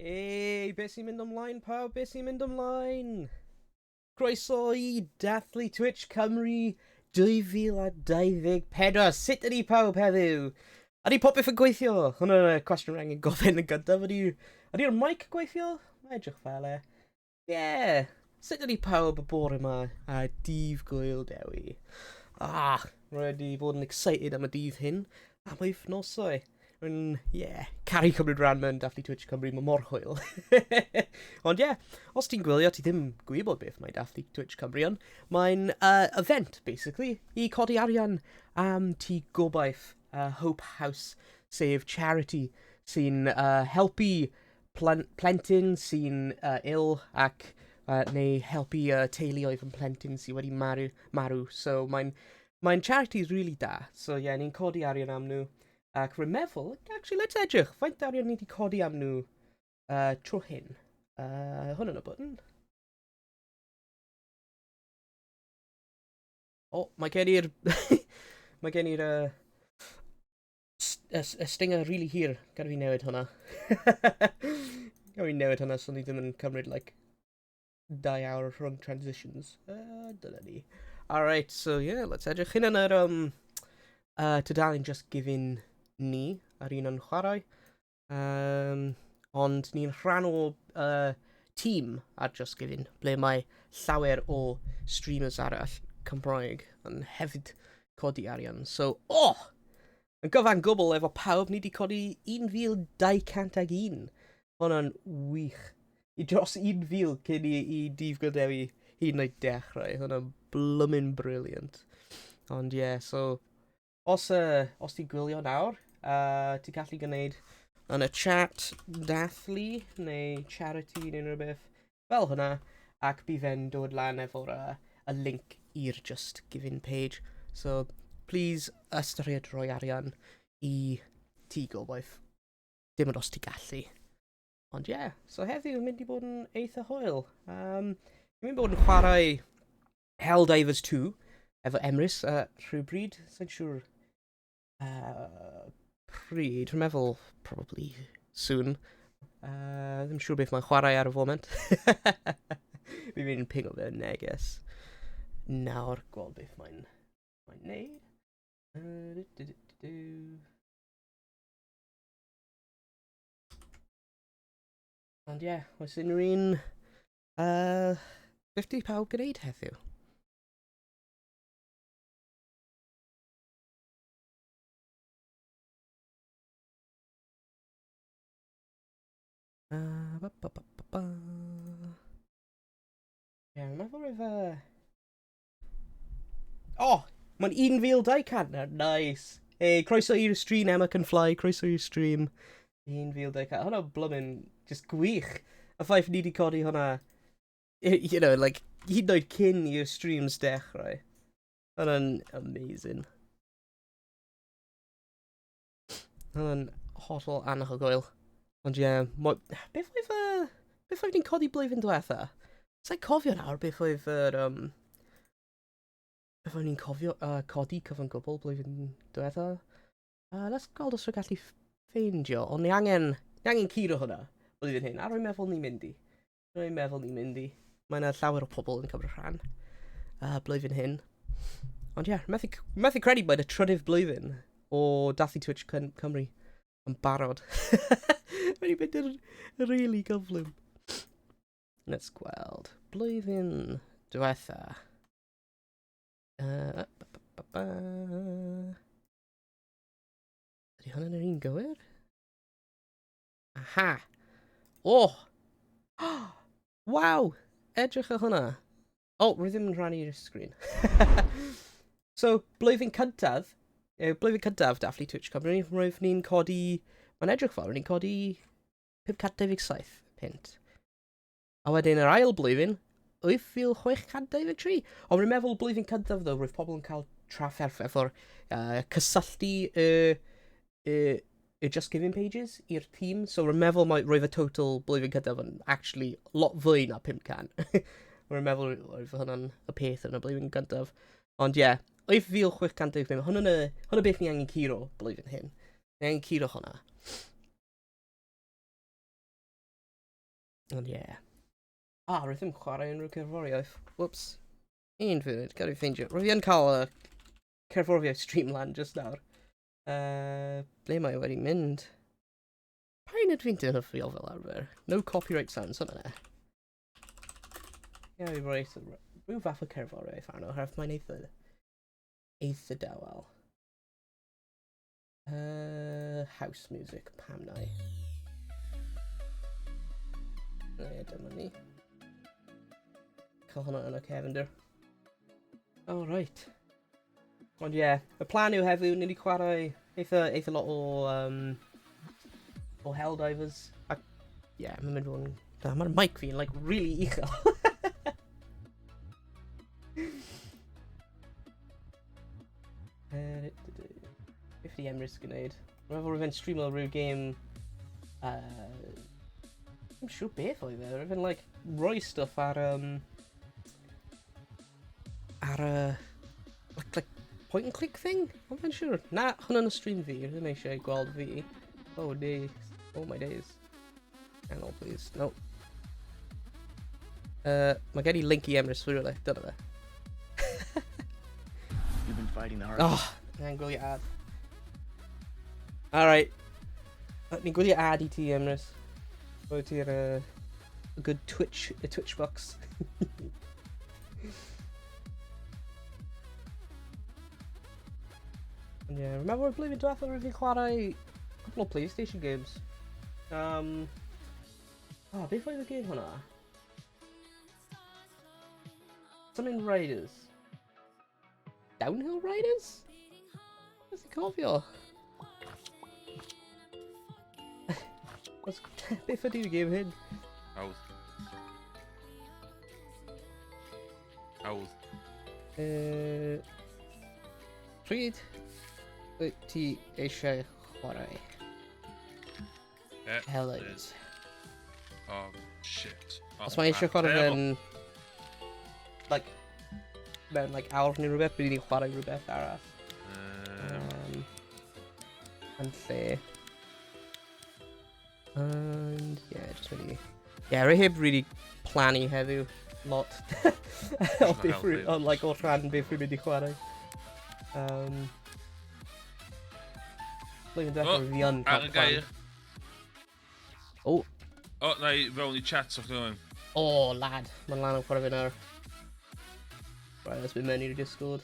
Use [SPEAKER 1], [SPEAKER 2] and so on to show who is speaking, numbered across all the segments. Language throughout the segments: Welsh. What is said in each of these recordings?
[SPEAKER 1] Ei, beth sy'n mynd ymlaen pawb? Beth sy'n mynd ymlaen? Croeso i dathlu Twitch Cymru 2024. Sut ydy pawb heddiw? Ydy popeth yn gweithio? Hwna'n y cwestiwn rhaid angen gofyn yn gyntaf. Ydy, ydy'r mic gweithio? Mae edrych fel e. Yeah! Sut ydy pawb y bore yma a dydd Gwyl Dewi? Ah, rwy wedi bod yn excited am y dydd hyn, am wythnosau. Rwy'n, yeah, caru cymryd rhan mewn dathlu Twitch Cymru, mae mor hwyl. Ond ie, yeah, os ti'n gwylio, ti ddim gwybod beth mae dathlu Twitch Cymru yn. Mae'n uh, event, basically, i codi arian am Tŷ Gobaith, uh, Hope House, sef charity sy'n uh, helpu plentyn sy'n uh, ill ac uh, neu helpu uh, teuluoedd yn plentyn sydd wedi marw. marw. So mae'n mae'n charity really da. So ie, yeah, ni'n codi arian am nhw. Ac rwy'n meddwl, actually, let's edrych, faint arian ni wedi codi am nhw uh, tro hyn. Uh, hwn yn y button. O, oh, mae gen i'r... mae gen i'r... Uh, y, y stinger really hir. Gad fi newid hwnna. Gad fi newid hwnna so ni ddim yn cymryd, like, 2 awr rhwng transitions. Uh, dyna ni. Alright, so yeah, let's edrych hyn yn yr um, uh, tudalen Just Giving ni ar un o'n chwarae. Um, ond ni'n rhan o uh, tîm ar Just Giving, ble mae llawer o streamers arall Cymraeg yn hefyd codi arian. So, oh! Yn gyfan gwbl efo pawb, ni wedi codi 1,201. Hwna'n wych. I dros 1,000 cyn i, i Dydd Gŵyl Dewi hyd yn oed dechrau. Hwna'n blymyn brilliant. Ond ie, yeah, so os, uh, os ti'n gwylio nawr, uh, ti'n gallu gwneud yn y chat dathlu neu charity neu rhywbeth fel hwnna, ac bydd e'n dod lan efo'r uh, y link i'r Just Giving page. So, please ystyried rhoi arian i ti gobaith. Dim ond os ti gallu. Ond ie, yeah, so heddiw yn mynd i bod yn eitha hwyl. Um, Dwi'n mynd i bod yn chwarae Helldivers 2 efo Emrys uh, rhywbryd. Sa'n siŵr uh, pryd. Dwi'n meddwl probably soon. Uh, ddim siŵr beth mae'n chwarae ar y foment. Fi'n mynd pingo fe neges nawr gweld beth mae'n mae'n neud. Uh, du, du, du, du, du. Ond ie, yeah, oes unrhyw un... Uh, beth di pawb gwneud heddiw? Uh, ba, ba, ba, ba, ba. Ie, yeah, meddwl roedd... Uh... Oh! Mae'n 1,200 nawr. Nice. Hey, croeso i'r stream, Emma Can Fly. Croeso i'r stream. 1,200. Hwna blymyn just gwych. Y ffaith ni wedi codi hwnna, you know, like, hyd yn oed cyn i'r streams dechrau. Hwna'n amazing. Hwnna'n hollol anhygoel. Ond ie, yeah, beth oedd y... Beth oedd ni'n codi blwyddyn diwetha? Sa'n cofio nawr beth oedd yr... Um, beth oedd ni'n cofio, uh, codi cyfan gwbl blwyddyn diwetha? Uh, let's gweld os rwy'n gallu ffeindio, ond ni angen, ni angen curo hwnna blwyddyn hyn, a rwy'n meddwl ni'n mynd i. Rwy'n meddwl ni'n mynd i. Mae yna llawer o pobl yn cymryd rhan uh, blwyddyn hyn. Ond ie, yeah, methu, methu credu bod y trydydd blwyddyn o dathlu Twitch Cymru yn barod. Mae wedi mynd yn really gyflym. Let's gweld. Blwyddyn diwetha. Uh, ba, ba, ba. Ydy hwnna'n yr un gywir? Aha! Oh! Waw! Edrych ar hwnna. Oh, rwy ddim yn rhannu'r sgrin. So, blwyddyn cyntaf, eh, blwyddyn cyntaf dathlu Twitch Cymru, roedd ni'n codi, mae'n edrych fel, roedd ni'n codi 527 punt. A wedyn yr ail blwyddyn, 8,623. Ond rwy'n meddwl blwyddyn cyntaf ddo, roedd pobl yn cael trafferth efo'r uh, cysylltu y, y, y Just Giving pages i'r tîm. So rwy'n meddwl mae, roedd y total blwyddyn cyntaf yn actually lot fwy na 500. Rwy'n meddwl roedd hwnna'n y peth yn y blwyddyn gyntaf. Ond ie, yeah, 8,625. Hwnna'n y, hwnna beth ni angen curo blwyddyn hyn. Ni angen curo hwnna. Ond ie. Yeah. Ah, rwyf ddim chwarae unrhyw cerddoriaeth. Whoops. Un funud, gad i fi ffeindio. Rwyf fi yn cael y cerddoriaeth streamland just nawr. Ble mae o wedi mynd? Pa un ydw i'n defnyddio fel arfer? No copyright sounds, hwnna ne. Ie, fi roi rhyw fath o cerddoriaeth arno, oherwydd mae'n eitha, eitha dawel. House music, pam nai. Ie, dyma ni. Cael hwnna yn y cefndir. All right. Ond ie, yeah, y plan yw heddiw, ni wedi chwarae eitha, eitha lot o, o Helldivers. Ac, ie, yeah, mae'n mynd fod yn... Da, mae'r mic fi'n, like, really uchel. Beth ydi Emrys gwneud? Rwy'n meddwl rwy'n streamio rhyw game... Ddim siŵr beth oedd e. Rwy'n like, rhoi stuff ar... Ar y... Like, point and click thing? Ond fe'n siŵr. Na, hwnna'n y stream fi. Rwy'n ddim eisiau gweld fi. Oh, days. Oh my days. Channel, please. No. Mae gen i link i Emrys rhywle. Dyna fe.
[SPEAKER 2] You've been fighting the hard.
[SPEAKER 1] Oh, ni'n gwylio ad. Alright. Ni'n gwylio ad i ti, Emrys. Rwy ti'r a good Twitch, y Twitch box. Ond ie, rwy'n meddwl blwyddyn diwethaf rwy'n fi'n chwarae cwpl o PlayStation games. Oh, beth oedd y game hwnna? Something Riders. Downhill Riders? Beth i'n cofio? Beth ydy'r game hyn?
[SPEAKER 3] Hawdd. Hawdd.
[SPEAKER 1] Pryd wyt ti eisiau chwarae? Helens.
[SPEAKER 3] Oh, shit. Oh,
[SPEAKER 1] Os mae eisiau chwarae fe'n... Like, mewn like, awr neu rhywbeth, bydd ni'n chwarae rhywbeth arall. Yn lle. And, yeah, just really... Yeah, rwy heb really plannu heddiw lot. O beth rwy, o, like, o rhan beth rwy'n mynd i chwarae. Blwyddyn diwethaf
[SPEAKER 3] O,
[SPEAKER 1] fi yn cael
[SPEAKER 3] ar y
[SPEAKER 1] plan.
[SPEAKER 3] gair.
[SPEAKER 1] O.
[SPEAKER 3] O, na i fewn i chat o'ch dwi'n.
[SPEAKER 1] O, lad. Mae'n lan yn chwarae fi nawr. Right, let's mynd mewn i'r Discord.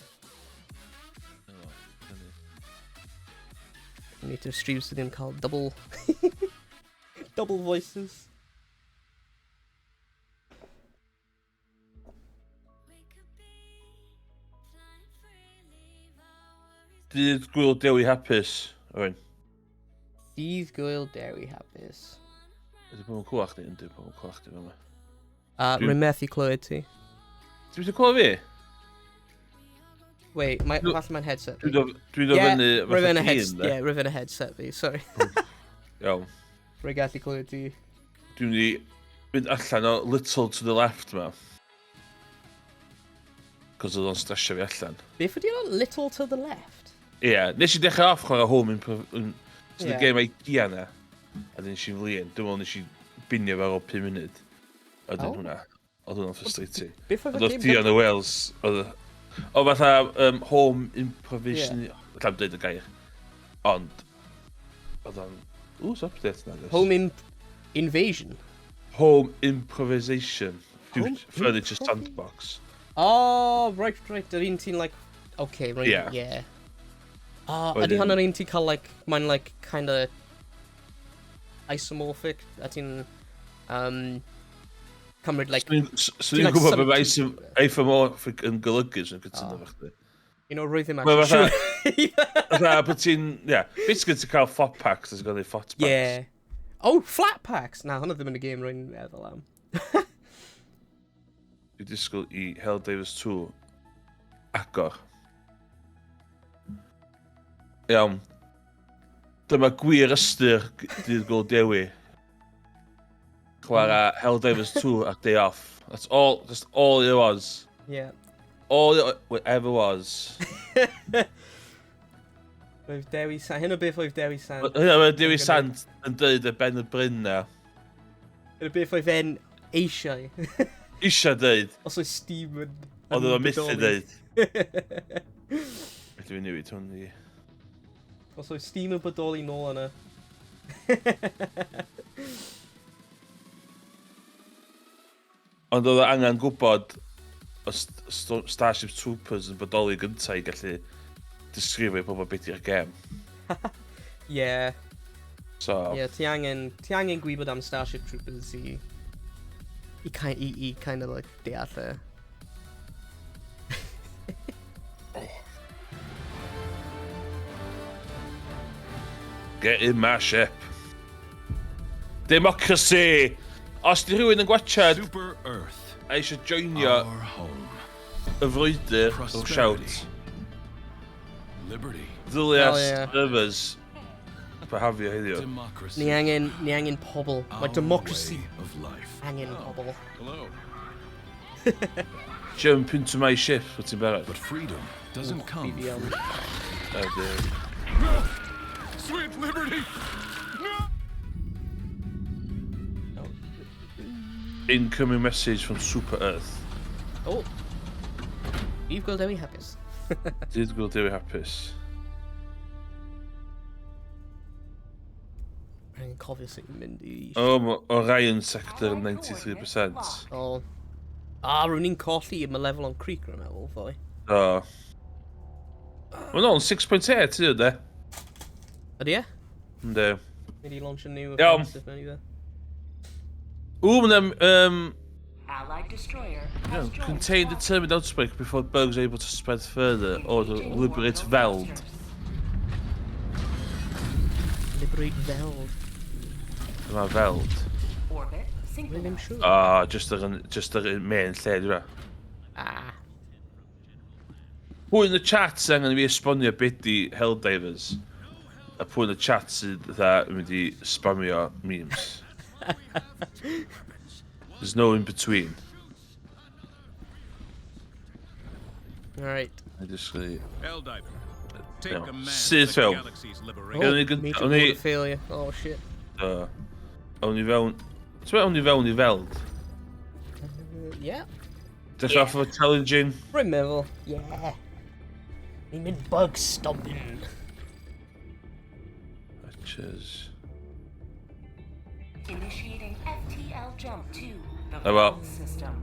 [SPEAKER 1] Need to stream sydd ddim cael double voices.
[SPEAKER 3] Dydd Gwyl Dewi Hapus, Owen.
[SPEAKER 1] Dydd Gwyl Dewi Hapus.
[SPEAKER 3] Ydy pobl yn clywed chdi? Yndi, pobl yn clywed chdi fel yma.
[SPEAKER 1] Rwy'n methu clywed ti.
[SPEAKER 3] Ti'n methu clywed fi?
[SPEAKER 1] Wait, falle mae'n headset fi.
[SPEAKER 3] Dwi'n dod
[SPEAKER 1] Yeah,
[SPEAKER 3] fyny
[SPEAKER 1] rwy'n
[SPEAKER 3] fatha
[SPEAKER 1] y
[SPEAKER 3] dyn, de.
[SPEAKER 1] yeah, rwy'n y headset fi, sorry.
[SPEAKER 3] Iawn.
[SPEAKER 1] Rwy'n gallu clywed ti.
[SPEAKER 3] Dwi'n mynd i fynd allan o little to the left ma. Cos oedd o'n stresio fi allan.
[SPEAKER 1] Beth ydi hwnna? Little to the left?
[SPEAKER 3] Ie, yeah, nes i dechrau off chwarae Home Improvement. So the
[SPEAKER 1] Ie.
[SPEAKER 3] game idea na. A dyn nes i'n flin. Dwi'n meddwl nes i binio fe ar ôl 5 munud. A dyn
[SPEAKER 1] Oh.
[SPEAKER 3] hwnna. Oedd hwnna'n frustrating.
[SPEAKER 1] Beth oedd
[SPEAKER 3] Oedd
[SPEAKER 1] y
[SPEAKER 3] oedd
[SPEAKER 1] game
[SPEAKER 3] Dion y Wales. Oedd o fatha Home Improvisation. Yeah. Alla dweud y gair. Ond oedd o'n... Ww, it's update na. This.
[SPEAKER 1] Home Invasion?
[SPEAKER 3] Home Improvisation.
[SPEAKER 1] Home
[SPEAKER 3] Furniture Sandbox.
[SPEAKER 1] Oh, right. Yr un ti'n like... Okay, right,
[SPEAKER 3] Yeah.
[SPEAKER 1] yeah. Oh, ydy
[SPEAKER 3] Wedyn-
[SPEAKER 1] hwnna'r un ti'n cael, like, mae'n, like, kind of isomorphic, a ti'n cymryd, like,
[SPEAKER 3] So
[SPEAKER 1] ti'n,
[SPEAKER 3] ni'n
[SPEAKER 1] like,
[SPEAKER 3] gwybod beth
[SPEAKER 1] symud-
[SPEAKER 3] mae isomorphic yn golygu, sy'n cytuno
[SPEAKER 1] Oh.
[SPEAKER 3] efo chdi.
[SPEAKER 1] You know, rwy ddim
[SPEAKER 3] Mae
[SPEAKER 1] actually sure.
[SPEAKER 3] Fatha, bod ti'n... Yeah, basically ti'n cael flat packs, ti'n gael ei flat packs.
[SPEAKER 1] Yeah. Oh, flat packs! Na, hwnna ddim yn y game rwy'n meddwl am.
[SPEAKER 3] Dwi'n disgwyl i Helldivers 2 agor. Iawn. Dyma gwir ystyr Dydd Gwyl Dewi. Chwarae Helldivers 2 ar day off. That's all, just all it was.
[SPEAKER 1] Yeah.
[SPEAKER 3] All it ever was.
[SPEAKER 1] Roedd Dewi Sant, hyn o beth oedd Dewi Sant.
[SPEAKER 3] Hynna mae Dewi Sant yn dweud y ben y bryn na.
[SPEAKER 1] Hyn o beth oedd e'n Eisiau.
[SPEAKER 3] Eisiau dweud.
[SPEAKER 1] Os oes Steam yn...
[SPEAKER 3] Oedd o'n methu dweud. Felly fi newid hwn i...
[SPEAKER 1] Os oes Steam yn bodoli nôl yna.
[SPEAKER 3] Ond oedd o angen gwybod os Starship Troopers yn bodoli gyntaf i gallu disgrifio i pobl beth yw'r gem.
[SPEAKER 1] Yeah.
[SPEAKER 3] So...
[SPEAKER 1] Yeah, ti angen, ti angen gwybod am Starship Troopers i kind of like deall e.
[SPEAKER 3] Get in my ship. Democracy! Os di rhywun yn gwachad
[SPEAKER 2] Super Earth,
[SPEAKER 3] a eisiau joinio
[SPEAKER 2] our home.
[SPEAKER 3] y frwydr, rhowch shout.
[SPEAKER 2] Prosperity. Liberty.
[SPEAKER 3] Ddylia
[SPEAKER 1] Hell yeah.
[SPEAKER 3] servers behafio heddiw.
[SPEAKER 2] Democracy.
[SPEAKER 1] Ni angen pobl. Mae
[SPEAKER 2] Our
[SPEAKER 1] democracy
[SPEAKER 2] way of life.
[SPEAKER 1] angen pobl.
[SPEAKER 2] Hello.
[SPEAKER 3] Jump into my ship, wyt ti'n barod?
[SPEAKER 2] But freedom doesn't come
[SPEAKER 1] BBL.
[SPEAKER 2] free.
[SPEAKER 3] Ydy.
[SPEAKER 2] Sweet liberty! No!
[SPEAKER 3] Incoming message from Super Earth.
[SPEAKER 1] Oh. You've got Dewi hapus.
[SPEAKER 3] Did go Dewi hapus.
[SPEAKER 1] Rwy'n cofio sy'n mynd i...
[SPEAKER 3] O, ma' Orion Sector 93%.
[SPEAKER 1] Oh. Ah, rwy'n ni'n colli Malevolent Creek, rwy'n meddwl, ddoe.
[SPEAKER 3] O. Mae'n on 6.8, ydy, de?
[SPEAKER 1] Ydy e?
[SPEAKER 3] Yndi.
[SPEAKER 1] Mynd i launch a new
[SPEAKER 3] Iawn.
[SPEAKER 1] offensive mewn i fe.
[SPEAKER 3] Ww, mae'n...
[SPEAKER 4] Allied destroyer has joined
[SPEAKER 3] Contain
[SPEAKER 4] squadron.
[SPEAKER 3] determined outbreak before bugs are able to spread further or to
[SPEAKER 4] Engaging
[SPEAKER 3] liberate
[SPEAKER 4] orbital
[SPEAKER 3] Veld.
[SPEAKER 4] thrusters.
[SPEAKER 1] Liberate Veld.
[SPEAKER 3] Dyma Veld.
[SPEAKER 4] Orbit
[SPEAKER 1] Rwy'n ddim
[SPEAKER 4] synchronized.
[SPEAKER 1] siŵr.
[SPEAKER 3] Ah, just yr main lle, dwi'n
[SPEAKER 1] Ah.
[SPEAKER 3] Pwy yn y chat sy'n angen i fi esbonio beth di Helldivers? A pwy yn y chat sydd fatha yn mynd i spamio memes? There's no in between.
[SPEAKER 1] Alright.
[SPEAKER 3] I just really...
[SPEAKER 2] Helldiver. Take
[SPEAKER 3] Iawn.
[SPEAKER 2] command
[SPEAKER 3] Syth
[SPEAKER 2] of the
[SPEAKER 3] fewn.
[SPEAKER 2] galaxy's liberation.
[SPEAKER 1] Oh,
[SPEAKER 3] O'n i gyn-
[SPEAKER 1] major
[SPEAKER 3] o'n i-
[SPEAKER 1] border failure. Oh, shit.
[SPEAKER 3] Awn ni fewn... Ti'n meddwl awn ni fewn i Veld?
[SPEAKER 1] Yeah.
[SPEAKER 3] Dechrau off efo challenging.
[SPEAKER 1] Rwy'n meddwl. Yeah. Ni'n mynd bug stomping.
[SPEAKER 3] Cheers.
[SPEAKER 4] Initiating FTL jump to the
[SPEAKER 3] Oh, well.
[SPEAKER 4] Veld system.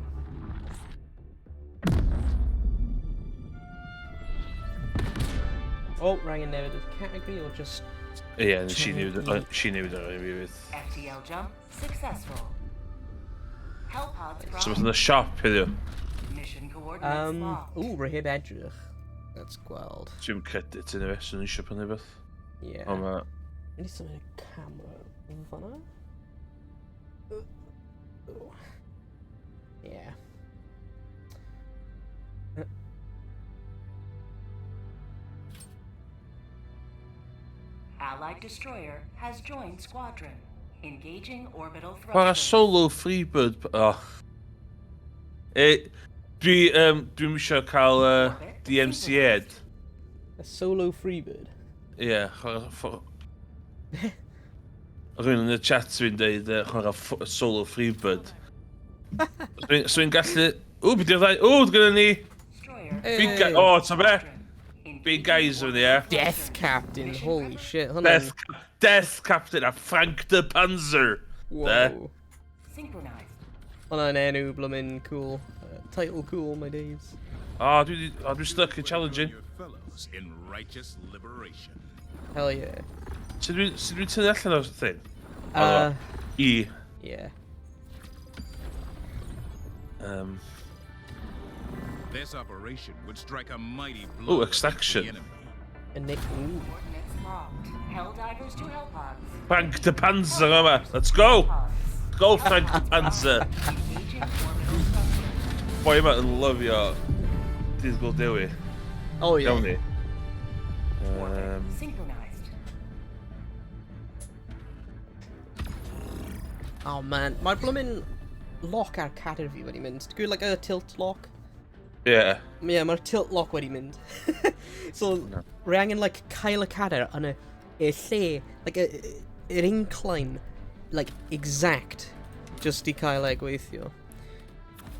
[SPEAKER 1] Oh, rang newid y category or just...
[SPEAKER 3] Ie, yeah, nes i newid ar i fi fydd.
[SPEAKER 4] FTL jump successful. Hellpods
[SPEAKER 3] So
[SPEAKER 4] prime.
[SPEAKER 3] beth yn y siop heddiw.
[SPEAKER 4] Mission coordinates locked.
[SPEAKER 1] Ooh, rwy heb edrych. That's gweld.
[SPEAKER 3] Dwi'n credit yn efo, sy'n eisiau prynu beth.
[SPEAKER 1] Yeah.
[SPEAKER 3] Ond ma...
[SPEAKER 1] Mynd i symud y camera fan'na. Oh. Yeah.
[SPEAKER 4] Allied destroyer has joined squadron. Engaging orbital
[SPEAKER 3] Chwarae
[SPEAKER 4] thrusters.
[SPEAKER 3] solo Freebird... Oh. E, dwi, dwi'n eisiau cael DMCA'd.
[SPEAKER 1] A solo Freebird.
[SPEAKER 3] Ie, yeah, chwarae... Rwy'n yn y chat fi'n deud chwarae solo Freebird. So i'n gallu... Ww, beth yw'r ddau? Ww, gyda ni...
[SPEAKER 4] Destroyer
[SPEAKER 3] Big guy... O, ta be? Big guys in the air.
[SPEAKER 1] Death Captain, holy shit. Hwnna'n...
[SPEAKER 3] Death Captain a Frank de Panzer.
[SPEAKER 1] Whoa.
[SPEAKER 4] Synchronized.
[SPEAKER 1] Hwnna'n enw bloomin' cool. Title cool, my days.
[SPEAKER 3] O, dwi, o, dwi stuck in challenging.
[SPEAKER 2] Your fellows in righteous liberation.
[SPEAKER 1] Hell yeah.
[SPEAKER 3] Sut dwi'n tynnu allan o'r thing? E.
[SPEAKER 1] Yeah.
[SPEAKER 2] This operation would strike a mighty blow
[SPEAKER 3] Ooh,
[SPEAKER 2] against the
[SPEAKER 3] extraction.
[SPEAKER 2] enemy.
[SPEAKER 1] And Nick, ooh.
[SPEAKER 4] Coordinates locked. Helldivers to Hellpods.
[SPEAKER 3] Frank de Panzer yma. Let's go!
[SPEAKER 4] Pods.
[SPEAKER 3] Go Frank de Panzer!
[SPEAKER 4] Engaging orbital thrusters.
[SPEAKER 3] Boi yma yn lyfio Dydd Gŵyl Dewi.
[SPEAKER 1] Oh yeah.
[SPEAKER 3] Iawn ni.
[SPEAKER 4] Orbit synchronized.
[SPEAKER 1] Oh man, mae'r bloomin' lock ar cadair fi wedi mynd. Dwi'n like a tilt lock?
[SPEAKER 3] Yeah.
[SPEAKER 1] Yeah, mae'r tilt lock wedi mynd. So, rwy angen like cael y cadair yn y lle, like yr incline, like exact. Just i cael e gweithio.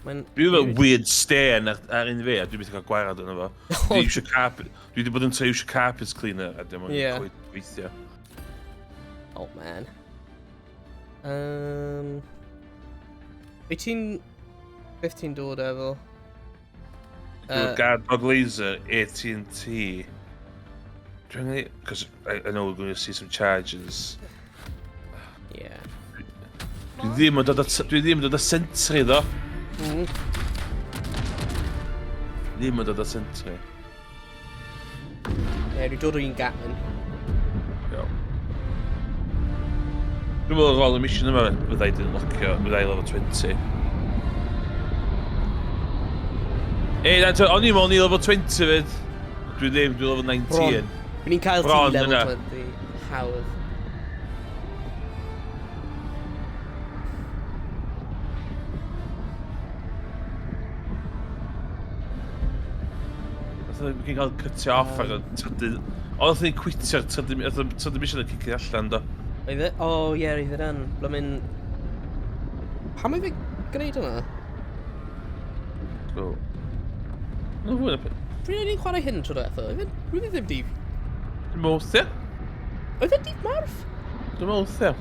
[SPEAKER 1] Mae'n...
[SPEAKER 3] Dwi'n fel weird stain ar un fi, a dwi'n methu cael gwared yna fo. Dwi'n iwsio carpet... Dwi wedi bod yn trio iwsio carpet cleaner, a dim ond yeah. gweithio.
[SPEAKER 1] Oh, man. Wyt ti'n... Beth ti'n dod efo?
[SPEAKER 3] Guard Dog Laser, AT&T. Dwi'n angen... Cos I know we're going to see some charges.
[SPEAKER 1] Yeah.
[SPEAKER 3] Dwi ddim yn dod â, dwi ddim yn dod â sentry ddo. Ddim yn dod â sentry.
[SPEAKER 1] Ie, yeah, dwi'n dod o un Gatling.
[SPEAKER 3] Iawn. Dwi'n meddwl ar ôl y mission yma, fydda i di'n locio, fydda i level 20. Ei, na, o'n i'n meddwl ni level 20 fyd. Dwi ddim, dwi'n level 19.
[SPEAKER 1] Bron. Ni'n cael ti
[SPEAKER 3] Bron
[SPEAKER 1] level
[SPEAKER 3] yna.
[SPEAKER 1] 20. Hawdd.
[SPEAKER 3] Nath ni gael cytio off ar y trydydd... O, nath ni quitio'r trydydd... Nath y trydydd mission yn cicio allan, do.
[SPEAKER 1] Oedd e? O, ie, oedd e yn. Blymyn... Pam oedd e gwneud hwnna?
[SPEAKER 3] So... No, fwy na...
[SPEAKER 1] Pryd oedd ni'n chwarae hyn tro diwetha? Oedd e... Roedd e ddim dydd...
[SPEAKER 3] Dwi'n meddwl, ie.
[SPEAKER 1] Oedd e dydd Mawrth?
[SPEAKER 3] Dwi'n meddwl, ie.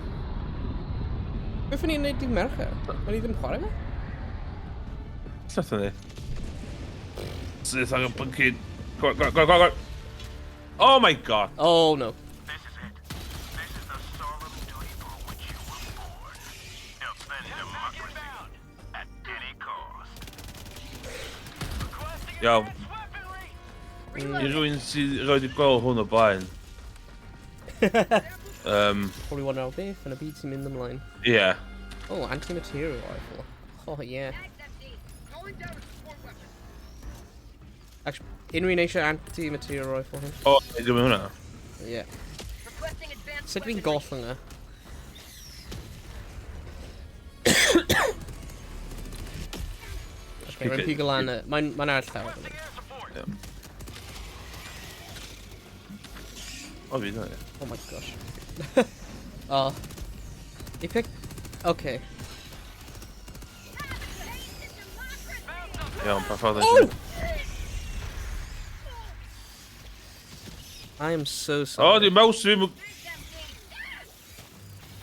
[SPEAKER 1] Beth o'n i'n gwneud dydd Mercher? O'n i ddim chwarae fe?
[SPEAKER 3] Sut ni? Syth ar y byncyn. Go, go, go, go, go. Oh my god.
[SPEAKER 1] Oh no.
[SPEAKER 2] This is it. This is the solemn duty for which you were born. Defend democracy at any cost. Requesting
[SPEAKER 3] Iawn.
[SPEAKER 2] advanced weaponry!
[SPEAKER 3] I rywun sydd roed i gweld hwn o blaen.
[SPEAKER 1] Probably wonder beth yn y byd sy'n mynd ymlaen.
[SPEAKER 3] Yeah.
[SPEAKER 1] Oh, anti-material rifle. Oh, yeah. Actually, unrhyw un eisiau anti-material rifle hyn?
[SPEAKER 3] O, oh, dwi'n hwnna.
[SPEAKER 1] Yeah. Sut fi'n gollwng e? Okay, rwy'n pigo lan y... Mae'n ma ar llaw.
[SPEAKER 2] Air support!
[SPEAKER 3] Yeah. O, fi yna, ie.
[SPEAKER 1] Oh my gosh. Oh. I pick... Okay.
[SPEAKER 3] Iawn, pa ffordd
[SPEAKER 1] Oh!
[SPEAKER 3] oh!
[SPEAKER 1] I am so
[SPEAKER 3] O,
[SPEAKER 1] sorry.
[SPEAKER 3] di mouse fi ddim yn...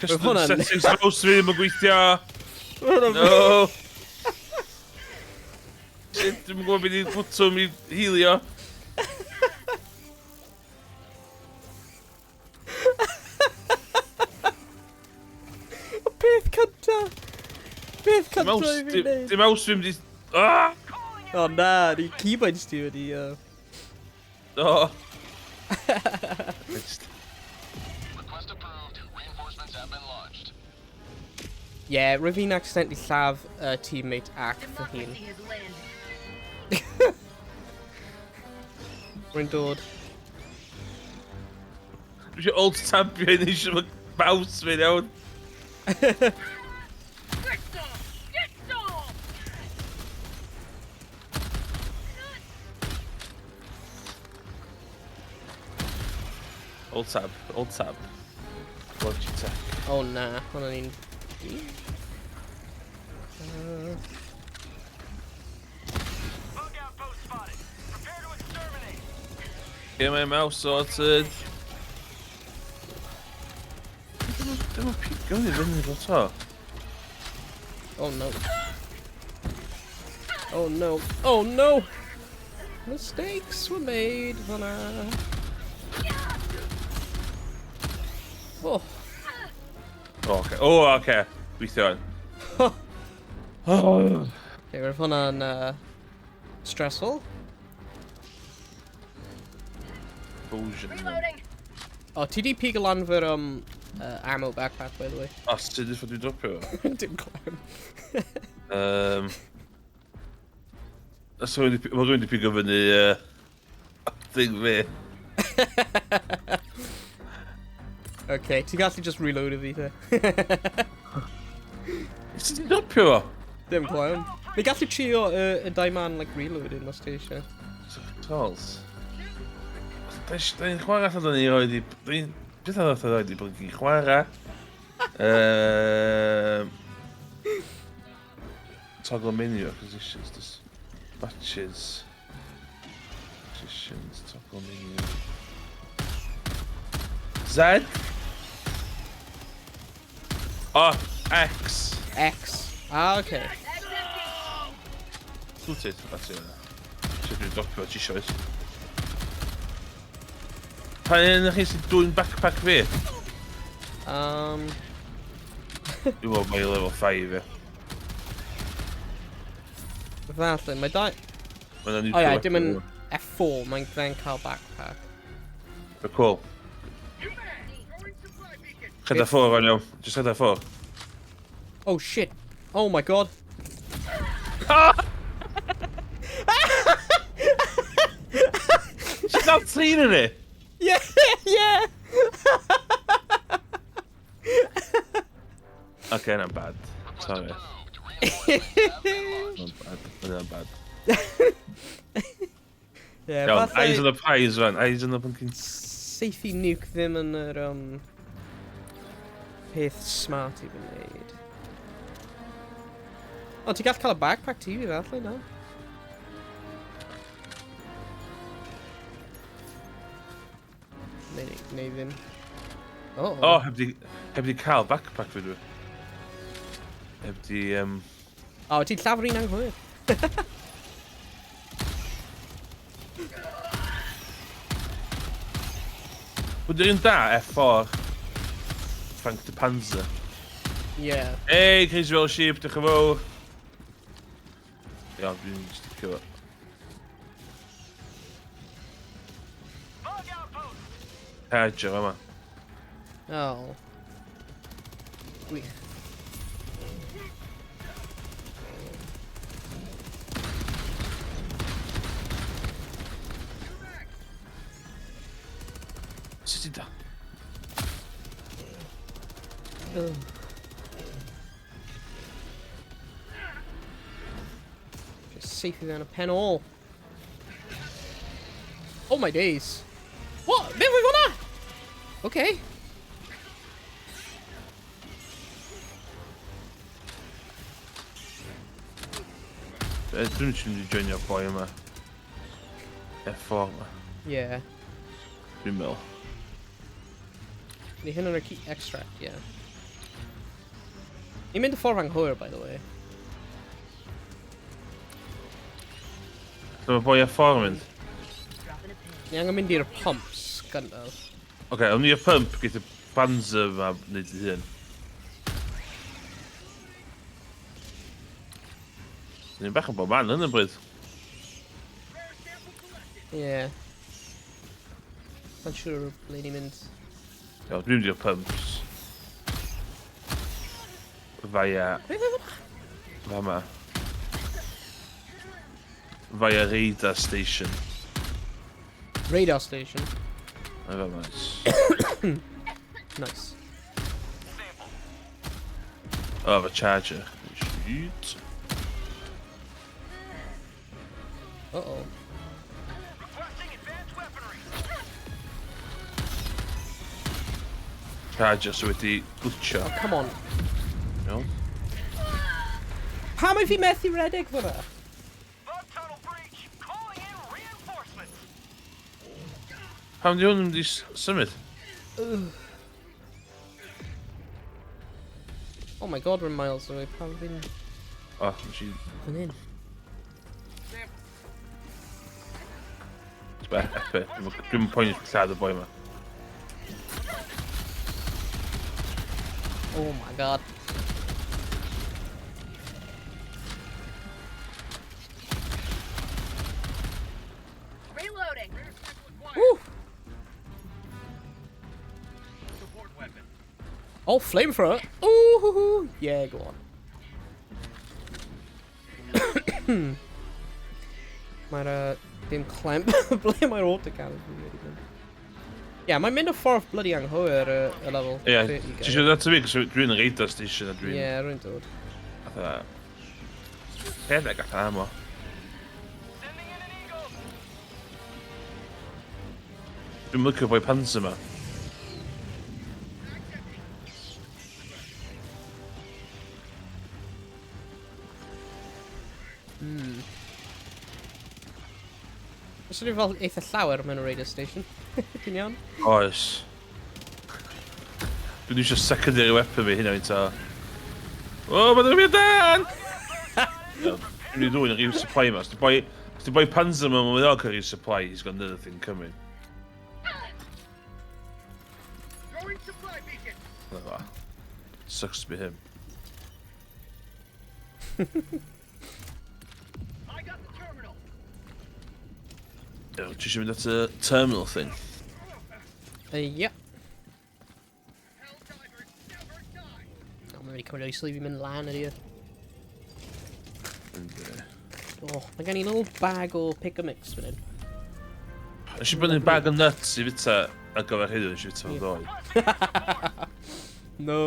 [SPEAKER 3] Custom
[SPEAKER 1] hwnna'n-
[SPEAKER 3] settings mouse fi ddim yn gweithio. No. Shit, dwi'm yn gwybod beth i'n bwtwm i healio.
[SPEAKER 1] Y peth cynta! Peth cynta
[SPEAKER 3] Mouse,
[SPEAKER 1] i fi wneud.
[SPEAKER 3] di mouse fi mynd i... Ah!
[SPEAKER 1] O na, di keyboards ti wedi...
[SPEAKER 3] No.
[SPEAKER 2] Request approved. Reinforcements have been launched.
[SPEAKER 1] Yeah, rwy fi'n accidentally lladd teammate ac fy hun.
[SPEAKER 4] Democracy has landed.
[SPEAKER 1] Rwy'n dod.
[SPEAKER 3] Dwi eisiau old champion eisiau fy mouse fi iawn.
[SPEAKER 4] Get some! Get some!
[SPEAKER 3] Old tab, old tab. Logitech.
[SPEAKER 1] O na, hwnna'n un...
[SPEAKER 2] Bug outpost spotted. Prepare to exterminate.
[SPEAKER 3] Get my mouse sorted. Dim yn pigo i fyny fo to.
[SPEAKER 1] Oh no. Oh no. Oh no! Mistakes were made fyna. Oh.
[SPEAKER 3] O, oce. O, oce. Gweithio yn. Oh.
[SPEAKER 1] Okay, roedd hwnna'n stressful.
[SPEAKER 3] Explosion.
[SPEAKER 4] Reloading!
[SPEAKER 1] O, ti di pigo lan fy'r ammo backpack, by the way.
[SPEAKER 3] O, sut ydych dwi'n dropio fo?
[SPEAKER 1] Dim clem.
[SPEAKER 3] Os rwy'n di, mae rhywun di pigo fyny thing fi.
[SPEAKER 1] Okay, ti'n gallu just reload i fi te.
[SPEAKER 3] Sut ti'n dropio fo?
[SPEAKER 1] Dim clem. Ni gallu trio y dau man like reloading os ti eisiau.
[SPEAKER 3] Controls. Da ni'n chwarae allan ni roed i... Beth oedd oedd roed i bod ni'n chwarae? Toggle menu, acquisitions, dispatches. Acquisitions, toggle menu. Z? O, X.
[SPEAKER 1] X. Ah, okay.
[SPEAKER 3] Looted, that's it. Sut dwi'n dropio ti eisiau. Pa un chi sy'n dwy'n backpack fi? Dwi'n meddwl mae level 5 e.
[SPEAKER 1] Falle, mae dau...
[SPEAKER 3] Mae'n
[SPEAKER 1] O ie, dim yn F4, mae'n fe'n cael backpack.
[SPEAKER 3] O, cool. Cheda ffwr o'n iawn. Just cheda ffwr.
[SPEAKER 1] Oh shit. Oh my god.
[SPEAKER 3] Ti'n cael trin yn i?
[SPEAKER 1] Yeah, yeah.
[SPEAKER 3] Okay, not bad. Sorry. Not bad. Not bad.
[SPEAKER 1] Yeah,
[SPEAKER 3] Iawn,
[SPEAKER 1] falle
[SPEAKER 3] eyes on the prize, rwan. Eyes on the pumpkin.
[SPEAKER 1] Seithi nuke ddim yn yr peth smart i wneud. O, ti'n gallu cael y backpack ti fi falle, no? Neu ddim. Oh.
[SPEAKER 3] O, heb di cael backpack fi dwi. Heb di.
[SPEAKER 1] O, ti'n llafur un anghywir.
[SPEAKER 3] Bod un da, F4. Frank de Panzer.
[SPEAKER 1] Yeah.
[SPEAKER 3] Hey, Crazy Roll Sheep, diolch yn fawr. Iawn, dwi'n sticio fo.
[SPEAKER 2] Bug outpost.
[SPEAKER 3] Charger yma.
[SPEAKER 1] Oh. Gwych.
[SPEAKER 3] Sut ti da?
[SPEAKER 1] Ugh. Just safely down a pen all. Oh my days. What? Beth oedd hwnna? Okay.
[SPEAKER 3] Dwi'n mynd i joinio boi yma. F4 yma.
[SPEAKER 1] Yeah.
[SPEAKER 3] Dwi'n meddwl.
[SPEAKER 1] Ni hyn yn y key extract, yeah. Ni'n mynd y ffordd anghywir, by the way.
[SPEAKER 3] Dyma boi F4 yn mynd.
[SPEAKER 1] Ni angen mynd i'r pumps gyntaf.
[SPEAKER 3] Oce, okay, ond i'r pump, geith y Panzer yma wneud ei hun. Ni'n bach yn bob man yn y bryd.
[SPEAKER 1] Yeah. Sa'n siŵr ble ni'n mynd.
[SPEAKER 3] Iawn, dwi'n mynd i'r pumps. Via...
[SPEAKER 1] Beth oedd hwnna?
[SPEAKER 3] Fama. Via radar station.
[SPEAKER 1] Radar station.
[SPEAKER 3] A fama.
[SPEAKER 1] Nice.
[SPEAKER 3] Oh, efo charger. Shoot.
[SPEAKER 1] Uh-oh.
[SPEAKER 2] Requesting advanced weaponry.
[SPEAKER 3] Charger sydd wedi glitcho.
[SPEAKER 1] Oh, come on.
[SPEAKER 3] Iawn.
[SPEAKER 1] Pam mae fi methu redeg fyna?
[SPEAKER 2] Bug tunnel breach. Calling in reinforcements.
[SPEAKER 3] Pam di hwn yn mynd i symud?
[SPEAKER 1] Oh my god, we're miles away. Pam fi'n
[SPEAKER 3] O, nes i.
[SPEAKER 1] fan hyn?
[SPEAKER 3] Be, epe. Dwi'n poeni lladd y boi yma.
[SPEAKER 1] Oh my god.
[SPEAKER 4] Reloading.
[SPEAKER 1] Woo! Oh, flamethrower! Ooh, hoo, hoo. Yeah, go on. Mae'r dim clamp. Ble mae'r autocannon fi wedi mynd? Yeah, mae'n mynd y ffordd bloody anghywir y level
[SPEAKER 3] Ie,
[SPEAKER 1] 30
[SPEAKER 3] ti eisiau dod ato fi? Cos dwi'n radar station a dwi'n.
[SPEAKER 1] Ie, rwy'n dod.
[SPEAKER 3] Fatha, rhedeg allan ammo.
[SPEAKER 2] Sending in an eagle.
[SPEAKER 3] Dwi'n licio boi Panzer yma.
[SPEAKER 1] Oes yna fel eitha llawer mewn y radio station. Ti'n iawn?
[SPEAKER 3] Oes. Dwi'n eisiau secondary weapon fi hynna fi'n ta. O, mae'n rhywbeth dan! Dwi'n ei ddwy'n rhyw supply yma. Os di boi, os di boi Panzer yma, mae'n cael rhyw supply, he's got another thing coming. Dyna fo. Sucks to be him. Ti eisiau mynd at y terminal thing?
[SPEAKER 1] Yeah. O, mae'n wedi cymryd oes i fi mynd lan ydi e.
[SPEAKER 3] Yndi.
[SPEAKER 1] O, mae gen i little bag o pick a mix fan hyn.
[SPEAKER 3] Nes i brynu bag o nuts i fita ar gyfer heddiw, nes i fita fo ddoe.
[SPEAKER 1] No.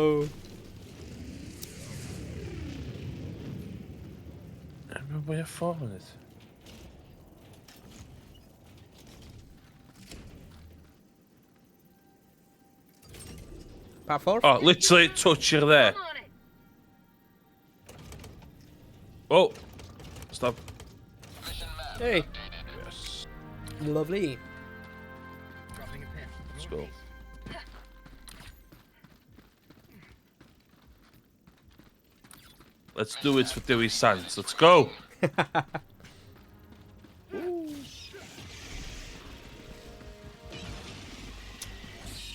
[SPEAKER 3] Mae'n boi ar ffordd yn it.
[SPEAKER 1] Pa ffordd?
[SPEAKER 3] Oh, literally touch i'r dde.
[SPEAKER 4] I'm on it.
[SPEAKER 3] Oh! Stop.
[SPEAKER 1] Hey,
[SPEAKER 3] Yes.
[SPEAKER 1] lovely.
[SPEAKER 3] Let's go. Let's do it for Dewi Sant. Let's go!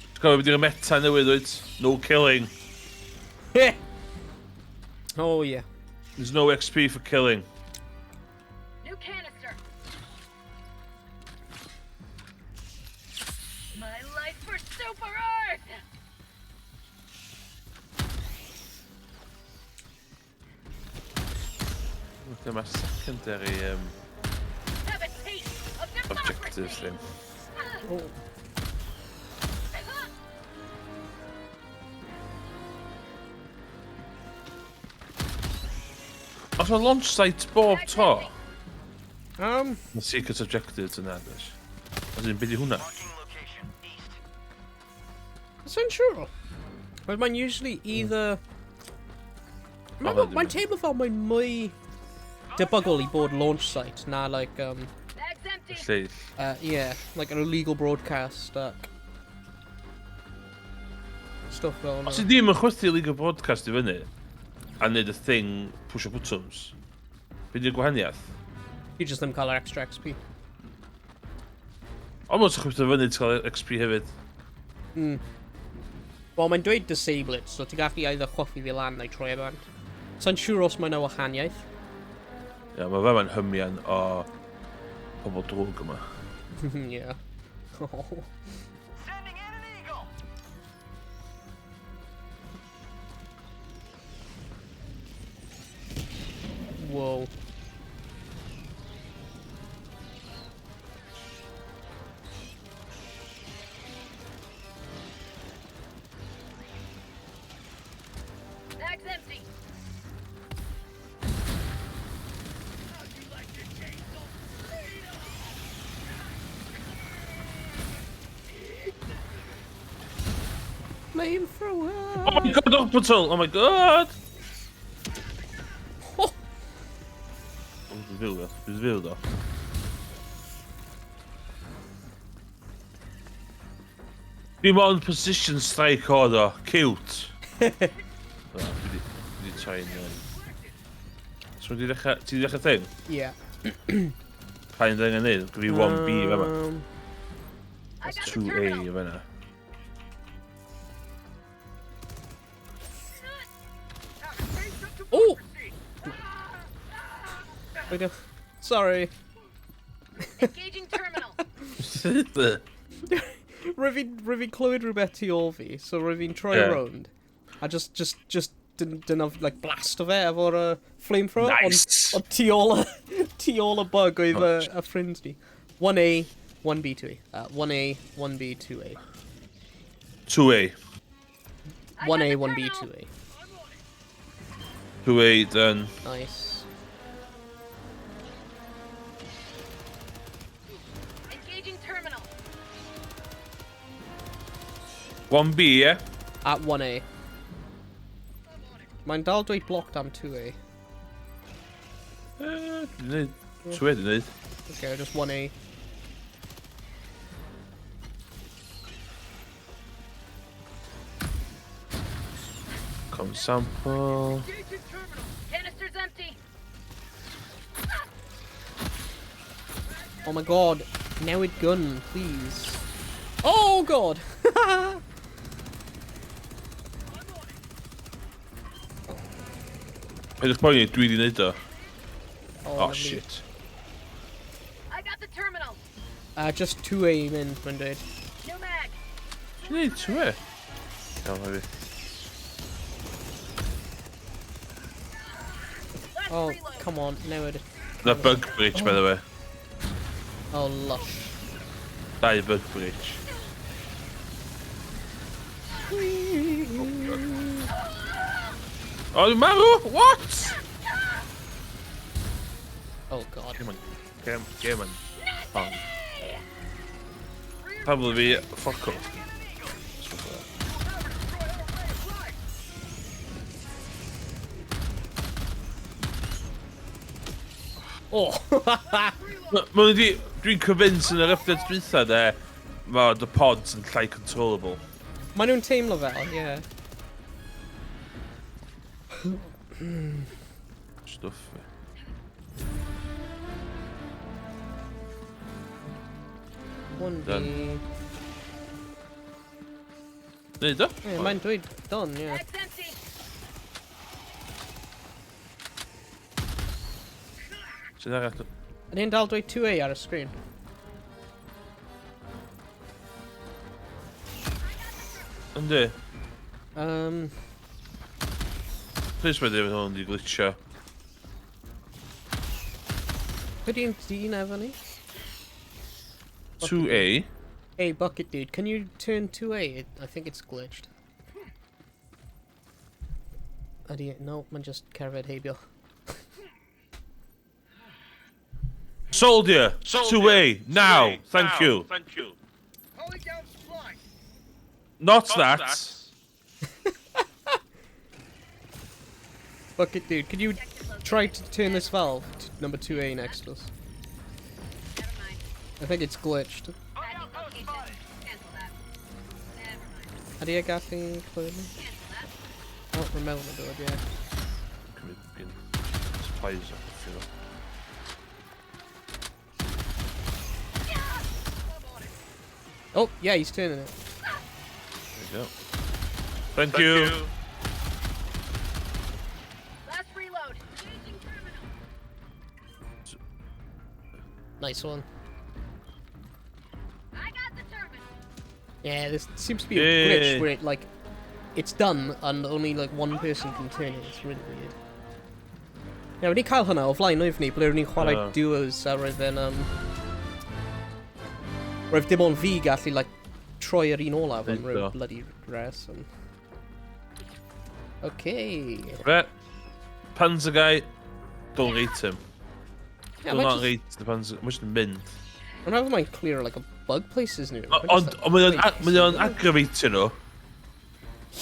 [SPEAKER 3] Let's go, wedi meta newydd, wyt? No killing.
[SPEAKER 1] Oh, yeah.
[SPEAKER 3] There's no XP for killing.
[SPEAKER 4] New canister. My life for Super Earth.
[SPEAKER 3] Look at my secondary
[SPEAKER 4] Have a taste of
[SPEAKER 3] objective
[SPEAKER 4] democracy.
[SPEAKER 3] thing.
[SPEAKER 1] Oh.
[SPEAKER 3] Os mae launch site bob to, Mae secret objectives yna, does? As in, beth i hwnna?
[SPEAKER 2] Marking location, east.
[SPEAKER 1] Sa'n siŵr. But mae'n usually either... Mae'n
[SPEAKER 3] Oh,
[SPEAKER 1] mae teimlo fel mae'n mwy debygol i bod launch site na like,
[SPEAKER 4] Bag's empty.
[SPEAKER 3] Lleill.
[SPEAKER 1] Yeah, like an illegal broadcast stuff fel
[SPEAKER 3] Os
[SPEAKER 1] yna.
[SPEAKER 3] i ddim yn chwythu illegal broadcast i fyny, a neud y thing push o buttons, be di'r gwahaniaeth?
[SPEAKER 1] You just ddim cael yr extra XP.
[SPEAKER 3] Ond mae'n chwythu fyny ti'n cael XP hefyd.
[SPEAKER 1] Wel, mae'n dweud disable it, so ti'n gallu either chwythu fi lan neu troi e bant. Sa'n siŵr os mae'n wahaniaeth.
[SPEAKER 3] Ia, mae fe ma'n hymian o pobl drwg yma.
[SPEAKER 1] Yeah. Oh.
[SPEAKER 2] Sending in an eagle.
[SPEAKER 1] Whoa.
[SPEAKER 4] Bag's empty.
[SPEAKER 1] Flamethrower!
[SPEAKER 3] Oh my god, orbital! Oh my god!
[SPEAKER 1] Oh.
[SPEAKER 3] Oh, dwi'n fyw, do. Dwi'n fyw, do. Dim ond position strike oedd o. Cute. O, Dwi di troi'n... So di ddechrau... Ti di ddechrau thing?
[SPEAKER 1] Yeah.
[SPEAKER 3] Pa un dyn neud? Gyda fi 1B fa
[SPEAKER 4] I got the
[SPEAKER 3] 2A
[SPEAKER 4] terminal.
[SPEAKER 3] fa yna.
[SPEAKER 1] Oh! Wait, sorry.
[SPEAKER 4] Engaging terminal.
[SPEAKER 1] Rwy fi'n clywed rhywbeth tu ôl fi, so rwy fi'n troi
[SPEAKER 3] Yeah.
[SPEAKER 1] rownd. A just didn't have, like, blast o fe efo'r flamethrower.
[SPEAKER 3] Nice.
[SPEAKER 1] Ond tu ôl y, tu ôl y bug oedd
[SPEAKER 3] Oh,
[SPEAKER 1] y ffrind ni. 1A, 1B, 2A. 1A, 1B, 2A.
[SPEAKER 3] 2A.
[SPEAKER 4] I got
[SPEAKER 1] 1A,
[SPEAKER 4] the
[SPEAKER 1] 1B,
[SPEAKER 4] terminal.
[SPEAKER 1] 2A.
[SPEAKER 3] 2A, done.
[SPEAKER 1] Nice.
[SPEAKER 4] Engaging terminal.
[SPEAKER 3] 1B, yeah?
[SPEAKER 1] At 1A. Mae'n dal dweud blocked am 2A.
[SPEAKER 3] Dwi'n neud. Two A dwi'n neud.
[SPEAKER 1] Okay, just 1A.
[SPEAKER 3] Com sample.
[SPEAKER 5] Canister's empty.
[SPEAKER 1] Oh my god, newid gun, please. Oh god!
[SPEAKER 3] Peidiwch poeni, dwi wedi neud o.
[SPEAKER 1] Oh,
[SPEAKER 3] Oh,
[SPEAKER 1] lovely.
[SPEAKER 3] shit.
[SPEAKER 5] I got the terminal.
[SPEAKER 1] Just 2A mynd, mae'n dweud.
[SPEAKER 5] New mag.
[SPEAKER 3] Ti'n neud 2A? Iawn, mae fi.
[SPEAKER 5] Last
[SPEAKER 1] Oh,
[SPEAKER 5] reload.
[SPEAKER 1] come on, newid.
[SPEAKER 3] Na bug breach, by the way.
[SPEAKER 1] Oh, lush.
[SPEAKER 3] Dau bug breach. Oh, dwi'n marw! What?
[SPEAKER 1] Oh god.
[SPEAKER 3] Come on. Game, game on. On. Pablo fi, fuck off.
[SPEAKER 1] Oh!
[SPEAKER 3] Mae'n wedi... Dwi'n convinced yn yr update dwytha de, mae the pods yn llai controllable.
[SPEAKER 1] Maen nhw'n teimlo fel, ie.
[SPEAKER 3] Stwff fi.
[SPEAKER 1] One B.
[SPEAKER 3] Done. Neud o?
[SPEAKER 1] Ie, mae'n dweud done, ie.
[SPEAKER 5] Mag's empty.
[SPEAKER 3] Sy'n arall?
[SPEAKER 1] Ydy hi'n dal dweud 2A ar y sgrin?
[SPEAKER 3] Yndi. Please mae David hwn di glitcho.
[SPEAKER 1] Pwy di'n dyn efo ni?
[SPEAKER 3] 2A.
[SPEAKER 1] Hey, Bucket Dude, can you turn 2A? I think it's glitched. Ydy, no, mae'n just cerdded heibio.
[SPEAKER 3] Soldier! 2A! Now! Thank you!
[SPEAKER 2] Thank you.
[SPEAKER 3] Not that!
[SPEAKER 1] Bucket Dude, could you try to turn this valve to number 2A next to us?
[SPEAKER 5] Never mind.
[SPEAKER 1] I think it's glitched.
[SPEAKER 5] Tracking location. Cancel that. Never mind.
[SPEAKER 1] Ydy e gallu clywed ni?
[SPEAKER 5] Cancel that.
[SPEAKER 1] Oh, remote yn dod, ie.
[SPEAKER 3] Cymryd gyn supplies off the field.
[SPEAKER 1] Oh, yeah, he's turning it.
[SPEAKER 3] There you go. Thank you.
[SPEAKER 5] Last reload. Engaging terminal.
[SPEAKER 1] Nice one.
[SPEAKER 5] I got the terminal.
[SPEAKER 1] Yeah, this seems to be a glitch
[SPEAKER 3] Yeah.
[SPEAKER 1] where it, like, it's done and only, like, one person can turn it. It's really weird. Yeah, wedi cael hwnna o flaen oedd ni, ble ro'n ni'n chwarae
[SPEAKER 3] O.
[SPEAKER 1] duos a roedd e'n, roedd dim ond fi gallu, like, troi yr un olaf am ryw
[SPEAKER 3] Eto.
[SPEAKER 1] bloody reswm. Okay.
[SPEAKER 3] Fe, Panzer guy, don't rate him.
[SPEAKER 1] Yeah,
[SPEAKER 3] Do
[SPEAKER 1] mae'n
[SPEAKER 3] not
[SPEAKER 1] just...
[SPEAKER 3] rate the Panzer. Mae'n just yn mynd.
[SPEAKER 1] Mae'n meddwl mae'n clear, like, a bug places nhw. Mae'n
[SPEAKER 3] Ond
[SPEAKER 1] just,
[SPEAKER 3] ond mae o'n
[SPEAKER 1] like,
[SPEAKER 3] mae o'n aggravatio nhw.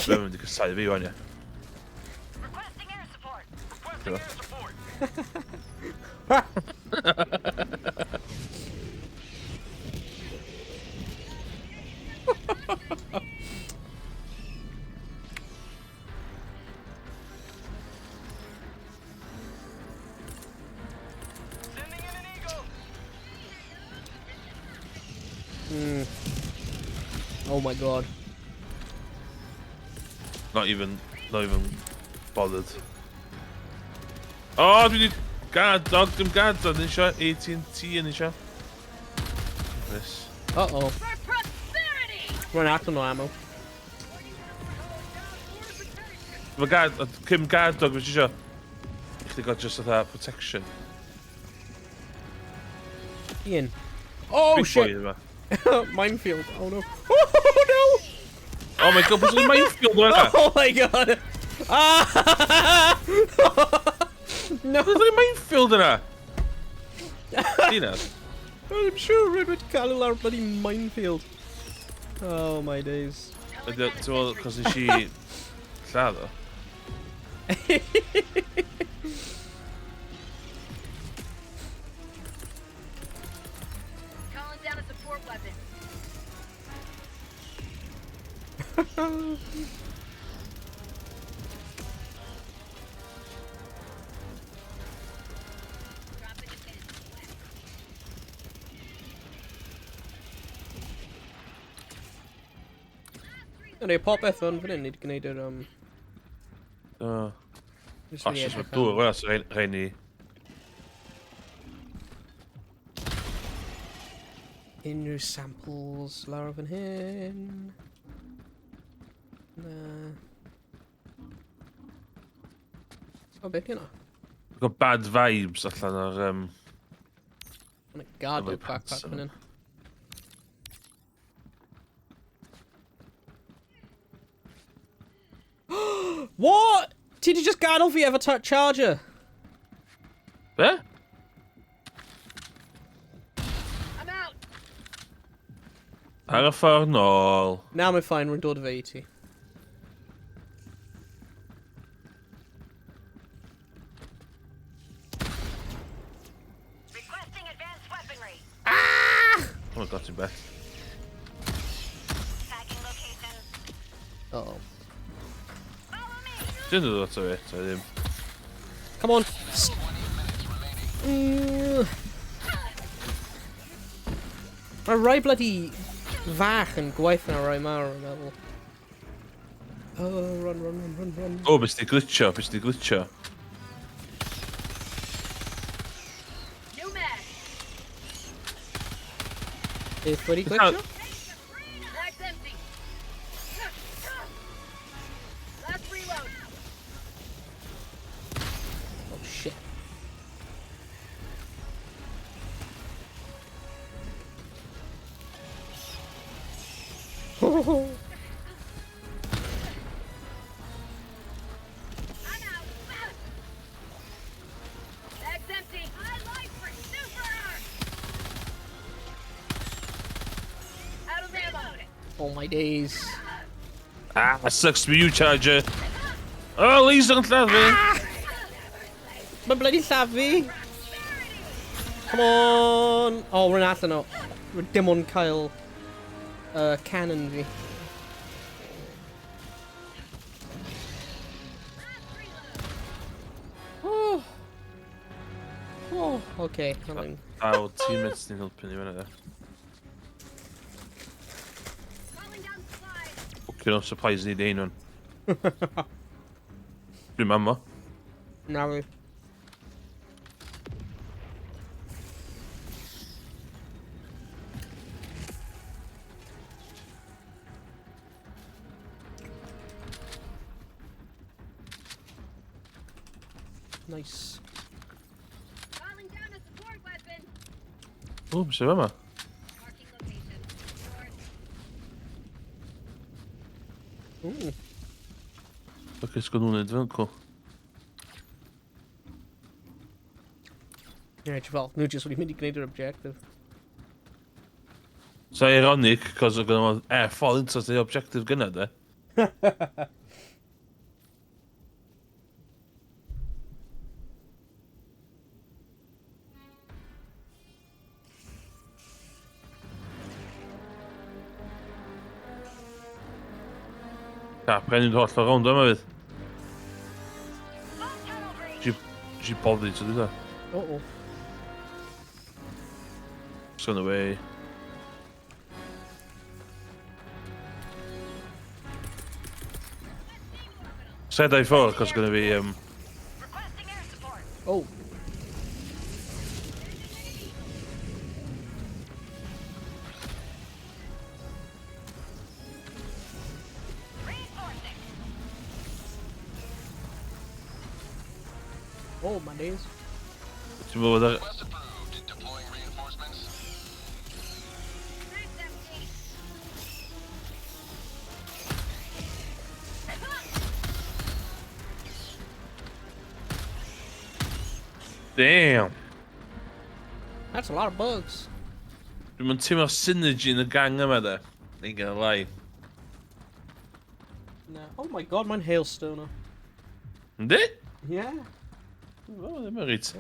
[SPEAKER 3] Mae'n mynd i gysau fi wan, ie.
[SPEAKER 4] Requesting air support.
[SPEAKER 2] Requesting air support. Sending in an eagle.
[SPEAKER 1] Oh my god.
[SPEAKER 3] Not even, not even bothered. Oh, dwi wedi... Guard dog, dim guard dog, yn isio. AT&T yn isio. This.
[SPEAKER 1] Uh-oh.
[SPEAKER 5] For prosperity.
[SPEAKER 1] Run out o ammo.
[SPEAKER 3] Mae guard, Kim guard dog fi isio. I chdi gael just fatha protection.
[SPEAKER 1] Ian. Oh,
[SPEAKER 3] Big boy
[SPEAKER 1] shit!
[SPEAKER 3] yma.
[SPEAKER 1] Minefield. Oh no. Oh no!
[SPEAKER 3] Oh my god, beth yw'n minefield yna?
[SPEAKER 1] Oh my god! Ah! No!
[SPEAKER 3] Beth yw'n minefield yna? Dina.
[SPEAKER 1] I'm sure Red would cael lawr bloody minefield. Oh my days.
[SPEAKER 3] Ydy, ti'n meddwl, cos nes i lladd o?
[SPEAKER 5] Dropping a pin. West.
[SPEAKER 1] Yna, popeth yn fan hyn, ni wedi gwneud yr...
[SPEAKER 3] O.
[SPEAKER 1] Jyst
[SPEAKER 3] Os
[SPEAKER 1] wedi
[SPEAKER 3] oes mae
[SPEAKER 1] edrych ar-
[SPEAKER 3] dŵr, wel, so rhaid ni...
[SPEAKER 1] Unrhyw samples lawr fan hyn. Na. O, beth yna?
[SPEAKER 3] Got bad vibes allan o'r...
[SPEAKER 1] Mae'n gadael
[SPEAKER 3] Efo'i
[SPEAKER 1] backpack
[SPEAKER 3] pants
[SPEAKER 1] fan hyn. What? Ti di just gadael fi efo charger?
[SPEAKER 3] Be?
[SPEAKER 5] I'm out.
[SPEAKER 3] Ar y ffordd nôl.
[SPEAKER 1] Na, mae'n fine, rwy'n dod o fe i ti.
[SPEAKER 4] Requesting advanced weaponry.
[SPEAKER 3] Oh my god, ti'n bell.
[SPEAKER 4] Tagging location.
[SPEAKER 1] Uh-oh.
[SPEAKER 4] Follow me.
[SPEAKER 3] Ti'n dod ato fi, ta ddim.
[SPEAKER 1] Come on. Mae rai bloody fach yn gwaith na rai mawr, yn meddwl. Oh, run, run, run, run, run.
[SPEAKER 3] O, beth di glitcho, beth di glitcho.
[SPEAKER 5] New mag.
[SPEAKER 1] Beth wedi glitcho?
[SPEAKER 5] Mag's empty. Last reload.
[SPEAKER 1] Oh, shit.
[SPEAKER 5] I'm out. Mag's empty. I like for super. Out of ammo.
[SPEAKER 1] Oh my days.
[SPEAKER 3] Ah, sucks for you, Charger. Oh, laser yn lladd fi.
[SPEAKER 1] Mae'n bloody lladd fi. Come on. Oh, rwy'n allan o. Rwy'n dim ond cael cannon fi. Oh. Oh, okay. Coming.
[SPEAKER 3] Dal teammates ni'n helpu ni fyna, de.
[SPEAKER 5] Calling down supplies.
[SPEAKER 3] Bwcio nhw supplies ni deun nhw'n. Dwi'n ammo.
[SPEAKER 1] Na fi. Nice.
[SPEAKER 5] Calling down a support weapon.
[SPEAKER 3] O, beth sy'n yma?
[SPEAKER 5] Marking location. North.
[SPEAKER 1] Ooh.
[SPEAKER 3] Look, it's nhw'n neud fe'n cool.
[SPEAKER 1] Yeah, fel, nhw jyst wedi mynd i gwneud yr objective.
[SPEAKER 3] So ironic, cos oedd gynnu fo fall into the objective gynna, de. Ta, pren i'n holl o rownd yma fydd.
[SPEAKER 4] Bomb tunnel breach.
[SPEAKER 3] Gi boddi, ti'n dweud?
[SPEAKER 1] Uh-oh.
[SPEAKER 3] It's on the way. Said I ffwrdd, cos gynna fi,
[SPEAKER 4] Requesting air support.
[SPEAKER 1] Oh.
[SPEAKER 4] Reinforcing.
[SPEAKER 1] Oh, my days.
[SPEAKER 3] Ti'n bod ar...
[SPEAKER 2] Request approved. Deploying reinforcements.
[SPEAKER 5] Mag's empty.
[SPEAKER 3] Damn!
[SPEAKER 1] That's a lot of bugs.
[SPEAKER 3] Dwi'n mynd teimlo synergy yn y gang yma, de. Ain't gonna lie.
[SPEAKER 1] No. Oh my god, mae'n hailstone.
[SPEAKER 3] Yndi?
[SPEAKER 1] Yeah.
[SPEAKER 3] O, ddim yn reit.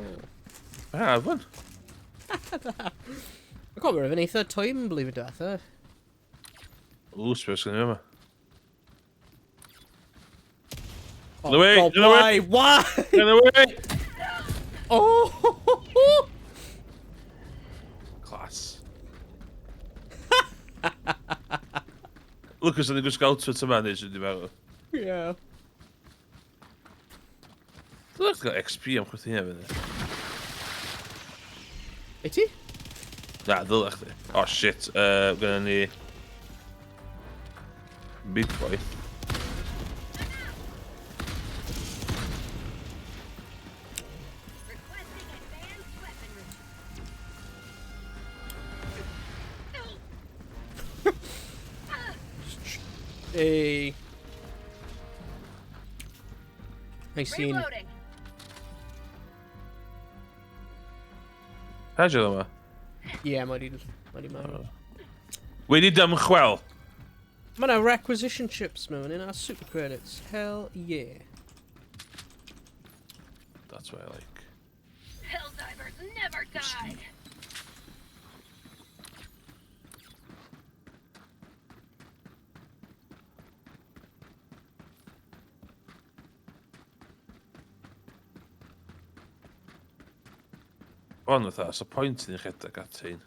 [SPEAKER 3] Ah, fwn.
[SPEAKER 1] I got rid of an eitha twym blwyddyn diwetha.
[SPEAKER 3] O, sbio sgynny yma.
[SPEAKER 1] Oh,
[SPEAKER 3] The way,
[SPEAKER 1] God,
[SPEAKER 3] the way.
[SPEAKER 1] why? Why?
[SPEAKER 3] Get away!
[SPEAKER 1] Oh!
[SPEAKER 3] Class. Lucas, o'n i'n gwisgo outfit yma neu sy'n meddwl.
[SPEAKER 1] Yeah.
[SPEAKER 3] Dwi'n gael XP am chwythu hynna fyny.
[SPEAKER 1] Wyt ti?
[SPEAKER 3] Na, ddylech chdi. Oh shit, gynna ni... Big boy.
[SPEAKER 5] Requesting advanced weaponry.
[SPEAKER 1] Hey. Nice scene.
[SPEAKER 5] Reloading.
[SPEAKER 3] Pa jydd yma?
[SPEAKER 1] Yeah, mae di marw.
[SPEAKER 3] Wedi dymchwel.
[SPEAKER 1] Mae 'na requisition chips mewn in our super credits. Hell yeah.
[SPEAKER 3] That's what I like.
[SPEAKER 5] Helldivers never died.
[SPEAKER 3] Ond fatha, so pwynt i ni rhedeg at hyn.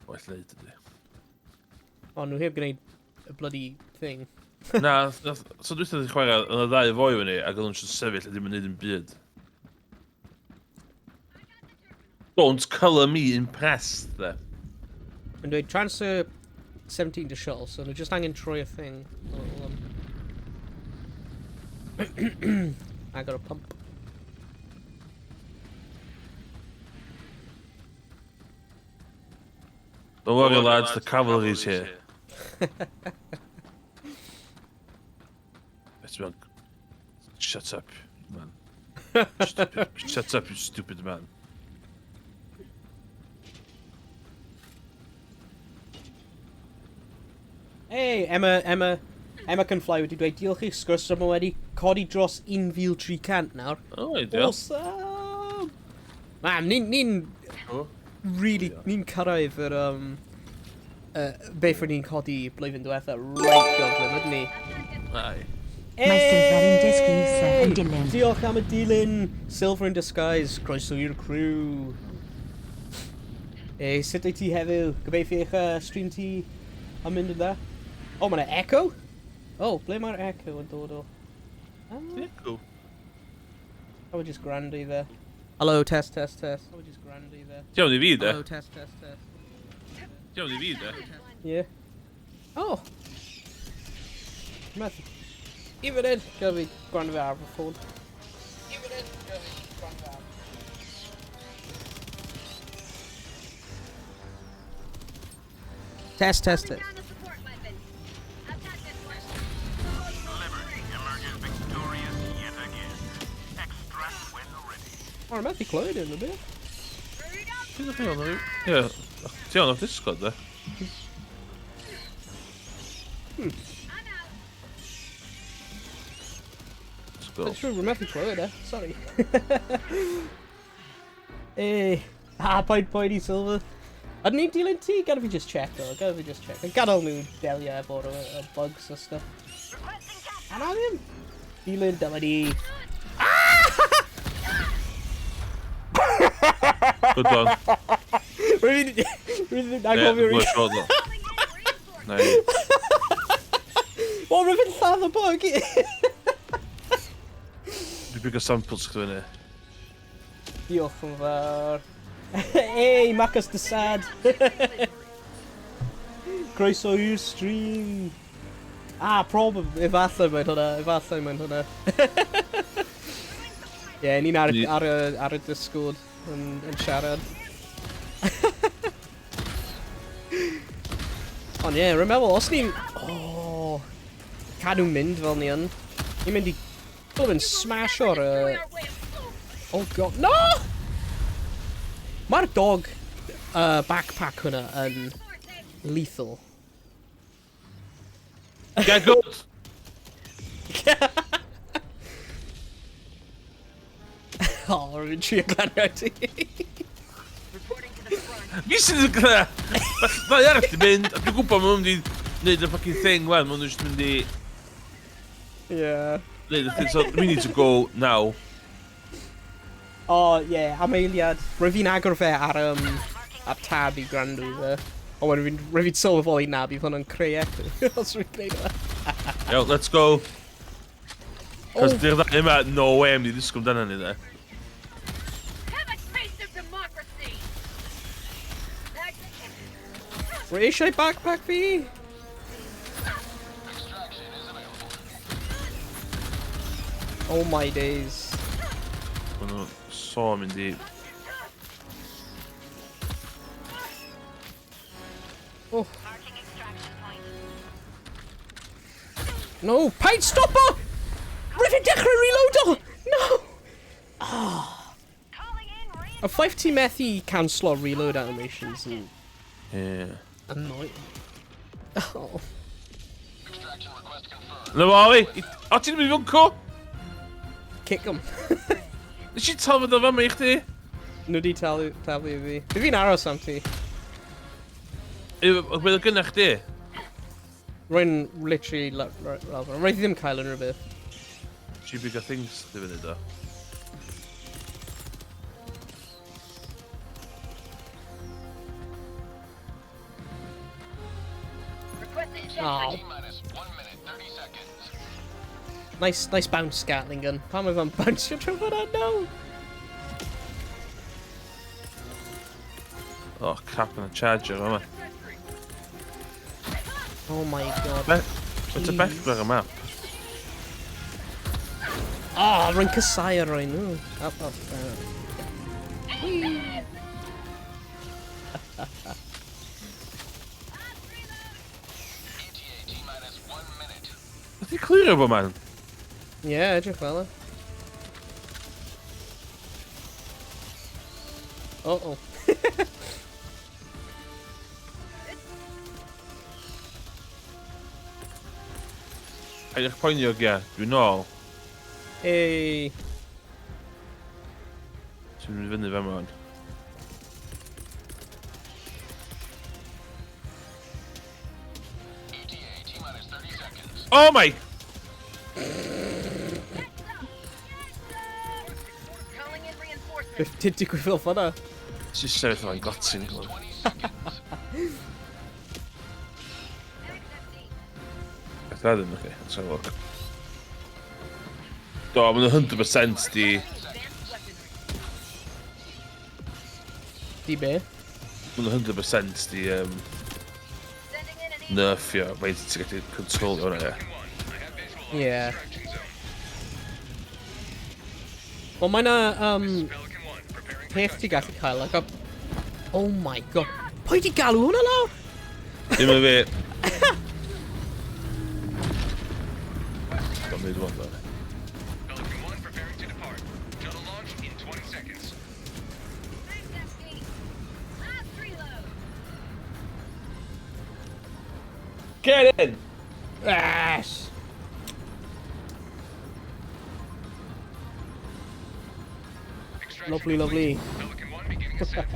[SPEAKER 3] Well neud ydi.
[SPEAKER 1] O, nhw heb gwneud y bloody thing.
[SPEAKER 3] Na, so dwi'n wedi chwarae, yn y ddau foi fyny, ac oedd nhw'n jyst sefyll a ddim yn neud yn byd. Don't colour me impressed, de.
[SPEAKER 1] Yn dweud transfer 17 to shuttle, so nhw just angen troi y thing. I got a pump.
[SPEAKER 3] Don't worry, lads, the cavalry's here. Beth ti'n Shut up, man. Stupid. Shut up, you stupid man.
[SPEAKER 1] Hey, Emma, Emma, Emma can fly wedi dweud diolch i'ch sgwrs yma wedi codi dros 1,300 nawr.
[SPEAKER 3] Oh, ideal.
[SPEAKER 1] Awesome! Mam, ni'n ni
[SPEAKER 3] Oh.
[SPEAKER 1] really, ni'n cyrraedd yr, beth o'n ni'n codi blwyddyn diwetha reit gyflym, ydyn ni?
[SPEAKER 3] Aye.
[SPEAKER 4] Mae Silver in Disguise yn dilyn.
[SPEAKER 1] Diolch am y dilyn! Silver in Disguise, croeso i'r crew. Ei, sut wyt ti heddiw? Gobeithio eich stream ti yn mynd yn dda. O, oh, mae yna echo? O, oh, ble mae'r echo yn dod o? Ah,
[SPEAKER 3] Cool.
[SPEAKER 1] I would just gwrando i fe. Hello, test, test, test. I would just gwrando i fe.
[SPEAKER 3] Iawn i fi, de.
[SPEAKER 1] Hello, test, test, test.
[SPEAKER 3] Iawn i fi, de.
[SPEAKER 1] Yeah. Oh! Methu. Even in, gael fi gwrando fe ar fy ffôn. Even in, gael fi gwrando fe ar. Test, test, test.
[SPEAKER 5] Down a support weapon. I've got this one.
[SPEAKER 2] Liberty emerges victorious yet again. Extract when ready.
[SPEAKER 1] O, oh, methu clywed yn y bit.
[SPEAKER 5] Hurry up.
[SPEAKER 3] Ti'n chi o'n Ie, ti on off Discord, de.
[SPEAKER 5] I'm out.
[SPEAKER 3] Let's go.
[SPEAKER 1] That's true, rwy'n methu clywed e. Sorry. Eh, ah, paid poeni, Silver. Ydyn ni'n dilyn ti? Gada fi just check o, gada fi just check. Gadael nhw delio efo'r bugs a stuff.
[SPEAKER 5] Requesting cap.
[SPEAKER 1] A na ddim. Dilyn, dyma ni.
[SPEAKER 3] Good one.
[SPEAKER 1] Rwy'n rwy'n
[SPEAKER 3] Ie,
[SPEAKER 1] anghofio
[SPEAKER 3] dwi'n
[SPEAKER 1] rhi.
[SPEAKER 3] short though. Nai.
[SPEAKER 1] O, rwy'n fynd lladd y bug!
[SPEAKER 3] Dwi'n pigo samples chdi fyny.
[SPEAKER 1] Diolch yn fawr. Hey, Marcus the Sad. Croeso i'r stream. Ah, probably. Efallai mae'n hwnna. Efallai mae'n hwnna. Ie, yeah, ni'n ar, ar, y, ar y Discord yn siarad. Ond ie, yeah, rwy'n meddwl, os ni'n... Oh, cadw mynd fel ni yn. Ni'n mynd i... Dwi'n mynd smash o'r... Oh god, no! Mae'r dog backpack hwnna yn lethal.
[SPEAKER 3] Get good!
[SPEAKER 1] Oh, rwy'n trio glanio ti.
[SPEAKER 5] Reporting to the front.
[SPEAKER 3] Fi sydd yn gyda... Ddau arall di mynd, a dwi'n gwybod maen nhw'n mynd i wneud y fucking thing wan, maen nhw'n just mynd i...
[SPEAKER 1] Yeah.
[SPEAKER 3] So, we need to go now.
[SPEAKER 1] O, oh, ie, yeah, am eiliad. Rwy fi'n agor fe ar, ar tab i gwrando fe. O, wedyn fi'n rwy fi'n sylweddoli na, bydd hwnna'n creu echo. Os rwy'n gwneud hwnna.
[SPEAKER 3] Iawn, let's go. Cos oh. di'r ddau yma, no way, am di ddisgwyl amdano ni, dde.
[SPEAKER 5] Have a taste of democracy!
[SPEAKER 1] Rwy eisiau backpack fi! Oh my days.
[SPEAKER 3] Maen nhw so mynd i...
[SPEAKER 1] Oh. No, paid stopo! Rwy'n fi'n dechrau reloado! No! Oh. Y ffaith ti methu canslo reload animations yn...
[SPEAKER 3] Yeah.
[SPEAKER 1] Annoying. Oh.
[SPEAKER 3] Na fo, Oli! O, ti'n mynd i fwnco?
[SPEAKER 1] Kick him.
[SPEAKER 3] Nes i tafod o fama i chdi?
[SPEAKER 1] Nhw di talu, taflu i fi. Fi fi'n aros am ti.
[SPEAKER 3] Beth oedd gynna chdi?
[SPEAKER 1] Rwy'n literally... Rwy'n ddim cael unrhyw beth.
[SPEAKER 3] Ti bigger things di fyny do.
[SPEAKER 1] Oh. Nice, nice bounce, Gatling gun. Pam oedd o'n bounce trwy hwnna? No!
[SPEAKER 3] Oh, crap yn y charger yma.
[SPEAKER 1] Oh my god.
[SPEAKER 3] Be It's a bell ar y map.
[SPEAKER 1] Oh, rwy'n casau ar rwy'n nhw. Up, up, Whee!
[SPEAKER 3] Ydy clirio bo man?
[SPEAKER 1] Ie, yeah, edrych fel e. Uh-oh.
[SPEAKER 3] Paid â'ch poeni o gia, dwi'n nôl.
[SPEAKER 1] Hey.
[SPEAKER 3] Ti'n mynd fyny fe ma'n. Oh my!
[SPEAKER 1] Beth ti'n digwydd fel fanna?
[SPEAKER 3] Ti'n sefyll o'n gotyn. Beth ddim, oce, let's have a look. Do, maen nhw 100% di...
[SPEAKER 1] Di be?
[SPEAKER 3] Maen nhw 100% di nerfio, faint ti'n gallu controlio hwnna, ie.
[SPEAKER 1] Yeah. Wel, mae na, peth ti gallu cael, like a... Oh my god. Pwy di galw hwnna lawr?
[SPEAKER 3] Dim yn fi. Don't need one, though.
[SPEAKER 2] Pelican 1 preparing to depart. Shuttle launch in 20 seconds.
[SPEAKER 3] Get in!
[SPEAKER 1] Yes!
[SPEAKER 2] Extraction
[SPEAKER 1] Lovely,
[SPEAKER 2] complete.
[SPEAKER 1] lovely.
[SPEAKER 2] Pelican 1 beginning ascent.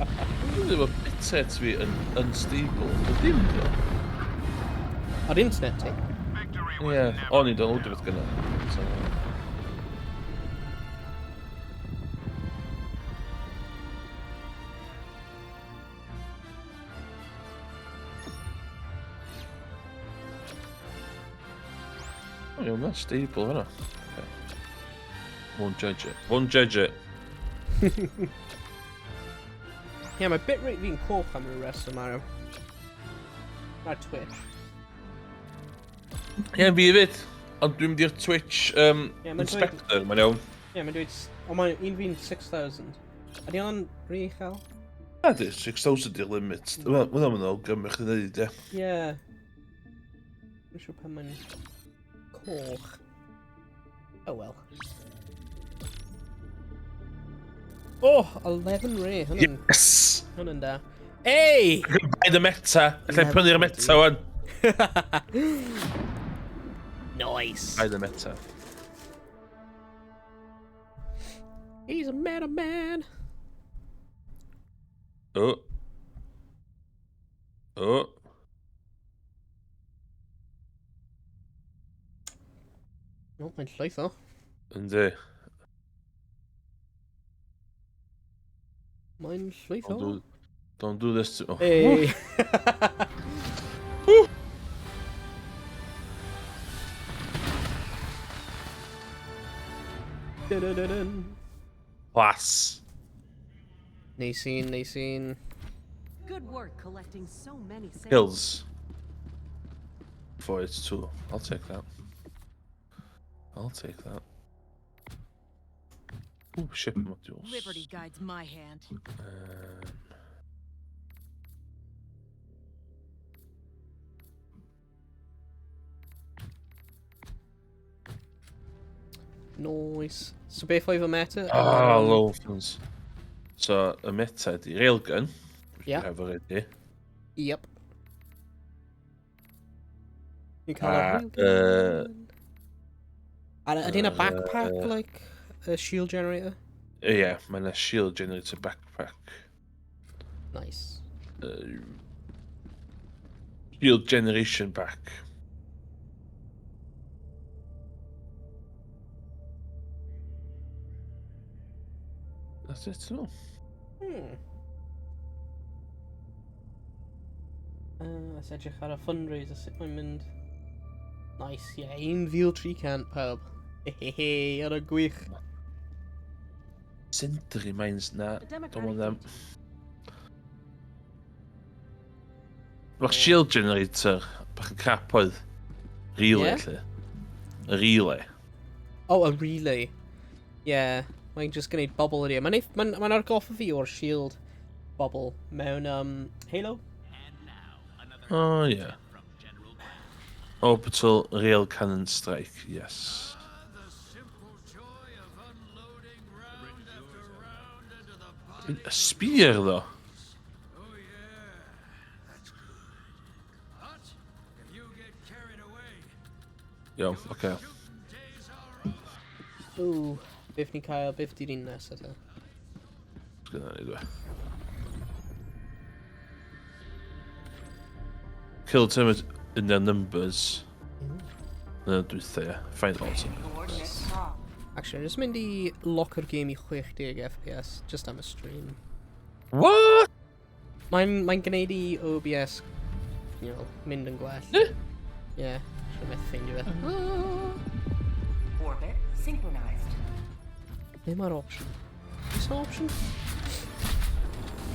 [SPEAKER 3] Dwi'n efo bitrate fi yn unstable. Ond dim do.
[SPEAKER 1] Ar internet ti?
[SPEAKER 2] Victory was
[SPEAKER 3] Ie,
[SPEAKER 2] never
[SPEAKER 3] o'n i'n downloadio beth gynna. So... O, iawn, that's stable hwnna. Okay. Won't judge it. Won't judge it.
[SPEAKER 1] Ie, mae bitrate fi'n coch am ryw reswm ar, ar Twitch.
[SPEAKER 3] Ie, fi hefyd. Ond dwi'n mynd i'r Twitch
[SPEAKER 1] Ie, mae'n dweud-
[SPEAKER 3] inspector, mae'n iawn.
[SPEAKER 1] Ie, mae'n dweud... O, mae un fi'n 6,000. Ydy hwnna'n rhy uchel?
[SPEAKER 3] Na di, 6,000 di'r limit. Wel, mae'n mynd awgrymu chdi ddeud, ie.
[SPEAKER 1] Ie. Dwi'n siŵr pan mae'n coch. Oh well. Oh, 11 ray. Hwna'n
[SPEAKER 3] Yes!
[SPEAKER 1] hwnna'n da. Hey!
[SPEAKER 3] I can buy the meta. Alla i prynu'r meta wan.
[SPEAKER 1] Nice.
[SPEAKER 3] Buy the meta.
[SPEAKER 1] He's a meta man.
[SPEAKER 3] Oh. Oh.
[SPEAKER 1] O, mae'n llwytho.
[SPEAKER 3] Yndi.
[SPEAKER 1] Mae'n llwytho.
[SPEAKER 3] Don't do this to... Oh.
[SPEAKER 1] Hey. Dun-dun-dun-dun.
[SPEAKER 3] Class.
[SPEAKER 1] Neis un, neis un.
[SPEAKER 6] Good work collecting so many samples.
[SPEAKER 3] Kills. 482. I'll take that. I'll take that. Ooh, ship modules.
[SPEAKER 6] Liberty guides my hand.
[SPEAKER 1] Nice. So beth oedd y meta?
[SPEAKER 3] Ah, low funds. So, y meta di railgun. Which
[SPEAKER 1] Yeah.
[SPEAKER 3] we have already.
[SPEAKER 1] Yep. Ni'n cael
[SPEAKER 3] A,
[SPEAKER 1] y railgun. A ydy hynna backpack, like, a shield generator?
[SPEAKER 3] Ie, yeah, mae yna shield generator backpack.
[SPEAKER 1] Nice.
[SPEAKER 3] Shield generation back. That's it, no.
[SPEAKER 1] Let's edrych ar y fundraiser sut mae'n mynd. Nice, ie, yeah, 1,300 pawb. Hehehe, ar y gwych.
[SPEAKER 3] Sentry mines na.
[SPEAKER 6] The
[SPEAKER 3] Don't
[SPEAKER 6] Democratic
[SPEAKER 3] want them.
[SPEAKER 6] Party.
[SPEAKER 3] Mae'r shield generator bach yn crap oedd. Relay,
[SPEAKER 1] Ie?
[SPEAKER 3] lle. Y relay.
[SPEAKER 1] Oh, a relay. Yeah, mae'n just gwneud bubble ydi. e. Mae'n ma ma argoffa fi o'r shield bubble mewn Halo.
[SPEAKER 3] Oh, yeah. Orbital rail cannon strike, yes. A spear, though. Iawn, oce.
[SPEAKER 1] Ooh, beth ni'n cael, beth di'r un nesaf te?
[SPEAKER 3] Sgynna ni dwi. Kill termite in their numbers. Na, dwytha, ie. Find all
[SPEAKER 4] Coordinates locked.
[SPEAKER 1] Actually, I'm just mynd i locko'r game i 60 FPS, just am y stream.
[SPEAKER 3] What?
[SPEAKER 1] Mae'n mae gwneud i OBS, mynd yn gwell.
[SPEAKER 3] Eh?
[SPEAKER 1] Yeah, siwr methu ffeindio fe.
[SPEAKER 4] Orbit synchronized.
[SPEAKER 1] Be mae'r option? Is no option?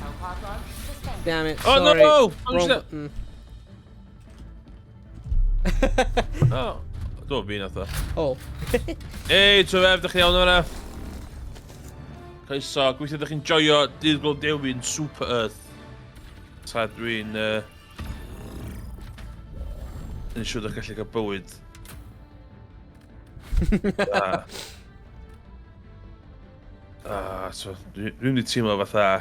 [SPEAKER 4] Hellpod launch suspended.
[SPEAKER 1] Damn it,
[SPEAKER 3] Oh,
[SPEAKER 1] sorry.
[SPEAKER 3] no!
[SPEAKER 1] Wrong
[SPEAKER 3] Wrong
[SPEAKER 1] button.
[SPEAKER 3] Oh, dwi'n fi nath o.
[SPEAKER 1] Oh.
[SPEAKER 3] Ei, ti'n fef, dych chi iawn o'na? Croeso, gweithio ydych chi'n joio Dydd Gwyl Dewi'n Super Earth. Tra dwi'n... Yn siŵr ydych gallu cael bywyd. Da. Ah, so, dwi'n mynd i teimlo fatha...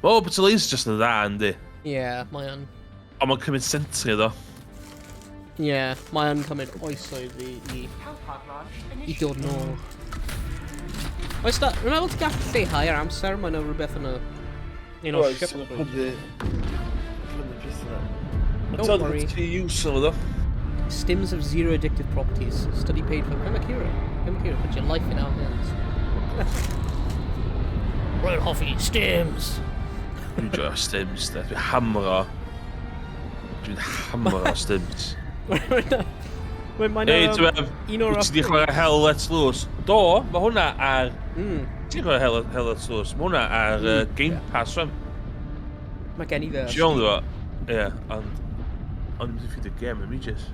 [SPEAKER 3] Mae Orbital Laser just yn dda, yndi?
[SPEAKER 1] Yeah, mae yn.
[SPEAKER 3] Ond mae'n cymryd sentry, ddo.
[SPEAKER 1] Yeah, mae yn cymryd oesoedd i,
[SPEAKER 4] Hellpod launch
[SPEAKER 1] i
[SPEAKER 4] initiated.
[SPEAKER 1] dod nôl. Oes da, rwy'n meddwl ti'n gallu lleihau'r amser, mae'n rhywbeth yn y... Un o'r ship. Don't worry.
[SPEAKER 3] Ti use o, ddo.
[SPEAKER 1] Stims of zero addictive properties. Study paid for Primakira. Primakira, put your life in our hands. Rwy'n hoffi stims!
[SPEAKER 3] Dwi'n joio stims, de. Dwi'n hamro. Dwi'n hamro stims.
[SPEAKER 1] Mae'n
[SPEAKER 3] Ei, ti'n meddwl,
[SPEAKER 1] un o'r
[SPEAKER 3] wyt ti 'di chwarae Hell Let Loose? Do, mae hwnna ar... Ti'n chwarae Hell Let Loose? Mae hwnna ar Game Pass, rwan.
[SPEAKER 1] Mae gen i fe.
[SPEAKER 3] Ti'n iawn ddo? Ie, ond... Ond dwi'n ffeindio game am ages.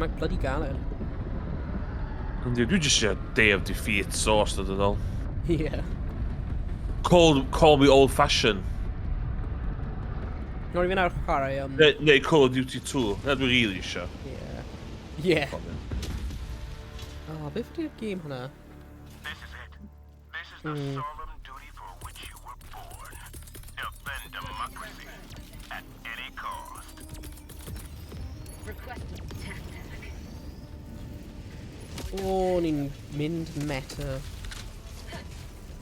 [SPEAKER 1] Mae'n bloody galed.
[SPEAKER 3] Yndi, dwi'n just eisiau Day of Defeat source dod yn ôl.
[SPEAKER 1] Yeah.
[SPEAKER 3] Call me old fashion.
[SPEAKER 1] Not even ar chwarae.
[SPEAKER 3] Neu Call of Duty 2. Na dwi'n really eisiau.
[SPEAKER 1] Yeah. Oh, beth ydy'r game hwnna?
[SPEAKER 2] This is it. This is the solemn duty for which you were born. Defend democracy at any cost.
[SPEAKER 5] Requesting tech pack.
[SPEAKER 1] O, ni'n mynd meta.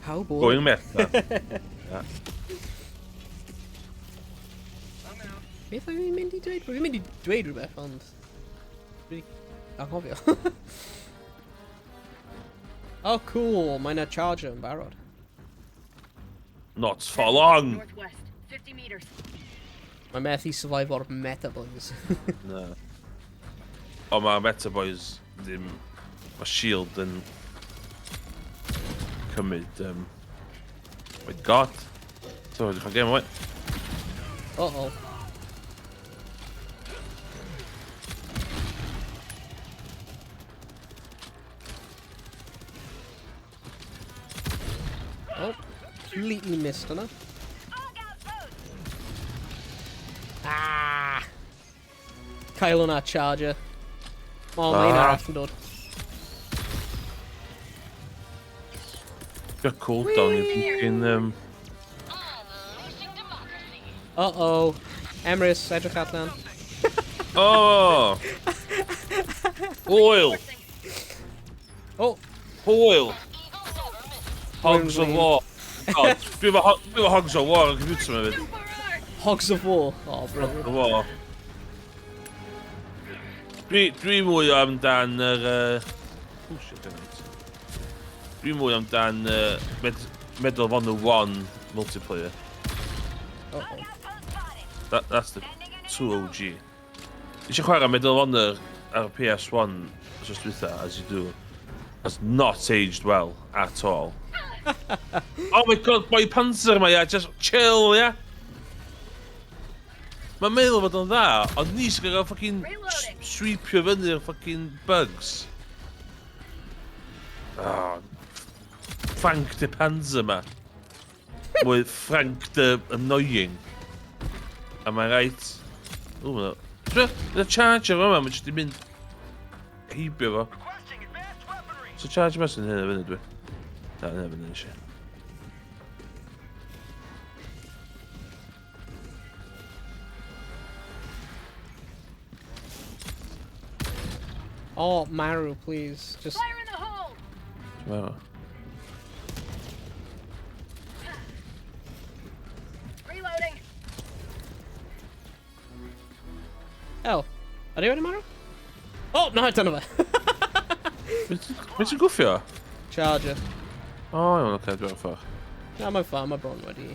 [SPEAKER 1] How boring.
[SPEAKER 3] Going meta.
[SPEAKER 1] Beth o'n i'n mynd i dweud? Rwy'n mynd i dweud rhywbeth, ond... Dwi 'di anghofio. Oh, cool. Mae yna charger yn barod.
[SPEAKER 3] Not for long.
[SPEAKER 5] Northwest, 50 meters.
[SPEAKER 1] Mae methu survive o'r meta boys.
[SPEAKER 3] Na. O, mae Meta Boys ddim... Mae Shield yn cymryd... Oh my god. So, edrych ar gêm, oed.
[SPEAKER 1] Uh-oh. Oh, completely missed hwnna. Ah! Cael hwnna charger. O, mae un
[SPEAKER 3] Ah.
[SPEAKER 1] arall yn dod.
[SPEAKER 3] Dwi'n cooldown i'n fucking...
[SPEAKER 1] Uh-oh. Emrys, edrych allan.
[SPEAKER 3] Oh! Oil!
[SPEAKER 1] Oh,
[SPEAKER 3] Oil! Hogs of War. God, dwi efo Hogs of War yn computer yma fyd.
[SPEAKER 1] Hogs of War. Oh, brilliant.
[SPEAKER 3] Hogs of War. Dwi mwy amdan yr... Oh shit, damn it. Dwi mwy amdan Medal of Honor 1 multiplayer.
[SPEAKER 1] Uh-oh.
[SPEAKER 3] That's the 2 OG. Eisiau chwarae Medal of Honor ar PS1 wsos dwytha, as you do. Has not aged well at all. Oh my god, boy Panzer yma, yeah, just chill, yeah. Mae'n meddwl fod o'n dda, ond ni sy'n gael fucking
[SPEAKER 5] Reloading.
[SPEAKER 3] sweepio fyny'r fucking bugs. Oh, Frank the Panzer yma. Mwy Frank the Annoying. Am I right? Ww, mae'n... Mae'n charger yma, mae'n jyst i mynd heibio fo.
[SPEAKER 2] Requesting advanced weaponry.
[SPEAKER 3] So charge yma sy'n hynna fyny dwi. Na, hynna fyny eisiau.
[SPEAKER 1] Oh, Maru, please. Just...
[SPEAKER 5] Fire in the hole!
[SPEAKER 3] Ti'n meddwl?
[SPEAKER 5] Reloading!
[SPEAKER 1] Oh. Ydy wedi marw? Oh, no, dyna fe.
[SPEAKER 3] Be ti'n gwffio?
[SPEAKER 1] Charger.
[SPEAKER 3] O, iawn, oce, dwi'n ffordd.
[SPEAKER 1] Na, mae'n ffa, mae bron wedi...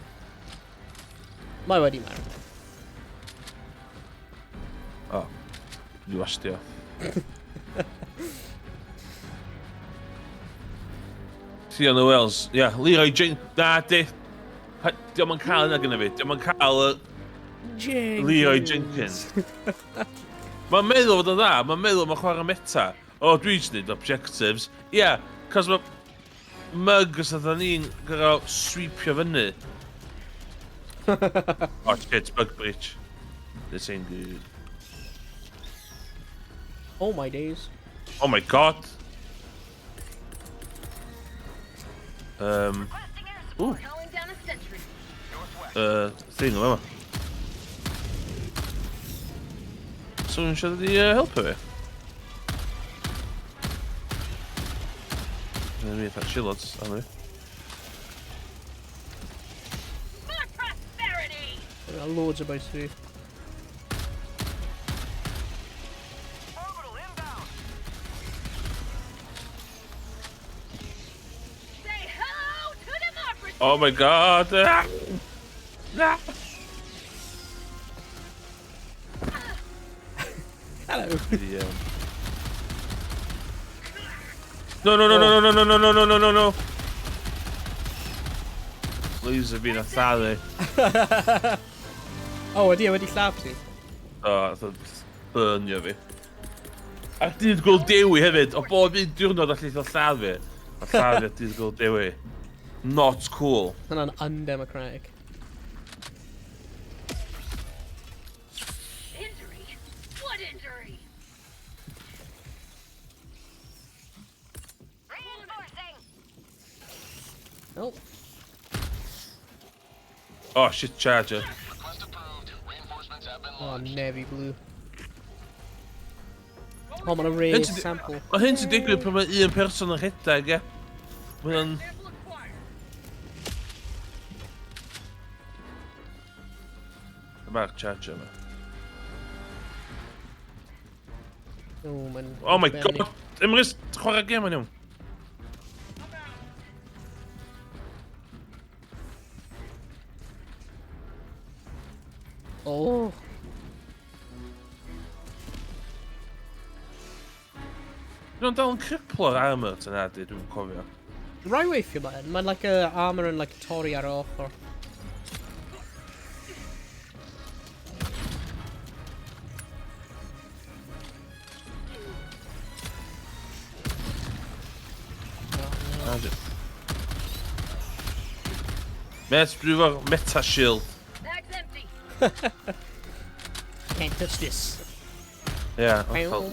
[SPEAKER 1] Mae wedi marw.
[SPEAKER 3] O, dwi wastio. Theon Wells, ie, yeah, Leroy Jenkins, na di. Diolch yn cael yna gyda fi, diolch yn cael y
[SPEAKER 1] Jenkins.
[SPEAKER 3] Leroy Jenkins. Mae'n meddwl fod yn dda, mae'n meddwl mae'n chwarae meta. O, dwi jyst neud objectives. Ie, yeah, cos mae mugs oedd ni'n gyda sweepio fyny. Oh shit, bug breach. This ain't good.
[SPEAKER 1] Oh my days.
[SPEAKER 3] Oh my god. Ooh,
[SPEAKER 5] Calling down a sentry.
[SPEAKER 3] Thing o yma. So yn siarad i helpu fi? Dwi'n mynd i shields arno fi.
[SPEAKER 5] More prosperity!
[SPEAKER 1] There are loads of boys fi.
[SPEAKER 2] Orbital inbound.
[SPEAKER 5] Say hello to democracy!
[SPEAKER 3] Oh my god! Ah! Ah!
[SPEAKER 1] Hello.
[SPEAKER 3] The, No, no, no, no, no, no, no, no, no, no, no, no. Loser fi'n athalu.
[SPEAKER 1] Oh, ydy e wedi lladd ti?
[SPEAKER 3] O, nath o burnio fi. A dydd Gwyl Dewi hefyd, o bob un diwrnod allu o lladd fi. A lladd fi ar dydd Gwyl Dewi. Not cool.
[SPEAKER 1] Hwnna'n undemocratic.
[SPEAKER 5] Injury? What injury?
[SPEAKER 7] Reinforcing.
[SPEAKER 1] Oh.
[SPEAKER 3] Oh, shit, charger.
[SPEAKER 2] Request approved. Reinforcements have been
[SPEAKER 1] Oh, navy blue. O, mae'n rare sample.
[SPEAKER 3] Mae hyn sy'n digwydd pan mae un person yn rhedeg, ie. Mae'n... Mae'r charger yma.
[SPEAKER 1] Oh, mae'n...
[SPEAKER 3] Oh my god! Emrys, chwarae gêm yn iawn.
[SPEAKER 1] Oh.
[SPEAKER 3] Dwi'n dal yn criplo'r armor ta na di, dwi'n cofio.
[SPEAKER 1] Rai weithio mae'n, mae'n like a armor yn like torri ar y ochr.
[SPEAKER 3] Met, dwi efo'r meta shield.
[SPEAKER 5] Bag's empty.
[SPEAKER 1] Can't touch this.
[SPEAKER 3] Yeah.
[SPEAKER 1] Oh,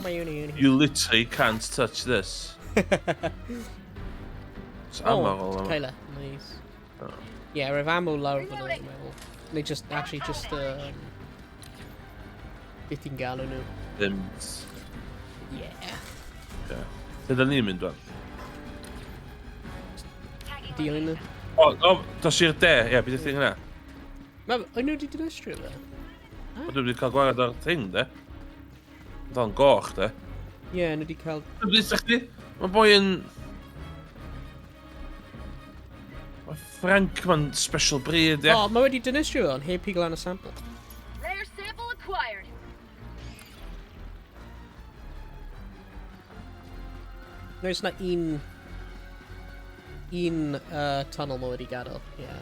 [SPEAKER 3] You literally can't touch this. It's ammo all
[SPEAKER 1] Oh, Kayla, nice.
[SPEAKER 3] Oh.
[SPEAKER 1] Yeah, roedd ammo lawr fan hyn, dwi'n meddwl. Neu just, actually, just, beth ti'n galw nhw.
[SPEAKER 3] Limbs.
[SPEAKER 1] Yeah.
[SPEAKER 3] Yeah. Lle da ni'n mynd wan?
[SPEAKER 1] Dealing nhw.
[SPEAKER 3] O, o, dos i'r de, ie, beth ydych hynna?
[SPEAKER 1] Mae, o'n nhw wedi dinistrio fe?
[SPEAKER 3] O, dwi wedi cael gwared o'r thing, de. Dal yn goch, de.
[SPEAKER 1] Ie, yeah, nhw wedi cael...
[SPEAKER 3] Dwi'n dweud chdi, mae boi yn... Mae Frank ma'n special breed, ie.
[SPEAKER 1] O, mae wedi dinistrio fe, ond heb pigo lan y sample.
[SPEAKER 5] Rare sample acquired.
[SPEAKER 1] There's na un... Un tunnel mae wedi gadael, yeah.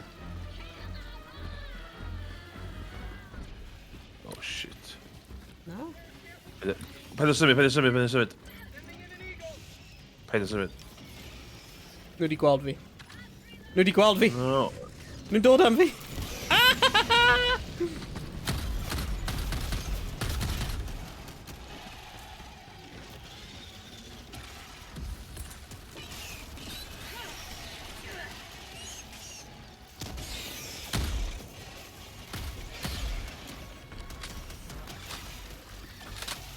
[SPEAKER 3] Oh, shit.
[SPEAKER 1] Na?
[SPEAKER 3] Paid o symud, paid o symud, paid o symud. Paid o symud.
[SPEAKER 1] Nhw wedi gweld fi. Nhw wedi gweld fi.
[SPEAKER 3] No.
[SPEAKER 1] Nhw'n dod am fi.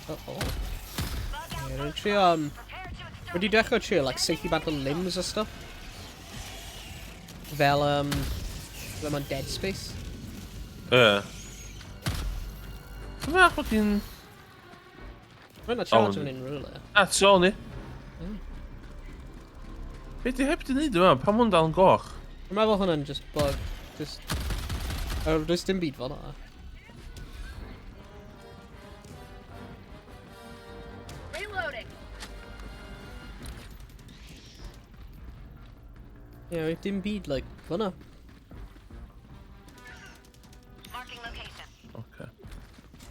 [SPEAKER 1] Uh-oh. Yeah, nhw'n trio, wedi dechrau trio, like, saethu bant o limbs a stuff. Fel, fel mewn Dead Space.
[SPEAKER 3] Ie. Dwi'n meddwl bod hi'n...
[SPEAKER 1] Mae'n charge
[SPEAKER 3] Oh,
[SPEAKER 1] yn unrhyw le.
[SPEAKER 3] Na, tu ôl ni. Be di heb di wneud yma? Pam hwn dal yn goch?
[SPEAKER 1] Dwi'n meddwl hwnna'n just bug. Just... Oh, does dim byd fel 'na.
[SPEAKER 5] Reloading.
[SPEAKER 1] Ie, yeah, dim byd, like, fyna.
[SPEAKER 4] Marking location.
[SPEAKER 3] Oce.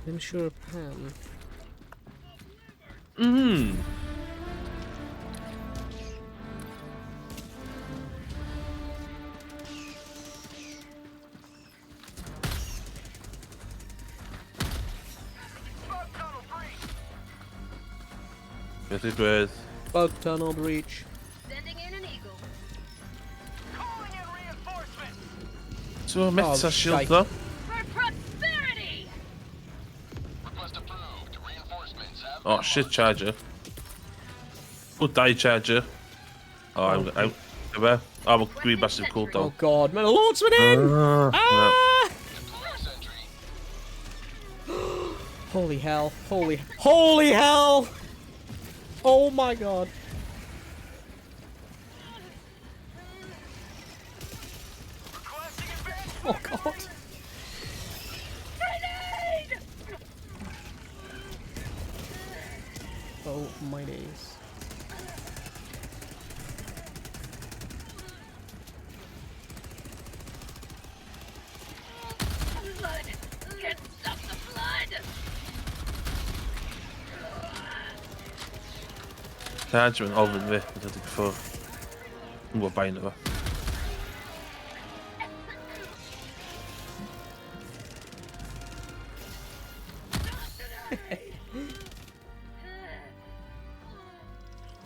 [SPEAKER 1] Ddim siŵr pam.
[SPEAKER 3] Beth digwydd?
[SPEAKER 1] Bug tunnel breach.
[SPEAKER 5] Sending in an eagle.
[SPEAKER 2] Calling in reinforcements.
[SPEAKER 3] Ti'n meta
[SPEAKER 1] Oh,
[SPEAKER 3] shield
[SPEAKER 1] shite.
[SPEAKER 3] ddo?
[SPEAKER 5] For prosperity!
[SPEAKER 2] Request approved. Reinforcements have
[SPEAKER 3] Oh, shit, charger. Good die charger. Oh, I'm... Be? Oh, mae green massive
[SPEAKER 1] Oh
[SPEAKER 3] cooldown.
[SPEAKER 1] god, mae'n loads fan hyn!
[SPEAKER 3] Ah,
[SPEAKER 1] Ah!
[SPEAKER 2] deploying sentry.
[SPEAKER 1] Holy hell, holy, holy hell! Oh my god.
[SPEAKER 2] Requesting advanced.
[SPEAKER 1] Oh god.
[SPEAKER 5] Grenade!
[SPEAKER 1] Oh my days.
[SPEAKER 5] Blood! Can't stop the blood!
[SPEAKER 3] Charger yn ofyn fi, yn dod i gyffwrdd. Yn gwybod bain efo.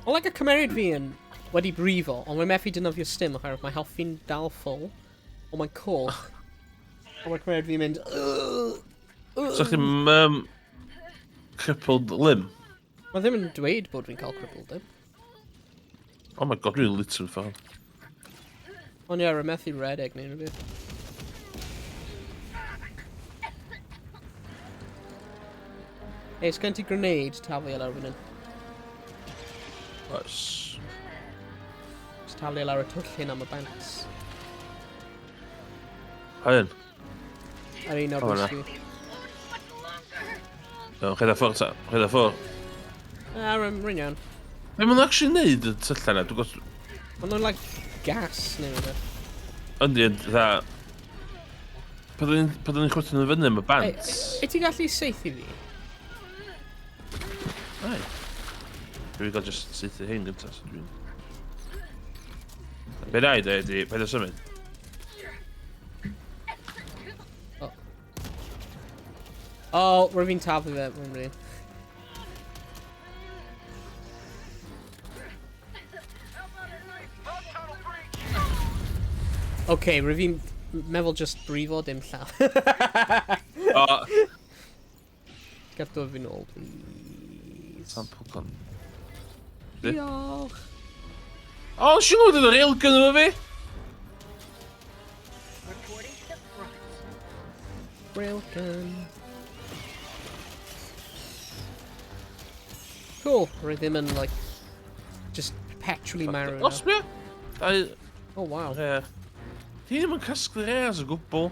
[SPEAKER 1] Ond like y cymeriad fi yn wedi brifo, ond mae'n methu defnyddio stim oherwydd mae health fi'n dal full, ond mae'n coch. Ond mae cymeriad fi'n mynd... "Ugh, ugh."
[SPEAKER 3] So chdi'n crippled limb?
[SPEAKER 1] Mae ddim yn dweud bod fi'n cael crippled, dim.
[SPEAKER 3] Oh my god, dwi'n literally ffordd.
[SPEAKER 1] Ond ie, rwy'n methu redeg neu rhywbeth. Hey, sgen ti grenade taflu e lawr fan hyn?
[SPEAKER 3] Oes.
[SPEAKER 1] Just taflu e lawr y twll hyn am y bants.
[SPEAKER 3] Pa un?
[SPEAKER 1] Ar un o'r
[SPEAKER 3] O, na.
[SPEAKER 1] whisky.
[SPEAKER 3] Iawn, rhaid a ffwrdd ta. Rhaid a ffwrdd.
[SPEAKER 1] Ah, rwy'n iawn.
[SPEAKER 3] Be maen nhw'n actually neud y tyllau na? Dwi'n gwybod...
[SPEAKER 1] Maen nhw'n like gas neu rhywbeth.
[SPEAKER 3] Yndi, yndi, dda... Pan ni'n chwythu nhw fyny am y bant.
[SPEAKER 1] Ei, ti'n gallu seithi fi?
[SPEAKER 3] Ai. Dwi'n gael just seithi hyn gyntaf, so dwi'n... Be na i dweud ydi, paid â symud.
[SPEAKER 1] Oh. Oh, rwy'n fi'n taflu fe, rwy'n rili. Okay, rwy'n fi'n meddwl just brifo dim llaw.
[SPEAKER 3] O,
[SPEAKER 1] Gad dod fi nôl, please.
[SPEAKER 3] sample con.
[SPEAKER 1] Diolch.
[SPEAKER 3] O, nes i ngwybod y railgun efo fi!
[SPEAKER 5] Reporting to the front.
[SPEAKER 1] Railgun. Cool. Rwy ddim yn, like, just perpetually marw
[SPEAKER 3] O,
[SPEAKER 1] now.
[SPEAKER 3] sbio! Dau...
[SPEAKER 1] Oh, wow.
[SPEAKER 3] Rare. Ti ddim yn casglu rares o gwbl.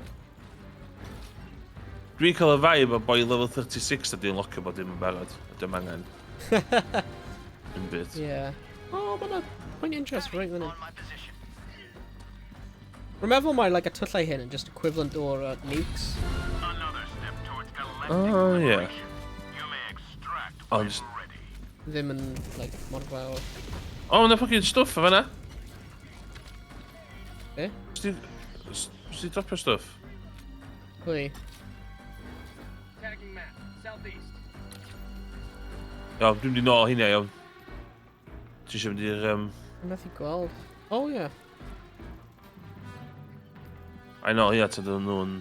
[SPEAKER 3] Dwi'n cael y vibe o boi level 36 a dwi'n locio bod dim yn barod. A dim angen. Dim byd.
[SPEAKER 1] Yeah. Oh, mae'n point interest right fan hyn.
[SPEAKER 2] On my position.
[SPEAKER 1] Rwy'n meddwl mae, like, y tyllau hyn yn just equivalent o'r nukes.
[SPEAKER 2] Another step towards galactic
[SPEAKER 3] Oh, yeah.
[SPEAKER 2] liberation. You may extract
[SPEAKER 3] Oh,
[SPEAKER 2] when
[SPEAKER 3] just-
[SPEAKER 2] ready.
[SPEAKER 1] Ddim yn, like, mor fawr.
[SPEAKER 3] O, mae'n fucking stwff o fan'na.
[SPEAKER 1] Be?
[SPEAKER 3] Sdi dropio stwff?
[SPEAKER 1] Pwy?
[SPEAKER 7] Tagging map, southeast.
[SPEAKER 3] Iawn, dwi'n mynd i nôl hynna, iawn. Ti eisiau mynd i'r...
[SPEAKER 1] Rwy'n methu gweld. Oh, yeah.
[SPEAKER 3] I know, hynna, tydyn nhw'n...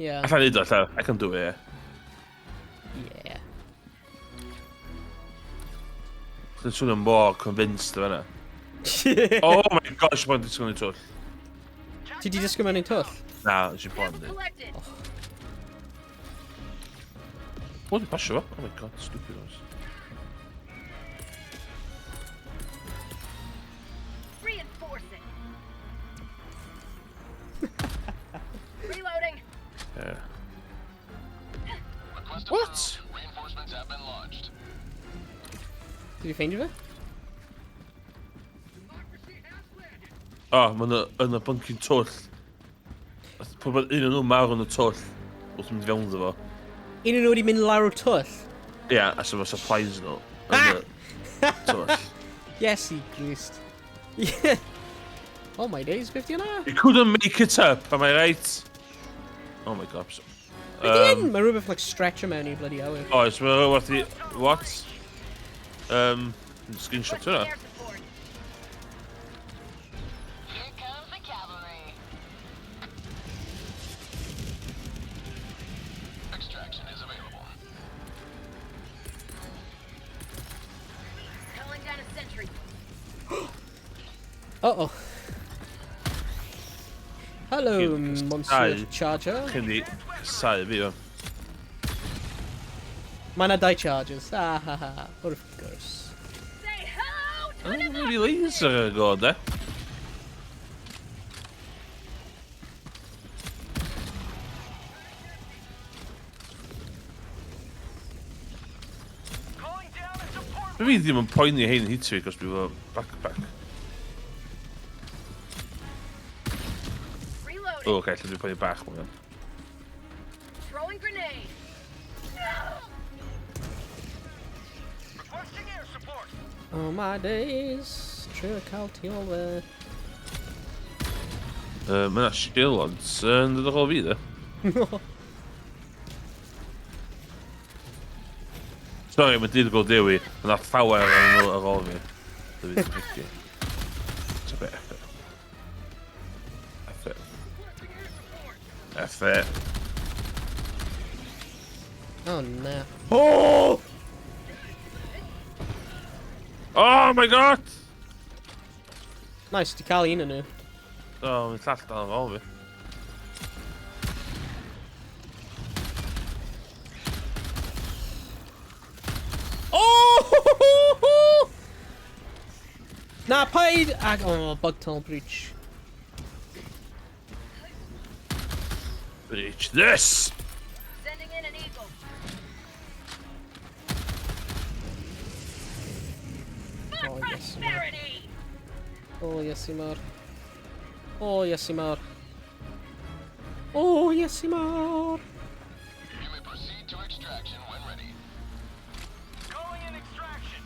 [SPEAKER 1] Yeah.
[SPEAKER 3] Alla neud o, alla. I can do it, yeah.
[SPEAKER 1] Yeah.
[SPEAKER 3] Dwi'n swnio mor convinced o fan'na. Oh my gosh, mae'n disgwyl i twll.
[SPEAKER 1] Ti di disgwyl mewn i twll?
[SPEAKER 3] Na, nes i bron
[SPEAKER 5] Sample
[SPEAKER 3] di.
[SPEAKER 5] collected.
[SPEAKER 3] O, dwi'n pasio fo. Oh my god, stupid oes.
[SPEAKER 5] Reinforcing. Reloading.
[SPEAKER 3] Yeah. What?
[SPEAKER 2] Reinforcements have been launched.
[SPEAKER 1] Did you ffeindio fe?
[SPEAKER 3] O, oh, ma'n yn y bunking twll. Pwy bod un o'n nhw mawr yn y twll wrth mynd fewn iddo fo.
[SPEAKER 1] Un o'n nhw wedi mynd lawr o'r twll?
[SPEAKER 3] Ie, yeah, a so mae supplies nhw yn y twll.
[SPEAKER 1] Yes, he Christ. Yeah. Oh my days, 50 yna.
[SPEAKER 3] You couldn't make it up, am I right? Oh my god. So,
[SPEAKER 1] Be di hyn? Mae rhywbeth like stretcher mewn i bloody awyr.
[SPEAKER 3] Oes, mae rhywbeth i... What? Screenshot
[SPEAKER 5] Requesting
[SPEAKER 3] hwnna.
[SPEAKER 5] air support. Here comes the cavalry.
[SPEAKER 2] Extraction is available.
[SPEAKER 5] Calling down a sentry.
[SPEAKER 1] Uh-oh. Hello,
[SPEAKER 3] Cyn-
[SPEAKER 1] Monsieur
[SPEAKER 3] Dau.
[SPEAKER 1] Charger.
[SPEAKER 3] Chi'n di casau fi, o.
[SPEAKER 1] Mae yna dau chargers. Ah, ha, ha. Wrth gwrs.
[SPEAKER 5] Say hello to
[SPEAKER 3] Oh, maybe laser yn go, de.
[SPEAKER 2] Calling down a support
[SPEAKER 3] Fi ddim yn poeni hein hitio fi, cos dwi efo backpack.
[SPEAKER 5] Reloading.
[SPEAKER 3] O, oce, lle dwi'n poeni bach mwy.
[SPEAKER 5] Throwing grenade.
[SPEAKER 2] Requesting air support.
[SPEAKER 1] Oh my days. Trio cael tu ôl fe.
[SPEAKER 3] Mae yna shields yn dod ar ôl fi, de. Sorry, mae dyn gweld Dewi. Mae yna llawer yn nhw ar ôl fi. Dwi ddim yn picky. Ta be, F it. F it. F it.
[SPEAKER 1] Oh, na.
[SPEAKER 3] Oh! Oh my god!
[SPEAKER 1] Nice, di cael un yn nhw.
[SPEAKER 3] O, mae'n llall dal yn ôl fi.
[SPEAKER 1] Oh! Na, paid! Ag, oh, bug tunnel breach.
[SPEAKER 3] Breach this!
[SPEAKER 5] Sending in an eagle. For
[SPEAKER 1] Oh, yes, ma'am.
[SPEAKER 5] prosperity!
[SPEAKER 1] Oh, Iesu mawr. Oh, Iesu mawr. Oh, Iesu mawr.
[SPEAKER 2] You may proceed to extraction when ready.
[SPEAKER 7] Calling in extraction.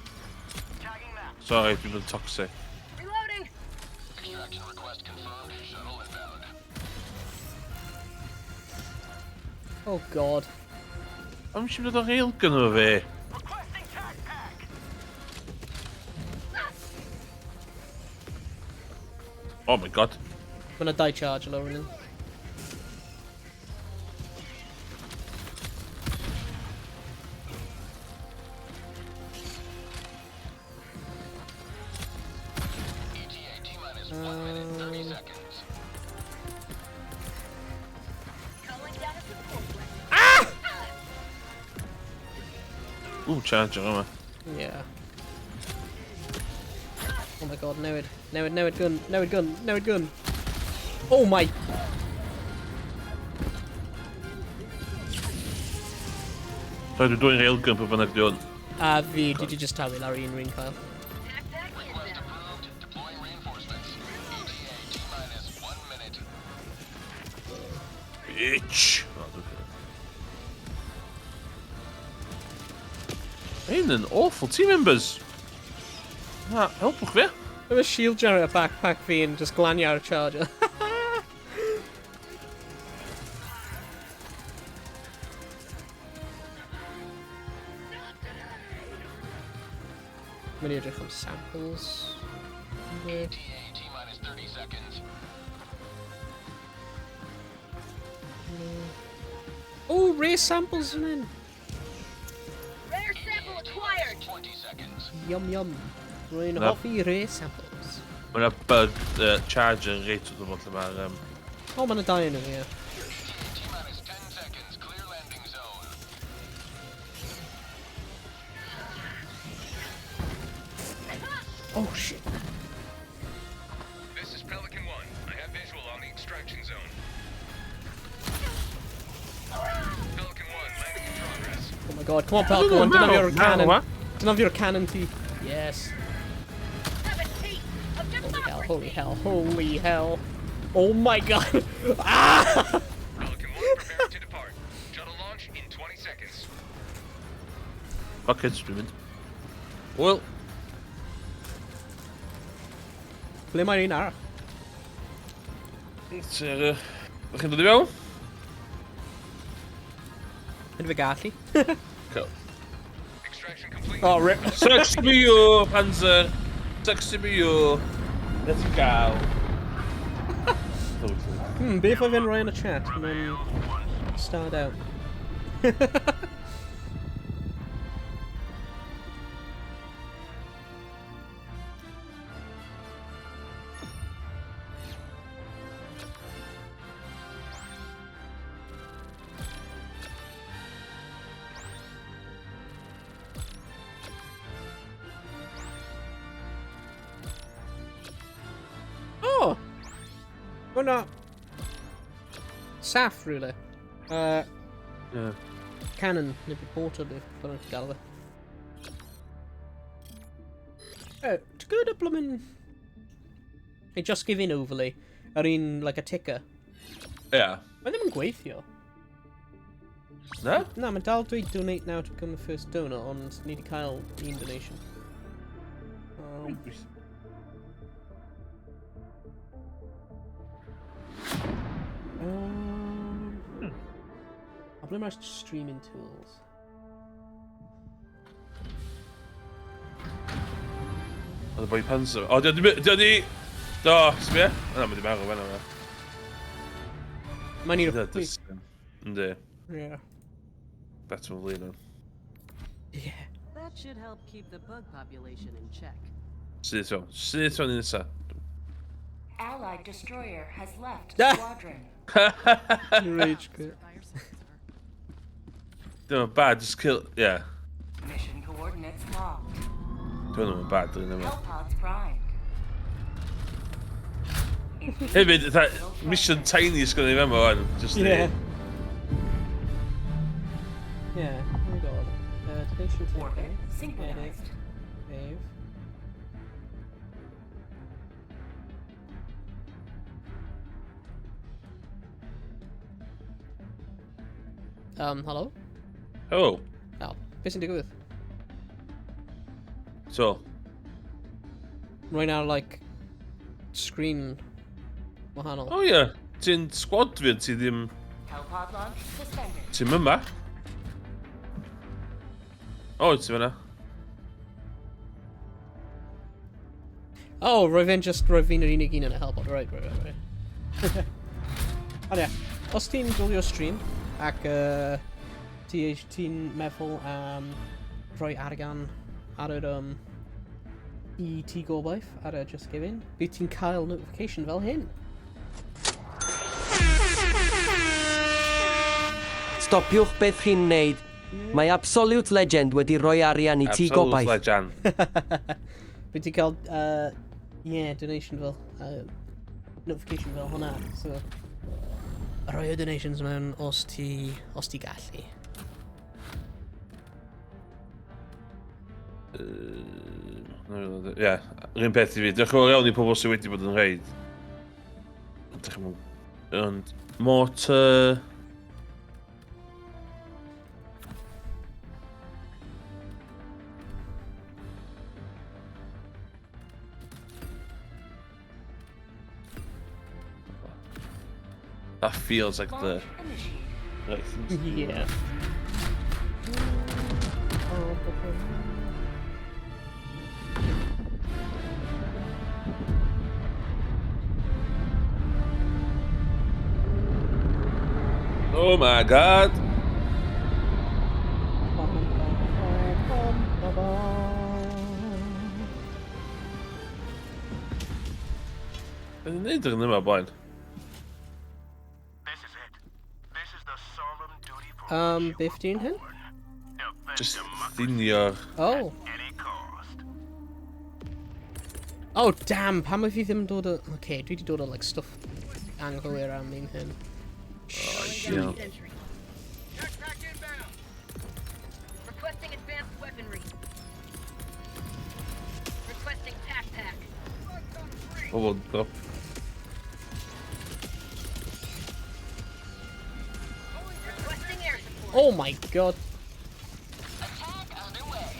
[SPEAKER 7] Tagging map.
[SPEAKER 3] Sorry, dwi'n mynd toxic.
[SPEAKER 5] Reloading!
[SPEAKER 2] Extraction request confirmed. Shuttle inbound.
[SPEAKER 1] Oh, God.
[SPEAKER 3] Pam eisiau mynd o railgun efo fi?
[SPEAKER 7] Requesting tac pack.
[SPEAKER 3] Oh my god.
[SPEAKER 1] Mae yna dau charge lawr yn nhw.
[SPEAKER 2] ETA T minus 1 minute 30 seconds.
[SPEAKER 5] Calling down a support weapon.
[SPEAKER 3] Ooh, charger yma.
[SPEAKER 1] Yeah. Oh my god, newid. Newid, newid gun, newid gun, newid gun. Oh my...
[SPEAKER 3] Sorry, dwi'n dwy'n railgun pwy bynnag di hwn.
[SPEAKER 1] A fi, dwi di just talu lawr un ring cael.
[SPEAKER 5] Tac pack
[SPEAKER 2] Request
[SPEAKER 5] inbound.
[SPEAKER 2] approved. Deploying reinforcements. ETA T minus 1 minute.
[SPEAKER 3] Bitch! O, dwi'n credu. Hyn yn awful team members. Na, helpwch fi.
[SPEAKER 1] Efo shield generator backpack fi yn just glanio ar y charger. Mynd i edrych am samples. Ynddi.
[SPEAKER 2] ETA T minus 30 seconds.
[SPEAKER 1] Oh, rare samples yn hyn.
[SPEAKER 5] Rare sample acquired!
[SPEAKER 2] 20 seconds.
[SPEAKER 1] Yum yum. Rwy'n
[SPEAKER 3] Na.
[SPEAKER 1] hoffi rare samples.
[SPEAKER 3] Mae yna bug charger reit wrth ymwneud lle mae'r...
[SPEAKER 1] O, mae yna dau yn nhw, ie.
[SPEAKER 2] ETA T minus 10 seconds. Clear landing zone.
[SPEAKER 1] Oh, shit.
[SPEAKER 7] This is Pelican 1. I have visual on the extraction zone. Pelican 1, landing in progress.
[SPEAKER 1] Oh my god, come on Pelican One, don't have your
[SPEAKER 3] Na,
[SPEAKER 1] cannon.
[SPEAKER 3] na.
[SPEAKER 1] Don't have your cannon ti. Yes.
[SPEAKER 5] Have a taste of
[SPEAKER 1] Holy hell,
[SPEAKER 5] democracy!
[SPEAKER 1] holy hell, holy hell. Oh my god. Ah!
[SPEAKER 7] Pelican 1 preparing to depart. Shuttle launch in 20 seconds.
[SPEAKER 3] Fuck it, dwi'n mynd. Wel,
[SPEAKER 1] Ble mae'r un arall?
[SPEAKER 3] Ti'n... Ydych chi'n dod i mewn?
[SPEAKER 1] Yn fy gallu.
[SPEAKER 3] Cool.
[SPEAKER 7] Extraction complete.
[SPEAKER 1] Oh, rip.
[SPEAKER 3] Sucks to be you, Panzer. Sucks to be you. Let's go.
[SPEAKER 1] Beth oedd e'n rhoi yn y chat? Mae'n start out. Oh! Hwnna... Saff rhywle.
[SPEAKER 3] Yeah.
[SPEAKER 1] Cannon, neu porter, neu bynnag ti'n gael fe. Ti'n gwybod y blwmin... Ei just give in overlay. Yr un, like, a ticker.
[SPEAKER 3] Yeah.
[SPEAKER 1] Mae ddim yn gweithio.
[SPEAKER 3] Na?
[SPEAKER 1] Na, mae'n dal dweud donate now to become the first donor, ond ni wedi cael un donation. A ble mae'r streaming tools?
[SPEAKER 3] Oedd y boi Panzer. O, di o di... Do, sbia? Na, mae di marw fan'na. fe.
[SPEAKER 1] Mae'n un
[SPEAKER 3] Ie,
[SPEAKER 1] o...
[SPEAKER 3] Yndi.
[SPEAKER 1] Yeah.
[SPEAKER 3] Better yn flin o'n.
[SPEAKER 1] Yeah.
[SPEAKER 6] That That should help keep the bug population in check.
[SPEAKER 3] Syth fewn. Syth fewn i nesa.
[SPEAKER 4] Allied destroyer has left
[SPEAKER 1] Ah!
[SPEAKER 4] squadron.
[SPEAKER 1] Rage quit.
[SPEAKER 6] Fire sensor.
[SPEAKER 3] Dim yn bad, just kill... Yeah.
[SPEAKER 4] Mission coordinates locked.
[SPEAKER 3] Dwi'n yn bad, dwi'n yma.
[SPEAKER 4] Hellpods primed.
[SPEAKER 3] Hefyd, fatha, mission tiny sgynnu i fama wan. Just i...
[SPEAKER 1] Yeah. Yeah, oh my god. Donation taken.
[SPEAKER 4] Orbit synchronized.
[SPEAKER 1] Save. Hello?
[SPEAKER 3] Oh,
[SPEAKER 1] Oh, beth sy'n digwydd?
[SPEAKER 3] so,
[SPEAKER 1] Rwy'n ar, like, screen wahanol.
[SPEAKER 3] oh yeah, ti'n squad fi, ti ddim...
[SPEAKER 4] Hellpod launch suspended.
[SPEAKER 3] Ti'n yma? O, ti fyna.
[SPEAKER 1] Oh, roedd fe'n just, roedd fi'n yr unig un yn y helpod. Right. Ond ie, os ti'n gwylio stream ac ti'n meddwl am rhoi arian ar yr i ti gobaith ar y Just Giving, bydd ti'n cael notification fel hyn.
[SPEAKER 8] Stopiwch beth chi'n neud. Mae Absolute Legend wedi rhoi arian i ti
[SPEAKER 3] Absolute
[SPEAKER 8] gobaith.
[SPEAKER 3] Legend.
[SPEAKER 1] Bydd ti'n cael, yeah, donation fel, notification fel hwnna. So, rhoi y donations mewn os ti gallu.
[SPEAKER 3] Ie, yr un peth i fi. Diolch yn fawr iawn i pobl sydd wedi bod yn rhaid. Diolch yn fawr. Ond, mortar... That feels like the
[SPEAKER 4] Launch initiated.
[SPEAKER 3] right thing to do.
[SPEAKER 1] Yeah.
[SPEAKER 3] Oh my god! Be ni'n neud yr un yma blaen?
[SPEAKER 2] This is it. This is the solemn duty for which you
[SPEAKER 1] Beth di'n hyn?
[SPEAKER 2] were born. Defend
[SPEAKER 3] Just
[SPEAKER 2] democracy
[SPEAKER 3] thinio'r...
[SPEAKER 1] Oh.
[SPEAKER 2] at any cost.
[SPEAKER 1] Oh, damn, pam oedd fi ddim yn dod o... Okay, dwi wedi dod o, like, stuff anghywir am un hyn.
[SPEAKER 3] Iawn.
[SPEAKER 5] Sentry. Requesting advanced weaponry. Requesting tac pack.
[SPEAKER 3] Pobl drop.
[SPEAKER 5] Requesting air support.
[SPEAKER 1] Oh my god.
[SPEAKER 5] Attack underway.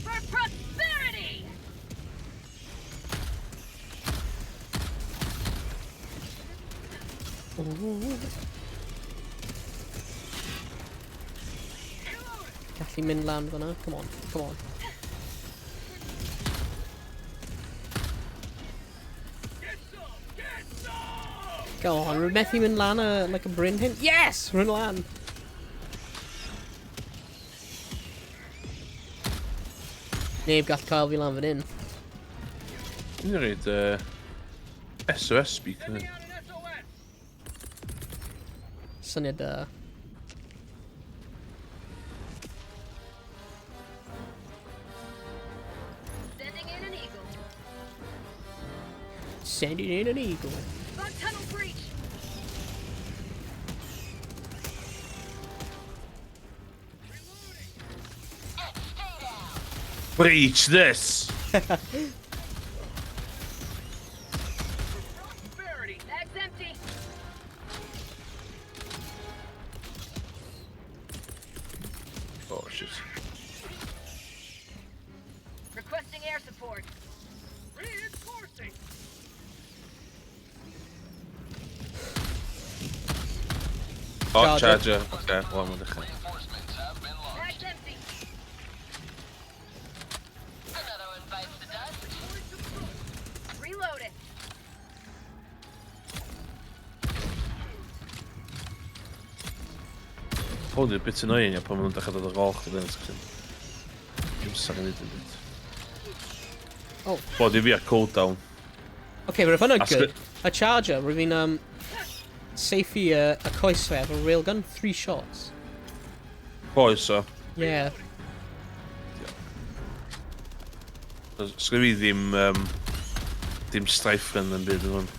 [SPEAKER 5] For prosperity!
[SPEAKER 1] Gallu mynd lan fyna. Come on, come on. Go on, rwy'n methu mynd lan y, like, y bryn hyn. Yes! Rwy'n lan! Neb gall cael fi lan fan hyn.
[SPEAKER 3] Dwi'n rhaid SOS speaker.
[SPEAKER 1] Syniad da.
[SPEAKER 5] Sending in an eagle.
[SPEAKER 1] Sending in an eagle.
[SPEAKER 5] Bug tunnel breach.
[SPEAKER 3] Breach this!
[SPEAKER 5] Bag's empty.
[SPEAKER 3] Oh shit.
[SPEAKER 5] Requesting air support.
[SPEAKER 7] Reinforcing.
[SPEAKER 3] Oh,
[SPEAKER 1] Charger.
[SPEAKER 3] charger. Okay, wel, mae'n dechrau.
[SPEAKER 5] Bag's empty. Another one bites the dust. Reload it.
[SPEAKER 3] Hwn yw'r bit annoying a pan maen nhw'n dechrau dod ar ôl chdi dyn, ti'n Amser yn neud yn byd.
[SPEAKER 1] Oh.
[SPEAKER 3] Bod i fi ar cooldown.
[SPEAKER 1] Okay, roedd hwnna'n
[SPEAKER 3] A
[SPEAKER 1] good. Y charger, roedd fi'n seifi y coes fe efo railgun, 3 shots.
[SPEAKER 3] Coes o.
[SPEAKER 1] Yeah.
[SPEAKER 3] Sgynna fi ddim, dim strife gun yn byd yn hwn.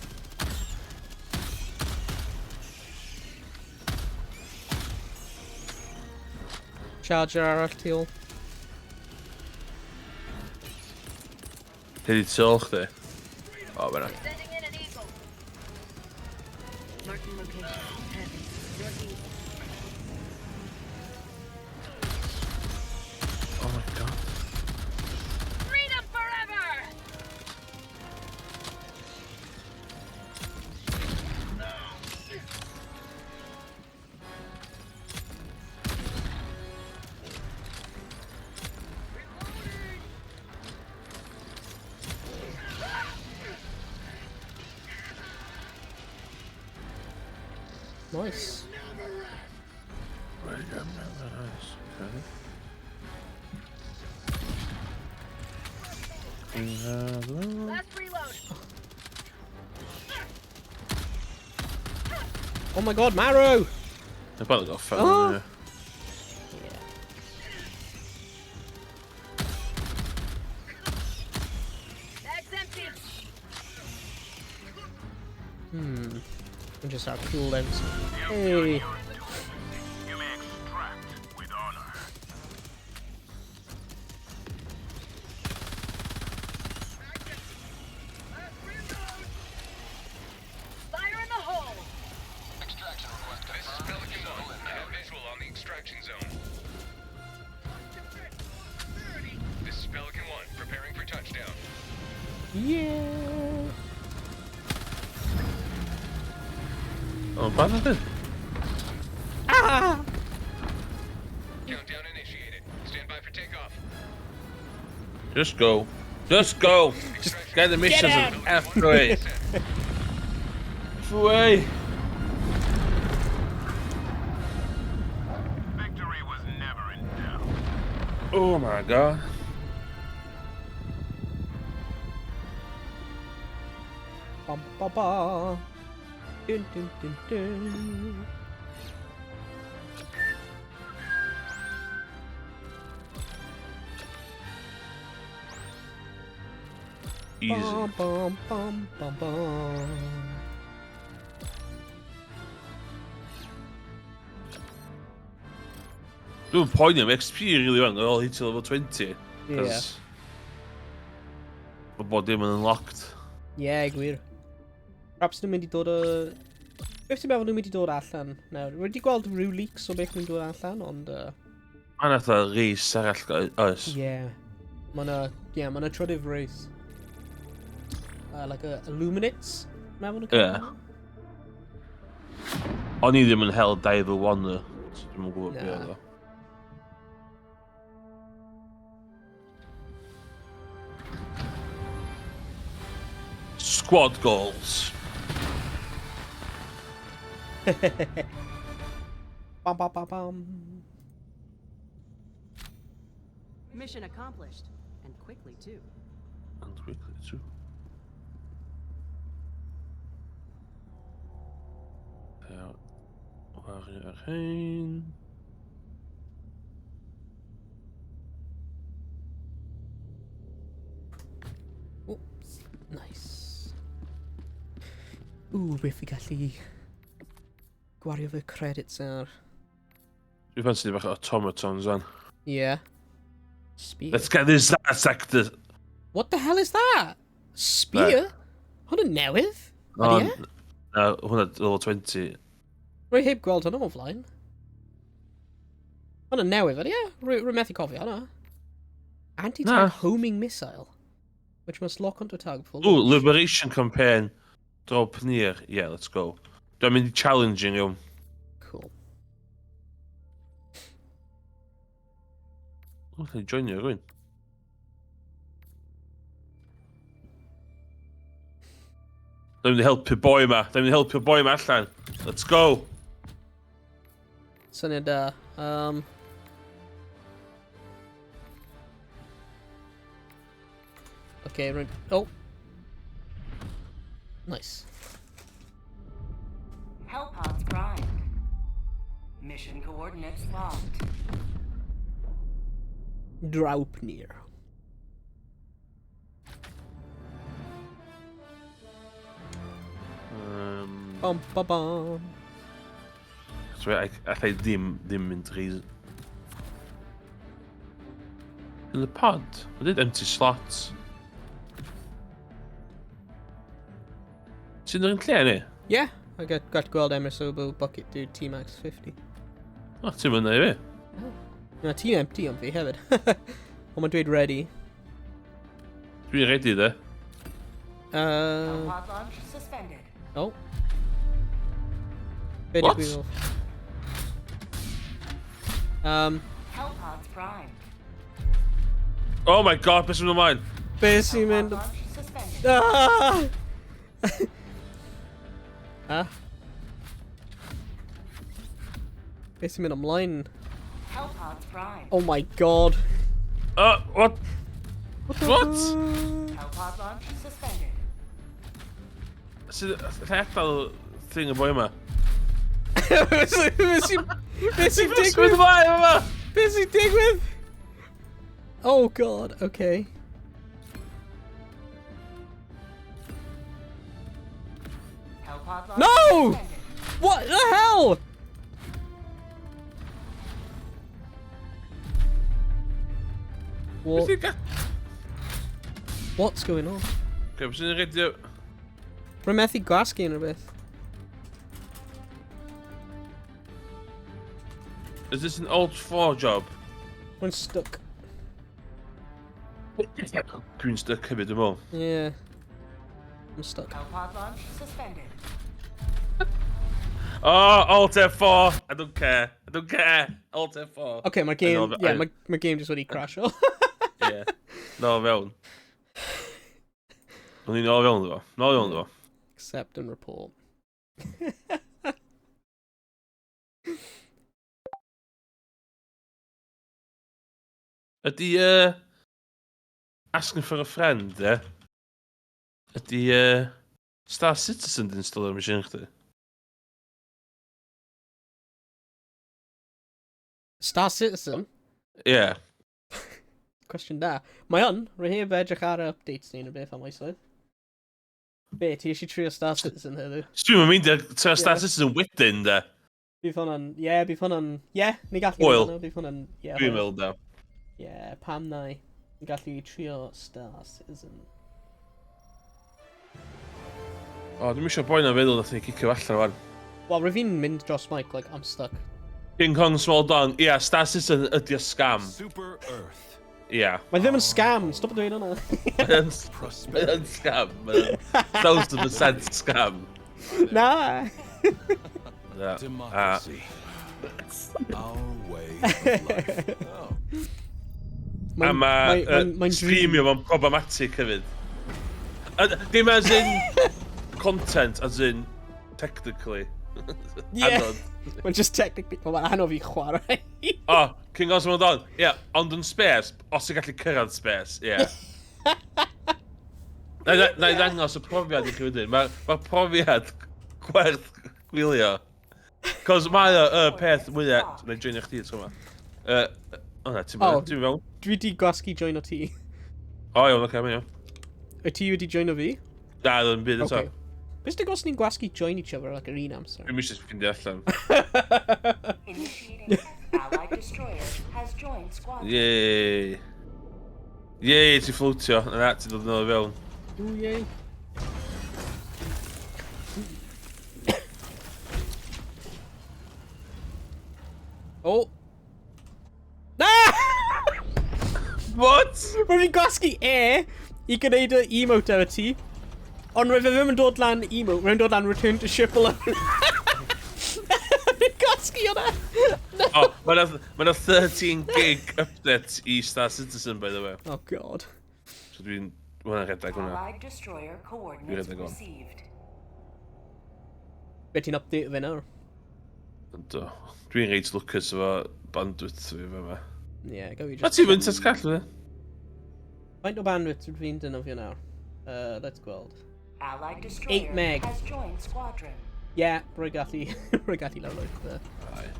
[SPEAKER 1] Charger arall tu ôl.
[SPEAKER 3] Hyn i tu ôl chdi. O, fyna.
[SPEAKER 5] Sending in an eagle.
[SPEAKER 4] Marking location. Heavy. Northeast.
[SPEAKER 3] Oh my god.
[SPEAKER 5] Freedom forever!
[SPEAKER 1] Nice.
[SPEAKER 3] Right, nice. Okay.
[SPEAKER 5] Last reload.
[SPEAKER 1] Oh my god, Marrow!
[SPEAKER 3] I've probably got a phone.
[SPEAKER 1] Oh.
[SPEAKER 3] Yeah.
[SPEAKER 5] Bag's empty.
[SPEAKER 1] I'm just out cooldowns. Hey.
[SPEAKER 2] You may extract with honor.
[SPEAKER 5] Fire in the hole.
[SPEAKER 7] Extraction request. This is Pelican 1. I have visual on the extraction zone. This is Pelican 1, preparing for touchdown.
[SPEAKER 1] Yeah.
[SPEAKER 3] Oh, bad ydyn?
[SPEAKER 1] Ah!
[SPEAKER 7] Countdown initiated. Stand by for takeoff.
[SPEAKER 3] Just go. Just go. Just get the missions and F away. F away.
[SPEAKER 2] Victory was never in doubt.
[SPEAKER 3] Oh my god.
[SPEAKER 1] Bum, ba, ba. Dun, dun, dun, dun.
[SPEAKER 3] Easy.
[SPEAKER 1] Bum, bum, bum, bum, bum.
[SPEAKER 3] Dwi'n poeni am XP really wan, ar ôl hitio level 20.
[SPEAKER 1] Yeah.
[SPEAKER 3] Cos mae bod dim yn unlocked.
[SPEAKER 1] Yeah, gwir. Perhaps nhw'n mynd i dod o... Beth ti'n meddwl nhw'n mynd i dod allan nawr? Wedi gweld rhyw leaks o beth nhw'n dod allan, ond...
[SPEAKER 3] Mae'n fatha race arall, oes?
[SPEAKER 1] Yeah. Mae yna... Yeah, mae yna trydydd race. Like a Illuminates, meddwl nhw'n
[SPEAKER 3] Ie. O'n i ddim yn Helldiver 1 o. So dwi'm yn gwybod be
[SPEAKER 1] Na.
[SPEAKER 3] oedd o. Squad goals.
[SPEAKER 1] Bam, bam, bam, bam.
[SPEAKER 6] Mission accomplished. And quickly, too.
[SPEAKER 3] And quickly too. Wario ar hein.
[SPEAKER 1] Oops. Nice. Ooh, beth fi gallu gwario fy credits ar.
[SPEAKER 3] Dwi'n ffansi bach o automatons wan.
[SPEAKER 1] Yeah. Spear.
[SPEAKER 3] Let's get this that sector.
[SPEAKER 1] What the hell is that? Spear? Hwna'n newydd? Ydy e?
[SPEAKER 3] Na, hwnna level 20.
[SPEAKER 1] Rwy heb gweld hwnna o flaen. Hwnna'n newydd, ydy e? Rwy methu cofio hwnna. Anti-tank
[SPEAKER 3] Na.
[SPEAKER 1] homing missile. Which must lock onto a target before
[SPEAKER 3] Ooh,
[SPEAKER 1] launch.
[SPEAKER 3] Liberation Campaign. Drop near. Yeah, let's go. Dwi'n mynd i challenging iawn.
[SPEAKER 1] Cool.
[SPEAKER 3] O, dwi'n joinio rhywun. Dwi'n mynd i helpu boi yma. Dwi'n mynd i helpu boi yma allan. Let's go.
[SPEAKER 1] Syniad da. Okay, right. Oh. Nice.
[SPEAKER 4] Hellpods primed. Mission coordinates locked.
[SPEAKER 1] Draupnir. Bum, bum, bum.
[SPEAKER 3] So, allai ddim mynd rhy... In the pod? I did empty slots. Ti'n yr un lle ni?
[SPEAKER 1] Yeah, I got gweld Emrys Obo Bucket Dude T-Max 50.
[SPEAKER 3] O, ti'n mynd i fi?
[SPEAKER 1] Na, ti'n empty ond fi hefyd. Ond mae'n dweud ready.
[SPEAKER 3] Dwi'n ready, de.
[SPEAKER 4] Hellpod launch suspended.
[SPEAKER 1] Oh. Be
[SPEAKER 3] What?
[SPEAKER 1] digwyddodd?
[SPEAKER 4] Hellpods primed.
[SPEAKER 3] Oh my god, beth sy'n mynd ymlaen?
[SPEAKER 1] Be sy'n mynd...
[SPEAKER 4] Hellpod launch suspended.
[SPEAKER 1] Ah! Ah? Be sy'n mynd ymlaen?
[SPEAKER 4] Hellpods primed.
[SPEAKER 1] Oh my god.
[SPEAKER 3] What? What?
[SPEAKER 4] Hellpod launch suspended.
[SPEAKER 3] Sydd... Lle adael thing y boi yma?
[SPEAKER 1] Be sy'n... Be sy'n
[SPEAKER 3] Beth sy'n mynd
[SPEAKER 1] digwydd?
[SPEAKER 3] ymlaen yma?
[SPEAKER 1] Be sy'n digwydd? Oh god, okay.
[SPEAKER 4] Hellpod launch
[SPEAKER 1] No!
[SPEAKER 4] suspended.
[SPEAKER 1] What the hell? What?
[SPEAKER 3] Beth sy'n
[SPEAKER 1] What's going on?
[SPEAKER 3] Okay, beth sy'n ready...
[SPEAKER 1] Rwy'n methu gwasgu yn rhywbeth.
[SPEAKER 3] Is this an Alt 4 job?
[SPEAKER 1] Rwy'n stuck.
[SPEAKER 3] Dwi'n stuck hefyd, dwi'n meddwl.
[SPEAKER 1] Yeah. I'm stuck.
[SPEAKER 4] Hellpod launch suspended.
[SPEAKER 3] Oh, Alt F4! I don't care. I don't care. Alt F4.
[SPEAKER 1] Okay, my
[SPEAKER 3] I
[SPEAKER 1] game,
[SPEAKER 3] know,
[SPEAKER 1] yeah, my game just wedi crasho.
[SPEAKER 3] Yeah. Nôl fewn. O'n i'n nôl fewn, ddo. Nôl fewn, ddo.
[SPEAKER 1] Accept and report.
[SPEAKER 3] Ydy, Asking for a friend, e? Ydy, Star Citizen di install ar machine chdi?
[SPEAKER 1] Star Citizen?
[SPEAKER 3] Yeah.
[SPEAKER 1] Cwestiwn da. Mae on, rwy heb edrych ar y updates neu unrhyw beth am oesoedd. Be, ti eisiau trio Star Citizen heddiw?
[SPEAKER 3] Dwi'n mynd i Star
[SPEAKER 1] Ie.
[SPEAKER 3] Citizen wedyn, de.
[SPEAKER 1] Bydd hwnna'n, ie, bydd hwnna'n, ie, ni gallu
[SPEAKER 3] Hwyl.
[SPEAKER 1] gwneud hwnna, bydd hwnna'n, ie,
[SPEAKER 3] Dwi'n
[SPEAKER 1] hwyl.
[SPEAKER 3] meddwl, de.
[SPEAKER 1] Ie, pam nai. Ni gallu trio Star Citizen.
[SPEAKER 3] O, dwi'n eisiau boi na feddwl nath ni cicio allan rwan.
[SPEAKER 1] Wel, rwy fi'n mynd dros mic, like, I'm stuck.
[SPEAKER 3] King Kong Small Dong. Ie, yeah, Star Citizen ydy o scam.
[SPEAKER 2] Super Earth.
[SPEAKER 3] Ie. Yeah.
[SPEAKER 1] Mae ddim yn scam, stop dweud hwnna.
[SPEAKER 3] Mae'n scam. Mae'n 1000% scam.
[SPEAKER 1] Na!
[SPEAKER 3] Yeah.
[SPEAKER 2] Democracy. Our way of life. Oh.
[SPEAKER 3] A mae
[SPEAKER 1] Mae'n
[SPEAKER 3] streamio fo'n problematic hefyd. Dim as in content, as in technically.
[SPEAKER 1] Yeah.
[SPEAKER 3] Anodd.
[SPEAKER 1] Mae'n just technically, mae'n anodd i chwarae.
[SPEAKER 3] Oh, King Kong Small Dong. Ie, yeah, ond yn space, os ti'n gallu cyrraedd space, ie. Yeah. Na i ddangos y profiad i chi wedyn. Mae'r ma profiad gwerth gwylio. Cos mae o y peth mwyaf... Na i joinio chdi tro yma. O na, ti'n
[SPEAKER 1] Oh.
[SPEAKER 3] ti'n mewn?
[SPEAKER 1] Dwi di gwasgu join o ti.
[SPEAKER 3] O iawn, oce, mae'n iawn.
[SPEAKER 1] Wyt ti wedi join o fi?
[SPEAKER 3] Na, ddim byd eto.
[SPEAKER 1] Okay. Beth sy'n os ni'n gwasgu join each other like yr un amser?
[SPEAKER 3] Dwi'n eisiau ffindio allan.
[SPEAKER 4] Initiating Allied destroyer has joined squadron.
[SPEAKER 3] Yay. Yay, ti'n floatio. Na, ti'n dod yn ôl i fewn.
[SPEAKER 1] Ooh, yay. Oh. Na!
[SPEAKER 3] What?
[SPEAKER 1] Rwy'n fi'n gwasgu E i gwneud y emote efo ti. Ond roedd fe ddim yn dod lan emote, roedd yn dod lan return to ship alone. Fi'n gwasgu hwnna. No.
[SPEAKER 3] Oh, mae'n ma 13 gig update i Star Citizen, by the way.
[SPEAKER 1] Oh god.
[SPEAKER 3] So dwi'n... Mae'n rhedeg hwnna.
[SPEAKER 4] Allied destroyer coordinates
[SPEAKER 3] Dwi'n rhedeg on.
[SPEAKER 4] received.
[SPEAKER 1] Be ti'n update fe nawr?
[SPEAKER 3] Yndw. Dwi'n reit lwcus efo bandwidth fi fe yma.
[SPEAKER 1] Ie, yeah, go i
[SPEAKER 3] A ti'n mynd at call, fe?
[SPEAKER 1] Faint o bandwidth rydw fi'n dynofio nawr? Let's gweld.
[SPEAKER 4] Allied destroyer
[SPEAKER 1] 8 meg.
[SPEAKER 4] has joined squadron.
[SPEAKER 1] Yeah, rwy gallu, rwy gallu lawrlwytho fe.
[SPEAKER 3] Aye.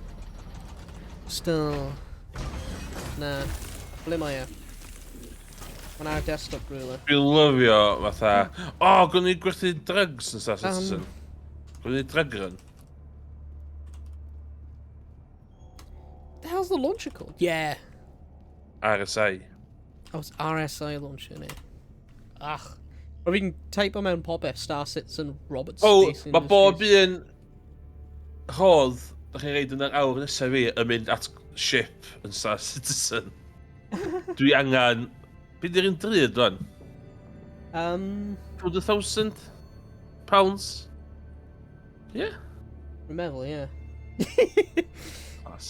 [SPEAKER 1] Still. Na. Ble mae e? Mae'n ar desktop rhywle.
[SPEAKER 3] Dwi'n lyfio fatha... O, oh, gwni ni gwerthu drugs yn Star Citizen. Gwni ni drug run.
[SPEAKER 1] The hell's the launcher called? Yeah.
[SPEAKER 3] RSI.
[SPEAKER 1] Oh, it's RSI launcher, innit? Ach. Rwy fi'n teipo mewn popeth Star Citizen Roberts
[SPEAKER 3] O,
[SPEAKER 1] Space
[SPEAKER 3] mae bob
[SPEAKER 1] Industries.
[SPEAKER 3] un rhodd da chi'n reid yn yr awr nesaf fi yn mynd at ship yn Star Citizen. Dwi angen... Be di'r un drud rwan? 200,000 pounds? Yeah.
[SPEAKER 1] Rwy'n meddwl, ie.
[SPEAKER 3] As.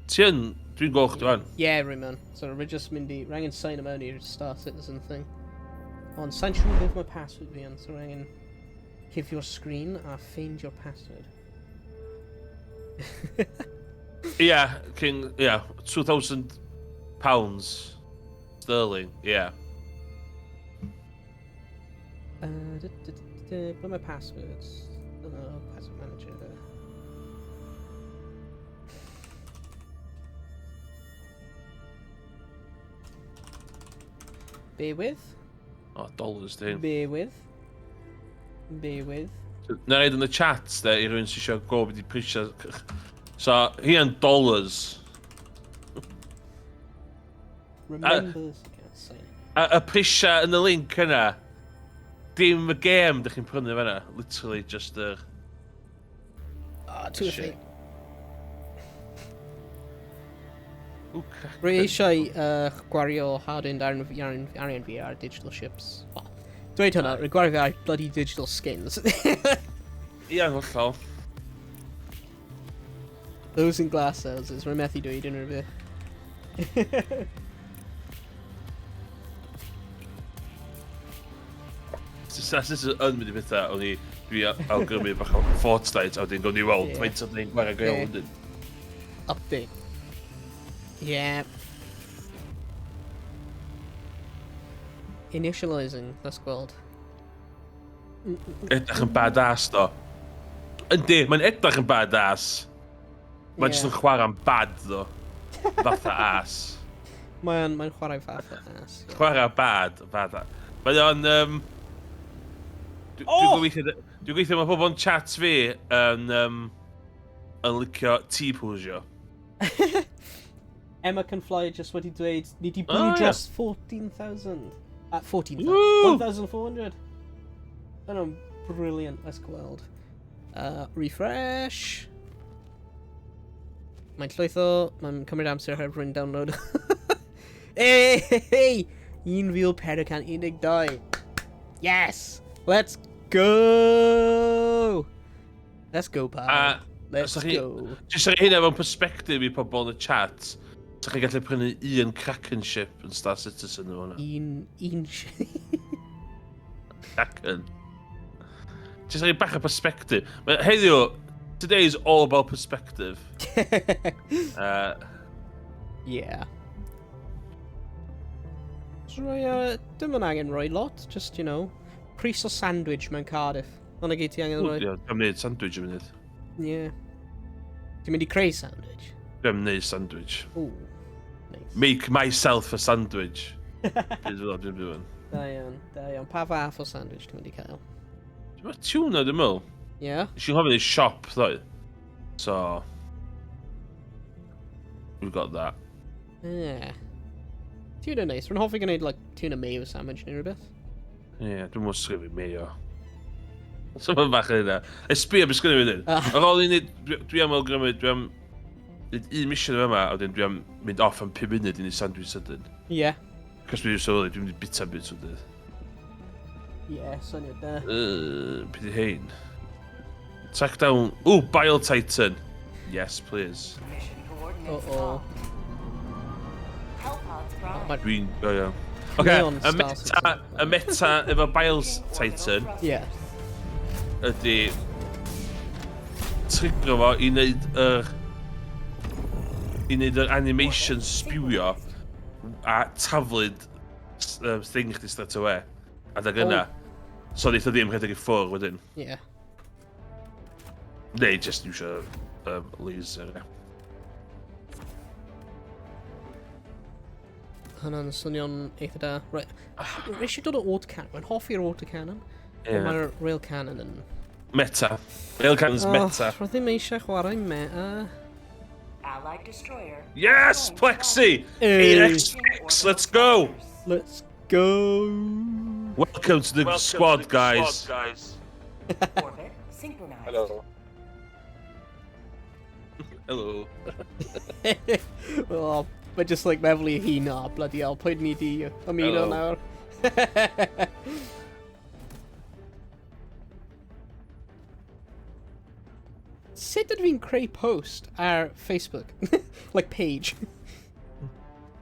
[SPEAKER 3] Ti yn... Dwi'n gweld chdi rwan.
[SPEAKER 1] Yeah, rwy'n mewn. So rwy just mynd i... Rwy'n angen sign mewn i'r Star Citizen thing. Ond sa'n siŵr beth mae password fi yn, so rwy'n angen cuddio'r screen a find your password.
[SPEAKER 3] Yeah, King... Yeah, 2,000 pounds sterling, yeah.
[SPEAKER 1] Ble mae passwords? Oh, no, password manager. Bear with.
[SPEAKER 3] Oh, dollars, dyn.
[SPEAKER 1] Bear with. Bear with.
[SPEAKER 3] Na reid yn y chat, de, i rywun sy'n eisiau gwybod beth i prisio. So, hi yn dollars.
[SPEAKER 1] Remember this account sign.
[SPEAKER 3] A y prisia yn y link yna, dim y gêm dych chi'n prynu fan'na. Literally just yr...
[SPEAKER 1] Ah, two
[SPEAKER 3] Shit.
[SPEAKER 1] of
[SPEAKER 3] Ooh, crack.
[SPEAKER 1] Rwy eisiau gwario hard-earned arian fi ar digital ships. Well, dweud hwnna, rwy gwario fi ar bloody digital skins.
[SPEAKER 3] Ie, yn hollol.
[SPEAKER 1] Those in glass houses, rwy'n methu dweud unrhyw beth.
[SPEAKER 3] Sas is yn mynd i bethau, o'n i, dwi awgrymu bach o Fortnite, a wedyn gawn ni weld
[SPEAKER 1] Ie.
[SPEAKER 3] faint o'n ni'n gwario go iawn
[SPEAKER 1] Ie.
[SPEAKER 3] wedyn.
[SPEAKER 1] Update. Yeah. Initializing, let's gweld.
[SPEAKER 3] Edrych yn badass, do. Yndi, mae'n edrych yn badass. Mae'n
[SPEAKER 1] Ie.
[SPEAKER 3] just yn chwarae'n bad, ddo. Fatha ass.
[SPEAKER 1] Mae'n mae chwarae fath o ass. Ie.
[SPEAKER 3] Chwarae bad, bad. Mae o'n...
[SPEAKER 1] Oh!
[SPEAKER 3] Dwi'n gobeithio mae pobl yn chat fi yn licio T-posio.
[SPEAKER 1] Emma Can Fly just wedi dweud, ni di
[SPEAKER 3] Oh,
[SPEAKER 1] bwrw
[SPEAKER 3] ie.
[SPEAKER 1] dros 14,000. 14,000.
[SPEAKER 3] Woo!
[SPEAKER 1] 1,400. Yna'n brilliant, let's gweld. Refresh. Mae'n llwytho, mae'n cymryd amser heb rwy'n download. Hey, hey, hey! 1,412. Yes! Let's go! Let's go, pal. Let's
[SPEAKER 3] so chi-
[SPEAKER 1] go.
[SPEAKER 3] Jyst rhoi hynna mewn perspective i pobl yn y chat, sa chi'n gallu prynu un Kraken ship yn Star Citizen efo hwnna.
[SPEAKER 1] Un.
[SPEAKER 3] Kraken. Jyst rhoi bach o perspective. Mae heddiw, today is all about perspective.
[SPEAKER 1] Yeah. So, roi, dim yn angen rhoi lot, just, pris o sandwich mewn Cardiff. Hwna gyd ti angen rhoi.
[SPEAKER 3] Ie, dwi'n gwneud sandwich y munud.
[SPEAKER 1] Yeah. Ti'n mynd i creu sandwich?
[SPEAKER 3] Dwi'n gwneud sandwich.
[SPEAKER 1] Ooh, nice.
[SPEAKER 3] Make myself a sandwich. Bydd fel dwi'n byw yn.
[SPEAKER 1] Da iawn, da iawn. Pa fath o sandwich ti'n mynd i cael?
[SPEAKER 3] Dwi'n meddwl tuna, dwi'n meddwl.
[SPEAKER 1] Yeah?
[SPEAKER 3] Nes i'n hoffi i siop, ddoe. So... We've got that.
[SPEAKER 1] Yeah. Tuna nice. Rwy'n hoffi gwneud, like, tuna mayo sandwich neu rhywbeth.
[SPEAKER 3] Ie, yeah, dwi'n meddwl sgrifennu mayo. So mae'n bach yn hynna. E sbio beth sgynnu fi hyn.
[SPEAKER 1] Ah.
[SPEAKER 3] Ar ôl i ni, dwi am awgrymu, dwi am neud un mission yma, a wedyn dwi am mynd off am 5 munud i neud sandwich sydyn.
[SPEAKER 1] Yeah.
[SPEAKER 3] Cos dwi'n sylwi, dwi'n mynd i bita byd sydyn.
[SPEAKER 1] Yeah, syniad da.
[SPEAKER 3] Beth i hein? Track down... Ooh, Bile Titan. Yes, please.
[SPEAKER 4] Mission coordinates
[SPEAKER 1] Uh-oh.
[SPEAKER 4] locked. Hellpods prime.
[SPEAKER 1] Ma-
[SPEAKER 3] Dwi'n... O, iawn. Oce,
[SPEAKER 1] Neon
[SPEAKER 3] y
[SPEAKER 1] Star
[SPEAKER 3] meta,
[SPEAKER 1] Citizen.
[SPEAKER 3] y meta efo Bile
[SPEAKER 4] Orbital
[SPEAKER 3] Titan
[SPEAKER 4] thrusters.
[SPEAKER 1] Yeah.
[SPEAKER 3] ydy... trigro fo i wneud yr animation sbiwio a taflud thing chdi straight away. Adag yna. So wneith o ddim rhedeg i ffwrdd wedyn.
[SPEAKER 1] Ie.
[SPEAKER 3] Neu just iwsio laser. Ie.
[SPEAKER 1] Hwnna'n swnio'n eitha da. Right. Rwy eisiau dod o autocannon. Mae'n hoffi'r autocannon.
[SPEAKER 3] Ie.
[SPEAKER 1] Ond mae'r rail cannon yn...
[SPEAKER 3] Meta. Rail cannon's meta.
[SPEAKER 1] Roedd ddim eisiau chwarae meta.
[SPEAKER 4] Allied destroyer.
[SPEAKER 3] Yes,
[SPEAKER 4] joined
[SPEAKER 3] Plexi!
[SPEAKER 1] Hey.
[SPEAKER 3] 8x, let's go!
[SPEAKER 1] Let's go!
[SPEAKER 3] Welcome to the squad, guys.
[SPEAKER 4] Orbit synchronized.
[SPEAKER 7] Hello.
[SPEAKER 3] Hello.
[SPEAKER 1] Well, but just like meddwl i hun, oh, bloody hell, pwy ni di ymuno
[SPEAKER 3] Hello.
[SPEAKER 1] nawr? Sut ydw i'n creu post ar Facebook? Like page.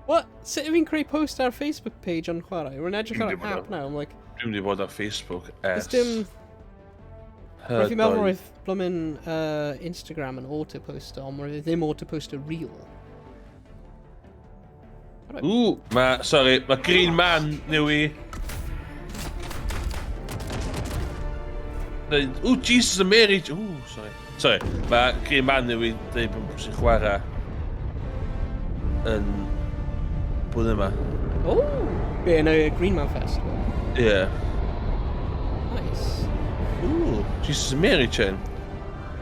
[SPEAKER 1] What? Sut ydw i'n creu post ar Facebook page yn chwarae? Rwy'n edrych ar
[SPEAKER 3] Dwi'n gwbod.
[SPEAKER 1] app now, I'm like,
[SPEAKER 3] Dwi'n mynd i bod ar Facebook
[SPEAKER 1] Does
[SPEAKER 3] ers...
[SPEAKER 1] dim... Roedd fi'n meddwl
[SPEAKER 3] doi.
[SPEAKER 1] roedd blymyn Instagram yn auto-poster, ond roedd e ddim auto-poster real.
[SPEAKER 3] Ooh, ma, sorry, mae Green Man newi. Ooh, Jesus and Mary... Ooh, sorry. Sorry, mae Green Man newi dweud bod sy'n chwarae yn blwyddyn yma.
[SPEAKER 1] Oh! Be, yn y Green Man Festival.
[SPEAKER 3] Yeah.
[SPEAKER 1] Nice.
[SPEAKER 3] Ooh, Jesus and Mary Chain.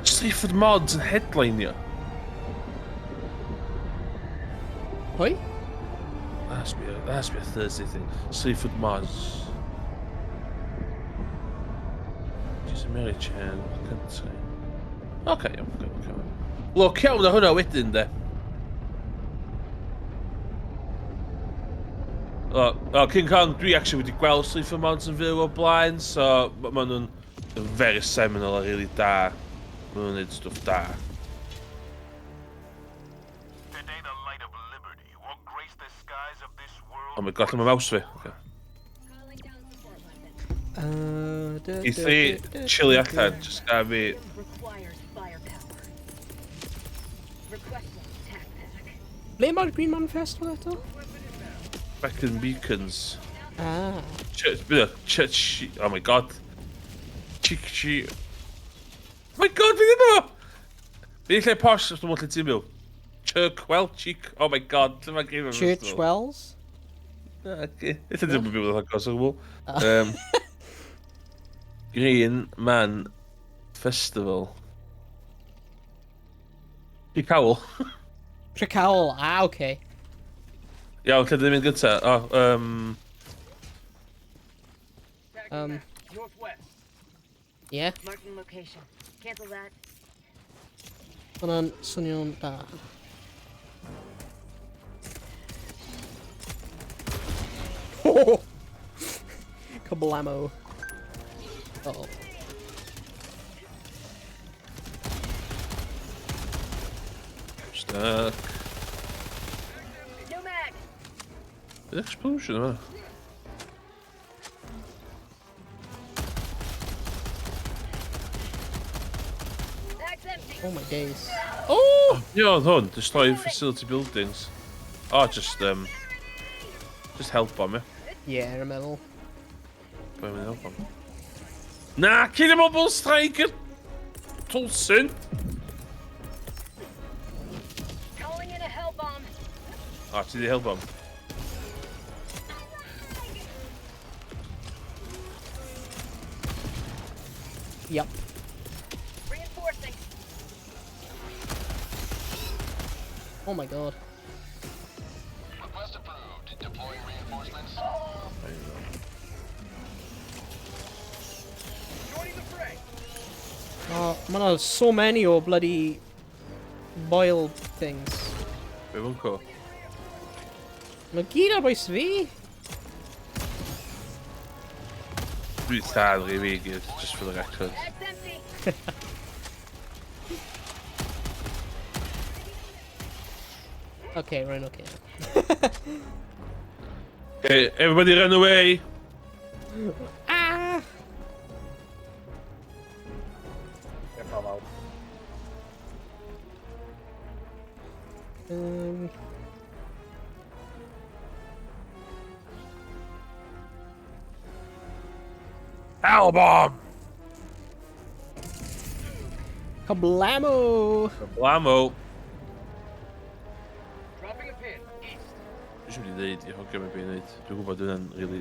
[SPEAKER 3] Sleaford Mods yn headlineio.
[SPEAKER 1] Pwy?
[SPEAKER 3] That's be a Thursday thing. Sleaford Mods. Jesus and Mary Chain, country. Okay, iawn, okay. Look, iawn o hwnna wedyn, de. O, King Kong, dwi actually wedi gweld Sleaford Mods yn fyw o blaen, so ma nhw'n very seminal a really da. Ma nhw'n neud stwff da.
[SPEAKER 2] Today the light of liberty will grace the skies of this world.
[SPEAKER 3] Oh my god, lle mae mouse fi? Okay.
[SPEAKER 5] Calling down support weapon.
[SPEAKER 3] I thi chili allan, just ga fi...
[SPEAKER 5] Requires firepower. Requesting tac pack.
[SPEAKER 1] Ble mae'r Green Man Festival eto?
[SPEAKER 3] Brecon Beacons.
[SPEAKER 1] Ah.
[SPEAKER 3] Church, church, oh my god. Chick, chi... Oh my god, fi ddim efo! Fi'n lle posh, os dwi'n lle ti'n byw. Churchwell, Cheek, oh my god, lle mae Green Man
[SPEAKER 1] Church
[SPEAKER 3] Festival?
[SPEAKER 1] Wells?
[SPEAKER 3] Okay. Ella ddim yn byw yn agos o gwbl. Green Man Festival. Crickhowell.
[SPEAKER 1] Crickhowell, ah, okay.
[SPEAKER 3] Iawn, lle dyn ni'n mynd gynta? O,
[SPEAKER 7] Northwest.
[SPEAKER 1] Yeah,
[SPEAKER 5] Marking location. Cancel that.
[SPEAKER 1] Hwnna'n swnio'n da. Oh! Kablamo. Uh-oh.
[SPEAKER 3] Stuck.
[SPEAKER 5] No mag.
[SPEAKER 3] The explosion yma.
[SPEAKER 5] Bag's empty.
[SPEAKER 1] Oh my days. Oh!
[SPEAKER 3] Ie, oedd hwn. Destroy facility buildings. Oh, just help bomb, ie.
[SPEAKER 1] Yeah, rwy'n meddwl.
[SPEAKER 3] Pwy mynd help bomb? Na, cyn y mobile striker! Tolsyn!
[SPEAKER 5] Calling in a hell bomb.
[SPEAKER 3] O, ti di help bomb.
[SPEAKER 1] Yep.
[SPEAKER 5] Reinforcing.
[SPEAKER 1] Oh my god.
[SPEAKER 7] Request approved. Deploying reinforcements. Joining the fray.
[SPEAKER 1] Oh, man, there's so many o bloody boil things.
[SPEAKER 3] Be fo'n co?
[SPEAKER 1] Mae gyd ar bwys fi.
[SPEAKER 3] Dwi lladd i fi gyd, just for the record.
[SPEAKER 5] Bag's empty.
[SPEAKER 1] Okay, rwy'n okay.
[SPEAKER 3] Okay, everybody run away!
[SPEAKER 1] Ah!
[SPEAKER 7] Careful out.
[SPEAKER 3] Hellbomb!
[SPEAKER 1] Kablamo!
[SPEAKER 3] Kablamo!
[SPEAKER 7] Dropping a pin. East.
[SPEAKER 3] Dwi eisiau mynd i ddeud i hogia mae'n byd i wneud. Dwi'n gwybod hynna'n really...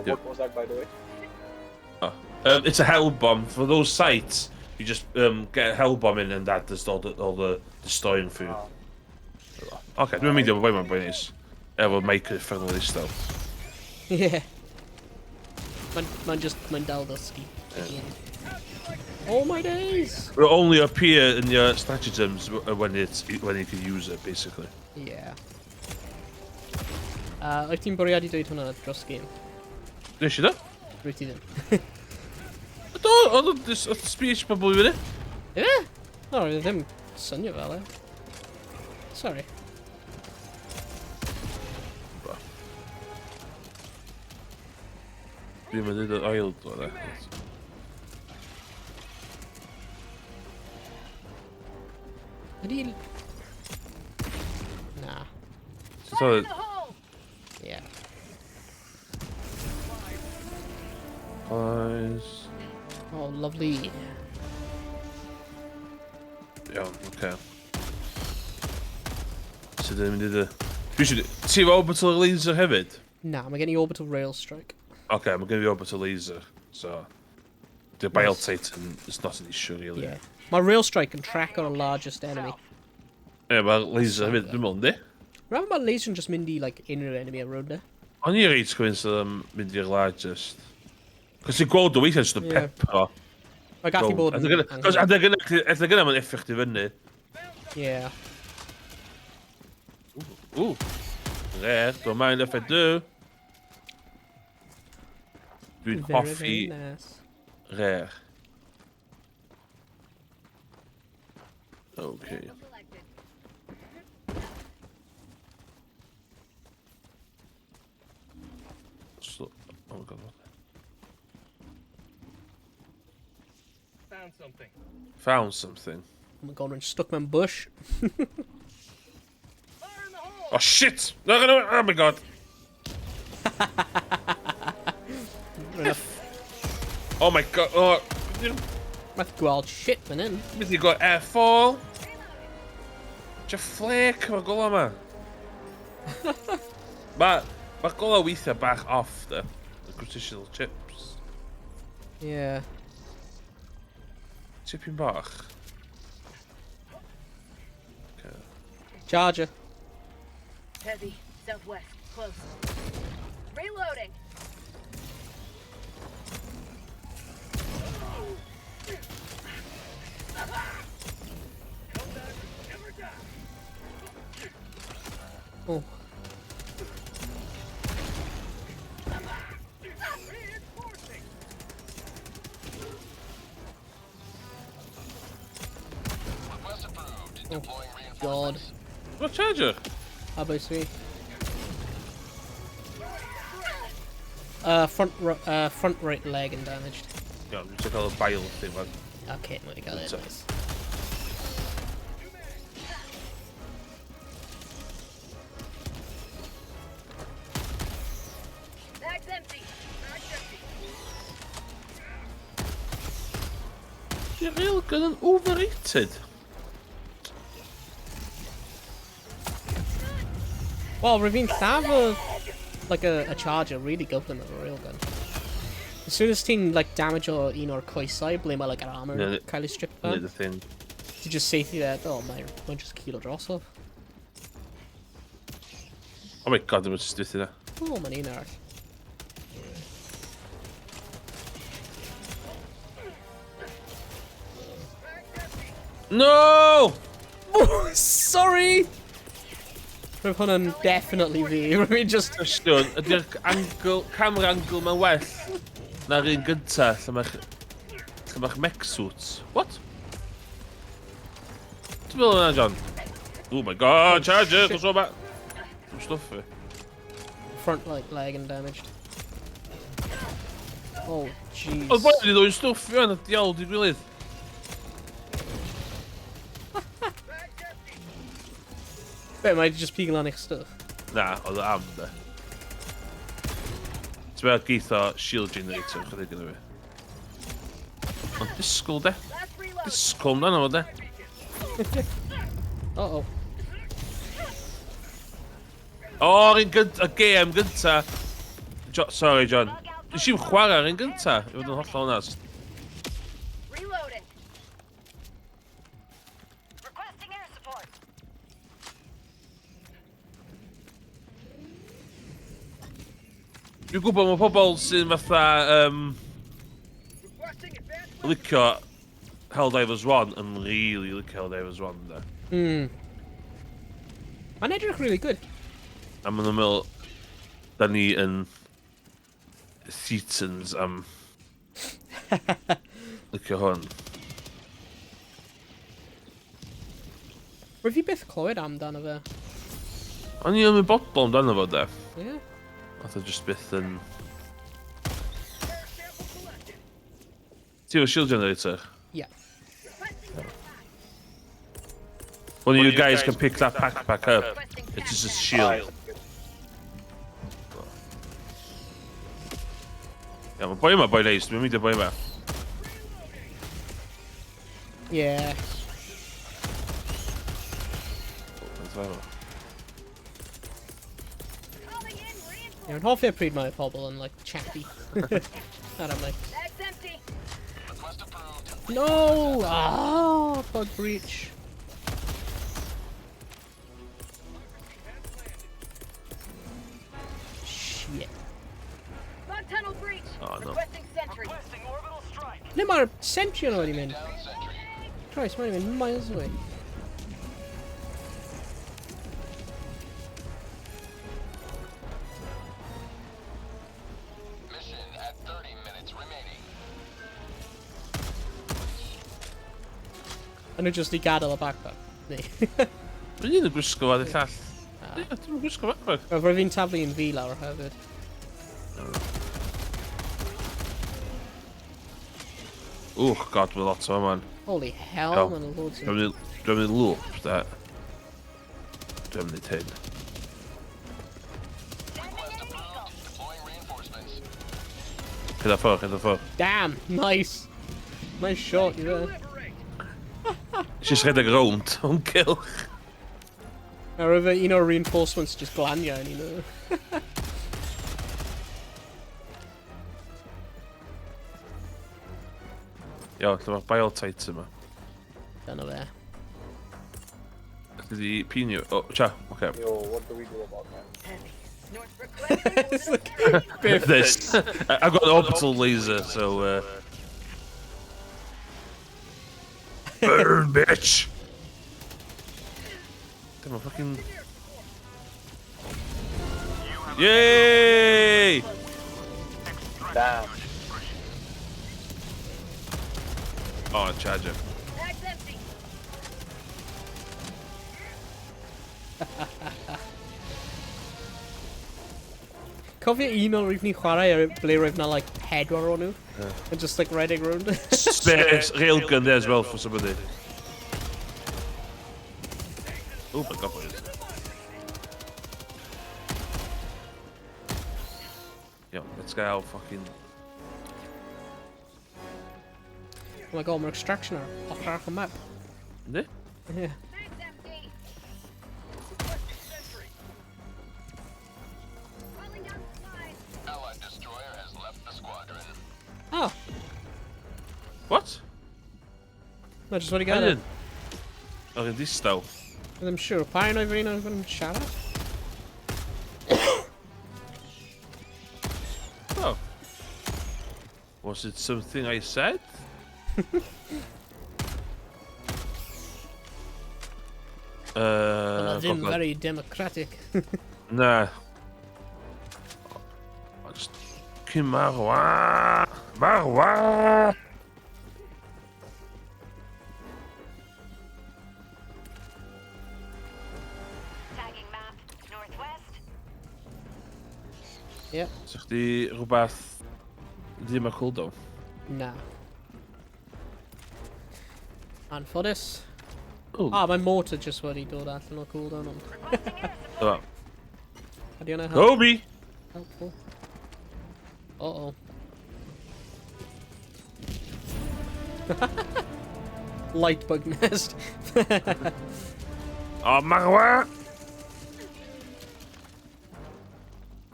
[SPEAKER 9] What was that, by the way?
[SPEAKER 3] Oh. It's a hell bomb. For those sites, you just get a hell bomb in and that does all the destroying for you. Oh. Okay, dwi'n mynd i boi mae'n boi neis. Efo mic uffernol ddistaw.
[SPEAKER 1] Yeah. Mae'n just, mae'n dal dysgu. Again. Oh my days!
[SPEAKER 3] It'll only appear in your stratagems when you can use it, basically.
[SPEAKER 1] Yeah. Wyt ti'n bwriadu dweud hwnna dros game?
[SPEAKER 3] Nes i do?
[SPEAKER 1] Rwyt ti ddim.
[SPEAKER 3] Do, oedd y speech bubble i fyny.
[SPEAKER 1] Ife? O, roedd ddim swnio fel e. Sorry.
[SPEAKER 3] Dwi'n mynd i ddweud ail ddo, de.
[SPEAKER 1] Ydy... Na.
[SPEAKER 3] So,
[SPEAKER 1] Yeah.
[SPEAKER 3] Eyes.
[SPEAKER 1] Oh, lovely.
[SPEAKER 3] Iawn, oce. So dyn ni'n mynd i dy... Dwi eisiau... Ti efo orbital laser hefyd?
[SPEAKER 1] Na, mae gen i orbital rail strike.
[SPEAKER 3] Oce, mae gen i orbital laser, so... The Bile Titan is not an issue, really.
[SPEAKER 1] Yeah. Mae rail strike yn track o'r largest enemy.
[SPEAKER 3] Ie, mae laser hefyd, dwi'n meddwl, yndi?
[SPEAKER 1] Rhaid mae laser yn just mynd i, like, unrhyw enemy ar road na.
[SPEAKER 3] O'n i reit gwyn sydd yn mynd i'r largest. Cos ti'n gweld o weithiau jyst yn pepper.
[SPEAKER 1] Mae gallu bod yn...
[SPEAKER 3] Cos adeg yna mae'n effeith i fyny.
[SPEAKER 1] Yeah.
[SPEAKER 3] Ooh. Rare, don't mind if I do. Dwi'n hoffi rare. Okay. So, oh my god, what?
[SPEAKER 7] Found something.
[SPEAKER 3] Found something.
[SPEAKER 1] Oh my god, rwy'n stuck mewn bush.
[SPEAKER 3] Oh shit! No, no, oh my god! Oh my god, oh.
[SPEAKER 1] Methu gweld shit fan hyn.
[SPEAKER 3] Methu gweld airfall. Tia flake o'r gola yma. Mae'r gola weithiau bach off, de. The crucial chips.
[SPEAKER 1] Yeah.
[SPEAKER 3] Tipyn bach. Okay.
[SPEAKER 1] Charger.
[SPEAKER 5] Heavy, southwest, close. Reloading.
[SPEAKER 1] Oh.
[SPEAKER 7] Request approved.
[SPEAKER 1] Oh,
[SPEAKER 7] Deploying
[SPEAKER 1] God.
[SPEAKER 7] reinforcements.
[SPEAKER 3] What charger?
[SPEAKER 1] How about me? Front right leg and damaged.
[SPEAKER 3] Yeah, we took all the bile thing, man.
[SPEAKER 1] Okay, we got it. Nice.
[SPEAKER 5] Bag's empty. Bag's empty.
[SPEAKER 3] Di railgun yn overrated?
[SPEAKER 1] Well, rwy'n lladd like a charger really gyflym efo railgun. As soon as ti'n like damage o un o'r coesau, ble mae like yr armor
[SPEAKER 3] Yeah,
[SPEAKER 1] cael ei strip
[SPEAKER 3] Neud
[SPEAKER 1] fan,
[SPEAKER 3] y thing.
[SPEAKER 1] ti just saethu fe, oh, mae'n just kilo drosodd.
[SPEAKER 3] Oh my god, dwi'n just dwythu na.
[SPEAKER 1] Oh, mae'n un arall.
[SPEAKER 3] No!
[SPEAKER 1] Oh, sorry! Roedd hwnna'n definitely fi. Rwy'n just...
[SPEAKER 3] Cwestiwn, ydy'r angle, camera angle ma'n well na'r un gynta lle mae'ch mech suits? What? Ti'n meddwl yna, John? Oh my god, charger, dos o ma! Dwi'n stwff fi.
[SPEAKER 1] Front like leg and damaged. Oh, jeez.
[SPEAKER 3] Oedd boi wedi ddwy'n stwff fi o'n diawl di gilydd.
[SPEAKER 1] Be, mae just pigo lan eich stwff?
[SPEAKER 3] Na, oedd o am, de. Ti'n meddwl geith o shield generator chydig yn fi. Ond disgwyl, de. Disgwyl amdano fo, de.
[SPEAKER 1] Uh-oh.
[SPEAKER 3] O, yr un gynt, y gêm gynta. Jo, sorry, John. Nes i'm chwarae'r un gynta, i fod yn hollol onest.
[SPEAKER 5] Reloading. Requesting air support.
[SPEAKER 3] Dwi'n gwybod mae pobl sy'n fatha licio Helldivers 1 yn really licio Helldivers 1, de.
[SPEAKER 1] Mae'n edrych really good.
[SPEAKER 3] A maen nhw'n meddwl, da ni yn Thetans am licio hwn.
[SPEAKER 1] Rwyf fi byth clywed amdano fe.
[SPEAKER 3] O'n i ymwybodol amdano fo, de.
[SPEAKER 1] Yeah.
[SPEAKER 3] Nath o just byth yn... Ti efo shield generator?
[SPEAKER 1] Yeah.
[SPEAKER 3] One of you guys can pick that pack back up. It's just a shield. Ia, mae boi yma boi neis, dwi'n mynd i'r boi yma.
[SPEAKER 1] Yeah.
[SPEAKER 5] Calling in reinforcements.
[SPEAKER 1] Yeah, yn hoffi pryd mae pobl yn, like, chatty. And I'm like,
[SPEAKER 5] Bag's empty.
[SPEAKER 7] Request approved.
[SPEAKER 1] no! Ah, bug breach. Shit.
[SPEAKER 5] Bug tunnel breach.
[SPEAKER 3] Oh, no.
[SPEAKER 5] Requesting sentry.
[SPEAKER 2] Requesting orbital strike.
[SPEAKER 1] Ble mae'r sentry yna wedi mynd?
[SPEAKER 7] Down sentry.
[SPEAKER 1] Christ, mae'n mynd miles away.
[SPEAKER 7] Mission at 30 minutes remaining.
[SPEAKER 1] A nhw just i gadael y backpack. Neu.
[SPEAKER 3] Dwi'n un yn gwisgo fo, di llall. Ie, dwi'n gwisgo backpack.
[SPEAKER 1] Wel, roedd fi'n taflu un fi lawr hefyd.
[SPEAKER 3] Wch, god, mae lot o man.
[SPEAKER 1] Holy hell,
[SPEAKER 3] Iawn.
[SPEAKER 1] mae'n loads o...
[SPEAKER 3] Dwi'n mynd loop, da. Dwi'n mynd hyn.
[SPEAKER 7] Request approved. Deploying reinforcements.
[SPEAKER 3] Gyda ffwrdd, gyda ffwrdd.
[SPEAKER 1] Damn, nice. Nice shot, you there.
[SPEAKER 3] Just rhedeg rownd o'n gylch.
[SPEAKER 1] A roedd un o'r reinforcements just glanio yn un o.
[SPEAKER 3] Iawn, lle mae'r Bile Titan yma.
[SPEAKER 1] Dyna fe.
[SPEAKER 3] Alli di pinio... O, cha, oce.
[SPEAKER 9] Yo, what do we do about that?
[SPEAKER 5] North requesting
[SPEAKER 1] It's like...
[SPEAKER 3] This. I've got an orbital laser, so... Burn, bitch! Damn, I'm fucking... Yay!
[SPEAKER 9] Damn.
[SPEAKER 3] Oh, charger.
[SPEAKER 5] Bag's empty.
[SPEAKER 1] Cofio un o'r rwyf ni'n chwarae ar ble roedd na like pedwar o nhw? And just like riding round.
[SPEAKER 3] Space railgun there as well for somebody. Oh my god, boys. Yo, let's get out fucking...
[SPEAKER 1] Oh my god, mae'r extraction ar ochr arall y map.
[SPEAKER 3] Yndi?
[SPEAKER 1] Yeah.
[SPEAKER 5] Bag's empty. Calling down supplies.
[SPEAKER 7] Allied destroyer has left the squadron.
[SPEAKER 1] Oh,
[SPEAKER 3] What?
[SPEAKER 1] na just wedi gael.
[SPEAKER 3] Hyn? Oedd yn distaw.
[SPEAKER 1] Ddim siŵr, pa un oedd un oedd yn siarad?
[SPEAKER 3] Oh. Was it something I said?
[SPEAKER 1] Oedd ddim
[SPEAKER 3] Gogledd.
[SPEAKER 1] very democratic.
[SPEAKER 3] Na. O, just... Cyn marwa! Marwa!
[SPEAKER 5] Tagging map. Northwest.
[SPEAKER 1] Yep.
[SPEAKER 3] So chdi rhywbeth ddim ar cooldown?
[SPEAKER 1] Na. Anffodus.
[SPEAKER 3] Ooh.
[SPEAKER 1] Ah, mae mortar just wedi dod allan o cooldown ond.
[SPEAKER 3] Dyma.
[SPEAKER 1] Ydy hwnna help
[SPEAKER 3] Kobe!
[SPEAKER 1] helpful? Uh-oh. Light bug nest.
[SPEAKER 3] O, marwa!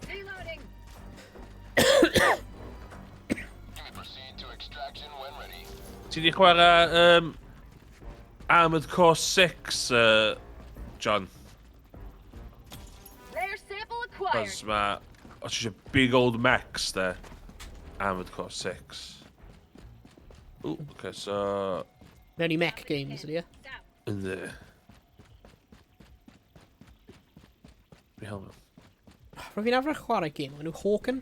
[SPEAKER 5] Reloading.
[SPEAKER 7] You may proceed to extraction when ready.
[SPEAKER 3] Ti di chwarae Armored Core 6, John?
[SPEAKER 5] Rare sample acquired.
[SPEAKER 3] Cos ma... Os ti eisiau big old mechs, de. Armored Core 6. Ooh, okay, so...
[SPEAKER 1] Mewn i mech games, ydy e?
[SPEAKER 5] South.
[SPEAKER 3] Yndi. Fi helmet.
[SPEAKER 1] Rwy'n fi'n arfer chwarae game, o'n nhw Hawken.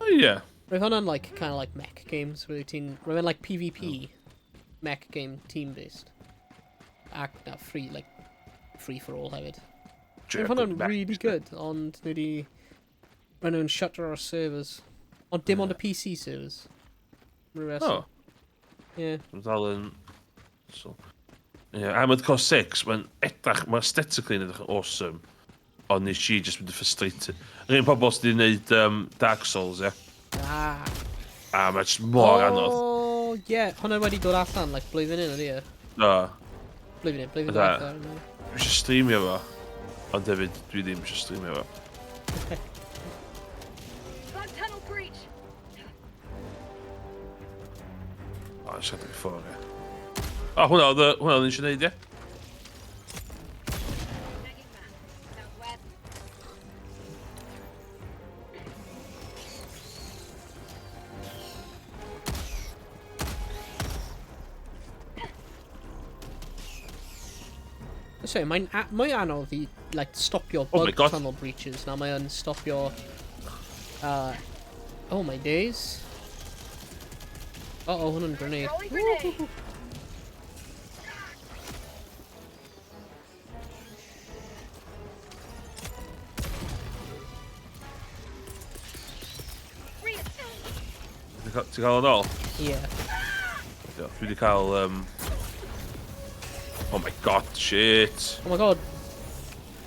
[SPEAKER 3] Oh, yeah.
[SPEAKER 1] Roedd hwnna'n like, kind of like mech games, where ti'n... Roedd like PvP mech game team-based. Ac na, free, like, free for all hefyd. Roedd hwnna'n really good, ond nhw di... Maen nhw'n shutter o'r servers. Ond dim ond y PC servers. Rhyw reswm.
[SPEAKER 3] Oh,
[SPEAKER 1] Yeah.
[SPEAKER 3] dwi'n dal yn... So... Yeah, Armored Core 6, mae'n edrych, mae'n aesthetically yn edrych yn awesome. Ond nes i just mynd yn frustrated. Yr un pobl sydd wedi gwneud Dark Souls, ie.
[SPEAKER 1] Ah.
[SPEAKER 3] A mae'n just mor anodd.
[SPEAKER 1] Oh, yeah. Hwnna wedi dod allan, like, blwyddyn un, ydy e?
[SPEAKER 3] No,
[SPEAKER 1] Blwyddyn un, blwyddyn
[SPEAKER 3] Ydw.
[SPEAKER 1] diwetha, I don't know.
[SPEAKER 3] dwi eisiau streamio fo. Ond hefyd, dwi ddim eisiau streamio fo.
[SPEAKER 5] Bug tunnel breach.
[SPEAKER 3] O, eisiau gadw i ffwrdd, ie. O, hwnna oedd hwnna oedd eisiau gwneud, ie?
[SPEAKER 5] Checking map. Southwest.
[SPEAKER 1] So, mae'n mwy anodd i, like, stopio
[SPEAKER 3] Oh my
[SPEAKER 1] bug
[SPEAKER 3] God.
[SPEAKER 1] tunnel breaches na mae'n stopio... Oh my days. Uh-oh, hwnna'n grenade.
[SPEAKER 5] Throwing grenade.
[SPEAKER 3] Ti'n cael o'n ôl?
[SPEAKER 1] Yeah.
[SPEAKER 3] Diolch. Dwi wedi cael... Oh my God, shit.
[SPEAKER 1] Oh my God.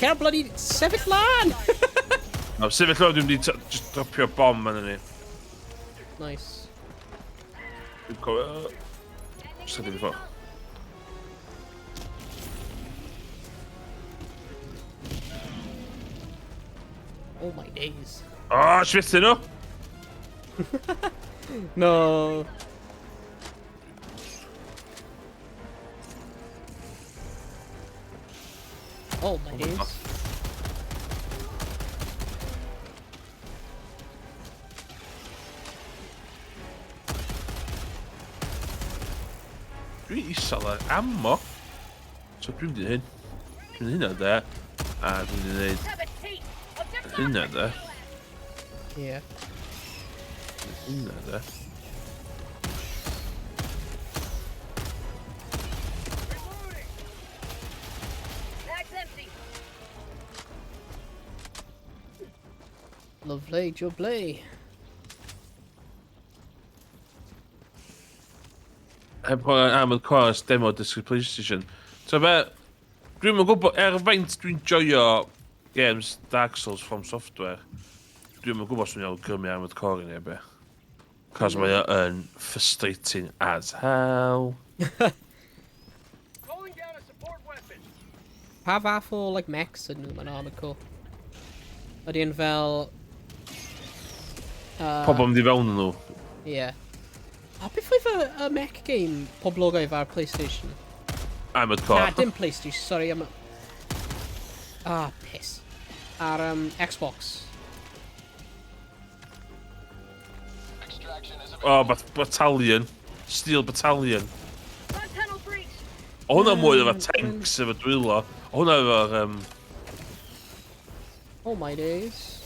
[SPEAKER 1] Cer bloody sefyll lan!
[SPEAKER 3] No, sefyll lawr, dwi'n mynd i just dropio bom yn ni.
[SPEAKER 1] Nice.
[SPEAKER 3] Dwi'n cofio... Just rhaid i fi ffwrdd.
[SPEAKER 1] Oh my days.
[SPEAKER 3] Oh, sfethu nhw!
[SPEAKER 1] No. Oh my days.
[SPEAKER 3] God. Dwi'n isel ar ammo. So dwi'n mynd i hyn. Dwi'n mynd hynna de. A dwi'n mynd i wneud hynna de.
[SPEAKER 1] Yeah.
[SPEAKER 3] Hynna de.
[SPEAKER 5] Bag's empty.
[SPEAKER 1] Lovely, jubbly.
[SPEAKER 3] Heb chwarae Armored Core ers demo disc PlayStation. So be, dwi'n yn gwybod, er faint dwi'n joio games Dark Souls From Software, dwi'n yn gwybod os dwi'n awgrymu Armored Core i neb be. Cos mae o yn frustrating as hell.
[SPEAKER 7] Calling down a support weapon.
[SPEAKER 1] Pa fath o, like, mechs ydyn nhw mewn Armored Core? Ydy yn fel...
[SPEAKER 3] Pobl mynd i fewn yn nhw.
[SPEAKER 1] Yeah. A beth oedd y mech game poblogaidd ar PlayStation?
[SPEAKER 3] Armored Core.
[SPEAKER 1] Na, dim PlayStation, sorry, am... Ah, piss. Ar Xbox.
[SPEAKER 7] Extraction is
[SPEAKER 3] Oh, Battalion. Steel Battalion.
[SPEAKER 5] Bug tunnel breach.
[SPEAKER 3] O hwnna mwy efo tanks efo dwylo. O hwnna efo'r...
[SPEAKER 1] Oh my days.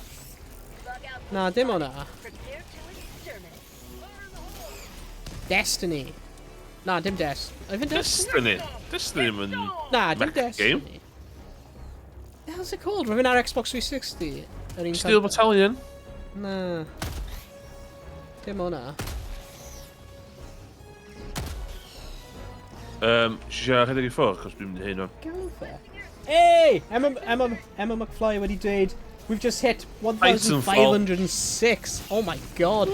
[SPEAKER 5] Bug out.
[SPEAKER 1] Na, dim hwnna.
[SPEAKER 5] Prepare to exterminate.
[SPEAKER 1] Destiny. Na, dim Destiny. Ife Destiny?
[SPEAKER 3] Destiny. Destiny yn...
[SPEAKER 1] Na, dim
[SPEAKER 3] mech
[SPEAKER 1] Destiny.
[SPEAKER 3] game.
[SPEAKER 1] The hell's it called? Rwy'n ar Xbox 360. Yr un
[SPEAKER 3] Steel
[SPEAKER 1] cyntaf.
[SPEAKER 3] Battalion.
[SPEAKER 1] Na. Dim hwnna.
[SPEAKER 3] Eisiau rhedeg i ffwrdd, cos dwi'n mynd i hyn o'n.
[SPEAKER 1] Galw fe. Hey! Emma, Emma, Emma McFly wedi dweud, we've just hit 1,506. Oh my god.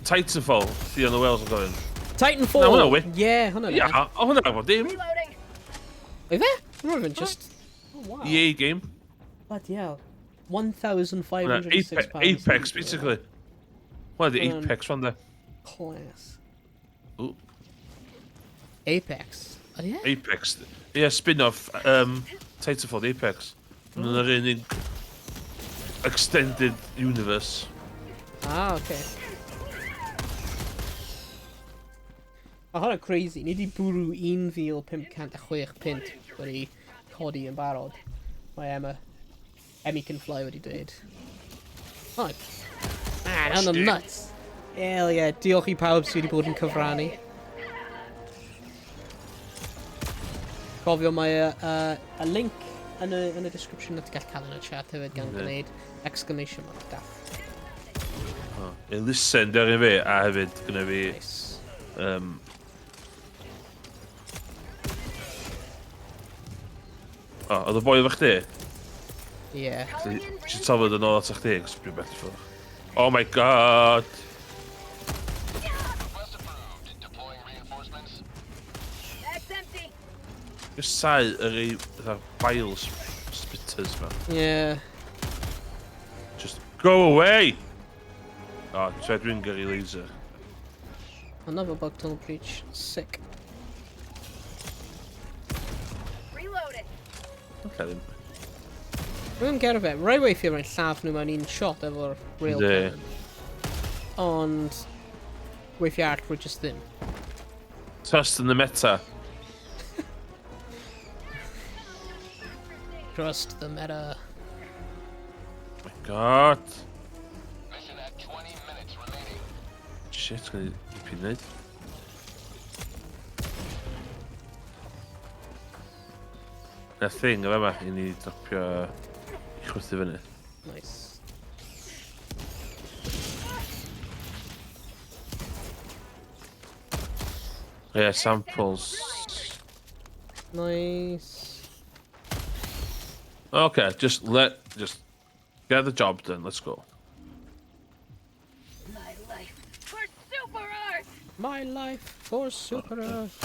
[SPEAKER 3] Titanfall, Theon the Wales yn gofyn.
[SPEAKER 1] Titanfall!
[SPEAKER 3] Na, hwnna wi.
[SPEAKER 1] Yeah, hwnna.
[SPEAKER 3] Ia, o hwnna bod dim.
[SPEAKER 5] Reloading.
[SPEAKER 1] Oedd e? Hwnna fe'n just... Oh, wow.
[SPEAKER 3] EA game.
[SPEAKER 1] Bloody hell.
[SPEAKER 3] Hwnna,
[SPEAKER 1] £1,506.
[SPEAKER 3] Apex, basically. Hwnna di Apex fan de.
[SPEAKER 1] Class.
[SPEAKER 3] Ooh.
[SPEAKER 1] Apex. Oh, yeah?
[SPEAKER 3] Apex. Ie, yeah, spin-off Titanfall, the Apex. Yn yr un extended universe.
[SPEAKER 1] Ah, okay. Mae hwnna crazy. Ni wedi bwrw 1,506 punt wedi codi yn barod. Mae Emma, Emmy Can Fly wedi dweud. Oh, man, hwnna'n nuts. Hell yeah, diolch i pawb sydd wedi bod yn cyfrannu. Cofio mae y link yn y description na ti'n gallu cael yn y chat hefyd gan gwneud exclamation mark daff.
[SPEAKER 3] Oh, elusen di ar fi, a hefyd gyda fi...
[SPEAKER 1] Nice.
[SPEAKER 3] O, oedd y boi efo chdi?
[SPEAKER 1] Ie.
[SPEAKER 3] Ti'n tafod yn ôl at chdi, cos dwi'n bell i ffwrdd. Oh my god!
[SPEAKER 7] Request approved. Deploying reinforcements.
[SPEAKER 5] That's empty.
[SPEAKER 3] Just sau yr ei fatha bile spitters ma.
[SPEAKER 1] Ie.
[SPEAKER 3] Just go away! O, oh, dwi'n gyrru laser.
[SPEAKER 1] Another bug tunnel breach. Sick.
[SPEAKER 5] Reloading.
[SPEAKER 3] Alla ddim.
[SPEAKER 1] Rwy'n ger fe. Rai weithiau mae'n lladd nhw mewn un shot efo'r rail
[SPEAKER 3] Yndi.
[SPEAKER 1] cannon. Ond weithiau arall rwy just ddim.
[SPEAKER 3] Trust in the meta.
[SPEAKER 1] Trust the meta.
[SPEAKER 3] Oh my god.
[SPEAKER 7] Mission at 20 minutes remaining.
[SPEAKER 3] Shit, gwneud i wneud. Na thing efo yma i ni dropio i chwythu fyny.
[SPEAKER 1] Nice.
[SPEAKER 3] Ie, yeah, samples.
[SPEAKER 1] Nice.
[SPEAKER 3] Okay, just get the job done, let's go.
[SPEAKER 5] My life for Super Earth.
[SPEAKER 1] My life for Super Earth.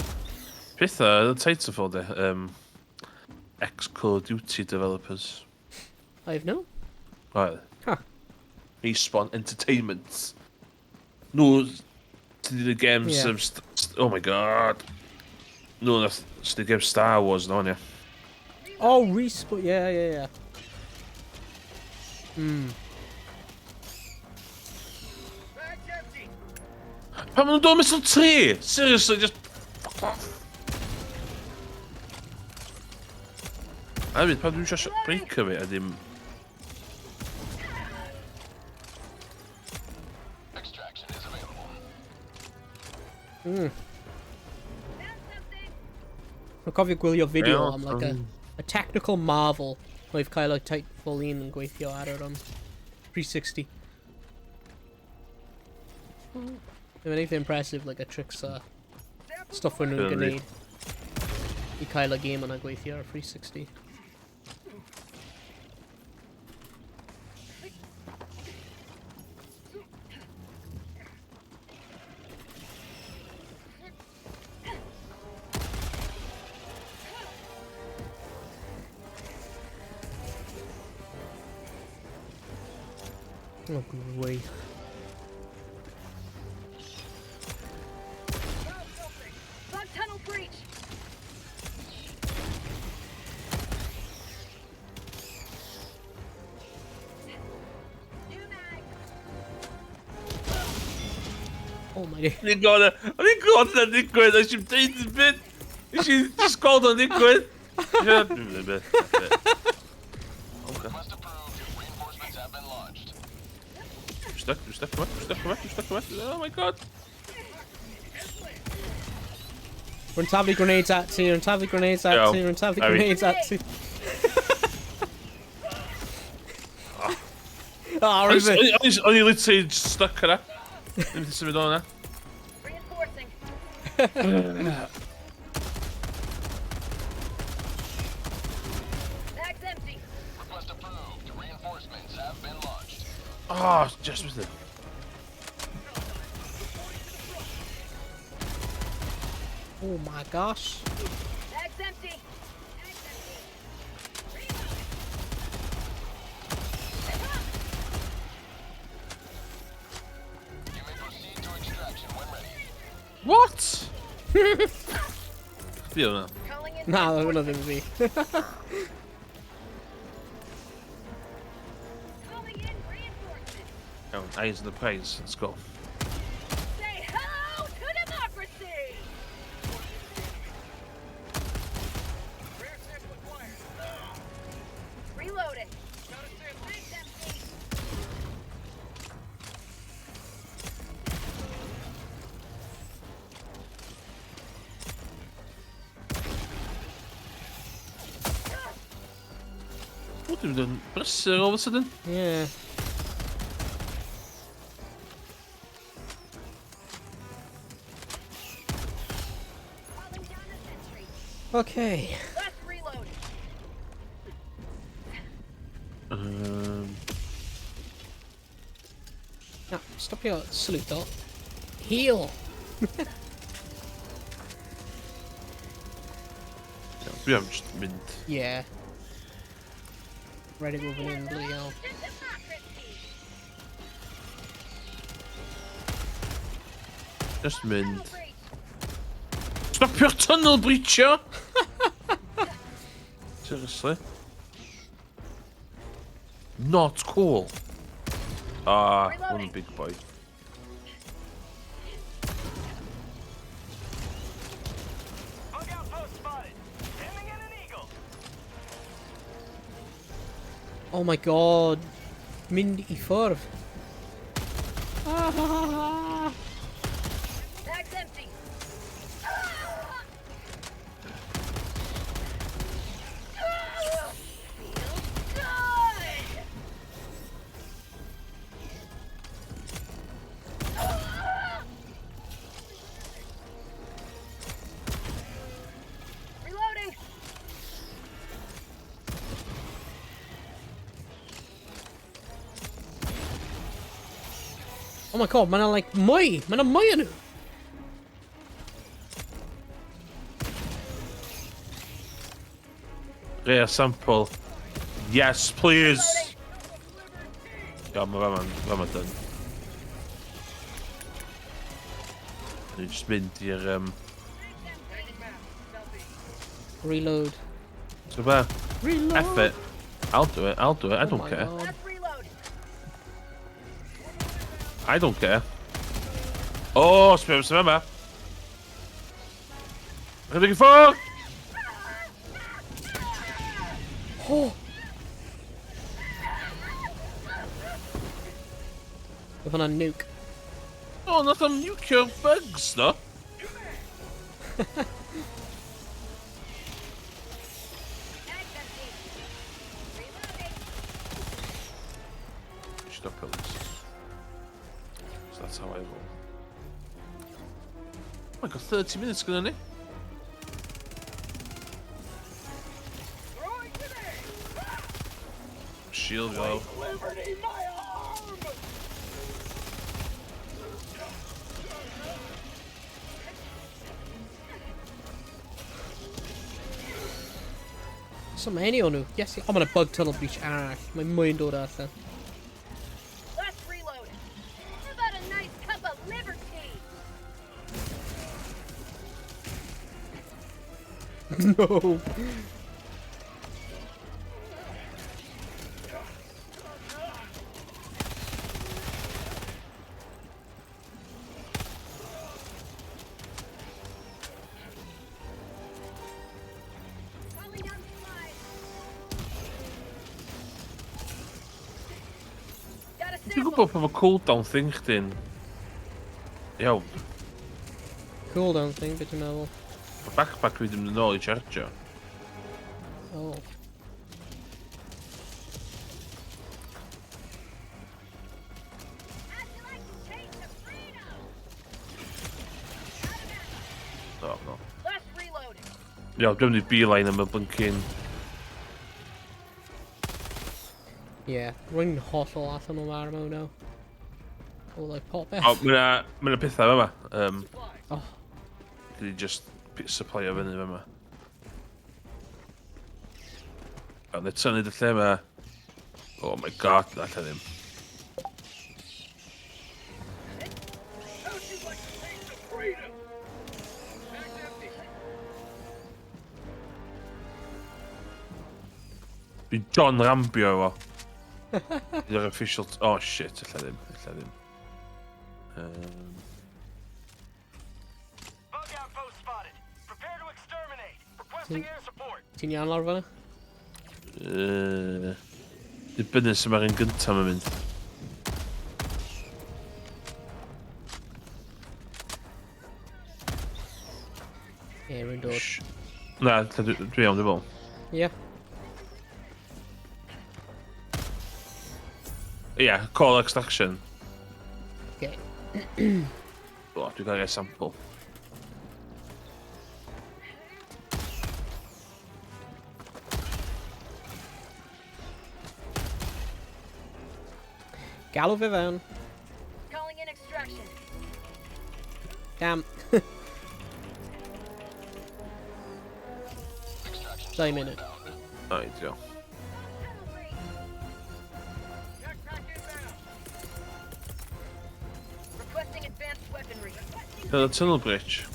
[SPEAKER 3] Pethau, y Titanfall de, ex-Call of Duty developers.
[SPEAKER 1] I have no.
[SPEAKER 3] Right.
[SPEAKER 1] Huh.
[SPEAKER 3] Respawn Entertainment. Nhw sydd wedi games...
[SPEAKER 1] Yeah.
[SPEAKER 3] Oh my god. Nhw nath sydd wedi games Star Wars no, ie.
[SPEAKER 1] Oh, Respawn. Yeah.
[SPEAKER 3] Pan maen nhw'n dod missile 3? Seriously, just... Fuck off. A hefyd, pan dwi'n siarad breaker fi, a ddim...
[SPEAKER 7] Extraction is available.
[SPEAKER 5] Found something.
[SPEAKER 1] Rwy'n cofio gwylio fideo
[SPEAKER 3] Iawn,
[SPEAKER 1] am like a technical marvel oedd cael o'i Titanfall 1 yn gweithio ar yr 360. Mae'n eitha impressive, like, y tricks a stuff o'n nhw'n
[SPEAKER 3] Yndi.
[SPEAKER 1] gwneud i cael y game yna gweithio ar 360. Oh, gwych.
[SPEAKER 5] Bug tunnel breach. New mag.
[SPEAKER 1] Oh my day.
[SPEAKER 3] O'n i'n gweld o'n i'n gweld hynna'n digwydd, a eisiau deud yn byd. Nes i just gweld o'n digwydd. Ie, dwi'n mynd beth. Okay.
[SPEAKER 7] Request approved. Reinforcements have been launched.
[SPEAKER 3] Dwi'n stuck, dwi'n stuck yma, dwi'n stuck yma, dwi'n stuck yma. Oh my god.
[SPEAKER 1] Rwy'n taflu grenades at ti, rwy'n taflu grenades at
[SPEAKER 3] Iawn.
[SPEAKER 1] ti, rwy'n taflu
[SPEAKER 3] Sorry.
[SPEAKER 1] grenades at ti. Ah,
[SPEAKER 3] O'n
[SPEAKER 1] rwy'n fi.
[SPEAKER 3] i literally just stuck yna. Ddim wedi symud o'n yna.
[SPEAKER 5] Reinforcing.
[SPEAKER 7] have been launched.
[SPEAKER 3] Oh, just with it.
[SPEAKER 1] Oh my gosh.
[SPEAKER 5] Bag's empty. Bag's empty. Reload.
[SPEAKER 7] You may proceed to extraction when ready.
[SPEAKER 3] What? Fi hwnna.
[SPEAKER 5] Calling in
[SPEAKER 1] Na, hwnna ddim fi.
[SPEAKER 5] Calling in reinforcements.
[SPEAKER 3] Iawn, eyes on the prize, let's go.
[SPEAKER 5] Say hello to democracy. Reloading. Bag's empty.
[SPEAKER 3] O, dwi'n mynd yn brysur all of a sudden.
[SPEAKER 1] Yeah.
[SPEAKER 5] Calling down the sentry.
[SPEAKER 1] Okay.
[SPEAKER 5] Let's reload.
[SPEAKER 1] Na, stopio salwto. Heal!
[SPEAKER 3] Iawn, dwi am just mynd.
[SPEAKER 1] Yeah. Ready moving in, bloody hell.
[SPEAKER 5] To democracy.
[SPEAKER 3] Just mynd.
[SPEAKER 5] Breach.
[SPEAKER 3] Stopio'r tunnel breachio! Seriously? Not cool. Ah, one big boy.
[SPEAKER 2] Bug outpost spotted. Sending in an eagle.
[SPEAKER 1] Oh my god. Mynd i ffwrdd. Ah,
[SPEAKER 5] Bag's empty. Feels good. Reloading.
[SPEAKER 1] Oh my god, mae yna like mwy! Mae yna mwy yn nhw!
[SPEAKER 3] Rare sample. Yes, please! Iawn, mae fama'n fama done. Ni just mynd i'r...
[SPEAKER 1] Reload.
[SPEAKER 3] So be?
[SPEAKER 1] Reload!
[SPEAKER 3] F it. I'll do it, I'll do it, I
[SPEAKER 1] Oh
[SPEAKER 3] don't
[SPEAKER 1] my
[SPEAKER 3] care.
[SPEAKER 1] God.
[SPEAKER 5] Let's reload.
[SPEAKER 3] I don't care. Oh, sbio sbio yma. Rydych i ffwrdd!
[SPEAKER 1] Oh! Oedd hwnna'n nuke.
[SPEAKER 3] Oh, nath o'n nukio'r bugs, no?
[SPEAKER 5] Bag's empty. Reloading.
[SPEAKER 3] Stop this. So that's how I roll. Oh my god, 30 minutes gyda ni.
[SPEAKER 2] Throwing grenade.
[SPEAKER 3] Shield go.
[SPEAKER 2] Liberty, my arm.
[SPEAKER 1] So many o'n nhw. Yes, oh, mae'n bug tunnel breach arall. Mae mwy'n dod allan.
[SPEAKER 5] Let's reload. How about a nice cup of liberty?
[SPEAKER 1] No.
[SPEAKER 5] Calling down supplies. Got a
[SPEAKER 3] Dwi'n
[SPEAKER 5] sample.
[SPEAKER 3] gwybod pan mae cooldown thing chdi'n... Iawn,
[SPEAKER 1] Cooldown thing, beth ti'n meddwl?
[SPEAKER 3] mae backpack fi ddim yn ôl i chargio.
[SPEAKER 1] Oh.
[SPEAKER 5] How'd you like to taste of freedom?
[SPEAKER 3] No, no.
[SPEAKER 5] Let's reload.
[SPEAKER 3] Iawn, dwi'n mynd i beeline am y blinking...
[SPEAKER 1] Yeah, rwy'n hollol allan o armo now. O, like, popeth.
[SPEAKER 3] O, mae yna ma pethau yma.
[SPEAKER 1] Oh.
[SPEAKER 3] Dwi just supplyo fyny fyma. O, neu tynnu dy lle yma. Oh my god, na lle ddim. Dwi'n John Rambio efo. Dwi'n official... Oh shit, illa ddim, illa ddim.
[SPEAKER 2] Bug outpost spotted. Prepare to exterminate. Requesting air support.
[SPEAKER 1] Ti'n iawn lawr fyna?
[SPEAKER 3] Dibynnu sy'n mae'r un gyntaf mae'n mynd.
[SPEAKER 1] Ie, rwy'n dod.
[SPEAKER 3] Na, dwi iawn, dwi'n meddwl.
[SPEAKER 1] Ie.
[SPEAKER 3] Ie, call extraction.
[SPEAKER 1] Okay.
[SPEAKER 3] O, dwi'n cael ei sample.
[SPEAKER 1] Galw fe fewn.
[SPEAKER 5] Calling in extraction.
[SPEAKER 1] Damn. 2 munud.
[SPEAKER 3] Ideal.
[SPEAKER 5] Requesting advanced weaponry.
[SPEAKER 3] The tunnel bridge.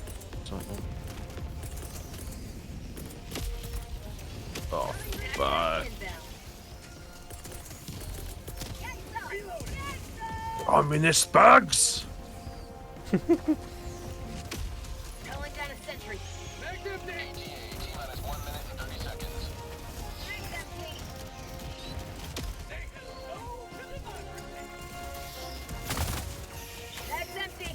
[SPEAKER 3] Oh, fuck. Ominous bugs!
[SPEAKER 5] Calling down a sentry.
[SPEAKER 7] ETA T minus 1 minute and 30 seconds.
[SPEAKER 5] Bag's empty.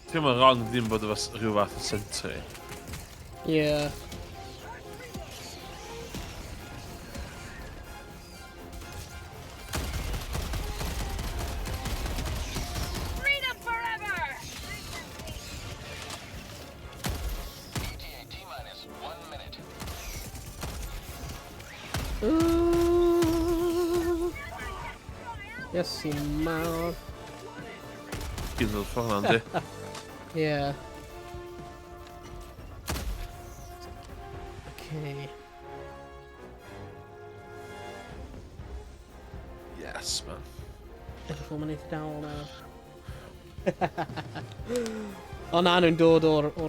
[SPEAKER 3] Ti'n mynd wrong ddim bod efo rhyw fath o sentry.
[SPEAKER 1] Yeah.
[SPEAKER 5] Freedom forever!
[SPEAKER 7] ETA T minus 1 minute.
[SPEAKER 1] Ooh. Yes, i mawr.
[SPEAKER 3] Gyd o'r ffordd na, yndi?
[SPEAKER 1] Yeah. Okay.
[SPEAKER 3] Yes, man.
[SPEAKER 1] Edrych o'n eitha dal nawr. O na, nhw'n dod o'r.
[SPEAKER 3] Oh,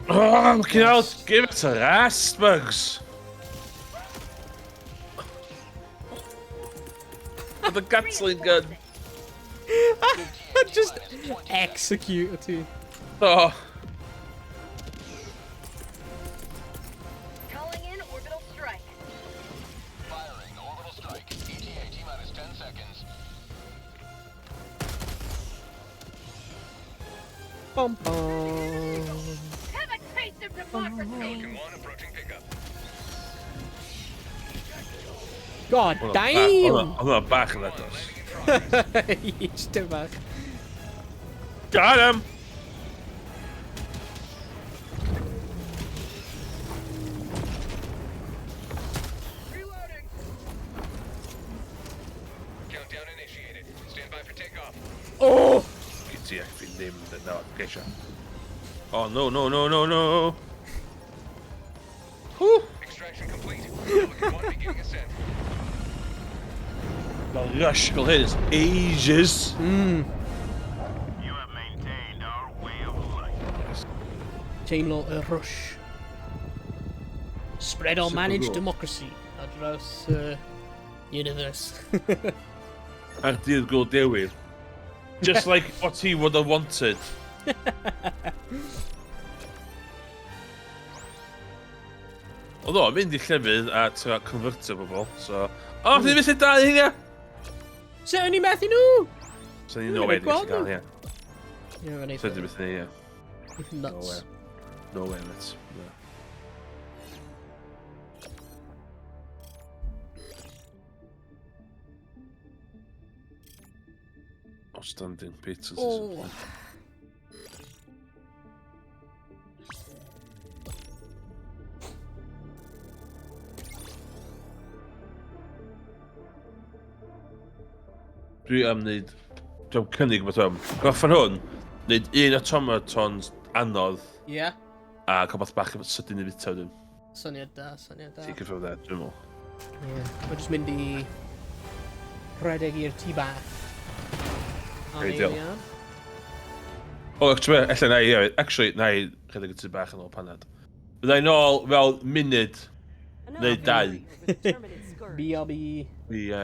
[SPEAKER 3] fucking hell, give it a rest, bugs! With the Gatling gun.
[SPEAKER 1] Just execute ti.
[SPEAKER 3] Oh.
[SPEAKER 5] Calling in orbital strike.
[SPEAKER 7] Firing orbital strike. ETA T minus 10 seconds.
[SPEAKER 1] Bum bum.
[SPEAKER 5] Have a taste of democracy!
[SPEAKER 7] Pelican 1 approaching pickup.
[SPEAKER 1] God damn!
[SPEAKER 3] Oedd hwnna bach yn agos.
[SPEAKER 1] Just dim bach.
[SPEAKER 3] Got him!
[SPEAKER 7] Reloading. Countdown initiated. Stand by for takeoff.
[SPEAKER 1] Oh!
[SPEAKER 3] GTF fi ddim, na, geisio. Oh, no, no, no, no, no! Whew!
[SPEAKER 7] Extraction complete. Pelican 1 beginning ascent.
[SPEAKER 3] Gael rush fel hyn is ages.
[SPEAKER 2] You have maintained our way of life.
[SPEAKER 1] Teimlo y rush. Spread our
[SPEAKER 3] Super
[SPEAKER 1] managed
[SPEAKER 3] cool.
[SPEAKER 1] democracy ar draws universe.
[SPEAKER 3] Ar dydd Gŵyl Dewi. Just like what he would have wanted. Oedd o'n mynd i llefydd a trio convertio bobl, so... O, oh, ti'n methu dau hynna!
[SPEAKER 1] Sut o'n i methu nhw?
[SPEAKER 3] So ni no way
[SPEAKER 1] Dwi'n
[SPEAKER 3] dwi'n gallu
[SPEAKER 1] gweld
[SPEAKER 3] gael, ie.
[SPEAKER 1] Ie, fe'n
[SPEAKER 3] So
[SPEAKER 1] eitha
[SPEAKER 3] dwi'n methu, ie.
[SPEAKER 1] eitha
[SPEAKER 3] No
[SPEAKER 1] nuts.
[SPEAKER 3] way. No way, mate. No. Outstanding patriotism.
[SPEAKER 1] Oh.
[SPEAKER 3] Dwi am wneud... Dwi am cynnig beth am. Gorffen hwn, wneud un automatons anodd.
[SPEAKER 1] Ie. Yeah.
[SPEAKER 3] A cael beth bach sydyn i fita wedyn.
[SPEAKER 1] Syniad da, syniad da.
[SPEAKER 3] Take it from there, dwi'n meddwl.
[SPEAKER 1] Ie. Yeah. Mae'n jyst mynd i rhedeg i'r tŷ bach.
[SPEAKER 3] Ideal. O, actually, ella na i, actually, na i rhedeg y tŷ bach yn ôl panad. Bydda i nôl fel munud neu dau.
[SPEAKER 1] BRB.
[SPEAKER 3] Ie.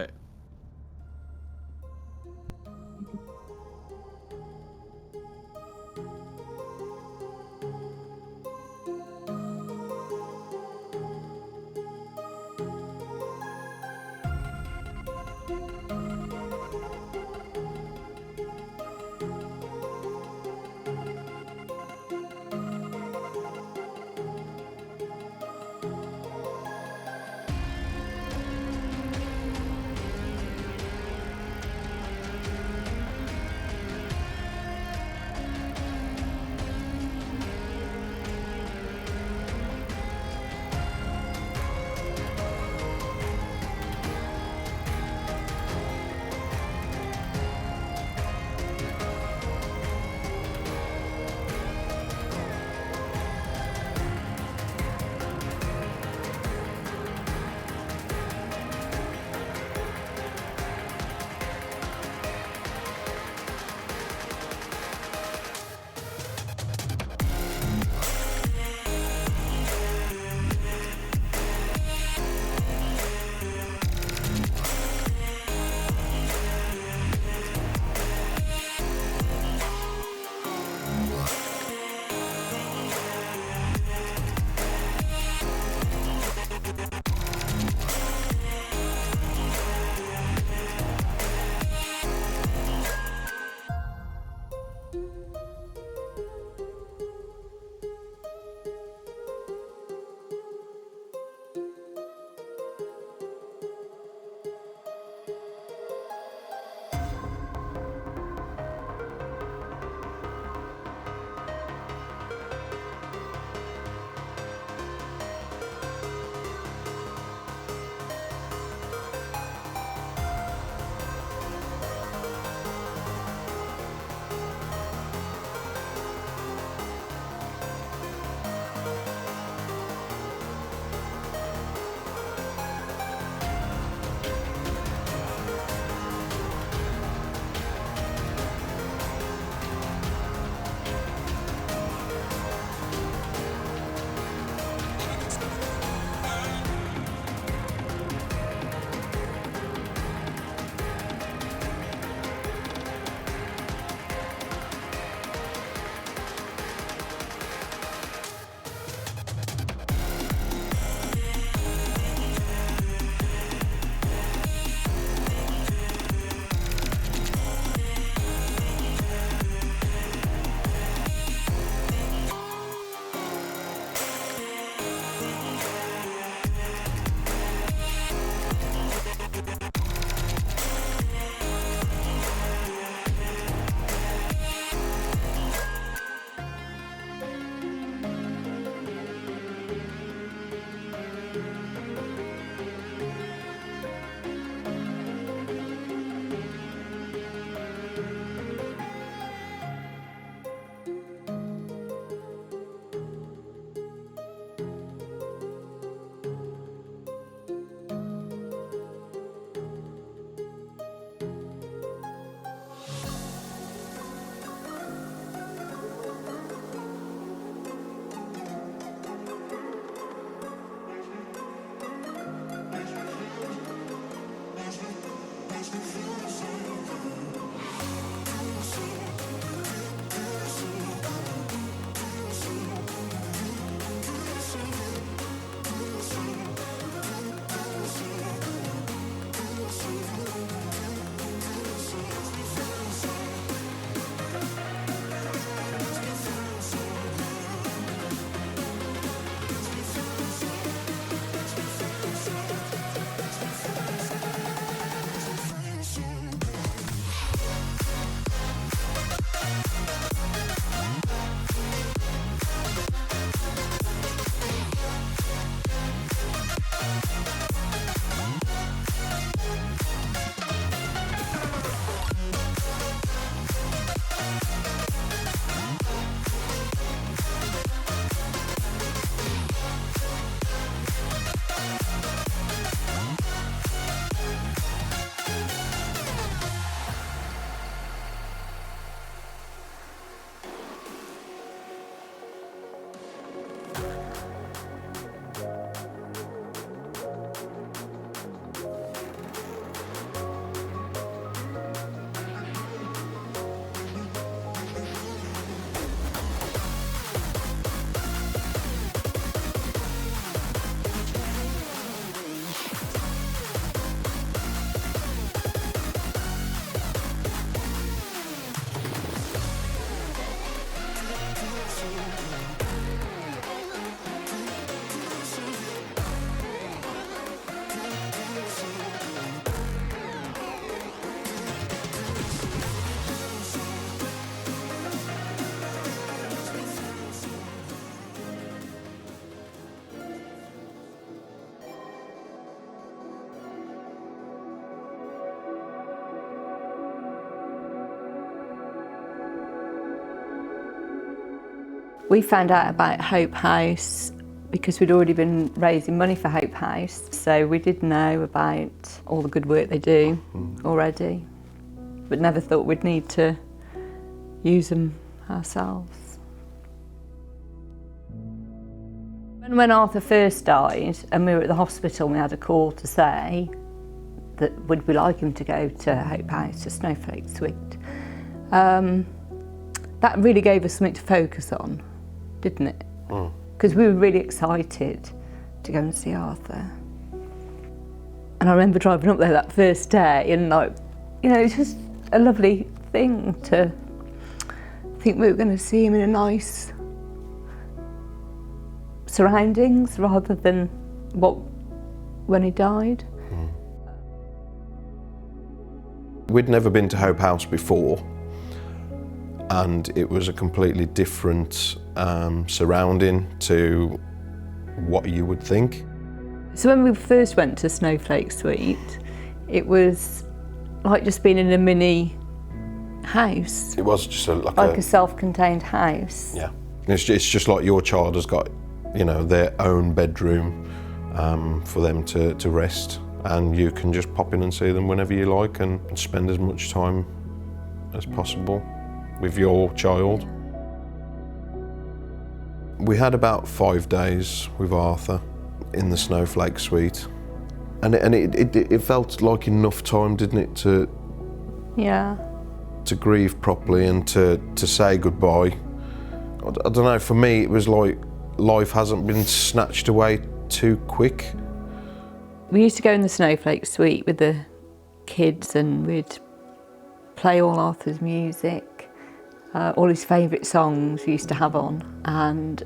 [SPEAKER 10] We found out about Hope House because we'd already been raising money for Hope House, so we did know about all the good work they do already, but never thought we'd need to use them ourselves. And when Arthur first died and we were at the hospital, we had a call to say that would we like him to go to Hope House, to Snowflake Suite. That really gave us something to focus on, didn't it? Because we were really excited to go and see Arthur. And I remember driving up there that first day and, like, you know, it's just a lovely thing to think we were going to see him in a nice surroundings rather than what when he died.
[SPEAKER 11] We'd never been to Hope House before, and it was a completely different surrounding to what you would think.
[SPEAKER 10] So when we first went to Snowflake Suite, it was like just being in a mini house.
[SPEAKER 11] It was just
[SPEAKER 10] like a self-contained house.
[SPEAKER 11] Yeah. It's just like your child has got, you know, their own bedroom for them to rest, and you can just pop in and see them whenever you like and spend as much time as possible with your child. We had about 5 days with Arthur in the Snowflake Suite, and it felt like enough time, didn't it, to
[SPEAKER 10] yeah,
[SPEAKER 11] to grieve properly and to say goodbye. I don't know, for me it was like life hasn't been snatched away too quick.
[SPEAKER 10] We used to go in the Snowflake Suite with the kids and we'd play all Arthur's music, all his favourite songs we used to have on, and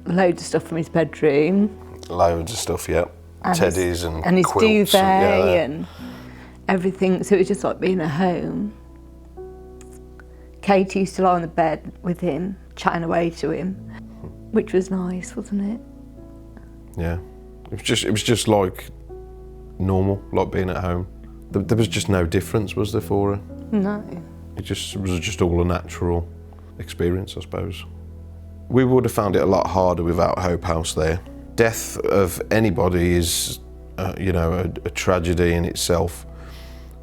[SPEAKER 10] loads of stuff from his bedroom.
[SPEAKER 11] Loads of stuff, yeah.
[SPEAKER 10] And
[SPEAKER 11] Teddies and
[SPEAKER 10] his
[SPEAKER 11] quilts
[SPEAKER 10] duvet
[SPEAKER 11] and, yeah,
[SPEAKER 10] and everything. So it was just like being at home. Katie used to lie on the bed with him, chatting away to him, which was nice, wasn't it?
[SPEAKER 11] Yeah, it was just like normal, like being at home. There was just no difference, was there, for her?
[SPEAKER 10] No.
[SPEAKER 11] It was just all a natural experience, I suppose. We would have found it a lot harder without Hope House there. Death of anybody is, you know, a tragedy in itself.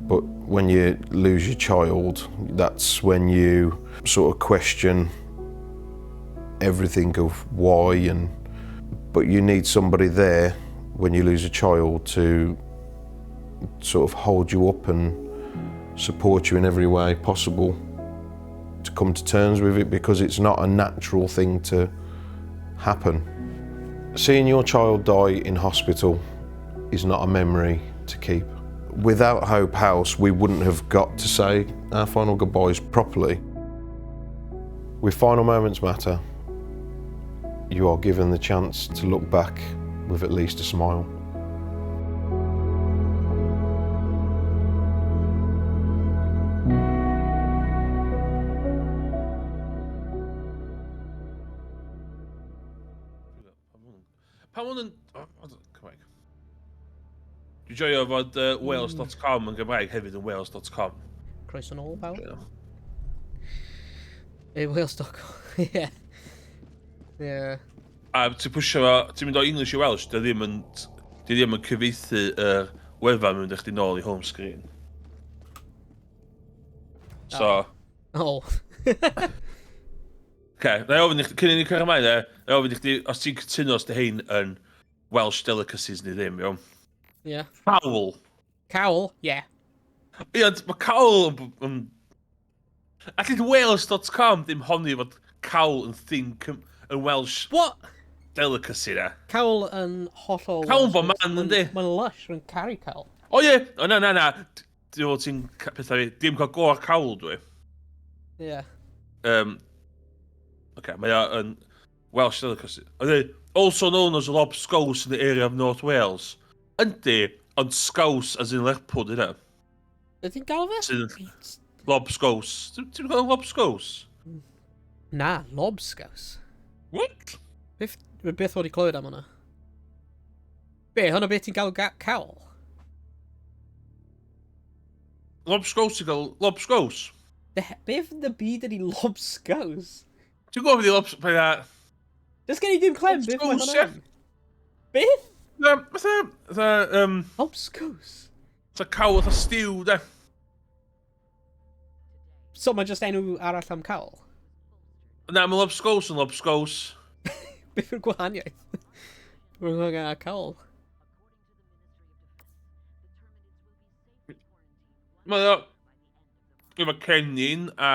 [SPEAKER 11] But when you lose your child, that's when you sort of question everything of why, and but you need somebody there when you lose a child to sort of hold you up and support you in every way possible to come to terms with it, because it's not a natural thing to happen. Seeing your child die in hospital is not a memory to keep. Without Hope House, we wouldn't have got to say our final goodbyes properly. With Final Moments Matter, you are given the chance to look back with at least a smile.
[SPEAKER 3] Pam hwn yn... Cymraeg. Dwi'n joio fod Wales.com yn Gymraeg hefyd yn Wales.com.
[SPEAKER 1] Croeso nôl, pawb. Wales.com, ie. Ie.
[SPEAKER 3] A ti'n pwysio fo, ti'n mynd o English i Welsh, di ddim yn cyfieithu yr wefan mynd i chdi nôl i home screen. So...
[SPEAKER 1] Oh.
[SPEAKER 3] Oce, na i ofyn i chdi, cyn i ni cyrraedd ymlaen, na i ofyn i chdi, os ti'n cytuno os di hein yn Welsh delicacies neu ddim, iawn?
[SPEAKER 1] Ie.
[SPEAKER 3] Cawl.
[SPEAKER 1] Cawl, ie.
[SPEAKER 3] Ie, ond mae cawl yn... Allith Wales.com ddim honni fod cawl yn thing yn Welsh...
[SPEAKER 1] What?
[SPEAKER 3] Delicacy, na.
[SPEAKER 1] Cawl yn hollol...
[SPEAKER 3] Cawl yn bod man, yndi?
[SPEAKER 1] Mae'n lush, rwy'n caru cawl.
[SPEAKER 3] O ie! O na, na, na. Dwi'n fod ti'n pethau fi. Dim cael go ar cawl, dwi.
[SPEAKER 1] Ie.
[SPEAKER 3] Oce, mae o yn Welsh delicacy. Also known as lobscouse in the area of North Wales. Yndi, ond scouse as in Lerpwl, dyna.
[SPEAKER 1] Ydy'n gael fe?
[SPEAKER 3] Lobscouse. Ti'n gael lobscouse?
[SPEAKER 1] Na, lobscouse.
[SPEAKER 3] What?
[SPEAKER 1] Beth wedi clywed am hwnna? Be, hwnna beth ti'n gael cawl?
[SPEAKER 3] Lobscouse ti'n gael lobscouse?
[SPEAKER 1] Beth yn y byd ydi lobscouse?
[SPEAKER 3] Ti'n gwybod beth ydi lobscouse?
[SPEAKER 1] Does gen i ddim clem, beth mae hwnna? Beth?
[SPEAKER 3] Na, fatha, fatha,
[SPEAKER 1] Lobscows?
[SPEAKER 3] Fatha cawl, fatha stew, de.
[SPEAKER 1] So mae just enw arall am cawl?
[SPEAKER 3] Na, mae lobscows yn lobscows.
[SPEAKER 1] Beth yw'r gwahaniaeth? Rhwng hwnna a cawl?
[SPEAKER 3] Mae o... Efo cennin a...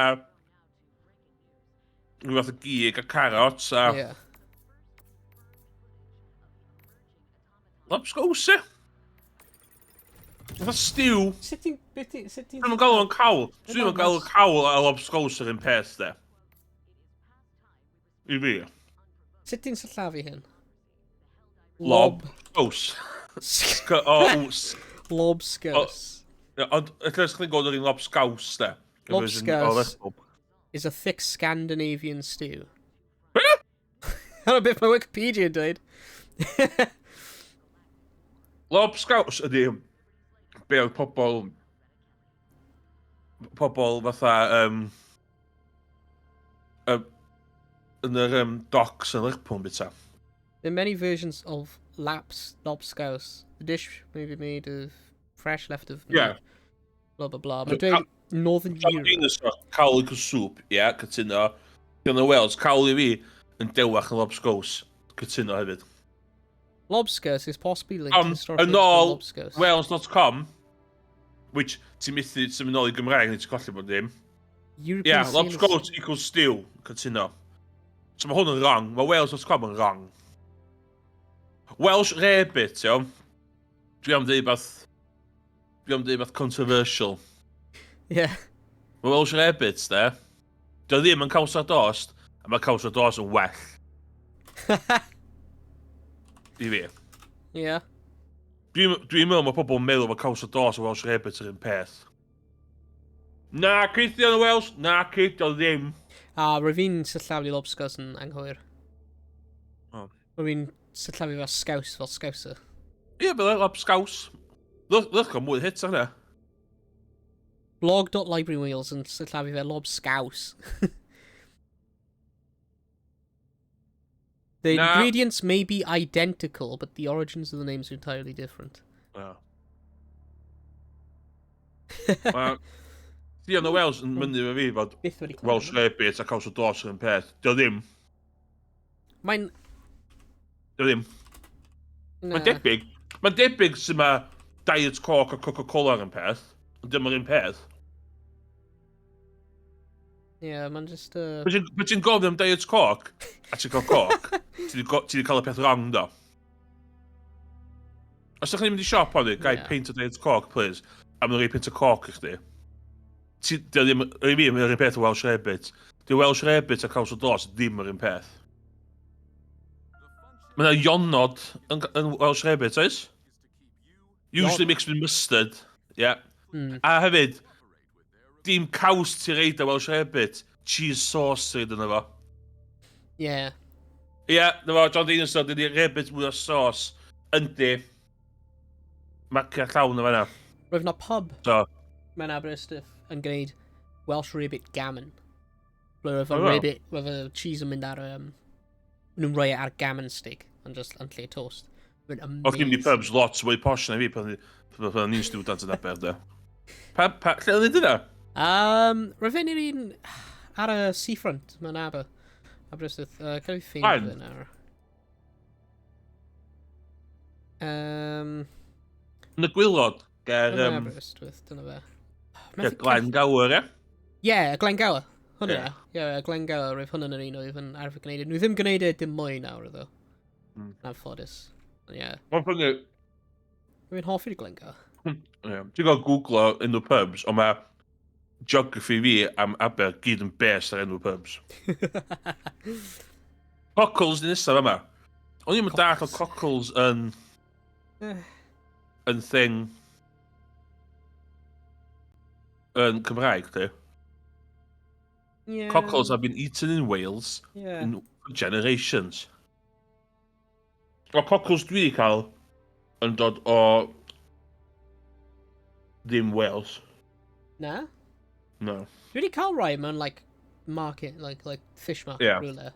[SPEAKER 3] Rhyw fath o gig a carrots a...
[SPEAKER 1] Yeah.
[SPEAKER 3] Lobscows, e? Fatha stew.
[SPEAKER 1] Sut ti'n... Beth ti'n... Sut ti'n...
[SPEAKER 3] Dwi'n galw o'n cawl. Dwi'n galw cawl a lobscows yr un peth, de. I fi.
[SPEAKER 1] Sut ti'n sillafu hyn?
[SPEAKER 3] Lob. Scows. S-C-O-W-S.
[SPEAKER 1] Lobscows.
[SPEAKER 3] Ond, ella ys chdi'n gweld yr un lobscows, de.
[SPEAKER 1] Lobscows is a thick Scandinavian stew. Dyna beth mae Wikipedia yn dweud.
[SPEAKER 3] Lobscows ydy be oedd pobl fatha yn yr docks yn Lerpwl yn bita.
[SPEAKER 1] There are many versions of laps lobscouse. The dish may be made of fresh leftover meat. Blah blah blah. Mae'n dweud Northern Europe.
[SPEAKER 3] Dinosaur, cawl i soup, ie, yeah, cytuno. Dyna Wales, cawl i fi yn dewach yn lobscows. Cytuno hefyd.
[SPEAKER 1] Lobscouse is possibly linked historically
[SPEAKER 3] Yn ôl
[SPEAKER 1] to lobscouse.
[SPEAKER 3] Wales.com, which ti'n methu symud nôl i Gymraeg neu ti'n colli bod dim.
[SPEAKER 1] European
[SPEAKER 3] Yeah,
[SPEAKER 1] sailors-
[SPEAKER 3] lobscows equals stew, cytuno. So mae hwn yn wrong, mae Wales.com yn wrong. Welsh rarebit, iawn. Dwi am dweud beth controversial. Mae Welsh rarebit, de. Dio ddim yn caws ar dost, a mae caws ar dost yn well. I fi. Dwi'n meddwl mae pobl yn meddwl mae caws ar dost a Welsh rarebit yr un peth. Na, ceithio yn Welsh. Na, ceithio ddim.
[SPEAKER 1] A rwy fi'n sillafu lobscows yn anghywir.
[SPEAKER 3] Oh.
[SPEAKER 1] Rwy fi'n sillafu fel scouse, fel scouser.
[SPEAKER 3] Ie, fel lobscows. Lych o mwy hit ar hynna.
[SPEAKER 1] Blog.library Wales yn sillafu fel lobscouse. The
[SPEAKER 3] Na.
[SPEAKER 1] ingredients may be identical, but the origins of the names are entirely different.
[SPEAKER 3] Yeah. Mae Dion o Wales yn mynnu efo fi fod
[SPEAKER 1] Byth wedi clywed
[SPEAKER 3] Welsh
[SPEAKER 1] hwnna.
[SPEAKER 3] rarebit a caws o dos yr un peth. Dio ddim.
[SPEAKER 1] Mae'n...
[SPEAKER 3] Dio ddim.
[SPEAKER 1] Na.
[SPEAKER 3] Mae'n debyg. Mae'n debyg sy'n mae Diet Coke a Coca-Cola yr un peth. Ond dim yr un peth.
[SPEAKER 1] Ie, yeah, mae'n just...
[SPEAKER 3] Pe ti'n gofyn am Diet Coke, a ti'n cael Coke, ti 'di cael y peth wrong, do. Os ydych chi'n mynd i siop honni, gai peint o Diet Coke, please, a maen nhw'n rhoi peint o Coke i chdi. Ti, dio ddim, i fi, mae'n yr un peth o Welsh Rarebit. Di Welsh Rarebit a caws o dos ddim yr un peth. Mae yna ionod yn Welsh Rarebit, oes? Usually mixed with mustard. Yeah. A hefyd, dim caws ti reid o Welsh Rarebit, cheese sauce ti reid yna fo. Ie, yeah, na fo, John Dinosaur, dydi rarebit mwy o sauce. Yndi. Marcia llawn o fanna.
[SPEAKER 1] Roedd na pub
[SPEAKER 3] So,
[SPEAKER 1] mewn Aberystwyth yn gwneud Welsh Rarebit Gammon. Ble roedd y
[SPEAKER 3] Oh, wow.
[SPEAKER 1] rarebit, roedd y cheese yn mynd ar... Nhw'n rhoi e ar gammon steak, yn just yn lle toast. Mae'n
[SPEAKER 3] O'ch chi'n mynd i
[SPEAKER 1] amazing.
[SPEAKER 3] pubs lot mwy posh na fi pan o'n i'n student yn Aber, de. Pa, lle oedd yna?
[SPEAKER 1] Roedd fe'n yr un ar y seafront mewn Aber. Aberystwyth. Cael ei ffeindio
[SPEAKER 3] Fine.
[SPEAKER 1] fe nawr.
[SPEAKER 3] Yn y gwaelod, ger,
[SPEAKER 1] Yn Aberystwyth, dyna fe.
[SPEAKER 3] ger Glen Gower, ie?
[SPEAKER 1] Ie, yeah, Glengower. Hwnna.
[SPEAKER 3] Ie.
[SPEAKER 1] Ie, yeah, Glengower, roedd hwnna'n yr un oedd yn arfer gwneud e. Nhw ddim gwneud e dim mwy nawr, iddo. Anffodus. Ond ie.
[SPEAKER 3] Mae'n funny,
[SPEAKER 1] Rwy'n hoffi'r Glengower.
[SPEAKER 3] Ie. Ti'n gael googlo enw pubs, ond mae geography fi am Aber gyd yn based ar enw pubs. Cockles di nesaf yma. O'n i'n dallt o cockles yn yn thing yn Cymraeg, di. Cockles have been eaten in Wales in generations. O cockles dwi wedi cael yn dod o ddim Wales.
[SPEAKER 1] Na?
[SPEAKER 3] No.
[SPEAKER 1] Dwi wedi cael rai mewn, like, market, like fish market
[SPEAKER 3] Ie.
[SPEAKER 1] rhywle.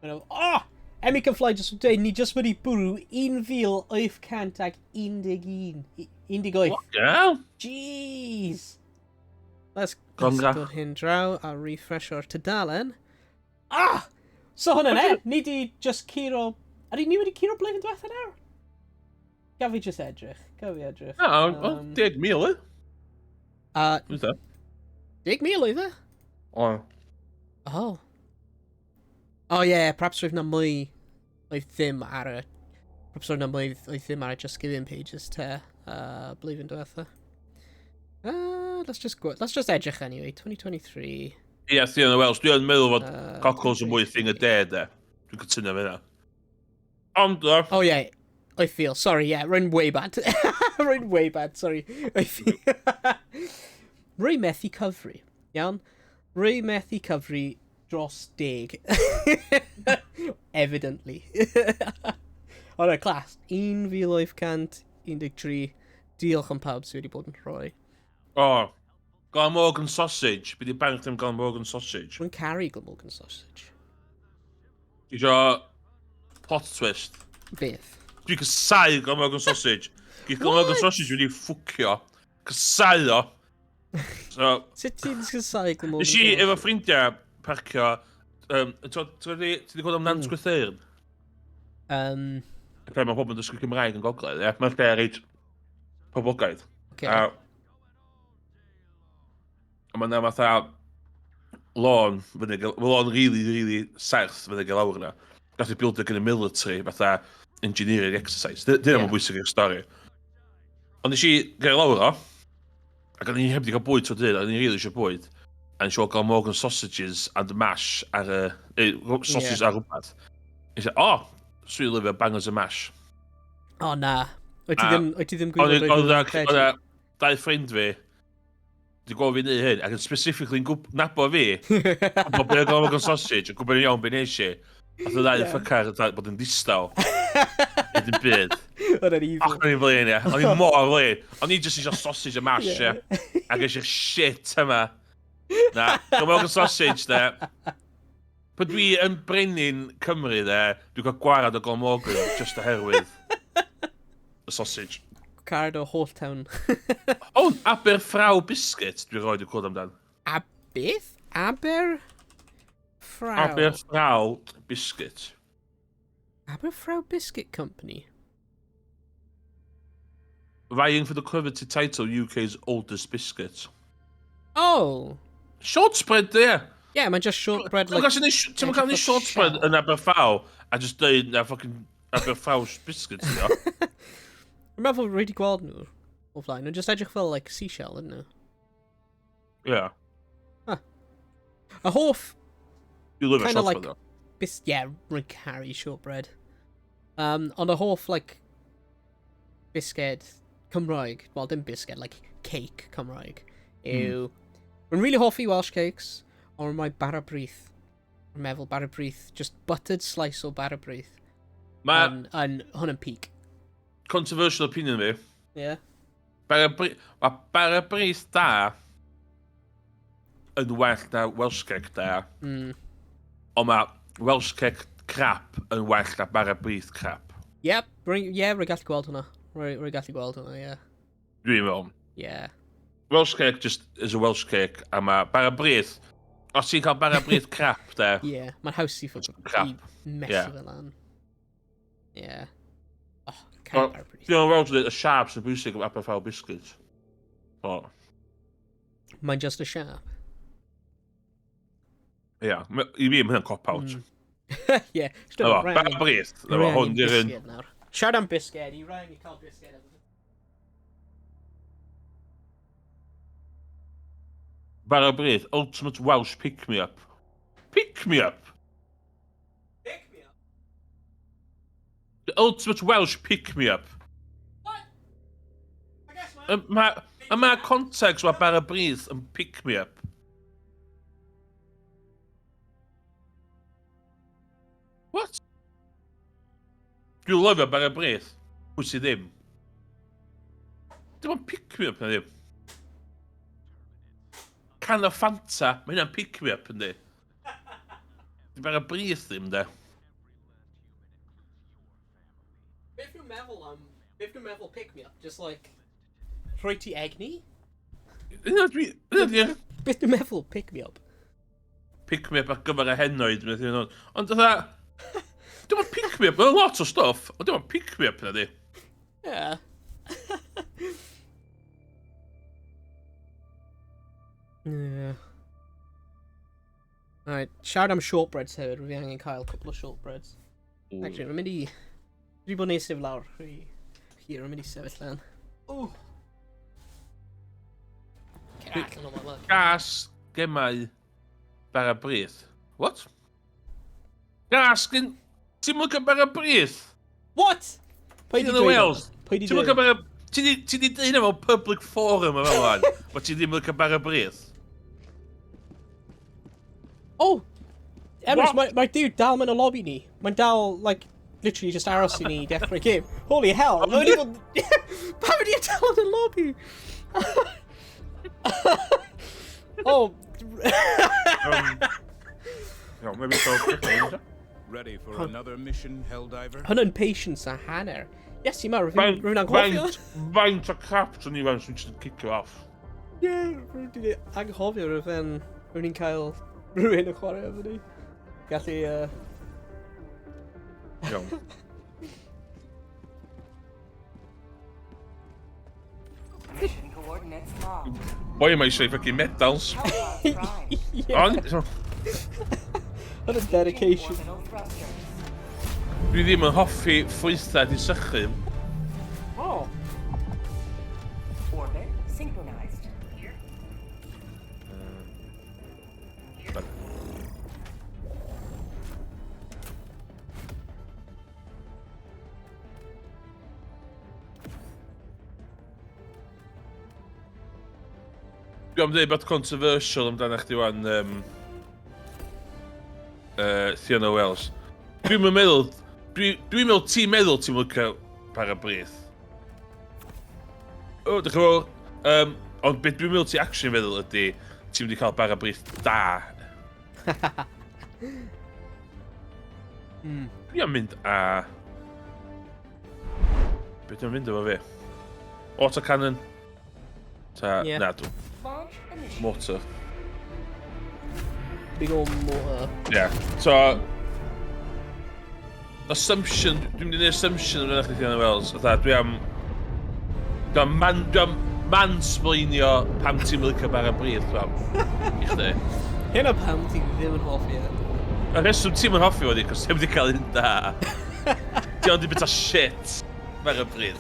[SPEAKER 1] Mae'n oh! Emmy can fly just dweud, ni just wedi bwrw 1,811. 18.
[SPEAKER 3] Yeah.
[SPEAKER 1] Jeez! Let's
[SPEAKER 3] Congra.
[SPEAKER 1] dod hyn draw a refresh o'r tudalen. Ah! So hwnna ne, ni di just curo... Ydy ni wedi curo blwyddyn diwetha nawr? Gaf fi just edrych, gaf fi edrych.
[SPEAKER 3] Na, o, 10,000, e?
[SPEAKER 1] A...
[SPEAKER 3] Dwi'n
[SPEAKER 1] 10,000 oedd e?
[SPEAKER 3] O.
[SPEAKER 1] Oh. Oh yeah, perhaps roedd na mwy oedd ddim ar y... Perhaps roedd na mwy oedd ddim ar y Just Giving pages te, blwyddyn diwetha. Let's just edrych anyway, 2023.
[SPEAKER 3] Ie, ti yn y Welsh. Dwi'n meddwl fod cockles yn mwy thing y de, de. Dwi'n cytuno fe hynna. Ond,
[SPEAKER 1] Oh yeah, I feel, sorry, yeah, rwy'n way bad. Rwy'n way bad, sorry. I feel. Rwy methu cyfri, iawn? Rwy methu cyfri dros 10. Evidently. Alright, class. 1,813. Diolch am pawb sydd wedi bod yn rhoi.
[SPEAKER 3] O, Glamorgan sausage. Be di bank ddim Glamorgan sausage?
[SPEAKER 1] Rwy'n caru Glamorgan sausage.
[SPEAKER 3] Isio plot twist?
[SPEAKER 1] Beth?
[SPEAKER 3] Dwi'n casáu Glamorgan sausage. Gyd Glamorgan sausage wedi ffwcio. Casáu o. So,
[SPEAKER 1] Sut ti'n casáu Glamorgan
[SPEAKER 3] Nes i efo ffrindiau parcio. Ti wedi gweld am Nant Gwrtheyrn? Lle mae pobl yn dysgu Cymraeg yn Gogledd, ie? Mae'n lle reit poblogaidd.
[SPEAKER 1] Okay.
[SPEAKER 3] A mae yna fatha lôn, fyny, lôn really, really serth fyny gael lawr yna. Gath ei bildio gan y military, fatha engineering exercise. Dyna yeah. Bwysig i'r stori. Ond nes i gael lawr o, ac o'n i heb wedi cael bwyd trwy dydd, o'n i'n really eisiau bwyd. A nes i weld Glamorgan sausages and mash ar y... sausage ar rhywbeth. Nes i, o, oh, swn i'n lyfio bangers and mash.
[SPEAKER 1] O na. Wyt ti ddim, wyt ti ddim
[SPEAKER 3] Oedd
[SPEAKER 1] gwybod
[SPEAKER 3] oedd oedd 'na dau ffrind fi, di gweld fi neud hyn, ac yn specifically yn nabo fi, gwybod beth oedd Glamorgan sausage, yn gwybod yn iawn beth nes i. Oedd y ddau ffycar yn bod yn ddistaw. Nid yn byd.
[SPEAKER 1] Oedd e'n evil.
[SPEAKER 3] Och, o'n i'n flin, ie. O'n i'n mor flin. O'n i jyst eisiau sausage a mash, ie. Ac eisiau shit yma. Na, Glamorgan sausage, de. Pan dwi yn brenin Cymru, de, dwi'n cael gwarad o Glamorgan just oherwydd y sausage.
[SPEAKER 1] Card o Holl Town.
[SPEAKER 3] O, Aberffraw biscuit, dwi'n rhoi i clywed amdan.
[SPEAKER 1] A beth? Aber... Frau.
[SPEAKER 3] Aberffraw biscuit.
[SPEAKER 1] Aberffraw Biscuit Company.
[SPEAKER 3] Vying for the coveted title UK's oldest biscuit.
[SPEAKER 1] Oh!
[SPEAKER 3] Shortbread, ie.
[SPEAKER 1] Yeah, mae'n just shortbread
[SPEAKER 3] Ti'n
[SPEAKER 1] like
[SPEAKER 3] gallu neud Ti'n cael neud
[SPEAKER 1] edrych fel
[SPEAKER 3] shortbread
[SPEAKER 1] shell.
[SPEAKER 3] yn Aberffraw a just dweud na fucking Aberffraw biscuit, ti'n gwybod?
[SPEAKER 1] Dwi'n meddwl rwy wedi gweld nhw o flaen. Nhw'n just edrych fel like seashell, ydyn nhw?
[SPEAKER 3] Ie.
[SPEAKER 1] A hoff
[SPEAKER 3] Dwi'n lyfio
[SPEAKER 1] Kinda
[SPEAKER 3] shortbread,
[SPEAKER 1] like-
[SPEAKER 3] though.
[SPEAKER 1] Yeah, rwy'n caru shortbread. Ond y hoff, like, bisged Cymraeg, well, dim bisged, like, cake Cymraeg, yw... Rwy'n really hoffi Welsh cakes, ond mae bara brith. Rwy'n meddwl bara brith, just buttered slice o bara brith.
[SPEAKER 3] Mae
[SPEAKER 1] Yn, hwn yn peak.
[SPEAKER 3] Controversial opinion fi.
[SPEAKER 1] Yeah.
[SPEAKER 3] Mae bara brith da yn well na Welsh cake da. Ond mae Welsh cake crap yn well na bara brith crap.
[SPEAKER 1] Yep, yeah, rwy'n gallu gweld hwnna. Rwy'n gallu gweld hwnna, yeah.
[SPEAKER 3] Dwi'n meddwl. Welsh cake just is a Welsh cake, a mae bara brith, os ti'n cael bara brith crap, de,
[SPEAKER 1] Yeah, mae'n haws i ffwc
[SPEAKER 3] Crap.
[SPEAKER 1] i mess fe lan. Yeah. Oh, caru
[SPEAKER 3] Wel,
[SPEAKER 1] bara brith.
[SPEAKER 3] Dwi'n meddwl dweud y siâp sy'n bwysig efo Aberffraw biscuit. O,
[SPEAKER 1] Mae'n just a siâp.
[SPEAKER 3] ie. Yeah. I fi, mae hynna'n cop-out.
[SPEAKER 1] Yeah.
[SPEAKER 3] Na fo, bara brith. Na fo, hwn di'r un.
[SPEAKER 1] Nawr. Siarad am bisged, i rhaid i cael bisged.
[SPEAKER 3] Bara brith, ultimate Welsh pick-me-up. Pick-me-up?
[SPEAKER 1] Pick me up?
[SPEAKER 3] The ultimate Welsh pick-me-up.
[SPEAKER 1] What? I guess man.
[SPEAKER 3] Mae ma context mae bara brith yn pick-me-up. What? Dwi'n lyfio bara brith. Pwy sydd ddim? Dim ond pick-me-up na ddim. Can o Fanta, mae hynna'n pick-me-up yndi. Di bara brith ddim, de.
[SPEAKER 1] Beth nhw'n meddwl am... Beth nhw'n meddwl pick me up? Just like... Rhoi ti egni?
[SPEAKER 3] Yna dwi... Yna di'r...
[SPEAKER 1] Beth nhw'n meddwl pick me up?
[SPEAKER 3] Pick me up ar gyfer y henoed. Ond fatha... Dwi'n meddwl pick me up, mae'n lot o stuff, ond dwi'n meddwl pick me up na di.
[SPEAKER 1] Yeah. Yeah. Alright, siarad am shortbreads hefyd, rwyf fi angen cael cwpl o shortbreads. Actually, rwy'n mynd i... Dwi wedi bod yn eistedd lawr rhy hir, rwy'n mynd i sefyll lan. Ooh. Cer allan o fama.
[SPEAKER 3] Gas, gemau, bara brith. What? Gas, gen... Ti'n mwyn cael bara brith?
[SPEAKER 1] What? Pwy di
[SPEAKER 3] Yn y
[SPEAKER 1] dweud
[SPEAKER 3] Wales.
[SPEAKER 1] hwnna? Pwy di
[SPEAKER 3] Ti'n mwyn
[SPEAKER 1] dweud
[SPEAKER 3] cael bara... Ti di dweud hynna mewn public forum yma fel fan, bod ti ddim yn cael bara brith.
[SPEAKER 1] Oh! Emrys,
[SPEAKER 3] What?
[SPEAKER 1] mae'r mae dude dal mewn y lobby ni. Mae'n dal, like, literally just aros i ni dechrau game. Holy hell! Mae wedi bod... Pam ydi e dal yn y lobby? Oh.
[SPEAKER 3] Iawn, maybe so.
[SPEAKER 12] Ready for another mission, Helldiver?
[SPEAKER 1] Hwnna'n patience a hanner. Yes, i ma, rwy'n rwy'n anghofio.
[SPEAKER 3] Faint, faint o crap dyn ni fewn sy'n just kick off.
[SPEAKER 1] Ie, rwy'n di anghofio rwy'n rwy'n ni'n cael rhywun yn chwarae efo ni. Gallu,
[SPEAKER 3] Iawn.
[SPEAKER 4] Mission coordinates locked.
[SPEAKER 3] Boi yma eisiau fucking medals.
[SPEAKER 1] Yeah.
[SPEAKER 3] Ond,
[SPEAKER 1] Hwnna'n dedication.
[SPEAKER 4] Orbital thrusters.
[SPEAKER 3] Dwi ddim yn hoffi ffrwythau di sychu.
[SPEAKER 1] Oh.
[SPEAKER 4] Orbit synchronized. Here.
[SPEAKER 3] Dwi am dweud bod controversial amdano chdi wan, Fiona Wells. Dwi'n meddwl, dwi'n dwi meddwl ti'n meddwl ti'n licio bara brith. O, dych chi'n meddwl, ond beth dwi'n meddwl ti actually meddwl ydy, ti'n mynd i cael bara brith da. Dwi am mynd a... Be dwi'n mynd efo fi? Autocannon. Ta,
[SPEAKER 1] Ie.
[SPEAKER 3] na, dwi.
[SPEAKER 4] Launch initiated.
[SPEAKER 3] Mortar.
[SPEAKER 1] Big ol' mortar.
[SPEAKER 3] Yeah. So, assumption, dwi'n mynd i wneud assumption amdano chdi Fiona Wells. Fatha, dwi am mansplainio pam ti'n licio bara brith, fam. I chdi.
[SPEAKER 1] Hynna pam ti ddim yn hoffi e.
[SPEAKER 3] Y rheswm ti'n mynd hoffi wedi, cos ti'n mynd i cael un da. Ti ond i bita shit bara brith.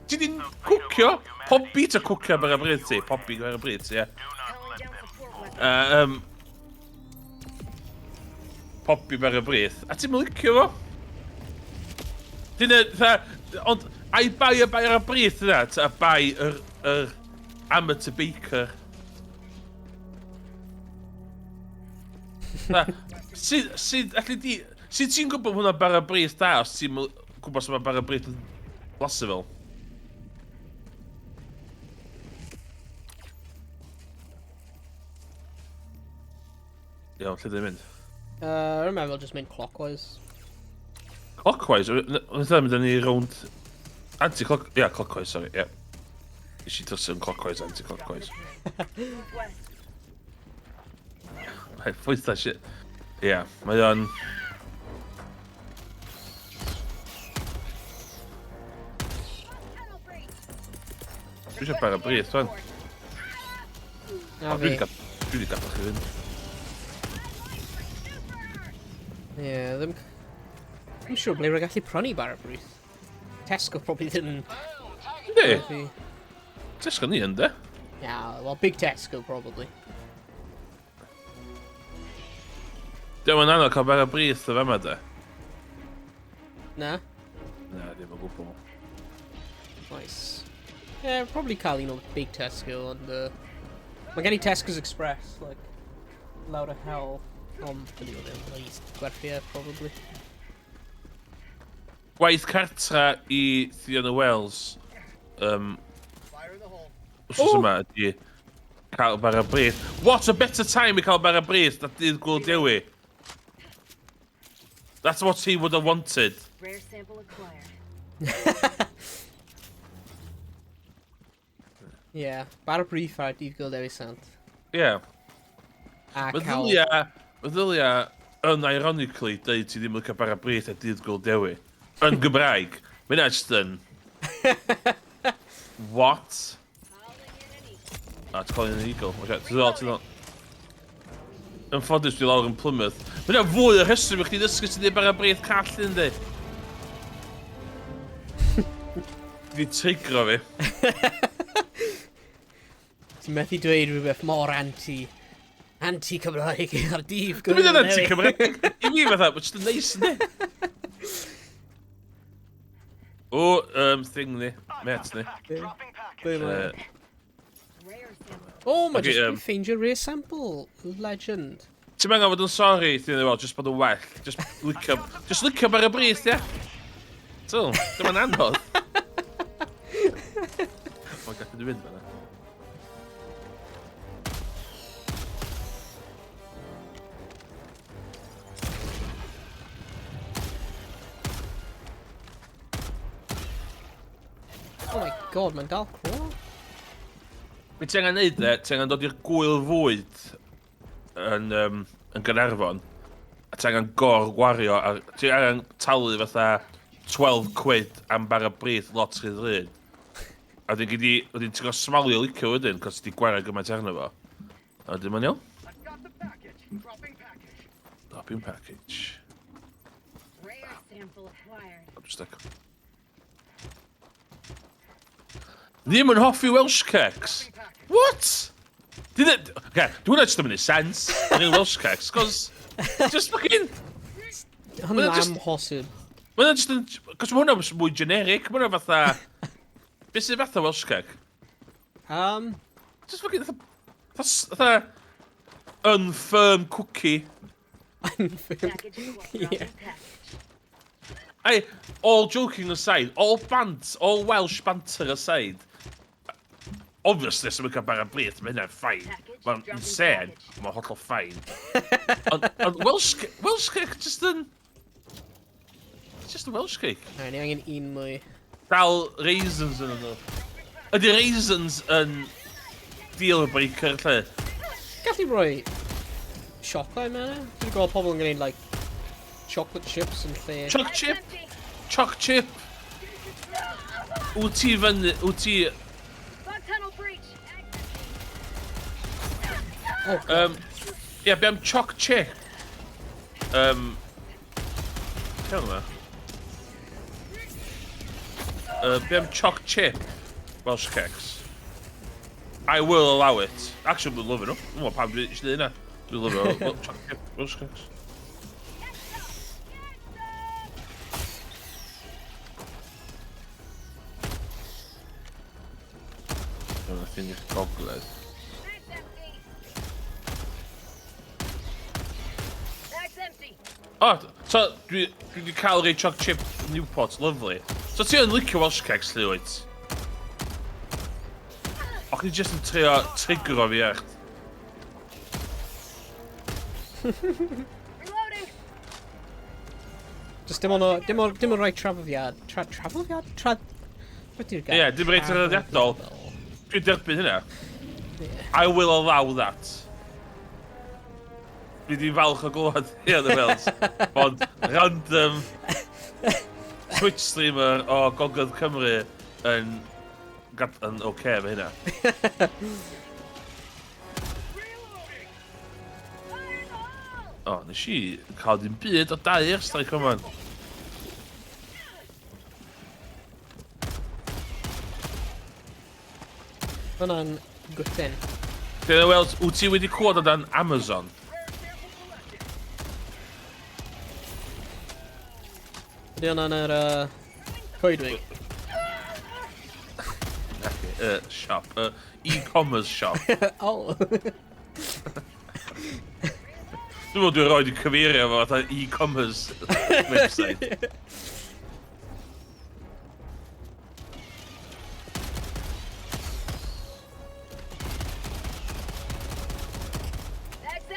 [SPEAKER 3] Ti di cwcio? Pobi ta cwcio bara brith ti? Pobi bara brith ti, ie. Pobi bara brith. A ti'n licio fo? Dyna, fatha, ond, ai bai y bara brith yna, ta bai yr amateur baker? Na, sut, allu di, sut ti'n gwybod hwnna bara brith da, os ti'n gwybod sut mae bara brith yn blasu fel? Iawn, lle dwi'n mynd?
[SPEAKER 1] Rwy'n meddwl just mynd clockwise.
[SPEAKER 3] Clockwise? Ond mynd â ni rownd... Anti-clock... Ia, clockwise, sorry, ie. Nes i drysu yn clockwise, anti-clockwise. Hey, ffwytha shit. Ie, yeah, mae o'n... Dwi eisiau bara brith, wan.
[SPEAKER 1] Na
[SPEAKER 3] O, dwi
[SPEAKER 1] fi.
[SPEAKER 3] 'di gadael chi fynd.
[SPEAKER 1] Ie, ddim... Ddim siŵr ble rwy'n gallu prynu bara brith. Tesco probably ddim yn...
[SPEAKER 3] Yndi?
[SPEAKER 1] Fi.
[SPEAKER 3] Tesco ni yn, de?
[SPEAKER 1] Yeah, well, big Tesco, probably.
[SPEAKER 3] Diolch yn anodd cael bara brith o fama, de?
[SPEAKER 1] Na?
[SPEAKER 3] Na, ddim o gwbl.
[SPEAKER 1] Nice. Yeah, probably cael un o big Tesco, ond... Mae gen i Tesco's Express, like, lawr y hell. Ond, dydy o ddim, like, gwerthu e, probably.
[SPEAKER 3] Gwaith cartra i Fiona Wells, wsos yma ydi Cael bara brith. What a better time i cael bara brith na dydd Gwyl Dewi. That's what he would have wanted.
[SPEAKER 5] Rare sample acquired.
[SPEAKER 1] Yeah, bara brith ar dydd Gwyl Dewi Sant.
[SPEAKER 3] Yeah.
[SPEAKER 1] A cael...
[SPEAKER 3] Meddylia, meddylia, unironically, dweud ti ddim yn cael bara brith ar dydd Gwyl Dewi. Yn Gymraeg. Mae hynna just yn... What? Ah, it's calling an eagle. Okay, ti'n ddol, ti'n ddol. Yn ffodus, dwi lawr yn Plymouth. Mae hynna fwy o rheswm i chdi ddysgu sydd ddim bara brith call, yndi? Di trigro fi.
[SPEAKER 1] Ti'n methu dweud rhywbeth mor anti... Anti-Cymraeg ar dydd
[SPEAKER 3] Dwi'n mynd yn anti-Cymraeg. I mi fatha, but just yn neis, yndi? O, thing ni. Met ni.
[SPEAKER 1] Be mae? O, mae
[SPEAKER 3] Ocê,
[SPEAKER 1] jyst yn ffeindio rare sample. Legend.
[SPEAKER 3] Ti'n angen fod yn sori, ti'n dweud, just bod yn well. Just licio, just licio bara brith, ie? So, dim yn anodd. Mae'n gallu di fynd fan'na.
[SPEAKER 1] Oh my god, mae'n dal crawl.
[SPEAKER 3] Be ti angen neud de, ti angen dod i'r gwyl fwyd yn, yn Gaernarfon, a ti angen gor-wario, a ti angen talu fatha 12 quid am bara brith lot rhy ddrud. A wedyn gei di, wedyn ti'n gorfod smalio licio wedyn, cos ti 'di gwario gymaint arno fo. A wedyn mae'n iawn. Dropping package.
[SPEAKER 5] Rare sample acquired.
[SPEAKER 3] I'm just like... Ddim yn hoffi Welsh cakes. What? Did it... Okay, dwi'n just ddim yn sense. Yn Welsh cakes, cos... Just fucking...
[SPEAKER 1] Hwnna'n amhosib.
[SPEAKER 3] Mae'n just yn... Cos mae hwnna'n mwy generic. Mae hwnna fatha... Be sy'n fatha Welsh cake? Just fucking... Fatha... Unfirm cookie.
[SPEAKER 1] Unfirm. Yeah.
[SPEAKER 3] Hey, all joking aside, all bant, all Welsh banter aside, obviously, sy'n cael bara brith, mae hynna'n fine. Mae'n insane, mae'n hollol fine. Ond Welsh cake just yn... It's just a Welsh cake.
[SPEAKER 1] Alright, ni angen un mwy.
[SPEAKER 3] Dal raisins yn nhw. Ydy raisins yn deal breaker, lle?
[SPEAKER 1] Gallu rhoi siocled mewn e? Dwi'n gweld pobl yn gwneud, like, chocolate chips yn lle...
[SPEAKER 3] Choc chip! Choc chip! Wyt ti fyny... Wyt ti...
[SPEAKER 5] Bug tunnel breach.
[SPEAKER 1] Oh,
[SPEAKER 3] Ie, be am choc chip? Be am yma? Be am choc chip? Welsh cakes. I will allow it. Actually, dwi'n lyfio nhw. Dwi'n gwybod pam dwi eisiau dweud hynna. Dwi'n lyfio choc chip Welsh cakes. Dyna ffeindio gogledd.
[SPEAKER 5] Bag's empty.
[SPEAKER 3] O, so dwi wedi cael rei choc chip Newport, lovely. So ti yn licio Welsh cakes, lle wyt? O, chdi jyst yn trio trigro fi echt.
[SPEAKER 5] Reloading.
[SPEAKER 1] Just dim ond dim ond rhoi trafoddiad. Trafoddiad? Beth yw'r gair?
[SPEAKER 3] Ie, dim reit traddodiadol. Dwi'n derbyn hynna. I will allow that. Dwi di falch o glywed ie, the Wales. Bod random Twitch streamer o Gogledd Cymru yn oce efo hynna. O, nes i cael dim byd o dau airstrike yma.
[SPEAKER 1] Hwnna'n gwtyn.
[SPEAKER 3] Dyna weld, wyt ti wedi clywed amdan Amazon?
[SPEAKER 1] Ydy hwnna'n yr coedwig?
[SPEAKER 3] Shop. E-commerce shop.
[SPEAKER 1] Oh.
[SPEAKER 3] Dwi'n meddwl dwi'n rhoi cyfeirio fo fatha e-commerce website.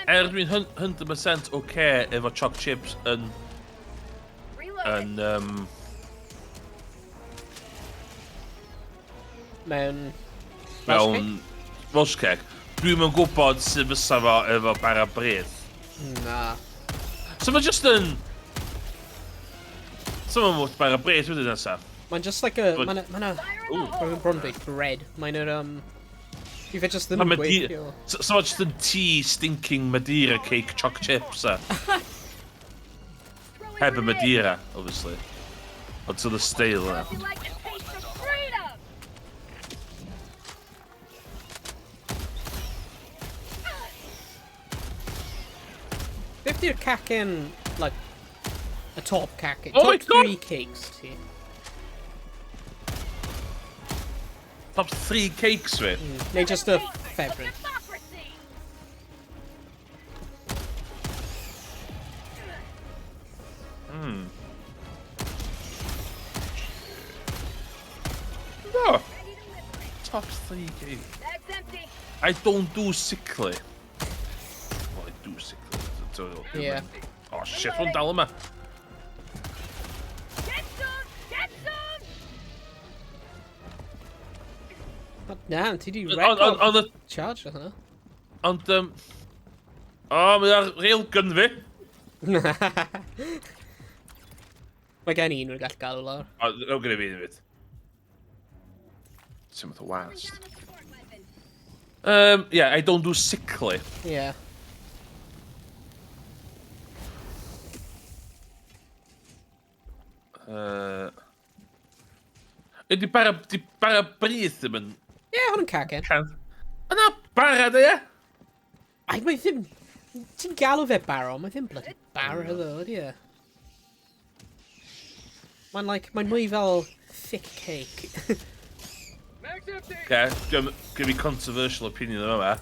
[SPEAKER 3] Er dwi'n 100% okay efo choc chips yn... Yn...
[SPEAKER 1] Mewn...
[SPEAKER 3] Mewn... Welsh cake. Dwi'm yn gwybod sut fysa fo efo bara brith.
[SPEAKER 1] Na.
[SPEAKER 3] So mae just yn... So mae'n bara brith wedyn nesaf.
[SPEAKER 1] Mae'n just like a... Mae'n a... Mae'n bron dweud bread. Mae'n yr... Fi fe just ddim yn gweithio.
[SPEAKER 3] So mae'n just yn tea stinking Madeira cake choc chips a. Heb y Madeira, obviously. Ond to the stale yna.
[SPEAKER 1] Beth di'r cacen, like, y top cacen?
[SPEAKER 3] Oh my
[SPEAKER 1] top
[SPEAKER 3] God!
[SPEAKER 1] 3 cakes ti.
[SPEAKER 3] Top 3 cakes fi?
[SPEAKER 1] Neu just y ffefryn.
[SPEAKER 3] No. Top 3 cakes. I don't do sickly. Well, I do sickly.
[SPEAKER 1] Yeah.
[SPEAKER 3] Oh shit, hwn dal yma.
[SPEAKER 5] Get some! Get some!
[SPEAKER 1] Na, ti di record charge o hwnna.
[SPEAKER 3] Ond, o, mae ar railgun fi.
[SPEAKER 1] Mae gen i un rwy'n gallu galw lawr.
[SPEAKER 3] O, o, gyda fi un hefyd. Sy'n math o wast. Yeah, I don't do sickly.
[SPEAKER 1] Yeah.
[SPEAKER 3] Ydy bara, di bara brith ddim yn...
[SPEAKER 1] Ie, yeah, hwn yn cacen.
[SPEAKER 3] Yna bara da, ie?
[SPEAKER 1] Ai, mae ddim... Ti'n galw fe bara, ond mae ddim bloody bara ddo, ydy e? Mae'n like, mae'n mwy fel thick cake.
[SPEAKER 3] Okay, give me controversial opinion yma.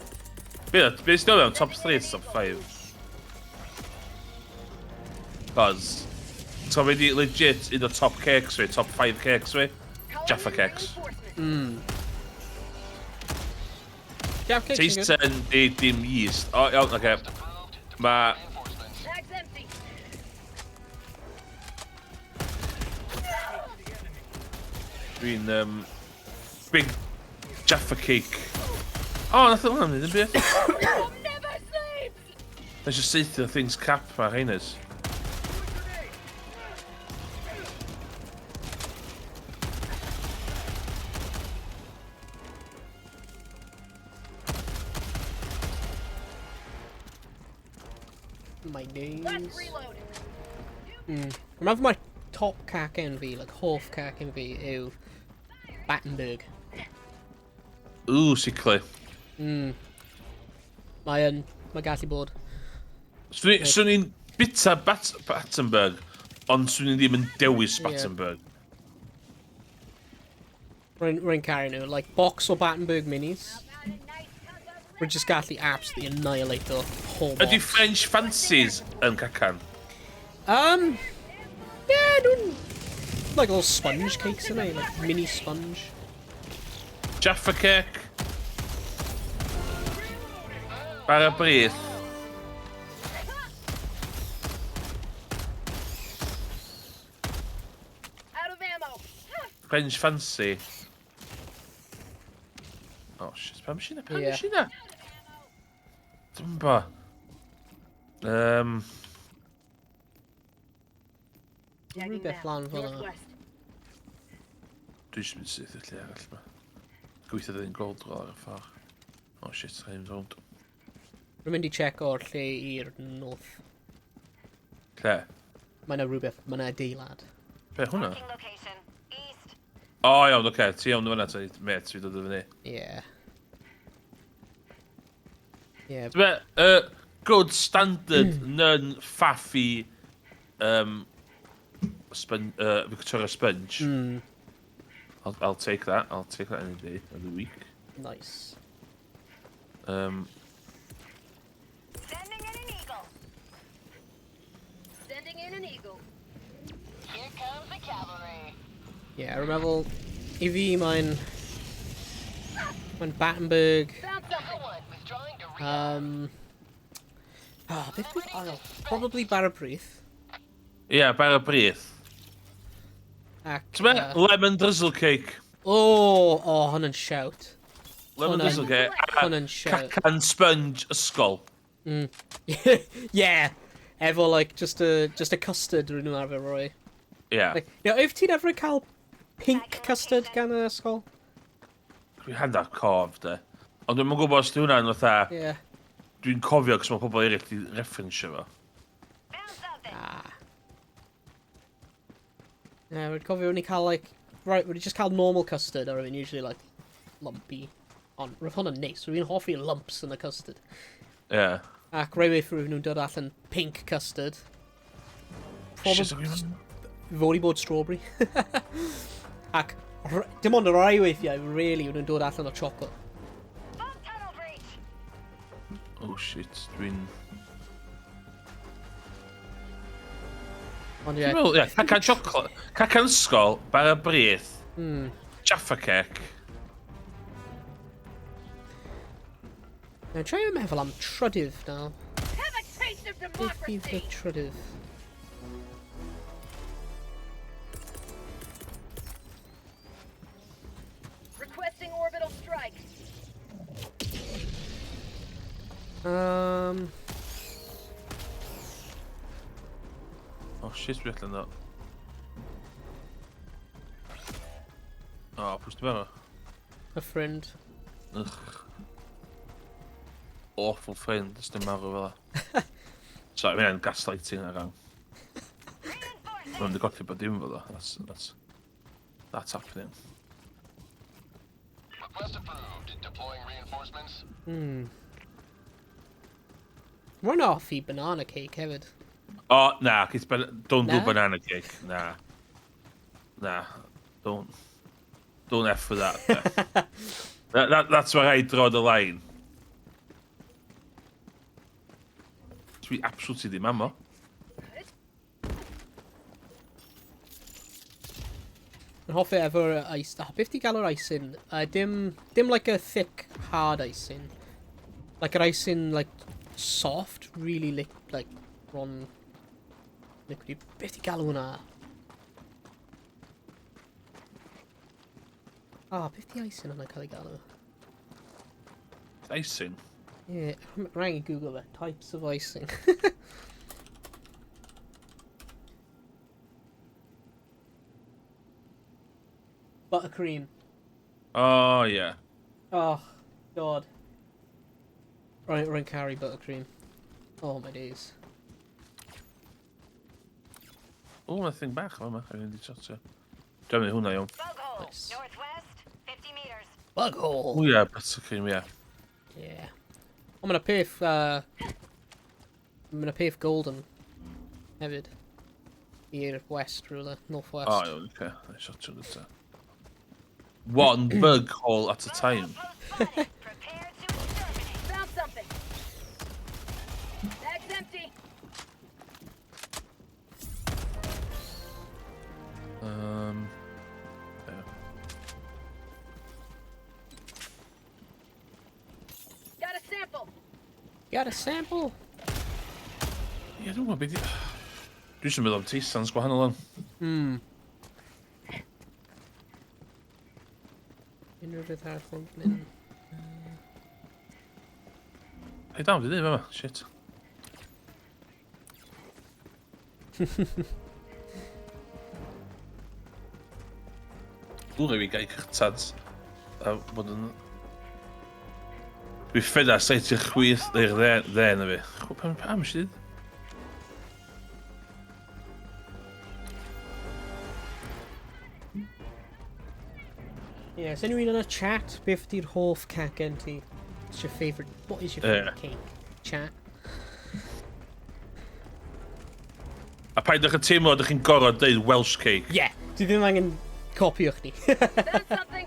[SPEAKER 3] Be sy'n dod mewn? Top 3, top 5? Cos, so fe di legit un o top cakes fi, top 5 cakes fi. Jaffa cakes.
[SPEAKER 1] Jaffa cakes
[SPEAKER 3] Taste 10 di dim yeast. O, iawn, oce. Ma... Dwi'n, big Jaffa cake. O, nath o'n hwnna'n ddim byd. Nes i saethu things crap ma, rheinas.
[SPEAKER 1] My days. Remember my top cacen fi, like hoff cacen fi, yw Battenberg.
[SPEAKER 3] Ooh, sickly.
[SPEAKER 1] Mae gallu bod.
[SPEAKER 3] Swn i'n bita Battenberg, ond swn i ddim yn dewis Battenberg.
[SPEAKER 1] Rwy'n caru nhw, like box o Battenberg minis. Rwy'n just gallu absolutely annihilate the whole box.
[SPEAKER 3] Ydy French fancies yn cacan?
[SPEAKER 1] Yeah, nhw'n like little sponge cakes yna, like mini sponge.
[SPEAKER 3] Jaffa cake. Bara brith.
[SPEAKER 5] Out of ammo.
[SPEAKER 3] French fancy. Oh shit, pam sy'n pam sy'n na? Dwi'n bo.
[SPEAKER 1] Rhywbeth lan fel yna.
[SPEAKER 3] Dwi eisiau mynd syth i'r lle arall yma. Gweithio ddyn gold roll ar y ffordd. Oh shit, rhaid i'n rownd.
[SPEAKER 1] Rwy'n mynd i check o'r lle i'r north.
[SPEAKER 3] Lle?
[SPEAKER 1] Mae yna rhywbeth, mae yna adeilad.
[SPEAKER 3] Be, hwnna? O, iawn, oce, ti iawn fyna, ti, mate, fi dod o fyny.
[SPEAKER 1] Ie. Ie.
[SPEAKER 3] Be, good standard, non-faffy, Victoria Sponge. I'll take that. I'll take that any day of the week.
[SPEAKER 1] Nice.
[SPEAKER 5] Sending in an eagle. Sending in an eagle.
[SPEAKER 7] Here comes the cavalry.
[SPEAKER 1] Yeah, I remember i fi mae'n Battenberg. Ah, beth bydd ail? Probably bara brith.
[SPEAKER 3] Ie, yeah, bara brith.
[SPEAKER 1] Ac...
[SPEAKER 3] Ti'n lemon drizzle cake.
[SPEAKER 1] O, oh, oh, hwnna'n shout.
[SPEAKER 3] Lemon drizzle cake.
[SPEAKER 1] Hwnna'n shout.
[SPEAKER 3] Cacan sponge ysgol.
[SPEAKER 1] Yeah. Efo, like, just a custard rydyn nhw'n arfer roi.
[SPEAKER 3] Yeah.
[SPEAKER 1] Like, if ti'n ever cael pink custard gan y ysgol?
[SPEAKER 3] Dwi'n hand ar cof, de. Ond dwi'n gwybod os di hwnna'n fatha... Dwi'n cofio, cos mae pobl eraill di referensio fo.
[SPEAKER 1] Ah. Yeah, rwy'n cofio o'n i cael, like... Right, wedi just cael normal custard, or I mean, usually, like, lumpy. Ond, roedd hwnna'n neis. Rwy'n hoffi lumps yn y custard. Ac rai weithio nhw'n dod allan pink custard.
[SPEAKER 3] Shit.
[SPEAKER 1] Probably fod i bod strawberry. Ac dim ond y rai weithiau, really, nhw'n dod allan o chocolate.
[SPEAKER 3] Oh shit, dwi'n...
[SPEAKER 1] Ond ie.
[SPEAKER 3] Dwi'n meddwl, ie, cacan chocolate, cacan ysgol, bara brith, Jaffa cake.
[SPEAKER 1] Now, try meddwl am trydydd nawr.
[SPEAKER 5] Have a taste of
[SPEAKER 1] Beth bydd y
[SPEAKER 5] democracy.
[SPEAKER 1] trydydd?
[SPEAKER 5] Requesting orbital strike.
[SPEAKER 3] Oh shit, dwi allan o. Oh, pwy sy'n marw?
[SPEAKER 1] A friend.
[SPEAKER 3] Ugh. Awful friend, ys dim marw fel 'a. Sorry, mae hynna'n gaslighting ar ran. Mae'n mynd i golli bod dim fod o. That's happening.
[SPEAKER 7] Request approved. Deploying reinforcements.
[SPEAKER 1] Rwy'n hoffi banana cake hefyd.
[SPEAKER 3] Oh, na, it's don't do
[SPEAKER 1] Na?
[SPEAKER 3] banana cake. Na. Na. Don't. Don't F with that. That's where I draw the line. Dwi absolutely ddim am o.
[SPEAKER 1] Yn hoffi efo'r ice... Oh, beth ti gael o'r icing? Dim like a thick, hard icing. Like yr icing, like, soft, really like, bron liquidy. Beth ti galw hwnna? Ah, oh, beth di icing hwnna cael ei galw?
[SPEAKER 3] Icing.
[SPEAKER 1] Yeah, rhaid i Google fe. Types of icing. Buttercream.
[SPEAKER 3] Oh, yeah.
[SPEAKER 1] Oh, God. Right, rwy'n caru buttercream. Oh, my days.
[SPEAKER 3] O, mae thing bach yma. Dwi'n mynd i sortio. Dwi'n mynd i hwnna, iawn.
[SPEAKER 4] Bug hole.
[SPEAKER 1] Nice.
[SPEAKER 4] Northwest, 50 meters.
[SPEAKER 1] Bug hole!
[SPEAKER 3] O, ie, buttercream, ie.
[SPEAKER 1] Yeah. Ond mae'n peth golden hefyd. I'r west rhywle, northwest.
[SPEAKER 3] O, iawn, oce. Na i sortio gyda. One bug hole at a time.
[SPEAKER 4] Spotted. Prepare to exterminate.
[SPEAKER 5] Found something. Bag's empty.
[SPEAKER 3] Yeah.
[SPEAKER 5] Got a sample.
[SPEAKER 1] Got a sample?
[SPEAKER 3] Ie, dwi'n gwybod beth i... Dwi eisiau meddwl am teisans gwahanol on.
[SPEAKER 1] Unrhyw beth arall o'n fan hyn?
[SPEAKER 3] Hei, dam, di ddim yma. Shit. Dwi'n rhaid fi gael cyrtad. A bod yn... Dwi ffeda seit i'r chwith neu'r dde na fi. Pam eisiau dweud?
[SPEAKER 1] Yeah, is unrhyw un yn y chat, beth ydy'r hoff cacen ti? What's your favourite, what is your favourite cake? Chat.
[SPEAKER 3] A paid â'ch teimlo ydych chi'n gorfod deud Welsh cake.
[SPEAKER 1] Yeah, dwi ddim angen copio chdi.
[SPEAKER 5] Found something.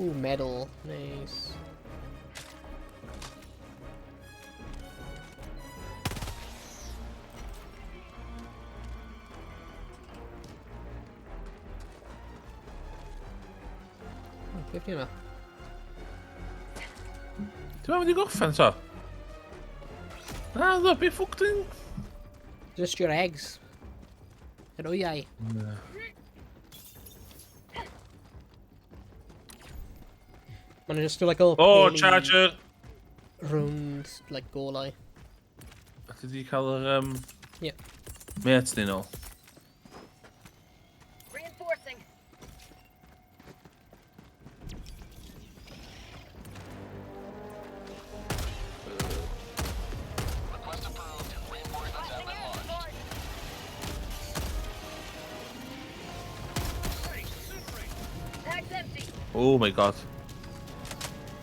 [SPEAKER 1] Ooh, metal. Nice. Beth di yma?
[SPEAKER 3] Ti'n meddwl wedi gorffen to? Na, ddo, be ffwc dwi'n...
[SPEAKER 1] Just your eggs. Yr wyau.
[SPEAKER 3] Na.
[SPEAKER 1] Maen nhw just do like a little
[SPEAKER 3] Oh,
[SPEAKER 1] peely
[SPEAKER 3] charger!
[SPEAKER 1] Round, like, golau.
[SPEAKER 3] A ti di cael yr...
[SPEAKER 1] Yeah.
[SPEAKER 3] Mate ni nôl.
[SPEAKER 5] Reinforcing.
[SPEAKER 7] Request approved. Reinforcements have been launched.
[SPEAKER 5] Bag's empty.
[SPEAKER 3] Oh my god.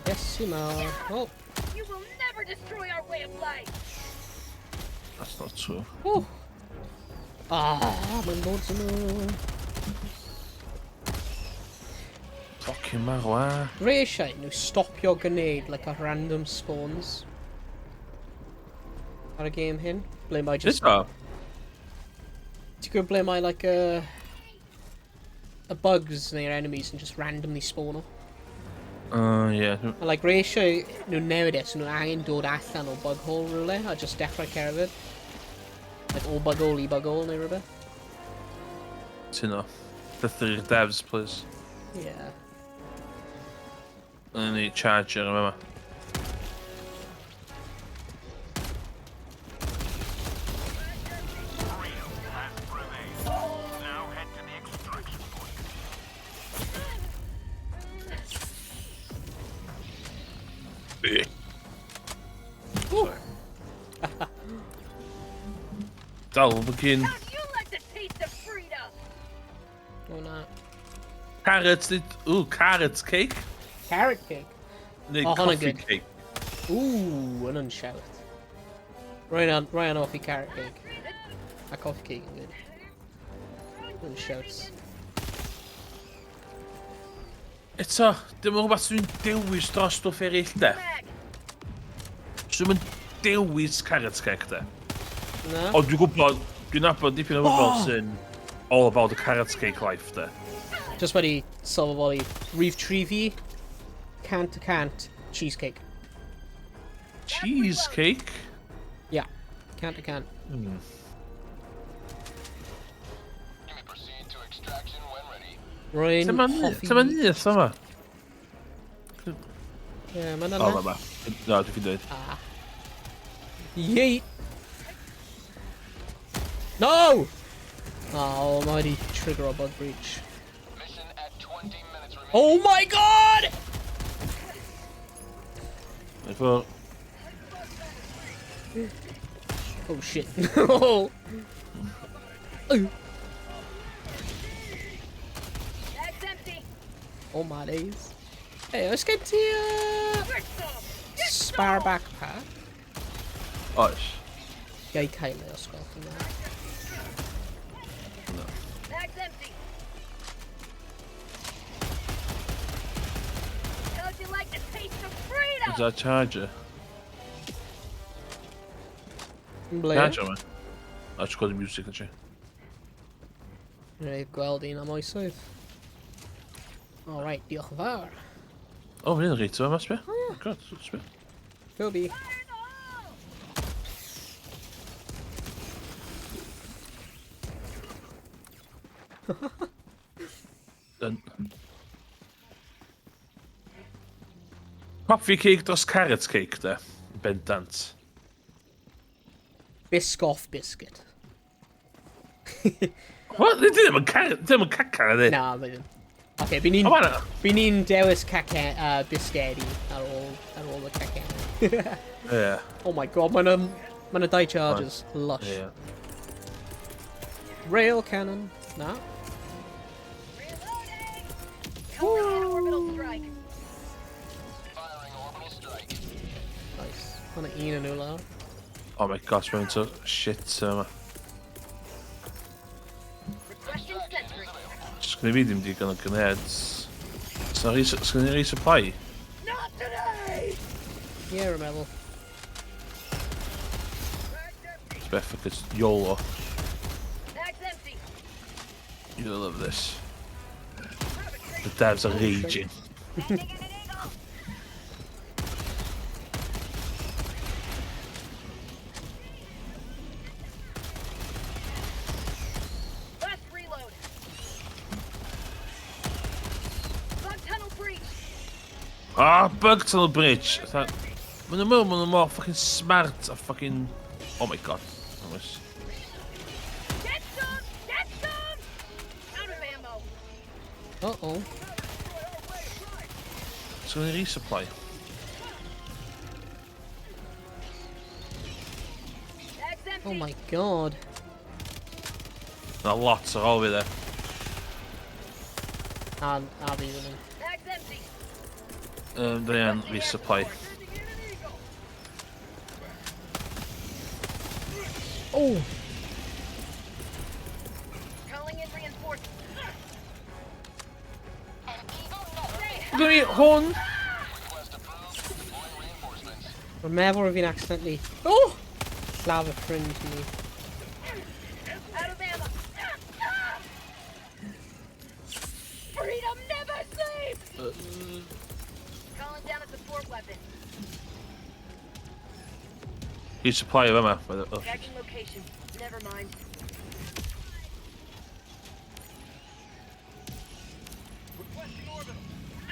[SPEAKER 1] Yes, you know. Oh.
[SPEAKER 5] You will never destroy our way of life.
[SPEAKER 3] That's not true.
[SPEAKER 1] Oh. Ah, mae'n loads yn nhw.
[SPEAKER 3] Fucking marw, ah.
[SPEAKER 1] Rwy eisiau nhw stopio gwneud like a random spawns ar y game hyn. Ble mae just...
[SPEAKER 3] Eto?
[SPEAKER 1] Ti'n gwybod ble mae like a bugs neu'r enemies yn just randomly spawn o?
[SPEAKER 3] Yeah.
[SPEAKER 1] A like, rwy eisiau nhw newid e, so nhw angen dod allan o bug hole rhywle a just dechrau cerdded. Like, o bug hole i bug hole neu rhywbeth.
[SPEAKER 3] Ti'n o. Llythyr i'r devs, please.
[SPEAKER 1] Yeah.
[SPEAKER 3] Yna ni charger yma.
[SPEAKER 2] Freedom has prevailed. Now head to the extraction point.
[SPEAKER 1] Ooh.
[SPEAKER 3] Dal fy gyn.
[SPEAKER 5] How'd you like the taste of freedom?
[SPEAKER 1] O na.
[SPEAKER 3] Carrots, ooh, carrot cake.
[SPEAKER 1] Carrot cake.
[SPEAKER 3] Neu
[SPEAKER 1] Oh, hwnna'n
[SPEAKER 3] coffee
[SPEAKER 1] good.
[SPEAKER 3] cake.
[SPEAKER 1] Ooh, hwnna'n shout. Rwy'n hoffi carrot cake. A coffee cake yn good. Hwnna'n shouts.
[SPEAKER 3] Eto, dim yn rhywbeth dwi'n dewis dros stwff eraill, de. Dwi'n mynd dewis carrot cake, de.
[SPEAKER 1] Na?
[SPEAKER 3] Ond dwi'n gwybod, dwi'n nabod dipyn o bobl
[SPEAKER 1] Oh!
[SPEAKER 3] sy'n all about the carrot cake life, de.
[SPEAKER 1] Just wedi sylweddoli rhif 3 fi, cant y cant, cheesecake.
[SPEAKER 3] Cheesecake?
[SPEAKER 1] Yeah, cant y cant.
[SPEAKER 7] You may proceed to extraction when ready.
[SPEAKER 1] Rwy'n hoffi...
[SPEAKER 3] Ti'n ma'n nyth yma?
[SPEAKER 1] Ie, mae'n
[SPEAKER 3] O,
[SPEAKER 1] yna.
[SPEAKER 3] yma. Na, dwi'n ffeindio.
[SPEAKER 1] Ah. Yeet! No! Oh, mae wedi trigger o bug breach.
[SPEAKER 7] Mission at 20 minutes remaining.
[SPEAKER 1] Oh my god!
[SPEAKER 3] Efo...
[SPEAKER 1] Oh shit. Oh. Ooh.
[SPEAKER 5] Bag's empty.
[SPEAKER 1] Oh my days. Hey, oes gen ti
[SPEAKER 5] Get some. Get
[SPEAKER 1] spare backpack?
[SPEAKER 3] Oes.
[SPEAKER 1] Gai cael ei os gwelwch yn dda.
[SPEAKER 5] Bag's empty. How'd you like the taste of freedom?
[SPEAKER 3] Is that charger?
[SPEAKER 1] Ble?
[SPEAKER 3] Charger yma. A ti'n gweld y music na ti.
[SPEAKER 1] Rhaid gweld un am oesoedd. Alright, diolch yn fawr.
[SPEAKER 3] O, mae'n un reit yma, sbio. Oh, God, sbio.
[SPEAKER 1] Toby.
[SPEAKER 5] Fire in the hole!
[SPEAKER 3] Done. Coffee cake dros carrot cake, de. Bendant.
[SPEAKER 1] Biscoff biscuit.
[SPEAKER 3] What? Di ddim yn carrot, di ddim yn cacan, ydi?
[SPEAKER 1] Na, mae ddim. Okay, by ni'n
[SPEAKER 3] O, ma' 'na-
[SPEAKER 1] by ni'n dewis cacen, bisgedi ar ôl y cacen.
[SPEAKER 3] Ie.
[SPEAKER 1] Oh my god, mae'n ma 'na dau charges. Lush.
[SPEAKER 3] Ie.
[SPEAKER 1] Rail cannon. Na.
[SPEAKER 5] Reloading! Calling in orbital strike.
[SPEAKER 7] Firing orbital strike.
[SPEAKER 1] Nice. Hwna un yn nhw lawr.
[SPEAKER 3] Oh my gosh, mae'n to shit yma.
[SPEAKER 5] Requesting sentry.
[SPEAKER 3] Sgynny fi ddim digon o grenades. Sgynny resupply?
[SPEAKER 5] Not today!
[SPEAKER 1] Ie, yeah, rwy'n meddwl.
[SPEAKER 3] Beth fuckers YOLO.
[SPEAKER 5] Bag's empty.
[SPEAKER 3] You're gonna love this. The devs are raging.
[SPEAKER 5] Last reload. Bug tunnel breach.
[SPEAKER 3] Ah, bug tunnel bridge. Maen nhw'n meddwl, maen nhw mor fucking smart a fucking... Oh my god. Nice.
[SPEAKER 5] Get some! Get some! Out of ammo.
[SPEAKER 1] Uh-oh.
[SPEAKER 3] So ni resupply.
[SPEAKER 5] Bag's empty.
[SPEAKER 1] Oh my god.
[SPEAKER 3] Na lot ar ôl fi dde.
[SPEAKER 1] A fi ddim yn.
[SPEAKER 5] Bag's empty.
[SPEAKER 3] Da ni yn resupply.
[SPEAKER 1] Oh!
[SPEAKER 5] Calling in reinforcements.
[SPEAKER 3] Gwni ni hwn!
[SPEAKER 1] Rwy'n meddwl rwy'n fi'n accidentally... Oh! Lladd y ffrind ni.
[SPEAKER 5] Out of ammo. Freedom never sleeps. Calling down a support weapon.
[SPEAKER 3] Resupply o yma. Oh,
[SPEAKER 5] Tracking location. Never mind.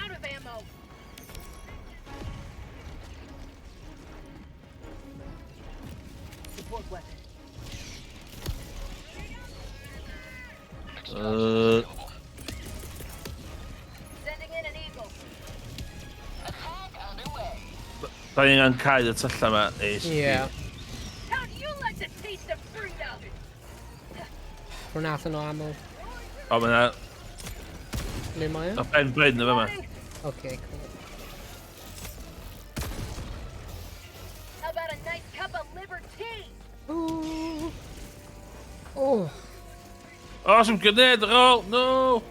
[SPEAKER 5] Out of ammo. Support weapon. Sending in an eagle.
[SPEAKER 3] Da ni angen cau y tyllau yma. ASAP.
[SPEAKER 1] Yeah.
[SPEAKER 5] How'd you like the taste of freedom?
[SPEAKER 1] Rwy'n allan o ammo.
[SPEAKER 3] O, mae yna...
[SPEAKER 1] Le mae e?
[SPEAKER 3] O, Ben Bryn y fyma.
[SPEAKER 1] Okay, cool.
[SPEAKER 5] How about a nice cup of liver tea?
[SPEAKER 1] Ooh. Oh.
[SPEAKER 3] O, sy'n grenade ar ôl! No!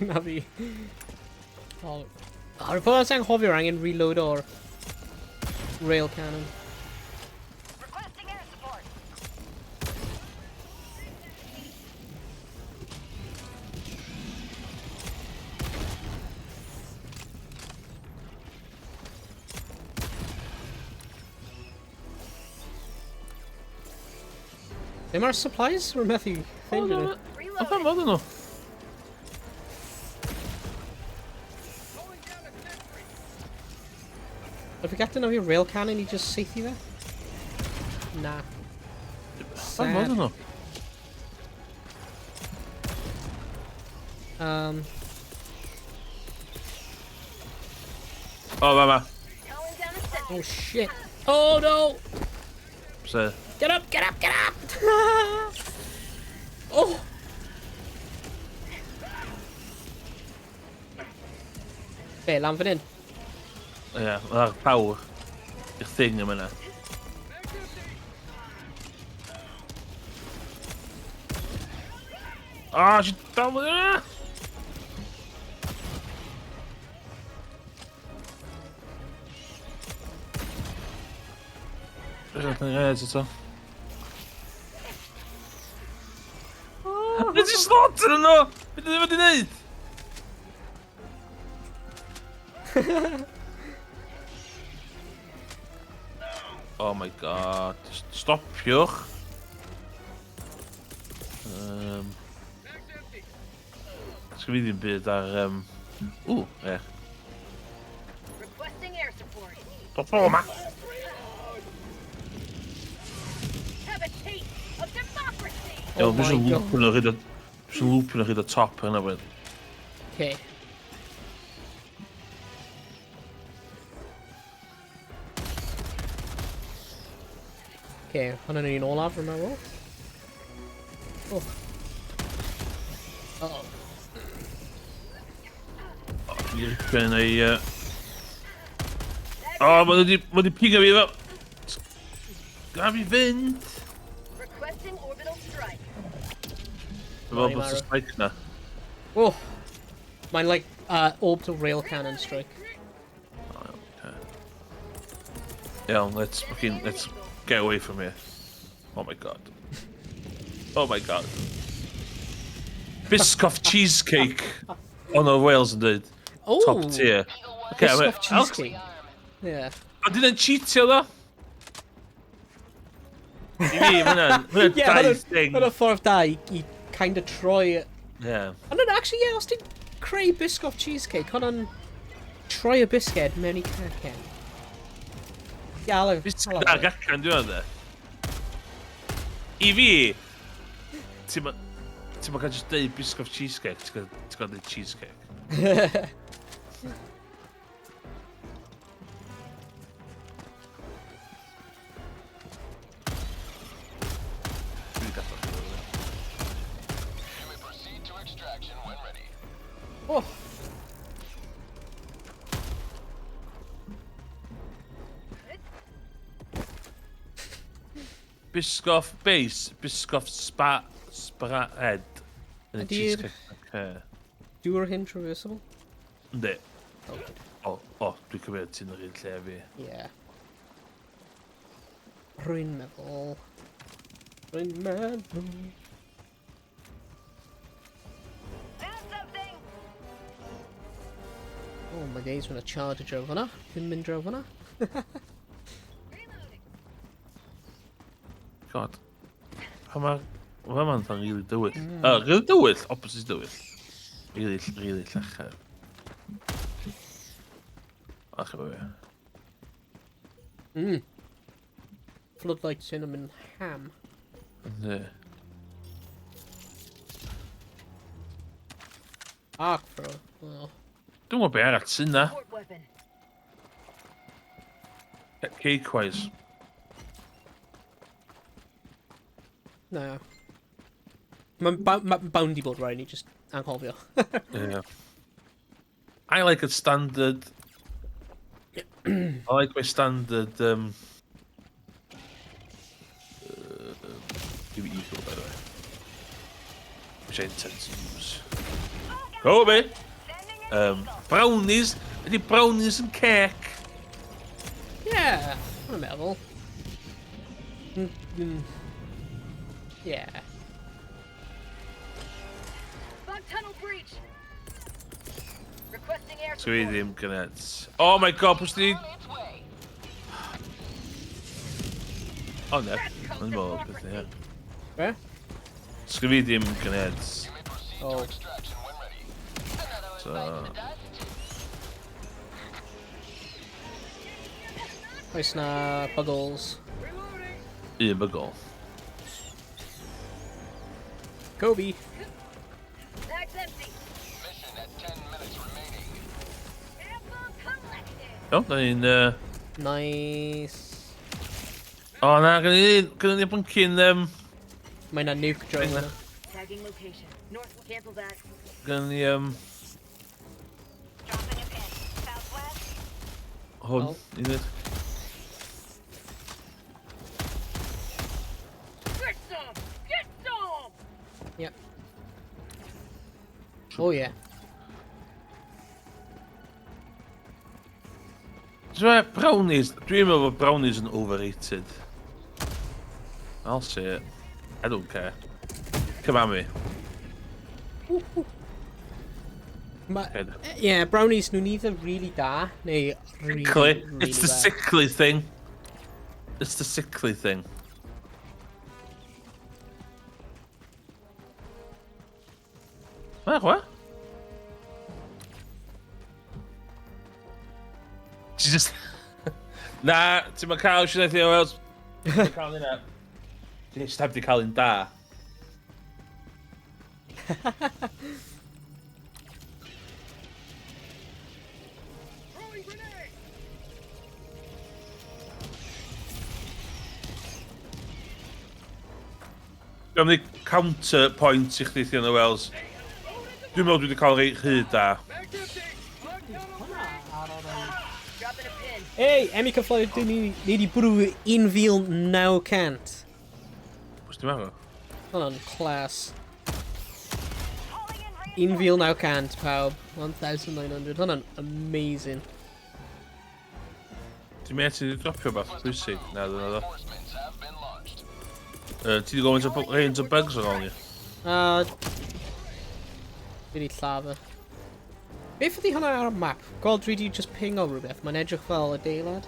[SPEAKER 1] Na fi. Oh. Ar y ffordd sy'n anghofio angen reload o'r rail cannon.
[SPEAKER 5] Requesting air support.
[SPEAKER 1] Ddim ar supplies? Rwy'n methu ffeindio nhw.
[SPEAKER 3] O, pam oedden nhw?
[SPEAKER 1] Have we got to know your rail cannon i just saethu fe? Na.
[SPEAKER 3] Pam oedden nhw? O, fama.
[SPEAKER 5] Calling down a sentry.
[SPEAKER 1] Oh shit. Oh no!
[SPEAKER 3] So,
[SPEAKER 1] Get up, get up, get up! Oh! Be, lan fan hyn?
[SPEAKER 3] Ie, mae'r power i'r thing yma yna. Ah, si dal yna! Dwi'n eto. Nes i slaughter nhw! Be dwi wedi wneud? Oh my god. Stopiwch. Sgyn fi ddim byd ar... Ww, ie.
[SPEAKER 5] Requesting air support.
[SPEAKER 3] Dod o yma!
[SPEAKER 5] Have a taste of democracy.
[SPEAKER 3] Iawn, dwi
[SPEAKER 1] my
[SPEAKER 3] eisiau
[SPEAKER 1] God.
[SPEAKER 3] loopio nhw hyd y... Dwi eisiau loopio nhw hyd y top yna wedyn.
[SPEAKER 1] Okay. Okay, hwnna'n un olaf, rwy'n meddwl. Oh. Uh-oh.
[SPEAKER 3] Dwi'n ripio yna i... O, mae wedi pigo fi efo... Gaf fi fynd!
[SPEAKER 5] Requesting orbital strike.
[SPEAKER 3] Dwi'n meddwl bod y strike na.
[SPEAKER 1] Oh! Mae'n like, orbital rail cannon strike.
[SPEAKER 3] Okay. Iawn, let's fucking, let's get away from here. Oh my god. Oh my god. Biscoff cheesecake. On o Wales yn dweud.
[SPEAKER 1] Oh!
[SPEAKER 3] Top tier. Okay,
[SPEAKER 1] Biscoff cheesecake. Yeah.
[SPEAKER 3] A dyn nhw'n cheatio ddo? I fi, mae hwnna'n dau thing.
[SPEAKER 1] Hwnna'n ffordd da i kind of troi...
[SPEAKER 3] Yeah.
[SPEAKER 1] Ond no, actually, yeah, os ti'n creu Biscoff cheesecake, hwnna'n troi y bisged mewn i cacen. Yeah, I'll
[SPEAKER 3] Bisged ar gacen, dwi'n meddwl. I fi, ti'n ma cael just deud Biscoff cheesecake, ti'n cael deud cheesecake.
[SPEAKER 1] Oh.
[SPEAKER 3] Biscoff base, Biscoff spa, spread. Yn y
[SPEAKER 1] Ydi'r-
[SPEAKER 3] cheesecake. Okay.
[SPEAKER 1] Dŵr hyn traversable?
[SPEAKER 3] Yndi.
[SPEAKER 1] Oh.
[SPEAKER 3] O, o, dwi'n cymryd ti'n yr un lle fi.
[SPEAKER 1] Yeah. Rwy'n meddwl. Rwy'n meddwl. Oh my days, when a charger drove hwnna. Ddim mynd draw hwnna.
[SPEAKER 3] God. Pa ma... Mae ma'n fatha'n rili dywyll. Mm. Rili dywyll, opposite dywyll. Rili, rili llachar. Ach, efo fi.
[SPEAKER 1] Floodlights hyn yn mynd ham.
[SPEAKER 3] Yndi.
[SPEAKER 1] Arc throw. Oh.
[SPEAKER 3] Dwi'n gwybod be arall sy'n na. Cake-wise.
[SPEAKER 1] Na. Mae'n ma bound i bod rhaid ni just anghofio.
[SPEAKER 3] Yeah. I like a standard... I like my standard... give me equal, by the way. Which I intend to use. Go, me! Brownies! Ydy brownies yn cake?
[SPEAKER 1] Yeah, dwi'n meddwl. Yeah.
[SPEAKER 5] Bug tunnel breach. Requesting air
[SPEAKER 3] Dwi ddim gynnet. Oh my god, pwys di... Oh ne, mae'n meddwl beth ie.
[SPEAKER 1] Be?
[SPEAKER 3] Sgyn fi ddim gynnet.
[SPEAKER 1] Oh.
[SPEAKER 3] So...
[SPEAKER 1] Oes na buggles.
[SPEAKER 3] Un buggle.
[SPEAKER 1] Kobe.
[SPEAKER 5] Bag's empty. Mission at 10 minutes remaining.
[SPEAKER 3] O, da ni'n...
[SPEAKER 1] Nice.
[SPEAKER 3] O na, gynnu ni bwncyn...
[SPEAKER 1] Mae na nuke drone yna.
[SPEAKER 5] Tagging location. North. Cancel that.
[SPEAKER 3] Gynnu ni... Hwn, un
[SPEAKER 5] Get some! Get some!
[SPEAKER 1] Yep. Oh yeah.
[SPEAKER 3] So, brownies, dwi'n meddwl bod brownies yn overrated. I'll say it. I don't care. Come at me.
[SPEAKER 1] Ma, yeah, brownies nhw'n either really da, neu really,
[SPEAKER 3] Sickly.
[SPEAKER 1] really
[SPEAKER 3] It's the
[SPEAKER 1] bad.
[SPEAKER 3] sickly thing. It's the sickly thing. What? She just... Na, ti'n ma cael sy'n eithaf Wales. Ti'n cael hynna. Ti'n just heb di cael un da. Dwi'n mynd i counter point i chdi Fiona Wells. Dwi'n meddwl dwi wedi cael rei rhy da.
[SPEAKER 1] Hey, Emmy Cyffloi, dwi ni wedi bwrw 1,900.
[SPEAKER 3] Pwys ti'n meddwl?
[SPEAKER 1] Hwnna'n class. 1,900, pawb. 1,900. Hwnna'n amazing.
[SPEAKER 3] Ti'n meddwl ti wedi dropio bach pwysig? Na, dyna ddo. Ti wedi gofyn o range o bugs ar ôl ni?
[SPEAKER 1] Fi wedi lladd e. Beth ydi hwnna ar y map? Gweld dwi di just ping o rhywbeth, mae'n edrych fel adeilad.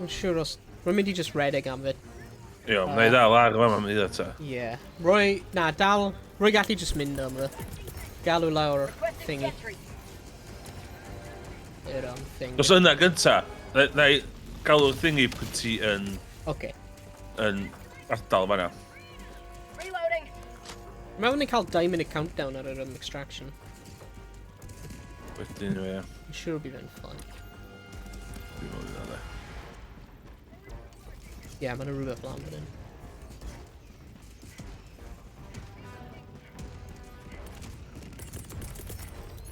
[SPEAKER 1] Yn siŵr os... Rwy'n mynd i just redeg am fe.
[SPEAKER 3] Ie, wna i ddal ar yma am iddo ta.
[SPEAKER 1] Ie. Rwy... Na, dal... Rwy gallu just mynd am fe. Galw lawr thingy. Yr thing.
[SPEAKER 3] Os yna gynta, na i galw'r thingy pwy ti yn...
[SPEAKER 1] Oce.
[SPEAKER 3] Yn ardal fan'na.
[SPEAKER 5] Reloading.
[SPEAKER 1] Meddwl ni'n cael 2 minute countdown ar yr extraction.
[SPEAKER 3] Wedyn, ie.
[SPEAKER 1] I'm sure bydd e'n fun.
[SPEAKER 3] Dwi'n meddwl yna, de.
[SPEAKER 1] Ie, yeah, mae'n rhywbeth lan fan hyn.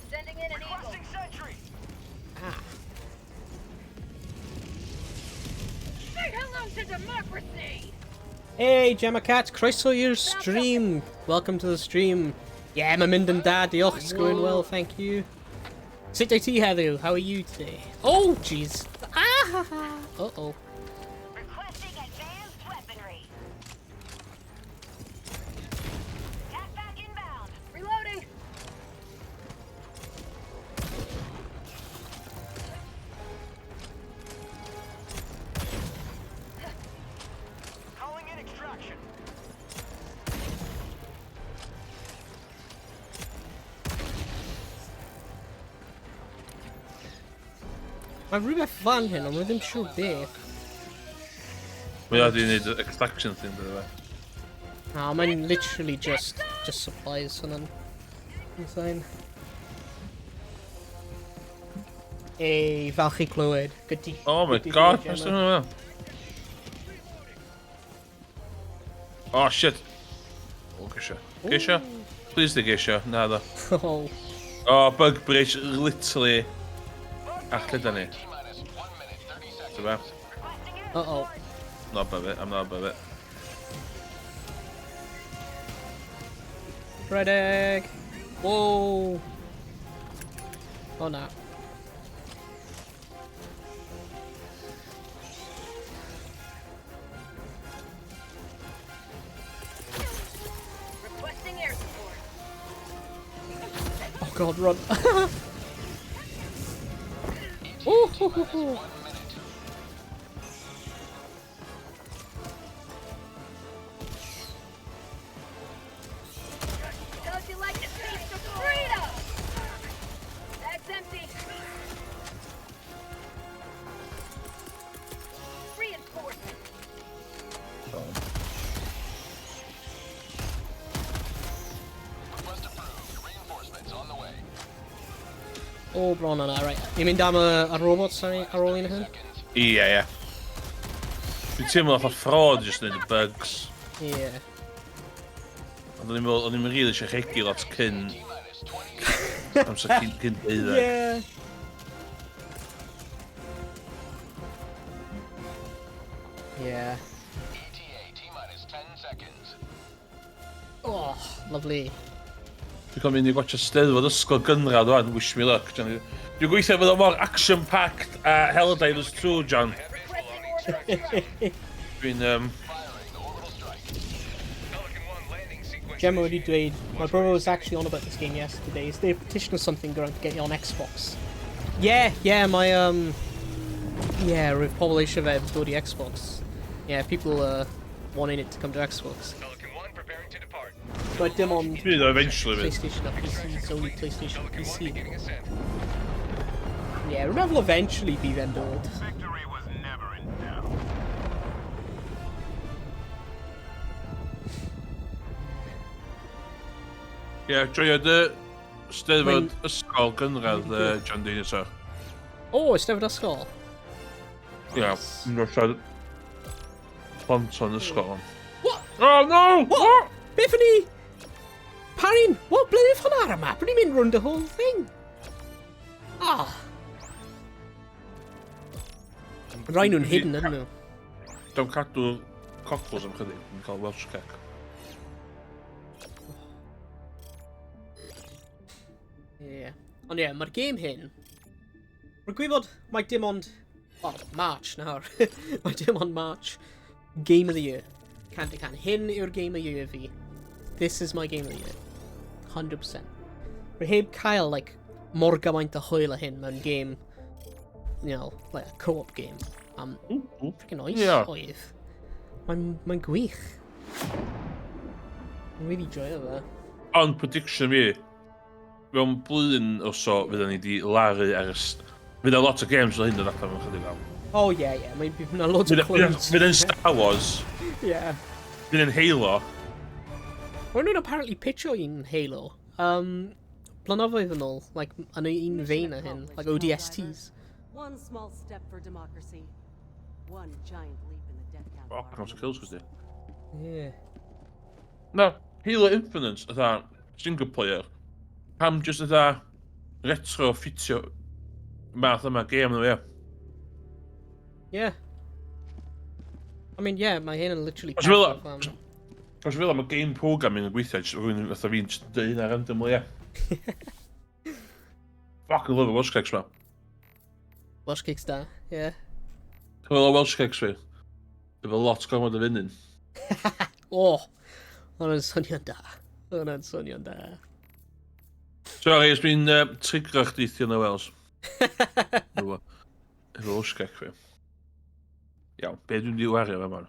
[SPEAKER 5] Sending in an eagle.
[SPEAKER 7] Sentry.
[SPEAKER 1] Ah.
[SPEAKER 5] Say hello to democracy.
[SPEAKER 1] Hey, Gemma Cat, croeso i'r stream. Welcome to the stream. Yeah, mae'n mynd yn da, diolch. It's going well, thank you. Sut wyt ti heddiw? How are you today? Oh, jeez. Ah, ha, ha. Uh-oh.
[SPEAKER 5] Requesting advanced weaponry. Attack back inbound. Reloading.
[SPEAKER 7] Calling in extraction.
[SPEAKER 1] Mae rhywbeth fan hyn, ond rwy ddim siŵr beth.
[SPEAKER 3] Mae o wedi gwneud extraction thing, bydde fe.
[SPEAKER 1] Na, mae'n literally just supplies hwnna'n. Insane. Ei, falch i clywed. Good to
[SPEAKER 3] Oh my
[SPEAKER 1] good to hear,
[SPEAKER 3] God,
[SPEAKER 1] Gemma.
[SPEAKER 3] beth sy'n hwnna? Oh shit. Oh, geisio. Geisio? Please di geisio. Na ddo.
[SPEAKER 1] Oh.
[SPEAKER 3] Oh, bug bridge, literally. Allan da ni. Ti'n be?
[SPEAKER 1] Uh-oh.
[SPEAKER 3] Not above it, I'm not above it.
[SPEAKER 1] Redeg! Whoa! Oh na.
[SPEAKER 5] Requesting air support.
[SPEAKER 1] Oh God, run. Oh, ho, ho, ho.
[SPEAKER 5] How'd you like to taste of freedom? Bag's empty. Reinforcement.
[SPEAKER 7] Request approved. Reinforcements on the way.
[SPEAKER 1] Oh, bron yna, right. Ni'n mynd am y robot, sorry, ar ôl un hyn?
[SPEAKER 3] Ie. Dwi'n teimlo fatha fraud jyst wneud y bugs.
[SPEAKER 1] Ie. Yeah.
[SPEAKER 3] Ond o'n i'n meddwl, o'n i'n rili eisiau rhegi lot cyn amser cyn 12.
[SPEAKER 1] Ie. Yeah.
[SPEAKER 7] ETA T minus 10 seconds.
[SPEAKER 1] Oh, lovely.
[SPEAKER 3] Dwi'n cael mynd i watcha Steddfod ysgol gynradd wan, wish me luck. John. Dwi'n gweithio fydd o mor action-packed a Helldivers 2, John. Dwi'n
[SPEAKER 1] Gemma wedi dweud, my brother was actually on about this game yesterday. Is there a petition or something going to get you on Xbox? Yeah, my, yeah, roedd pobl eisiau fe dod i Xbox. Yeah, people wanting it to come to Xbox.
[SPEAKER 7] Pelican 1 preparing to depart.
[SPEAKER 1] But dim ond
[SPEAKER 3] Bydd o eventually fydd.
[SPEAKER 1] PlayStation a PC, it's only PlayStation
[SPEAKER 7] Pelican 1
[SPEAKER 1] PC.
[SPEAKER 7] beginning ascent.
[SPEAKER 1] Yeah, rwy'n meddwl eventually bydd e'n dod.
[SPEAKER 2] Victory was never in doubt.
[SPEAKER 3] Ie, yeah, joio dy Steddfod ysgol gynradd, John Dinosaur.
[SPEAKER 1] O, Eisteddfod ysgol.
[SPEAKER 3] Ie, mynd o'r siarad plant o'n ysgol.
[SPEAKER 1] What?
[SPEAKER 3] Oh no!
[SPEAKER 1] What? Beth o'n i? Parin, what? Ble oedd hwnna ar y map? Rwy'n mynd round the whole thing. Ah. Rai nhw'n hidden, ydyn nhw?
[SPEAKER 3] Dwi'n cadw cockles am chydig, dwi'n cael Welsh cake.
[SPEAKER 1] Ie. Yeah. Ond ie, yeah, mae'r game hyn... Rwy'n gwybod mae dim ond... Well, March nawr. Mae dim ond March. Game of the Year. Cant y cant. Hyn yw'r Game of the Year fi. This is my Game of the Year. 100%. Rwy heb cael, like, mor gymaint o hwyl a hyn mewn game, you know, like a co-op game. Am freaking oes oedd. Mae'n mae gwych. Mae'n really joio fe.
[SPEAKER 3] Ond prediction fi, mewn blwyddyn or so, fydda ni di laru ar y... Fydd 'na lot o games fel hyn yn allan mewn chydig awr.
[SPEAKER 1] Oh, yeah, yeah. Mae'n bydd yna loads o clones.
[SPEAKER 3] Fydd yn Star Wars.
[SPEAKER 1] Yeah.
[SPEAKER 3] Fydd yn Halo.
[SPEAKER 1] Maen nhw'n apparently pitcho un Halo. Blynyddoedd yn ôl, like, yn y un vein a hyn, like ODSTs.
[SPEAKER 6] One small step for democracy, one giant leap in the death count.
[SPEAKER 3] Oh, count of kills, gwsti.
[SPEAKER 1] Yeah.
[SPEAKER 3] Na, Halo Infinite, fatha, single player. Pam jyst fatha retro ffitio math yma game nhw, ie.
[SPEAKER 1] Yeah. I mean, yeah, mae hyn yn literally...
[SPEAKER 3] Os fel, os fel mae game programming yn gweithio, jyst rhywun fatha fi'n jyst dweud hynna randomly, ie. Fucking love y Welsh cakes, man.
[SPEAKER 1] Welsh cakes da, yeah.
[SPEAKER 3] Ti'n meddwl o Welsh cakes fi? Efo lot gormod o fenyn.
[SPEAKER 1] O! Hwna'n swnio'n da. Hwna'n swnio'n da.
[SPEAKER 3] Sorry, it's been trigro chdi Fiona Wells. Efo Welsh cake fi. Iawn, be dwi'n di wario fe man?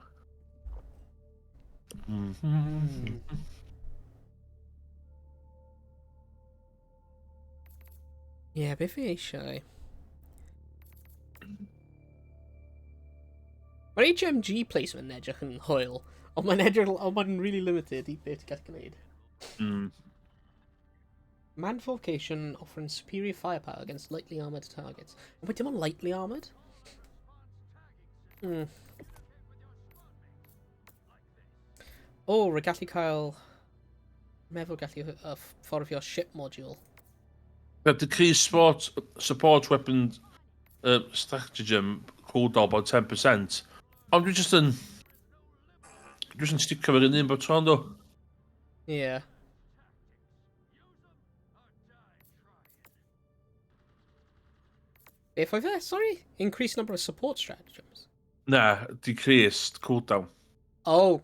[SPEAKER 1] Ie, yeah, beth fi eisiau? Mae'r HMG placement yn edrych yn hwyl, ond mae'n edrych, ond mae'n really limited i beth ti'n gallu gwneud. Man fortification offering superior firepower against lightly armoured targets. Ond mae dim ond lightly armoured? O, oh, rwy gallu cael... Meddwl gallu fforddio ship module.
[SPEAKER 3] But decrease support weapon stratagem cooldown by 10%. Ond dwi just yn... Dwi just yn sticio fe'r un un bob tro, ynddo?
[SPEAKER 1] Yeah. Beth oedd e? Sorry? Increase number of support stratagems?
[SPEAKER 3] Na, decreased cooldown.
[SPEAKER 1] Oh.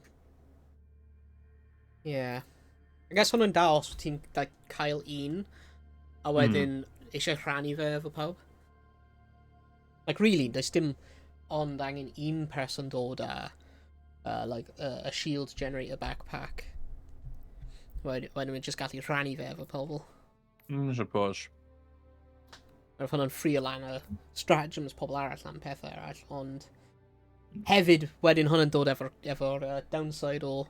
[SPEAKER 1] Yeah. I guess hwnnw'n da os ti'n like, cael un, a wedyn eisiau rhannu fe efo pawb. Like, really, does dim ond angen un person dod â like, a shield generator backpack. Wedyn mae'n just gallu rhannu fe efo pobl.
[SPEAKER 3] I suppose.
[SPEAKER 1] Mae hwnna'n ffrio lan y stratagems pobl arall am pethau arall, ond hefyd wedyn hwnna'n dod efo'r efo downside o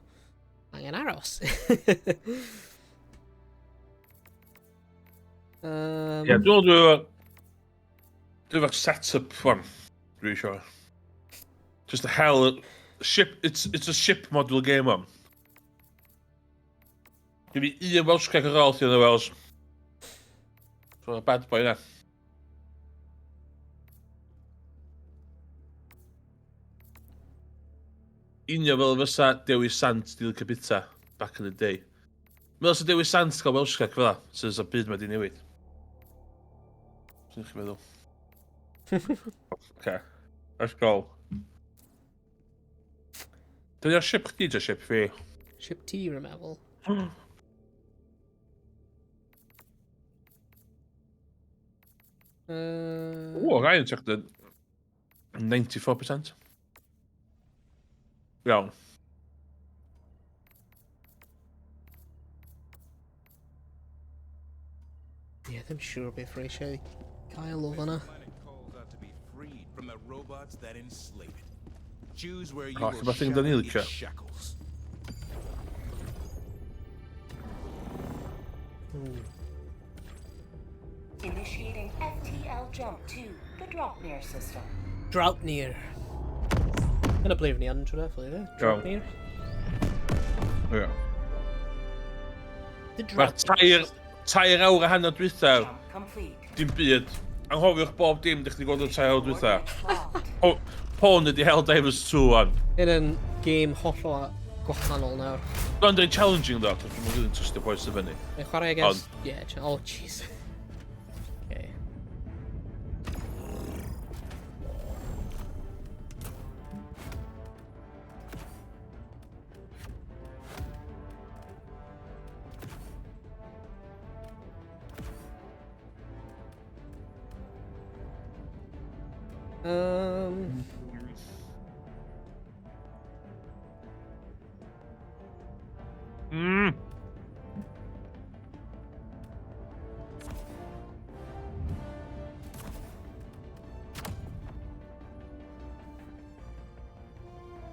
[SPEAKER 1] angen aros.
[SPEAKER 3] Ie, dwi'n meddwl dwi efo set-up one, dwi eisiau. Just a hell, ship, it's a ship module game on. Dwi fi un Welsh cake ar ôl ti yn y Welsh. So, bad boy na. Union fel fysa Dewi Sant di licio bita back in the day. Meddwl sa Dewi Sant gael Welsh cake fel la, sy'n sa byd mae di newid. Sy'n chi'n meddwl? Okay, let's go. Dyna ship chdi, dy ship fi?
[SPEAKER 1] Ship ti, rwy'n meddwl.
[SPEAKER 3] O, Ryan checked it. 94%. Iawn.
[SPEAKER 1] Ie, ddim siŵr beth rwy eisiau cael o fanna.
[SPEAKER 12] Calls out to be freed from the robots that enslave it. Choose where you
[SPEAKER 3] O,
[SPEAKER 12] will
[SPEAKER 3] lle ma' thing 'da ni
[SPEAKER 12] shatter
[SPEAKER 3] licio?
[SPEAKER 12] its shackles.
[SPEAKER 4] Initiating FTL jump to the Draupnir system.
[SPEAKER 1] Draupnir. Dyna ble ni yn tro ddiwethaf, ie? Draupnir.
[SPEAKER 3] Ie.
[SPEAKER 1] The
[SPEAKER 3] Mae'r
[SPEAKER 1] Draupnir.
[SPEAKER 3] 3 awr a hanner dwytha,
[SPEAKER 4] Complete.
[SPEAKER 3] dim byd. Anghofiwch bob dim dych chi wedi gweld o'r 3 awr dwytha. Hwn ydi Helldivers 2 wan.
[SPEAKER 1] Hyn yn game hollol gwahanol nawr.
[SPEAKER 3] Mae'n dweud challenging ddo, cos dwi'n really trystio pwy sydd fyny.
[SPEAKER 1] Mae'n chwarae against... Yeah, oh, jeez. Okay.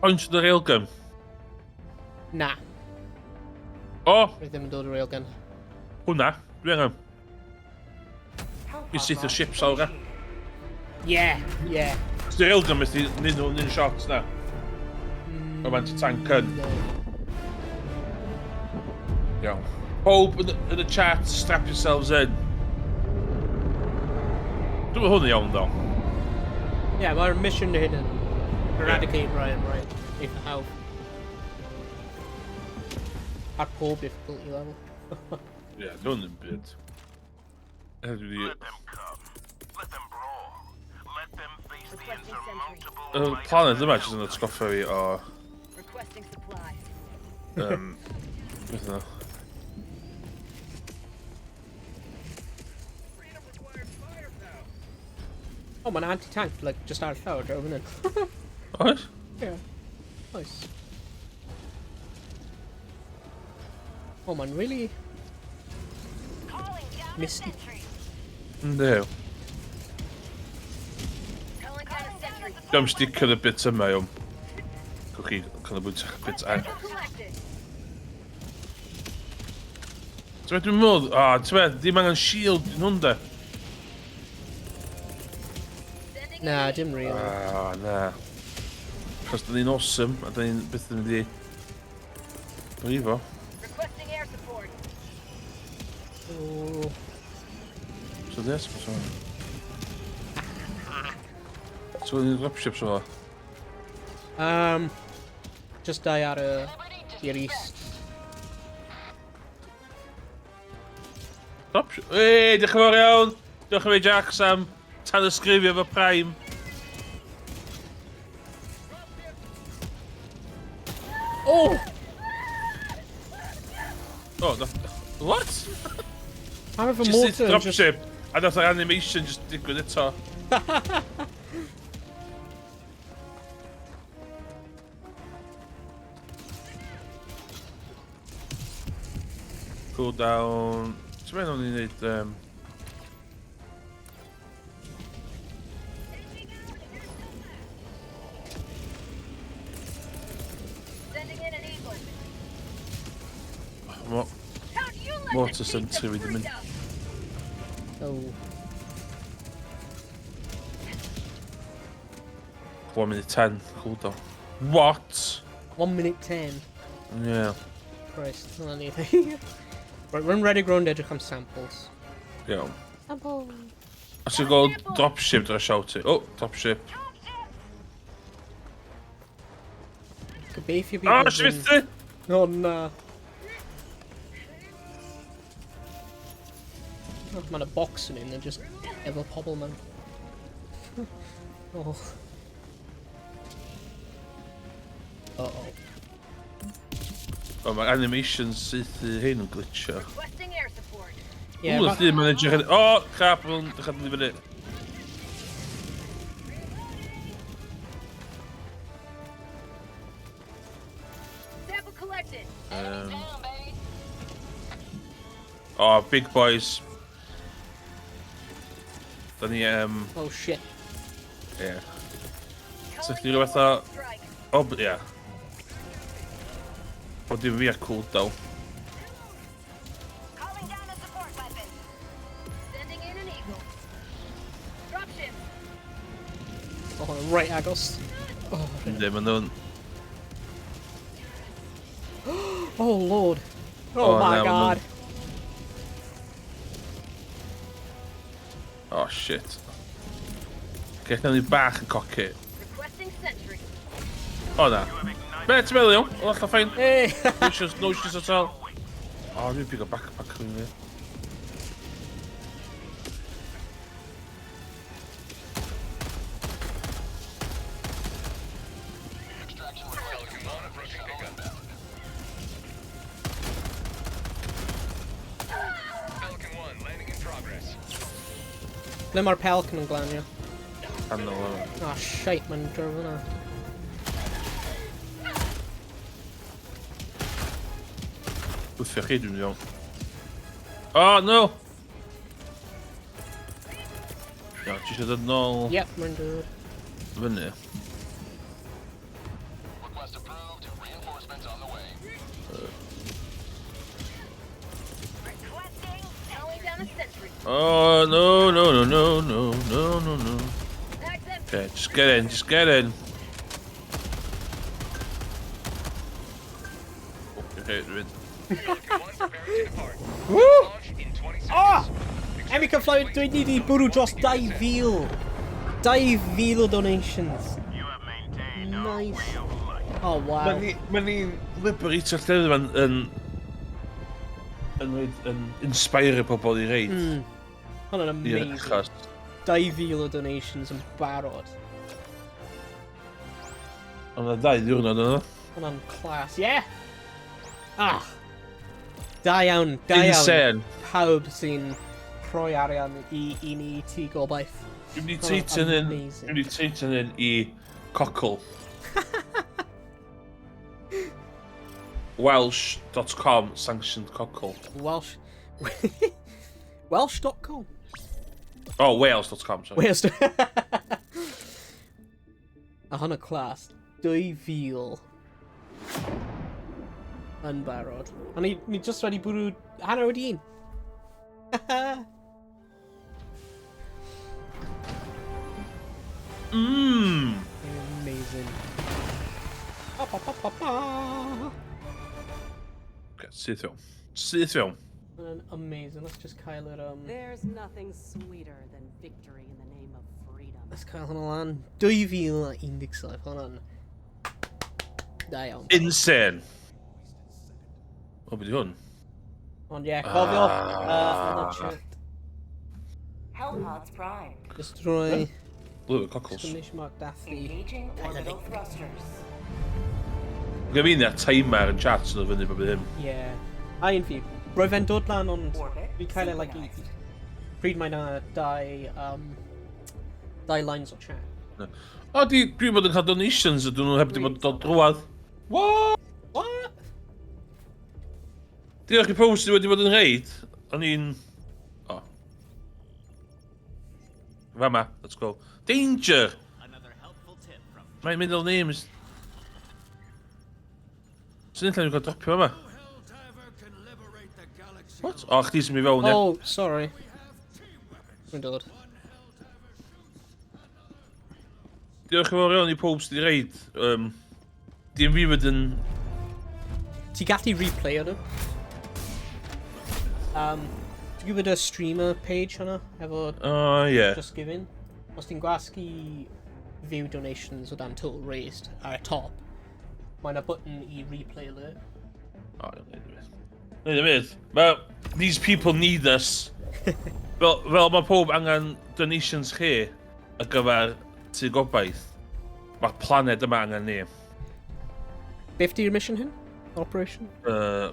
[SPEAKER 3] Point the railgun.
[SPEAKER 1] Na.
[SPEAKER 3] O!
[SPEAKER 1] Rwy ddim yn dod o'r railgun.
[SPEAKER 3] Hwna, dwi angen. I syth y ships awr, e.
[SPEAKER 1] Yeah, yeah.
[SPEAKER 3] Cos di railgun methu nyn nhw'n un shot na. O mae'n tank yn. Iawn. Pob yn y chat, strap yourselves in. Dwi'n hwn yn iawn, ddo.
[SPEAKER 1] Yeah, mae'r mission hyn yn eradicate Ryan, right? Eitha hawdd. Ar pob difficulty level.
[SPEAKER 3] Ie, yeah, dwi'n yn byd. Dwi wedi...
[SPEAKER 2] Let them come. Let them brawl. Let them face the
[SPEAKER 5] Requesting sentry.
[SPEAKER 2] insurmountable
[SPEAKER 3] Y
[SPEAKER 2] might of
[SPEAKER 3] planet yma jyst yn atgoffa fi o...
[SPEAKER 5] Requesting supplies.
[SPEAKER 3] Beth yna?
[SPEAKER 1] Oh, mae'n anti-tank, like, just ar llawr, draw fan hyn.
[SPEAKER 3] Oes?
[SPEAKER 1] Yeah. Nice. Oh, mae'n really misty.
[SPEAKER 3] Ynddi.
[SPEAKER 5] Calling down a sentry.
[SPEAKER 3] Dwi'n sticker y bit yma, iawn. Cwch chi canolbwyntio ar y bit ar.
[SPEAKER 5] Collected.
[SPEAKER 3] Ti'n meddwl, dwi'n meddwl, o, ti'n meddwl, ddim angen shield yn hwn de.
[SPEAKER 5] Sending
[SPEAKER 1] Na, dim really.
[SPEAKER 3] Ah, na. Cos da ni'n awesome, a da ni'n byth yn mynd i brifo.
[SPEAKER 5] Requesting air support.
[SPEAKER 1] Oh.
[SPEAKER 3] So this, so... So ni'n dropships o.
[SPEAKER 1] Just dau ar y i'r east.
[SPEAKER 3] Dropship? Ei, diolch yn fawr iawn! Diolch yn fawr Jax am tanysgrifio fo Prime.
[SPEAKER 1] Oh!
[SPEAKER 3] Oh, no. What?
[SPEAKER 1] Pam efo
[SPEAKER 3] Just this
[SPEAKER 1] mortar yn just...
[SPEAKER 3] dropship, a nath yr animation just digwydd eto. Cool down. Ti'n meddwl ni'n neud...
[SPEAKER 5] Sending in an eagle. How'd you like
[SPEAKER 3] Mortar
[SPEAKER 5] a taste
[SPEAKER 3] sentry
[SPEAKER 5] of
[SPEAKER 3] wedi mynd.
[SPEAKER 5] freedom?
[SPEAKER 1] Oh.
[SPEAKER 3] 1 minute 10 cooldown. What?
[SPEAKER 1] 1 minute 10.
[SPEAKER 3] Yeah.
[SPEAKER 1] Christ, hwnna'n eitha. Right, rwy'n ready grown edrych am samples.
[SPEAKER 3] Iawn.
[SPEAKER 1] Samples.
[SPEAKER 3] Os ti'n gweld dropship dwi'n shout it. Oh, dropship.
[SPEAKER 1] Gobeithio bydd...
[SPEAKER 3] Oh,
[SPEAKER 1] nhw
[SPEAKER 3] si
[SPEAKER 1] ddim-
[SPEAKER 3] fythu!
[SPEAKER 1] O, na. Oh, Mae yna box yn un, just efo pobl mewn. Oh. Uh-oh.
[SPEAKER 3] Oh, mae'r animations saethu hyn yn glitcho.
[SPEAKER 5] Requesting air support.
[SPEAKER 1] Yeah,
[SPEAKER 3] Ww, ddim yn edrych yn... Oh, crap, mae'n dechrau dod i fyny.
[SPEAKER 5] Sample collected.
[SPEAKER 3] Oh, big boys. Da ni,
[SPEAKER 1] Oh, shit.
[SPEAKER 3] Yeah. So, chdi rhywbeth o...
[SPEAKER 5] Strike.
[SPEAKER 3] Oh, but yeah. O, dim fi a cooldown.
[SPEAKER 5] Calling down a support weapon. Sending in an eagle. Dropship.
[SPEAKER 1] Oh, right agos. Oh,
[SPEAKER 3] Yndi, maen nhw'n...
[SPEAKER 1] oh lord. Oh,
[SPEAKER 3] Oh,
[SPEAKER 1] my
[SPEAKER 3] na, ma'
[SPEAKER 1] god.
[SPEAKER 3] Oh, shit. Okay, nawn ni bach yn cocky.
[SPEAKER 5] Requesting sentry.
[SPEAKER 3] O, na. Be, ti'n meddwl, iawn? Oedd allan fine.
[SPEAKER 1] Hey!
[SPEAKER 3] No issues, no issues at all. O, dwi'n pigo backpack rhywun fi.
[SPEAKER 7] Extraction Pelican 1 approaching pickup. Pelican 1 landing in progress.
[SPEAKER 1] Ble mae'r Pelican yn glanio?
[SPEAKER 3] Canol yma.
[SPEAKER 1] Oh, shite, mae'n drwy fyna.
[SPEAKER 3] Wthio chi, dwi'n iawn. Oh, no! Iawn, ti eisiau dod nôl
[SPEAKER 1] Yep, mae'n dod.
[SPEAKER 3] fyny?
[SPEAKER 7] Request approved. Reinforcements on the way.
[SPEAKER 5] Calling down a sentry.
[SPEAKER 3] Oh, no, no, no, no, no, no, no, no.
[SPEAKER 5] Bag's empty.
[SPEAKER 3] Okay, just get in, just get in. Okay, dwi'n mynd.
[SPEAKER 1] Woo! Ah! Emmy Cyflawni, dwi'n ni di bwrw dros 2,000. 2,000 o donations. Nice. Oh, wow.
[SPEAKER 3] Mae ni'n liberatio llefydd yma'n yn... yn, yn, yn inspire pobl i reid.
[SPEAKER 1] Hwnna'n
[SPEAKER 3] I'r
[SPEAKER 1] amazing.
[SPEAKER 3] achos.
[SPEAKER 1] 2,000 o donations yn barod.
[SPEAKER 3] Ond na ddau ddiwrnod yno.
[SPEAKER 1] Hwnna'n class, yeah! Ah! Da iawn, da iawn.
[SPEAKER 3] Insane.
[SPEAKER 1] Pawb sy'n rhoi arian i ni Tŷ Gobaith.
[SPEAKER 3] Dwi'n mynd i
[SPEAKER 1] Hwnna'n
[SPEAKER 3] teitl hyn,
[SPEAKER 1] amazing.
[SPEAKER 3] dwi'n mynd i teitl hyn i Cockle. Welsh.com sanctioned cockle.
[SPEAKER 1] Welsh... Welsh.com.
[SPEAKER 3] Oh, Wales.com, sorry.
[SPEAKER 1] Wales. A hwnna class. 2,000. Yn barod. A ni just wedi bwrw hanner wedi un. Amazing. Pa, pa, pa, pa, pa.
[SPEAKER 3] Okay, syth fewn. Syth fewn.
[SPEAKER 1] Hwnna'n amazing. Let's just cael yr...
[SPEAKER 6] There's nothing sweeter than victory in the name of freedom.
[SPEAKER 1] Let's cael hwnna lan. 2017. Hwnna'n... Da iawn.
[SPEAKER 3] Insane. O, beth i hwn?
[SPEAKER 1] Ond ie, cofio, yn y chat.
[SPEAKER 4] Hellpods primed.
[SPEAKER 1] Just rhoi...
[SPEAKER 3] Blue cockles.
[SPEAKER 1] Exclamation mark dathlu.
[SPEAKER 4] Engaging orbital thrusters.
[SPEAKER 3] Gwyd fi na timer yn chat sydd o fyny bob ddim.
[SPEAKER 1] Yeah. A un fi. Roedd fe'n dod lan ond
[SPEAKER 4] Orbit
[SPEAKER 1] fi cael e like i... Pryd mae na dau lines o chat.
[SPEAKER 3] O, dwi'n bod yn cael donations a dyn nhw heb di bod yn dod drwadd. What?
[SPEAKER 1] What?
[SPEAKER 3] Diolch i pob sydd wedi bod yn reid. O'n i'n... O. Fama, let's go. Danger! My middle name is... Sy'n allan i'w cael dropio fama? What? O, chdi sy'n mynd i fewn, ie.
[SPEAKER 1] Oh, sorry. Dwi'n dod.
[SPEAKER 3] Diolch yn fawr iawn i pob sydd wedi reid. Dim fi fod yn...
[SPEAKER 1] Ti gallu replay nhw? Ti'n gwybod y streamer page hwnna? Efo
[SPEAKER 3] O, ie.
[SPEAKER 1] Just Giving? Os ti'n gwasgu view donations o dan total raised ar y top, mae yna button i replay alert.
[SPEAKER 3] O, iawn, neud y beth. Neud y beth. Well, these people need us. Fel mae pob angen donations chi ar gyfer Tŷ Gobaith, mae'r planed yma angen ni.
[SPEAKER 1] Beth di'r mission hyn? Operation?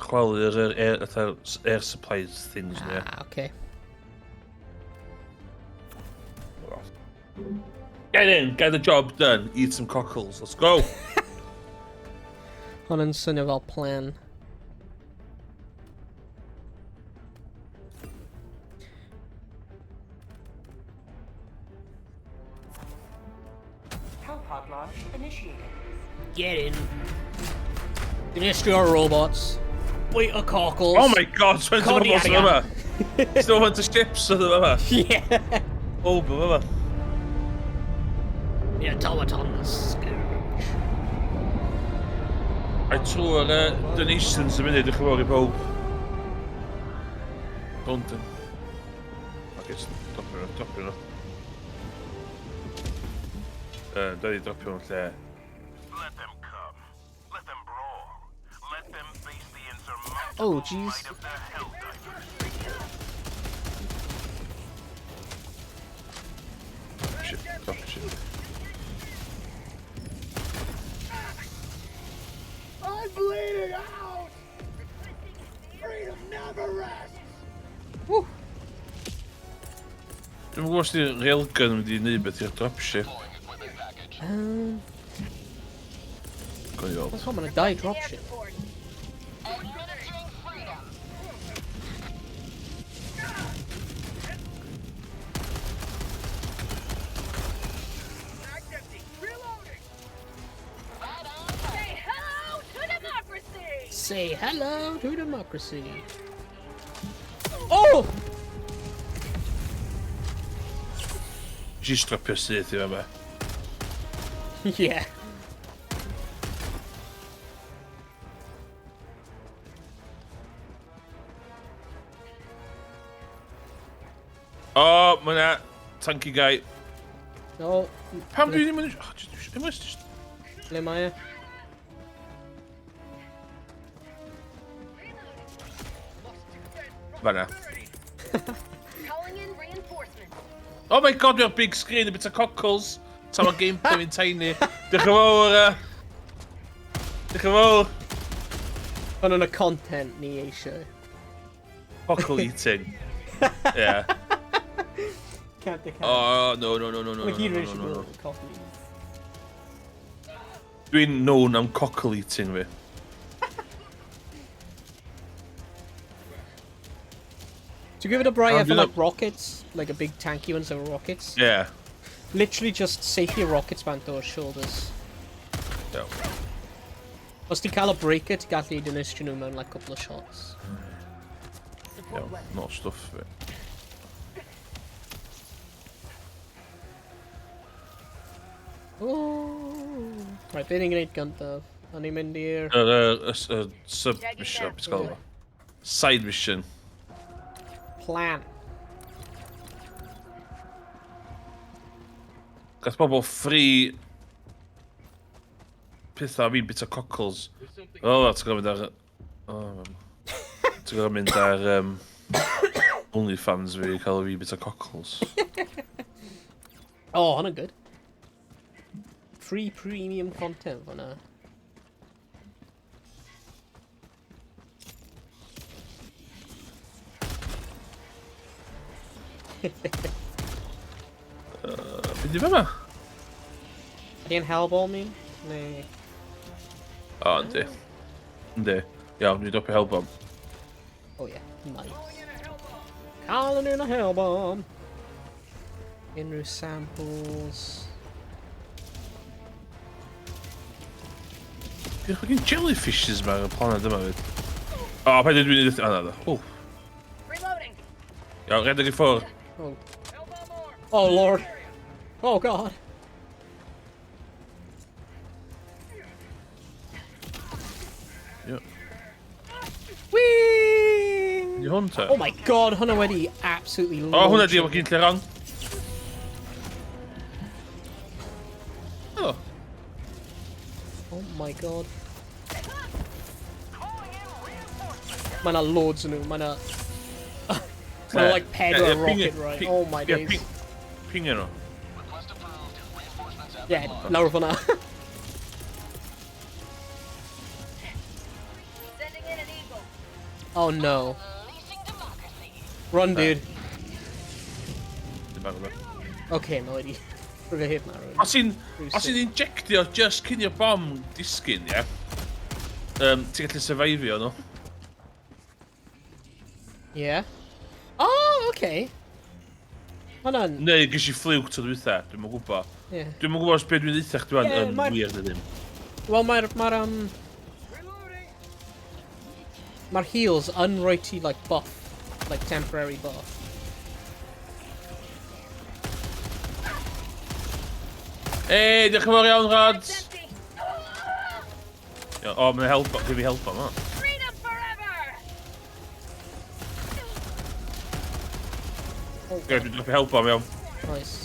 [SPEAKER 3] Chwalu'r air, air, air supplies things, ni.
[SPEAKER 1] Ah, okay.
[SPEAKER 3] Get in, get the job done, eat some cockles, let's go!
[SPEAKER 1] Hwn yn swnio fel plan.
[SPEAKER 4] Hellpod launch initiated.
[SPEAKER 1] Get in. Dinistrio robots. Bwyta y cockles.
[SPEAKER 3] Oh my god, 20
[SPEAKER 1] Codi
[SPEAKER 3] robots yn
[SPEAKER 1] arian.
[SPEAKER 3] yma! Still want to ships yn yma!
[SPEAKER 1] Yeah.
[SPEAKER 3] Pob yn yma.
[SPEAKER 1] The automatons. Scourge.
[SPEAKER 3] A trwy'r donations yn mynd, diolch yn fawr i pob. Don't. Ok, dropio nhw, dropio nhw. Da ni dropio nhw lle.
[SPEAKER 2] Let them come. Let them brawl. Let them face the insurmountable
[SPEAKER 1] Oh, jeez.
[SPEAKER 2] might of the Helldivers.
[SPEAKER 3] Shit, drop shit.
[SPEAKER 13] I'm bleeding out! Freedom never rests!
[SPEAKER 1] Woo.
[SPEAKER 3] Dwi'n gwybod os di railgun yn mynd i wneud beth i'r dropship. Gwni weld.
[SPEAKER 1] That's what mae'n dau dropship.
[SPEAKER 5] Say hello to democracy!
[SPEAKER 1] Say hello to democracy. Oh!
[SPEAKER 3] Nes i stropio syth i fe.
[SPEAKER 1] Yeah.
[SPEAKER 3] O, mae yna tanky guy.
[SPEAKER 1] No.
[SPEAKER 3] Pam dwi ddim yn... Oh, just...
[SPEAKER 1] Ble mae e?
[SPEAKER 3] Fanna.
[SPEAKER 5] Calling in reinforcements.
[SPEAKER 3] Oh my god, dwi'n big screen a bit of cockles. Ta mae gameplay fi'n tiny. Diolch yn fawr. Diolch yn fawr.
[SPEAKER 1] Hwn yn y content ni eisiau.
[SPEAKER 3] Cockle eating. Yeah.
[SPEAKER 1] Can't the
[SPEAKER 3] Oh, no, no, no, no, no,
[SPEAKER 1] Mae
[SPEAKER 3] no,
[SPEAKER 1] gyd
[SPEAKER 3] no,
[SPEAKER 1] eisiau
[SPEAKER 3] no, no, no.
[SPEAKER 1] gweld cockle eating.
[SPEAKER 3] Dwi'n known am cockle eating fi.
[SPEAKER 1] Do you give it a bright
[SPEAKER 3] do
[SPEAKER 1] for like
[SPEAKER 3] that-
[SPEAKER 1] rockets? Like a big tanky ones that were rockets?
[SPEAKER 3] Yeah.
[SPEAKER 1] Literally just saethu rockets bant o'r shoulders.
[SPEAKER 3] Yeah.
[SPEAKER 1] Os ti'n cael y breaker, ti'n gallu dinistrio nhw mewn like couple of shots.
[SPEAKER 3] Yeah, not stuff fi.
[SPEAKER 1] Oh. Right, be ni'n gwneud gyntaf? O'n i'n mynd i'r...
[SPEAKER 3] Yr sub mission, beth gael fo? Side mission.
[SPEAKER 1] Plan.
[SPEAKER 3] Gath pobl free pethau fi'n bit o cockles. O, oh, ti'n gorfod mynd ar... Oh, ti'n gorfod mynd ar OnlyFans fi i cael fi bit o cockles.
[SPEAKER 1] Oh, hwnna'n good. Free premium content fyna.
[SPEAKER 3] Be di fyma?
[SPEAKER 1] Ydy e'n hellbomb ni? Neu...
[SPEAKER 3] O, yndi. Yndi. Iawn, dwi'n dropio hellbomb.
[SPEAKER 1] Oh yeah, nice. Calling in a hellbomb. Unrhyw samples.
[SPEAKER 3] Diolch fucking jellyfishes ma ar y planet yma fyd. O, paid dwi'n mynd i... O, na, na. O.
[SPEAKER 5] Reloading.
[SPEAKER 3] Iawn, redeg i ffwrdd.
[SPEAKER 1] Oh. Oh lord. Oh god.
[SPEAKER 3] Ie.
[SPEAKER 1] Whee!
[SPEAKER 3] Di hwn te?
[SPEAKER 1] Oh my god, hwnna wedi absolutely
[SPEAKER 3] O, hwnna di
[SPEAKER 1] launchio
[SPEAKER 3] efo gyn lle wrong. Oh.
[SPEAKER 1] Oh my god. Mae 'na loads yn nhw, mae 'na... Mae 'na like pedwar rocket right. Oh my days.
[SPEAKER 3] Pingio nhw.
[SPEAKER 1] Yeah, lawr fyna.
[SPEAKER 5] Sending in an eagle.
[SPEAKER 1] Oh no. Run, dude.
[SPEAKER 3] Dim bag o beth.
[SPEAKER 1] Okay, mae wedi... Rwy'n heb marw.
[SPEAKER 3] Os ti'n os ti'n injectio just cyn i'r bom disgyn, ie? Ti'n gallu survivio nhw.
[SPEAKER 1] Yeah. Oh, okay. Hwnna'n...
[SPEAKER 3] Neu ges i fluke to dwytha, dwi'm yn gwybod.
[SPEAKER 1] Yeah.
[SPEAKER 3] Dwi'm yn gwybod os beth dwi'n ddeutha chdi wan
[SPEAKER 1] Ie,
[SPEAKER 3] yn wir neu ddim.
[SPEAKER 1] Wel, mae'r heals yn rhoi ti, like, buff. Like, temporary buff.
[SPEAKER 3] Ei, diolch yn fawr iawn, Rods! Iawn, O, mae'n help, gyd fi help am, o.
[SPEAKER 5] Freedom forever!
[SPEAKER 3] Oce, dwi'n dropio help am, iawn.
[SPEAKER 1] Nice.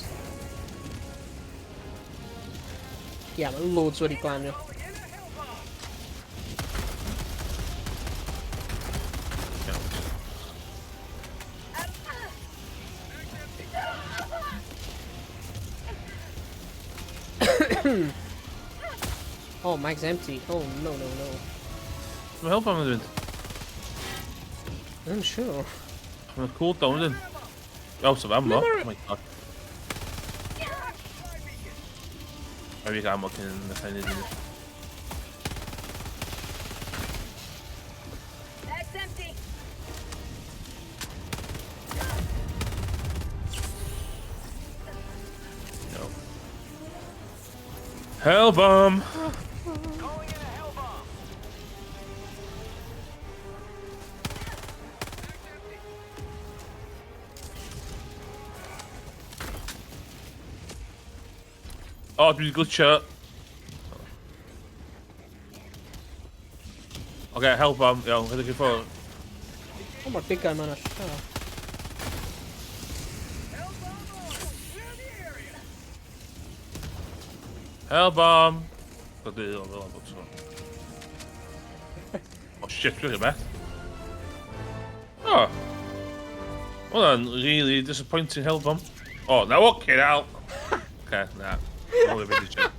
[SPEAKER 1] Yeah, mae loads wedi glanio.
[SPEAKER 3] Iawn.
[SPEAKER 1] Oh, mag's empty. Oh, no, no, no.
[SPEAKER 3] Mae'n help am yn mynd.
[SPEAKER 1] I'm sure.
[SPEAKER 3] Mae'n cooldown, ydyn. Out of ammo. Oh my god. Rhaid fi gael ammo cyn y llain iddyn.
[SPEAKER 5] Bag's empty.
[SPEAKER 3] No. Hell bomb! O, dwi wedi glitcho. Oce, okay, hell bomb, iawn, rhedeg i ffwrdd.
[SPEAKER 1] O, mae'r big guy ma'n allan.
[SPEAKER 3] Hell bomb! Dwi fel fel bob tro. Oh shit, dwi'n beth. Oh. Hwnna'n really disappointing hell bomb. Oh, now okay now. Okay, na. Only beth i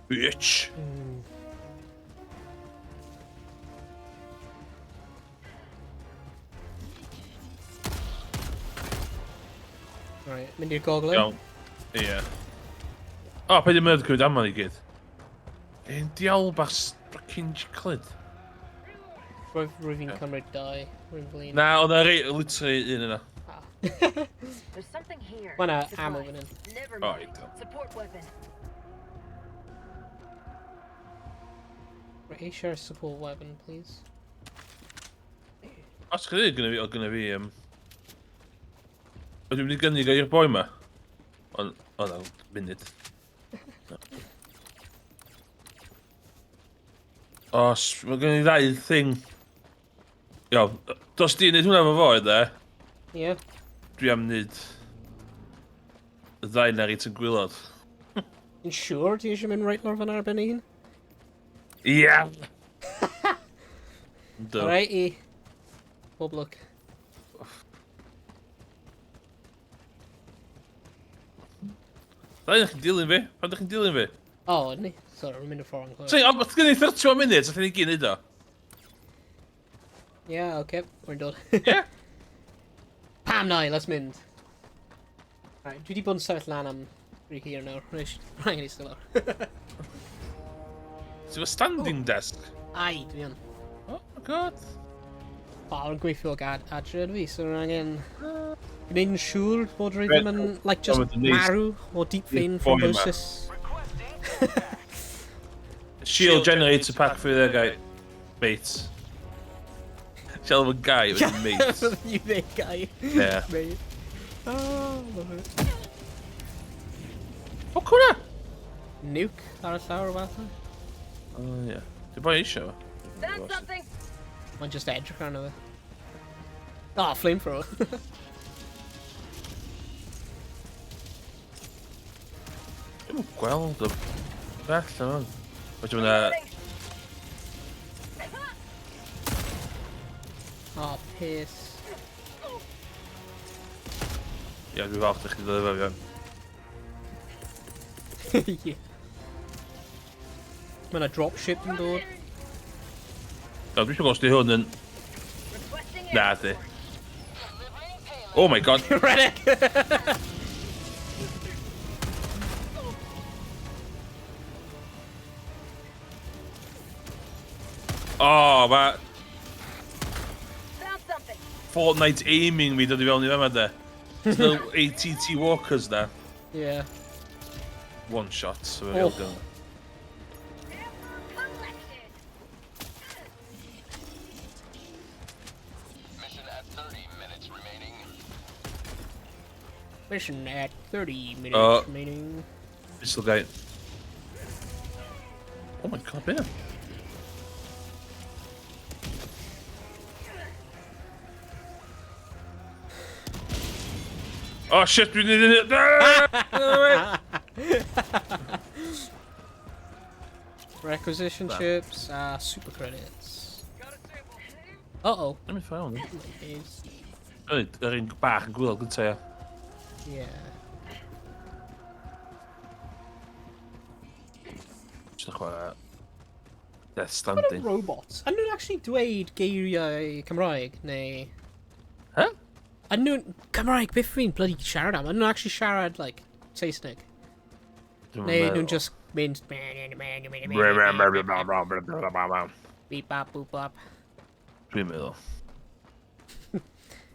[SPEAKER 3] Bitch.
[SPEAKER 1] Right, mynd i'r gogledd.
[SPEAKER 3] Iawn. Ie. O, paid i'n mynd cymryd ammo i gyd. Ein diawl bach fucking clyd.
[SPEAKER 1] Rwyf fi'n cymryd dau. Rwy'n flin.
[SPEAKER 3] Na, oedd na rei, literally un yna.
[SPEAKER 5] There's something here.
[SPEAKER 1] Mae 'na
[SPEAKER 5] Supply.
[SPEAKER 1] ammo fan hyn.
[SPEAKER 5] Never
[SPEAKER 3] Oh,
[SPEAKER 5] mind.
[SPEAKER 3] ideal.
[SPEAKER 5] Support weapon.
[SPEAKER 1] Right, eisiau'r support weapon, please.
[SPEAKER 3] Os gyda fi, oedd gynna fi, Oedd dwi'n mynd i gynnig o i'r boi ma. Ond, o na, munud. Os, mae gen i ddau thing. Iawn, dos di wneud hwnna efo fo, de?
[SPEAKER 1] Ie.
[SPEAKER 3] Dwi am wneud y ddau na reit yn gwylod.
[SPEAKER 1] Yn siŵr ti eisiau mynd reit lawr fan ar ben ei hun?
[SPEAKER 3] Ie! Yndw.
[SPEAKER 1] Alright, i. Pob lwc.
[SPEAKER 3] Ddau ydych chi'n dilyn fi? Pan ydych chi'n dilyn fi?
[SPEAKER 1] O, oh, ni. Sorry, rwy'n mynd y ffordd anghywir.
[SPEAKER 3] Sorry, ond mae gen i 31 minutes, allan ni gyd neud o.
[SPEAKER 1] Ie, yeah, oce, okay. Rwy'n dod.
[SPEAKER 3] Ie?
[SPEAKER 1] Pam na, let's mynd. Right, dwi wedi bod yn sefyll lan am rhy hir nawr. Rwy'n angen i lawr.
[SPEAKER 3] Ti'n efo standing desk?
[SPEAKER 1] Ai, dwi yn.
[SPEAKER 3] Oh my god.
[SPEAKER 1] Wel, yn gweithio gad adre ydw i, so rwy'n angen gwneud yn siŵr bod rwy ddim yn, like, just marw o deep vein thrombosis.
[SPEAKER 3] Shield generator pack for you there, guy. Mate. Siarad efo guy, wedyn mate.
[SPEAKER 1] You there, guy.
[SPEAKER 3] Yeah.
[SPEAKER 1] Mate. Oh, love it.
[SPEAKER 3] O, cwna!
[SPEAKER 1] Nuke ar y llawr o fath.
[SPEAKER 3] O, ie. Dwi'n boi eisiau fo.
[SPEAKER 5] Found something.
[SPEAKER 1] Mae'n just edrych arno fe. Ah, flamethrower.
[SPEAKER 3] Dwi'm yn gweld y bell yma. Wedyn mynd
[SPEAKER 1] Oh, piss.
[SPEAKER 3] Ie, dwi'n falch ddech chi ddod efo fi.
[SPEAKER 1] Yeah. Mae yna dropship yn dod.
[SPEAKER 3] O, dwi eisiau gweld os di hwn yn... Na, di. Oh my god.
[SPEAKER 1] Reddick!
[SPEAKER 3] Oh, mae Fortnite aiming fi dod i fewn i fama de. No ATT walkers na.
[SPEAKER 1] Yeah.
[SPEAKER 3] One shot, so
[SPEAKER 1] Oh.
[SPEAKER 3] oh.
[SPEAKER 7] Mission at 30 minutes remaining.
[SPEAKER 1] Mission at 30 minutes remaining.
[SPEAKER 3] Missile guy. Oh my god, be? Oh shit, dwi'n neud hynny.
[SPEAKER 1] Requisition
[SPEAKER 3] Ba.
[SPEAKER 1] chips, super credits. Uh-oh.
[SPEAKER 3] Let me find
[SPEAKER 1] My days.
[SPEAKER 3] Yr un bach yn gwylod gyntaf, ia.
[SPEAKER 1] Ie.
[SPEAKER 3] Jyst yn chwarae Death Stranding.
[SPEAKER 1] Robots. A nhw'n actually dweud geiriau Cymraeg, neu...
[SPEAKER 3] Huh?
[SPEAKER 1] A nhw'n... Cymraeg, beth fi'n bloody siarad am? A nhw'n actually siarad, like, Saesneg?
[SPEAKER 3] Dwi'm yn
[SPEAKER 1] Neu
[SPEAKER 3] meddwl.
[SPEAKER 1] nhw'n just mynd... Beep bap boop bap.
[SPEAKER 3] Dwi'n meddwl.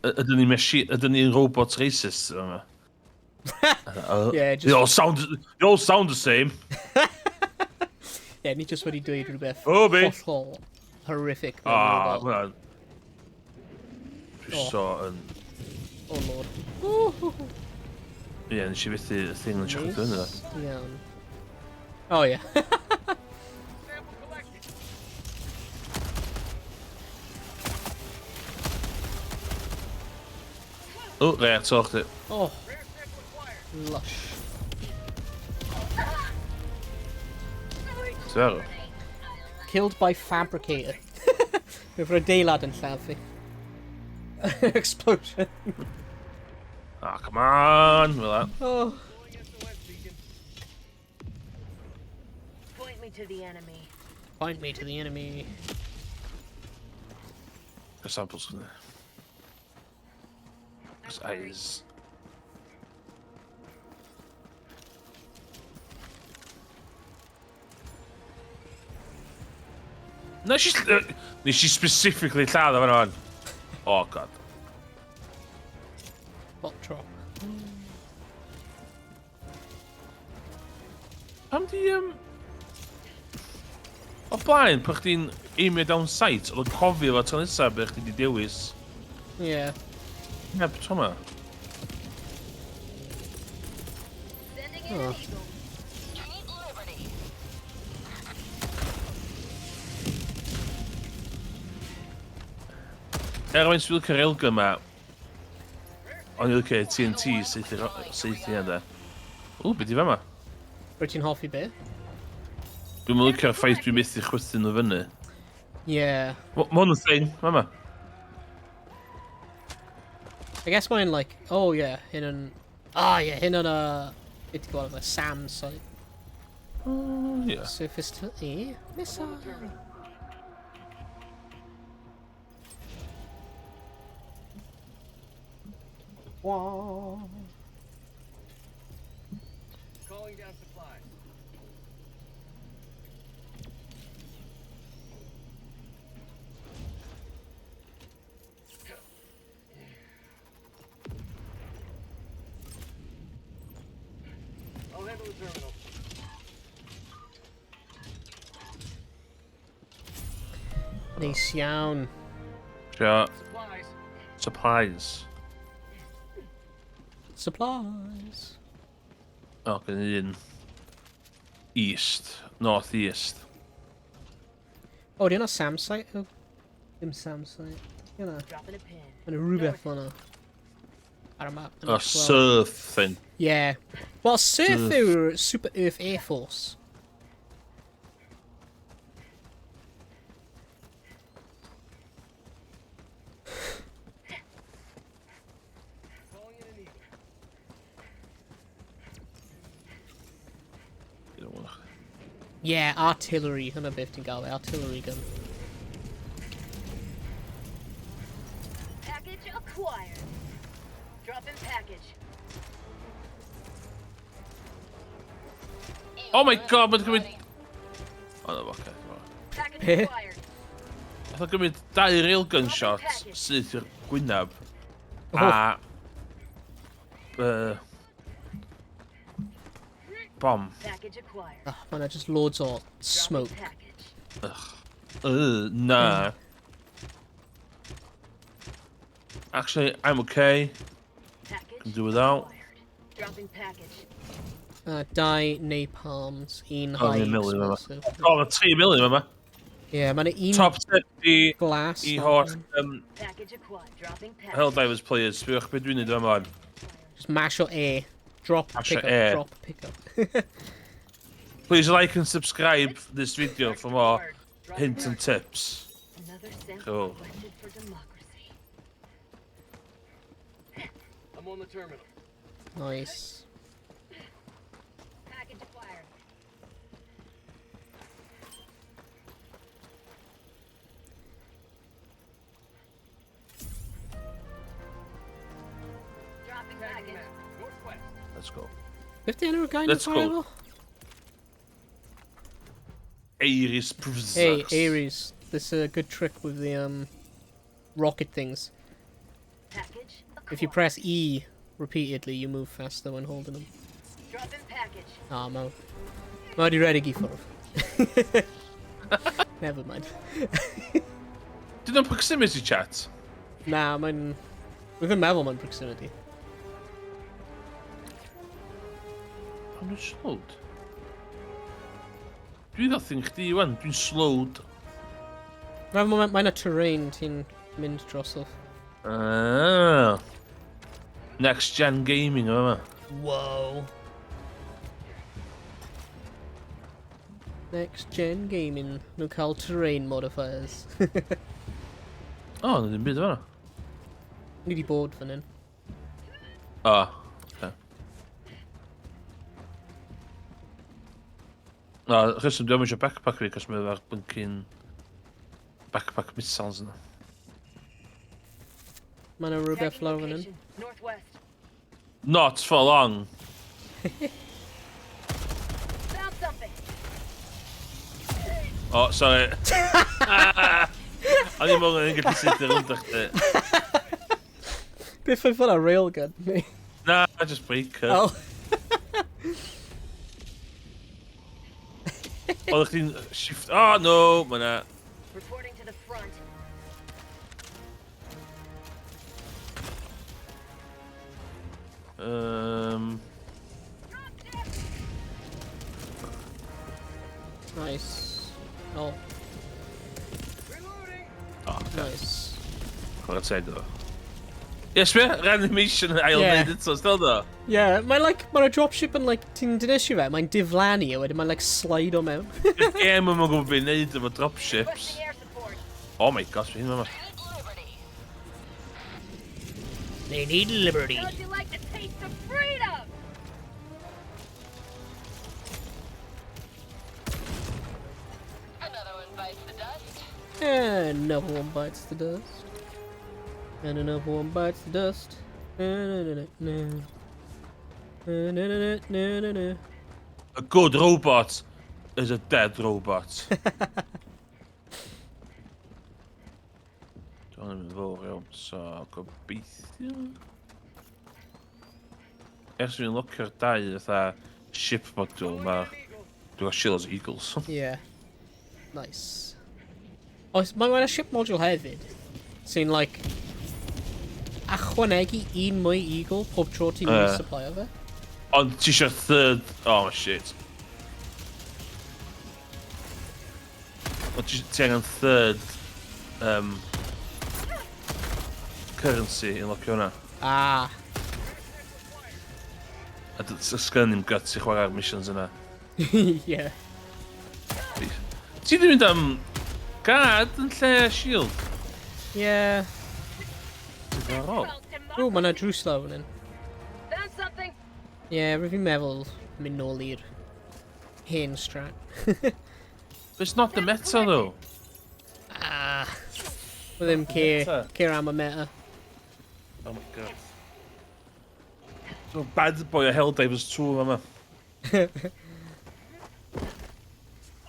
[SPEAKER 3] Ydyn ni machi- Ydyn ni'n robot racist yma?
[SPEAKER 1] Yeah, just-
[SPEAKER 3] They all sound, they all sound the same.
[SPEAKER 1] Yeah, ni just wedi dweud rhywbeth
[SPEAKER 3] Oh, be.
[SPEAKER 1] hollol horrific. mewn
[SPEAKER 3] Ah,
[SPEAKER 1] robot.
[SPEAKER 3] hwnna. Dwi
[SPEAKER 1] Oh.
[SPEAKER 3] so yn...
[SPEAKER 1] Oh lord. Ooh.
[SPEAKER 3] Ie, nes i fethu y thing yn siarad fyny.
[SPEAKER 1] Neis iawn. Oh yeah.
[SPEAKER 3] O, re, to chdi.
[SPEAKER 1] Oh. Lush.
[SPEAKER 3] Ti'n arw?
[SPEAKER 1] Killed by fabricator. Efo'r adeilad yn lladd fi. Explosion.
[SPEAKER 3] Ah, come on! Fel that.
[SPEAKER 1] Oh.
[SPEAKER 5] Point me to the enemy.
[SPEAKER 1] Point me to the enemy.
[SPEAKER 3] Y samples chdi. Cos eyes. Nes i... Nes i specifically lladd o fan hwn. Oh, god.
[SPEAKER 1] Bot drop.
[SPEAKER 3] Pam di... O blaen, pan chdi'n aimio down sight, oedd o'n cofio fo tro nesaf be chdi di dewis.
[SPEAKER 1] Yeah.
[SPEAKER 3] Ie, tro ma.
[SPEAKER 1] Oh.
[SPEAKER 3] Er faint dwi'n licio'r railgun ma, o'n i'n licio TNT saethu saethu hynna. O, beth i fama?
[SPEAKER 1] Rwyt ti'n hoffi be?
[SPEAKER 3] Dwi'n licio'r ffaith dwi'n methu chwythu nhw fyny.
[SPEAKER 1] Yeah.
[SPEAKER 3] Ma hwn yn thing, fama.
[SPEAKER 1] I guess mae'n like, oh yeah, hyn yn... Ah yeah, hyn yn a... Beth ti'n gweld, SAM site.
[SPEAKER 3] Oh, yeah.
[SPEAKER 1] Surface to air missile. Wow.
[SPEAKER 7] Calling down supplies. I'll handle the terminal.
[SPEAKER 1] Neis iawn.
[SPEAKER 3] Trio...
[SPEAKER 7] Supplies.
[SPEAKER 3] Supplies.
[SPEAKER 1] Supplies.
[SPEAKER 3] O, gen i un. East. North East.
[SPEAKER 1] O, di hwnna SAM site? O, dim SAM site. Di hwnna?
[SPEAKER 5] Dropping a pin.
[SPEAKER 1] Mae'n rhywbeth fel yna. Ar y map.
[SPEAKER 3] O, surf thing.
[SPEAKER 1] Yeah. Well, Surf
[SPEAKER 3] Surf.
[SPEAKER 1] yw'r Super Earth Air Force.
[SPEAKER 7] Calling in an eagle.
[SPEAKER 3] You don't wanna-
[SPEAKER 1] Yeah, artillery. Hwnna beth ti'n gael, artillery gun.
[SPEAKER 5] Package acquired. Drop in package.
[SPEAKER 3] Oh my god, mae'n cymryd... O, no, oce.
[SPEAKER 5] Package
[SPEAKER 1] Be?
[SPEAKER 5] acquired.
[SPEAKER 3] Nath o gymryd dau railgun shot syth i'r gwynab.
[SPEAKER 1] Oh.
[SPEAKER 3] A... Bomb.
[SPEAKER 5] Package acquired.
[SPEAKER 1] Oh, mae yna just loads o smoke.
[SPEAKER 5] Package.
[SPEAKER 3] Ugh. Na. Actually, I'm okay.
[SPEAKER 5] Package
[SPEAKER 3] Can do without.
[SPEAKER 5] Dropping package.
[SPEAKER 1] Dau napalms, un
[SPEAKER 3] Oh,
[SPEAKER 1] high
[SPEAKER 3] un million yma.
[SPEAKER 1] explosive.
[SPEAKER 3] O, mae 3 million yma.
[SPEAKER 1] Yeah, mae yna un
[SPEAKER 3] Top tip i,
[SPEAKER 1] glass.
[SPEAKER 3] i holl
[SPEAKER 5] Package acquired. Dropping package.
[SPEAKER 3] Helldivers players. Sbiwch beth dwi'n neud yma.
[SPEAKER 1] Just mash o A. Drop,
[SPEAKER 3] Mash
[SPEAKER 1] pick
[SPEAKER 3] o
[SPEAKER 1] up,
[SPEAKER 3] A.
[SPEAKER 1] drop, pick up.
[SPEAKER 3] Please like and subscribe this video for more hints and tips.
[SPEAKER 5] Another sample
[SPEAKER 3] Cool.
[SPEAKER 5] collected for democracy.
[SPEAKER 13] I'm on the terminal.
[SPEAKER 1] Nice.
[SPEAKER 5] Package acquired. Dropping package.
[SPEAKER 13] Northwest.
[SPEAKER 3] Let's go.
[SPEAKER 1] Beth di enw'r guy
[SPEAKER 3] Let's
[SPEAKER 1] yn
[SPEAKER 3] go.
[SPEAKER 1] chwarae fo?
[SPEAKER 3] Ares
[SPEAKER 1] Hey,
[SPEAKER 3] Prvzax.
[SPEAKER 1] Ares. This is a good trick with the rocket things.
[SPEAKER 5] Package.
[SPEAKER 1] If you press E repeatedly, you move faster when holding them.
[SPEAKER 5] Dropping package.
[SPEAKER 1] Ah, mae... Mae wedi redeg i ffwrdd. Never mind.
[SPEAKER 3] Dyn nhw'n proximity chat?
[SPEAKER 1] Na, mae'n... Rwy'n yn meddwl mae'n proximity.
[SPEAKER 3] Pam dwi'n slowed? Dwi ddod thing chdi wan, dwi'n slowed.
[SPEAKER 1] Mae'n mae, a terrain ti'n mynd drosodd.
[SPEAKER 3] Ah. Next gen gaming yma.
[SPEAKER 1] Whoa. Next gen gaming. Nhw'n cael terrain modifiers.
[SPEAKER 3] O, oh, na ddim byd yma.
[SPEAKER 1] Ni wedi bod fan hyn.
[SPEAKER 3] O, oce. Na, rheswm dwi'n eisiau backpack fi, cos mae'n efo'r blinking backpack missiles yna.
[SPEAKER 1] Mae yna rhywbeth lawr fan hyn.
[SPEAKER 5] Northwest.
[SPEAKER 3] Not for long.
[SPEAKER 5] Found something.
[SPEAKER 3] O, oh, sorry. O'n i'n meddwl yn gallu seidio rownd chdi.
[SPEAKER 1] Beth oedd fel a railgun, neu?
[SPEAKER 3] Na, just breaker.
[SPEAKER 1] Oh.
[SPEAKER 3] Oeddech chdi'n shift... Oh, no, mae na...
[SPEAKER 5] Reporting to the front.
[SPEAKER 1] Nice. Oh.
[SPEAKER 3] Oh, okay.
[SPEAKER 1] Nice.
[SPEAKER 3] Chwarae teg iddo. Yes, be? Reanimation ail
[SPEAKER 1] Yeah.
[SPEAKER 3] wneud eto, still do?
[SPEAKER 1] Yeah, mae'n like, mae'n dropship yn like, ti'n dynesio fe, mae'n diflannu a wedyn mae'n like slide o mewn.
[SPEAKER 3] Yw'r gêm yma'n gwybod beth i wneud efo dropships. Oh my gosh, fi hyn yma.
[SPEAKER 1] They need liberty.
[SPEAKER 5] How'd you like the taste of freedom?
[SPEAKER 7] Another one bites the dust.
[SPEAKER 1] And another one bites the dust. And another one bites the dust. Na, na, na, na, na. Na, na, na, na, na, na.
[SPEAKER 3] A good robot is a dead robot. Dwi'n mynd fawr iawn, so gobeithio... Ers fi'n locio'r dau fatha ship module, mae... Dwi'n gael shields Eagles.
[SPEAKER 1] Yeah. Nice. Oes, mae mae'n ship module hefyd, sy'n like, ychwanegu un mwy Eagle pob tro ti'n
[SPEAKER 3] Yy.
[SPEAKER 1] resupply o fe.
[SPEAKER 3] Ond ti eisiau third... Oh, shit. Ond ti angen third currency i locio hwnna.
[SPEAKER 1] Ah.
[SPEAKER 3] A sgen i'm guts i chwarae'r missions yna.
[SPEAKER 1] Yeah.
[SPEAKER 3] Ti di mynd am guard yn lle shield?
[SPEAKER 1] Yeah.
[SPEAKER 3] Diddorol.
[SPEAKER 1] Ww, mae yna drws lawr fan hyn.
[SPEAKER 5] Found something.
[SPEAKER 1] Yeah, rwy'n fi'n meddwl mynd nôl i'r hen strat.
[SPEAKER 3] But it's not the meta though.
[SPEAKER 1] Ah. Mae ddim care,
[SPEAKER 3] Meta.
[SPEAKER 1] care am y meta.
[SPEAKER 3] Oh my god. So bad boy o Helldivers 2 yma.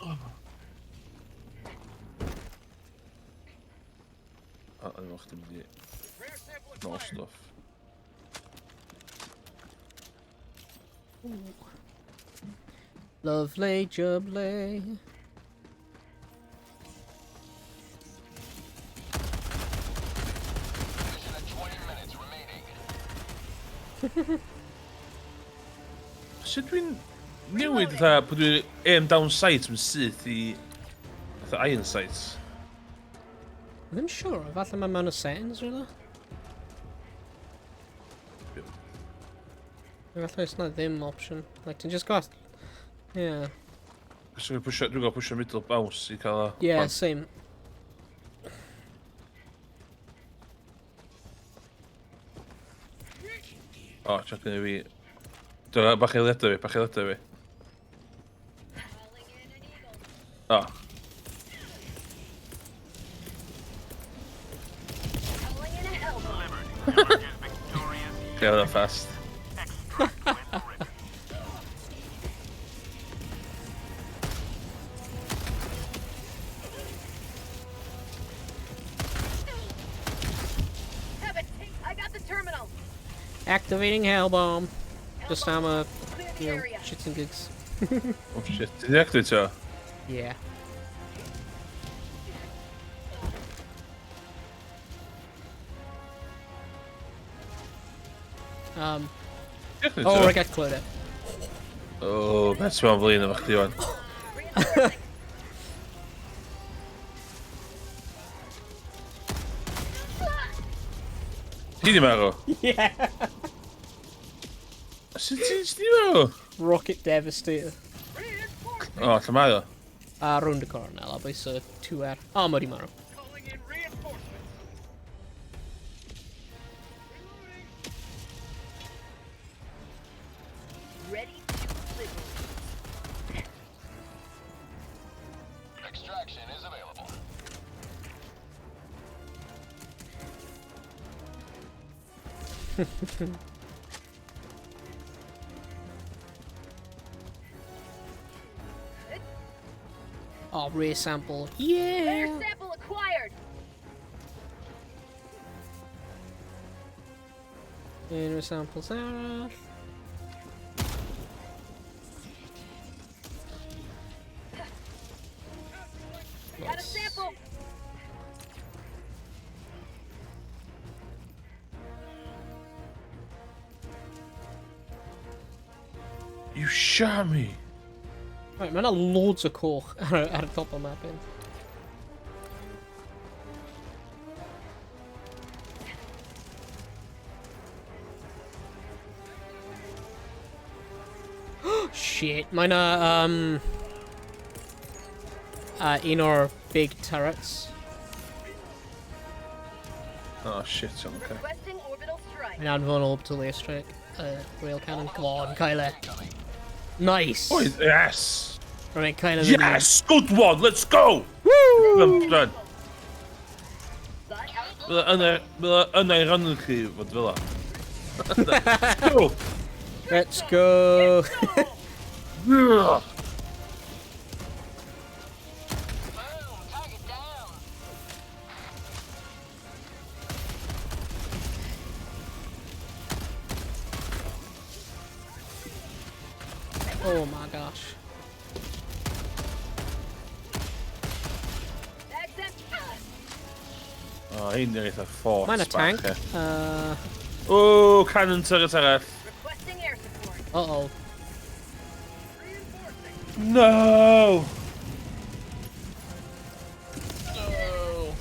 [SPEAKER 3] O, o'n i'n meddwl chdi mynd i nôl stuff.
[SPEAKER 1] Lovely jubbly.
[SPEAKER 7] Mission at 20 minutes remaining.
[SPEAKER 3] Sut dwi'n newid fatha pwy dwi'n aim down sight yn syth i fatha iron sights?
[SPEAKER 1] Ddim siŵr, falle mae mewn y settings rhywle. Falle it's not ddim option. Like, ti'n just got... Yeah.
[SPEAKER 3] Cos dwi'n pwysio, dwi'n gael pwysio middle mouse i cael o.
[SPEAKER 1] Yeah, same.
[SPEAKER 3] O, shotgun i fi. Dyna, bach eiliadau fi, bach eiliadau fi. O. Ie, hwnna'n fast.
[SPEAKER 5] I got the terminal.
[SPEAKER 1] Activating Hellbomb. Just am a, you know, shits and gigs.
[SPEAKER 3] Oh shit, ti di activate o?
[SPEAKER 1] Yeah. Oh, I got cloned it.
[SPEAKER 3] Oh, beth sy'n flin efo chdi wan. Ti di marw?
[SPEAKER 1] Yeah.
[SPEAKER 3] Sut ti di marw?
[SPEAKER 1] Rocket Devastator.
[SPEAKER 3] O, lle mae o?
[SPEAKER 1] Rownd y cornel, a bwys y 2R. O, mae di marw.
[SPEAKER 5] Ready to liberate.
[SPEAKER 7] Extraction is available.
[SPEAKER 1] Oh, rare sample. Yeah!
[SPEAKER 5] Rare sample acquired.
[SPEAKER 1] Unrhyw samples arall.
[SPEAKER 5] Got a sample.
[SPEAKER 3] You shot me!
[SPEAKER 1] Right, mae yna loads o coch ar y top o map hyn. Shit, mae yna, un o'r big turrets.
[SPEAKER 3] Oh shit, okay.
[SPEAKER 5] Requesting orbital strike.
[SPEAKER 1] Mae'n anfon orbital airstrike. Rail cannon. Come on, Kyle. Nice!
[SPEAKER 3] Oh, yes!
[SPEAKER 1] Right, Kyle.
[SPEAKER 3] Yes! Good one! Let's go!
[SPEAKER 1] Woo!
[SPEAKER 3] Done. Bydda yna i rannu chi fod fel 'a. Let's go!
[SPEAKER 1] Let's go!
[SPEAKER 3] Yeah.
[SPEAKER 1] Oh my gosh.
[SPEAKER 3] Oh, hyn di'r eitha fort.
[SPEAKER 1] Mae'n a tank.
[SPEAKER 3] Oh, cannon turret arall.
[SPEAKER 5] Requesting air support.
[SPEAKER 1] Uh-oh.
[SPEAKER 3] No!
[SPEAKER 1] No!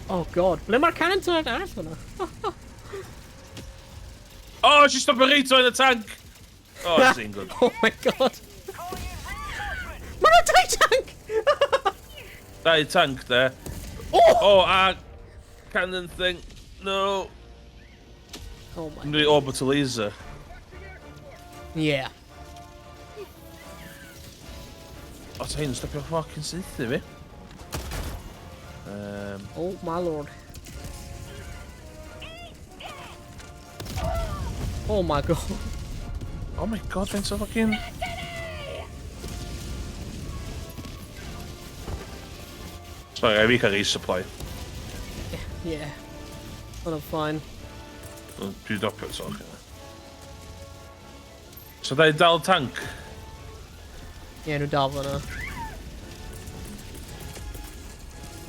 [SPEAKER 1] Oh god, ble mae'r cannon turret arall fyna?
[SPEAKER 3] Oh, she stopped a reit in the tank! Oh, that's ain't good.
[SPEAKER 1] Oh my god. Mae'n dau tank!
[SPEAKER 3] Dau tank there.
[SPEAKER 1] Oh!
[SPEAKER 3] Oh, a cannon thing. No.
[SPEAKER 1] Oh my.
[SPEAKER 3] The orbital laser.
[SPEAKER 1] Yeah.
[SPEAKER 3] O, ta hyn, stopio fucking saethu fi.
[SPEAKER 1] Oh my lord. Oh my god.
[SPEAKER 3] Oh my god, faint o fucking... Sorry, I fi cael resupply.
[SPEAKER 1] Yeah. Well, I'm fine.
[SPEAKER 3] Dwi dropio to. So dau dal tank?
[SPEAKER 1] Yeah, nhw dal fyna.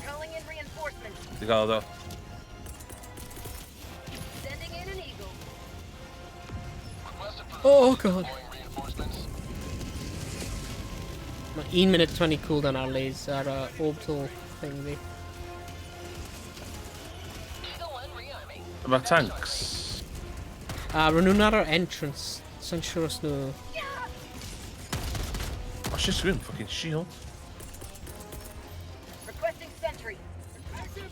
[SPEAKER 5] Calling in reinforcements.
[SPEAKER 3] Di gael o do.
[SPEAKER 5] Sending in an eagle.
[SPEAKER 1] Oh god. Mae 1 minute 20 cooldown ar laser, ar orbital thing fi.
[SPEAKER 3] Mae tanks.
[SPEAKER 1] Rydyn nhw'n ar yr entrance. Sa'n siŵr os nhw...
[SPEAKER 3] Oh shit, dwi'n fucking shield.
[SPEAKER 5] Requesting sentry.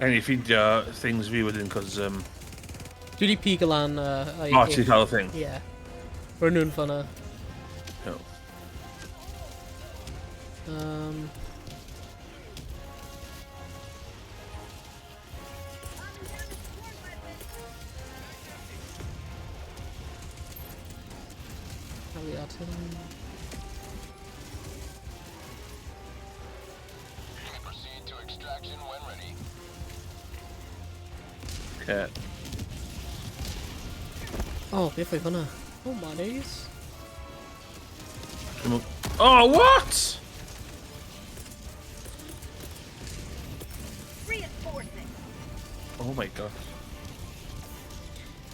[SPEAKER 3] Angen i ffeindio things fi wedyn, cos...
[SPEAKER 1] Dwi wedi pigo lan...
[SPEAKER 3] O, ti'n cael y thing?
[SPEAKER 1] Ie. Yeah. Rwy'n nhw'n fanna.
[SPEAKER 3] No.
[SPEAKER 1] Heavy artillery.
[SPEAKER 7] Proceed to extraction when ready.
[SPEAKER 3] Okay.
[SPEAKER 1] Oh, beth oedd hwnna? Oh my days.
[SPEAKER 3] Oh, what?
[SPEAKER 5] Reinforcing.
[SPEAKER 3] Oh my god.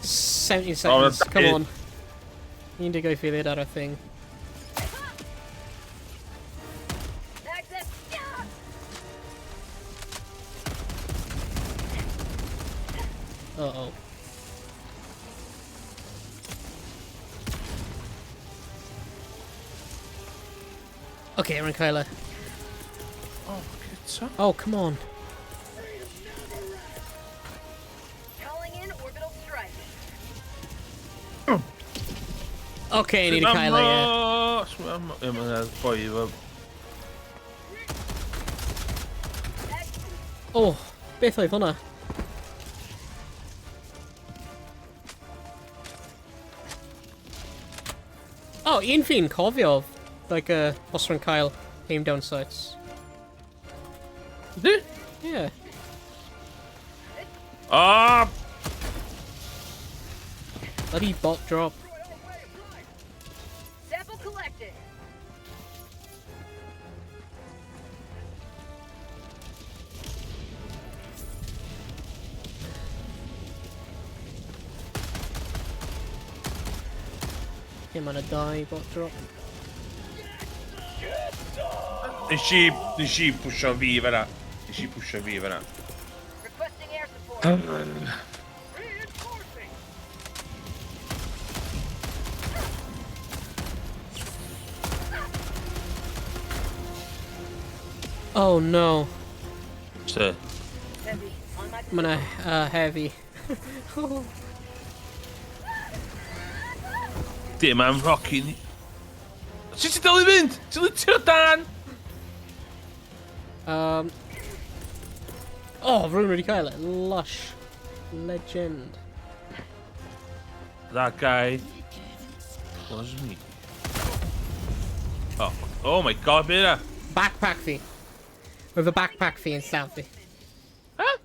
[SPEAKER 1] 70 seconds,
[SPEAKER 3] Oh,
[SPEAKER 1] come
[SPEAKER 3] it.
[SPEAKER 1] on. 18 eiliad ar y thing.
[SPEAKER 5] Access. Yeah.
[SPEAKER 1] Uh-oh. Okay, Aaron Kyler.
[SPEAKER 3] Oh, good.
[SPEAKER 1] Oh, come on.
[SPEAKER 5] Calling in orbital strike.
[SPEAKER 1] Okay, I need a Kyler, yeah.
[SPEAKER 3] Yeah. Mae'n boi efo...
[SPEAKER 1] Oh, beth oedd hwnna? Oh, un fi'n cofio, like, os rwy'n cael aim down sights.
[SPEAKER 3] Ydy?
[SPEAKER 1] Yeah.
[SPEAKER 3] Ah!
[SPEAKER 1] Bloody bot drop.
[SPEAKER 5] Sample collected.
[SPEAKER 1] Him on a die bot drop.
[SPEAKER 3] Nes i pwysio fi fan'na. Nes i pwysio fi fan'na.
[SPEAKER 5] Requesting air support. Reinforcing.
[SPEAKER 1] Oh no.
[SPEAKER 3] So.
[SPEAKER 5] Heavy. On my
[SPEAKER 1] I'm gonna heavy. Oh.
[SPEAKER 3] Dim am rocking. Sut ti'n dal i fynd? Ti'n litio dan?
[SPEAKER 1] Oh, rwy'n wedi cael e. Lush. Legend.
[SPEAKER 3] That guy was me. Oh, oh my god, be yna?
[SPEAKER 1] Backpack fi. With a backpack fi yn lladd fi.
[SPEAKER 3] Huh?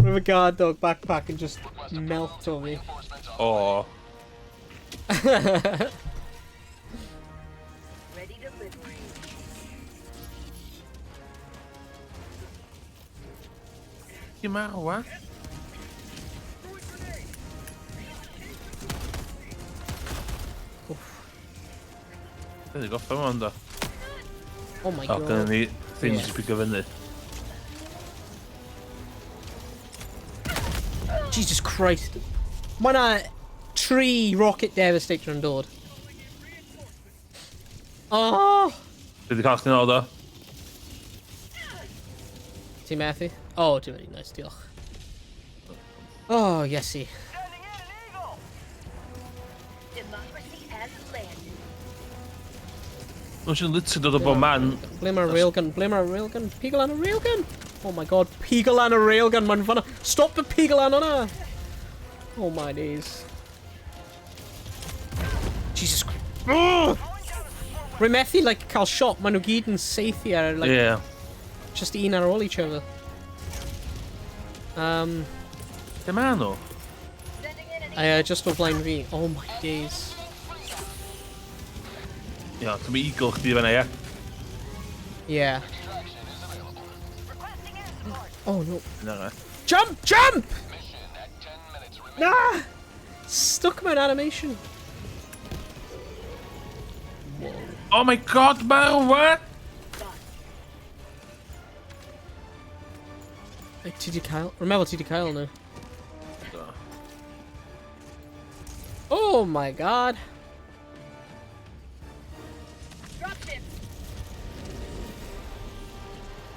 [SPEAKER 1] With a guard dog backpack and just melt o fi.
[SPEAKER 3] Oh.
[SPEAKER 5] Ready to liberate.
[SPEAKER 3] Di marw, a?
[SPEAKER 1] Oof.
[SPEAKER 3] Dwi'n goffa mewn, do.
[SPEAKER 1] Oh my
[SPEAKER 3] O,
[SPEAKER 1] god.
[SPEAKER 3] gynnu ni things
[SPEAKER 1] Yeah.
[SPEAKER 3] i pigo fyny.
[SPEAKER 1] Jesus Christ. Mae na tri rocket devastator yn dod. Oh!
[SPEAKER 3] Dwi wedi cael chdi nôl, do.
[SPEAKER 1] Ti'n methu? Oh, ti'n wedi, nice, diolch. Oh, yesi.
[SPEAKER 5] Democracy has landed.
[SPEAKER 3] Mae'n sy'n literally dod o bob man.
[SPEAKER 1] Ble mae'r railgun? Ble mae'r railgun? Pigo lan y railgun! Oh my god, pigo lan y railgun, mae'n fanna. Stop the pigo lan hwnna! Oh my days. Jesus Christ. Ugh! Rwy'n methu, like, cael shot, maen nhw gyd yn saethu ar, like,
[SPEAKER 3] Yeah.
[SPEAKER 1] just un ar ôl each other.
[SPEAKER 3] Lle ma nhw?
[SPEAKER 1] Just o flaen fi. Oh my days.
[SPEAKER 3] Ia, ti'n mynd eagle chdi fan'na, ia?
[SPEAKER 1] Yeah. Oh no.
[SPEAKER 3] Na,
[SPEAKER 1] Jump! Jump! Nah! Stuck mewn animation. Whoa.
[SPEAKER 3] Oh my god, marw,
[SPEAKER 1] Hey, ti di cael... Rwy'n meddwl ti di cael nhw.
[SPEAKER 3] Do.
[SPEAKER 1] Oh my god.
[SPEAKER 5] Dropship.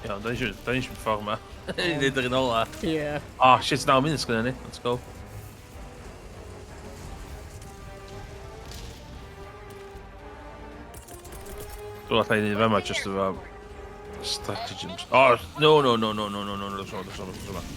[SPEAKER 3] Iawn, da ni eisiau ffordd yma. I wneud yr un ola.
[SPEAKER 1] Yeah.
[SPEAKER 3] Oh, shit, 9 minutes gyda ni. Let's go. Dwi'n allai wneud fama just efo stratagems. Oh, no, no, no, no, no, no, no, no, no, no, no, no, no.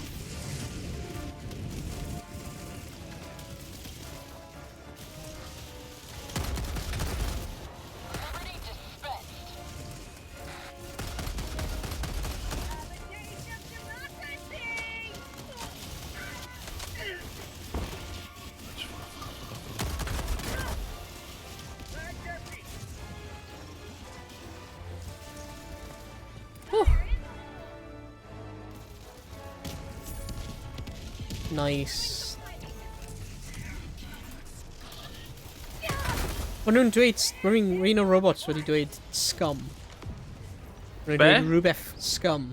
[SPEAKER 1] Nice. Maen nhw'n dweud, mae un o'r robots wedi dweud scum. Maen nhw'n dweud rhywbeth scum.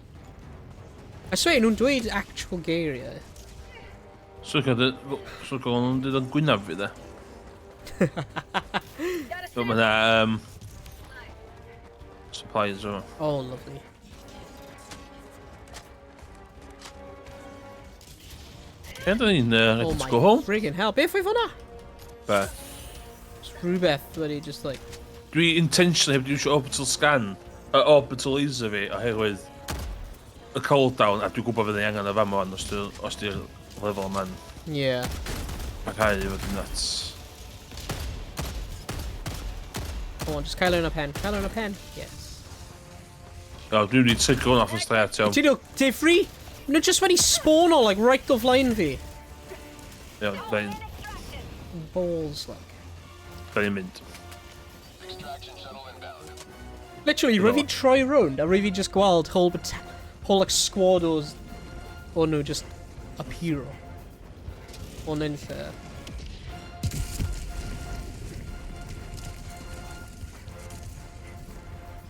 [SPEAKER 1] I swear, nhw'n dweud actual geiriau.
[SPEAKER 3] So nhw'n dweud o'n gwynaf fi, de. So mae yna supplies yma.
[SPEAKER 1] Oh, lovely.
[SPEAKER 3] Ie, da ni'n ready to go home.
[SPEAKER 1] Oh friggin' hell, beth oedd hwnna?
[SPEAKER 3] Be?
[SPEAKER 1] Rhywbeth wedi just like...
[SPEAKER 3] Dwi intentionally heb di iwsio orbital scan, orbital laser fi, oherwydd y cooldown, a dwi'n gwybod fydd ei angen y fama wan, os di'r lefel yma'n...
[SPEAKER 1] Yeah.
[SPEAKER 3] Parhau i fod yn nuts.
[SPEAKER 1] Come on, just cael yn y pen, cael yn y pen. Yes.
[SPEAKER 3] O, dwi'n wedi trigger hwnna off yn straight, iawn.
[SPEAKER 1] Ti'n nhw, difri? Nhw just wedi spawn o, like, right o flaen fi.
[SPEAKER 3] Iawn, da ni'n...
[SPEAKER 1] Balls, like.
[SPEAKER 3] Da ni'n mynd.
[SPEAKER 1] Literally, rwy fi troi rownd, a rwy fi just gweld whole, whole like, squad o nhw just appear. O'n un lle.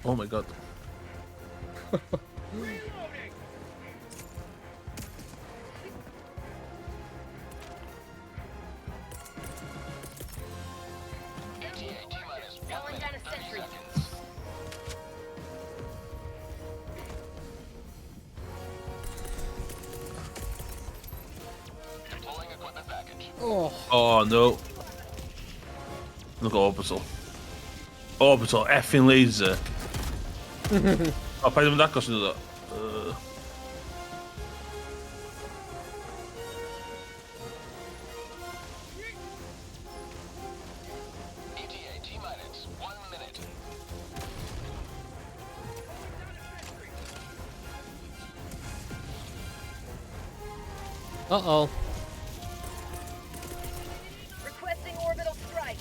[SPEAKER 3] Oh my god.
[SPEAKER 1] Oh.
[SPEAKER 3] Oh no. Look at orbital. Orbital effing laser. O, paid yn mynd agos yn dod.
[SPEAKER 1] Uh-oh.
[SPEAKER 5] Requesting orbital strike.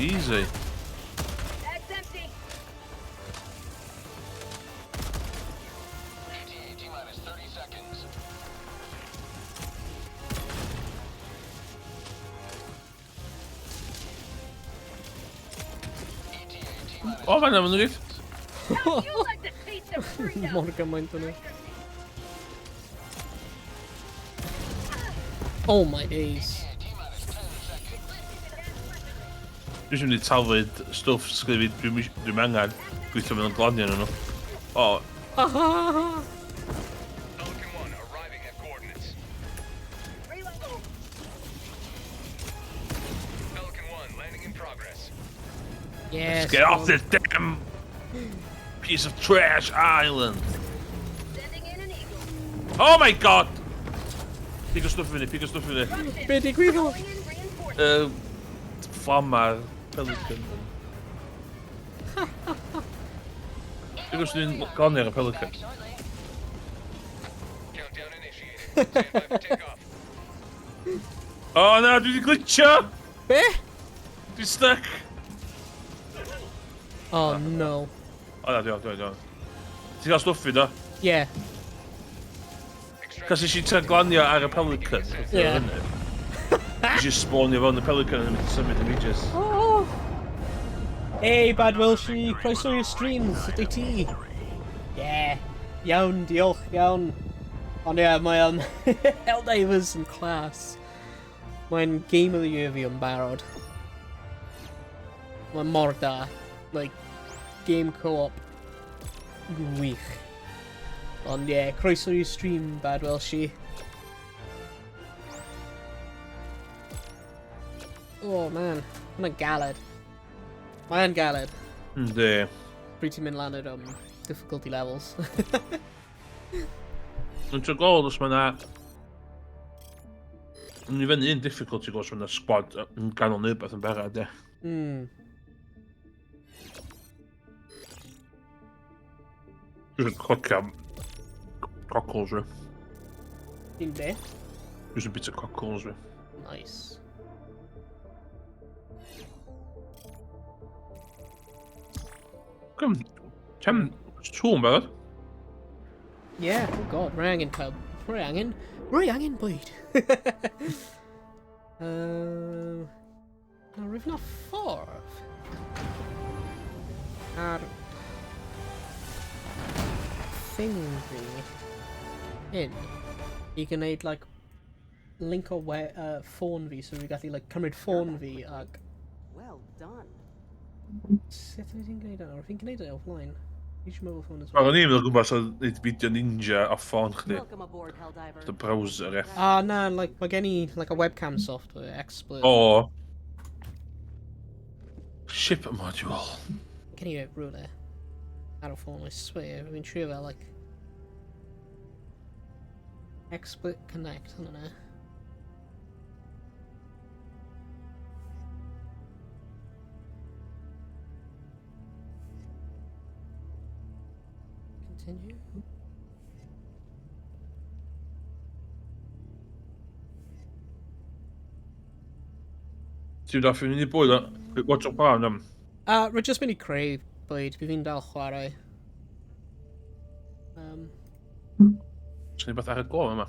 [SPEAKER 3] Easy.
[SPEAKER 5] That's empty.
[SPEAKER 7] ETA T minus 30 seconds.
[SPEAKER 3] O, fan yma nhw gyd.
[SPEAKER 1] Mor gymaint o'n nhw. Oh my days.
[SPEAKER 3] Dwi eisiau mynd i taflud stwff sgryfu dwi'n angen gweithio mewn glanio nhw. O.
[SPEAKER 7] Pelican 1 arriving at coordinates. Pelican 1 landing in progress.
[SPEAKER 1] Yes.
[SPEAKER 3] Let's get off this damn piece of trash island.
[SPEAKER 5] Sending in an eagle.
[SPEAKER 3] Oh my god! Pick o stwff fyny, pick o stwff fyny.
[SPEAKER 1] Be digwyddodd?
[SPEAKER 3] Fflamar pelican. Dwi'n gwybod sy'n glanio ar y pelican.
[SPEAKER 7] Countdown initiated. Stand by for takeoff.
[SPEAKER 3] Oh na, dwi wedi glitcho!
[SPEAKER 1] Be?
[SPEAKER 3] Dwi'n stuck!
[SPEAKER 1] Oh no.
[SPEAKER 3] O na, dwi'n dwi'n. Ti'n cael stwff fi, do?
[SPEAKER 1] Yeah.
[SPEAKER 3] Cos nes i trio glanio ar y pelican.
[SPEAKER 1] Yeah.
[SPEAKER 3] Nes i spawnio fewn y pelican yn mynd i symud yn ages.
[SPEAKER 1] Oh. Hey, Bad Welshie, croeso i'r stream, sut wyt ti? Yeah, iawn, diolch, iawn. Ond ie, yeah, mae Helldivers yn class. Mae'n Game of the Year fi yn barod. Mae'n mor da. Like, game co-op gwych. Ond ie, yeah, croeso i stream, Bad Welshie. Oh man, mae'n galed. Mae'n galed.
[SPEAKER 3] Yndi.
[SPEAKER 1] Pryd ti'n mynd lan yr difficulty levels.
[SPEAKER 3] Yn trio gweld os mae yna... Yn i fyny un difficulty os mae yna squad yn ganol neu beth yn berad, ie. Dwi'n clicio am cockles fi.
[SPEAKER 1] Ti'n be?
[SPEAKER 3] Dwi'n bit o cockles fi.
[SPEAKER 1] Nice.
[SPEAKER 3] Come, ten, two yn barod.
[SPEAKER 1] Yeah, oh god, rwy angen cael... Rwy angen... Rwy angen bwyd. Na, rwyf na ffordd. Ar... Thing fi... Hyn. I gwneud, like, link o we, ffôn fi, so fi gallu, like, cymryd ffôn fi ag...
[SPEAKER 6] Well done.
[SPEAKER 1] Sut wyt ti'n gwneud e? Fi'n gwneud e offline. Use your mobile phone as well.
[SPEAKER 3] O'n i'n meddwl gwmpas o wneud fideo ninja off ffôn chdi.
[SPEAKER 6] Welcome aboard, Helldiver.
[SPEAKER 3] The browser, ie.
[SPEAKER 1] Ah, na, like, mae gen i, like, a webcam software, XSplit.
[SPEAKER 3] O. Ship module.
[SPEAKER 1] Gen i rhywle ar y ffôn, I swear. Fi'n trio fel, like... XSplit Connect, hwnna na. Continue.
[SPEAKER 3] Ti'n dod mynd i bwyd o? Watch out pan am.
[SPEAKER 1] Rwy jyst mynd i creu bwyd, bydd fi'n dal chwarae.
[SPEAKER 3] Swn i beth ar y gol yma.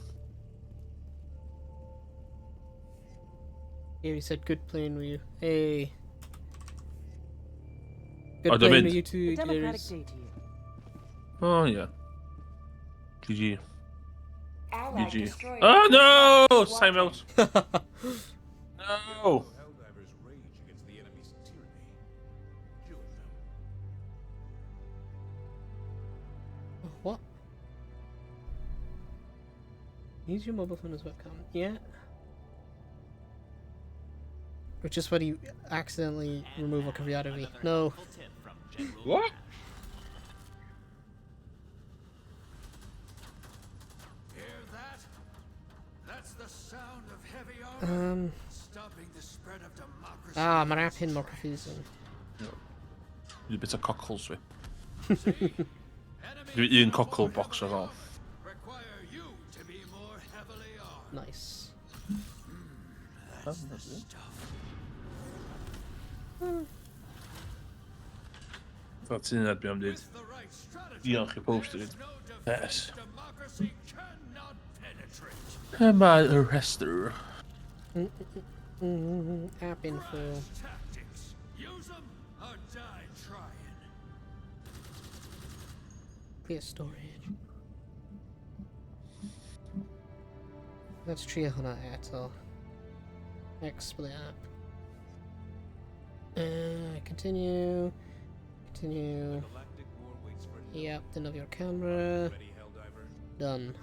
[SPEAKER 1] Here he said, good playing with you. Hey. Good
[SPEAKER 3] Oh, dwi'n
[SPEAKER 1] playing
[SPEAKER 3] mynd.
[SPEAKER 1] with you too,
[SPEAKER 6] A democratic
[SPEAKER 1] Darius.
[SPEAKER 6] day to you.
[SPEAKER 3] Oh, yeah. GG.
[SPEAKER 4] Allied
[SPEAKER 3] GG.
[SPEAKER 4] destroyer.
[SPEAKER 3] Oh, no! Time out. No!
[SPEAKER 12] Helldivers rage against the enemy's tyranny. Join them.
[SPEAKER 1] What? Use your mobile phone as webcam. Yeah. Which is when you accidentally remove a cyfrifiadur fi. No.
[SPEAKER 3] What?
[SPEAKER 13] Hear that? That's the sound of heavy armor stopping the spread of democracy.
[SPEAKER 1] Ah, mae'r app hyn mor confusing.
[SPEAKER 3] Dwi'n bit o cockles fi. Dwi un cockle box ar ôl.
[SPEAKER 13] Require you to be more heavily armed.
[SPEAKER 1] Nice.
[SPEAKER 13] That's the stuff.
[SPEAKER 3] That's ti'n edrych am dyd.
[SPEAKER 13] The right strategy.
[SPEAKER 3] Diolch i pob sydd.
[SPEAKER 13] No defense
[SPEAKER 3] Yes.
[SPEAKER 13] democracy cannot penetrate.
[SPEAKER 3] Am I a rester?
[SPEAKER 1] App info.
[SPEAKER 13] Tactics. Use them or die trying.
[SPEAKER 1] Clear storage. Let's trio hwnna eto. XSplit app. Continue. Continue.
[SPEAKER 12] Galactic war waits for no
[SPEAKER 1] Yep, defnyddio'r camera.
[SPEAKER 12] Ready, Helldiver?
[SPEAKER 1] Done.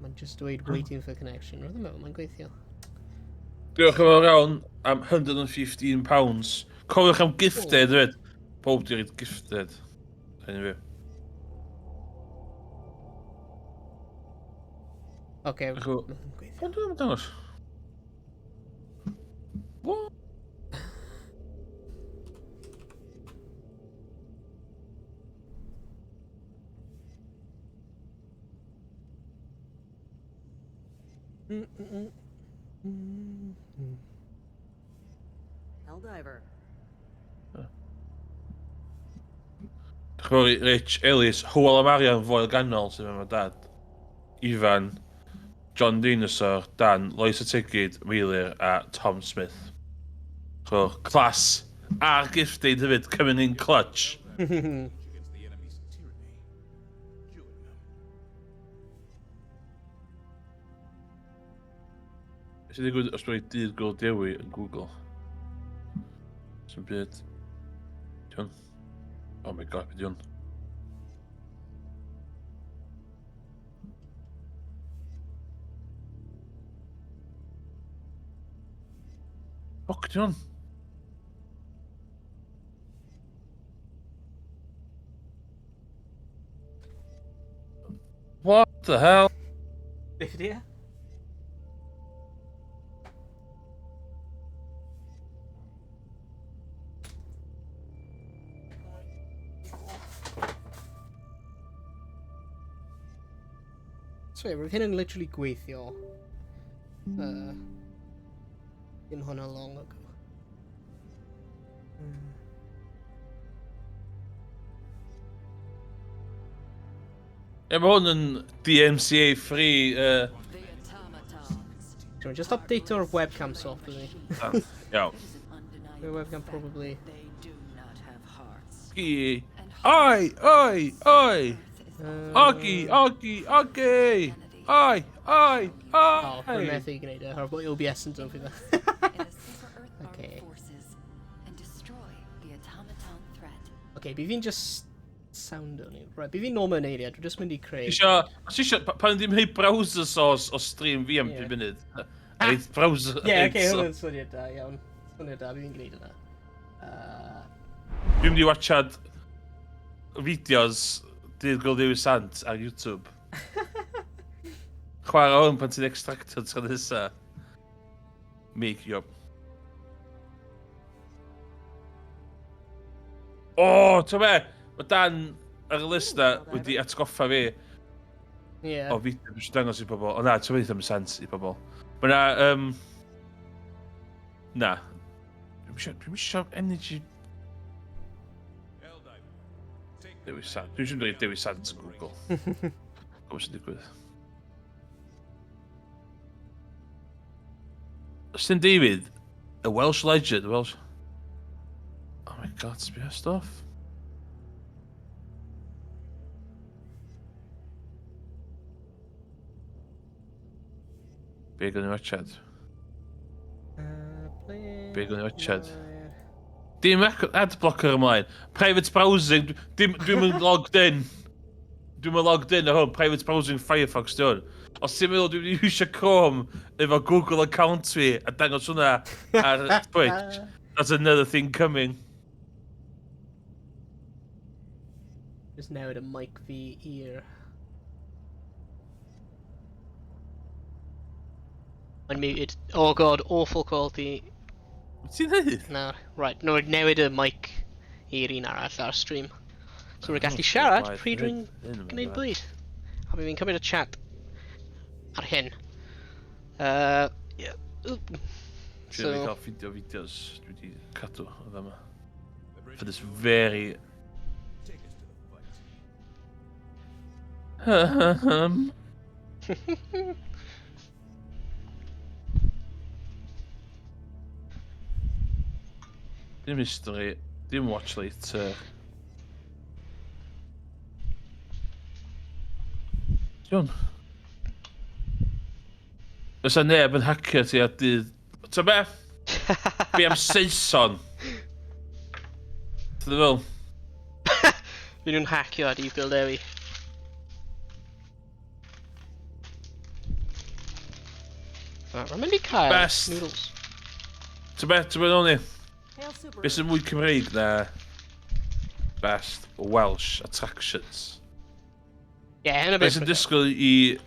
[SPEAKER 1] Mae'n just dweud waiting for connection. Roedd yn meddwl mae'n gweithio.
[SPEAKER 3] Diolch yn fawr iawn am £115. Cofiwch am gifted hefyd. Pob di reid gifted. Anyway.
[SPEAKER 1] Oce.
[SPEAKER 3] Diolch yn fawr. Ond dwi'n dangos. What?
[SPEAKER 6] Helldiver.
[SPEAKER 3] Diolch yn fawr i Rich, Ellis, Hywel a Marian, Foel Ganol, sydd efo dad. Ifan, John Dinosaur, Dan, Lois y Tegid, Meilir a Tom Smith. So, class. A'r gift aid hefyd, coming in clutch.
[SPEAKER 12] Against the enemy's tyranny.
[SPEAKER 3] Beth sy'n digwydd os dwi'n dydd Gwyl Dewi yn Google? Sy'n byd. Di hwn? Oh my god, beth di hwn? Fuck, di hwn? What the hell?
[SPEAKER 1] Beth ydi e? Sorry, roedd hyn yn literally gweithio. Dim hwnna long ago.
[SPEAKER 3] Ie, mae hwn yn DMCA free.
[SPEAKER 1] So, just update o'r webcam software ni.
[SPEAKER 3] Iawn.
[SPEAKER 1] The webcam probably.
[SPEAKER 3] Gi. Oi, oi, oi! Ogi, ogi, ogi! Oi, oi, oi!
[SPEAKER 1] Oh, rwy'n methu gwneud e, oherwydd bod OBS yn dod fi fe. Okay. Okay, bydd fi'n just sound o'n i. Right, bydd fi'n nôl mewn eiliad, dwi'n just mynd i creu...
[SPEAKER 3] Isio, os isio, pan ddim rhoi browser source o stream fi am 5 munud. Reit, browser...
[SPEAKER 1] Ie, yeah, okay, hwnna'n syniad da, iawn. Syniad da, bydd fi'n gwneud yna.
[SPEAKER 3] Dwi'n mynd i watchad fideos Dydd Gwyl Dewi Sant ar YouTube. Chwarae hwn pan ti'n extractio tro nesa. Make your... O, oh, ti'n be? Mae Dan ar y list na wedi atgoffa fi
[SPEAKER 1] yeah.
[SPEAKER 3] o fideo dwi eisiau dangos i bobl. O na, ti'n meddwl ddim sens i bobl. Mae na... Na. Dwi'n eisiau energy... Dewi Sant. Dwi'n eisiau dweud Dewi Sant yn Google. Gwybod sy'n digwydd. St David, a Welsh legend, Welsh... Oh my god, sbio stuff. Be gwni watchad? Be gwni watchad? Dim ad blocker ymlaen. Private browsing, dim, dwi'n mynd logged in. Dwi'n mynd logged in ar hwn, private browsing Firefox di hwn. Os ti'n meddwl dwi'n mynd i iwsio Chrome efo Google account fi a dangos hwnna ar Twitch, that's another thing coming.
[SPEAKER 1] Just newid y mic fi i'r... Mae'n muted. Oh god, awful quality.
[SPEAKER 3] Beth ti'n neud?
[SPEAKER 1] Na, right, no, newid y mic i'r un arall ar stream. So rwy'n gallu siarad pryd rwy'n gwneud bwyd. A fi'n cymryd y chat ar hyn. Yeah.
[SPEAKER 3] So... Dwi'n cael fideo fideos dwi wedi cadw o fama. For this very... Dim history, dim watch later. Iawn. Fysa neb yn hacio ti ar dydd... Ta be? Be am Saeson? Ti'n fel?
[SPEAKER 1] Fy nhw'n hacio ar dydd Gwyl Dewi. Rwy'n mynd i cael
[SPEAKER 3] Best.
[SPEAKER 1] noodles.
[SPEAKER 3] Ti'n be? Ti'n be ddol ni? Beth sy'n mwy Cymreig na Best Welsh Attractions?
[SPEAKER 1] Ie, yeah, hynna
[SPEAKER 3] beth. Beth sy'n disgwyl i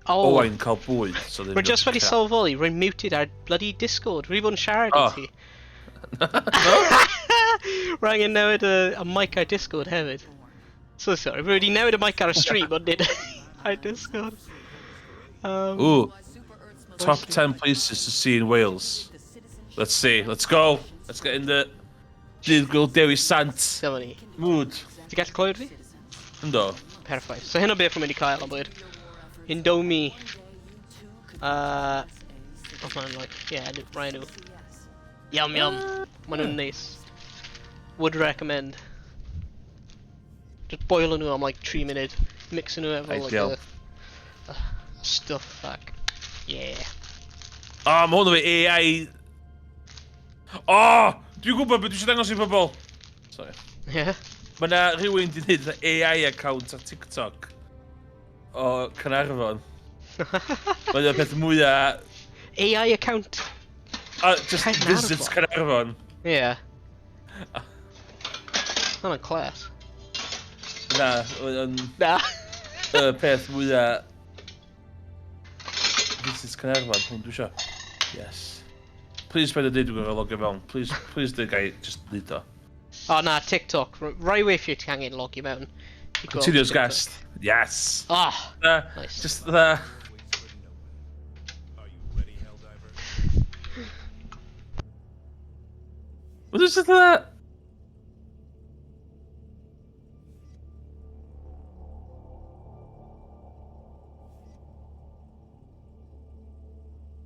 [SPEAKER 1] oh.
[SPEAKER 3] Owain cael bwyd? So
[SPEAKER 1] Rwy'n just wedi sylweddoli, rwy'n muted ar bloody Discord. Rwy'n bod yn siarad i ti. Rwy'n angen newid y, y mic ar Discord hefyd. So sorry, rwy wedi newid y mic ar y stream, ond nid ar Discord.
[SPEAKER 3] Ooh, top 10 places to see in Wales. Let's see, let's go. Let's get in the Dydd Gwyl Dewi Sant
[SPEAKER 1] Dyma ni.
[SPEAKER 3] mood.
[SPEAKER 1] Ti'n gallu clywed fi?
[SPEAKER 3] Ynddo.
[SPEAKER 1] Perffaith. So hyn o beth rwy'n mynd i cael am bwyd. Indomie. Oh, man, like, yeah, rhai nhw. Yum, yum. Maen nhw'n neis. Would recommend. Just boil nhw am like 3 munud. Mix nhw efo like
[SPEAKER 3] Ideal.
[SPEAKER 1] a stuff back. Yeah.
[SPEAKER 3] O, oh, mae hwn efo AI... O! Oh, dwi'n gwybod beth dwi eisiau dangos i bobl! Sorry.
[SPEAKER 1] Ie. Yeah.
[SPEAKER 3] Mae yna rhywun di wneud AI account ar TikTok o Caernarfon. Mae'n y peth mwyaf...
[SPEAKER 1] AI account?
[SPEAKER 3] Just visit Caernarfon.
[SPEAKER 1] Ie. Yeah. Hwna'n class.
[SPEAKER 3] Na, yn...
[SPEAKER 1] Na.
[SPEAKER 3] Y peth mwyaf... This is Caernarfon, hwn dwi isio. Yes. Please paid â deud dwi'n gorfod logio fewn. Please, please dweud gai just neud o.
[SPEAKER 1] O na, TikTok. Rai weithiau ti angen logio mewn. I gweld
[SPEAKER 3] Continuous
[SPEAKER 1] TikTok.
[SPEAKER 3] guest. Yes.
[SPEAKER 1] Ah,
[SPEAKER 3] nice. Just the... What is that?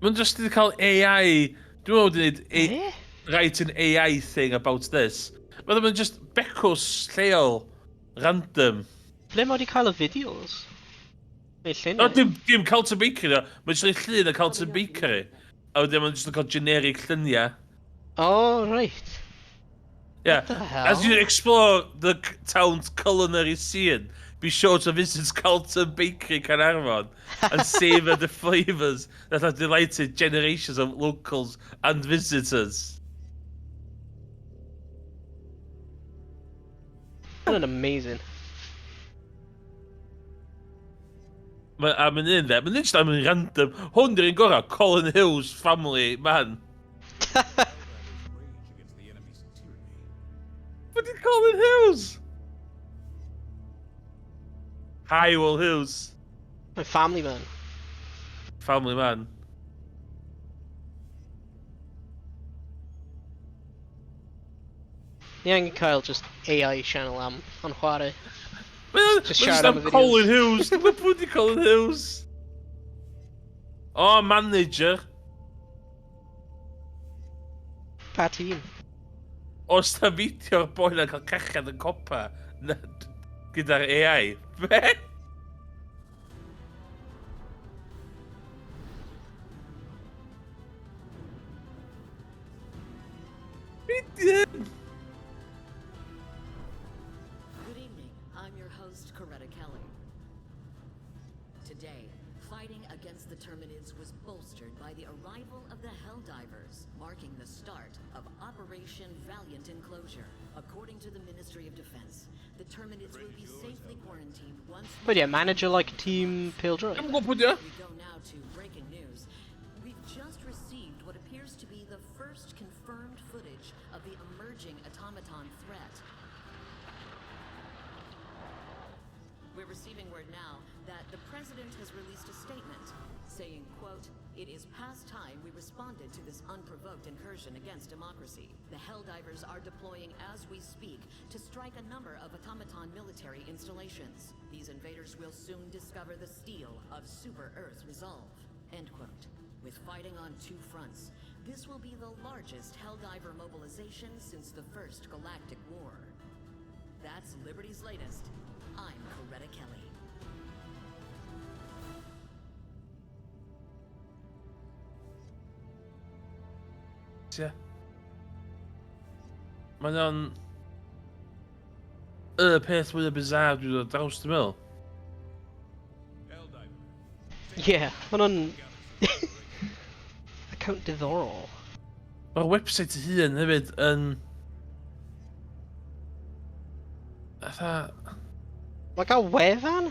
[SPEAKER 3] Mae'n just wedi cael AI... Dwi'n meddwl wedi gwneud
[SPEAKER 1] Eh?
[SPEAKER 3] write an AI thing about this. Mae'n ddim yn just becws lleol, random.
[SPEAKER 1] Ble mae wedi cael y fideos? Neu
[SPEAKER 3] O,
[SPEAKER 1] lluniau?
[SPEAKER 3] dim, dim Carlton Bakery, o. Mae'n just rhoi llun o Carlton Bakery. A wedyn mae'n just yn cael generic lluniau.
[SPEAKER 1] Oh, right.
[SPEAKER 3] Yeah.
[SPEAKER 1] What the hell?
[SPEAKER 3] As you explore the town's culinary scene, be sure to visit Carlton Bakery Caernarfon and savour the flavours that have delighted generations of locals and visitors.
[SPEAKER 1] What an amazing.
[SPEAKER 3] Mae, a mae'n un dde, mae'n un just am yn random. Hwn di'r un gorau, Colin Hughes Family Man. What did Colin Hughes? Hi, Will Hughes.
[SPEAKER 1] My family man.
[SPEAKER 3] Family man.
[SPEAKER 1] Ni angen cael just AI channel am, am chwarae.
[SPEAKER 3] Just
[SPEAKER 1] siarad am y videos.
[SPEAKER 3] Colin Hughes. Dwi'n gwybod pwy 'di Colin Hughes. Oh, manager.
[SPEAKER 1] Pa tîm?
[SPEAKER 3] Os na fideo'r boi na'n cael cachiad yn copa gyda'r AI. Be? Be di hyn?
[SPEAKER 6] Good evening. I'm your host, Coretta Kelly. Today, fighting against the Terminids was bolstered by the arrival of the Helldivers, marking the start of Operation Valiant Enclosure. According to the Ministry of Defense, the Terminids will be safely quarantined once
[SPEAKER 1] But yeah, manager like Team Pale Droid.
[SPEAKER 3] Dwi'n gwybod pwy di o.
[SPEAKER 6] We go now to breaking news. We've just received what appears to be the first confirmed footage of the emerging automaton threat. We're receiving word now that the president has released a statement saying, quote, It is past time we responded to this unprovoked incursion against democracy. The Helldivers are deploying as we speak to strike a number of automaton military installations. These invaders will soon discover the steel of Super Earth resolve. End quote. With fighting on two fronts, this will be the largest Helldiver mobilization since the First Galactic War. That's Liberty's latest. I'm Coretta Kelly.
[SPEAKER 3] Ie. Mae o'n... Y peth mwyaf bizarre dwi wedi dod draws, dwi'n meddwl.
[SPEAKER 1] Yeah, ma nhw'n... Account diddorol.
[SPEAKER 3] Mae'r website ei hun hefyd yn... Fatha...
[SPEAKER 1] Mae gael wefan?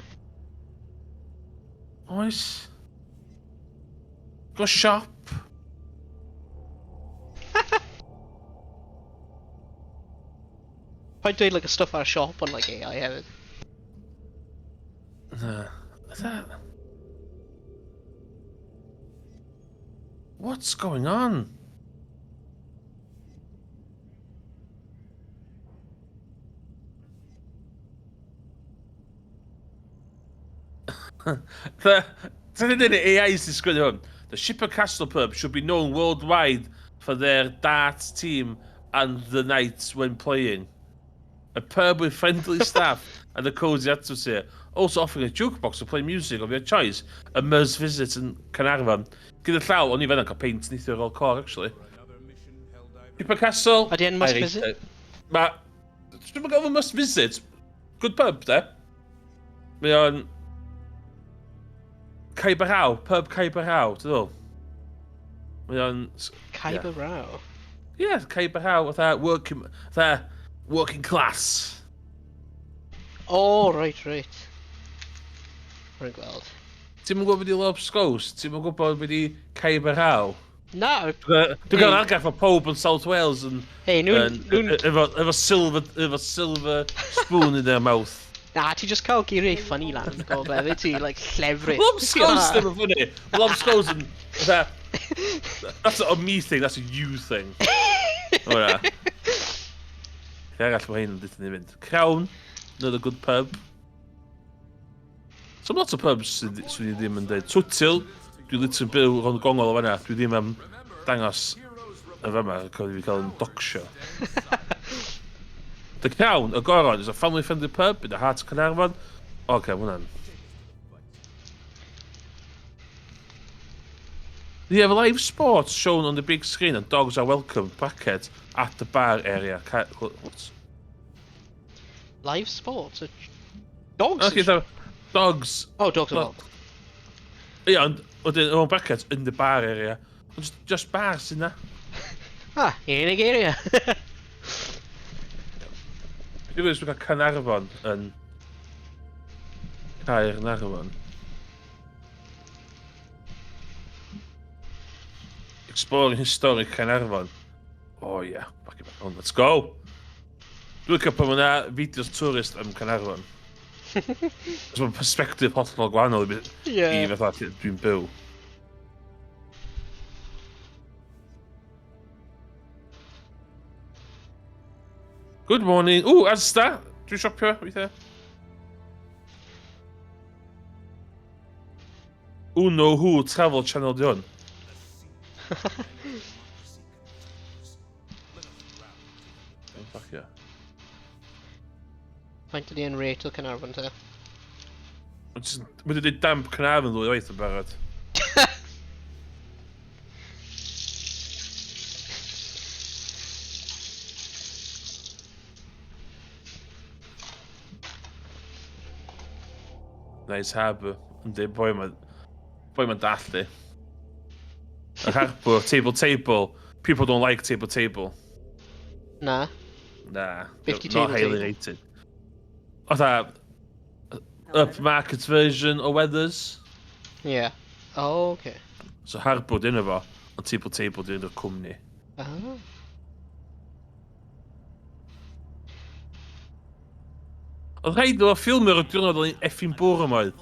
[SPEAKER 3] Oes. Go shop.
[SPEAKER 1] Paid dweud like y stuff ar y siop ond like AI hefyd.
[SPEAKER 3] Na. Fatha... What's going on? The, Ti'n dweud AI sy'n sgwennu hwn? The Shipper Castle pub should be known worldwide for their darts team and the nights when playing. A pub with friendly staff And the cosy atmosphere. Also offering a jukebox to play music of your choice. A must visit yn Caernarfon. Gyda llaw, o'n i fanna'n cael peint neithiwr ar ôl cor, actually. Pippa Castle.
[SPEAKER 1] Ydy e'n must visit?
[SPEAKER 3] Ma... Dwi'n gael must visit. Good pub, de. Mae o'n... Caebarau, pub Caebarau, ti'n ddol? Mae o'n...
[SPEAKER 1] Caebarau?
[SPEAKER 3] Ie, yeah, Caebarau, fatha working, fatha working class.
[SPEAKER 1] Oh, right, right. Rwy'n gweld.
[SPEAKER 3] Ti'n mwyn gwybod beth i Lobscows? Ti'n mwyn gwybod beth i Caebarau?
[SPEAKER 1] Na.
[SPEAKER 3] Dwi'n cael argraff o pob yn South Wales yn...
[SPEAKER 1] Hey, nhw'n...
[SPEAKER 3] Efo, efo, silver, efo silver spoon in their mouth.
[SPEAKER 1] Na, ti just cael geiriau funny lan yn y gogledd, ti, like, llefrith.
[SPEAKER 3] Lobscows ddim yn funny. Lobscows yn... That's not a me thing, that's a you thing. O na. Lle arall mae hyn yn dweud ni fynd? Crown, another good pub. So lot o pubs sydd swn i ddim yn dweud. Twtil, dwi literally byw rhwng gongol o fanna. Dwi ddim am dangos y fama, cofio fi cael yn docsio. The Crown, y Goron, is a family-friendly pub in the heart of Caernarfon. Oce, okay, mae hwnna'n... They have live sports shown on the big screen and dogs are welcome, bracket, at the bar area. What?
[SPEAKER 1] Live sports? Dogs?
[SPEAKER 3] Okay, so, dogs.
[SPEAKER 1] Oh, dogs are welcome.
[SPEAKER 3] Ie, ond wedyn, mewn bracket, in the bar area. Ond just, just bar sy'n na.
[SPEAKER 1] Ah, unig area.
[SPEAKER 3] Dwi'n gwybod cael Caernarfon yn Caernarfon. Exploring historic Caernarfon. Oh yeah, back in on, let's go! Dwi'n licio pan mae yna fideos tourist am Caernarfon. Cos mae'n perspective hollol gwahanol i, yeah. i fatha lle dwi'n byw. Good morning. Ooh, Asda! Dwi'n siopio, weithiau. Uno Who Travel Channel di hwn. Fuck yeah.
[SPEAKER 1] Faint ydi yn rate o Caernarfon te?
[SPEAKER 3] Mae wedi dweud damp Caernarfon ddwy waith yn barod. Nice harbour. Yndi, boi ma... Boi ma'n dallt di. Y harbour, table table. People don't like table table.
[SPEAKER 1] Na.
[SPEAKER 3] Na.
[SPEAKER 1] 50
[SPEAKER 3] Not
[SPEAKER 1] table
[SPEAKER 3] highly
[SPEAKER 1] table.
[SPEAKER 3] rated. Fatha... Upmarket version o Weathers.
[SPEAKER 1] Yeah. Oh, okay.
[SPEAKER 3] So harbour di enw fo, ond table table di enw'r cwmni.
[SPEAKER 1] Ah.
[SPEAKER 3] Oedd rhaid iddo fo ffilmio ar y diwrnod oedd hi'n effing bwrw yma oedd.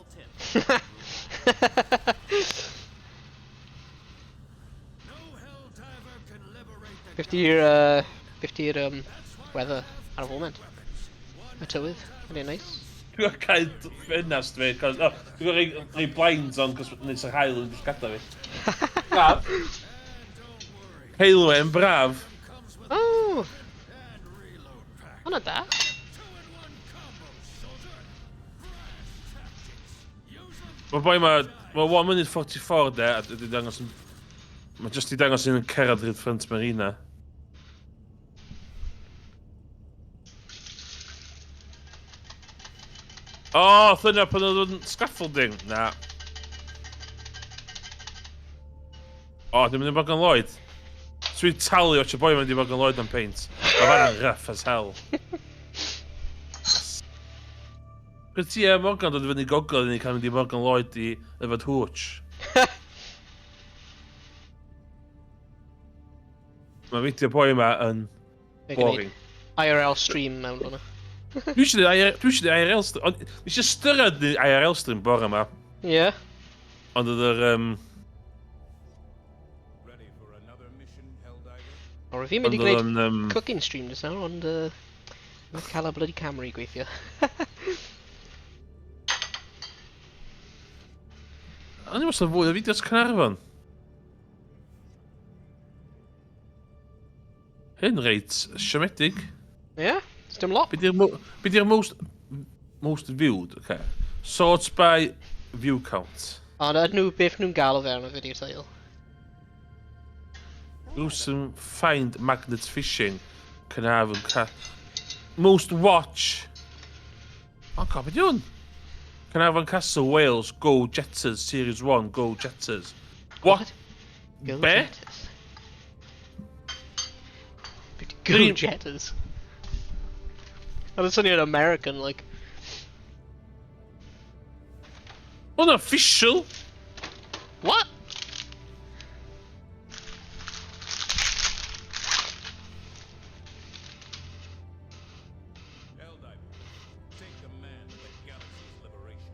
[SPEAKER 1] Beth di'r uh, beth di'r um, weather ar y foment? Y tywydd, ydy'n neis.
[SPEAKER 3] Dwi'n gorfod cael ffenast fi, cos, oh, dwi'n gorfod rhoi, rhoi blinds on, cos wneud sy'n haul yn llgada fi. Braf. Heulwen braf.
[SPEAKER 1] Oh! Hwna da.
[SPEAKER 3] Mae boi ma, mae 1 minute 44 de, a dwi dangos yn... Mae jyst i dangos un yn cerdded rhyd front marina. O, oh, dyna pan oedd yn scaffolding. Na. O, oh, dwi'n mynd i Morgan Lloyd. Dwi'n talu o boi mynd i Morgan Lloyd am peint. Mae fanna'n rough as hell. Pryd ti a Morgan dod i fyny gogledd i ni cael mynd i Morgan Lloyd i yfed hooch. Mae fideo boi yma yn boring.
[SPEAKER 1] IRL stream mewn hwnna.
[SPEAKER 3] Dwi eisiau dwi eisiau IRL stream. Ond nes i ystyried neud IRL stream bore yma.
[SPEAKER 1] Ie. Yeah.
[SPEAKER 3] Ond oedd yr... Um...
[SPEAKER 1] O, fi'n mynd i gwneud um... cooking stream just nawr, ond uh, cael y bloody camera i gweithio.
[SPEAKER 3] O'n i'n meddwl fwy o fideos Caernarfon. Hyn reit siomedig.
[SPEAKER 1] Ie, yeah, dim lot.
[SPEAKER 3] Be di'r most Most viewed, okay. Sort by view count.
[SPEAKER 14] Ond ydyn nhw, beth nhw'n galw fe ar y video title?
[SPEAKER 3] Gruesome find magnet fishing. Caernarfon ca... Most watch. Oh god, beth hwn? Caernarfon Castle, Wales, Go Jetters, Series 1, Go Jetters. What?
[SPEAKER 14] Go
[SPEAKER 3] Be?
[SPEAKER 14] Jetters. Go Jetters. Oedd yn swnio'n American, like.
[SPEAKER 3] Hwn official!
[SPEAKER 14] What?
[SPEAKER 12] Take command of the galaxy's liberation.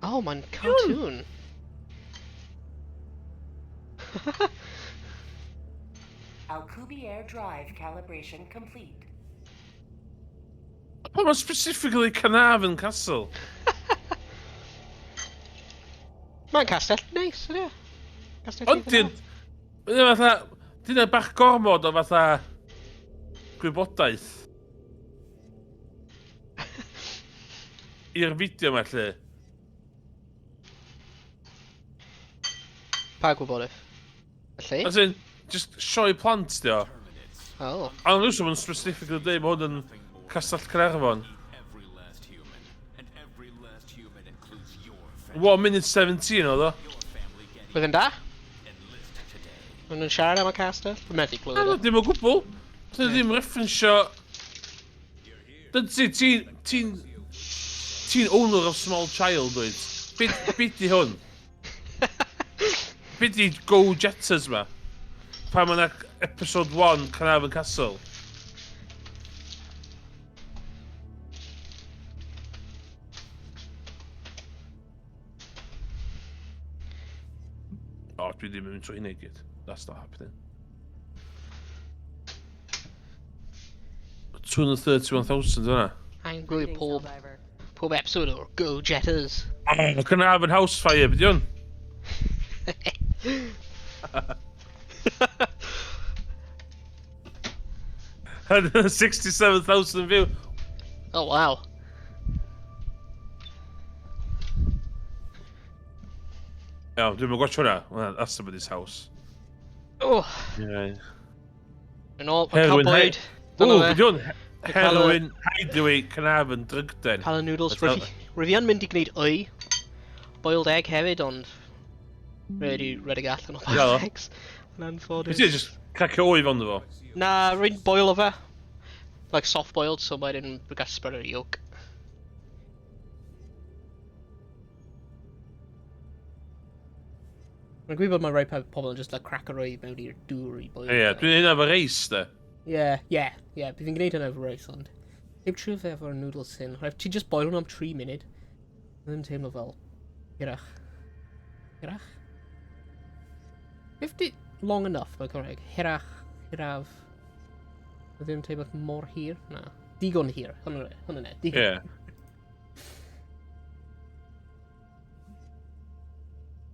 [SPEAKER 14] Oh, mae'n cartoon.
[SPEAKER 4] Alcubierre drive calibration complete.
[SPEAKER 3] Pa mae'n specifically Caernarfon Castle?
[SPEAKER 14] Mae'n castell neis, ydy e? Castell
[SPEAKER 3] Ond dyn... Fatha... Dyna bach gormod o fatha... Gwybodaeth. I'r fideo yma, lle.
[SPEAKER 14] Pa gwybodaeth? Y lle?
[SPEAKER 3] As in, just sioe plant, di o.
[SPEAKER 14] Oh.
[SPEAKER 3] Ond rwysw, mae'n specifically dweud mae hwn yn Castell Caernarfon. 1 minute 17 oedd o.
[SPEAKER 14] Bydd yn da? Maen nhw'n siarad am y castell? Dwi'n methu clywed
[SPEAKER 3] Na,
[SPEAKER 14] e.
[SPEAKER 3] dim o gwbl. Dyn ddim referensio... Dyn ti, ti'n... Ti'n... Ti'n owner of small child, dweud. Be, be di hwn? Be di Go Jetters ma? Pa mae yna episode 1 Carnarvon Castle? O, dwi ddim yn mynd trwy hynny i gyd. That's not happening. 231,000 yna.
[SPEAKER 14] Angen gwylio pob, pob episode o'r Go Jetters.
[SPEAKER 3] Oh, Carnarvon House Fire, beth hwn? And 67,000 view.
[SPEAKER 14] Oh, wow.
[SPEAKER 3] Iawn, dwi'n mynd gwatch hwnna. Hwnna, That's somebody's house.
[SPEAKER 14] Oh,
[SPEAKER 3] Yeah.
[SPEAKER 14] yn ôl, mae'n cael
[SPEAKER 3] Heroin
[SPEAKER 14] bwyd.
[SPEAKER 3] Ww,
[SPEAKER 14] Dyna fe.
[SPEAKER 3] beth hwn?
[SPEAKER 14] Cael y-
[SPEAKER 3] Heroin Hideaway Carnarvon Drugden.
[SPEAKER 14] Cael y noodles.
[SPEAKER 3] That's
[SPEAKER 14] Rwy fi yn mynd i gwneud wy. Boiled egg hefyd, ond... Rwy wedi rhedeg allan o
[SPEAKER 3] Ie,
[SPEAKER 14] boiled
[SPEAKER 3] o.
[SPEAKER 14] eggs. Yn anffodus.
[SPEAKER 3] Beth ti'n just cracio wy fewn fo?
[SPEAKER 14] Na, rwy'n boil o fe. Like soft boiled, so mae'n gallu spread o'r yolk. Mae'n gwybod mae rai pobl yn just like crack yr wy mewn i'r dŵr i boil.
[SPEAKER 3] Ie, dwi'n hynna efo reis, de.
[SPEAKER 1] Ie, ie, ie, bydd fi'n gwneud hynna efo reis, ond... Heb trio fe efo'r noodles hyn. Rhaid ti just boil nhw am 3 munud. Ddim teimlo fel... Hirach. Hirach? 50... Long enough, mae'n Cymraeg. Hirach, hiraf. Mae ddim teimlo mor hir. Na. Digon hir. Hwnnw hwnnw ne. Digon.
[SPEAKER 3] Ie.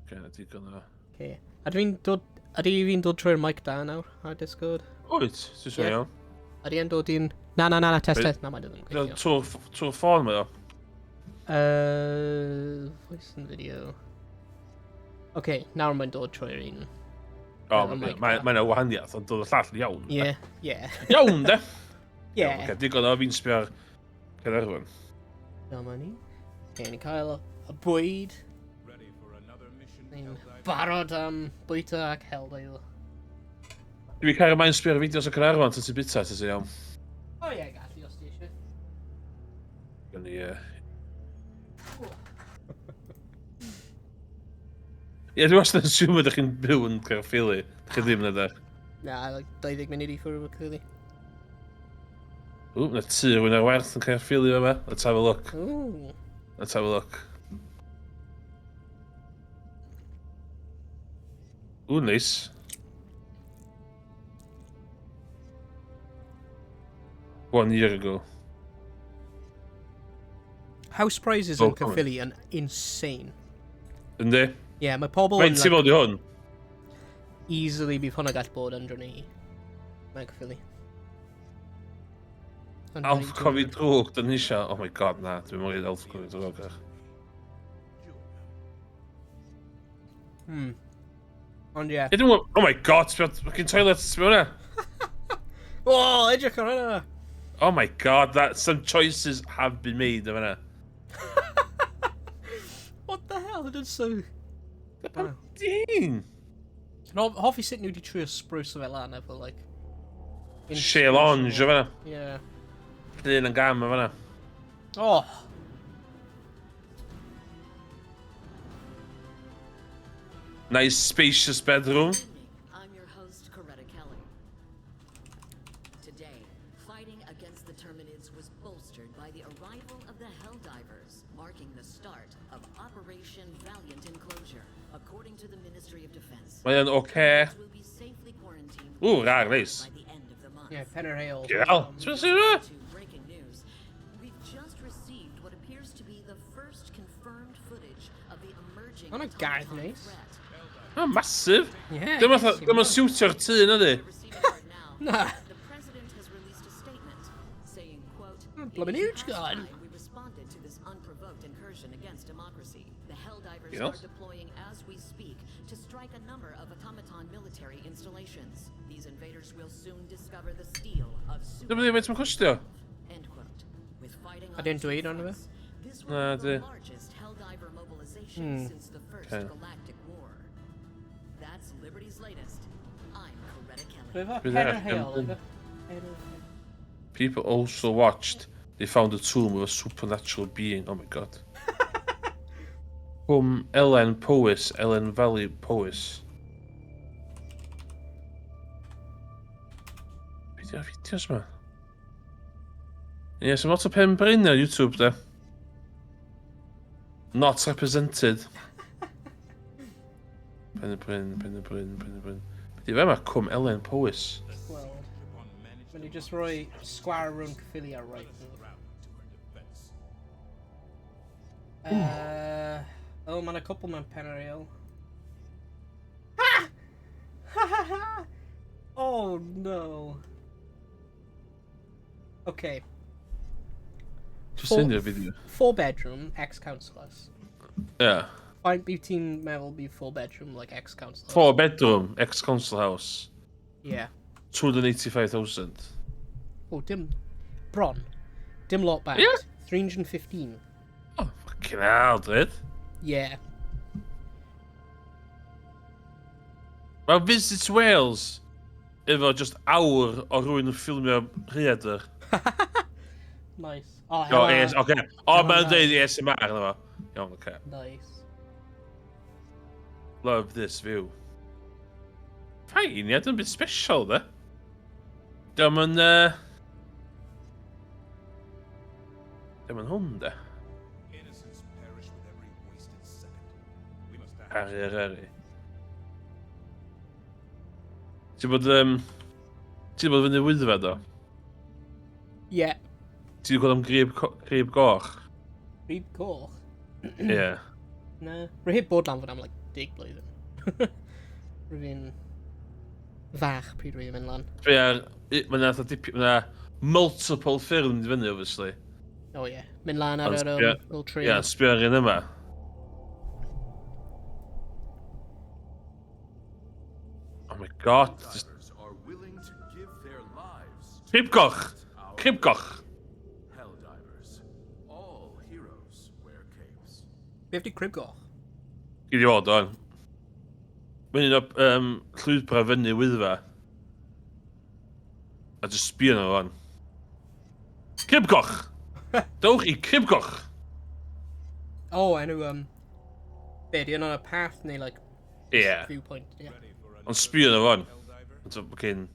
[SPEAKER 3] Oce, na digon o...
[SPEAKER 1] Okay. A dwi'n dod... Ydy fi'n dod trwy'r mic da nawr ar Discord?
[SPEAKER 3] Wyt, ti'n swnio
[SPEAKER 1] Ie.
[SPEAKER 3] iawn.
[SPEAKER 1] Ydy e'n dod i'n... Na, na, na, na, test, test. Na, mae'n dod yn gweithio.
[SPEAKER 3] Trwy'r ffôn mae o.
[SPEAKER 1] Voice and video. Okay, nawr mae'n dod trwy'r un.
[SPEAKER 3] O,
[SPEAKER 1] Efo mic
[SPEAKER 3] mae
[SPEAKER 1] da.
[SPEAKER 3] yna wahaniaeth, ond dod y llall yn iawn.
[SPEAKER 1] Ie, ie.
[SPEAKER 3] Iawn, de?
[SPEAKER 1] Ie.
[SPEAKER 3] Iawn, Oce, digon o fi'n sbio ar Caernarfon.
[SPEAKER 1] Dyma ni. Okay, ni'n cael y bwyd. Ni'n barod am bwyta ac heldail.
[SPEAKER 3] Dwi'n cael ymlaen sbio ar fideos o Caernarfon, tan ti'n bita, ti'n iawn.
[SPEAKER 1] O ie, gallu os ti eisiau.
[SPEAKER 3] Gawn ni, yy... Ie, dwi wastad yn assume ydych chi'n byw yn Caerffili. Dych chi ddim yn ydych.
[SPEAKER 1] Na, like 20 munud i ffwrdd o'r clearly.
[SPEAKER 3] Ww, na tŷ rhywun ar werth yn Caerffili yma. Let's have a look.
[SPEAKER 1] Ooh.
[SPEAKER 3] Let's have a look. Ooh, nice. One year ago.
[SPEAKER 1] House prices
[SPEAKER 3] Oh,
[SPEAKER 1] yn
[SPEAKER 3] come on.
[SPEAKER 1] Caerphilly yn insane.
[SPEAKER 3] Yndi?
[SPEAKER 1] Ie, yeah, mae pobl yn...
[SPEAKER 3] Faint ti'n fod i hwn?
[SPEAKER 14] Easily bydd hwnna gall bod yn drwy'n i. Mae'n cyffili.
[SPEAKER 3] Elf Cofi Drwg, dyn ni eisiau. Oh my god, na, dwi'n mwyn Elf Cofi Drwg. Ach.
[SPEAKER 14] Ond ie. Yeah.
[SPEAKER 3] Oh my god, fucking toilet, sbio hwnna.
[SPEAKER 14] Oh, edrych ar hwnna.
[SPEAKER 3] Oh my god, that, some choices have been made of hwnna.
[SPEAKER 14] What the hell, it is so...
[SPEAKER 3] Wow. Dyn!
[SPEAKER 14] Hoffi sut nhw wedi trio spruce o fe lan efo, like...
[SPEAKER 3] Challenge o fanna.
[SPEAKER 14] Yeah.
[SPEAKER 3] Dyn yn gam o fanna.
[SPEAKER 14] Oh!
[SPEAKER 3] Nice spacious bedroom.
[SPEAKER 6] I'm your host, Coretta Kelly. Today, fighting against the Terminids was bolstered by the arrival of the Helldivers, marking the start of Operation Valiant Enclosure. According to the Ministry of Defense,
[SPEAKER 3] Mae o'n oce.
[SPEAKER 6] will be safely quarantined
[SPEAKER 3] Ooh, rar, neis.
[SPEAKER 6] by the end of the month.
[SPEAKER 14] Yeah, Penner Hale.
[SPEAKER 3] Gael. Ti'n meddwl
[SPEAKER 6] To breaking news, we've just received what appears to be the first confirmed footage of the emerging
[SPEAKER 14] Hwnna'n gardd neis.
[SPEAKER 3] Oh, massive.
[SPEAKER 14] Yeah.
[SPEAKER 3] Dyma dyma siwtio'r tŷ, na di?
[SPEAKER 14] Na.
[SPEAKER 6] The president has released a statement saying, quote,
[SPEAKER 14] Bloomin'
[SPEAKER 6] "It is
[SPEAKER 14] huge
[SPEAKER 6] past
[SPEAKER 14] garden."
[SPEAKER 6] time We responded to this unprovoked incursion against democracy. The Helldivers
[SPEAKER 3] Yes.
[SPEAKER 6] are deploying as we speak to strike a number of automaton military installations. These invaders will soon discover the steel of super
[SPEAKER 3] Dyma ddim faint mae'n costio.
[SPEAKER 6] End quote. With fighting
[SPEAKER 14] A didn't dweud ond fe?
[SPEAKER 6] This will
[SPEAKER 3] Na,
[SPEAKER 6] be the
[SPEAKER 3] di.
[SPEAKER 6] largest Helldiver mobilization since the First
[SPEAKER 3] Okay.
[SPEAKER 6] Galactic War. That's Liberty's latest. I'm Coretta Kelly.
[SPEAKER 14] Be fe?
[SPEAKER 3] Bydd
[SPEAKER 14] Penner
[SPEAKER 3] arall
[SPEAKER 14] Hale.
[SPEAKER 3] yn-
[SPEAKER 14] ife? Penner Hale.
[SPEAKER 3] People also watched. They found a tomb with a supernatural being. Oh my god. Ellen Powys, Ellen Valley Powys. Be di'r fideos ma? Ie, sy'n lot o pen bryn ar YouTube, de. Not represented. Pen y Bryn, Pen y Bryn, Pen y Bryn. Be di fe ma? Cwm Ellen Powys.
[SPEAKER 14] Gweld. Mae'n i just rhoi square rhwng cyffili ar right. Oh, mae'n a cwpl mewn Penner Hale. Ha! Ha ha ha! Oh no. Okay.
[SPEAKER 3] Just send you a video.
[SPEAKER 14] Four bedroom, ex-councillors.
[SPEAKER 3] Yeah.
[SPEAKER 14] Faint bydd ti'n meddwl bydd four bedroom, like ex-councillors?
[SPEAKER 3] Four bedroom, ex-council house.
[SPEAKER 14] Yeah.
[SPEAKER 3] 285,000.
[SPEAKER 14] Oh, dim... Bron. Dim lot back.
[SPEAKER 3] Yeah.
[SPEAKER 14] 315.
[SPEAKER 3] Oh, fucking hell, dude.
[SPEAKER 14] Yeah.
[SPEAKER 3] Mae Visit Wales efo just awr o rhywun yn ffilmio rhaeadr.
[SPEAKER 14] Nice. Oh,
[SPEAKER 3] O,
[SPEAKER 14] Hela-
[SPEAKER 3] AS, oce. O,
[SPEAKER 14] Hela
[SPEAKER 3] mae'n
[SPEAKER 14] Nice.
[SPEAKER 3] deud ASMR yna fo. Iawn, oce.
[SPEAKER 14] Nice.
[SPEAKER 3] Love this view. Fine, ie, dwi'n bit special, de. Diolch yn... Diolch yn hwn, de.
[SPEAKER 12] Innocents perish with every wasted second. We must act.
[SPEAKER 3] Ari, ari, ari. Ti'n bod... Ti'n bod fyny Wyddfa, do?
[SPEAKER 14] Yeah.
[SPEAKER 3] Ti'n gweld am grib, grib goch?
[SPEAKER 14] Grib coch?
[SPEAKER 3] Ie.
[SPEAKER 14] Na. Rwy heb bod lan fan am, like, 10 blwyddyn. Rwy fi'n fach pryd rwy'n mynd lan.
[SPEAKER 3] Sbia ar... Mae 'na fatha dipyn... Mae 'na multiple ffyrdd mynd i fyny, obviously.
[SPEAKER 14] Oh yeah. Mynd lan ar
[SPEAKER 3] Ond
[SPEAKER 14] yr little trail.
[SPEAKER 3] Ie, sbio ar un yma. Oh my god. Just...
[SPEAKER 12] Are willing to give their lives to
[SPEAKER 3] Crib goch! Crib goch!
[SPEAKER 12] Helldivers. All heroes wear capes.
[SPEAKER 14] Beth di crib goch?
[SPEAKER 3] Gyd i fod o'n. Mae'n un o llwybrau fyny Wyddfa. A just sbio arno fo. Crib goch! Dewch i Crib goch!
[SPEAKER 14] Oh, enw, be, di yna'n y path neu, like,
[SPEAKER 3] Ie.
[SPEAKER 14] viewpoint, yeah.
[SPEAKER 3] Ond sbio arno fo. Ond so, fucking...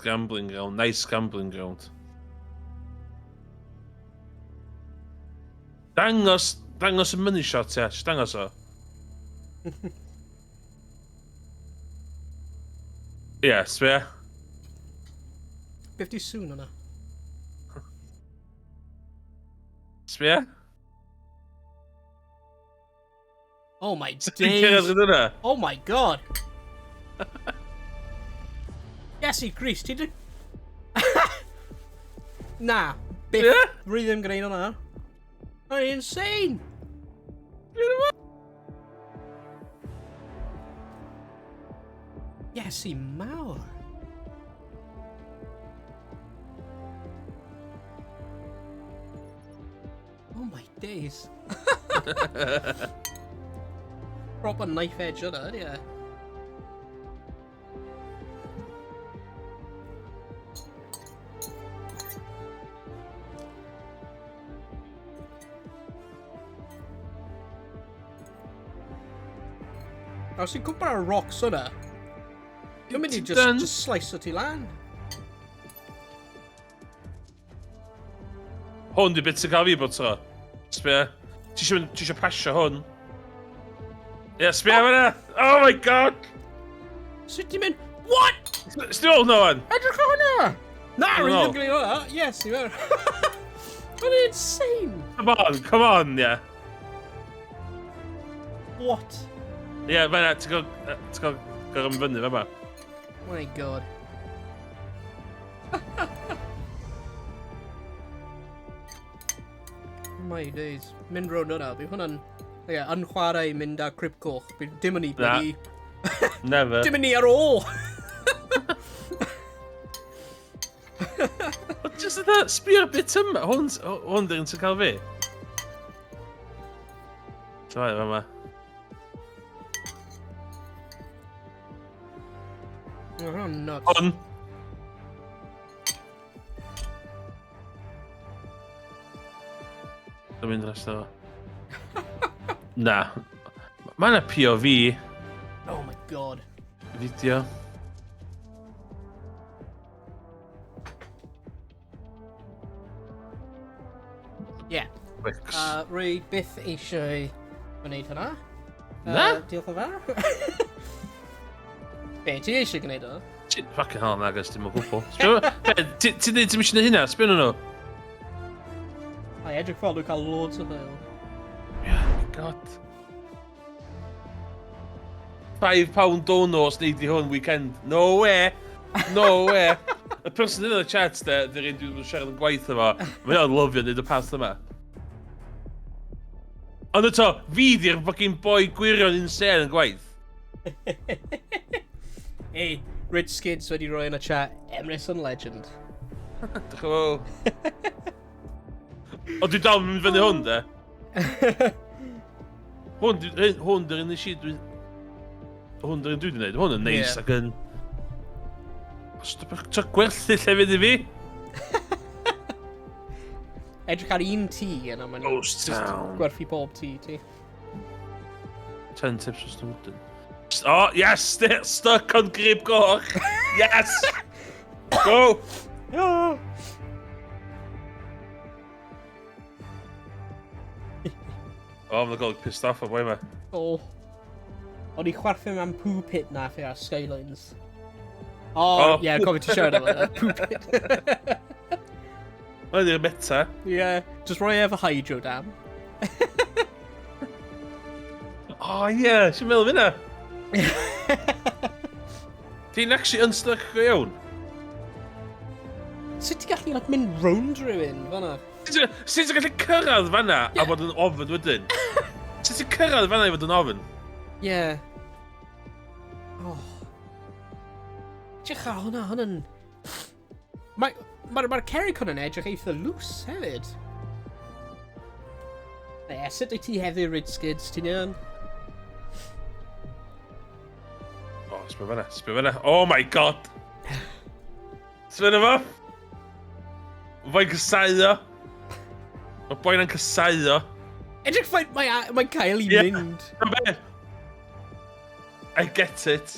[SPEAKER 3] Gambling ground, nice gambling ground. Dangos, dangos y money shot, ia, just dangos o. Ie, yeah, sbia.
[SPEAKER 14] Beth di sŵn yna?
[SPEAKER 3] Sbia.
[SPEAKER 14] Oh my days.
[SPEAKER 3] Ti'n cyrraedd yna?
[SPEAKER 14] Oh my god. Iesu Grist, ti di... Na, byth.
[SPEAKER 3] Yeah?
[SPEAKER 14] Rwy ddim gwneud hwnna. Mae'n insane! Iesu mawr. Oh my days. Proper knife edge yna, ydy e? Os ti'n cwmpa ar rocks yna, dwi'n mynd i just slice o ti lan.
[SPEAKER 3] Hwn di bit sy'n cael fi bod tro. Sbia. Ti eisiau pasio hwn? Ie, yeah, sbia fyna! Oh my god!
[SPEAKER 14] Sut ti'n mynd? What?
[SPEAKER 3] Still no one!
[SPEAKER 14] Edrych ar hwnna! Na, rwy'n ddim gwneud hwnna. Yes, i fer. Mae'n insane!
[SPEAKER 3] Come on, come on, yeah.
[SPEAKER 14] What?
[SPEAKER 3] Ie, yeah, fyna, ti'n gael gorau mynd fyny fa
[SPEAKER 14] My god. My days. Mynd rownd hwnna, bydd hwnna'n... Ie, yeah, yn chwarae mynd â crib coch. Bydd dim yn i bloody...
[SPEAKER 3] Never.
[SPEAKER 14] Dim yn i ar ôl!
[SPEAKER 3] Just yna, sbio'r bit yma. Hwn, hwn dyn sy'n cael fi. Sorry, fama.
[SPEAKER 14] Mae hwnna'n nuts.
[SPEAKER 3] Hwn. Dwi'n mynd dros o. Na. Mae yna POV.
[SPEAKER 14] Oh my god.
[SPEAKER 3] Fideo.
[SPEAKER 14] Yeah.
[SPEAKER 3] Wix.
[SPEAKER 14] Rwy byth eisiau gwneud hwnna.
[SPEAKER 3] Na?
[SPEAKER 14] Diolch yn fawr. Be, ti eisiau gwneud hwnna?
[SPEAKER 3] Fucking hell, nagos, dim o gwbl. Ti'n dweud ti'n eisiau gwneud hynna? Sbio nhw.
[SPEAKER 14] Ai, edrych fel nhw'n cael loads o hwyl.
[SPEAKER 3] Yeah, my god. £5 dono os neud i hwn weekend. No way! No way! Y person yn y chat, de, dy'r un dwi'n siarad yn gwaith efo, mae o'n lyfio neud y path yma. Ond eto, fi di'r fucking boi gwirion insane yn gwaith.
[SPEAKER 14] Hey, Rich Skids wedi rhoi yn y chat, Emrys yn legend.
[SPEAKER 3] Diolch yn fawr. Ond dwi dal yn mynd fyny hwn, de. Hwn, hwn dy'r un nes i, dwi... Hwn dy'r un dwi wedi gwneud. Hwn yn neis ac yn... Stop gwerthu llefydd i fi.
[SPEAKER 14] Edrych ar un tŷ yna, mae'n
[SPEAKER 3] Ghost Town.
[SPEAKER 14] gwerthu pob tŷ ti.
[SPEAKER 3] 10 tips for Snowdon. Oh, yes! Stuck on Grib Goch! Yes! Go!
[SPEAKER 14] Oh.
[SPEAKER 3] Oh, mae'n gael pissed off o boi yma.
[SPEAKER 14] Oh. O'n i chwerthin am poo pit na fe ar Skylines. Oh,
[SPEAKER 3] Oh.
[SPEAKER 14] yeah, cofio ti siarad am hwnna. Poo pit.
[SPEAKER 3] Mae'n i'r meta.
[SPEAKER 14] Yeah, just roi efo hydro dam.
[SPEAKER 3] Oh, yeah, sy'n meddwl fyna. Ti'n actually unstuck go iawn?
[SPEAKER 14] Sut ti'n gallu like, mynd rownd rhywun fan'na?
[SPEAKER 3] Sut ti'n gallu cyrraedd fan'na a bod yn ofn wedyn? Sut ti'n cyrraedd fan'na i fod yn ofn?
[SPEAKER 14] Yeah. Oh. Edrych ar hwnna, hwnna'n... Mae'r ma, ma cerrig hwnna'n edrych eitha loose hefyd. Ie, sut wyt ti heddiw, Rid Skids, ti'n iawn?
[SPEAKER 3] Oh, sbio fan'na, sbio fan'na. Oh my god! Sbio fan'na fo! Mae'n casau o. Mae boi na'n casau o.
[SPEAKER 14] Edrych faint mae'n mae cael ei
[SPEAKER 3] Ie.
[SPEAKER 14] mynd.
[SPEAKER 3] Na be? I get it.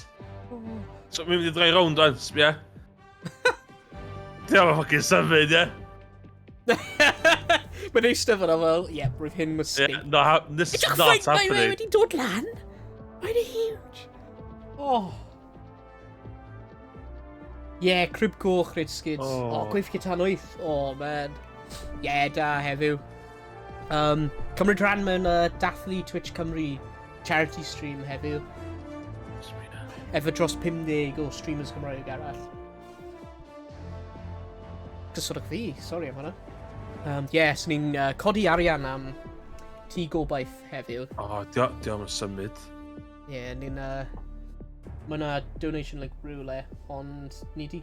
[SPEAKER 3] So, mi'n mynd i droi rownd o'n, sbia. Diolch yn fucking symud, ie?
[SPEAKER 14] Mae'n eistedd fyna fel, ie, yeah, roedd hyn mistake.
[SPEAKER 3] Yeah, no, this is
[SPEAKER 14] Edrych
[SPEAKER 3] not
[SPEAKER 14] faint mae
[SPEAKER 3] happening.
[SPEAKER 14] wedi dod lan. Mae'n huge. Oh. Yeah, Crib Coch, Rich Skids. Oh, oh gweithio tan wyth. Oh, man. Yeah, da heddiw. Cymryd rhan mewn dathlu Twitch Cymru charity stream heddiw. Efo dros 50 o streamers Cymraeg arall. Gyswrdd fi, sori am hwnna. Yeah, so ni'n codi arian am Tŷ Gobaith heddiw.
[SPEAKER 3] O, oh, diolch yn symud.
[SPEAKER 14] Ie, yeah, ni'n... Mae yna donation link rhywle, ond ni di...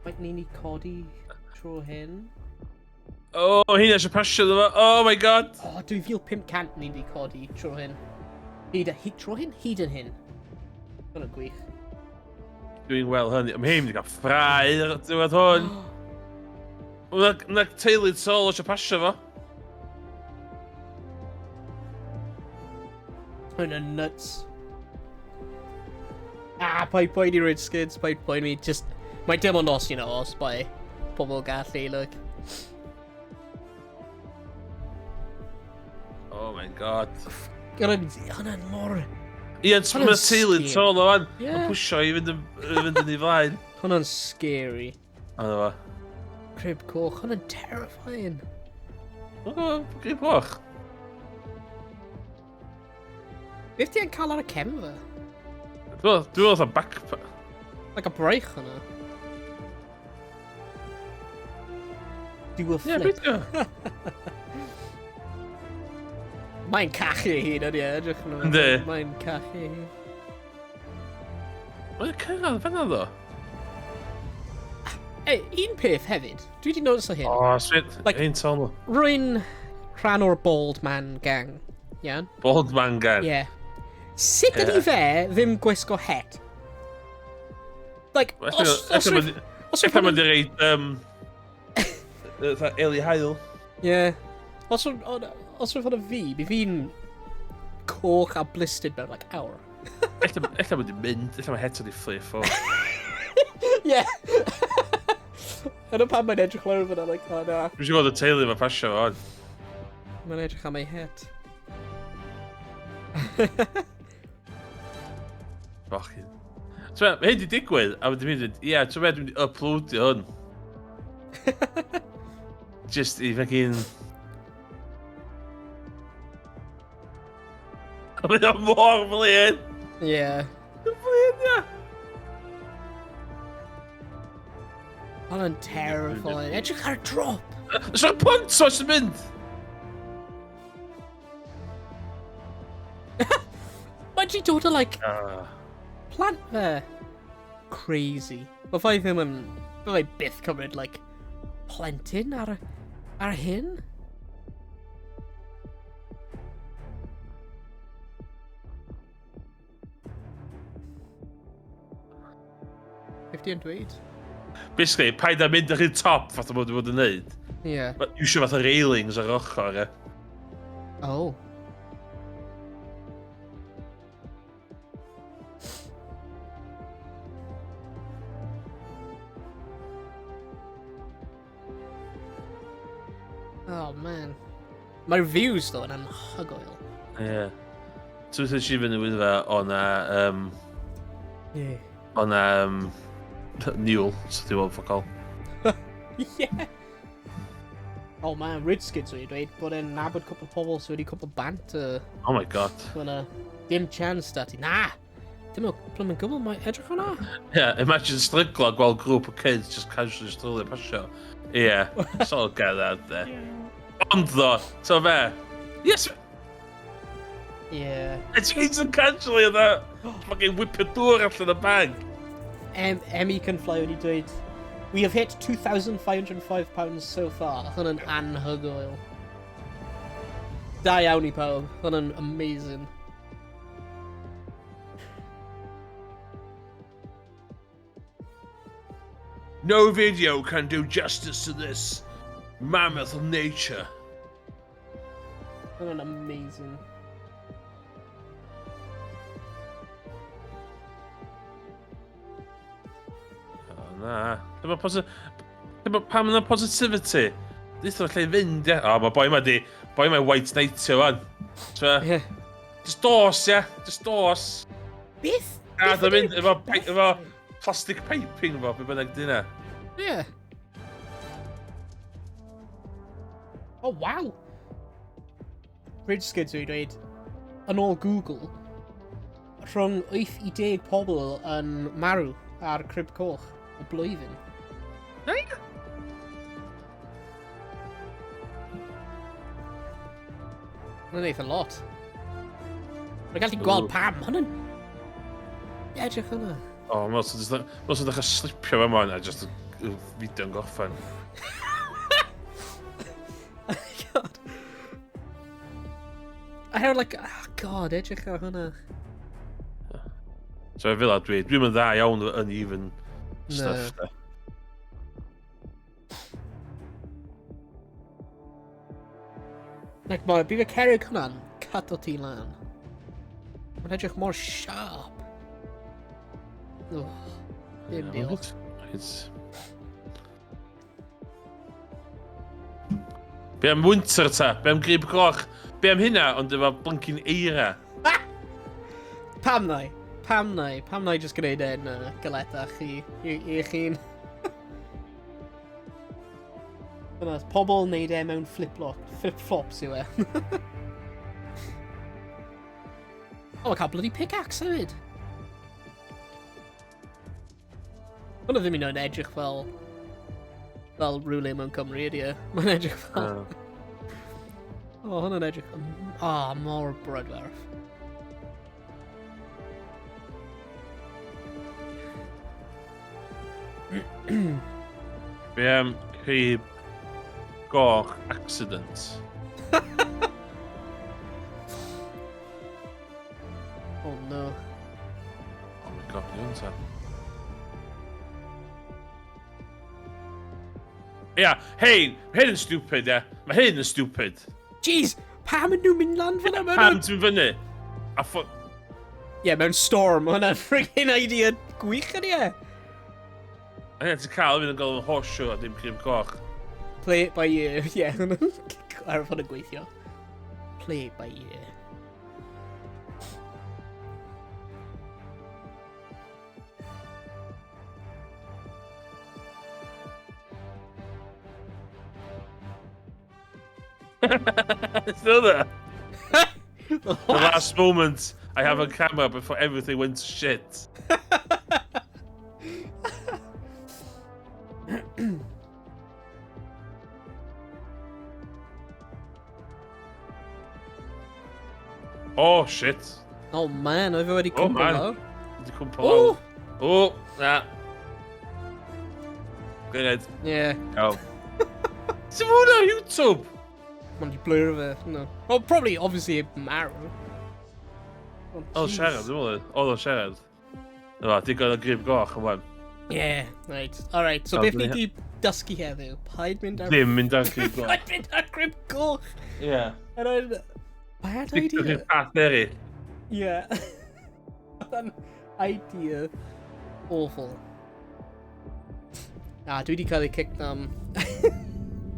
[SPEAKER 14] Faint ni'n ni codi tro hyn?
[SPEAKER 3] O, oh, hynna eisiau pasio ddo fo. Oh my god!
[SPEAKER 14] O, oh, 2500 ni di codi tro hyn. Hyd, hyd, tro hyn? Hyd yn hyn. Hwna'n gwych.
[SPEAKER 3] Doing well hynny. Mae hyn wedi cael ffrau ar diwedd hwn. Mae teulu sol eisiau pasio fo.
[SPEAKER 14] Hwnna'n nuts. Ah, paid poeni Rich Skids, paid poeni. Just, mae dim ond os, you know, os mae pobl gallu, look.
[SPEAKER 3] Oh my god.
[SPEAKER 14] Hwnna'n mor...
[SPEAKER 3] Ie, mae'r teulu tôl o fan. Mae'n pwysio i fynd yn, fynd yn ei flaen.
[SPEAKER 14] Hwnna'n scary.
[SPEAKER 3] Hwna fo.
[SPEAKER 14] Crib coch, hwnna'n terrifying.
[SPEAKER 3] O, crib coch.
[SPEAKER 14] Beth ti'n cael ar y cefn fe?
[SPEAKER 3] Dwi'n meddwl fatha backpack.
[SPEAKER 14] Like a braich hwnna. Do a flip.
[SPEAKER 3] Yeah,
[SPEAKER 14] Mae'n cachu ei hun, ydy e, edrych yn
[SPEAKER 3] Yndi.
[SPEAKER 14] Mae'n cachu ei hun.
[SPEAKER 3] Mae'n cyrraedd fanna ddo.
[SPEAKER 14] Ei, un peth hefyd, dwi wedi notice o hyn.
[SPEAKER 3] O, oh, sweet.
[SPEAKER 14] Like,
[SPEAKER 3] Ein tôn.
[SPEAKER 14] Rwy'n rhan o'r Bald Man Gang. Iawn?
[SPEAKER 3] Bald Man Gang.
[SPEAKER 14] Ie. Yeah. Sut ydy fe ddim gwisgo het? Like, os... Os
[SPEAKER 3] os Ella mae'n reid... Fatha Eli Hael.
[SPEAKER 14] Ie. Os os rwy'n fod fi, bydd fi'n coch a blistered mewn, like, awr.
[SPEAKER 3] Ella mae'n mynd, ella mae het wedi flip off.
[SPEAKER 14] Ie. Yna pam mae'n edrych lawr fyna, like, oh na.
[SPEAKER 3] Dwi'n siŵr bod y teulu mae pasio fo on.
[SPEAKER 14] Mae'n edrych am ei het.
[SPEAKER 3] Fucking. So, mae hyn di digwydd, a wedi mynd, ie, yeah, ti'n meddwl, dwi'n mynd i uploadio hwn. Just i fucking... Mae o mor flin!
[SPEAKER 14] Ie. Yeah.
[SPEAKER 3] Flin, ia!
[SPEAKER 14] Hwnna'n terrifying. Edrych ar y drop!
[SPEAKER 3] So'r pont oes yn mynd!
[SPEAKER 14] Mae di dod o, like, plant fe. Crazy. Mae fai ddim yn... Mae fai byth cymryd, like, plentyn ar, ar hyn. Beth di yn dweud?
[SPEAKER 3] Basically, paid â mynd ar y top fath o bod wedi bod yn neud.
[SPEAKER 14] Ie. Yeah.
[SPEAKER 3] Iwsio fath o railings ar ochr, e.
[SPEAKER 14] Oh. Oh man. Mae'r views though yn anhygoel.
[SPEAKER 3] Ie. Yeah. So wrth i fynd i wynfa o na...
[SPEAKER 14] Yeah.
[SPEAKER 3] O na... Newell, so ti'n weld fuck all.
[SPEAKER 14] Yeah. Oh man, Ridskids wedi dweud bod e'n nabod cwpl o pobl sydd wedi cwpl bant.
[SPEAKER 3] Oh my god.
[SPEAKER 14] Hwna, dim chance da ti. Na! Dim o, blwm yn gwybod, mae edrych hwnna.
[SPEAKER 3] Yeah, imagine stryglo a gweld grŵp o kids just casually stryglo pasio. Yeah, so get that there. Ond ddo, so fe. Yes!
[SPEAKER 14] Yeah.
[SPEAKER 3] It's he's casually yna. Fucking whipio dŵr allan y bag.
[SPEAKER 14] Emmy can fly wedi dweud, we have hit £2,505 so far. Hwnna'n anhygoel. Da iawn i pawb. Hwnna'n amazing.
[SPEAKER 3] No video can do justice to this mammoth of nature.
[SPEAKER 14] Hwnna'n amazing.
[SPEAKER 3] O, na. Dyma Dyma pam yna positivity. Deutha lle i fynd, ie. O, mae boi ma di... Boi ma white knightio fan. So,
[SPEAKER 14] yeah.
[SPEAKER 3] Just dos, ie. Just dos.
[SPEAKER 14] Beth?
[SPEAKER 3] A, dwi'n mynd efo... Efo plastic piping fo, be bynnag di hynna.
[SPEAKER 14] Yeah. Oh, wow! Bridge Skids wedi dweud, yn ôl Google, rhwng 8 i 10 pobl yn marw ar Crib Coch o blwyddyn.
[SPEAKER 3] Nei?
[SPEAKER 14] Hwna'n eitha lot. Mae'n gallu gweld pam, hwnna'n... Edrych hwnna.
[SPEAKER 3] O, mae'n sy'n dechrau slipio fe yma, just y fideo'n gorffen.
[SPEAKER 14] God. I heard like, oh god, edrych ar hwnna.
[SPEAKER 3] So fel dwi'n mynd dda iawn efo uneven stuff. Na.
[SPEAKER 14] Like, mae, bydd y cerrig hwnna'n cut o ti lan. Mae'n edrych mor sharp. Oh, dim diolch.
[SPEAKER 3] Be am winter ta? Be am grib goch? Be am hynna, ond efo blinking eira?
[SPEAKER 14] Pam nai? Pam nai? Pam nai just gwneud e'n galetach i chi'n? Dyna, pobl wneud e mewn flip-flops yw e. Oh, mae cael bloody pickaxe hefyd. Hwna ddim yn edrych fel rhywle mewn Cymru ydy e. Mae'n edrych fel... Oh, hwnna'n edrych... Ah, oh, mor brydferth.
[SPEAKER 3] Be am crib goch accident?
[SPEAKER 14] Oh no.
[SPEAKER 3] Oh my god, iawn ta. Ia, hein, hyn yn stupid, ia. Mae hyn yn stupid.
[SPEAKER 14] Jeez, pam yn nhw'n mynd lan fyna?
[SPEAKER 3] Pam ti'n fyny? A ffo...
[SPEAKER 14] Ie, mewn storm, mae hwnna'n friggin idea gwych ydy e.
[SPEAKER 3] A ie, ti'n cael fynd yn gael yn horseshoe a dim crib coch.
[SPEAKER 14] Play it by ear, ie. Ar fod yn gweithio. Play it by ear.
[SPEAKER 3] Still there. The last moment I have on camera before everything went to shit. Oh, shit.
[SPEAKER 14] Oh man, I've already
[SPEAKER 3] Oh
[SPEAKER 14] cwmpo
[SPEAKER 3] man.
[SPEAKER 14] lawr.
[SPEAKER 3] Wedi cwmpo
[SPEAKER 14] Oh!
[SPEAKER 3] lawr. Oh, na. Go ahead.
[SPEAKER 14] Yeah.
[SPEAKER 3] Oh. Ti'n hwnna ar YouTube?
[SPEAKER 14] Mae'n di blur fe. No. Well, probably, obviously, marw. Oh,
[SPEAKER 3] Oedd o'n siarad, dwi'n meddwl. Oedd o'n siarad. Yma, digon o grib goch ymlaen.
[SPEAKER 14] Yeah, right. Alright, so
[SPEAKER 3] Oh,
[SPEAKER 14] beth ni
[SPEAKER 3] dwi-
[SPEAKER 14] di dysgu heddiw? Paid mynd ar...
[SPEAKER 3] Ddim mynd ar grib goch.
[SPEAKER 14] Paid mynd ar grib goch!
[SPEAKER 3] Yeah.
[SPEAKER 14] And I'm... Bad
[SPEAKER 3] Digon
[SPEAKER 14] idea.
[SPEAKER 3] i'r path eraill.
[SPEAKER 14] Yeah. An idea. Awful. Na, dwi di cael ei kicked am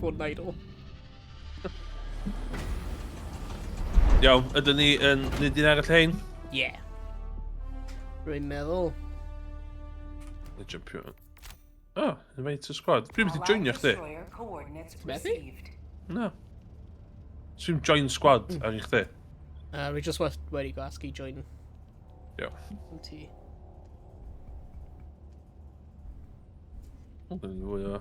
[SPEAKER 14] bod yn idle.
[SPEAKER 3] Iawn, ydyn ni yn neud un arall hein?
[SPEAKER 14] Yeah. Rwy'n meddwl.
[SPEAKER 3] Neu jumpio. Oh, invite to squad. Dwi'n mynd i joinio chdi.
[SPEAKER 4] Destroyer coordinates
[SPEAKER 14] Methu?
[SPEAKER 4] received.
[SPEAKER 3] Na. Dwi'n join squad ar i chdi.
[SPEAKER 14] Rwy just wedi gwasgu join
[SPEAKER 3] Iawn.
[SPEAKER 14] Ti.
[SPEAKER 3] O, dwi'n fwy o...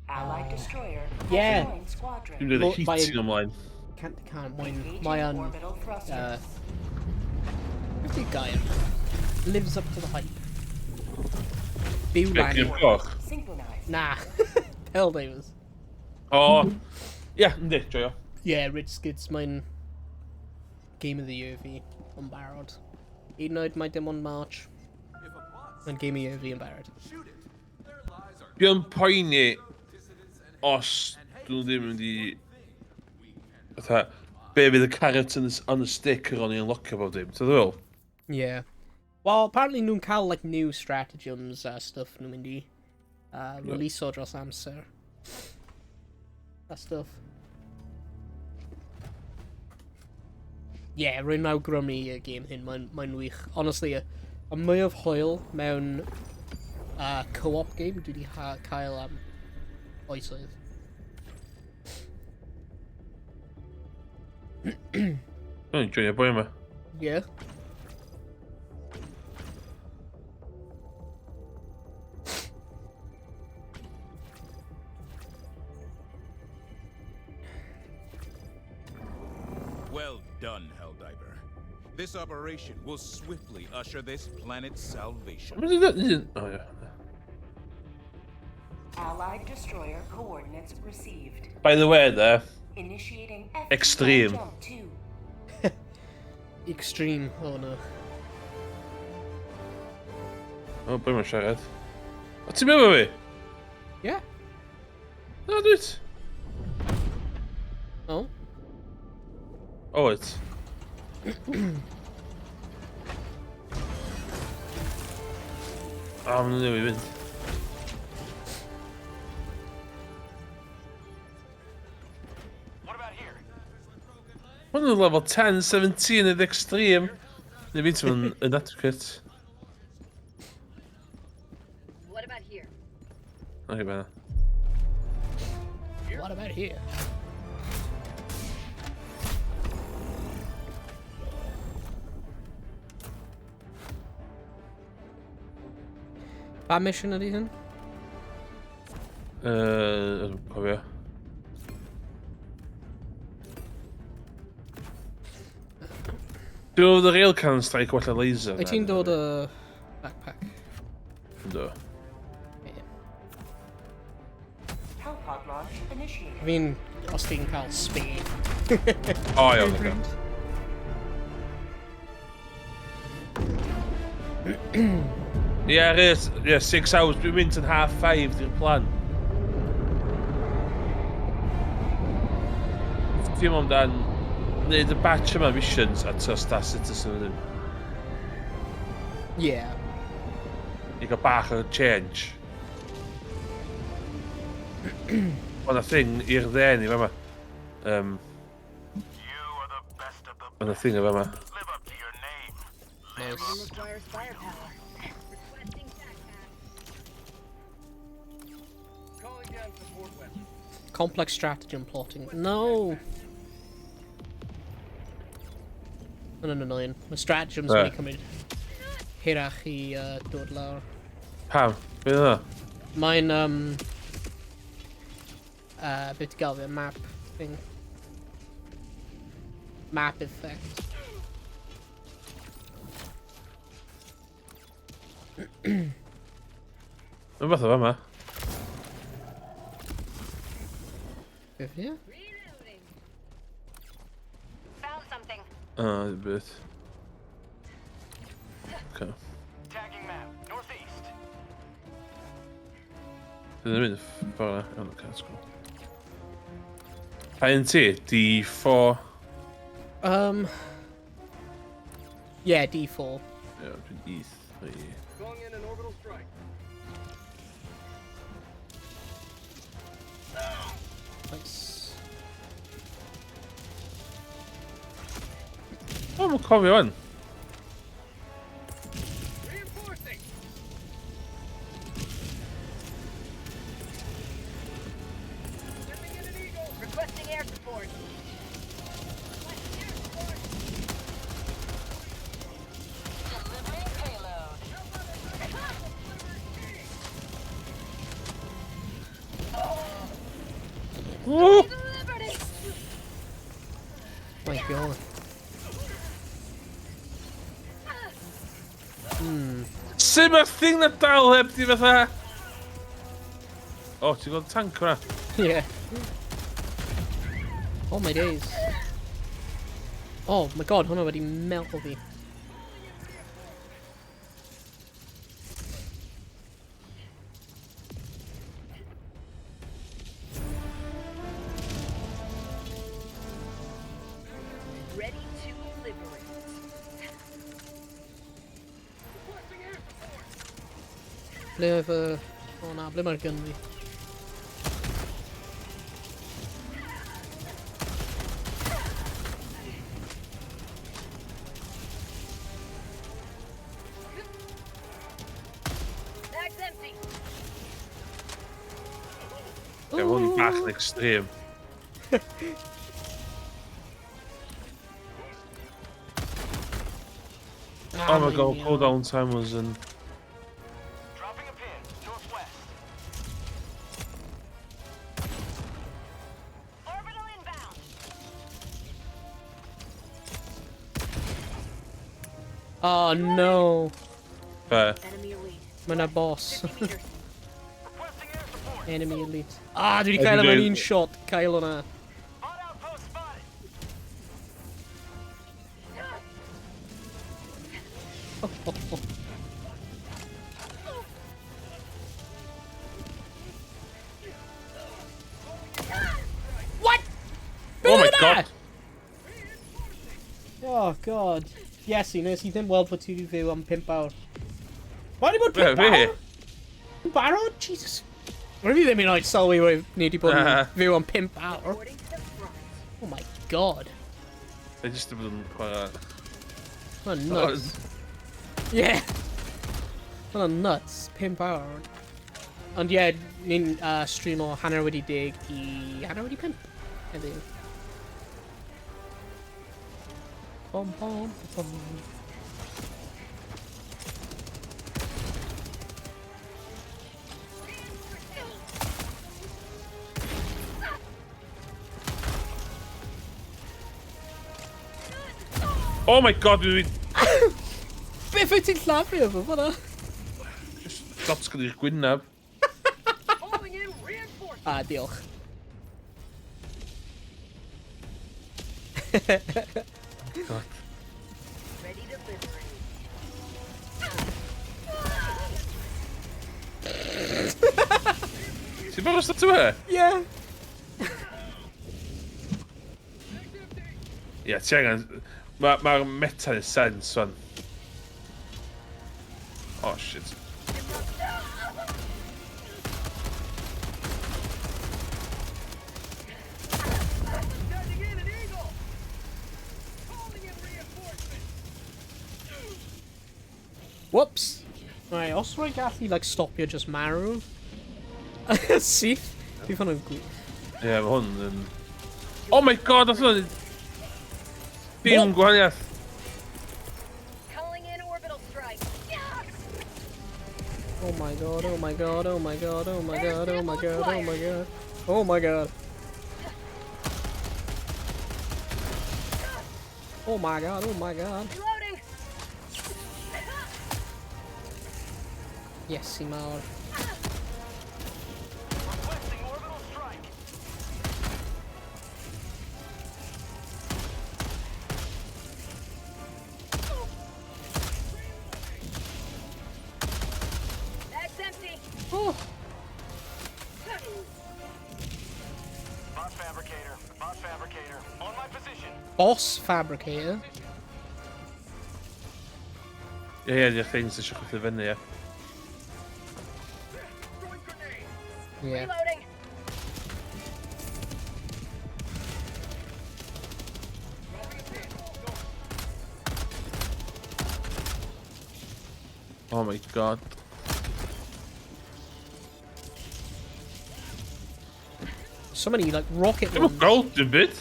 [SPEAKER 4] Allied destroyer has
[SPEAKER 14] Yeah.
[SPEAKER 4] joined squadron.
[SPEAKER 3] Dwi'n
[SPEAKER 14] Mo-
[SPEAKER 3] gwneud y heating ymlaen.
[SPEAKER 14] Can't moyn...
[SPEAKER 4] Engaging
[SPEAKER 14] Mae yn...
[SPEAKER 4] orbital thrusters.
[SPEAKER 14] Beth yw'r gair? Lives up to the hype. Byw
[SPEAKER 3] Be,
[SPEAKER 14] lan.
[SPEAKER 3] grib goch?
[SPEAKER 4] Synchronized.
[SPEAKER 14] Na. Helldivers.
[SPEAKER 3] O! Ie, yndi, joio.
[SPEAKER 14] Yeah, Ridge Skids, mae'n Game of the Year fi yn barod. Hyd yn oed mae dim ond March. Mae'n Game of the Year fi yn barod.
[SPEAKER 3] Dwi'n poeni os dyn nhw ddim yn mynd i... Fatha, be fydd y carrot on the stick ar ôl ni unlockio bob dim, ti'n ddweud?
[SPEAKER 14] Yeah. Well, apparently nhw'n cael like new stratagems a stuff nhw'n mynd i release o dros amser. That stuff. Yeah, rwy'n awgrymu y game hyn, mae'n wych. Honestly, y Y mwyaf hwyl mewn co-op game dwi wedi cael am oesoedd.
[SPEAKER 3] Dwi'n joio boi yma.
[SPEAKER 14] Yeah.
[SPEAKER 12] Well done, Helldiver. This operation will swiftly usher this planet's salvation.
[SPEAKER 3] Oh, yeah.
[SPEAKER 4] Allied destroyer coordinates received.
[SPEAKER 3] By the way, there.
[SPEAKER 4] Initiating
[SPEAKER 3] Extreme.
[SPEAKER 4] jump to
[SPEAKER 14] Extreme, oh no.
[SPEAKER 3] O, boi mae'n siarad. O, ti'n meddwl fi?
[SPEAKER 14] Yeah.
[SPEAKER 3] Na, dwyt.
[SPEAKER 14] Oh.
[SPEAKER 3] O, wyt. O, ma'n newid fynd. Ma'n nhw'n level 10, 17 yn extreme. Neu fi ti'n inadequate.
[SPEAKER 5] What about here?
[SPEAKER 3] Okay, ben.
[SPEAKER 14] What about here? Pa mission ydy hyn?
[SPEAKER 3] Cofio. Dwi'n meddwl y rail cannon strike wella laser.
[SPEAKER 14] Wyt ti'n dod o backpack?
[SPEAKER 3] Yndw.
[SPEAKER 4] Hellpod launch initiated.
[SPEAKER 14] Fi'n, os ti'n cael speed.
[SPEAKER 3] O, iawn, oce. Ie, Rhys, ie, 6 hours, dwi'n mynd yn 5:30 di'r plan. Ti'n meddwl amdan wneud y batch yma missions a to Star Citizen wedyn.
[SPEAKER 14] Yeah.
[SPEAKER 3] I gael bach o change. Mae 'na thing i'r dde ni fama. Mae 'na thing yn fama.
[SPEAKER 14] Nice.
[SPEAKER 5] Requires firepower. Requesting tac pack.
[SPEAKER 7] Calling down support weapons.
[SPEAKER 14] Complex stratagem plotting. No! Hwnna'n annoying. Mae stratagems
[SPEAKER 3] Be?
[SPEAKER 14] wedi cymryd hirach i dod lawr.
[SPEAKER 3] Pam? Be oedd hwnna?
[SPEAKER 14] Mae'n, beth ti'n gael fe, map thing. Map effect.
[SPEAKER 3] Mae'n fath o fama.
[SPEAKER 14] Beth ie?
[SPEAKER 5] Found something.
[SPEAKER 3] O, beth. Okay.
[SPEAKER 2] Tagging map, northeast.
[SPEAKER 3] Dwi'n mynd ffordd yna. Oh, okay, that's cool. Pa un ti? D4?
[SPEAKER 14] Yeah, D4.
[SPEAKER 3] Yeah, dwi'n E3.
[SPEAKER 7] Calling in an orbital strike.
[SPEAKER 14] Nice.
[SPEAKER 3] O, mae'n cofio wan.
[SPEAKER 7] Reinforcing. Sending in an eagle.
[SPEAKER 5] Requesting air support. Delivering payload.
[SPEAKER 3] Woo!
[SPEAKER 5] Liberty.
[SPEAKER 14] My god.
[SPEAKER 3] Sut mae'r thing na dal heb di fatha... O, ti'n gweld tank hwnna?
[SPEAKER 14] Yeah. Oh my days. Oh my god, hwnna wedi melt fi.
[SPEAKER 5] Ready to liberate.
[SPEAKER 14] Ble oedd y... O na, ble mae'r gun fi?
[SPEAKER 3] Ie, hwn bach yn extreme. Oh my god, cooldown time was in...
[SPEAKER 2] Dropping a pin, northwest.
[SPEAKER 5] Orbital inbound.
[SPEAKER 14] Oh no.
[SPEAKER 3] Be?
[SPEAKER 5] Enemy elite.
[SPEAKER 14] Mae yna boss. Enemy elite. Ah, dwi wedi
[SPEAKER 3] Ydy
[SPEAKER 14] cael e mewn
[SPEAKER 3] dweud-
[SPEAKER 14] un shot. Cael hwnna. What?
[SPEAKER 3] Oh my
[SPEAKER 14] Be
[SPEAKER 3] god!
[SPEAKER 14] Oh god. Iesu, nes i ddim weld fod ti wedi fyw am 5 awr. Why di bod
[SPEAKER 3] Be,
[SPEAKER 14] 5
[SPEAKER 3] be?
[SPEAKER 14] awr? Yn barod? Jesus. Rwyf i ddim yn oed sylwi rwyf ni wedi bod yn
[SPEAKER 3] Na.
[SPEAKER 14] fyw am 5 awr. Oh my god.
[SPEAKER 3] They just ddim yn chwarae.
[SPEAKER 14] Mae'n nuts. Yeah. Mae'n nuts. 5 awr. Ond ie, yeah, ni'n stream o 10:30 i 5:30 heddiw. Bom, bom, bom.
[SPEAKER 3] Oh my god, dwi wedi
[SPEAKER 14] Beth wyt ti'n llafru efo fan'na?
[SPEAKER 3] shotgun i'r gwynab.
[SPEAKER 14] Ah, diolch.
[SPEAKER 3] God.
[SPEAKER 5] Ready to liberate.
[SPEAKER 3] Ti'n barod start e?
[SPEAKER 14] Yeah.
[SPEAKER 3] Ie, ti angen... Mae'r ma meta yn sense, wan. Oh, shit.
[SPEAKER 2] Sending in an eagle. Calling in reinforcements.
[SPEAKER 14] Whoops. Right, os rwy'n gallu, like, stopio just marw. Syth. Dwi'n ffynno'n gwych.
[SPEAKER 3] Ie, yeah, mae hwn yn... Oh my god, nath hwnna... Dim gwahaniaeth.
[SPEAKER 5] Calling in orbital strike.
[SPEAKER 14] Oh my god, oh my god, oh my god, oh my god, oh my god, oh my god. Oh my god. Oh my god, oh my god.
[SPEAKER 5] Reloading.
[SPEAKER 14] Yes, i mawr.
[SPEAKER 2] Requesting orbital strike.
[SPEAKER 5] That's empty.
[SPEAKER 14] Oh.
[SPEAKER 2] Bot fabricator. Bot fabricator. On my position.
[SPEAKER 14] Boss Fabricator.
[SPEAKER 3] Ie, ie, di'r things eisiau chwythu fyny, ie.
[SPEAKER 14] Yeah.
[SPEAKER 5] Reloading.
[SPEAKER 3] Oh my god.
[SPEAKER 14] So many, like, rocket
[SPEAKER 3] Dim yn
[SPEAKER 14] ones.
[SPEAKER 3] gold dim byd.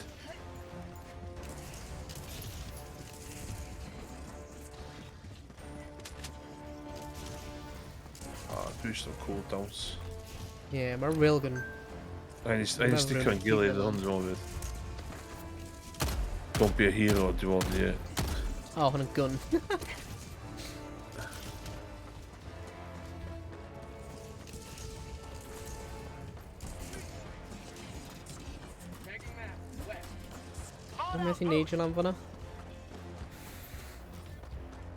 [SPEAKER 3] Oh, dwi eisiau cooldowns.
[SPEAKER 14] Yeah, mae'r railgun.
[SPEAKER 3] Rhaid ni sticio yn gilydd hwn, dwi'n meddwl fydd. Don't be a hero, dwi'n meddwl, ie.
[SPEAKER 14] Oh, hwn yn gun. Dwi'n methu neud lan fan'na.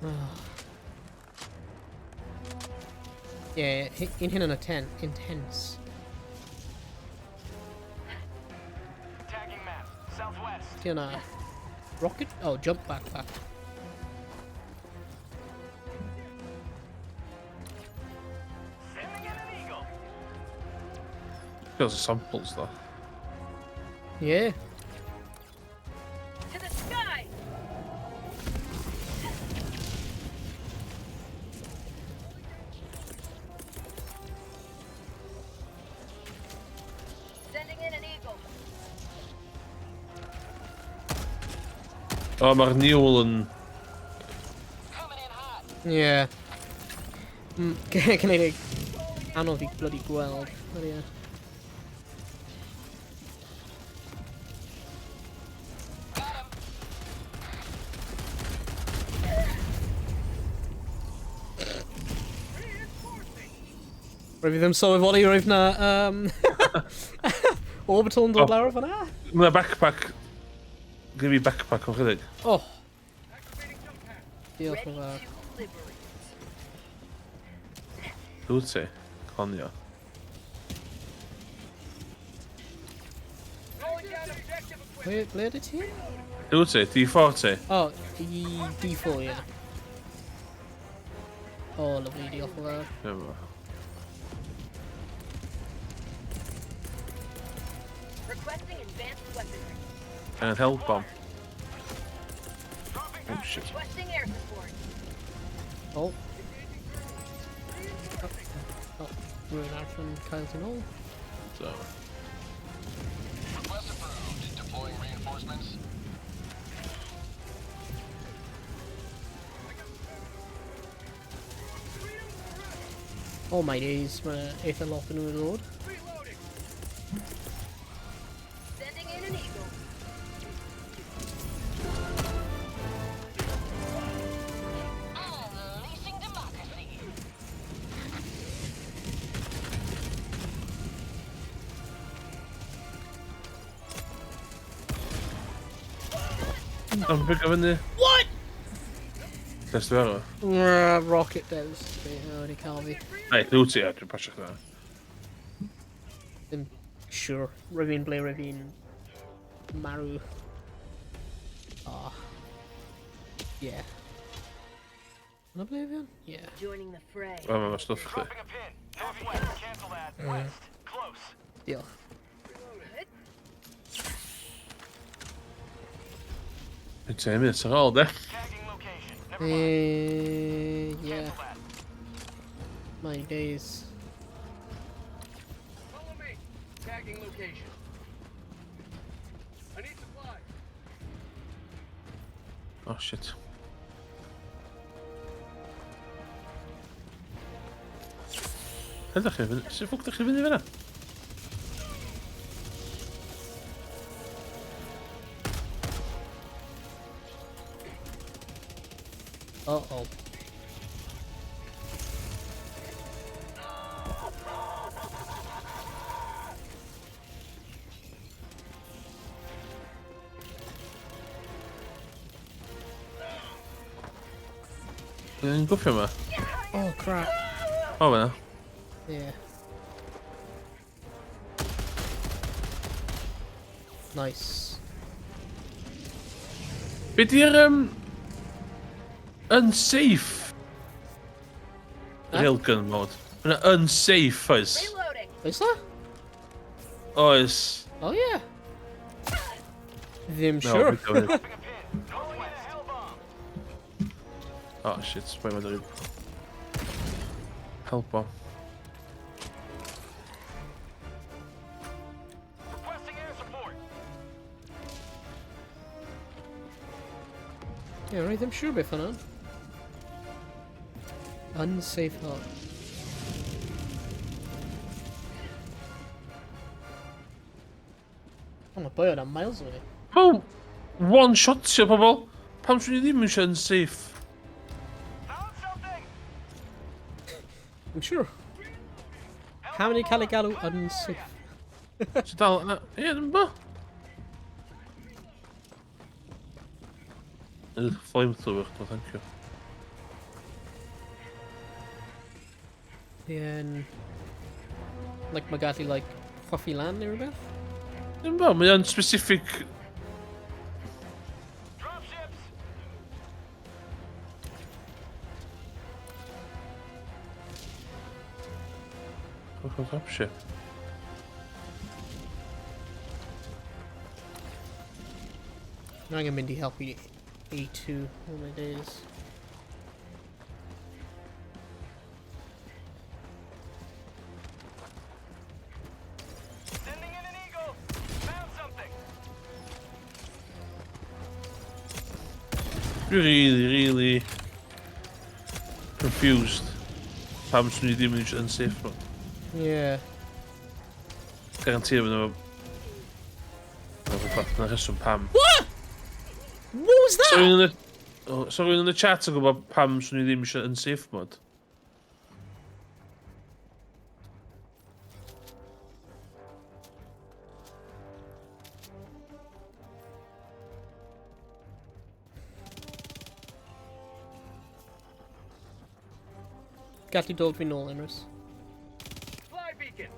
[SPEAKER 14] Oh. Yeah, un hyn yn intense.
[SPEAKER 2] Tagging map. Southwest.
[SPEAKER 14] Ti yna... Rocket? Oh, jump backpack.
[SPEAKER 2] Sending in an eagle.
[SPEAKER 3] Those are samples, though.
[SPEAKER 14] Yeah.
[SPEAKER 5] To the sky.
[SPEAKER 3] O, mae'r niwl yn...
[SPEAKER 14] Ie. Gwneud ei anodd i bloody gweld. Ond ie. Rwyf fi ddim sylweddoli roedd na orbital yn dod lawr fan'na.
[SPEAKER 3] Mae backpack. Gyda fi backpack o'n chydig.
[SPEAKER 14] Oh. Diolch yn fawr.
[SPEAKER 3] Dwi ti? Clonio.
[SPEAKER 14] Ble ydy ti?
[SPEAKER 3] Dwi ti? D4 ti?
[SPEAKER 14] Oh, D4, ie. Oh, lovely, diolch yn fawr.
[SPEAKER 5] Requesting advanced weaponry.
[SPEAKER 3] And help bomb. Oh shit.
[SPEAKER 5] Requesting air support.
[SPEAKER 14] Oh. Oh, rwy'n arall cael ti'n ôl.
[SPEAKER 3] So.
[SPEAKER 7] Request approved. Deploying reinforcements.
[SPEAKER 14] Oh my days, mae eitha lot yn nhw'n dod.
[SPEAKER 5] Sending in an eagle. Unleashing democracy.
[SPEAKER 3] Am pigo fyny.
[SPEAKER 14] What?
[SPEAKER 3] Test fi
[SPEAKER 14] Rocket devs. Wedi cael fi.
[SPEAKER 3] Ei, dwi ti, dwi'n pasio chdi.
[SPEAKER 14] Ddim sure. Rwyf fi'n ble rwyf fi'n marw. Ah. Yeah. Yna ble fi yn? Yeah.
[SPEAKER 5] Joining the fray.
[SPEAKER 3] O, mae'n stwff chdi.
[SPEAKER 14] Diolch.
[SPEAKER 3] Dwi'n 10 minutes ar ôl, de.
[SPEAKER 14] Yeah. My days.
[SPEAKER 7] Follow me. Tagging location. I need supplies.
[SPEAKER 3] Oh shit. Ydych chi fyny? Sut ffwc ydych chi fyny fyna?
[SPEAKER 14] Uh-oh.
[SPEAKER 3] Dwi'n gwffio yma.
[SPEAKER 14] Oh crap.
[SPEAKER 3] O, fyna.
[SPEAKER 14] Yeah. Nice.
[SPEAKER 3] Be di'r unsafe railgun mode? Yna unsafe oes.
[SPEAKER 14] Oes na?
[SPEAKER 3] Oes.
[SPEAKER 14] Oh yeah. Ddim
[SPEAKER 3] No,
[SPEAKER 14] sure.
[SPEAKER 3] fi ddim. Oh shit, boi mae'n dod Help bomb.
[SPEAKER 14] Yeah, right, ddim siŵr beth hwnna. Unsafe hub. Oh, mae boi o'na miles away.
[SPEAKER 3] Mae'n one-shotio pobl. Pam swn i ddim eisiau unsafe?
[SPEAKER 14] I'm sure. How many cael ei galw unsafe?
[SPEAKER 3] Ti'n dal... na- Ie, ddim bo. Ugh, flamethrower, no thank you.
[SPEAKER 14] Ie, like, mae gallu, like, chwaffu lan neu rhywbeth?
[SPEAKER 3] Ddim bo, mae o'n specific... Fuck off dropship.
[SPEAKER 14] Now I'm mynd i helpu A2 all my days.
[SPEAKER 2] Sending in an eagle. Found something.
[SPEAKER 3] Dwi'n really, really confused. Pam swn i ddim yn eisiau unsafe mode.
[SPEAKER 14] Yeah.
[SPEAKER 3] Garantio fydd nhw... Rhywbeth na rheswm pam.
[SPEAKER 14] What? What was that?
[SPEAKER 3] So rhywun yn y chat yn gwybod pam swn i ddim eisiau unsafe mode?
[SPEAKER 14] Gallu dod fi nôl, Emrys.
[SPEAKER 2] Fly beacon.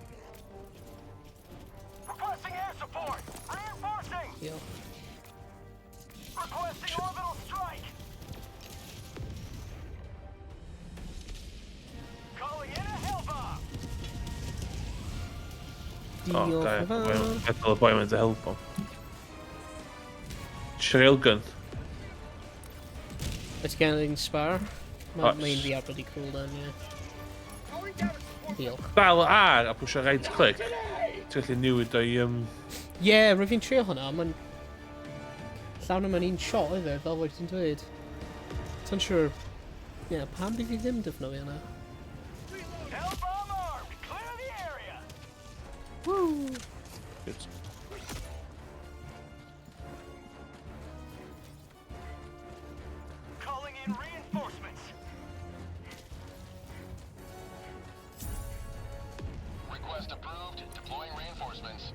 [SPEAKER 2] Requesting air support. Reinforcing.
[SPEAKER 14] Diolch.
[SPEAKER 2] Requesting orbital strike. Calling in a hellbomb.
[SPEAKER 3] Oh,
[SPEAKER 14] Diolch
[SPEAKER 3] da.
[SPEAKER 14] yn fawr.
[SPEAKER 3] Gadael y boi mynd i help o. Railgun.
[SPEAKER 14] Let's get anything spar.
[SPEAKER 3] Oes.
[SPEAKER 14] Mae'n fi ar bloody cooldown, yeah. Diolch.
[SPEAKER 3] Dal R a pwysio right click. Ti'n gallu newid o'i...
[SPEAKER 14] Ie, rwyf fi'n trio hwnna, mae'n... Llawn am un shot, ife, fel wedi ti'n dweud. Ti'n siŵr... Ie, yeah, pam bydd fi ddim defnyddio hwnna?
[SPEAKER 2] Hellbomb armed. Clear the area.
[SPEAKER 14] Woo!
[SPEAKER 3] Good.
[SPEAKER 2] Calling in reinforcements.
[SPEAKER 7] Request approved. Deploying reinforcements.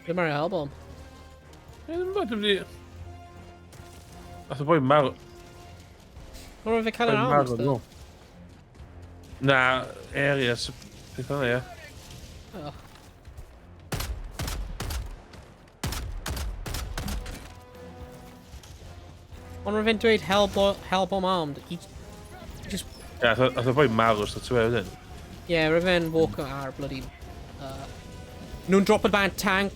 [SPEAKER 14] Ble mae'r hellbomb?
[SPEAKER 3] Ie, ddim yn bod, dwi'n mynd i... Nath y boi marw.
[SPEAKER 14] O'r fe cael yr
[SPEAKER 3] Boi
[SPEAKER 14] arms,
[SPEAKER 3] marw,
[SPEAKER 14] though.
[SPEAKER 3] dwi'n meddwl. Na, area, peth yna, ie.
[SPEAKER 14] Oh. Ond rwy'n fe'n dweud hellbomb armed. He just...
[SPEAKER 3] Ie, nath y boi marw, so ti'n wedyn.
[SPEAKER 14] Yeah, rwy'n fe'n walk ar bloody... Nhw'n drop y bad tank.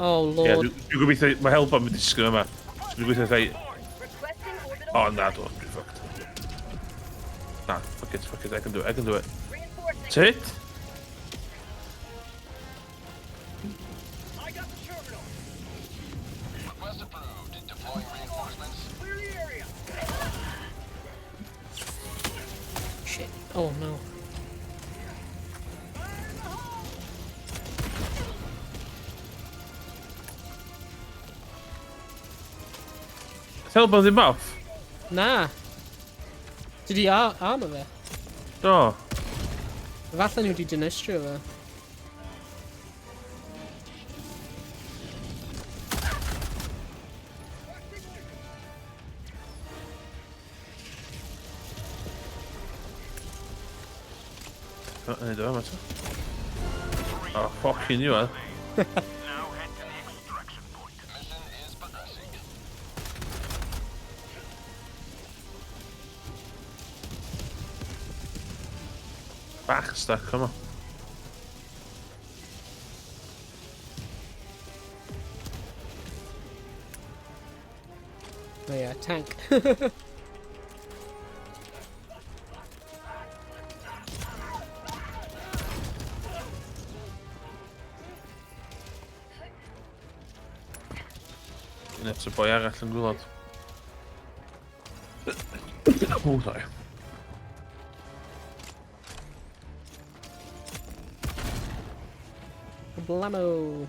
[SPEAKER 14] Oh,
[SPEAKER 3] Ie,
[SPEAKER 14] lord.
[SPEAKER 3] dwi'n gobeithio, mae hellbomb yn disgyn yma. So dwi'n gobeithio ddau... O, na, do, dwi'n fucked. Na, fuck it, I can do it, I can do it. Tit?
[SPEAKER 2] I got the terminal.
[SPEAKER 7] Request approved. Deploying reinforcements.
[SPEAKER 2] Clear the area.
[SPEAKER 14] Shit. Oh, no.
[SPEAKER 3] Hellbomb ddim off?
[SPEAKER 14] Na. Did he armor fe?
[SPEAKER 3] Do.
[SPEAKER 14] Falle nhw wedi dinistrio fe.
[SPEAKER 3] O, neud o yma to. Oh, fucking you, eh?
[SPEAKER 2] Now head to the extraction point.
[SPEAKER 7] Mission is progressing.
[SPEAKER 3] Bach stuck, come on.
[SPEAKER 14] Oh yeah, tank.
[SPEAKER 3] Un eto boi arall yn gwylod. Oh, sorry.
[SPEAKER 14] Blammo.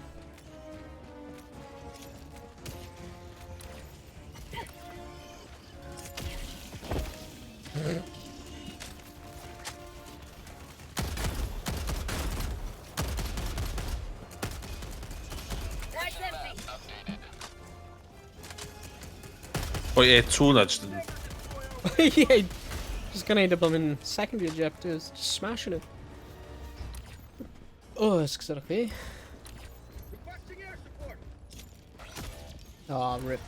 [SPEAKER 5] Mag's empty.
[SPEAKER 3] Boi A2 na just yn...
[SPEAKER 14] Yeah, just gonna end up on secondary objectives, just smashing it. Oh, esgusodwch fi.
[SPEAKER 2] Requesting air support.
[SPEAKER 14] Oh, rip.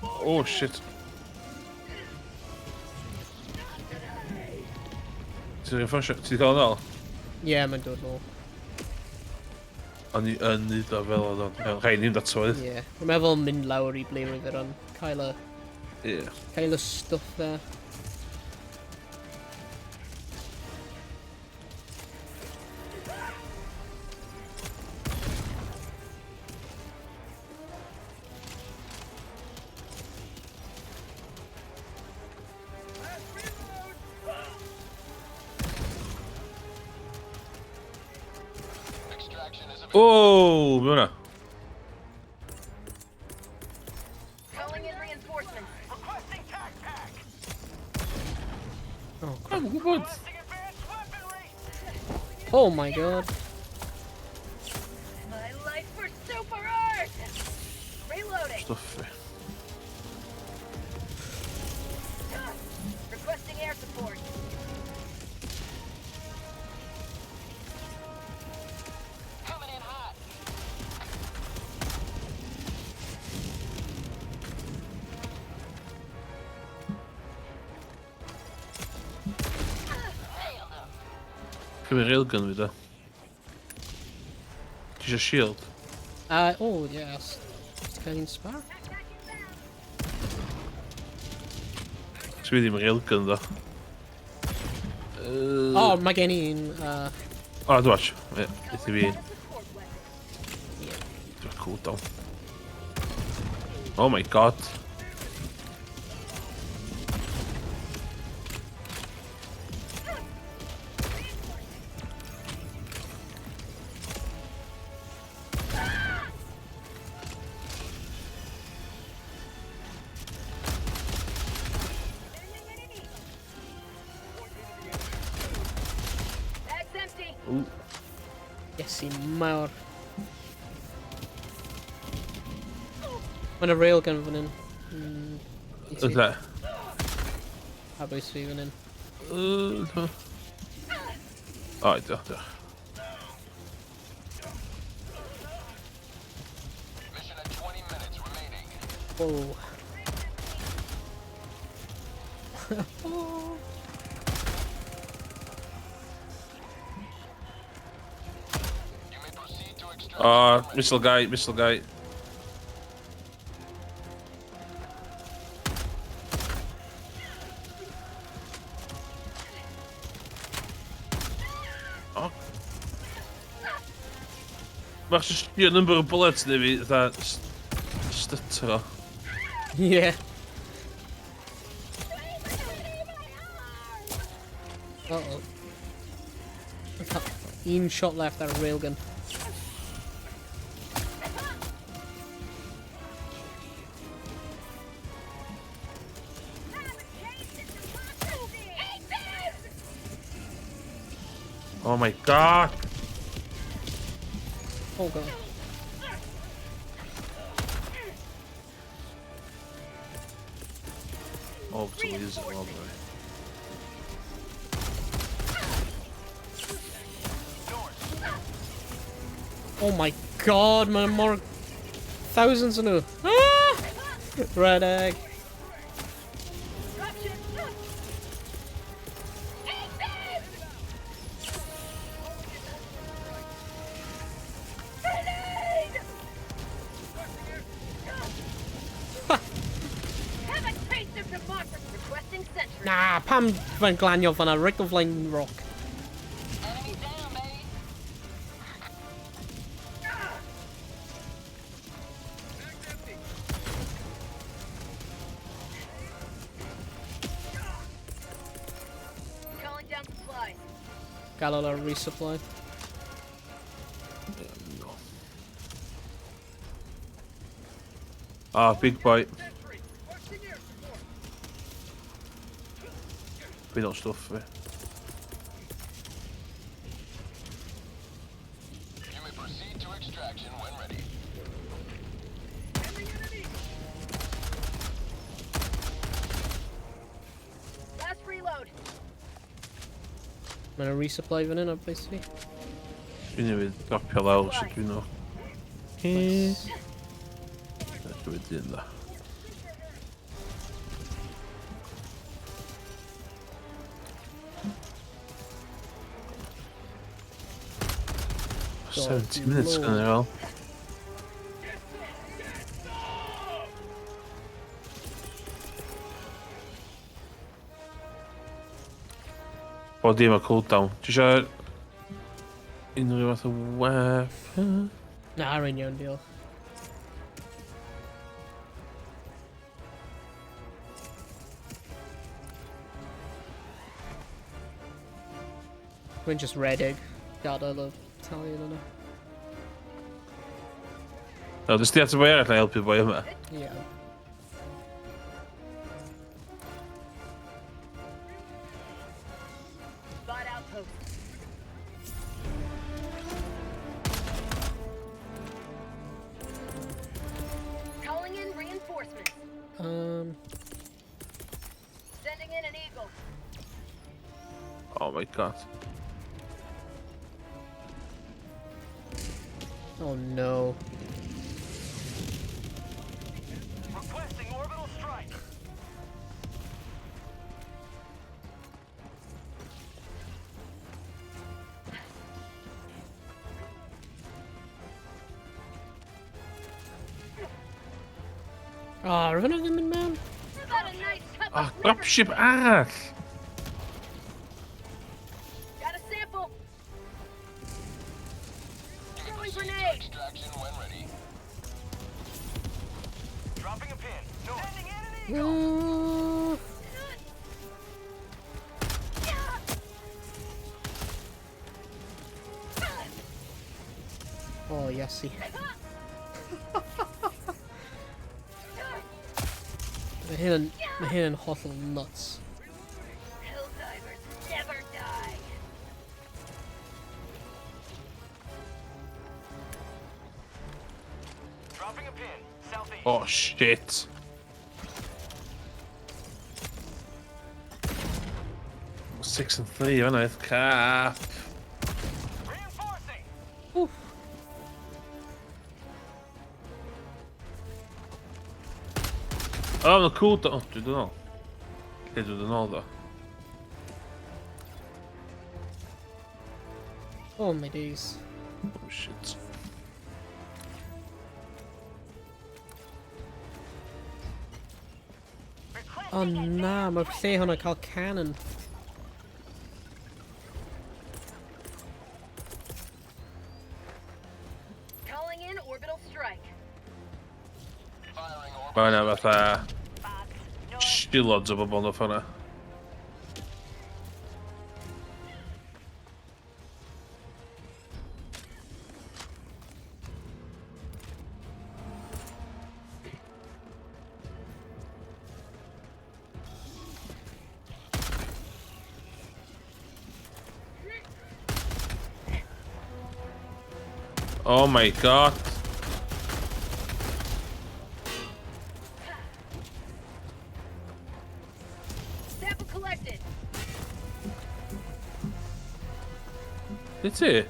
[SPEAKER 3] Oh, shit. Ti'n reinforcio? Ti 'di cael yn ôl?
[SPEAKER 14] Yeah, mae'n dod nôl.
[SPEAKER 3] O'n i yn neud o fel oedd o'n... Rhaid ni'n ato oedd.
[SPEAKER 14] Yeah. Rwy'n meddwl mynd lawr i ble roedd yr on. Cael y...
[SPEAKER 3] Ie.
[SPEAKER 14] Cael y stwff there.
[SPEAKER 3] Oh, be hwnna?
[SPEAKER 5] Calling in reinforcements.
[SPEAKER 2] Requesting tac pack.
[SPEAKER 1] Oh, crap.
[SPEAKER 3] Dwi'n gwybod.
[SPEAKER 1] Oh my god.
[SPEAKER 5] My life for super art. Reloading.
[SPEAKER 3] Stwff fi.
[SPEAKER 5] Requesting air support. Coming in hot.
[SPEAKER 3] Cymryd railgun fi da. Ti eisiau shield?
[SPEAKER 1] Oh, yes. Ti'n cael un spar?
[SPEAKER 3] Swi ddim railgun ddo.
[SPEAKER 1] Oh, mae gen i un...
[SPEAKER 3] O, dwi'n watch. Ie, i fi. Dwi'n cool down. Oh my god.
[SPEAKER 5] Bag's empty.
[SPEAKER 3] Ooh.
[SPEAKER 1] Iesu mawr. Mae'n y railgun fan hyn. I ti.
[SPEAKER 3] Ydw.
[SPEAKER 1] A bwys fi fan hyn.
[SPEAKER 3] O, diolch, diolch.
[SPEAKER 7] Mission at 20 minutes remaining.
[SPEAKER 1] Whoa.
[SPEAKER 7] You may proceed to extraction.
[SPEAKER 3] O, missile guy, missile guy. O. Mae'ch just your number of bullets neu fi, fatha, stuttero.
[SPEAKER 1] Yeah. Uh-oh. Un shot left ar y railgun.
[SPEAKER 3] Oh my god!
[SPEAKER 1] Oh god.
[SPEAKER 3] Oh, to lose it all the way.
[SPEAKER 1] Oh my god, man, more thousands of nhw. Ah! Red egg.
[SPEAKER 5] Have a taste of democracy. Requesting sentry.
[SPEAKER 1] Na, pam fe'n glanio fan'na, right o flaen rock.
[SPEAKER 7] Enemy down, baby.
[SPEAKER 5] Calling down supplies.
[SPEAKER 1] Gael o ar resupply.
[SPEAKER 3] No. Ah, big boy. Fi'n o'r stwff fi.
[SPEAKER 7] You may proceed to extraction when ready.
[SPEAKER 5] Last reload.
[SPEAKER 1] Mae'n resupply fan hyn, basically.
[SPEAKER 3] Dwi'n newydd dropio lawr, so dwi'n o.
[SPEAKER 1] Nice.
[SPEAKER 3] Dwi'n dyn dda.
[SPEAKER 1] God,
[SPEAKER 3] 70 minutes
[SPEAKER 1] Lord.
[SPEAKER 3] gan i fel. Bod dim o cooldown. Ti eisiau unrhyw fath o weapon?
[SPEAKER 1] Na, rwy'n iawn, diolch. Rwy'n just redig. Gadael y battalion yna.
[SPEAKER 3] No, dys di at y boi arall na helpu boi yma.
[SPEAKER 14] Yeah.
[SPEAKER 5] Bot outpost. Calling in reinforcements. Sending in an eagle.
[SPEAKER 3] Oh my god.
[SPEAKER 14] Oh no.
[SPEAKER 2] Requesting orbital strike.
[SPEAKER 14] Ah, oh, rhywun ddim yn mewn?
[SPEAKER 5] How about a nice cup
[SPEAKER 3] Ah,
[SPEAKER 5] of
[SPEAKER 3] dropship arall!
[SPEAKER 5] Got a sample. Throwing grenade.
[SPEAKER 7] Extraction when ready.
[SPEAKER 2] Dropping a pin. North. Sending in an eagle.
[SPEAKER 14] Oh, yes, see. Mae hyn yn hollol nuts.
[SPEAKER 5] Helldivers never die.
[SPEAKER 2] Dropping a pin. Southeast.
[SPEAKER 3] Oh shit. 6 and 3 fan'na, cap.
[SPEAKER 2] Reinforcing.
[SPEAKER 14] Oof.
[SPEAKER 3] Oh, mae'n cool. Oh, dwi'n dod nôl. Lle dwi'n dod nôl, ddo?
[SPEAKER 14] Oh my days.
[SPEAKER 3] Oh shit.
[SPEAKER 14] Oh na, mae'r lle hwnna'n cael cannon.
[SPEAKER 5] Calling in orbital strike.
[SPEAKER 3] Mae yna fatha... Shilods o bobl yn y ffordd. Oh my god.
[SPEAKER 5] Sample collected.
[SPEAKER 3] Did ti?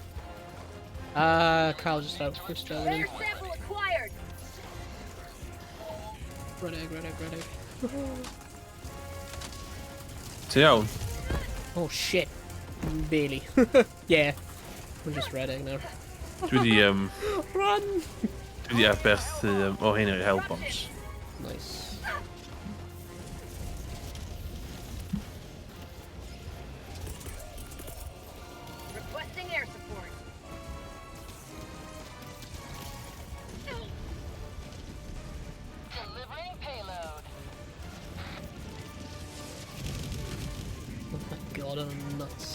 [SPEAKER 14] Kyle just out for Australian.
[SPEAKER 5] Rare sample acquired.
[SPEAKER 14] Red egg, red egg, red egg.
[SPEAKER 3] Ti iawn?
[SPEAKER 14] Oh shit. Barely. Yeah. We're just red egg now.
[SPEAKER 3] Dwi di,
[SPEAKER 14] Run!
[SPEAKER 3] Dwi di aberthu, o hyn i'r hell bombs.
[SPEAKER 14] Nice.
[SPEAKER 5] Requesting air support. Delivering payload.
[SPEAKER 14] Oh my god, I'm nuts.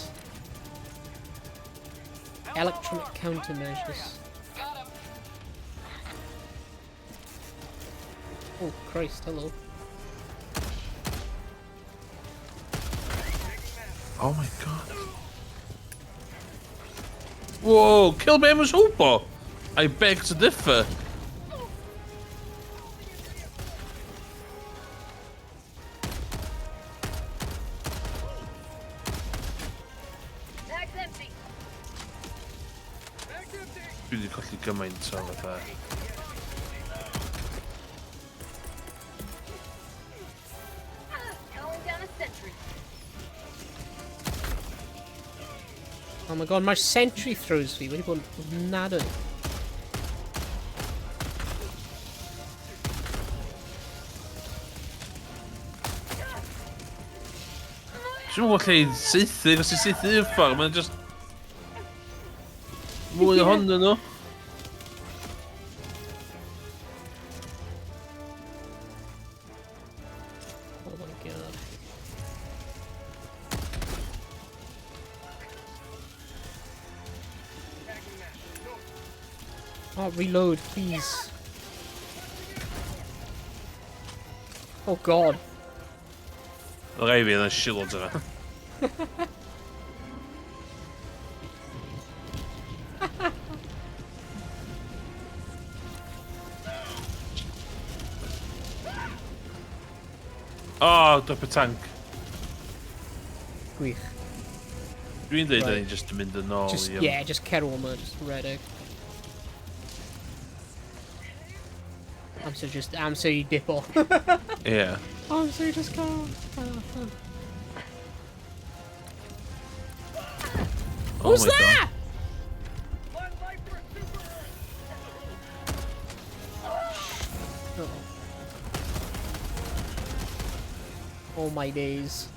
[SPEAKER 14] Electronic countermeasures. Oh Christ, hello.
[SPEAKER 3] Oh my god. Whoa, Killbane was hwbo! I beg to differ.
[SPEAKER 5] Mag's empty.
[SPEAKER 3] Dwi wedi colli gymaint o fatha.
[SPEAKER 5] Calling down a sentry.
[SPEAKER 14] Oh my god, mae'r sentry throws fi wedi bod yn ofnadwy.
[SPEAKER 3] Dwi'n gwybod lle i saethu, os i saethu un ffordd, mae'n just... Mwy ohonyn nhw.
[SPEAKER 14] Oh my god. Oh, reload, please. Oh god.
[SPEAKER 3] Oedd rai fi yn y shitloads yna. Oh, drop y tank.
[SPEAKER 14] Gwych.
[SPEAKER 3] Dwi'n dweud right. Ni just yn mynd yn ôl
[SPEAKER 14] just,
[SPEAKER 3] i...
[SPEAKER 14] Yeah, just cer o yma, just redeg. Amser just, amser i dipo.
[SPEAKER 3] Yeah.
[SPEAKER 14] Amser i just cael.
[SPEAKER 3] Oh
[SPEAKER 14] Who's
[SPEAKER 3] my
[SPEAKER 14] that?
[SPEAKER 3] God.
[SPEAKER 14] Uh-oh. Oh my days.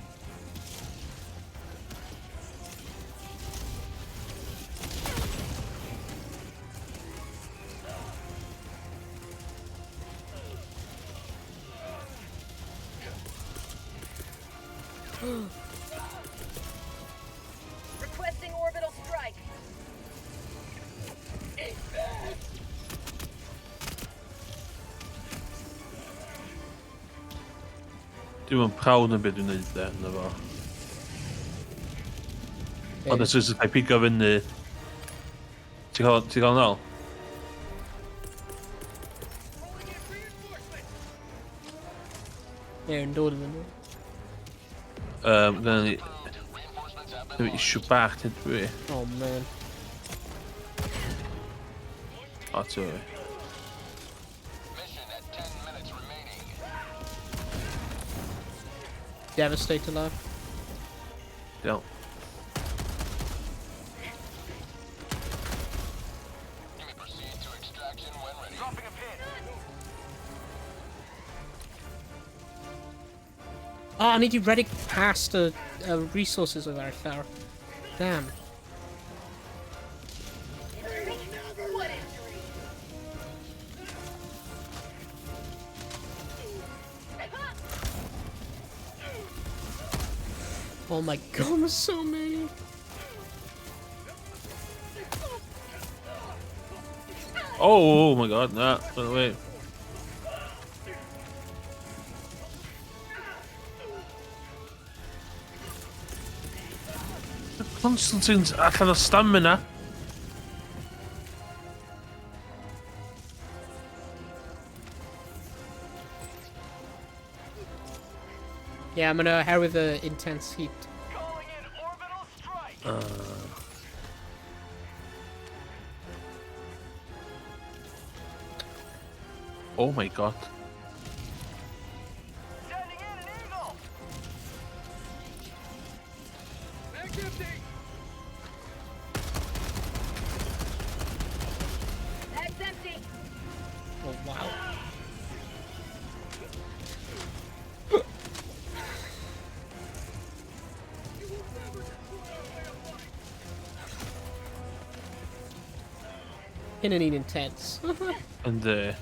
[SPEAKER 5] Requesting orbital strike.
[SPEAKER 3] Dwi'n yn proud yn beth dwi'n neud de, ynddo fo. Ond os ydych chi'n pigo fyny... Ti'n cael, ti cael nôl?
[SPEAKER 14] Ie, yn dod yn fyny.
[SPEAKER 3] Gynna ni... Gynna ni issue bach tyd dwi.
[SPEAKER 14] Oh man.
[SPEAKER 3] O, ti o fi.
[SPEAKER 14] Devastator lad.
[SPEAKER 3] Iawn.
[SPEAKER 14] Oh, I need you ready past the resources of our llawr. Damn.
[SPEAKER 5] What injury?
[SPEAKER 14] Oh my god, there's so many.
[SPEAKER 3] Oh, oh my god, nah, no, wait. Constantine's allan o stamina.
[SPEAKER 14] Yeah, I'm going to hair with the intense heat.
[SPEAKER 3] Oh my god.
[SPEAKER 5] Bag's empty.
[SPEAKER 14] Oh wow. Hyn yn un intense.
[SPEAKER 3] Yndi.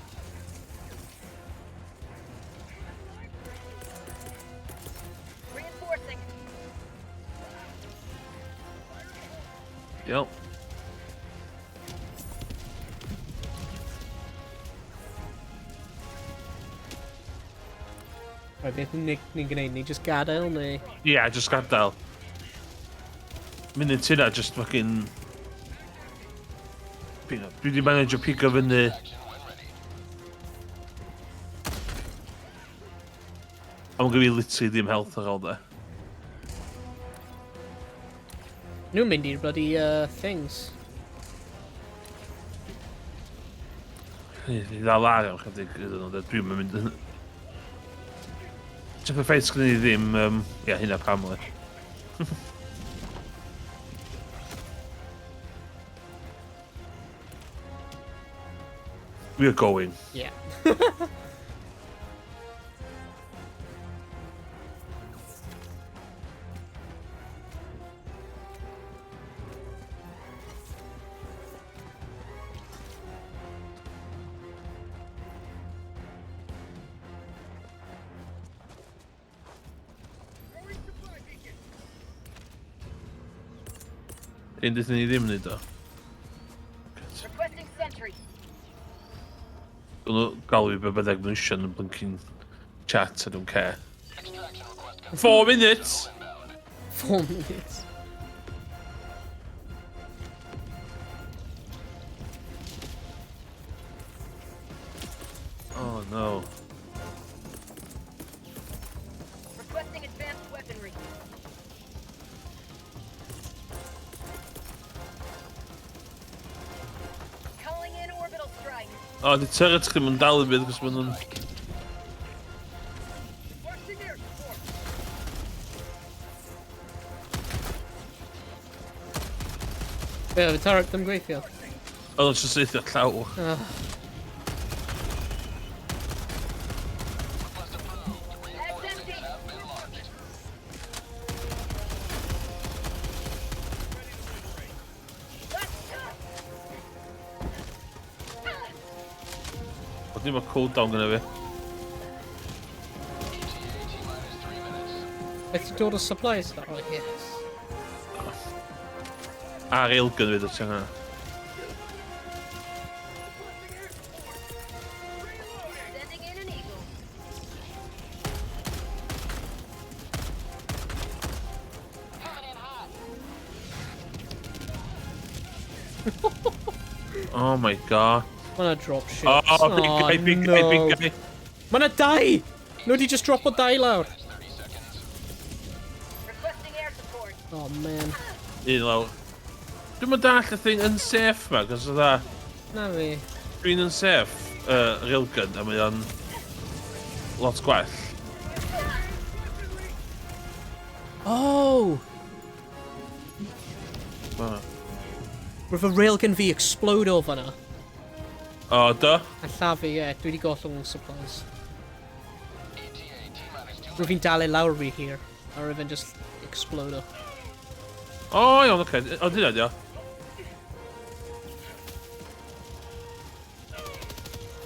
[SPEAKER 5] Reinforcing.
[SPEAKER 3] Iawn.
[SPEAKER 14] Right, beth ni'n gwneud? Ni just gadael neu?
[SPEAKER 3] Yeah, just gadael. Munud hynna, just fucking... Dwi wedi manage o pigo fyny. A mae'n gyda fi literally ddim health ar ôl de.
[SPEAKER 14] Nhw'n mynd i'r bloody things.
[SPEAKER 3] Ni ddal ar am chydig iddyn nhw, de. Dwi'm yn mynd yn... Just y ffaith sgynny ni ddim... Ie, hynna pam le. We are going.
[SPEAKER 14] Yeah.
[SPEAKER 3] Un dydyn ni ddim wneud o.
[SPEAKER 5] Requesting sentry.
[SPEAKER 3] Dwi'n nhw galw i be bynnag maen nhw eisiau yn blinking Chat, I don't care. 4 minutes!
[SPEAKER 14] 4 minutes.
[SPEAKER 3] Oh no.
[SPEAKER 5] Requesting advanced weaponry. Calling in orbital strike.
[SPEAKER 3] O, oh, di turrets ddim yn dal i fydd, cos maen nhw'n...
[SPEAKER 5] Requesting air support.
[SPEAKER 14] Be, oedd y turret ddim gweithio?
[SPEAKER 3] Oedd o'n jyst saethu llaw.
[SPEAKER 14] Oh.
[SPEAKER 5] SMG.
[SPEAKER 3] O, ddim o cooldown gyda fi.
[SPEAKER 14] Beth ti'n dod o supplies na? Oh, yes.
[SPEAKER 3] A railgun fi, dod yna.
[SPEAKER 5] Sending in an eagle.
[SPEAKER 3] Oh my god.
[SPEAKER 14] Mae yna drop ships.
[SPEAKER 3] Oh, big guy, big guy, big guy.
[SPEAKER 14] Mae yna dau! Nhw wedi just drop o dau lawr.
[SPEAKER 5] Requesting air support.
[SPEAKER 14] Oh man.
[SPEAKER 3] Un lawr. Dwi'n mynd dall y thing unsafe ma, cos oedd
[SPEAKER 14] Na fi.
[SPEAKER 3] Dwi'n unsafe, railgun, a mae o'n lot gwell.
[SPEAKER 14] Oh!
[SPEAKER 3] Ma.
[SPEAKER 14] Roedd y railgun fi explode o fanna.
[SPEAKER 3] O, do?
[SPEAKER 14] A llafu, ie. Dwi wedi gollwng supplies. Rwyf fi'n dal e lawr fi hir. A roedd fe'n just explode o.
[SPEAKER 3] O, iawn, oce. O, dyna di o.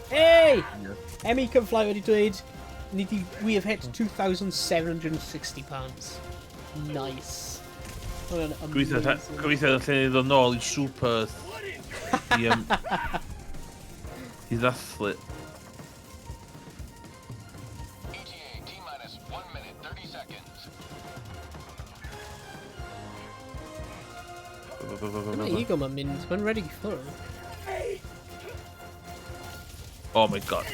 [SPEAKER 14] Hey! Emmy Confly wedi dweud, ni di, we have hit £2,760. Nice. Hwnna'n
[SPEAKER 3] Gobeithio
[SPEAKER 14] amazing.
[SPEAKER 3] gobeithio allan ni ddod nôl i Super Earth i ddathlu.
[SPEAKER 7] ETA T minus 1 minute 30 seconds.
[SPEAKER 14] Mae Eagle ma'n mynd, mae'n ready i ffwrdd.
[SPEAKER 3] Oh my god.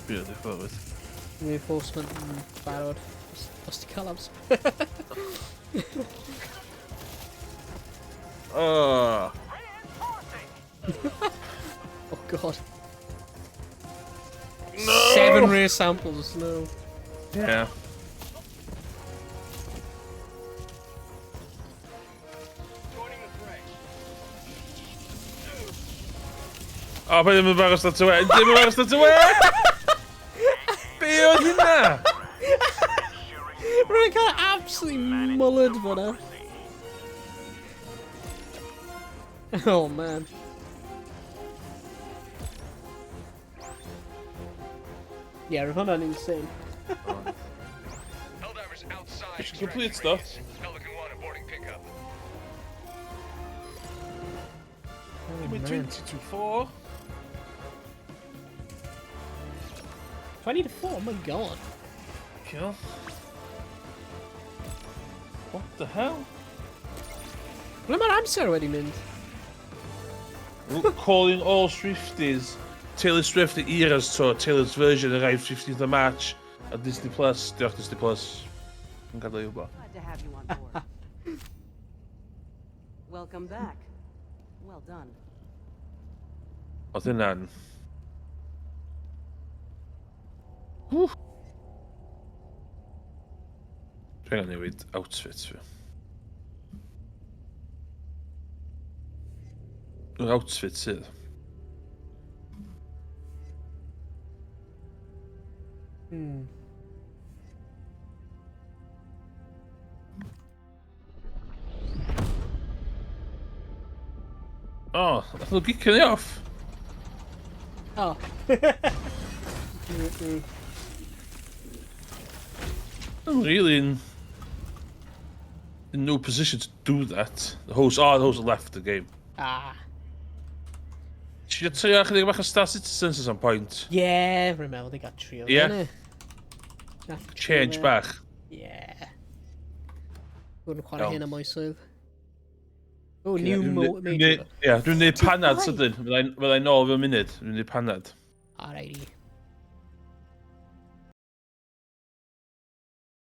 [SPEAKER 3] Dwi'n wedi ffwrdd.
[SPEAKER 14] Reinforcement yn barod. Os ti cael amser.
[SPEAKER 3] Oh.
[SPEAKER 14] Oh god.
[SPEAKER 3] No!
[SPEAKER 14] 7 rare samples, no.
[SPEAKER 3] Yeah. O, pe ddim yn barod start away. Ddim yn barod start away! Be oedd hynna?
[SPEAKER 14] Rwy'n cael absolutely mullered fyna. Oh man. Yeah, roedd hwnna'n insane.
[SPEAKER 7] Helldivers outside.
[SPEAKER 3] Mission complete, though.
[SPEAKER 7] Pelican 1 aborting pickup.
[SPEAKER 14] Oh,
[SPEAKER 3] We're
[SPEAKER 14] man.
[SPEAKER 3] 20 to 4.
[SPEAKER 14] 20 to 4, oh my god.
[SPEAKER 3] Kill. What the hell?
[SPEAKER 14] Ble mae'r amser wedi mynd?
[SPEAKER 3] Calling all Swifties. Taylor Swift the Eras Tour, Taylor's version arrived 15th of March at Disney Plus. Diolch Disney Plus. Yn gadael i wybod.
[SPEAKER 6] Glad to have you on board. Welcome back. Well done.
[SPEAKER 3] Oedd hynna'n... Ww. Dwi'n angen newid outfit fi. Yr outfit sydd. O, nath nhw gicio ni off.
[SPEAKER 14] Oh.
[SPEAKER 3] I'm really in no position to do that. The host, oh, the host left the game.
[SPEAKER 14] Ah.
[SPEAKER 3] Ti eisiau trio chydig bach o Star Citizen at some point?
[SPEAKER 14] Yeah, rwy'n meddwl they got trio.
[SPEAKER 3] Yeah.
[SPEAKER 14] innit?
[SPEAKER 3] Change bach.
[SPEAKER 14] Yeah. Gwrdd yn chwarae hyn am oesoedd. Oh, new major.
[SPEAKER 3] Ie, dwi'n neud panad sydyn. Fyddai nôl fewn munud. Dwi'n neud panad.
[SPEAKER 14] Alrighty.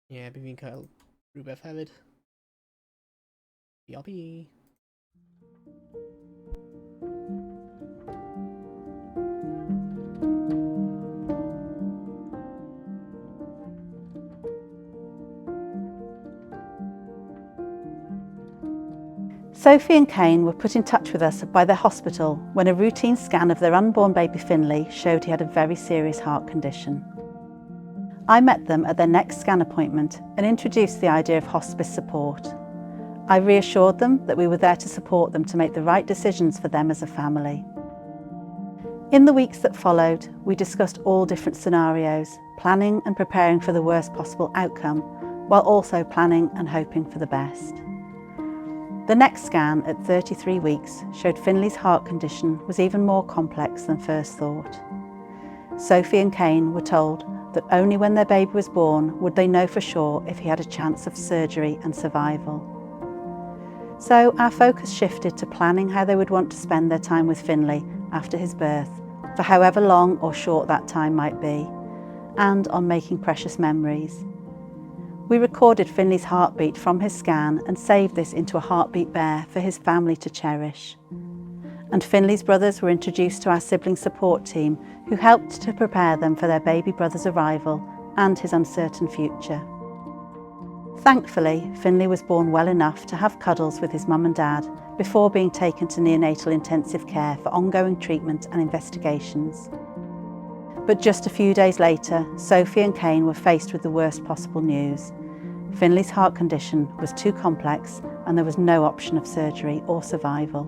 [SPEAKER 14] Ie, yeah, bydd fi'n cael rhywbeth hefyd. BRB.
[SPEAKER 10] Sophie and Kane were put in touch with us by their hospital when a routine scan of their unborn baby Finley showed he had a very serious heart condition. I met them at their next scan appointment and introduced the idea of hospice support. I reassured them that we were there to support them to make the right decisions for them as a family. In the weeks that followed, we discussed all different scenarios, planning and preparing for the worst possible outcome, while also planning and hoping for the best. The next scan at 33 weeks showed Finley's heart condition was even more complex than first thought. Sophie and Kane were told that only when their baby was born would they know for sure if he had a chance of surgery and survival. So our focus shifted to planning how they would want to spend their time with Finley after his birth, for however long or short that time might be, and on making precious memories. We recorded Finley's heartbeat from his scan and saved this into a heartbeat bear for his family to cherish. And Finley's brothers were introduced to our sibling support team, who helped to prepare them for their baby brother's arrival and his uncertain future. Thankfully, Finley was born well enough to have cuddles with his mum and dad before being taken to neonatal intensive care for ongoing treatment and investigations. But just a few days later, Sophie and Kane were faced with the worst possible news. Finley's heart condition was too complex and there was no option of surgery or survival.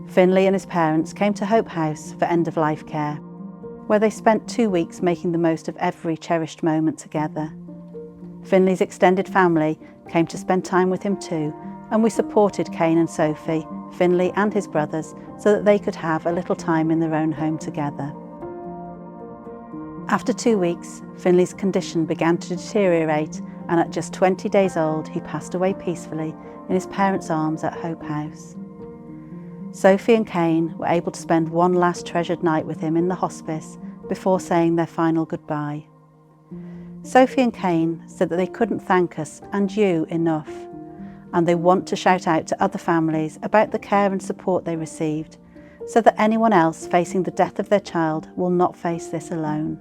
[SPEAKER 10] Finley and his parents came to Hope House for end-of-life care, where they spent 2 weeks making the most of every cherished moment together. Finley's extended family came to spend time with him too, and we supported Kane and Sophie, Finley and his brothers, so that they could have a little time in their own home together. After 2 weeks, Finley's condition began to deteriorate, and at just 20 days old, he passed away peacefully in his parents' arms at Hope House. Sophie and Kane were able to spend one last treasured night with him in the hospice before saying their final goodbye. Sophie and Kane said that they couldn't thank us and you enough, and they want to shout out to other families about the care and support they received, so that anyone else facing the death of their child will not face this alone.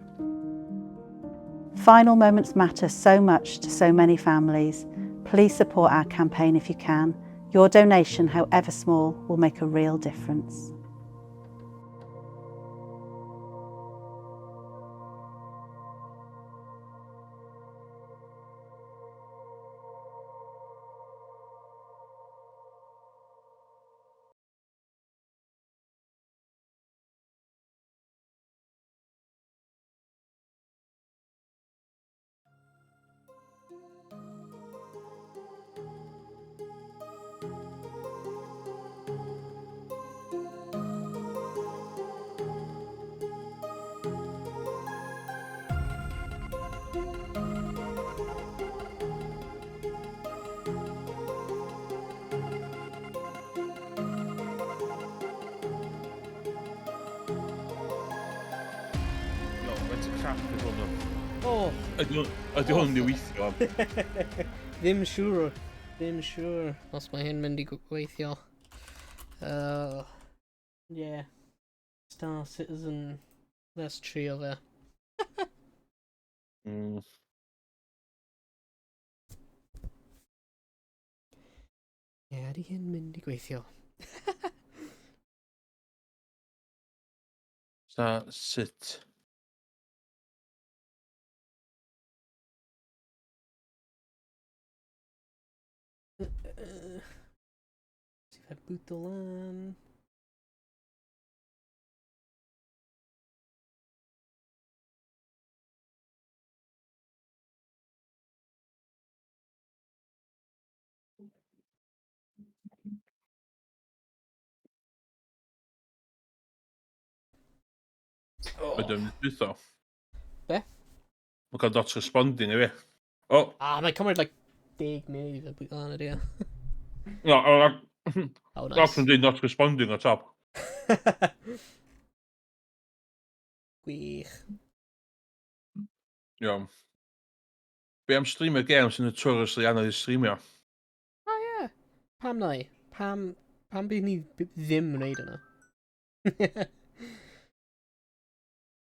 [SPEAKER 10] Final moments matter so much to so many families. Please support our campaign if you can. Your donation, however small, will make a real difference.
[SPEAKER 3] Ydy hwn yn weithio?
[SPEAKER 14] Ddim siŵr. Ddim siŵr os mae hyn mynd i gweithio. Yeah. Star Citizen. Let's trio fe. Yeah, ydy hyn mynd i gweithio?
[SPEAKER 3] Star Sit.
[SPEAKER 14] See if I boot the LAN.
[SPEAKER 3] Ydy o'n mynd i
[SPEAKER 14] Be?
[SPEAKER 3] Mae'n cael dot responding i fi. Oh.
[SPEAKER 14] Ah, mae'n cymryd like 10 munud i fe bwyta lan ydi.
[SPEAKER 3] No,
[SPEAKER 14] oh, nice.
[SPEAKER 3] Not yn dweud not responding o top.
[SPEAKER 14] Gwych.
[SPEAKER 3] Iawn. Be am streamio games yn notoriously anodd i streamio?
[SPEAKER 14] Oh yeah. Pam nai? Pam bydd ni ddim yn wneud yna?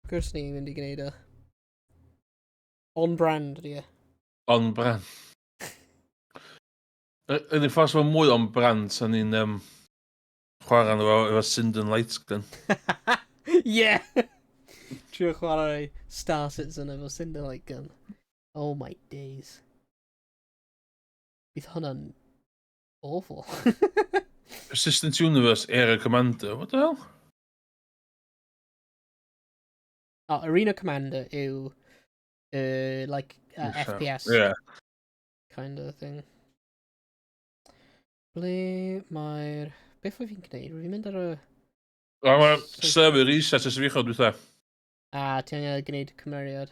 [SPEAKER 14] Gwrs ni'n mynd i gwneud e. On brand ydi e.
[SPEAKER 3] On brand. Yr unig ffordd sy'n mwy on brand sy'n ni'n chwarae efo Sinden Light Gun.
[SPEAKER 14] Yeah! Trio chwarae Star Citizen efo Cinder Light Gun. Oh my days. Bydd hwnna'n awful.
[SPEAKER 3] Persistent Universe Era Commander, what the hell?
[SPEAKER 14] Oh, Arena Commander yw like FPS kind of thing. Ble mae'r... Beth oedd fi'n gwneud? Rwy'n mynd ar y...
[SPEAKER 3] O, mae server reset ys i fi chod dwytha.
[SPEAKER 14] A, ti angen gwneud cymeriad.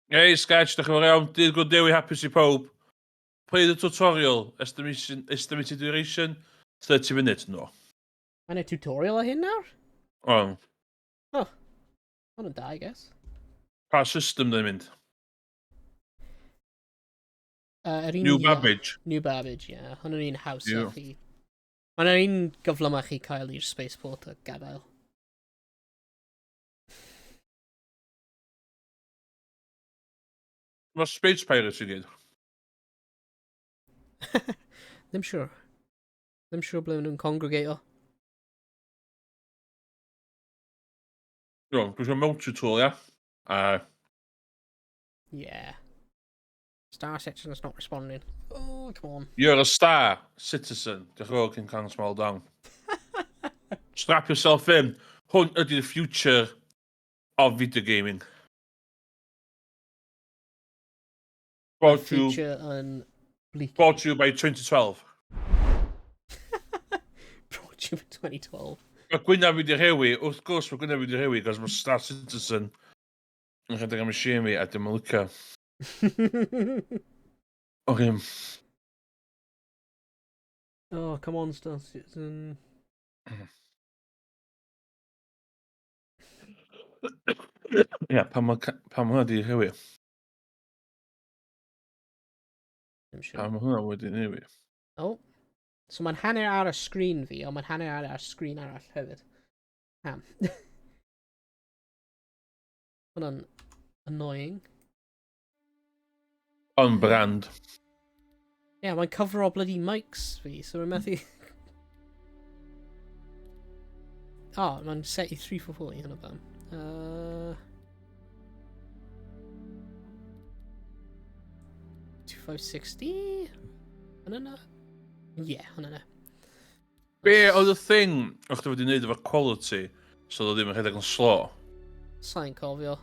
[SPEAKER 3] Hey, Sketch, diolch yn fawr iawn. Dydd gwd Dewi, hapus i pawb. Play the tutorial. Estimated duration, 30 minutes. No.
[SPEAKER 14] Mae'n ei tutorial o hyn nawr?
[SPEAKER 3] O.
[SPEAKER 14] Oh. Hwn yn da, I guess.
[SPEAKER 3] Pa system dyn mynd?
[SPEAKER 14] Yr un
[SPEAKER 3] New Babbage.
[SPEAKER 14] New Babbage, ie. Yeah. Hwn yn un haws
[SPEAKER 3] yeah.
[SPEAKER 14] chi. Mae'n un gyflymach i cael i'r spaceport a gadael.
[SPEAKER 3] Mae Space Pirates i gyd.
[SPEAKER 14] Ddim siwr. Ddim siwr ble maen nhw'n congregate o.
[SPEAKER 3] Iawn, dwi eisiau multi-tool, ia? A
[SPEAKER 14] Yeah. Star Citizen's not responding. Oh, come on.
[SPEAKER 3] You're a star, citizen. Diolch yn fawr, King Kong Small Down. Strap yourself in. Hwn ydy the future of video gaming. Brought to you,
[SPEAKER 14] Future yn bleak.
[SPEAKER 3] brought to you by 2012.
[SPEAKER 14] Brought to you by 2012.
[SPEAKER 3] Mae gwynaf wedi rhewi, wrth gwrs mae gwynaf wedi rhewi, cos mae Star Citizen yn rhedeg am y machine fi a dim yn licio. Oce.
[SPEAKER 14] Oh, come on, Star Citizen.
[SPEAKER 3] Ia, pam mae pam hwnna wedi rhewi?
[SPEAKER 14] Ddim siŵr.
[SPEAKER 3] Pam mae hwnna wedi rhewi?
[SPEAKER 14] Oh. So mae'n hanner ar y sgrin fi, ond mae'n hanner ar y sgrin arall hefyd. Pam? Hwnna'n annoying.
[SPEAKER 3] On brand.
[SPEAKER 14] Yeah, mae'n cover o bloody mics fi, so mae'n methu... Oh, mae'n set i 344 i hwnna pam. 2560? Hwnna na? Yeah, hwnna na.
[SPEAKER 3] Be oedd y thing o'ch chi wedi wneud efo quality, so oedd o ddim yn rhedeg yn slow?
[SPEAKER 14] Sa'n cofio.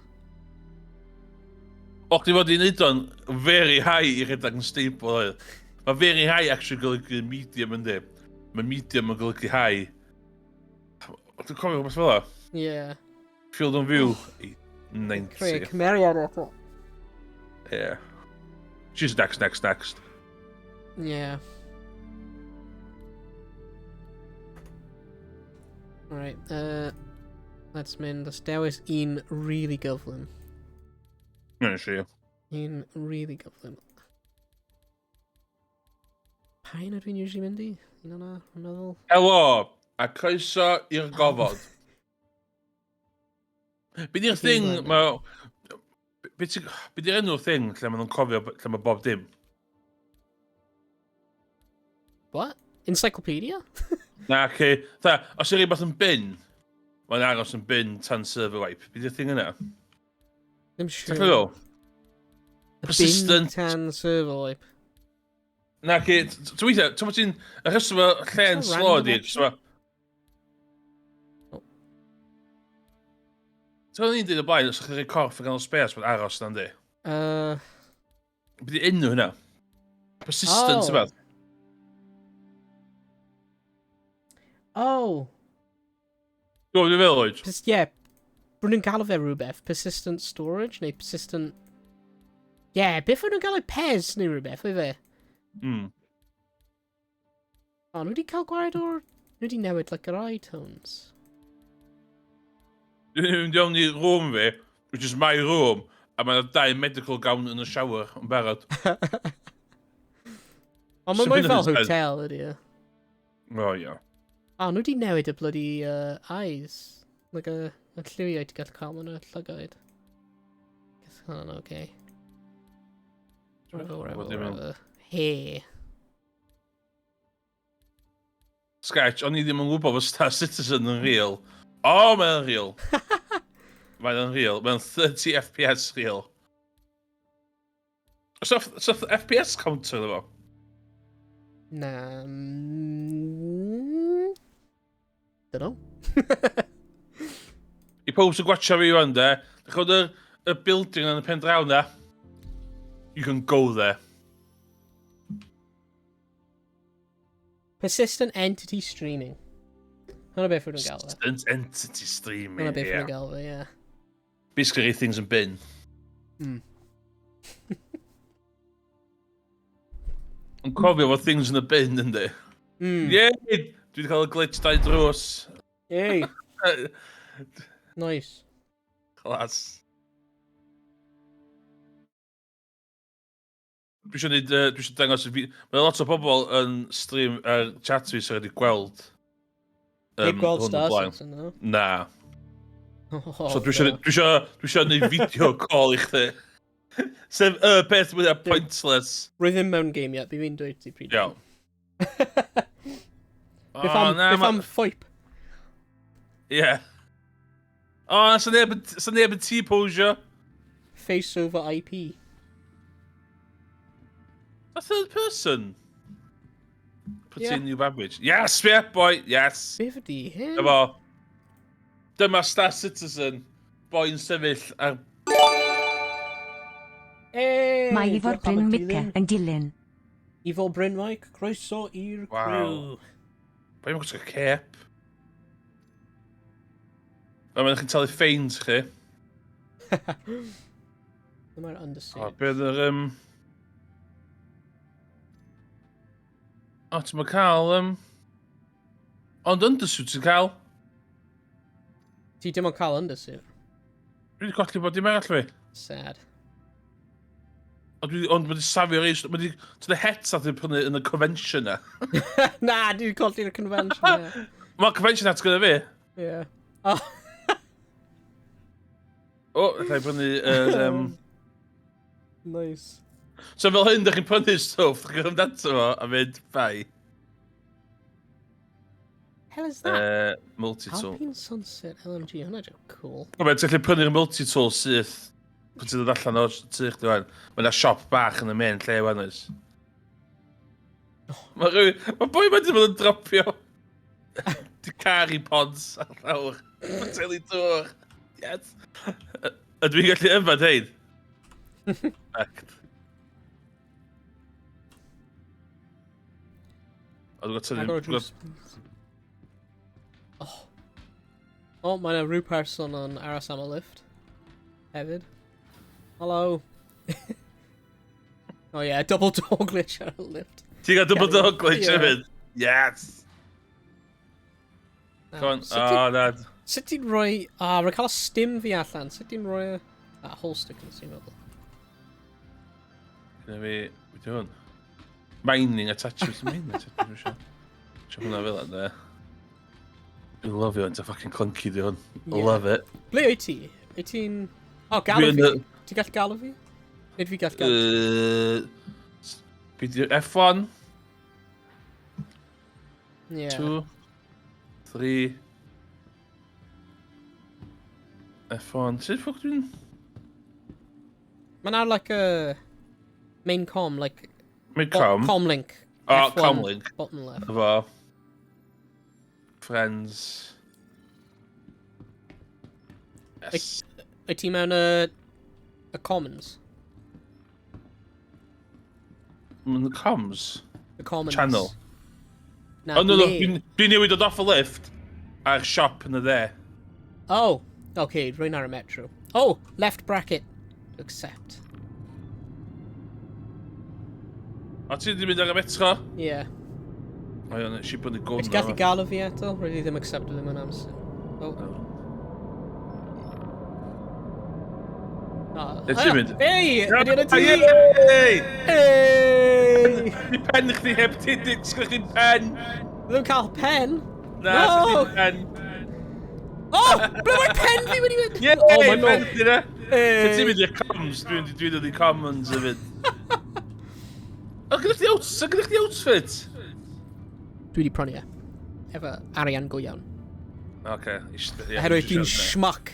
[SPEAKER 3] O'ch chi wedi wneud o'n very high i rhedeg yn stable oedd. Mae very high actually golygu medium yndi. Mae medium yn golygu high. Dwi'n cofio rhywbeth fel 'a?
[SPEAKER 14] Yeah.
[SPEAKER 3] Field on view, 90.
[SPEAKER 14] Creu cymeriad eto.
[SPEAKER 3] Yeah. Just next, next, next.
[SPEAKER 14] Yeah. Alright, let's mynd. Let's dewis un really gyflym.
[SPEAKER 3] Mae'n siŵr.
[SPEAKER 14] Un really gyflym. Pa un ydw i'n usually mynd i? Un o'na, rwy'n meddwl.
[SPEAKER 3] Helo, a croeso i'r gofod. Be di'r thing, mae... Be di'r enw'r thing lle maen nhw'n cofio lle mae bob dim?
[SPEAKER 14] What? Encyclopedia?
[SPEAKER 3] Na, ce. Tha, os yw rhywbeth yn bin, mae'n aros yn bin tan server wipe. Be di'r thing yna?
[SPEAKER 14] Ddim siŵr.
[SPEAKER 3] Ti'n meddwl?
[SPEAKER 14] Y
[SPEAKER 3] Persistent.
[SPEAKER 14] Bin tan server wipe.
[SPEAKER 3] Na, ce. Ti'n weithio, ti'n bod ti'n... Y rheswm o lle'n
[SPEAKER 14] It's a
[SPEAKER 3] slow
[SPEAKER 14] random
[SPEAKER 3] di, jyst ma... Ti'n gwybod ni'n dweud o blaen, os ydych chi'n rhoi corff yn ganol space, mae'n aros na'n di. Be di enw hynna? Persistent,
[SPEAKER 14] Oh.
[SPEAKER 3] oh. beth?
[SPEAKER 14] Oh.
[SPEAKER 3] Dwi'n gwybod beth oed?
[SPEAKER 14] Yeah. Rwy'n nhw'n galw fe rhywbeth. Persistent storage neu persistent... Yeah, beth o'n nhw'n gael o'i Pez neu rhywbeth, oedd e? O, nhw wedi cael gwared o'r... Nhw wedi newid, like, yr iTunes.
[SPEAKER 3] Dwi'n mynd iawn i room fi, which is my room, a mae yna dau medical gown yn y shower yn barod.
[SPEAKER 14] Ond mae'n mwy fel hotel ydy e.
[SPEAKER 3] O, ia.
[SPEAKER 14] O, nhw wedi newid y bloody eyes. Like y, y lliwiau ti'n gallu cael mewn y llygaid. Guess hwnna'n okay. Whatever, whatever, whatever. He.
[SPEAKER 3] Sketch, o'n i ddim yn gwybod fod Star Citizen yn real. O, oh, mae'n real. Mae'n real. Mae'n 30 FPS real. So, so FPS counter iddo fo?
[SPEAKER 14] Na. Dunno.
[SPEAKER 3] I pob sy'n gwatcha fi wan, de, dych chi'n y, y building yn y pen draw na? You can go there.
[SPEAKER 14] Persistent Entity Streaming. Hwna beth nhw'n gael fe.
[SPEAKER 3] Persistent Entity Streaming,
[SPEAKER 14] Hwna beth nhw'n gael fe, ie.
[SPEAKER 3] Basically, things yn bin. Yn cofio fod things in the bin, yndi? Yeah! Dwi wedi cael y glitch dau drws.
[SPEAKER 14] Yay! Nice.
[SPEAKER 3] Class. Dwi eisiau neud, dwi eisiau dangos y fi... Mae lot o bobl yn stream ar chat fi sydd wedi gweld
[SPEAKER 14] Heb gweld Star Citizen, no?
[SPEAKER 3] Na. Oh, so dwi eisiau, dwi eisiau, dwi eisiau neud video call i chdi. Sef y peth mwyaf pointless.
[SPEAKER 14] Rwy ddim mewn game yet, fi fi'n dweud ti pryd.
[SPEAKER 3] Iawn.
[SPEAKER 14] Beth am, beth am ffoip?
[SPEAKER 3] Ie. Yeah. O, oh, sa neb, sa neb yn T-posio.
[SPEAKER 14] Face over IP.
[SPEAKER 3] A third person? Put yeah. in new babbage. Yes, yeah, boy, yes.
[SPEAKER 14] Beth ydi hyn?
[SPEAKER 3] Dyma. Dyma Star Citizen. Boy'n sefyll ar...
[SPEAKER 14] Hey,
[SPEAKER 15] Mae Ifor Bryn Mica yn dilyn.
[SPEAKER 14] Ifor Bryn Mike, croeso i'r
[SPEAKER 3] Wow.
[SPEAKER 14] crew.
[SPEAKER 3] Boy, mae'n gwisgo cape. A mae'n chi'n talu ffeins chi.
[SPEAKER 14] Dyma'r undersuit.
[SPEAKER 3] O, be oedd yr... O, ti'n mynd cael... Ond undersuit ti'n cael?
[SPEAKER 14] Ti dim ond cael undersuit.
[SPEAKER 3] Dwi wedi colli bod dim arall fi.
[SPEAKER 14] Sad.
[SPEAKER 3] Ond dwi, ond wedi safio reis, wedi, ti'n y het nath i prynu yn y convention na.
[SPEAKER 14] Na, dwi wedi colli'r convention, ie.
[SPEAKER 3] Mae convention hat gyda fi.
[SPEAKER 14] Ie. Oh.
[SPEAKER 3] O, allai brynu yr...
[SPEAKER 14] Nice.
[SPEAKER 3] So fel hyn, dych chi'n prynu stwff, dych chi'n mynd ato fo a mynd, bye.
[SPEAKER 14] Hell is that?
[SPEAKER 3] Multi-tool.
[SPEAKER 14] Alpine Sunset LMG, hwnna joke cool.
[SPEAKER 3] O, ti'n gallu prynu'r multi-tool syth pan ti'n dod allan o'r tŷ chdi wan. Mae yna siop bach yn y main lle wan oes. Mae rhywun... Mae boi ma wedi bod yn dropio di car i pods ar llawr. Poteli dŵr. Yes. Ydw i'n gallu yfed hein? Fact. O, dwi'n gwybod
[SPEAKER 14] Agor y drws, please. Oh. Oh, mae yna rhyw person yn aros am y lift. Hefyd. Hello. Oh yeah, double door glitch ar y lift.
[SPEAKER 3] Ti'n gael double door glitch
[SPEAKER 14] Yeah.
[SPEAKER 3] hefyd? Yes! Come on. Oh, na.
[SPEAKER 14] Sut ti'n rhoi... Ah, rwy'n cael y stim fi allan. Sut ti'n rhoi... Ah, holster consumable.
[SPEAKER 3] Gyda fi... Be di hwn? Mining attachment. Mining attachment. Sio hwnna fel yna. Dwi'n lyfio hwn. Ti'n fucking clunky di hwn.
[SPEAKER 14] Yeah.
[SPEAKER 3] Love it.
[SPEAKER 14] Ble wyt ti? Wyt ti'n... O, galw
[SPEAKER 3] Dwi yn
[SPEAKER 14] fi.
[SPEAKER 3] y-
[SPEAKER 14] Ti'n gallu galw fi? Nid fi gallu galw ti?
[SPEAKER 3] Be di F1?
[SPEAKER 14] Yeah.
[SPEAKER 3] 2, 3, F1. Sut ffwc dwi'n...
[SPEAKER 14] Mae'n ar like a main com, like...
[SPEAKER 3] Main com?
[SPEAKER 14] Com link.
[SPEAKER 3] O,
[SPEAKER 14] F1,
[SPEAKER 3] com link.
[SPEAKER 14] Bottom left.
[SPEAKER 3] Efo. Friends. Yes.
[SPEAKER 14] Wyt ti mewn y... Y commons?
[SPEAKER 3] Mae'n the comms.
[SPEAKER 14] The commons.
[SPEAKER 3] Channel.
[SPEAKER 14] Na,
[SPEAKER 3] Oh, no, no,
[SPEAKER 14] ble?
[SPEAKER 3] dwi'n newid dod off y lift a'r siop yn y dde.
[SPEAKER 14] Oh, okay, rwy'n ar y metro. Oh, left bracket. Accept.
[SPEAKER 3] O, ti wedi mynd ar y metro?
[SPEAKER 14] Ie. Yeah.
[SPEAKER 3] O, iawn, nes i brynu gwn.
[SPEAKER 14] Ti'n gallu galw fi eto? Rydw i ddim accepted ddim yn amser. Oh. Oh.
[SPEAKER 3] Nes i mynd.
[SPEAKER 14] Ei! Ydy yna ti?
[SPEAKER 3] Ei!
[SPEAKER 14] Ei!
[SPEAKER 3] Di pen chdi heb ti, di sgwch chi'n pen!
[SPEAKER 14] Ddim cael pen?
[SPEAKER 3] Na, sgwch chi'n pen.
[SPEAKER 14] Oh! Ble mae pen fi wedi mynd?
[SPEAKER 3] Ie,
[SPEAKER 14] oh, mae'n
[SPEAKER 3] pen chdi na. Ti'n mynd i'r comms, dwi'n dod i commons hefyd. O, gyda chdi out, so gyda chdi outfit?
[SPEAKER 14] Dwi wedi prynu e. Efo arian go iawn.
[SPEAKER 3] Oce, yeah,
[SPEAKER 14] Oherwydd dwi'n schmuck.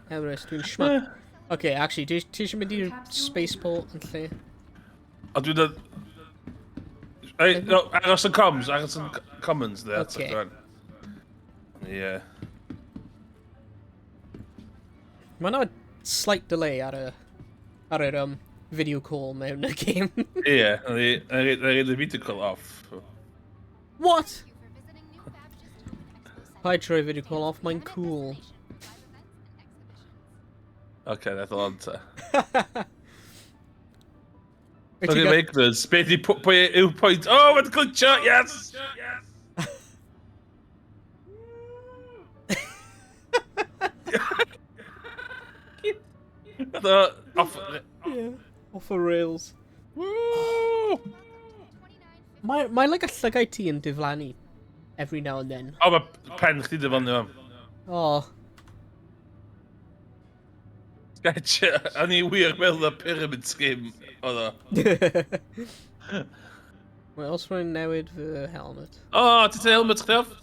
[SPEAKER 14] Oherwydd dwi'n schmuck. Oce, actually, ti ti eisiau mynd i'r spaceport yn lle?
[SPEAKER 3] O, dwi'n dod... Ei, no, aros yn comms, aros yn commons, dde.
[SPEAKER 14] Oce.
[SPEAKER 3] Ie.
[SPEAKER 14] Mae yna slight delay ar y ar yr um, video call mewn y game.
[SPEAKER 3] Ie, na i y video call off.
[SPEAKER 14] What? Paid troi video call off, mae'n cool.
[SPEAKER 3] Oce, nath o on ta. Talking about ignorance, beth i pwy yw pwynt? Oh, mae'n glitcho, yes! Yes! Nath o off...
[SPEAKER 14] Yeah, off the rails.
[SPEAKER 3] Woo!
[SPEAKER 14] Mae, mae like a llygaid ti yn diflannu every now and then.
[SPEAKER 3] O, mae pen chdi diflannu am.
[SPEAKER 14] Oh.
[SPEAKER 3] Sketch, o'n i wir meddwl y pyramid scheme oedd o.
[SPEAKER 14] Wel, os rwy'n newid fy helmet.
[SPEAKER 3] O, oh, ti'n helmet chdi off?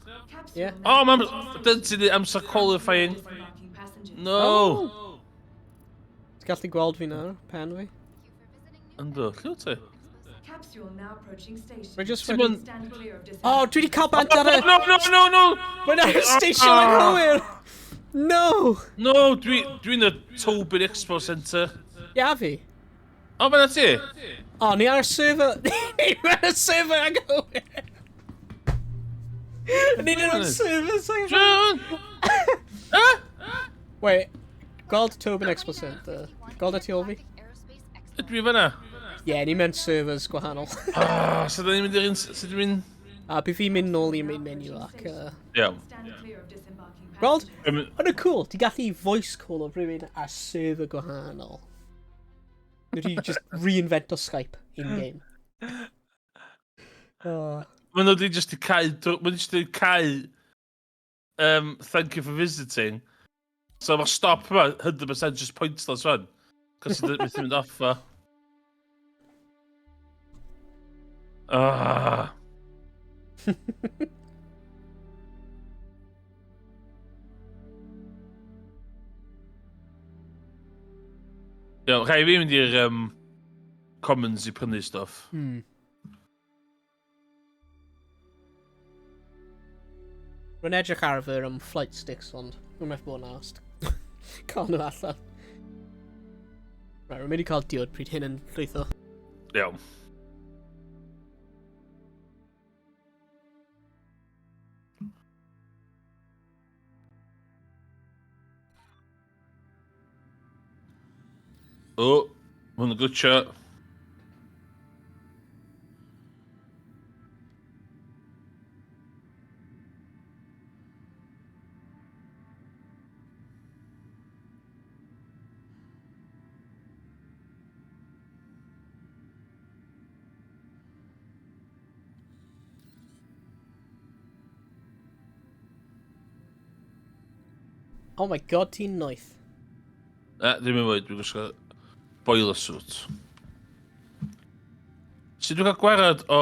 [SPEAKER 14] Yeah.
[SPEAKER 3] O, oh, mae'n... Dyn ti'n amser qualifying. No.
[SPEAKER 14] Oh. Ti'n gallu gweld fi nawr, pen fi?
[SPEAKER 3] Ynddo, lle wyt ti?
[SPEAKER 14] Rwy just wedi... O, oh, dwi wedi cael bant ar y...
[SPEAKER 3] No, no, no, no!
[SPEAKER 14] Mae'n ar y station yn anghywir! No!
[SPEAKER 3] No, dwi'n dwi y Tobin Expo Centre.
[SPEAKER 14] Ia fi.
[SPEAKER 3] O, oh, mae'n ti?
[SPEAKER 14] O, ni ar y server... Ni ar y server anghywir! Ni ar y server, sorry.
[SPEAKER 3] John!
[SPEAKER 14] Wait, gweld Tobin Expo Centre. Gweld y tu ôl fi?
[SPEAKER 3] Ydw i fyna?
[SPEAKER 14] Ie, yeah, ni mewn servers gwahanol.
[SPEAKER 3] Ah, so da ni'n mynd i'r un... So dwi'n mynd...
[SPEAKER 14] A bydd fi'n mynd nôl i'r main menu ac...
[SPEAKER 3] Iawn.
[SPEAKER 14] Gweld? Ond y cool, ti'n gallu voice call o rhywun ar server gwahanol. Nhw wedi just reinvent o Skype in-game. Oh.
[SPEAKER 3] Maen nhw wedi just i cau... Maen nhw just i cau... Thank you for visiting. So mae'r stop yma, 100% just pointless fan. Cos ti'n methu mynd off o. Ah. Iawn, rhaid fi mynd i'r um, Commons i prynu stuff.
[SPEAKER 14] Rwy'n edrych ar fy um, flight sticks, ond rwy'n methu bod yn ast. Cael nhw allan. Right, rwy'n mynd i cael diod pryd hyn yn llwytho.
[SPEAKER 3] Iawn. O, ma' hwn yn glitcho.
[SPEAKER 14] Oh my god, ti'n noeth.
[SPEAKER 3] Na, ddim yn fwy, dwi'n gwisgo boiler suit. Sut dwi'n cael gwared o...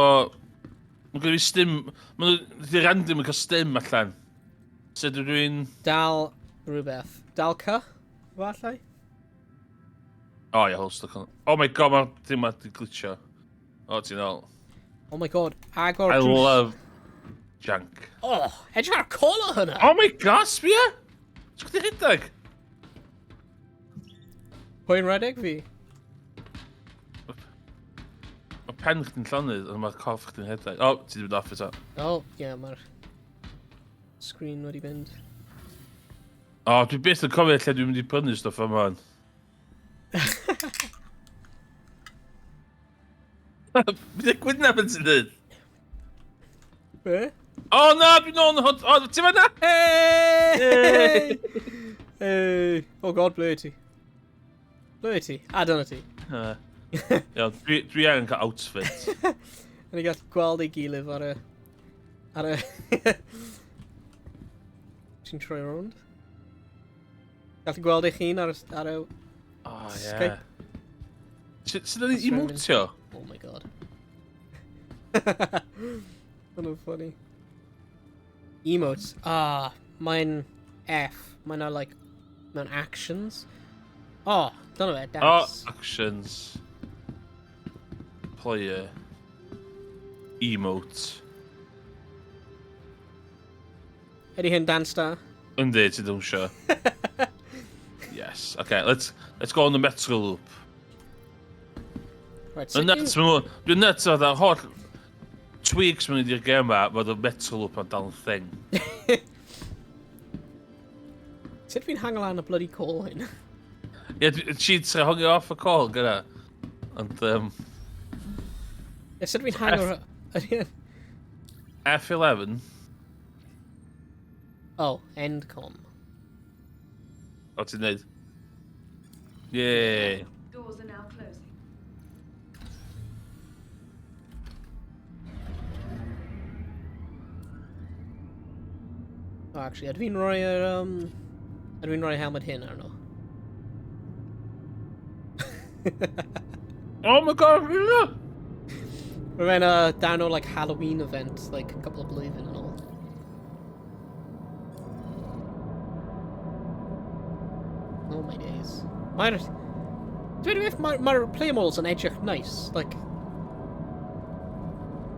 [SPEAKER 3] Mae gen i fi stim... Mae nhw random yn cael stim allan. Sut dwi'n...
[SPEAKER 14] Dal rhywbeth. Dal C, efallai?
[SPEAKER 3] O, oh, ie, holster. Oh my god, mae'r dim ma di glitcho. O, oh, ti'n ôl.
[SPEAKER 14] Oh my god, agor
[SPEAKER 3] I love jank.
[SPEAKER 14] Oh, edrych ar cola hwnna!
[SPEAKER 3] Oh my god, sbia! Ti'n chdi rhedeg?
[SPEAKER 14] Pwy'n rhedeg fi?
[SPEAKER 3] Mae pen chdi'n llonydd, ond mae'r corff chdi'n rhedeg. O, oh, ti wedi mynd off eto.
[SPEAKER 14] O, oh, ie, yeah, mae'r screen wedi mynd.
[SPEAKER 3] O, oh, dwi byth yn cofio lle dwi'n mynd i prynu stwff yma. Bydd y gwyneb yn sy'n dweud?
[SPEAKER 14] Be?
[SPEAKER 3] O na, dwi'n ôl yn hod... O, ti fan'na?
[SPEAKER 14] Hey! Hey! Oh god, ble ti? Ble ti? A dyna ti.
[SPEAKER 3] Iawn, dwi, dwi angen cael outfit.
[SPEAKER 14] Yn i gallu gweld ei gilydd ar y... Ar y... Ti'n troi rownd? Gallu gweld eich hun ar y... Ar y
[SPEAKER 3] oh,
[SPEAKER 14] Skype.
[SPEAKER 3] Yeah. Sut ydyn ni'n emotio?
[SPEAKER 14] Oh my god. Hwnnw'n funny. Emotes. Ah, mae'n F. Mae'n ar, like, mewn actions. Oh, dyna fe, dance.
[SPEAKER 3] Oh, actions. Player. Emote.
[SPEAKER 14] Ydy hyn dance da?
[SPEAKER 3] Yndi, ti'n dawnsio. Yes, okay, let's go on the metro loop.
[SPEAKER 14] Right,
[SPEAKER 3] Yn nuts, maen nhw... Dwi'n nuts oedd ar holl tweaks maen nhw i'r gem ma, fod y metro loop yn dal yn thing.
[SPEAKER 14] Sut fi'n hang lan y bloody call hyn?
[SPEAKER 3] Ie, yeah, ti'n trio hongio off y call gyda. Ond,
[SPEAKER 14] Ie, sut fi'n hang o'r...
[SPEAKER 3] F11.
[SPEAKER 14] Oh, end com.
[SPEAKER 3] O, ti'n neud? Yay.
[SPEAKER 5] Doors are now closing.
[SPEAKER 14] Oh, actually, ydw i'n rhoi'r... Ydw i'n rhoi helmet hyn arno?
[SPEAKER 3] Oh my god, yeah.
[SPEAKER 14] We're in a down o like Halloween event, like a couple of blwyddyn yn ôl. Oh my days. Mae'r... Dwi'n meddwl mae'r mae player models yn edrych nice, like...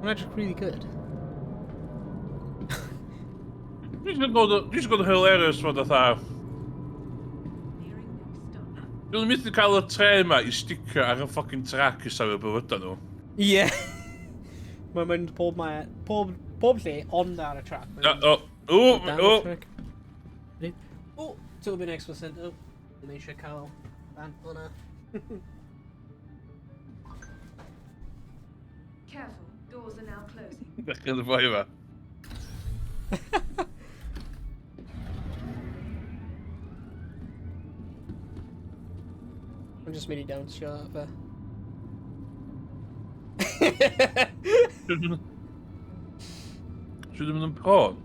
[SPEAKER 14] Mae'n edrych really good.
[SPEAKER 3] Dwi'n gwybod yn hilarious fod fatha... Dwi'n mynd i cael y tren ma i sticio ar y fucking track i safio bywydau nhw.
[SPEAKER 14] Ie. Yeah. Mae'n mynd pob, mae, pob, pob lle ond ar y track.
[SPEAKER 3] O, o, o,
[SPEAKER 14] O, ti'n gwybod explicit, o. Ddim eisiau cael ban hwnna.
[SPEAKER 5] Careful, doors are now closing.
[SPEAKER 3] Dechrau'n y boi yma.
[SPEAKER 14] I'm just mynd i dawnsio fe.
[SPEAKER 3] Dwi'n mynd yn porn?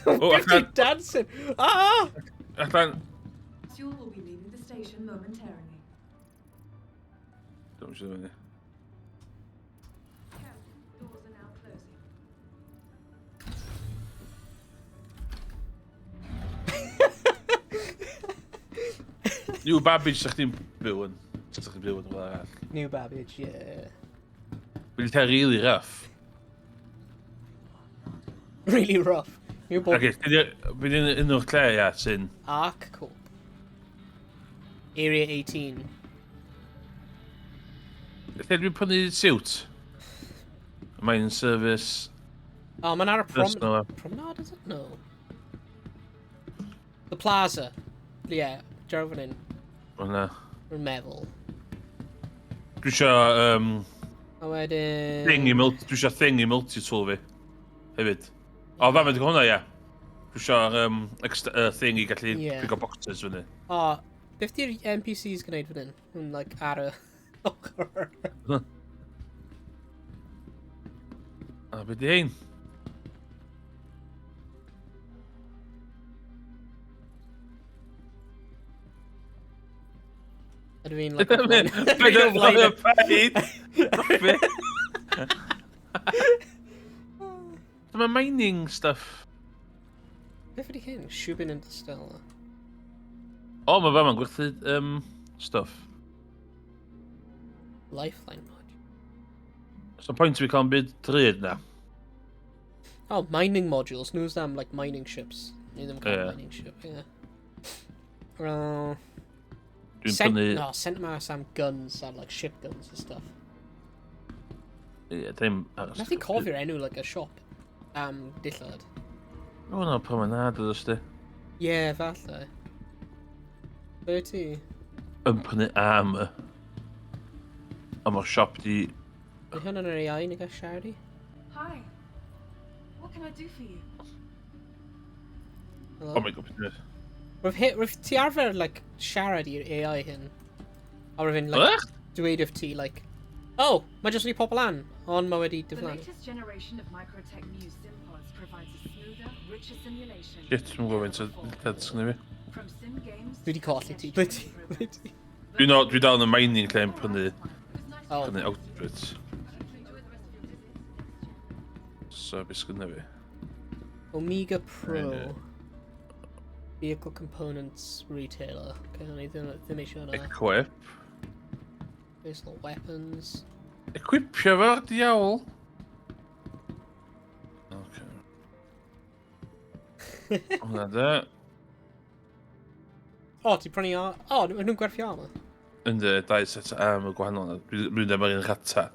[SPEAKER 14] Oh, Beth ti'n dancing? Ah!
[SPEAKER 3] Allan...
[SPEAKER 5] Fuel will be leaving the station momentarily.
[SPEAKER 3] Dwi'n siŵr fyny.
[SPEAKER 5] Careful, doors are now closing.
[SPEAKER 3] New Babbage sa chdi'n byw yn. Sa chdi'n byw yn rhywle arall.
[SPEAKER 14] New Babbage, yeah.
[SPEAKER 3] Mae'n lle really rough.
[SPEAKER 14] Really rough. New Babbage.
[SPEAKER 3] Okay, bydd yn un o'r lle, ia, sy'n...
[SPEAKER 14] Arc Corp. Area 18.
[SPEAKER 3] Lle dwi'n prynu suit? Mae'n service...
[SPEAKER 14] Oh, mae'n ar y promenade, is it? No. The plaza. Yeah, draw fan hyn.
[SPEAKER 3] Hwna.
[SPEAKER 14] Rwy'n meddwl.
[SPEAKER 3] Dwi eisiau...
[SPEAKER 14] A wedyn...
[SPEAKER 3] Thing i dwi eisiau thing i multi-tool fi. Hefyd. O, fan mynd hwnna, ia. Dwi eisiau thing i gallu pigo boxes fyny.
[SPEAKER 14] O, beth di'r NPCs gwneud fan hyn? Nhw'n, like, ar y ochr.
[SPEAKER 3] A beth di hein?
[SPEAKER 14] Ydw i'n, like,
[SPEAKER 3] Paid o flaen paid! Dyma mining stuff.
[SPEAKER 14] Beth ydi hyn? Shubin Interstellar.
[SPEAKER 3] O, mae fama'n gwerthu stuff.
[SPEAKER 14] Lifeline mod.
[SPEAKER 3] So point fi cael yn byd drud na.
[SPEAKER 14] Oh, mining modules. Nhw's am, like, mining ships. Ni ddim cael
[SPEAKER 3] Ie.
[SPEAKER 14] mining ship, yeah.
[SPEAKER 3] Dwi'n prynu...
[SPEAKER 14] No, sent mas am guns and, like, ship guns and stuff.
[SPEAKER 3] Ie, dim...
[SPEAKER 14] Nath i cofio'r enw, like, a shop am dillad.
[SPEAKER 3] O, na, promenade, ydych chi.
[SPEAKER 14] Ie, falle. Be ti?
[SPEAKER 3] Yn prynu armour. A mae'r siop di...
[SPEAKER 14] Mae hwn yn yr AI neu gael siarad i?
[SPEAKER 5] Hi. What can I do for you?
[SPEAKER 14] Hello?
[SPEAKER 3] Oh my god, beth
[SPEAKER 14] Rwyf rwyf ti arfer, like, siarad i'r AI hyn. A rwyf fi'n, like,
[SPEAKER 3] Ych?
[SPEAKER 14] dweud wrth ti, like, oh, mae jyst wedi pop lan, ond mae wedi
[SPEAKER 5] The
[SPEAKER 14] diflannu.
[SPEAKER 5] latest generation of Microtech Muse SimPods provides a smoother, richer simulation.
[SPEAKER 3] Shit, dwi'n gwybod faint o dillad sgynna fi.
[SPEAKER 5] From sim games
[SPEAKER 14] Dwi wedi colli ti, ble ti, ble ti?
[SPEAKER 3] Dwi'n no, dwi dal yn y mining lle yn prynu...
[SPEAKER 14] Oh.
[SPEAKER 3] Prynu outfits. So, beth sgynna fi?
[SPEAKER 14] Omega Pro.
[SPEAKER 3] Ie.
[SPEAKER 14] Vehicle Components Retailer. Okay, o'n i ddim, ddim eisiau hwnna.
[SPEAKER 3] Equip.
[SPEAKER 14] Personal Weapons.
[SPEAKER 3] Equipio fo, diawl. Okay. Hwna de.
[SPEAKER 14] O, ti'n prynu ar... O, maen nhw'n gwerthu armor.
[SPEAKER 3] Yndi, dau set o armor gwahanol. na. Dwi'n dweud mae'r un rhata.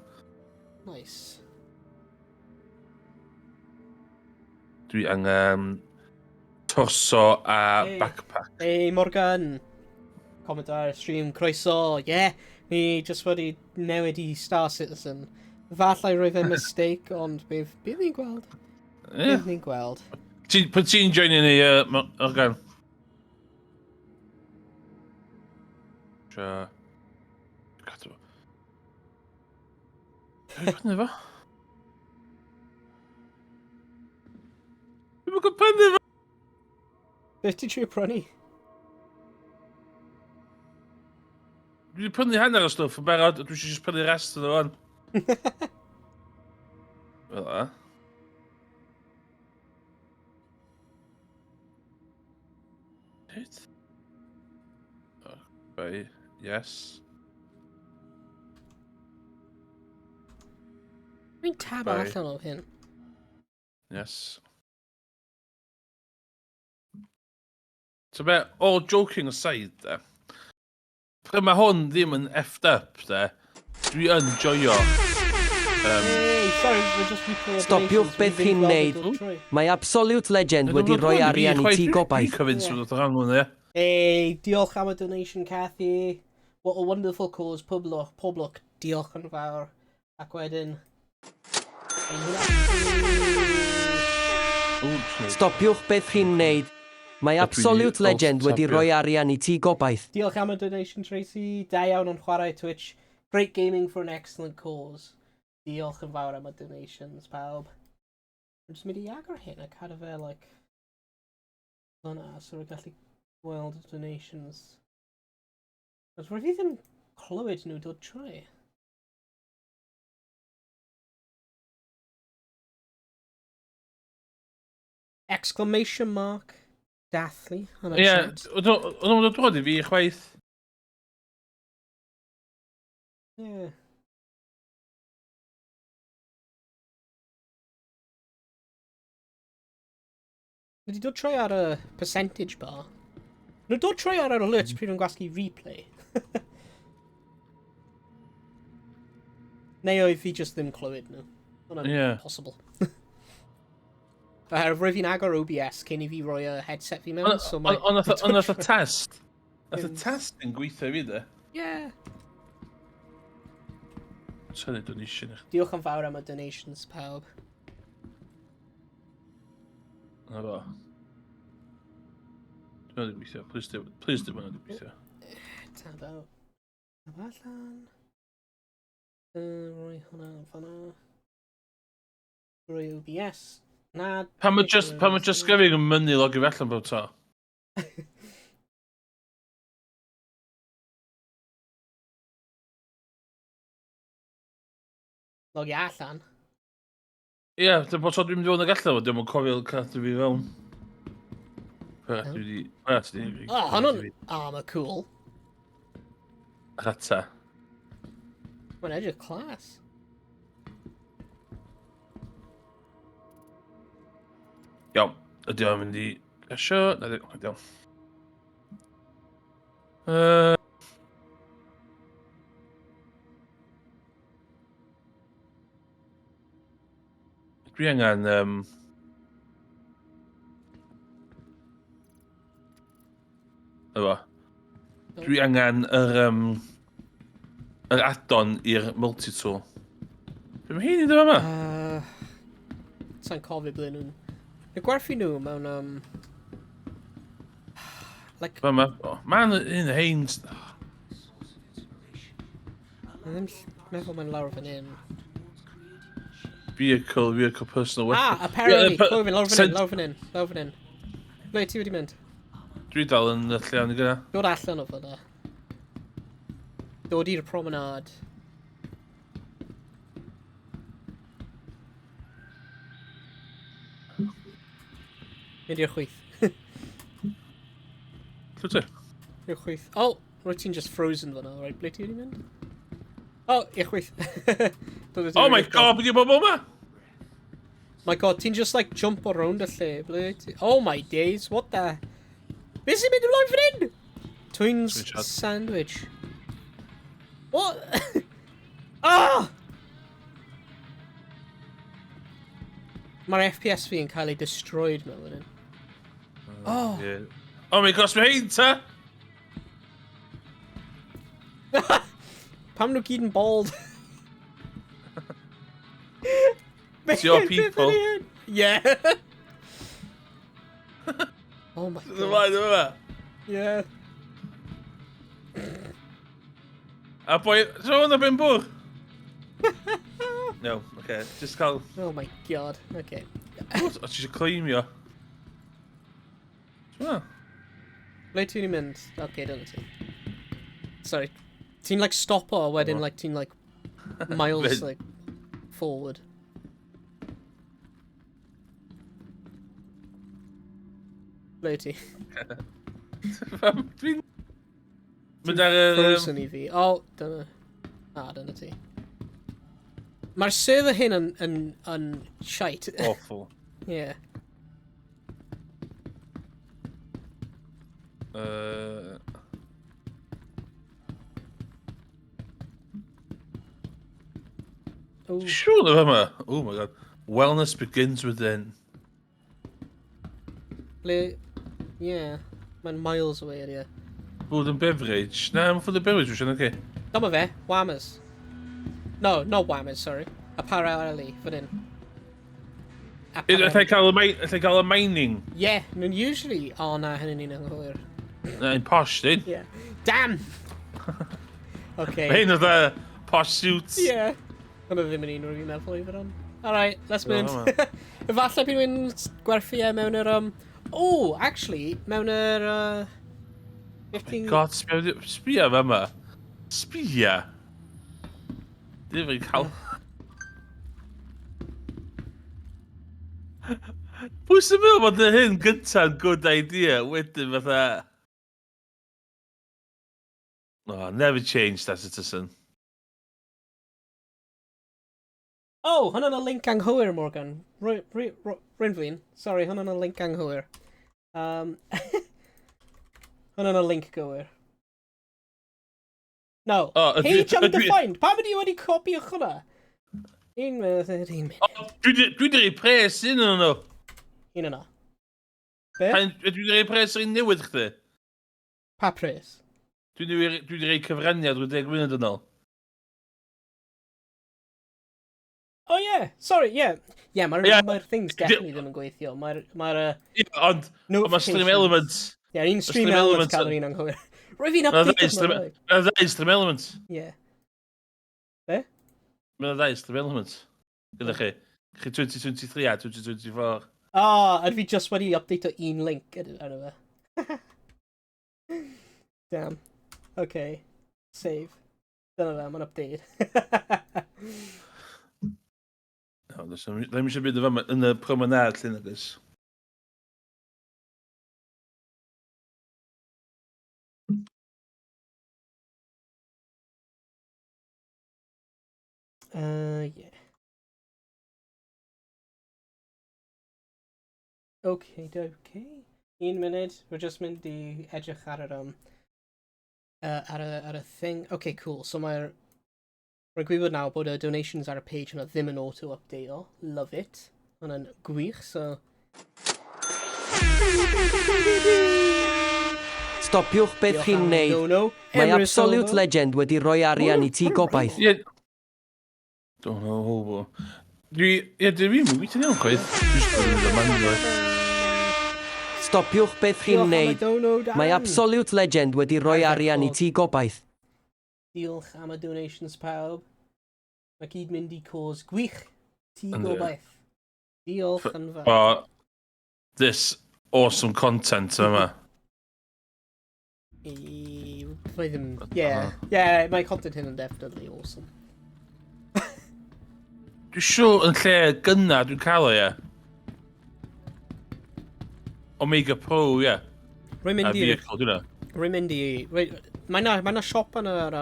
[SPEAKER 14] Nice.
[SPEAKER 3] Dwi angen torso a
[SPEAKER 14] Hey.
[SPEAKER 3] backpack.
[SPEAKER 14] Hey, Morgan! Comment ar y stream, croeso! Yeah! Ni just wedi newid i Star Citizen. Fallai roedd e'n mistake, ond bydd, bydd ni'n gweld.
[SPEAKER 3] Ie.
[SPEAKER 14] Bydd ni'n gweld.
[SPEAKER 3] Pan ti'n joinio ni, Morgan? Sure. Cadw. Dwi'n prynu fo? Dwi'n mynd prynu fo!
[SPEAKER 14] Beth ti'n trio prynu?
[SPEAKER 3] Dwi wedi prynu hanner o stwff yn barod, a dwi eisiau just prynu rest yn o'n. Fel a. Hit. Okay, yes.
[SPEAKER 14] Dwi'n tab
[SPEAKER 3] Bye.
[SPEAKER 14] allan o hyn.
[SPEAKER 3] Yes. So be, all joking aside, de. Pryd mae hwn ddim yn effed up, de, dwi yn joio.
[SPEAKER 14] Hey, sorry, we're just replay
[SPEAKER 8] Stopiwch beth chi'n neud. Mae Absolute Legend wedi rhoi arian i ti gobaith.
[SPEAKER 3] Dwi'n convinced bod o'n rhan hwn, ie.
[SPEAKER 14] Hey, diolch am y donation, Cathy. What a wonderful cause. Pob lwc, pob lwc. Diolch yn fawr. Ac wedyn...
[SPEAKER 8] Stopiwch beth chi'n neud. Mae
[SPEAKER 3] Dwi 'di
[SPEAKER 8] Absolute Legend wedi
[SPEAKER 3] alt-tabio.
[SPEAKER 8] rhoi arian i ti gobaith.
[SPEAKER 14] Diolch am y donation, Tracy. Da iawn yn chwarae Twitch. Great gaming for an excellent cause. Diolch yn fawr am y donations, pawb. Rwy'n just mynd i agor hyn a cadw fe, like... Hwna, so rwy'n gallu gweld y donations. Os rwy'n fi ddim clywed nhw dod trwy. Exclamation mark. Dathlu yn y
[SPEAKER 3] Ie,
[SPEAKER 14] chat.
[SPEAKER 3] oedd nhw'n dod drwodd i fi chwaith.
[SPEAKER 14] Ie. Wedi dod troi ar y percentage bar. Nhw dod troi ar yr alerts pryd nhw'n gwasgu replay. Neu oedd fi just ddim clywed nhw. Hwnna'n
[SPEAKER 3] Ie.
[SPEAKER 14] possible. Oherwydd roedd fi'n agor OBS cyn i fi roi y headset fi mewn, so mae...
[SPEAKER 3] Ond nath y test. Nath y test yn gweithio i fi, de.
[SPEAKER 14] Yeah.
[SPEAKER 3] Tynnu donation i chdi.
[SPEAKER 14] Diolch yn fawr am y donations, pawb.
[SPEAKER 3] Na fo. Dwi'n meddwl gweithio. Please do, please do hwnna gweithio.
[SPEAKER 14] Tab out. Tab allan. Roi hwnna yn fanna. Roi OBS. Na.
[SPEAKER 3] Pan mae just, pan mae just gyfyng yn mynnu logio fi allan bob tro.
[SPEAKER 14] Logio allan.
[SPEAKER 3] Ie, yeah, dyna bod tro dwi'n mynd i fod yn y gallu fo, dwi'n mynd cofio cadw fi fewn. Pera, dwi wedi... Pera, dwi wedi...
[SPEAKER 14] Oh, hwnnw'n armor cool.
[SPEAKER 3] Rata.
[SPEAKER 14] Mae'n edrych class.
[SPEAKER 3] Iawn, ydy o'n mynd i crasio? Na, di, iawn. Dwi angen... Efo. Dwi angen yr... Yr add-on i'r multi-tool. Be mae hyn i ddod yma?
[SPEAKER 14] Sa'n cofio ble nhw'n... Nhw'n gwerthu nhw mewn... Like...
[SPEAKER 3] Fe ma... Mae'n un hein...
[SPEAKER 14] Ddim meddwl mae'n lawr fan hyn.
[SPEAKER 3] Vehicle, vehicle personal weapon.
[SPEAKER 14] Ah, apparently, yeah, clywed lawr fan hyn, lawr fan hyn, lawr fan hyn. Ble ti wedi mynd?
[SPEAKER 3] Dwi dal yn y lle o'n i gyda.
[SPEAKER 14] Dod allan o fyna. Dod i'r promenade. Mynd i'r chwith.
[SPEAKER 3] Lle ti?
[SPEAKER 14] I'r chwith. Oh, rwyt ti'n just frozen fyna, right? Ble ti wedi mynd? Oh, i'r chwith.
[SPEAKER 3] Oh my god, beth yw'r bobl yma?
[SPEAKER 14] My god, ti'n just like jump o rownd y lle. Ble ti? Oh my days, what the... Beth sy'n mynd ymlaen fan hyn? Twins sandwich. What? Ah! Mae'r FPS fi yn cael ei destroyed mewn fan hyn. Oh.
[SPEAKER 3] Yeah. Oh my gosh, mae hein ta!
[SPEAKER 14] Pam nhw gyd yn bald?
[SPEAKER 3] It's your people.
[SPEAKER 14] Yeah. Oh my god.
[SPEAKER 3] Ymlaen yma.
[SPEAKER 14] Yeah.
[SPEAKER 3] A boi, so hwnna ben bwr? No, okay, just cael...
[SPEAKER 14] Oh my god, okay.
[SPEAKER 3] O, ti eisiau cleimio? Ti'n
[SPEAKER 14] Ble ti'n mynd? Okay, dyna ti. Sorry. Ti'n like stopo a wedyn like ti'n like miles like forward. Ble ti?
[SPEAKER 3] Dwi'n... Mynd ar yr...
[SPEAKER 14] Frozen i fi. Oh, dyna. Ah, dyna ti. Mae'r server hyn yn shite.
[SPEAKER 3] Awful.
[SPEAKER 14] Yeah.
[SPEAKER 3] Siŵr o yma. Oh my god. Wellness begins within.
[SPEAKER 14] Ble... Yeah. Mae'n miles away ydy e.
[SPEAKER 3] Food and beverage. Na, mae food and beverage wy'n okay.
[SPEAKER 14] Dyma fe. Whammers. No, not Whammers, sorry. Apparelli, fan hyn.
[SPEAKER 3] Allai cael y cael y mining?
[SPEAKER 14] Yeah, nhw'n usually... Oh na, hynny'n un anghywir.
[SPEAKER 3] Na, un posh, dyn.
[SPEAKER 14] Yeah. Damn! Okay.
[SPEAKER 3] Mae hyn oedd y posh suits.
[SPEAKER 14] Yeah. Hwnnw ddim yn un o'r fi'n meddwl i fod on. Alright, let's mynd. Efallai bydd nhw'n gwerthu e mewn yr... Oh, actually, mewn yr...
[SPEAKER 3] 15... Oh god, sbia fe yma. Sbia. Ddim yn cael... Pwy sy'n meddwl bod y hyn gyntaf yn good idea, wedyn fatha... Oh, never change that citizen.
[SPEAKER 14] Oh, hwnna'n y link anghywir, Morgan. Rwy'n flin. Sorry, hwnna'n y link anghywir. Hwnna'n y link gywir. No,
[SPEAKER 3] oh,
[SPEAKER 14] page undefined. Pam ydi wedi copio hwnna? Un munud, un munud.
[SPEAKER 3] Oh, dwi wedi rhoi pres un o'n nhw.
[SPEAKER 14] Un yna. Be?
[SPEAKER 3] Dwi wedi rhoi pres un newydd chdi.
[SPEAKER 14] Pa pres?
[SPEAKER 3] Dwi wedi rhoi cyfraniad 80 munud yn ôl.
[SPEAKER 14] Oh yeah, sorry, yeah. Yeah, mae'r yeah, mae things definitely ddim yn gweithio. Mae'r...
[SPEAKER 3] Yeah, ond mae Stream Elements...
[SPEAKER 14] Yeah, un Stream Elements cael yr un anghywir. Rwy fi'n update
[SPEAKER 3] yma. Mae'n ddau Stream Elements.
[SPEAKER 14] Yeah. Be?
[SPEAKER 3] Mae'n ddau Stream Elements. Gyda chi. Chi 2023 a 2024.
[SPEAKER 14] Ah, a fi just wedi update o un link arno fe. Damn. Okay. Save. Dyna fe, mae'n update.
[SPEAKER 3] No, ddim eisiau byd o fama yn y promenade lle nag oes.
[SPEAKER 14] Yeah. Okay, okay. Un munud, we're just mynd i edrych ar yr, ar y thing. Okay, cool. So mae'r... Rwy'n gwybod nawr bod y donations ar y page yna ddim yn auto-update o. Love it. Hwna'n gwych, so...
[SPEAKER 8] Stopiwch beth chi'n neud. Mae Absolute Legend wedi rhoi arian i ti gobaith.
[SPEAKER 3] Ie. Don't know hobo. Dwi, ie, dwi ddim yn gweithio'n iawn chwaith. Dwi jyst yn mynd manual.
[SPEAKER 8] Stopiwch beth chi'n neud. Mae Absolute Legend wedi rhoi arian i ti gobaith.
[SPEAKER 14] Diolch am y donations pawb. Mae gyd mynd i cause gwych. Ti gobaith. Diolch yn fawr.
[SPEAKER 3] O, this awesome content yma.
[SPEAKER 14] I... Mae ddim... Yeah, yeah, mae content hyn yn definitely awesome.
[SPEAKER 3] Dwi'n siŵr yn lle gynna dwi'n cael o, ie. Omega Pro, ie.
[SPEAKER 14] Rwy'n mynd i...
[SPEAKER 3] Vehicle, dwi'n
[SPEAKER 14] Rwy'n mynd i... Mae na, mae na siop yn yr...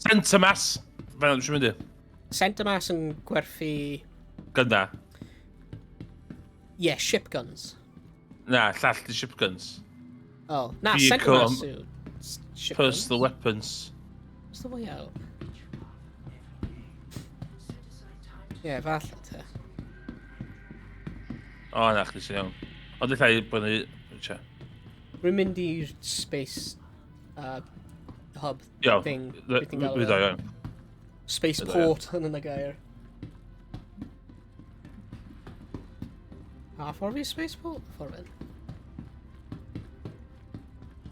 [SPEAKER 3] Centimas! Fe na, dwi'n mynd i.
[SPEAKER 14] Centimas yn gwerthu...
[SPEAKER 3] Gynna.
[SPEAKER 14] Yeah, ship guns.
[SPEAKER 3] Na, llall di ship guns.
[SPEAKER 14] Oh, na, Centimas yw ship
[SPEAKER 3] Personal guns. weapons.
[SPEAKER 14] What's the way out? Yeah, falle te.
[SPEAKER 3] O, oh, na, chdi sy'n iawn. Ond illa i brynu...
[SPEAKER 14] Rwy'n mynd i'r space hub
[SPEAKER 3] Iawn.
[SPEAKER 14] thing.
[SPEAKER 3] Beth ti'n galw fe? Iawn.
[SPEAKER 14] Spaceport yn y gair. A ffordd fi spaceport? Ffordd fynd.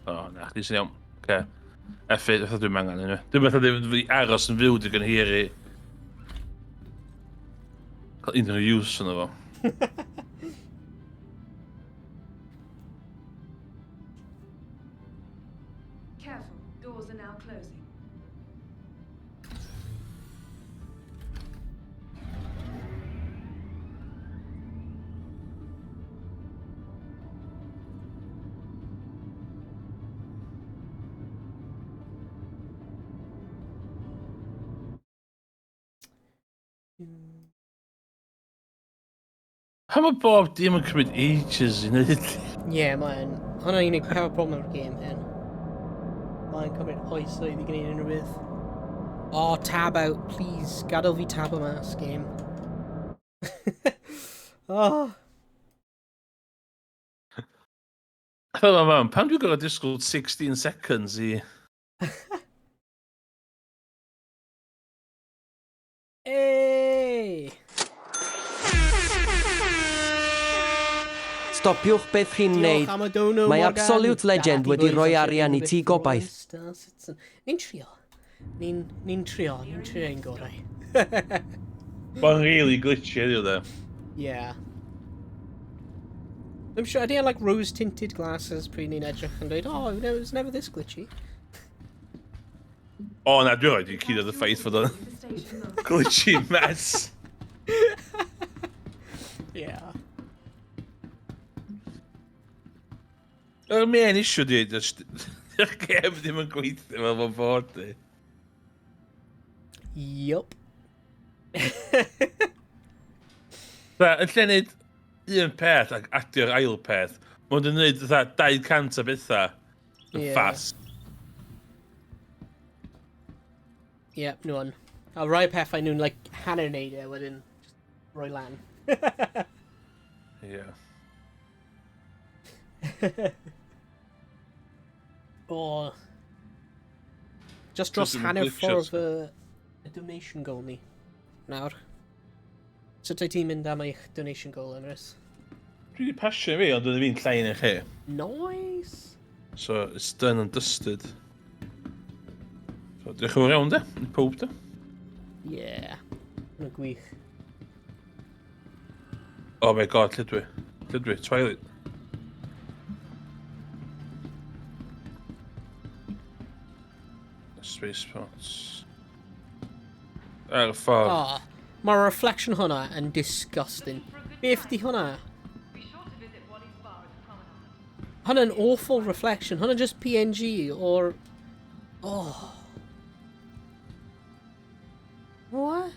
[SPEAKER 3] O, na, chdi sy'n iawn. Oce. F8, fatha dwi'n angen anyway. Dwi'n meddwl ddim fi aros yn fyw digon hir i cael unrhyw use yno fo.
[SPEAKER 16] Careful, doors are now closing.
[SPEAKER 3] Pam mae bob dim yn cymryd ages i wneud?
[SPEAKER 14] Ie, yeah, mae'n... Hwna'n unig power problem o'r game hyn. Mae'n cymryd oesoedd i gwneud unrhyw beth. Oh, tab out, please. Gadael fi tab o mas, game. Oh.
[SPEAKER 3] Fel ma, pam dwi'n gorfod disgwyl 16 seconds i...
[SPEAKER 14] Hey!
[SPEAKER 8] Stopiwch beth chi'n
[SPEAKER 14] Diolch
[SPEAKER 8] neud.
[SPEAKER 14] am y dono,
[SPEAKER 8] Mae
[SPEAKER 14] Morgan.
[SPEAKER 8] Absolute Legend
[SPEAKER 14] Daddy
[SPEAKER 8] wedi
[SPEAKER 14] boys,
[SPEAKER 8] rhoi
[SPEAKER 14] I'll
[SPEAKER 8] arian i
[SPEAKER 14] take
[SPEAKER 8] ti
[SPEAKER 14] the
[SPEAKER 8] gobaith.
[SPEAKER 14] Star Citizen. Ni'n trio. Ni'n ni trio. Ni'n trio ein gorau.
[SPEAKER 3] Mae'n really glitchy heddiw, de.
[SPEAKER 14] Yeah. I'm sure, ydy e like rose-tinted glasses pryd ni'n edrych yn dweud, oh, it was never this glitchy.
[SPEAKER 3] O, na, dwi'n rhaid i cuddio y ffaith fod o'n glitchy mess.
[SPEAKER 14] Yeah.
[SPEAKER 3] Yr main issue di, just, dy'r gêm ddim yn gweithio fel fo'n fod di.
[SPEAKER 14] Yup.
[SPEAKER 3] Fatha, yn lle neud un peth ac adio'r ail peth, mae'n yn neud fatha 200 o bethau yn
[SPEAKER 14] Ie.
[SPEAKER 3] fast.
[SPEAKER 14] Yep, nhw yn. A rai pethau nhw'n like hanner neud e wedyn just roi lan.
[SPEAKER 3] Ie.
[SPEAKER 14] O. Just dros
[SPEAKER 3] Just yn
[SPEAKER 14] hanner
[SPEAKER 3] glitchio
[SPEAKER 14] ffordd y donation goal ni. Nawr. Sut wyt ti'n mynd am eich donation goal, Emrys?
[SPEAKER 3] Dwi wedi pasio fi, ond dwi'n fi'n llai na chi.
[SPEAKER 14] Nice!
[SPEAKER 3] So, it's done and dusted. So, diolch yn fawr iawn, de. I pob, de.
[SPEAKER 14] Yeah. Hwna'n gwych.
[SPEAKER 3] Oh my god, lle dwi? Lle dwi? Twilight. Spaceports. Ar y ffordd.
[SPEAKER 14] Oh, mae'r reflection hwnna yn disgusting. Beth di hwnna? Hwnna'n awful reflection. Hwnna just PNG or... Oh. What?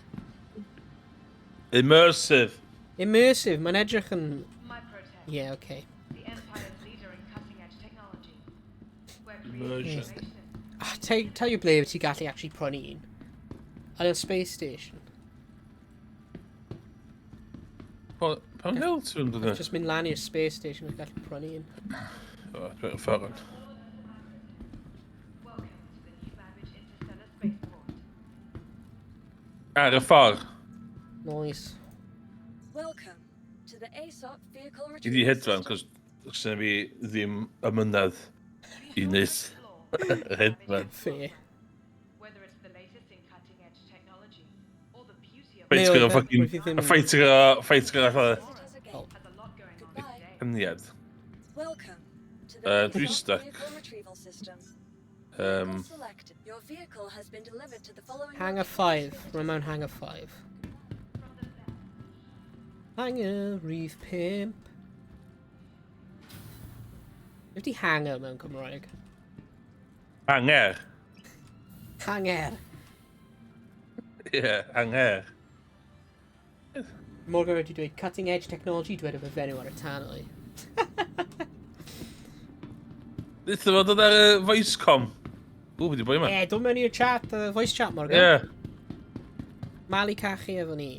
[SPEAKER 3] Immersive.
[SPEAKER 14] Immersive. Mae'n edrych yn... Yeah, okay.
[SPEAKER 16] The Empire's leader in cutting-edge technology. Where
[SPEAKER 3] Immersion.
[SPEAKER 14] Ah, tell, tell you ble ti gallu actually prynu un. Yn y space station.
[SPEAKER 3] Pam hell ti'n mynd
[SPEAKER 14] Just mynd lan i'r space station a gallu prynu un.
[SPEAKER 3] O, dwi'n ffordd. Ar y ffordd.
[SPEAKER 14] Nice.
[SPEAKER 5] Welcome to the ASOP vehicle
[SPEAKER 3] I di hedfan, cos sy'n fi ddim ymynedd i wneud yr hedfan.
[SPEAKER 14] Fair.
[SPEAKER 3] Ffeit gyda fucking... Ffeit gyda... Ffeit gyda... Caniad. Dwi'n stuck.
[SPEAKER 14] Hangar 5. Rwy'n mewn Hangar 5. Hangar rhif 5. Beth di hangar mewn Cymraeg?
[SPEAKER 3] Hangar?
[SPEAKER 14] Hangar.
[SPEAKER 3] Ie, yeah, hangar.
[SPEAKER 14] Morgan wedi dweud cutting edge technology, dweud efo fenyw ar y tanwy.
[SPEAKER 3] Nid fo dod ar y voice com. Ww, wedi boi yma.
[SPEAKER 14] Ie, dod mewn i'r chat, voice chat, Morgan.
[SPEAKER 3] Ie. Yeah.
[SPEAKER 14] Malu cachu efo ni.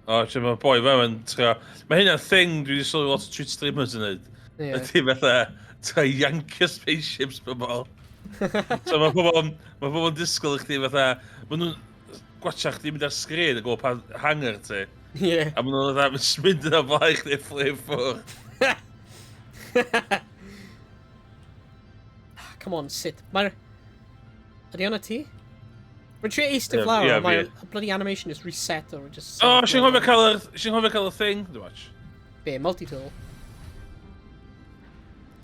[SPEAKER 3] O, oh, mae boi fe yn trio... Mae hynna'n thing dwi wedi sylwi lot o Twitch streamers yn neud.
[SPEAKER 14] Ie.
[SPEAKER 3] Ydy fatha, trio yancio spaceships bobl. So mae pobl, mae pobl yn disgwyl i chdi fatha... Mae nhw'n gwatcha chdi mynd ar sgrin a gweld pa hangar ti.
[SPEAKER 14] Ie.
[SPEAKER 3] A maen nhw'n fatha, mynd yn o flaen chdi fflip ffwrdd.
[SPEAKER 14] Come on, sit. Mae'r... Ydy hwnna ti? Mae'n trio eistedd
[SPEAKER 3] Ie,
[SPEAKER 14] lawr,
[SPEAKER 3] ie,
[SPEAKER 14] ond mae'r
[SPEAKER 3] fi.
[SPEAKER 14] bloody animation is reset or just...
[SPEAKER 3] O, sy'n cofio cael yr... Sy'n cofio cael y thing? Dwi'n watch.
[SPEAKER 14] Be, multi-tool?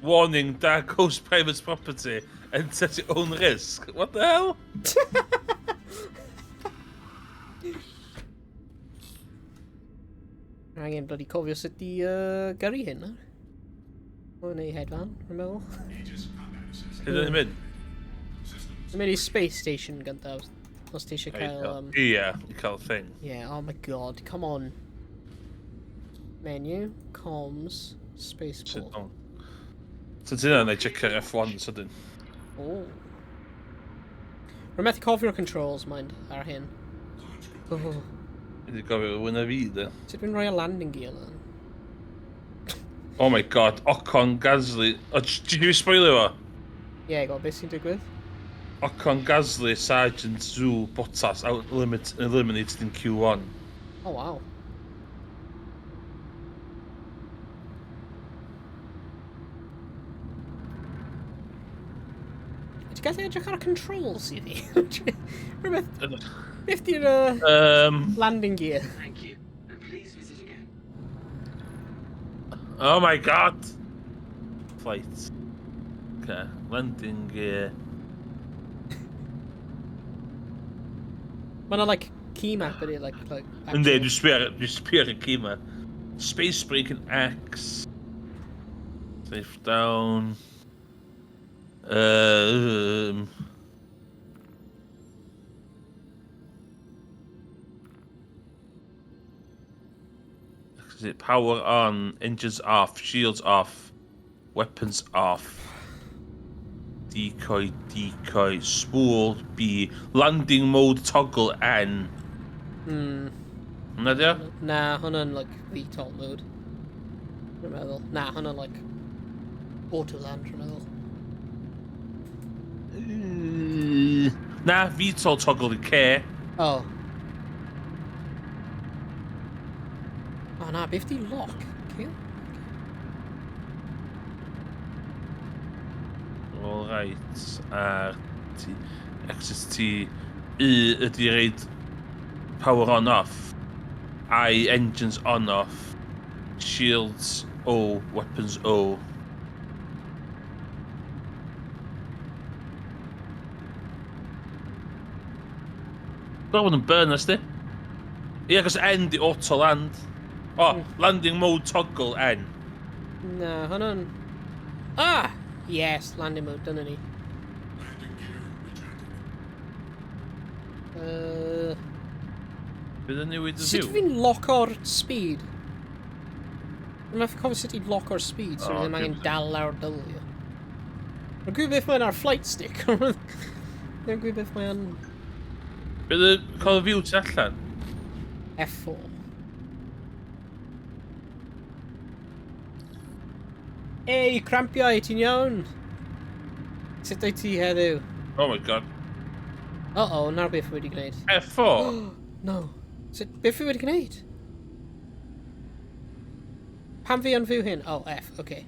[SPEAKER 3] Warning, Dark Ghost private property. Enter at your own risk. What the hell?
[SPEAKER 14] Angen bloody cofio sut i gyrru hyn, nawr. Mae'n ei hedfan, rwy'n meddwl.
[SPEAKER 3] Lle dyn ni'n mynd?
[SPEAKER 14] Dwi'n mynd i space station gyntaf, os ti eisiau cael...
[SPEAKER 3] Ie, i cael thing.
[SPEAKER 14] Yeah, oh my god, come on. Menu, comms, spaceport.
[SPEAKER 3] So ti'n yna, checio'r F1 sydyn.
[SPEAKER 14] Oh. Rwy'n methu cofio'r controls, mind, ar hyn. Oh.
[SPEAKER 3] Wedi gofio fwy na fi, de.
[SPEAKER 14] Sut dwi'n rhoi y landing gear lan?
[SPEAKER 3] Oh my god, Ocon Gasly. O, ti wedi spoilio fo?
[SPEAKER 14] Ie, yeah, go, beth sy'n digwydd?
[SPEAKER 3] Ocon Gasly, Sargeant, Zhou, Bottas out limit, eliminated in Q1.
[SPEAKER 14] Oh, wow. Ti'n gallu edrych ar y controls i fi? Rhywbeth... Beth di'r landing gear?
[SPEAKER 13] Thank you, and please visit again.
[SPEAKER 3] Oh my god! Flight. Okay, landing gear.
[SPEAKER 14] Mae yna, like, key map ydi, like...
[SPEAKER 3] Yndi, dwi'n sbio ar y key map. Space brake and X. Safe down. Is it power on, engines off, shields off, weapons off, decoy, decoy, spool B, landing mode toggle N. Hwna di o?
[SPEAKER 14] Na, hwnna'n, like, VTOL mode. Dwi'n meddwl. Na, hwnna'n, like, auto land, dwi'n meddwl.
[SPEAKER 3] Na, VTOL toggle i K.
[SPEAKER 14] Oh. Oh na, beth di lock? Okay.
[SPEAKER 3] All right, R, T, X, T, U ydy reid power on off, I engines on off, shields O, weapons O. Dwi'n bod yn burn sti. Ie, cos N di auto land. Oh, landing mode toggle N.
[SPEAKER 14] Na, hwnna'n... Ah! Yes, landing mode, dyna ni.
[SPEAKER 3] Bydd yn newid y
[SPEAKER 14] Sut
[SPEAKER 3] view?
[SPEAKER 14] fi'n locko'r speed? Dwi'n methu cofio sut i locko'r speed, so
[SPEAKER 3] O,
[SPEAKER 14] ddim angen
[SPEAKER 3] dwi'n-
[SPEAKER 14] dal lawr dylio. Dwi'n gwybod beth mae'n ar flight stick. Dwi'n gwybod beth mae'n
[SPEAKER 3] Bydd y cael y view tu allan?
[SPEAKER 14] F4. Ei, crampiau, ti'n iawn? Sut wyt ti heddiw?
[SPEAKER 3] Oh my god.
[SPEAKER 14] Uh-oh, nawr beth fi wedi gwneud.
[SPEAKER 3] F4?
[SPEAKER 14] No. Sut, beth fi wedi gwneud? Pam fi yn fyw hyn? Oh, F, oce. Okay.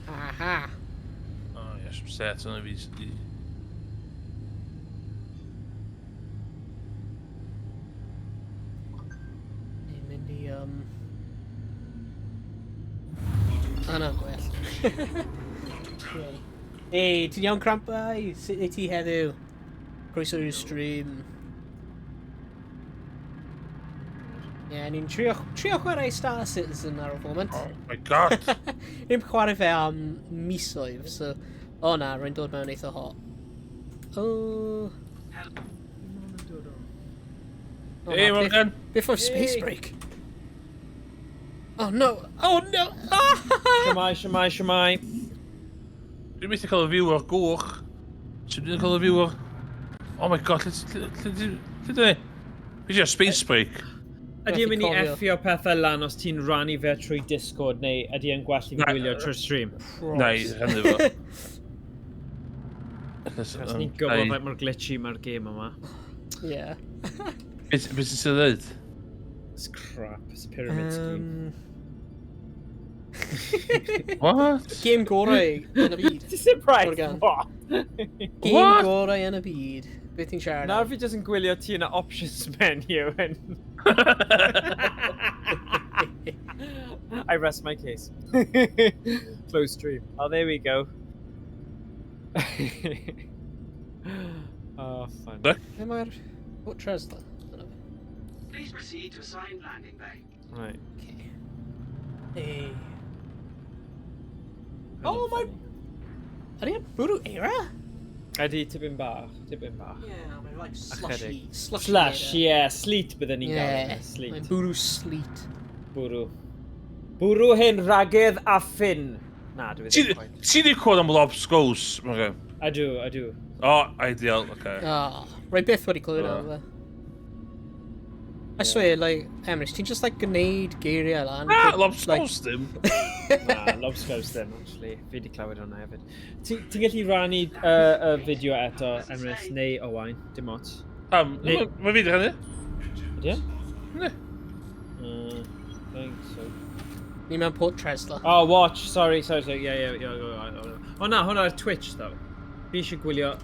[SPEAKER 14] Aha.
[SPEAKER 3] Oh, yes, set yna fi.
[SPEAKER 14] Ni'n mynd i... Yna, gwell. Hey, ti'n iawn, Crampau? Sut wyt ti heddiw? Croeso i'r stream. Ie, yeah, ni'n trio, trio chwarae Star Citizen ar y foment.
[SPEAKER 3] Oh my god!
[SPEAKER 14] Ni'n chwarae fe am misoedd, so... O na, rwy'n dod mewn eitha hot. Oh. Oh,
[SPEAKER 3] Hey,
[SPEAKER 14] na,
[SPEAKER 3] Morgan!
[SPEAKER 14] Beth o'r space break? Oh no! Oh no! Ah!
[SPEAKER 17] Shwmae, shwmae, shwmae.
[SPEAKER 3] Dwi'n methu cael y view o'r gwch. Ti'n mynd cael y view o'r... Oh my god, lle lle lle Fi eisiau space break.
[SPEAKER 17] Ydy e'n mynd i
[SPEAKER 14] Methu cofio.
[SPEAKER 17] effio pethau lan os ti'n rannu fe trwy Discord neu ydy e'n gwell i fi
[SPEAKER 3] Na.
[SPEAKER 17] gwylio trwy'r stream?
[SPEAKER 3] Na i rhannu fo.
[SPEAKER 17] Achos ni'n gwybod faint mor glitchy mae'r game yma.
[SPEAKER 14] Yeah.
[SPEAKER 3] Beth ti'n sy'n dweud?
[SPEAKER 17] It's crap, it's a pyramid scheme.
[SPEAKER 3] What?
[SPEAKER 14] Game gorau yn y byd.
[SPEAKER 17] Ti'n surprised?
[SPEAKER 14] Morgan.
[SPEAKER 17] What?
[SPEAKER 14] Game
[SPEAKER 3] What?
[SPEAKER 14] gorau yn y byd. Beth ti'n siarad
[SPEAKER 17] Nawr
[SPEAKER 14] am?
[SPEAKER 17] fi jyst yn gwylio ti yn y options menu and... I rest my case. Close stream. Oh, there we go. Oh, fun.
[SPEAKER 3] Look.
[SPEAKER 14] Lle mae'r... What Tresla? Dyna fe.
[SPEAKER 13] Please proceed to assigned landing bay.
[SPEAKER 17] Right.
[SPEAKER 14] Okay. Hey. Oh my... Ydy e'n bwrw eira?
[SPEAKER 17] Ydy, tipyn bach, tipyn bach.
[SPEAKER 14] Yeah, mae'n like slushy.
[SPEAKER 17] Ychydig.
[SPEAKER 14] Slushy.
[SPEAKER 17] Slush, yeah, sleet bydden ni'n gael.
[SPEAKER 14] Yeah,
[SPEAKER 17] Sleet.
[SPEAKER 14] mae'n bwrw sleet.
[SPEAKER 17] Bwrw. Bwrw hyn, ragedd a ffyn. Na, dwi ddim quite.
[SPEAKER 3] Ti di cwrdd am lobscows, Morgan?
[SPEAKER 17] Ydw, ydw.
[SPEAKER 3] O, ideal, oce.
[SPEAKER 14] Ah, rwy byth wedi clywed am fe. I swear, like, Emrys, ti'n just like gwneud geiriau lan.
[SPEAKER 3] Na,
[SPEAKER 14] Like,
[SPEAKER 3] lobscows ddim.
[SPEAKER 17] Na, lobscows ddim, actually. Fi di clywed hwnna hefyd. Ti'n ti gallu rannu y fideo eto, Emrys, neu Owain, dim ots.
[SPEAKER 3] Pam,
[SPEAKER 17] Neu-
[SPEAKER 3] mae fi di rhannu?
[SPEAKER 17] Ydy e?
[SPEAKER 3] Ne.
[SPEAKER 17] Think so.
[SPEAKER 14] Ni mewn Port Tresla.
[SPEAKER 17] Oh, watch, sorry, sorry, sorry, yeah. O na, hwnna ar Twitch, though. Fi eisiau gwylio...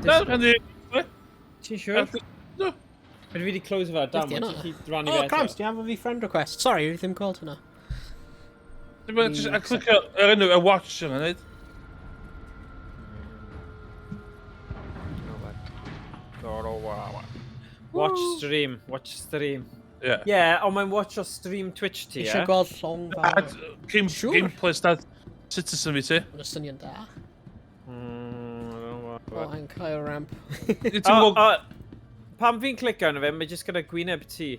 [SPEAKER 3] Na, rhannu.
[SPEAKER 17] Ti'n siŵr?
[SPEAKER 3] No.
[SPEAKER 17] Fi wedi close fe,
[SPEAKER 14] Beth
[SPEAKER 17] dam,
[SPEAKER 14] di
[SPEAKER 17] ti'n
[SPEAKER 14] hwnna?
[SPEAKER 17] gallu rannu
[SPEAKER 14] Oh,
[SPEAKER 17] fe eto.
[SPEAKER 14] Cramps, ti'n anfon fi friend request. Sorry, fi ddim gweld hwnna.
[SPEAKER 3] Dim ond jyst a clicio yr enw, y watch yna, neud.
[SPEAKER 17] Watch stream, watch stream.
[SPEAKER 3] Yeah.
[SPEAKER 17] Yeah, ond mae'n watch o stream Twitch ti, ie?
[SPEAKER 14] Eisiau gweld llong
[SPEAKER 3] A
[SPEAKER 14] fawr.
[SPEAKER 3] game, gameplay Star Citizen fi ti.
[SPEAKER 14] Mae'n syniad da.
[SPEAKER 17] I don't know.
[SPEAKER 14] O, yn cael ramp.
[SPEAKER 3] Ti'n
[SPEAKER 17] O,
[SPEAKER 3] gweld...
[SPEAKER 17] o, Pan fi'n clicio arno fe, mae jyst gyda gwyneb ti.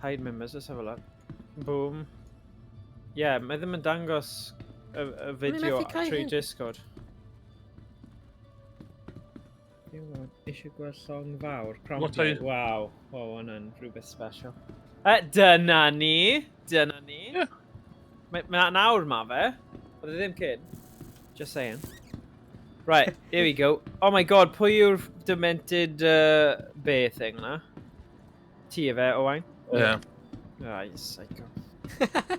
[SPEAKER 17] Hide members, let's have a look. Boom. Yeah, mae ddim yn dangos y fideo
[SPEAKER 14] methu cael
[SPEAKER 17] trwy
[SPEAKER 14] hyn.
[SPEAKER 17] Discord. Eisiau gweld llong fawr.
[SPEAKER 3] What are you-
[SPEAKER 17] Waw. Waw, hwnna'n rhywbeth special. Dyna ni! Dyna ni.
[SPEAKER 3] Yeah.
[SPEAKER 17] Mae ma nawr ma fe. Oedd e ddim cyn. Just saying. Right, here we go. Oh my god, pwy yw'r demented bear thing na? Ti efe, Owain?
[SPEAKER 3] Yeah.
[SPEAKER 17] Ah, you psycho.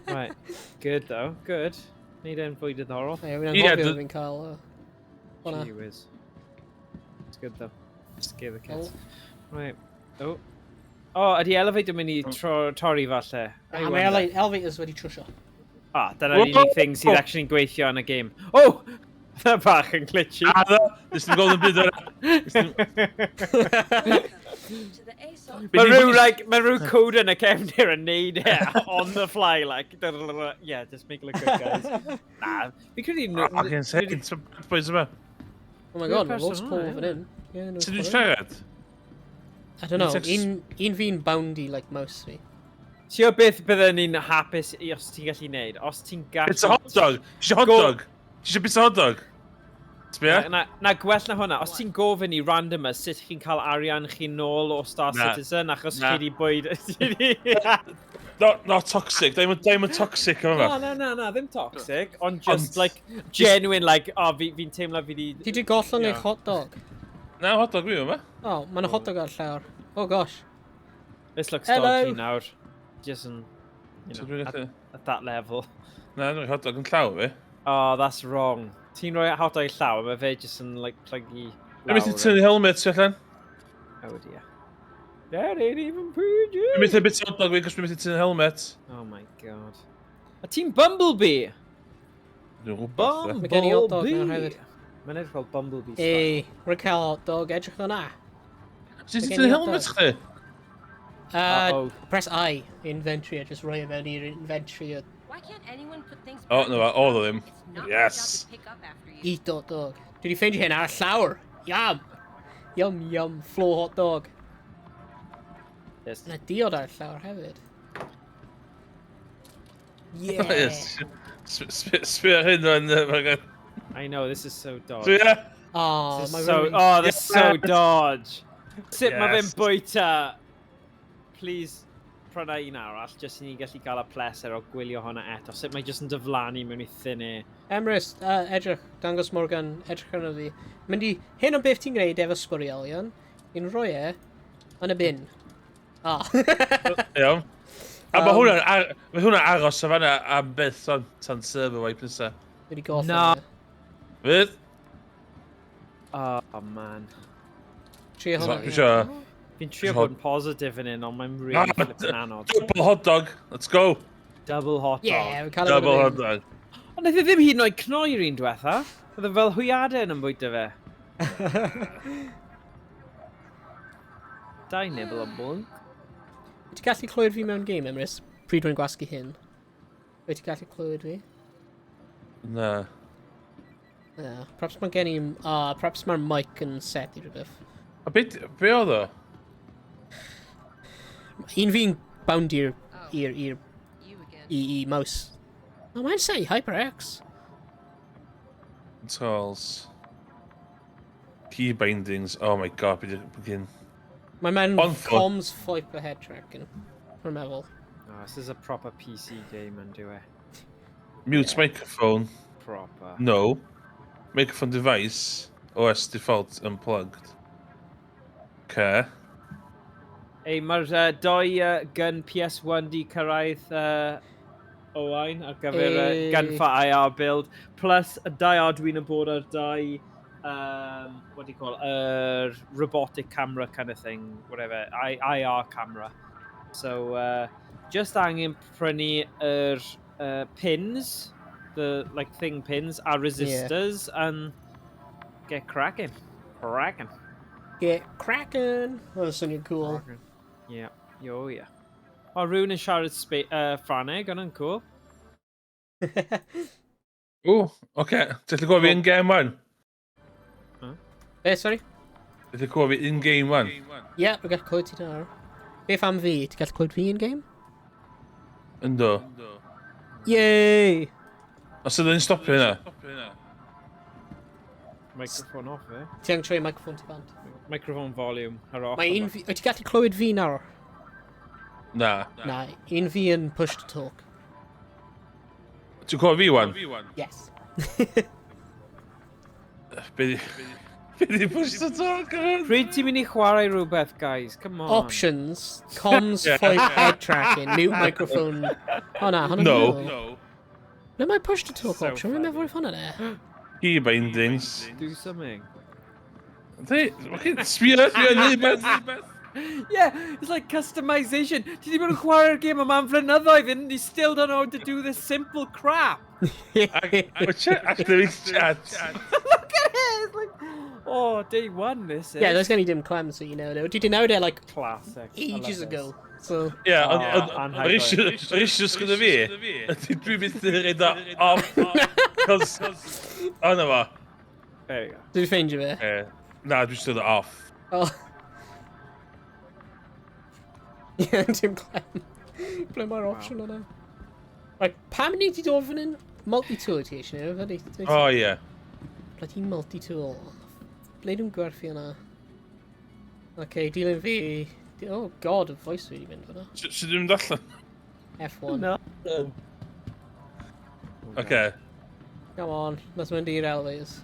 [SPEAKER 17] Right, good though, good. Neud e'n fwy diddorol.
[SPEAKER 14] Ie, fi'n
[SPEAKER 3] Ie,
[SPEAKER 14] anghofio
[SPEAKER 3] dy-
[SPEAKER 14] fi'n cael... Hwnna.
[SPEAKER 17] Gee whiz. It's good though. Scare the kids. Right. Oh. Oh, ydy elevator mynd i torri falle? I
[SPEAKER 14] Na, mae
[SPEAKER 17] wonder.
[SPEAKER 14] elevators wedi trwsio.
[SPEAKER 17] Ah, dyna'r unig thing sydd actually'n gweithio yn y game. Oh! That bach yn glitchy.
[SPEAKER 3] A ddo, nes ti'n gweld yn byd o'r...
[SPEAKER 17] Mae rhyw, like, mae rhyw code yn y cefndir yn neud e on the fly, like, yeah, just make it look good, guys. Na, fi credu...
[SPEAKER 3] Fucking insane, some boys yma.
[SPEAKER 14] Oh my god, mae
[SPEAKER 17] person
[SPEAKER 14] loads o pobl
[SPEAKER 17] hwnna,
[SPEAKER 14] fan hyn. Yeah, no
[SPEAKER 3] Ti'n dwi'n
[SPEAKER 14] problem.
[SPEAKER 3] siarad?
[SPEAKER 14] I don't know,
[SPEAKER 3] Text-
[SPEAKER 14] un fi'n boundy like mouse fi.
[SPEAKER 17] Ti o beth bydden ni'n hapus i os ti'n gallu neud? Os ti'n gallu...
[SPEAKER 3] It's a hot dog! Ti eisiau hot dog? Ti eisiau bit o hot dog? Sbia?
[SPEAKER 17] Na, na, gwell na hwnna. Os ti'n gofyn i randomers sut chi'n cael arian chi nôl o Star
[SPEAKER 3] Na.
[SPEAKER 17] Citizen achos
[SPEAKER 3] Na.
[SPEAKER 17] chi di bwyd...
[SPEAKER 3] Not toxic, dim yn toxic yma.
[SPEAKER 17] Na, na, na, na, ddim toxic, ond just, like, genuine, like, oh, fi'n teimlo fi di.
[SPEAKER 14] Ti di gollwng eich hot dog?
[SPEAKER 3] Na, hot dog fi yma.
[SPEAKER 14] Oh, mae'n hot dog ar llawr. Oh gosh.
[SPEAKER 17] This looks
[SPEAKER 14] Hello.
[SPEAKER 17] dodgy nawr. Just yn, you
[SPEAKER 3] So
[SPEAKER 17] know,
[SPEAKER 3] dwi'n gallu
[SPEAKER 17] at that level.
[SPEAKER 3] Na, dwi'n hot dog yn llaw fi.
[SPEAKER 17] Oh, that's wrong. Ti'n rhoi hot dog i llaw, a mae fe just yn, like, plygu
[SPEAKER 3] Dwi'n methu
[SPEAKER 17] lawr.
[SPEAKER 3] tynnu helmet ti allan.
[SPEAKER 17] Oh dear. That ain't even PG!
[SPEAKER 3] Dwi'n methu bit hot dog fi, cos dwi'n methu tynnu helmet.
[SPEAKER 17] Oh my God. A ti'n Bumblebee?
[SPEAKER 3] Dwi'n rhywbeth, de.
[SPEAKER 14] Mae gen i hot dog nawr
[SPEAKER 17] Bumblebee!
[SPEAKER 14] hefyd.
[SPEAKER 17] Mae'n edrych fel Bumblebee style.
[SPEAKER 14] Ei, rwy'n cael hot dog, edrych yna.
[SPEAKER 3] Sut ti'n
[SPEAKER 14] Mae gen
[SPEAKER 3] tynnu
[SPEAKER 14] i hot
[SPEAKER 3] helmet
[SPEAKER 14] dog.
[SPEAKER 3] chdi?
[SPEAKER 17] Uh-oh.
[SPEAKER 14] Press I, inventory, a just rhoi e mewn i'r inventory a
[SPEAKER 5] Why can't anyone put things
[SPEAKER 3] O,
[SPEAKER 5] back?
[SPEAKER 3] na fa, oedd o ddim.
[SPEAKER 5] It's not my job
[SPEAKER 3] Yes!
[SPEAKER 5] to pick up after you.
[SPEAKER 14] Eat hot dog. Dwi wedi ffeindio hyn ar y llawr. Yum! Yum, yum, floor hot dog.
[SPEAKER 17] Yes.
[SPEAKER 14] Yna diod ar y llawr hefyd. Yeah!
[SPEAKER 3] Yes. Sbio ar hyn o'n fan.
[SPEAKER 17] I know, this is so dodge.
[SPEAKER 3] Sbio!
[SPEAKER 14] Oh,
[SPEAKER 17] This is
[SPEAKER 14] mae
[SPEAKER 17] so,
[SPEAKER 14] rhywun
[SPEAKER 17] oh, this is so
[SPEAKER 3] Yes.
[SPEAKER 17] dodge. Sut mae fe'n
[SPEAKER 3] Yes.
[SPEAKER 17] bwyta? Please, pryna un arall, jyst i ni gallu gael y pleser o gwylio hwnna eto. Sut mae jyst yn diflannu mewn i thinnu.
[SPEAKER 14] Emrys, edrych, dangos Morgan, edrych arno fi. Mynd i, hyn o beth ti'n gwneud efo sbwrielion, i'n rhoi e yn y bin. Ah.
[SPEAKER 3] Iawn. A mae hwnna'n mae hwnna'n aros o fan'na am byth on, tan server wipe nesa.
[SPEAKER 14] Wedi gollwng
[SPEAKER 17] Na.
[SPEAKER 14] e.
[SPEAKER 3] Fydd?
[SPEAKER 17] Oh, man.
[SPEAKER 14] Trio hwnna.
[SPEAKER 3] Dwi isio
[SPEAKER 17] Fi'n trio bod yn positif yn hyn, ond mae'n really
[SPEAKER 3] Na,
[SPEAKER 17] flipping anodd.
[SPEAKER 3] Double hot dog. Let's go.
[SPEAKER 17] Double hot dog.
[SPEAKER 14] Yeah, we cael e
[SPEAKER 3] Double
[SPEAKER 14] yn y
[SPEAKER 3] hot
[SPEAKER 14] bin.
[SPEAKER 3] dog.
[SPEAKER 17] Ond naeth e ddim hyd yn oed cnoi'r un diwetha. Oedd e fel hwyaden yn bwyta fe. Dau nibble a blunk.
[SPEAKER 14] Wyt ti'n gallu clywed fi mewn game, Emrys? Pryd rwy'n gwasgu hyn. Wyt ti'n gallu clywed fi?
[SPEAKER 3] Na.
[SPEAKER 14] Yeah, perhaps mae gen i. Ah, perhaps mae'r mic yn set i rhywbeth.
[SPEAKER 3] A be oedd o?
[SPEAKER 14] Un fi'n bound i'r i'r i'r i, i mouse. Oh, mae'n say HyperX.
[SPEAKER 3] Controls. Key bindings. Oh my God, be begin.
[SPEAKER 14] Mae mewn
[SPEAKER 3] On foot.
[SPEAKER 14] comms FOIP a head tracking. Rwy'n meddwl.
[SPEAKER 17] Oh, this is a proper PC game, and do it.
[SPEAKER 3] Mute microphone.
[SPEAKER 17] Proper.
[SPEAKER 3] No. Microphone device. OS default unplugged. Okay.
[SPEAKER 17] Ei, mae'r doi gun PS1 di cyrraedd Owain ar gyfer gun for IR build. Plus, y dau Arduino board ar dau, what do you call it, robotic camera kind of thing, whatever, IR camera. So, just angen prynu yr pins, the like thing pins, a resistors, and get cracking. Cracking.
[SPEAKER 14] Get cracking! Hwnna'n swnio'n cool.
[SPEAKER 17] Cracking. Yeah, yo, yeah. O, rhywun yn siarad Ffrangeg, hwnna'n cool.
[SPEAKER 3] Ooh, okay. Ti'n gallu gweld fi in-game wan?
[SPEAKER 14] Be, sorry?
[SPEAKER 3] Ti'n gallu gweld fi in-game wan?
[SPEAKER 14] Ie, yeah, rwy'n gallu clywed ti nawr. Beth am fi? Ti'n gallu clywed fi in-game?
[SPEAKER 3] Ynddo.
[SPEAKER 14] Yay!
[SPEAKER 3] Os ydyn ni'n stopio hynna?
[SPEAKER 17] Microphone off, eh?
[SPEAKER 14] Ti angen troi microphone ti bant.
[SPEAKER 17] Microphone volume ar off.
[SPEAKER 14] Mae un fi. Wyt ti'n gallu clywed fi nawr?
[SPEAKER 3] Na.
[SPEAKER 14] Na, un fi yn push to talk.
[SPEAKER 3] Ti'n clywed fi wan?
[SPEAKER 14] Yes.
[SPEAKER 3] Be di push to talk ar hwn?
[SPEAKER 17] Pryd ti'n mynd i chwarae rhywbeth, guys? Come on.
[SPEAKER 14] Options, comms, FOIP, head tracking, mute microphone. O na, hwnna'n
[SPEAKER 3] No.
[SPEAKER 14] No. Na, mae push to talk
[SPEAKER 17] So
[SPEAKER 14] option, rwy'n meddwl hwnna de.
[SPEAKER 3] Key bindings.
[SPEAKER 17] Do something.
[SPEAKER 3] Dwi, sbio, sbio, neud beth.
[SPEAKER 17] Yeah, it's like customization. Ti di bod yn chwarae'r game yma am flynyddoedd and you still don't know how to do this simple crap.
[SPEAKER 3] Actually, chat.
[SPEAKER 17] Look at it! It's like, oh, day one this is.
[SPEAKER 14] Yeah, there's gen i dim clem, so you know. Dwi di newid e, like,
[SPEAKER 17] Classic. I love
[SPEAKER 14] ages
[SPEAKER 17] this.
[SPEAKER 14] ago. So,
[SPEAKER 3] Ie,
[SPEAKER 17] Oh,
[SPEAKER 3] ond
[SPEAKER 17] anhygoel.
[SPEAKER 3] yr issue gyda fi, ydy dwi'n mynd i reid o off, cos, o na fo.
[SPEAKER 17] There you go.
[SPEAKER 14] dwi di ffeindio fe.
[SPEAKER 3] Na, dwi'n still off.
[SPEAKER 14] Oh. Yeah, dim clem. Ble mae'r option yna? Right, pam ni di dod fan hyn? Multi-tool ti eisiau neu?
[SPEAKER 3] O, ie.
[SPEAKER 14] Bloody multi-tool. Ble dwi'n gwerthu yna? Okay, dilyn fi. Oh God, y voice fi wedi mynd fyna.
[SPEAKER 3] Sut dwi'n mynd allan?
[SPEAKER 14] F1.
[SPEAKER 17] No.
[SPEAKER 3] Okay.
[SPEAKER 14] Come on, let's mynd i'r elevators.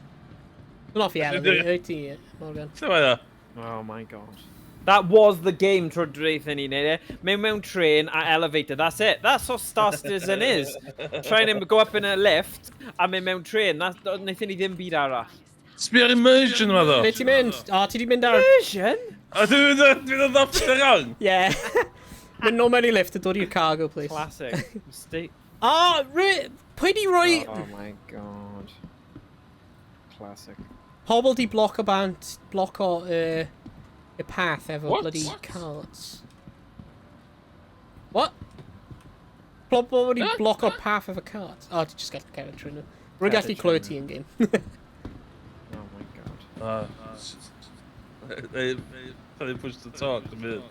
[SPEAKER 14] Dwi'n off i elevator, wyt ti, Morgan.
[SPEAKER 3] Sut mae o?
[SPEAKER 17] Oh my god. That was the game tro dweud ni wneud e. Mewn mewn train a elevator, that's it. That's what Star Citizen is. Trying to go up in a lift a mynd mewn train. That's, wnaethon ni ddim byd arall.
[SPEAKER 3] Sbio ar immersion yma ddo.
[SPEAKER 14] Ble ti'n mynd? O, ti di mynd ar...
[SPEAKER 17] Immersion?
[SPEAKER 3] O, dwi'n mynd off the wrong?
[SPEAKER 14] Yeah. Mynd nôl mewn i lift a dod i'r cargo place.
[SPEAKER 17] Classic. Mistake.
[SPEAKER 14] Ah, pwy di roi...
[SPEAKER 17] Oh my god. Classic.
[SPEAKER 14] Pobl di bloco bant, bloco y path efo
[SPEAKER 3] What?
[SPEAKER 14] bloody
[SPEAKER 3] What?
[SPEAKER 14] carts. What? Pobl wedi bloco'r path efo carts. Oh, ti just gallu cerdded trwy nhw. Rwy'n gallu
[SPEAKER 17] Cerdded
[SPEAKER 14] clywed
[SPEAKER 17] trwy
[SPEAKER 14] ti yn game.
[SPEAKER 17] Oh my god.
[SPEAKER 3] They push the talk a minute.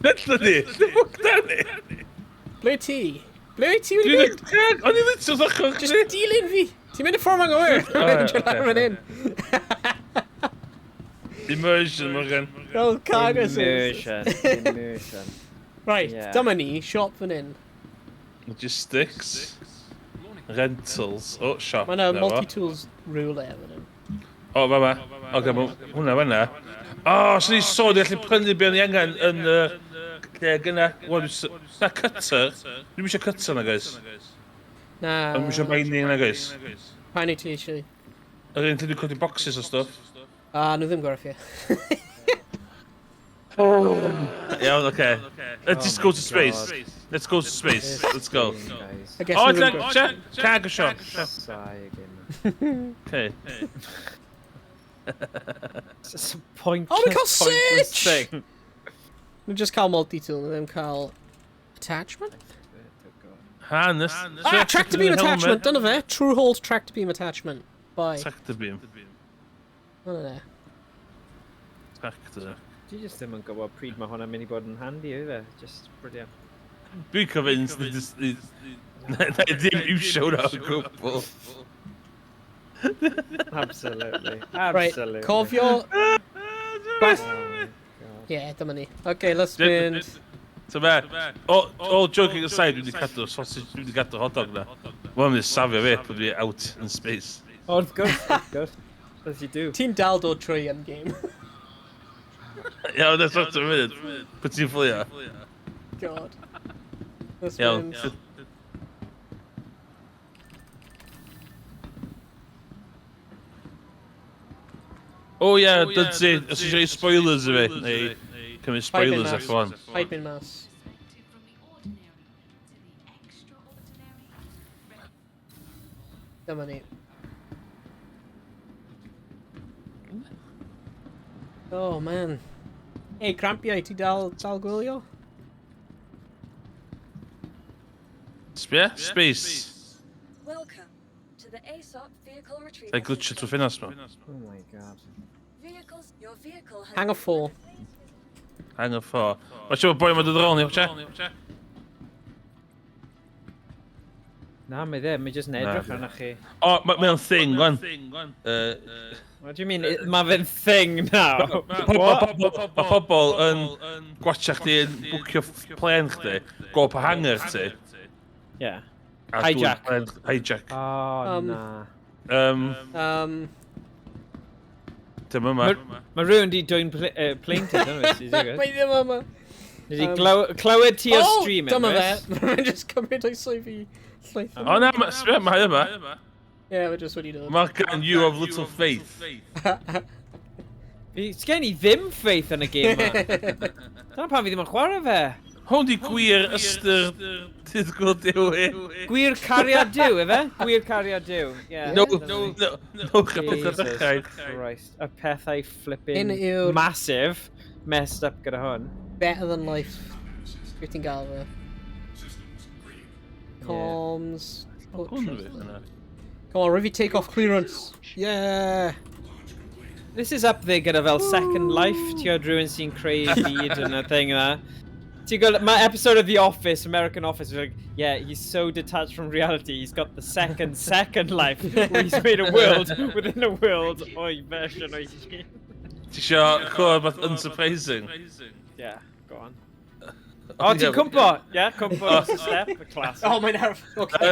[SPEAKER 3] Lle ni? Lle ffwc da ni?
[SPEAKER 14] Ble ti? Ble wyt ti wedi
[SPEAKER 3] Dwi'n
[SPEAKER 14] mynd?
[SPEAKER 3] O'n i literally ddechrau
[SPEAKER 14] Just dilyn fi! Ti'n mynd y ffordd anghywir!
[SPEAKER 3] Oh,
[SPEAKER 14] Mynd
[SPEAKER 3] okay,
[SPEAKER 14] lawr fan hyn.
[SPEAKER 3] Immersion, Morgan.
[SPEAKER 14] Fel cargo services.
[SPEAKER 17] Immersion. Immersion.
[SPEAKER 14] Right,
[SPEAKER 17] Yeah.
[SPEAKER 14] dyma ni, siop fan hyn.
[SPEAKER 3] Logistics. Rentals. Oh, shop.
[SPEAKER 14] Mae yna
[SPEAKER 3] Na fo.
[SPEAKER 14] multi-tools rhywle fan hyn.
[SPEAKER 3] O, fama. Oce, ma hwnna fanna. O, swn i sôn i allu prynu be o'n i angen yn y lle gynna. Wel, Na, cutter. Dwi'm eisiau cutter na, guys.
[SPEAKER 14] Na.
[SPEAKER 3] Dwi'm eisiau mining na, guys.
[SPEAKER 14] Pa un wyt ti eisiau?
[SPEAKER 3] Yr un lle dwi'n codi boxes o stuff.
[SPEAKER 14] Ah, nhw ddim gwerth i.
[SPEAKER 3] Iawn, oce. Let's just go
[SPEAKER 17] Oh
[SPEAKER 3] to
[SPEAKER 17] my
[SPEAKER 3] space.
[SPEAKER 17] God.
[SPEAKER 3] Let's go to space. Let's go.
[SPEAKER 17] This game, guys.
[SPEAKER 14] I guess
[SPEAKER 3] Oh,
[SPEAKER 14] nhw ddim gwerth.
[SPEAKER 3] check, cargo shop.
[SPEAKER 17] Sigh again.
[SPEAKER 3] Okay.
[SPEAKER 17] It's just a pointless,
[SPEAKER 14] Oh, we cael
[SPEAKER 17] pointless
[SPEAKER 14] search!
[SPEAKER 17] thing.
[SPEAKER 14] Nhw just cael multi-tool, nhw ddim cael attachment?
[SPEAKER 3] Harness.
[SPEAKER 14] Ah, tractor beam attachment, dyna fe. True hold tractor beam attachment. Bye.
[SPEAKER 3] Tractor beam.
[SPEAKER 14] Dyna fe.
[SPEAKER 3] Tractor.
[SPEAKER 17] Dwi just ddim yn gwybod pryd mae hwnna'n mynd i bod yn handy, yw fe? Just brilliant.
[SPEAKER 3] Dwi'n convinced na i ddim iwsio hwnna o gwbl.
[SPEAKER 17] Absolutely.
[SPEAKER 14] Right,
[SPEAKER 17] Absolutely.
[SPEAKER 14] cofio...
[SPEAKER 17] Oh my God.
[SPEAKER 14] Yeah, dyma ni. Okay, let's mynd.
[SPEAKER 3] So be, all joking aside, dwi wedi cadw sausage, dwi wedi cadw hot dog na. Mae'n mynd i safio fi, bod fi out in space.
[SPEAKER 17] Oh, wrth gwrs, wrth gwrs. As you do.
[SPEAKER 14] Ti'n dal dod trwy yn game.
[SPEAKER 3] Iawn, that's what a minute. Pwy ti'n fflio?
[SPEAKER 14] God. Let's
[SPEAKER 3] Iawn.
[SPEAKER 14] mynd.
[SPEAKER 3] Oh yeah, Dudzi, os eisiau spoilers i fi, neu cymryd spoilers
[SPEAKER 14] Paid mynd
[SPEAKER 3] F1.
[SPEAKER 14] mas. Paid mynd mas. Dyma ni. Oh man. Hey, crampiau, ti dal gwylio?
[SPEAKER 3] Sbia? Space.
[SPEAKER 5] Welcome to the ASOP vehicle retrieval.
[SPEAKER 3] Sa'i glitcho trwy ffenast ma.
[SPEAKER 17] Oh my god.
[SPEAKER 5] Vehicles, your vehicle has
[SPEAKER 14] Hangar 4.
[SPEAKER 3] Hangar 4. Watch out, boi, mae'n dod ar ôl ni, watch out.
[SPEAKER 17] Na, mae ddim, mae jyst yn edrych arnoch chi.
[SPEAKER 3] O, mae o'n thing, wan.
[SPEAKER 17] What do you mean? Mae fe'n thing now?
[SPEAKER 3] Mae pobl yn gwatcha chdi yn bwcio plen chdi, go pa hangar chdi.
[SPEAKER 17] Yeah.
[SPEAKER 3] A dwyn
[SPEAKER 17] Hijack.
[SPEAKER 3] Hijack.
[SPEAKER 17] Oh, na.
[SPEAKER 3] Dim yma.
[SPEAKER 17] Mae rhywun di dwyn plane ti, don't we?
[SPEAKER 14] Mae ddim yma.
[SPEAKER 17] Nes i clywed ti ar
[SPEAKER 14] Oh,
[SPEAKER 17] stream,
[SPEAKER 14] dyma
[SPEAKER 17] Emrys.
[SPEAKER 14] fe. Mae'n just cymryd o'i swydd fi llwyth.
[SPEAKER 3] O na, sbia, mae yma.
[SPEAKER 14] Yeah, mae just wedi dod.
[SPEAKER 3] Morgan, you have little faith.
[SPEAKER 17] Fi, sgen i ddim faith yn y game ma. Dyna pam fi ddim yn chwarae fe.
[SPEAKER 3] Hwn di gwir ystyr dydd Gŵyl Dewi.
[SPEAKER 17] Gwir cariad Duw, efe? Gwir cariad Duw. Yeah.
[SPEAKER 3] No, no, no, no, pethau
[SPEAKER 17] Jesus
[SPEAKER 3] dechrau.
[SPEAKER 17] Christ. Y pethau flipping
[SPEAKER 14] Hyn yw'r-
[SPEAKER 17] massive messed up gyda hwn.
[SPEAKER 14] Better than life. Beth ti'n gael fe? Comms.
[SPEAKER 3] Hwn fi, yna.
[SPEAKER 14] Come on, rhaid fi take off clearance. Yeah.
[SPEAKER 17] This is up there gyda fel Second Life, ti'n gwybod rhywun sy'n creu byd yn y thing yna. Ti'n gwybod, mae episode of The Office, American Office, like, yeah, he's so detached from reality, he's got the second life, where he's made a world within a world o'i version o'i hun.
[SPEAKER 3] Ti isio clywed beth unsurprising?
[SPEAKER 17] Yeah, go on. O, ti'n cwmpo? Ie, cwmpo dros y step, y classic.
[SPEAKER 14] O, mae'n arf... Oce.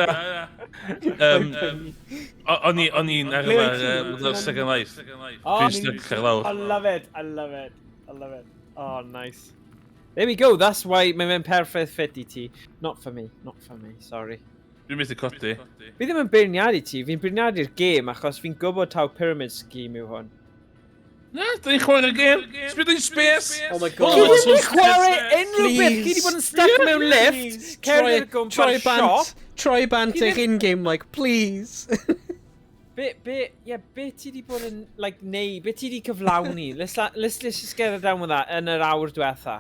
[SPEAKER 3] O'n i'n arfer Second Life. Dwi'n stuck ar lawr.
[SPEAKER 17] I love it, I love it, I love it. Oh, nice. There we go, that's why mae'n fe'n perffaith fit i ti. Not for me, not for me, sorry.
[SPEAKER 3] Dwi'n methu codi.
[SPEAKER 17] Fi ddim yn beirniadu ti, fi'n beirniadu'r gêm achos fi'n gwybod taw pyramid scheme yw hwn.
[SPEAKER 3] Na, dyn ni'n chwarae'r gêm. Sbyd yn space.
[SPEAKER 14] Oh my god.
[SPEAKER 17] Ti ddim yn chwarae unrhyw beth. Ti wedi bod yn stuck mewn lift, cerdded o gwmpas siop.
[SPEAKER 14] Troi bant eich in-game, like, please.
[SPEAKER 17] Be, be, yeah, be ti wedi bod yn, like, neu, be ti wedi cyflawni? Let's, let's, let's just get it down with that yn yr awr diwetha.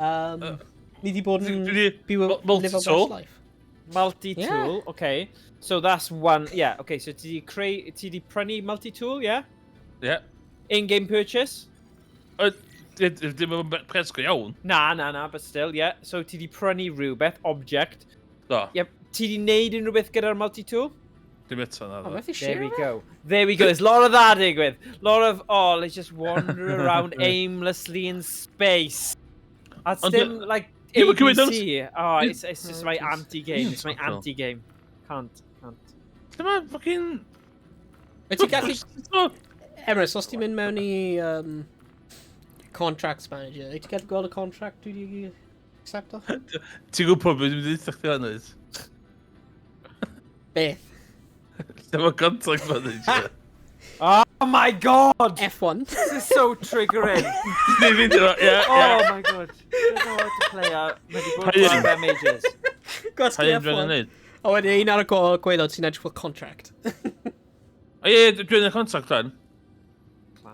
[SPEAKER 14] Ni wedi bod yn byw live our best life.
[SPEAKER 17] Multi-tool, yeah. Okay. So that's one, yeah, okay, so ti wedi creu, ti wedi prynu multi-tool, yeah?
[SPEAKER 3] Yeah.
[SPEAKER 17] In-game purchase?
[SPEAKER 3] Dim yn pres go iawn.
[SPEAKER 17] Na, na, na, but still, yeah. So ti wedi prynu rhywbeth, object.
[SPEAKER 3] Do.
[SPEAKER 17] Yep. Ti wedi neud unrhyw beth gyda'r multi-tool?
[SPEAKER 3] Dim eto, na.
[SPEAKER 14] Oh,
[SPEAKER 17] There we go. There we go. There's a lot of that digwydd. Lot of, oh, let's just wander around aimlessly in space. That's dim, like, ABC. Oh, it's just my anti-game. It's my anti-game. Can't, can't.
[SPEAKER 3] Dyma fucking...
[SPEAKER 14] Wyt ti'n gallu... Emrys, os ti'n mynd mewn i contracts manager, wyt ti'n gallu gweld y contract dwi wedi accepto?
[SPEAKER 3] Ti'n gwybod beth dwi'n mynd i ddeud chdi fan oed?
[SPEAKER 14] Beth?
[SPEAKER 3] Dyma contract manager.
[SPEAKER 17] Oh my god!
[SPEAKER 14] F1.
[SPEAKER 17] This is so triggering.
[SPEAKER 3] Dwi'n fynd iddo, ie, ie.
[SPEAKER 17] Oh my god. Don't know how to play out. Mae wedi bod yn am ages.
[SPEAKER 14] Gwasgu F1. O, wedyn un ar y gwaelod sy'n edrych fel contract.
[SPEAKER 3] O ie, dwi'n y contract dan.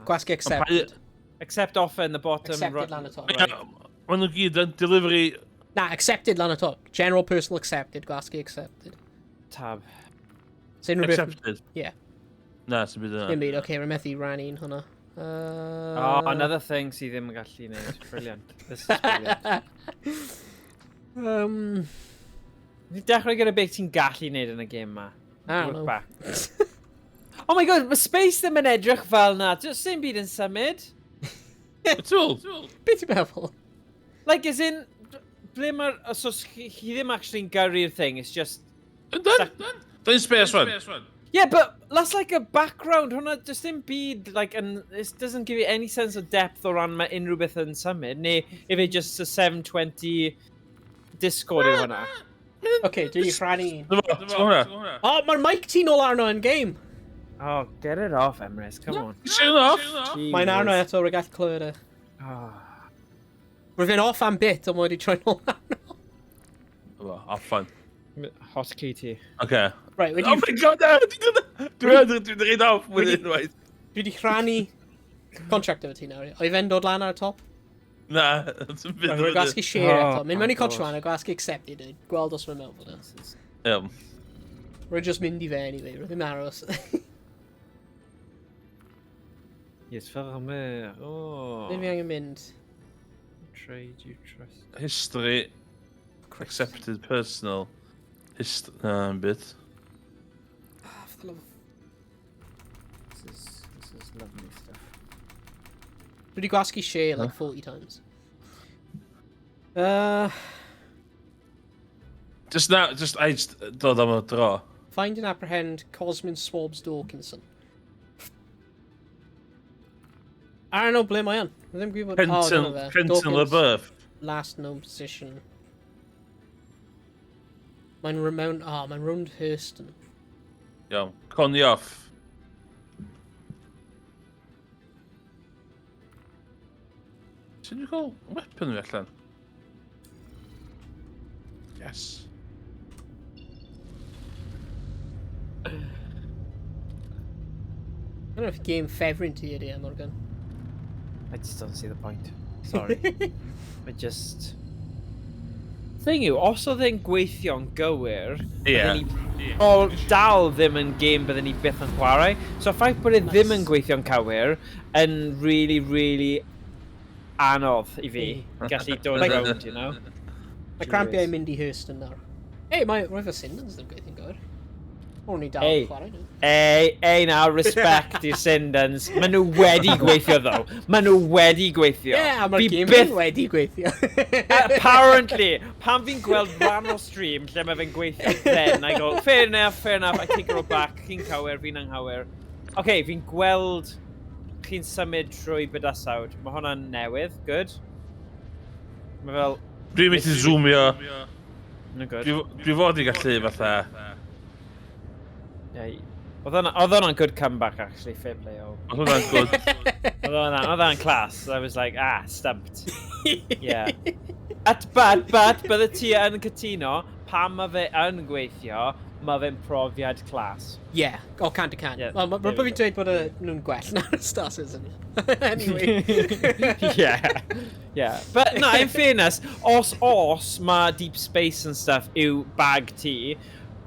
[SPEAKER 14] Gwasgu accepted.
[SPEAKER 17] Accept offer in the bottom.
[SPEAKER 14] Accepted lan y top.
[SPEAKER 3] Maen nhw gyd yn delivery...
[SPEAKER 14] Na, accepted lan y top. General personal accepted, gwasgu accepted.
[SPEAKER 17] Tab.
[SPEAKER 3] Accepted?
[SPEAKER 14] Yeah.
[SPEAKER 3] Na, sy'n byd yna.
[SPEAKER 14] Dim byd, oce, rwy'n methu rannu un hwnna.
[SPEAKER 17] Oh, another thing sydd ddim yn gallu gwneud. Brilliant. This is brilliant. Ni'n dechrau gyda beth ti'n gallu gwneud yn y gêm ma.
[SPEAKER 14] I don't
[SPEAKER 17] Look
[SPEAKER 14] know.
[SPEAKER 17] back. Oh my god, mae space ddim yn edrych fel na. Does dim byd yn symud.
[SPEAKER 3] Tool.
[SPEAKER 14] Beth ti'n meddwl?
[SPEAKER 17] Like, as in, ble mae'r... So, chi ddim actually'n gyrru'r thing, it's just...
[SPEAKER 3] Done. Done space one.
[SPEAKER 17] Yeah, but that's like a background. Hwnna, does dim byd, like, and it doesn't give you any sense of depth o ran mae unrhyw beth yn symud, neu if it just a 720 Discord yw hwnna.
[SPEAKER 14] Oce, dwi wedi rhannu un.
[SPEAKER 3] Dyma, hwnna.
[SPEAKER 14] O, mae'r mic ti'n ôl arno yn game.
[SPEAKER 17] Oh, get it off, Emrys, come on.
[SPEAKER 3] Turn off.
[SPEAKER 14] Mae'n arno eto, rwy'n gallu clywed e. Rwy'n fynd off am bit, ond mae wedi troi'n ôl arno.
[SPEAKER 3] Off fan.
[SPEAKER 17] Hotkey ti.
[SPEAKER 3] Okay.
[SPEAKER 14] Right, wedi...
[SPEAKER 3] Oh my god, na! Dwi'n dwi'n off with unwaith.
[SPEAKER 14] Dwi wedi rhannu contract efo ti nawr. Oedd fe'n dod lan ar y top?
[SPEAKER 3] Na, sy'n byd.
[SPEAKER 14] Rwy'n gwasgu share eto. Mynd mewn i contract man a gwasgu accepted. Gweld os mae'n mewn fel yna.
[SPEAKER 3] Iawn.
[SPEAKER 14] Rwy'n just mynd i fe anyway. Rwy'n ddim aros.
[SPEAKER 17] Yes, farmer. Oh.
[SPEAKER 14] Ddim fi angen mynd.
[SPEAKER 17] Trade you trust.
[SPEAKER 3] History. Accepted personal. Hist... Na, yn byd.
[SPEAKER 14] Ah, for the love of...
[SPEAKER 17] This is lovely stuff.
[SPEAKER 14] Dwi wedi gwasgu share like 40 times.
[SPEAKER 3] Just now, just, I just dod am y dro.
[SPEAKER 14] Find and apprehend Cosmin Swabs Dawkinson. I don't know ble mae yn. Ddim gwybod...
[SPEAKER 3] Kenton,
[SPEAKER 14] oh, dyna fe.
[SPEAKER 3] Kenton
[SPEAKER 14] Dawkins,
[SPEAKER 3] LeBeuf.
[SPEAKER 14] Last known position. Mae'n mewn... Oh, mae'n rownd Hurston.
[SPEAKER 3] Iawn. Connie off. Sut dwi'n cael weapon fi allan? Yes.
[SPEAKER 14] I don't know if game ffefryn ti ydi e, Morgan.
[SPEAKER 17] I just don't see the point. Sorry. I just... Thing yw, os oedd e'n gweithio'n gywir,
[SPEAKER 3] Ie.
[SPEAKER 17] bydden ni o, dal ddim yn game bydden ni byth yn chwarae. So y ffaith bod e ddim yn gweithio'n cywir yn really, really anodd i fi gallu dod
[SPEAKER 14] Like-
[SPEAKER 17] rownd, you know?
[SPEAKER 14] Mae crampiau yn mynd i Hurston nawr. Hey, mae roedd y Sindons ddim gweithio'n gywir. O'n i dal
[SPEAKER 17] Ei,
[SPEAKER 14] yn chwarae nhw.
[SPEAKER 17] ei, ei now, respect i'r Sindons. Maen nhw wedi gweithio ddo. Maen nhw wedi gweithio.
[SPEAKER 14] Ie, yeah, a mae'r
[SPEAKER 17] Fi
[SPEAKER 14] game
[SPEAKER 17] byth-
[SPEAKER 14] wedi gweithio.
[SPEAKER 17] Apparently, pan fi'n gweld rhan o stream lle mae fe'n gweithio, then I go, fair enough, fair enough, I take it all back, chi'n cywir, fi'n anghywir. Oce, okay, fi'n gweld chi'n symud trwy bydysawd. Mae hwnna'n newydd, good. Mae fel...
[SPEAKER 3] Dwi'n mynd i zoomio.
[SPEAKER 17] No good.
[SPEAKER 3] Dwi fod i gallu fatha...
[SPEAKER 17] Yeah, oedd hwnna'n good comeback, actually, fair play. Oh.
[SPEAKER 3] Oedd hwnna'n good.
[SPEAKER 17] Oedd hwnna'n class. I was like, ah, stumped. Yeah. But, bydde ti yn cytuno, pam mae fe yn gweithio, mae fe'n profiad class.
[SPEAKER 14] Yeah, o, cant y cant.
[SPEAKER 17] Yeah,
[SPEAKER 14] Wel,
[SPEAKER 17] there
[SPEAKER 14] mae
[SPEAKER 17] we
[SPEAKER 14] fi'n
[SPEAKER 17] go.
[SPEAKER 14] dweud bod nhw'n gwell na'r Star Citizen. Anyway.
[SPEAKER 17] Yeah. But no, in fairness, os mae deep space and stuff yw bag ti,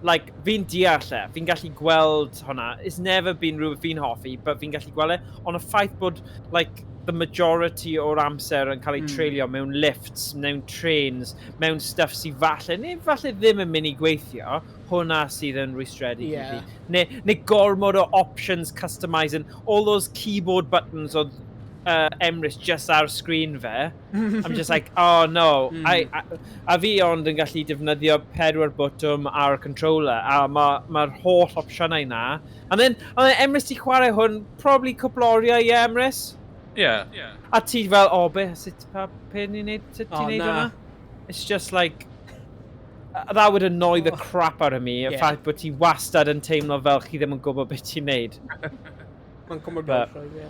[SPEAKER 17] like, fi'n deall e, fi'n gallu gweld hwnna. It's never been rhywbeth fi'n hoffi, but fi'n gallu gweld e. Ond y ffaith bod, like, the majority o'r amser yn cael ei treulio mewn lifts, mewn trains, mewn stuff sydd falle, neu falle ddim yn mynd i gweithio, hwnna sydd yn rwystredig i fi. Neu gormod o options customizing, all those keyboard buttons oedd Emrys just ar screen fe. I'm just like, oh no. A fi ond yn gallu defnyddio pedwar botwm ar y controller, a mae'r ma holl opsiynau na. And then Emrys ti chwarae hwn probably cwpl oriau, ie, Emrys?
[SPEAKER 3] Yeah.
[SPEAKER 17] A ti fel, oh, be, sut, pa, pe ni'n neud, sut
[SPEAKER 14] Oh,
[SPEAKER 17] ti'n neud
[SPEAKER 14] na.
[SPEAKER 17] hwnna? It's just like, that would annoy the crap out of me, y ffaith bod ti wastad yn teimlo fel chi ddim yn gwybod beth ti'n neud.
[SPEAKER 14] Mae'n cymryd rhaid, ie.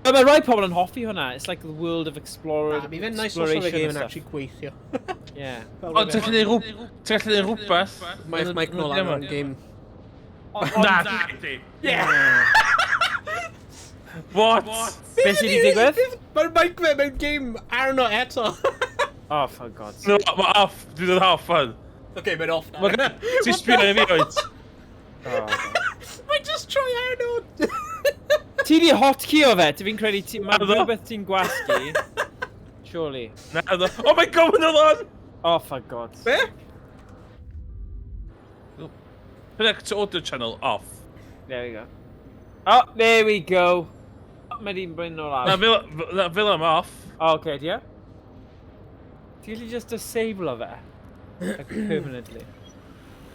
[SPEAKER 17] But mae rai pobl yn hoffi hwnna. It's like the world of explorer,
[SPEAKER 14] Na, mi fe'n nice os oedd y
[SPEAKER 17] exploration
[SPEAKER 14] game
[SPEAKER 17] and
[SPEAKER 14] yn
[SPEAKER 17] stuff.
[SPEAKER 14] actually gweithio. Fel
[SPEAKER 3] Ond ti'n gallu neud rhywbeth.
[SPEAKER 14] Mae'ch mic nôl ar yn game.
[SPEAKER 3] Na, di. What?
[SPEAKER 17] Beth sydd wedi digwydd?
[SPEAKER 14] Mae'r mic fe mewn game arno eto.
[SPEAKER 17] Oh, for God's
[SPEAKER 3] No,
[SPEAKER 17] sake.
[SPEAKER 3] mae off. Dwi'n dod off fan.
[SPEAKER 14] Okay, mae'n off now.
[SPEAKER 3] Ti'n sbio ar fi oed?
[SPEAKER 17] Oh, God.
[SPEAKER 14] Mae'n just troi arno.
[SPEAKER 17] Ti di hotkey o fe, ti fi'n credu ti... Mae
[SPEAKER 3] Naddo.
[SPEAKER 17] rhywbeth ti'n gwasgu. Surely.
[SPEAKER 3] Na, no. Oh my God, mae'n on!
[SPEAKER 17] Oh, for God's
[SPEAKER 14] Be?
[SPEAKER 3] Connect to audio channel off.
[SPEAKER 17] There we go. Oh, there we go. Mae di'n mynd nôl
[SPEAKER 3] Na,
[SPEAKER 17] ar.
[SPEAKER 3] fel am off.
[SPEAKER 17] Oh, okay, di e? Ti'n gallu just disable o fe? Like, permanently.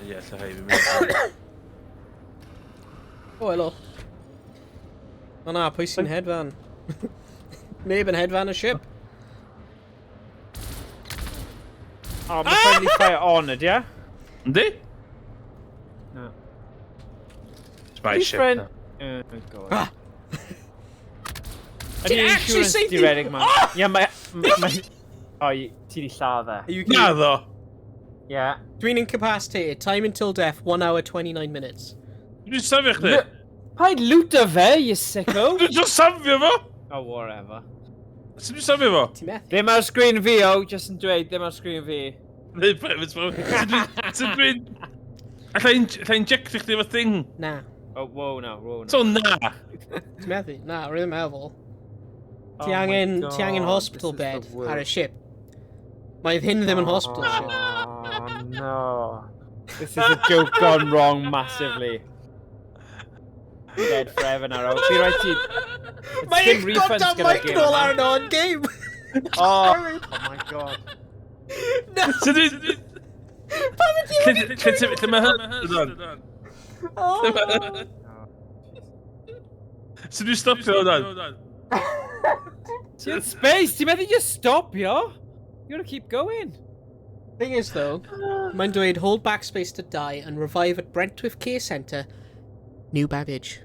[SPEAKER 3] Ie, yeah, lle rhaid fi mynd.
[SPEAKER 14] Oh, helo. O na, pwy sy'n hedfan? Neb yn hedfan y ship.
[SPEAKER 17] Oh, mae friendly fire on ydy e?
[SPEAKER 3] Yndi?
[SPEAKER 17] No.
[SPEAKER 3] It's my
[SPEAKER 17] Ydi
[SPEAKER 3] ship.
[SPEAKER 17] friend-
[SPEAKER 3] now.
[SPEAKER 17] Oh, God.
[SPEAKER 14] Ah.
[SPEAKER 17] Ydy
[SPEAKER 14] Ti'n actually
[SPEAKER 17] insurance
[SPEAKER 14] saethu-
[SPEAKER 17] di redeg ma?
[SPEAKER 14] Ah!
[SPEAKER 17] Ie, mae... Oh, ti di lladd e.
[SPEAKER 14] Are you
[SPEAKER 3] Na ddo.
[SPEAKER 17] Yeah.
[SPEAKER 14] Dwi'n incapacitated. Time until death, 1 hour 29 minutes.
[SPEAKER 3] Dwi'n safio chdi.
[SPEAKER 17] Paid looto fe, you sicko!
[SPEAKER 3] Dwi'n just safio fo.
[SPEAKER 17] Oh, whatever.
[SPEAKER 3] Sut dwi'n safio fo?
[SPEAKER 14] Ti'n methu?
[SPEAKER 17] Ddim ar sgrin fi, o, just yn dweud, ddim ar sgrin fi.
[SPEAKER 3] Neu private phone. Sut dwi'n... Alla injectio chdi efo thing.
[SPEAKER 14] Na.
[SPEAKER 17] Oh, whoa, no, whoa, no.
[SPEAKER 3] So na.
[SPEAKER 14] Ti'n methu? Na, rwy'n ddim meddwl.
[SPEAKER 17] Oh
[SPEAKER 14] Ti
[SPEAKER 17] my
[SPEAKER 14] angen
[SPEAKER 17] God,
[SPEAKER 14] hospital
[SPEAKER 17] this is
[SPEAKER 14] bed
[SPEAKER 17] the
[SPEAKER 14] ar y
[SPEAKER 17] worst.
[SPEAKER 14] ship. Mae hyn ddim yn hospital ship.
[SPEAKER 17] Oh, no. This is a joke gone wrong massively. Dead forever now. Fi rhaid ti...
[SPEAKER 14] Mae
[SPEAKER 17] dim
[SPEAKER 14] eich
[SPEAKER 17] refunds
[SPEAKER 14] goddamn
[SPEAKER 17] gyda'r
[SPEAKER 14] mic
[SPEAKER 17] game
[SPEAKER 14] nôl
[SPEAKER 17] yma.
[SPEAKER 14] arno yn game!
[SPEAKER 17] Oh, oh my God.
[SPEAKER 14] No!
[SPEAKER 3] Sut dwi'n...
[SPEAKER 14] Pam ydi
[SPEAKER 3] Lle lle mae hyn?
[SPEAKER 14] Oh.
[SPEAKER 3] Sut dwi'n stopio hwnna?
[SPEAKER 17] Ti'n space, ti'n meddwl just stopio? You gotta keep going.
[SPEAKER 14] Thing is though, mae'n dweud hold backspace to die and revive at Brentwith Care Centre. New baggage.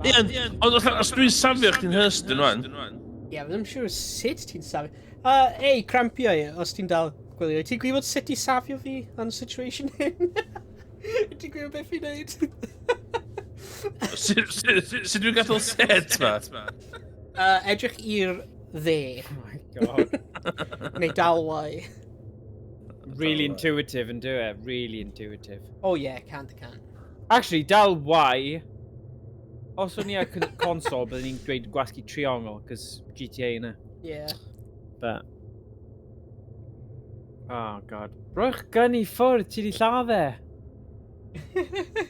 [SPEAKER 3] Ie, ond os dwi'n safio chdi'n hystyn rwan.
[SPEAKER 14] Ie, yeah, ddim siŵr sut ti'n safio. Ei, crampiau, os ti'n dal gwylio. Ti'n gwybod sut i safio fi yn y situation hyn? Ti'n gwybod beth fi'n neud?
[SPEAKER 3] Sut dwi'n gadael set ma?
[SPEAKER 14] Edrych i'r dde.
[SPEAKER 17] Oh my God.
[SPEAKER 14] Neu dal Y.
[SPEAKER 17] Really intuitive and do it. Really intuitive.
[SPEAKER 14] Oh yeah, cant y cant.
[SPEAKER 17] Actually, dal Y. Os o'n i ar console, byddwn ni'n dweud gwasgu triongl, cos GTA yna.
[SPEAKER 14] Yeah.
[SPEAKER 17] But... Oh, God. Rhoi'ch gun i ffwrdd, ti di lladd e.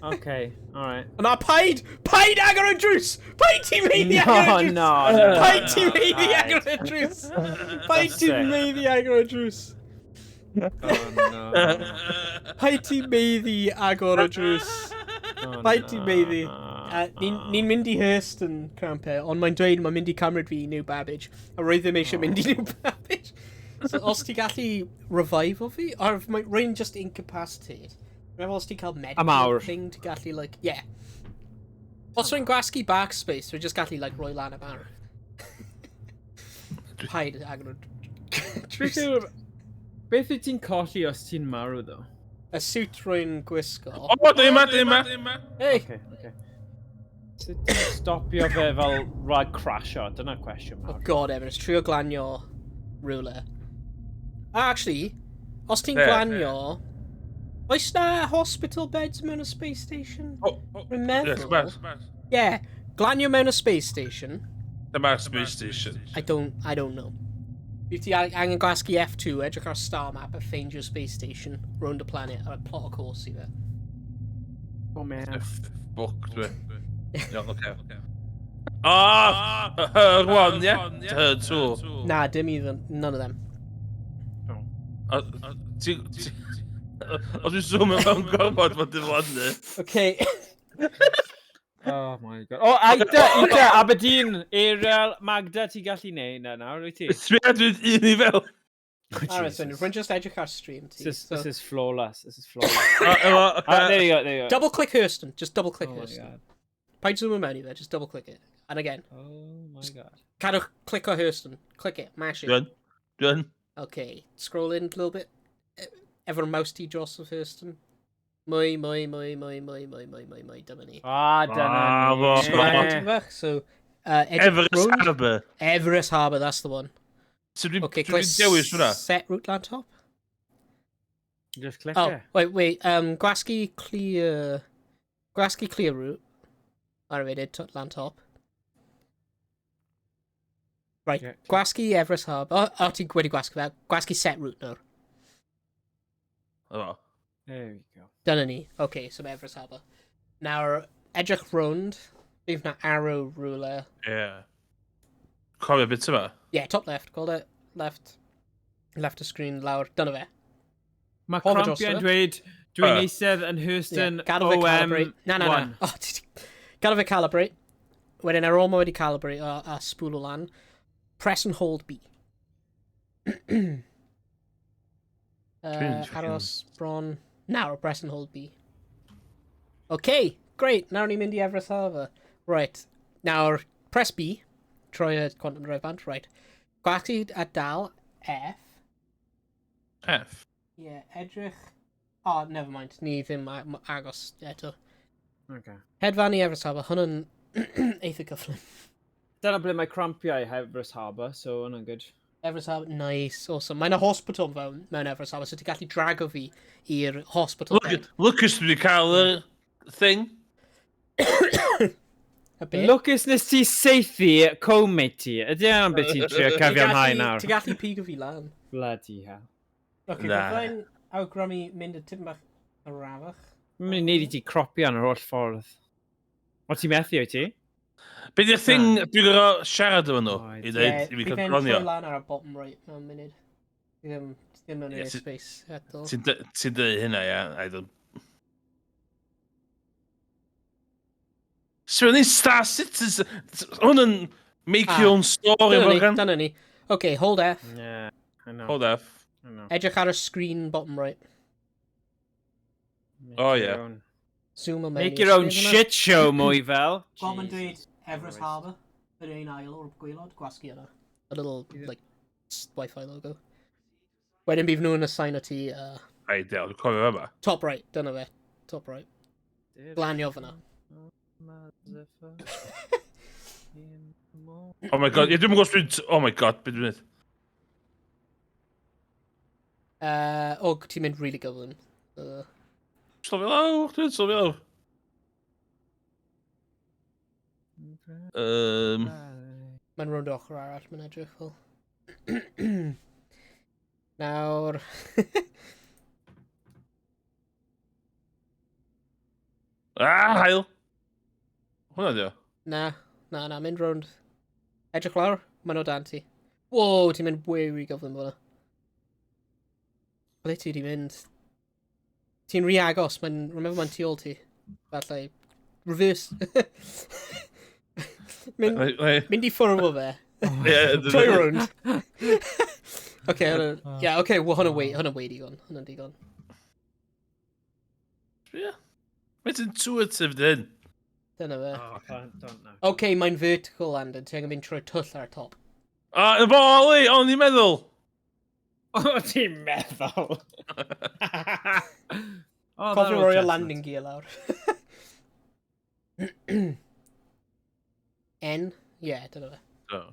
[SPEAKER 17] Okay, alright.
[SPEAKER 14] Na, paid! Paid agor y drws! Paid ti'n meiddi agor y drws!
[SPEAKER 17] No, no, no.
[SPEAKER 14] Paid ti'n meiddi agor y drws! Paid ti'n meiddi agor y drws!
[SPEAKER 17] Oh, no.
[SPEAKER 14] Paid ti'n meiddi agor y drws!
[SPEAKER 17] Oh,
[SPEAKER 14] Paid ti'n meiddi. Ni'n ni mynd i Hurston, Crampe, ond mae'n dweud mae'n mynd i cymryd fi i New Babbage. A rwy ddim eisiau mynd i New Babbage. So os ti gallu revive o fi, or if mae rwy'n just incapacitated. Dwi'n meddwl os ti'n cael medical
[SPEAKER 17] Am awr.
[SPEAKER 14] thing to gallu, like, yeah. Os rwy'n gwasgu backspace, rwy'n just gallu, like, roi lan am awr. Paid agor
[SPEAKER 17] Beth yw... Beth wyt ti'n colli os ti'n marw, ddo?
[SPEAKER 14] Y suit rwy'n gwisgo.
[SPEAKER 3] O, dim ma, dim ma.
[SPEAKER 14] Hey!
[SPEAKER 17] Okay, okay. Sut ti'n stopio fe fel rhag crasio? Dyna'r cwestiwn
[SPEAKER 14] Oh
[SPEAKER 17] mawr.
[SPEAKER 14] god, Everest, trio glanio rhywle. Ah, actually, os ti'n
[SPEAKER 3] Be?
[SPEAKER 14] glanio... Oes na hospital beds mewn y space station?
[SPEAKER 3] Oh,
[SPEAKER 14] Rwy'n
[SPEAKER 3] Yes,
[SPEAKER 14] meddwl.
[SPEAKER 3] ma.
[SPEAKER 14] Yeah, glanio mewn y space station.
[SPEAKER 3] Dyma'r space station.
[SPEAKER 14] I don't know. Bydd ti angen gwasgu F2, edrych ar star map a find your space station round the planet a plot a course i fe.
[SPEAKER 17] Oh man.
[SPEAKER 3] Fuck, dwi. Iawn, oce. Ah! Her one, yeah? Her two.
[SPEAKER 14] Na, dim even, none of them.
[SPEAKER 3] Os dwi'n zoom mewn gorfod, mae'n diflannu.
[SPEAKER 14] Okay.
[SPEAKER 17] Oh my god. Oh, Ida, Ida, Aberdeen, Ariel, Magda, ti'n gallu neud na nawr, wyt ti?
[SPEAKER 3] Sbia, dwi'n un i fel.
[SPEAKER 14] Alright, so rwy'n just edrych ar stream ti.
[SPEAKER 17] This is,
[SPEAKER 14] so-
[SPEAKER 17] this is flawless, this is flawless.
[SPEAKER 3] Ah,
[SPEAKER 17] Ah, there you go, there you go.
[SPEAKER 14] Double click Hurston, just double click
[SPEAKER 17] Oh my
[SPEAKER 14] Hurston.
[SPEAKER 17] god.
[SPEAKER 14] Paid zoom mewn i fe, just double click it. And again.
[SPEAKER 17] Oh my god.
[SPEAKER 14] Cadwch click o Hurston. Click it, mash it.
[SPEAKER 3] Dwi'n. Dwi'n.
[SPEAKER 14] Okay, scroll in a little bit. Efo'r mouse ti dros of Hurston. Mwy, mwy, mwy, mwy, mwy, mwy, mwy, mwy, mwy, dyma ni.
[SPEAKER 17] Ah, dyna
[SPEAKER 3] Ah,
[SPEAKER 17] ni.
[SPEAKER 3] fo.
[SPEAKER 14] Scroll down tipyn bach, so... Edrych
[SPEAKER 3] Everest
[SPEAKER 14] rownd.
[SPEAKER 3] Harbour.
[SPEAKER 14] Everest Harbour, that's the one.
[SPEAKER 3] So dwi'n
[SPEAKER 14] Okay,
[SPEAKER 3] dwi
[SPEAKER 14] click
[SPEAKER 3] dewis hwnna.
[SPEAKER 14] set route land top.
[SPEAKER 17] Just click
[SPEAKER 14] Oh,
[SPEAKER 17] it.
[SPEAKER 14] wait, wait, gwasgu clear... Gwasgu clear route. Ar y funud, land top. Right,
[SPEAKER 17] Yeah.
[SPEAKER 14] gwasgu Everest Harbour. Oh, oh, ti wedi gwasgu fe. Gwasgu set route nawr.
[SPEAKER 3] Oh.
[SPEAKER 17] There we go.
[SPEAKER 14] Dyna ni. Okay, so mae Everest Harbour. Nawr, edrych rownd. Bydd na arrow ruler.
[SPEAKER 3] Yeah. Cofio bit yma.
[SPEAKER 14] Yeah, top left. Called it. Left. Left of screen, lawr. Dyna fe.
[SPEAKER 17] Mae
[SPEAKER 14] Hover drosto
[SPEAKER 17] Crampiau'n
[SPEAKER 14] fe.
[SPEAKER 17] dweud, dwi'n eistedd yn Hurston
[SPEAKER 14] Yeah, gadw fe calibrate. Na, na, na.
[SPEAKER 17] OM1.
[SPEAKER 14] Oh, gadw fe calibrate. Wedyn ar ôl mae wedi calibrate a spool o lan, press and hold B. Aros bron. Nawr, press and hold B. Okay, great. Nawr ni'n mynd i Everest Harbour. Right. Nawr, press B. Troi y quantum drive band. Right. Gwasgu a dal F.
[SPEAKER 3] F.
[SPEAKER 14] Yeah, edrych... Oh, never mind. Ni ddim agos eto.
[SPEAKER 17] Okay.
[SPEAKER 14] Hedfan i Everest Harbour. Hwnnw'n eitha gyflym.
[SPEAKER 17] Dyna ble mae crampiau Everest Harbour, so hwnna'n good.
[SPEAKER 14] Everest Harbour, nice, awesome. Mae'n a hospital mewn Everest Harbour, so ti'n gallu drago fi i'r hospital
[SPEAKER 3] Look,
[SPEAKER 14] bed.
[SPEAKER 3] Lucas dwi wedi cael y thing.
[SPEAKER 14] A bit.
[SPEAKER 17] Lwcus nes ti seithi co-mate ti. Ydy hwnna'n beth ti'n trio cyfiawnhau nawr?
[SPEAKER 14] Ti'n gallu pigo fi lan.
[SPEAKER 17] Bloody hell.
[SPEAKER 14] Okay,
[SPEAKER 3] Na.
[SPEAKER 14] byddai'n awgrymu mynd y tipyn bach arafach.
[SPEAKER 17] Mae'n mynd i neud i ti cropio yn yr holl ffordd. O ti'n methu, wyt ti?
[SPEAKER 3] Be di'r thing dwi'n gorfod siarad efo nhw? I
[SPEAKER 14] Ie,
[SPEAKER 3] dweud, i fi
[SPEAKER 14] bydd
[SPEAKER 3] cael
[SPEAKER 14] e'n
[SPEAKER 3] gronio.
[SPEAKER 14] troi lan ar y bottom right mewn munud. Fi ddim mewn
[SPEAKER 3] Ie,
[SPEAKER 14] airspace eto.
[SPEAKER 3] Ti'n dweud hynna, ia. I don't... So ni'n Star Citizen... Hwn yn make
[SPEAKER 14] Ah,
[SPEAKER 3] your own story,
[SPEAKER 14] Dyna ni,
[SPEAKER 3] Morgan.
[SPEAKER 14] dyna ni. Okay, hold F.
[SPEAKER 17] Yeah, I know.
[SPEAKER 3] Hold F.
[SPEAKER 17] I know.
[SPEAKER 14] Edrych ar y screen bottom right.
[SPEAKER 17] Make
[SPEAKER 3] Oh,
[SPEAKER 17] your
[SPEAKER 3] yeah.
[SPEAKER 17] own-
[SPEAKER 14] Zoom mewn
[SPEAKER 17] Make
[SPEAKER 14] i'r
[SPEAKER 17] your own
[SPEAKER 14] screen yna.
[SPEAKER 17] shit show, mwy fel.
[SPEAKER 14] Gweld ma'n dweud
[SPEAKER 17] Jesus
[SPEAKER 14] Everest
[SPEAKER 17] Christ.
[SPEAKER 14] Harbour. Yr un ail o'r gwaelod, gwasgu yna. A little, like, Wi-Fi logo. Wedyn bydd nhw'n assign o ti,
[SPEAKER 3] Ideal, dwi'n cofio yma.
[SPEAKER 14] top right, dyna fe. Top right. Glanio fyna.
[SPEAKER 3] Oh my god, ie, dwi'n gwybod dwi'n... Oh my god, beth dwi'n mynd?
[SPEAKER 14] Oh, ti'n mynd really gyflym.
[SPEAKER 3] Slofi lawr, dwi'n slofi lawr.
[SPEAKER 14] Mae'n rownd ochr arall, mae'n edrych fel. Nawr...
[SPEAKER 3] Ah, hael! Hwna di o?
[SPEAKER 14] Na, na, na, mynd rownd. Edrych lawr, maen nhw dan ti. Wow, ti'n mynd way rhy gyflym fyna. Ble ti wedi mynd? Ti'n rhy agos, mae'n... Remember mae'n tu ôl ti. Falle, reverse. Mynd, mynd i ffwrdd o fe.
[SPEAKER 3] Ie,
[SPEAKER 14] Troi rownd. Oce, hwnna... Ie, oce, well, hwnna wei, hwnna wei digon. Hwnna digon.
[SPEAKER 3] Ie. Mae'n intuitive dyn.
[SPEAKER 14] Dyna fe.
[SPEAKER 17] Oh, I can't, don't know.
[SPEAKER 14] Oce, mae'n vertical landing, ti angen mynd trwy twll ar y top.
[SPEAKER 3] Ah, y bol i! O'n i'n meddwl!
[SPEAKER 17] O, ti'n meddwl? Oh,
[SPEAKER 14] Cofio roi y landing gear lawr. N? Yeah, dyna fe.
[SPEAKER 3] Oh.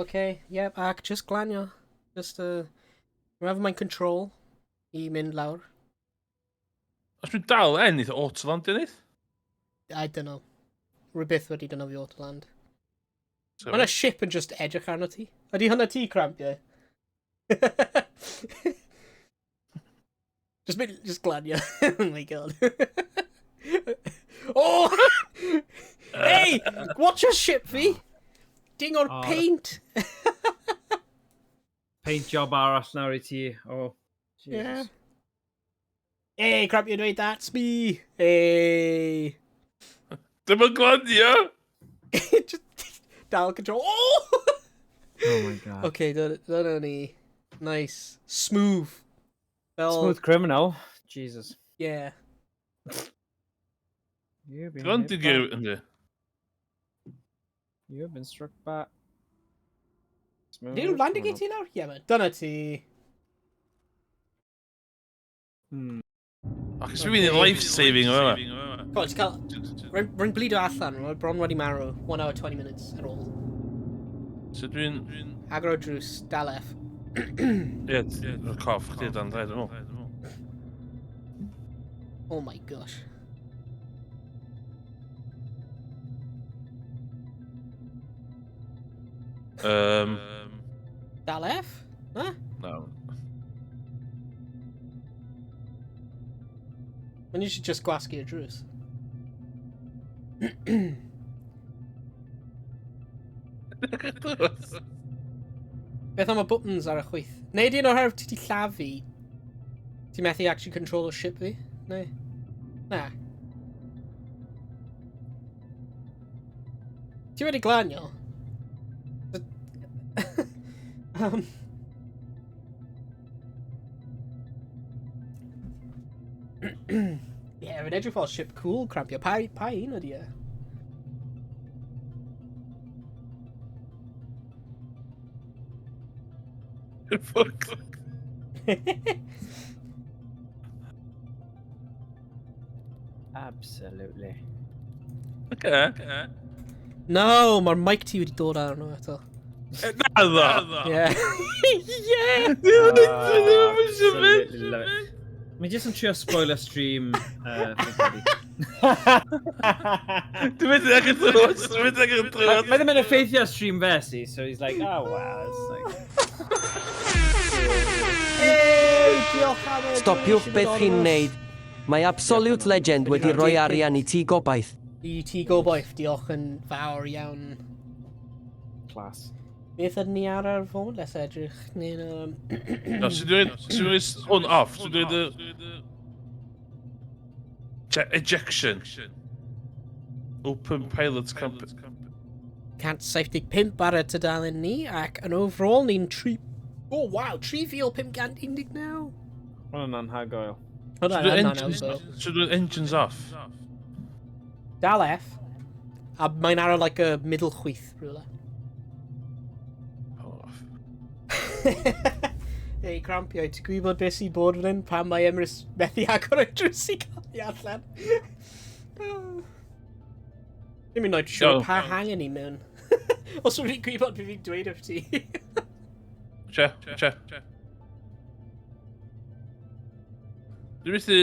[SPEAKER 14] Okay, yep, ac just glanio. Just, remember mae'n control i mynd lawr.
[SPEAKER 3] Os dwi'n dal N, eitha auto-land i neith?
[SPEAKER 14] I don't know. Rhywbeth wedi defnyddio autoland. Mae yna ship yn just edrych arno ti. Ydy hwnna ti, Crampiau? Just mynd, just glanio. Oh my god. Oh! Hey! Watch your ship fi! Ding o'r
[SPEAKER 17] Oh,
[SPEAKER 14] paint!
[SPEAKER 17] Paint job arall nawr i ti. Oh, Jesus.
[SPEAKER 14] Yeah. Hey, Crampiau dweud, that's me! Hey!
[SPEAKER 3] Dim yn glanio!
[SPEAKER 14] Just dal control. Oh!
[SPEAKER 17] Oh my god.
[SPEAKER 14] Okay, dyna ni. Nice. Smooth. Fel...
[SPEAKER 17] Smooth criminal. Jesus.
[SPEAKER 14] Yeah.
[SPEAKER 17] You've been
[SPEAKER 3] Landing
[SPEAKER 17] hit
[SPEAKER 3] gear,
[SPEAKER 17] by...
[SPEAKER 3] yndi.
[SPEAKER 17] You've been struck by... Smooth
[SPEAKER 14] Nid yw landing gear
[SPEAKER 17] criminal.
[SPEAKER 14] ti nawr? Yeah, man. Dyna ti.
[SPEAKER 3] Ac ys fi'n life-saving o yma.
[SPEAKER 14] Go on, ti'n cael... Rwy'n blido allan, rwy'n bron wedi marw. 1 hour 20 minutes ar ôl.
[SPEAKER 3] So dwi'n...
[SPEAKER 14] Agor o drws, dal F.
[SPEAKER 3] Ie, y coff chdi dan dre, dwi'n meddwl.
[SPEAKER 14] Oh my gosh. Dal F? Na?
[SPEAKER 3] No.
[SPEAKER 14] Mae'n eisiau just gwasgu y drws. Beth am y buttons ar y chwith? Neu di un oherwydd ti di llafu, ti'n methu actually control o ship fi? Neu? Na. Ti wedi glanio? Yeah, fe'n edrych fel ship cool, Crampio. Pa un ydi e?
[SPEAKER 3] Fuck.
[SPEAKER 17] Absolutely.
[SPEAKER 3] Okay.
[SPEAKER 14] No, mae'r mic ti wedi dod arno eto.
[SPEAKER 3] Na ddo!
[SPEAKER 14] Yeah. Yeah!
[SPEAKER 3] Ddim yn
[SPEAKER 17] Absolutely love it. Mae jyst yn trio spoiler stream. Fi'n credu.
[SPEAKER 3] Dwi'n mynd i agor drws, dwi'n mynd i agor drws.
[SPEAKER 17] Mae ddim yn effeithio stream fe, si, so he's like, oh wow, it's like...
[SPEAKER 14] Hey, diolch am y
[SPEAKER 8] Stopiwch
[SPEAKER 14] donation
[SPEAKER 8] beth chi'n
[SPEAKER 14] anonymous.
[SPEAKER 8] neud. Mae Absolute Legend wedi rhoi arian i ti gobaith.
[SPEAKER 14] I ti gobaith, diolch yn fawr iawn.
[SPEAKER 17] Class.
[SPEAKER 14] Beth ydyn ni ar ar fod? Let's edrych. Neu'n...
[SPEAKER 3] No, sy'n dweud hwn off, sy'n dweud y... Ejection. Open pilot camp.
[SPEAKER 14] 175 ar y tudalen ni, ac yn overall ni'n tri... Oh, wow, 3,519.
[SPEAKER 17] Hwnna'n anhygoel.
[SPEAKER 14] Hwnna'n anhygoel.
[SPEAKER 3] Sy'n dweud engines off.
[SPEAKER 14] Dal F. A mae'n ar like a middle chwith, rhywle.
[SPEAKER 3] Power off.
[SPEAKER 14] Ei, Crampiau, ti'n gwybod beth sy'n bod fan hyn? Pam mae Emrys methu agor y drws i cael ei allan? Ddim yn oed siŵr
[SPEAKER 3] Iawn.
[SPEAKER 14] pa hangen i mewn. Os yw'n fi'n gwybod beth fi'n dweud wrth ti.
[SPEAKER 3] Che, che. Dwi'n methu...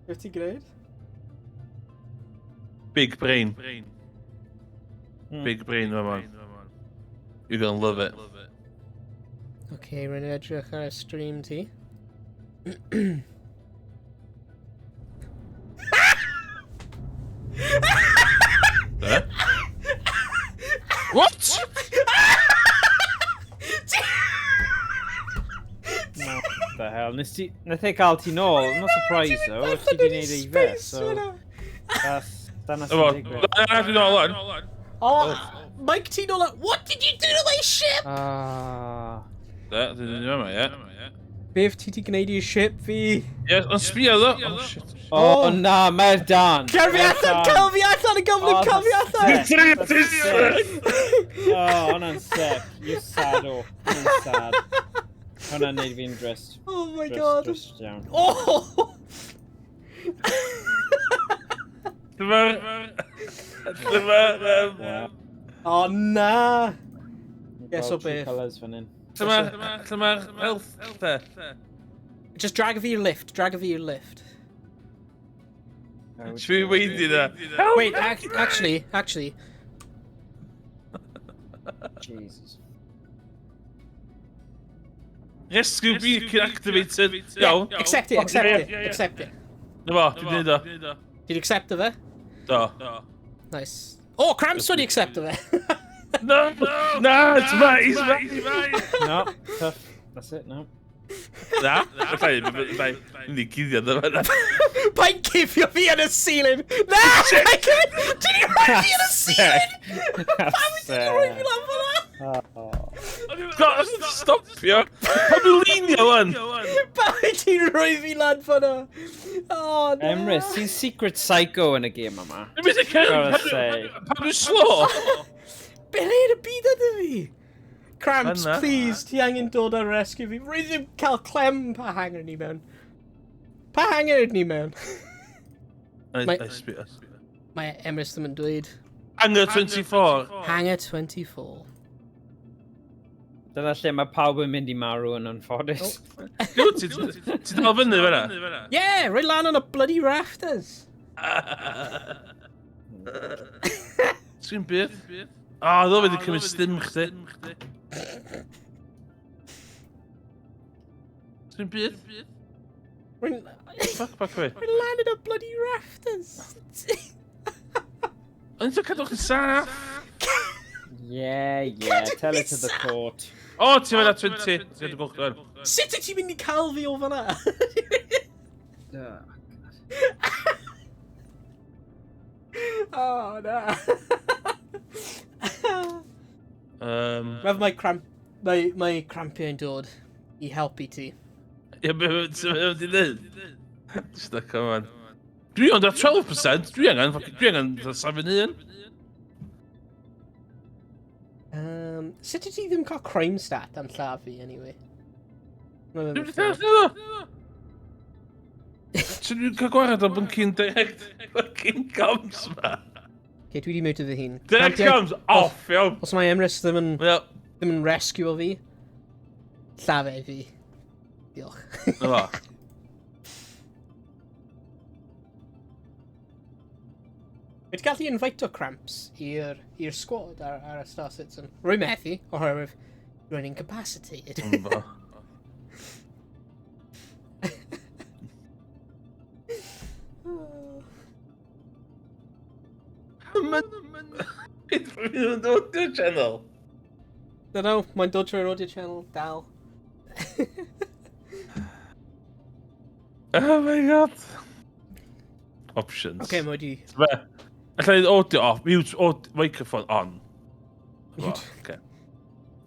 [SPEAKER 14] Beth ti'n gwneud?
[SPEAKER 3] Big brain. Big brain, my man. You're gonna love it.
[SPEAKER 14] Oce, okay, rwy'n edrych ar y stream ti.
[SPEAKER 3] Eh? What?
[SPEAKER 17] What the hell? Nes ti... Nath e gael ti nôl. I'm not surprised though. Ti di wneud ei fe, so... That's... Dyna sy'n digwydd.
[SPEAKER 3] Na, dwi'n ôl on.
[SPEAKER 14] Oh, Mike ti nôl What did you do to my ship?
[SPEAKER 17] Ah.
[SPEAKER 3] Da, dwi'n yma, ie.
[SPEAKER 14] Beth ti di gwneud i'r ship fi?
[SPEAKER 3] Ie, ond sbio ddo. Oh, shit.
[SPEAKER 17] Oh, na, mae'r dan.
[SPEAKER 14] Cael fi allan, cael fi allan y gyflym, cael fi allan!
[SPEAKER 3] Dwi'n trio
[SPEAKER 17] Oh, hwnna'n sick. You sad o. Hwnna'n sad. Hwnna'n neud fi'n drist.
[SPEAKER 14] Oh my god.
[SPEAKER 17] Drist iawn.
[SPEAKER 14] Oh!
[SPEAKER 3] Dyma'r... Dyma'r...
[SPEAKER 14] Oh na! Yes o beth.
[SPEAKER 17] Colours fan hyn.
[SPEAKER 3] Dyma'r... Dyma'r health te.
[SPEAKER 14] Just drag fi i'r lift, drag fi i'r lift.
[SPEAKER 3] Dwi weidi na.
[SPEAKER 14] Wait, actually, actually.
[SPEAKER 17] Jesus.
[SPEAKER 3] Rescue beacon activated. Iawn.
[SPEAKER 14] Accept it, accept it, accept it.
[SPEAKER 3] Na fo, dwi'n neud o.
[SPEAKER 14] Did you accept fe?
[SPEAKER 3] Do.
[SPEAKER 14] Nice. Oh, Cramps wedi accept fe.
[SPEAKER 3] No! No, it's mine, it's mine.
[SPEAKER 17] No, tough. That's it, no.
[SPEAKER 3] Na, allai, allai, mynd i guddio dy fanna.
[SPEAKER 14] Pa'n cifio fi yn y ceiling? Na! Did you rhoi fi yn y ceiling? Pam wyt ti'n rhoi fi lan fan'na?
[SPEAKER 3] God, stopio! Pam dwi'n linio wan?
[SPEAKER 14] Pam wyt ti'n rhoi fi lan fan'na? Oh, no.
[SPEAKER 17] Emrys, ti'n secret psycho yn y gêm yma.
[SPEAKER 3] Dwi'n mynd i
[SPEAKER 17] Gotta
[SPEAKER 3] Pam dwi'n slow?
[SPEAKER 14] Be le yn y byd ydw fi? Cramps,
[SPEAKER 3] Fan'na.
[SPEAKER 14] please, ti angen dod ar rescue fi. Rwy ddim cael clem pa hangar ni mewn. Pa hangar ni mewn?
[SPEAKER 3] Ai, sbio.
[SPEAKER 14] Mae Emrys ddim yn dweud.
[SPEAKER 3] Hangar 24.
[SPEAKER 14] Hangar 24.
[SPEAKER 17] Dyna lle mae pawb yn mynd i marw yn anffodus.
[SPEAKER 3] Dwi, ti dal fyny fan'na?
[SPEAKER 14] Yeah, rwy lan on y bloody rafters.
[SPEAKER 3] Sgyn byd? O, ddo fe wedi cymryd stim chdi. Sgyn byd?
[SPEAKER 14] Rwy'n...
[SPEAKER 3] Fuck, back away.
[SPEAKER 14] Rwy'n lan yn y bloody rafters.
[SPEAKER 3] Ond ti'n cadw chdi saff.
[SPEAKER 17] Yeah, yeah, tell it to the court.
[SPEAKER 3] O, ti'n mynd at 20. Ti'n gweld gweld.
[SPEAKER 14] Sut wyt ti'n mynd i cael fi o fan'na? Oh, na. Ref mae cramp... Mae, mae crampiau'n dod i helpu ti.
[SPEAKER 3] Ie, be ti'n mynd i ddweud? Stuck on man. Dwi ond ar 12%, dwi angen, dwi angen 7-1.
[SPEAKER 14] Sut wyt ti ddim cael crime stat am lladd fi, anyway?
[SPEAKER 3] Dwi'n wedi cael nhw! Sut dwi'n cael gwared o byncu'n direct fucking comms ma?
[SPEAKER 14] Okay, dwi wedi mute fy hun.
[SPEAKER 3] Direct comms off, iawn!
[SPEAKER 14] Os mae Emrys ddim yn... Ddim yn rescue o fi, lladd e fi. Diolch.
[SPEAKER 3] Na fo.
[SPEAKER 14] Wedi gallu invite o Cramps i'r squad ar y Star Citizen. Rwy methu, oherwydd rwy'n incapacitated.
[SPEAKER 3] Ynddo. Beth yn dod i'r channel?
[SPEAKER 14] Don't know, mae'n dod trwy'r audio channel, dal.
[SPEAKER 3] Oh my god. Options.
[SPEAKER 14] Okay, mae wedi...
[SPEAKER 3] Be? Alla i audio off, mute, audio, microphone on. Mute. Okay.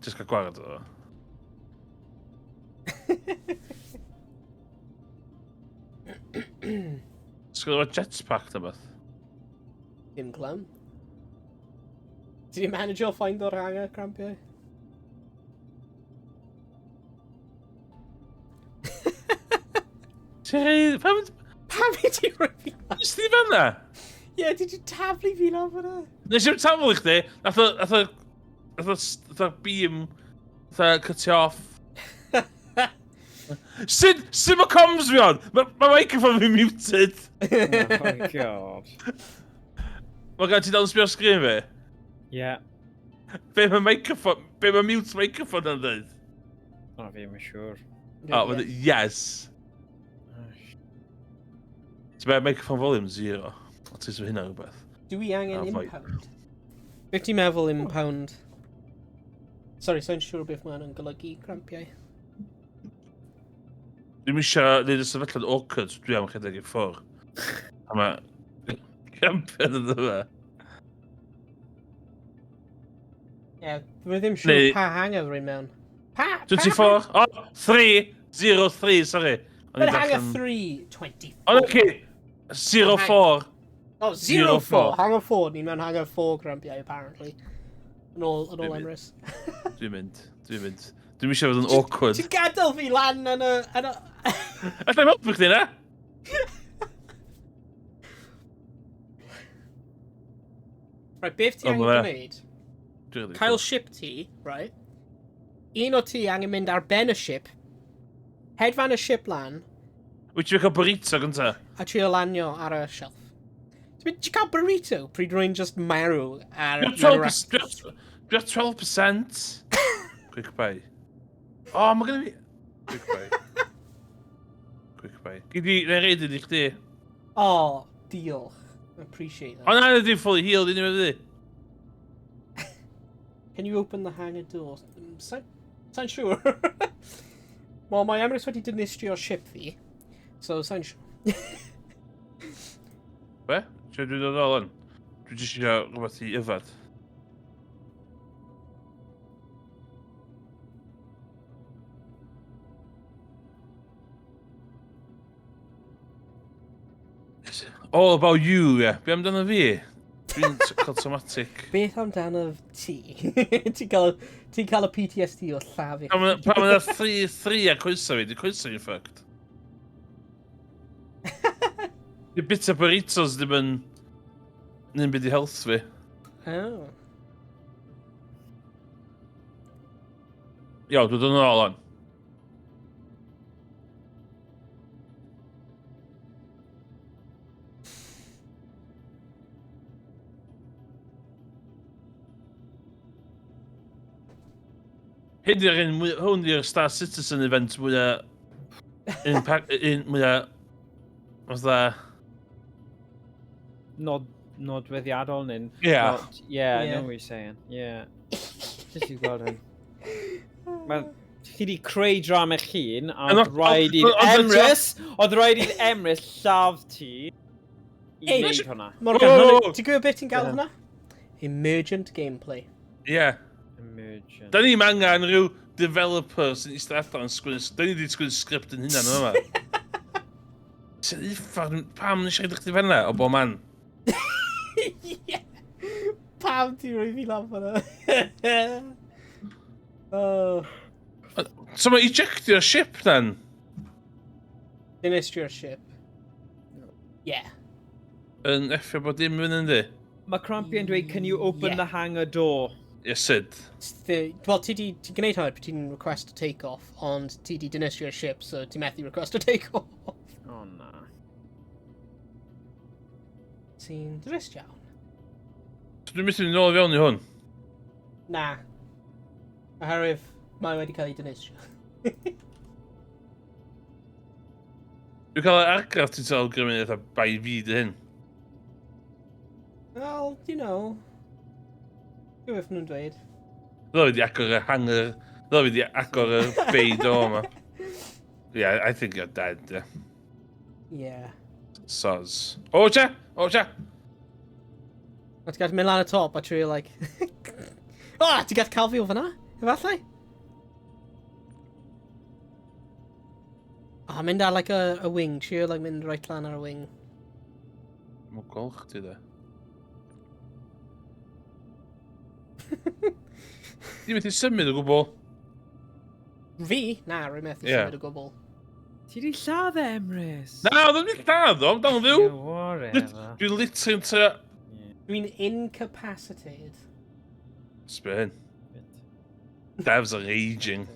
[SPEAKER 3] Just cael gwared o. Sgwyd efo jetpack na beth?
[SPEAKER 14] Dim clem. Did you manage o find o'r hangar, Crampiau?
[SPEAKER 3] Ti'n rhaid... Pam...
[SPEAKER 14] Pam i ti rhoi fi lan?
[SPEAKER 3] Nes ti fanna?
[SPEAKER 14] Ie, did you taflu fi lan fanna?
[SPEAKER 3] Nes i'n taflu i chdi, nath o... Nath o... Nath o... Nath o beam... Nath o cut you off. Sut... Sut mae comms fi on? Mae ma microphone fi muted.
[SPEAKER 17] Oh my god.
[SPEAKER 3] Mae gan ti dal yn sbio ar sgrin fi?
[SPEAKER 17] Yeah.
[SPEAKER 3] Be mae microphone... Be mae mute microphone yn dweud?
[SPEAKER 17] O, fi ddim yn siŵr.
[SPEAKER 3] O, oh, yes. Ti'n meddwl microphone volume zero. O ti'n sef hynna rhywbeth.
[SPEAKER 14] Dwi angen impound. Beth ti'n meddwl impound? Sorry, so'n siŵr beth mae hwnna'n golygu, crampiau.
[SPEAKER 3] Dwi'n eisiau gwneud y sefyllfa'n awkward, so dwi am rhedeg i ffwrdd. A mae crampiau yn yma.
[SPEAKER 14] Ie, yeah, dwi ddim siŵr Neu... pa hangar rwy'n mewn. Pa?
[SPEAKER 3] 24? Oh, 3, 0, 3, sorry.
[SPEAKER 14] But hangar 3, 24.
[SPEAKER 3] Oh, okay. 0, 4.
[SPEAKER 14] Oh, 0, 4. Hangar 4, ni'n mewn hangar 4 grampiau, apparently. Yn ôl, yn ôl Emrys.
[SPEAKER 3] Dwi'n mynd, dwi'n mynd. Dwi'n eisiau fod yn awkward.
[SPEAKER 14] Ti'n gadael fi lan yn y... Yn y...
[SPEAKER 3] Alla i helpu chdi na?
[SPEAKER 14] Right, beth ti angen gwneud? Cael ship ti, right? Un o ti angen mynd ar ben y ship, hedfan y ship lan.
[SPEAKER 3] Wyt ti'n cael burrito gynta?
[SPEAKER 14] A trio lanio ar y shelf. Ti'n cael burrito pryd rwy'n just marw ar...
[SPEAKER 3] Dwi ar 12%. Quick buy. O, oh, mae gen i fi... Quick buy. Quick buy. Gyd i, na reid i chdi.
[SPEAKER 14] O, oh, diolch. Appreciate that.
[SPEAKER 3] O na, dwi'n fully healed anyway, fi.
[SPEAKER 14] Can you open the hangar door? Sa'n siŵr. Wel, mae Emrys wedi dinistrio ship fi. So, sa'n siŵr.
[SPEAKER 3] Be? Ti'n dwi'n dod ôl yn? Dwi jyst eisiau rhywbeth i yfed. All about you, ie. Yeah. Be amdano fi? Dwi'n cael traumatic.
[SPEAKER 14] Beth amdano ti? Ti'n cael, ti cael y PTSD o llafu.
[SPEAKER 3] Pan mae yna 3-3 a coesau fi, di coesau fi'n fucked. Di bit o burritos ddim yn... Ddim byd i health fi.
[SPEAKER 14] Oh.
[SPEAKER 3] Iawn, dwi'n dod yn ôl on. Hyn di'r un, hwn di'r Star Citizen event mwyaf... Un, un mwyaf... Fatha...
[SPEAKER 17] Nod, nodweddiadol neu'n...
[SPEAKER 3] Yeah.
[SPEAKER 17] Not, yeah, I know what you're saying. Yeah. Just i gweld hyn. Mae chi wedi creu drama eich hun, a oedd rhaid i'r Emrys, oedd rhaid i'r Emrys lladd ti i wneud hwnna.
[SPEAKER 14] Morgan, ti'n gwybod beth ti'n gael hwnna? Emergent gameplay.
[SPEAKER 3] Yeah.
[SPEAKER 17] Emergent.
[SPEAKER 3] Da ni'n angen rhyw developer sy'n eistedd allan yn sgwennu... Da ni wedi sgwennu sgript yn hynna yma. Sy'n uffar, pam nes i edrych chdi fanna o bob man?
[SPEAKER 14] Yeah. Pam ti'n rhoi fi lan fanna? Oh.
[SPEAKER 3] So mae ejectio'r ship then?
[SPEAKER 14] Dinistrio'r ship. Yeah.
[SPEAKER 3] Yn effio bod dim yn yndi?
[SPEAKER 17] Mae Crampy yn dweud, can you open
[SPEAKER 14] Yeah.
[SPEAKER 17] the hangar door?
[SPEAKER 3] Yes, Sid.
[SPEAKER 14] Wel, ti di, ti gwneud hwnna, ti'n request a take-off, ond ti di dinistrio'r ship, so ti methu request a take-off.
[SPEAKER 17] Oh, na.
[SPEAKER 14] Ti'n drist iawn.
[SPEAKER 3] So dwi'n methu mynd nôl i fewn i hwn?
[SPEAKER 14] Na. Oherwydd mae wedi cael ei dinistrio.
[SPEAKER 3] Dwi'n cael yr argraff ti'n cael awgrymu eitha bai fi dy hyn.
[SPEAKER 14] Well, you know. Dwi'n beth nhw'n dweud.
[SPEAKER 3] Ddyla fi di agor y hangar. Ddyla fi di agor y bay door yma. Yeah, I think you're dead, yeah.
[SPEAKER 14] Yeah.
[SPEAKER 3] Soz. O, cha! O, cha!
[SPEAKER 14] O, ti'n gallu mynd lan y top a trio, like... O, oh, ti'n gallu cael fi o fyna? Efallai? O, oh, mynd ar, like, a wing. Trio, like, mynd right lan ar y wing.
[SPEAKER 3] Mae'n gweld chdi, de. Ti'n methu symud o gwbl?
[SPEAKER 14] Fi? Na, rwy'n methu
[SPEAKER 3] Ie.
[SPEAKER 14] symud o gwbl.
[SPEAKER 17] Ti di lladd e, Emrys?
[SPEAKER 3] Na, oedd o'n mynd lladd o, dal yn fyw.
[SPEAKER 17] Yeah, whatever.
[SPEAKER 3] Dwi'n literally yn trio...
[SPEAKER 14] Dwi'n incapacitated.
[SPEAKER 3] Sbio hyn. Devs are raging.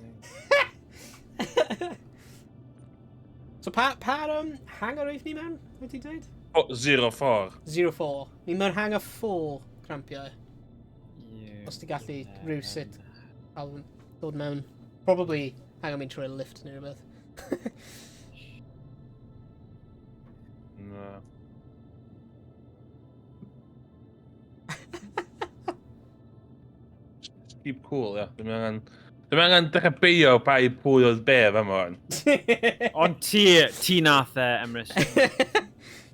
[SPEAKER 14] So pa, pa hangar oedd ni mewn, wedi dweud?
[SPEAKER 3] O, 04.
[SPEAKER 14] 04. Ni mewn hangar 4, crampiau. Os ti'n gallu rhywsut cael dod mewn. Probably angen mynd trwy'r lift neu rhywbeth.
[SPEAKER 3] Na. Keep cool, ia. Dwi'n angen... Dwi'n angen dechrau beio bai pwy oedd be fa ma.
[SPEAKER 17] Ond ti, ti nath e, Emrys.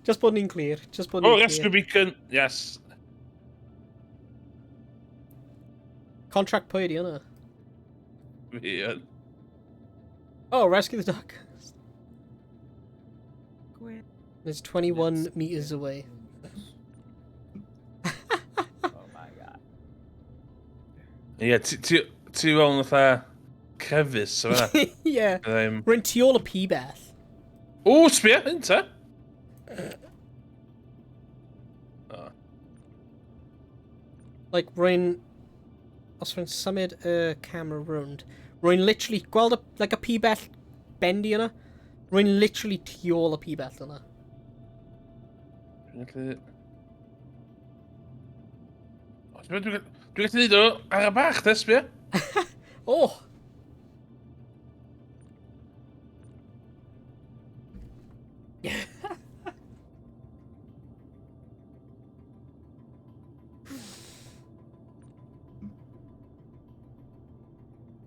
[SPEAKER 14] Just bod ni'n clir. Just bod ni'n
[SPEAKER 3] Oh,
[SPEAKER 14] clir.
[SPEAKER 3] rescue beacon! Yes.
[SPEAKER 14] Contract pwy ydi hwnna?
[SPEAKER 3] Fi yn.
[SPEAKER 14] Oh, rescue the duck. It's 21 meters away.
[SPEAKER 17] Oh my god.
[SPEAKER 3] Ie, ti, ti, ti fewn fatha crefus o fan'na.
[SPEAKER 14] Yeah.
[SPEAKER 3] Ddim.
[SPEAKER 14] Rwy'n tu ôl y pibell.
[SPEAKER 3] O, sbia, hyn ta. Oh.
[SPEAKER 14] Like, rwy'n... Os rwy'n symud y camera rownd, rwy'n literally... Gweld y, like, y pibell bendy yna? Rwy'n literally tu ôl y pibell yna.
[SPEAKER 3] Dwi'n gallu... O, ti'n meddwl Dwi'n gallu neud o ar y bach, de, sbia.
[SPEAKER 14] Oh!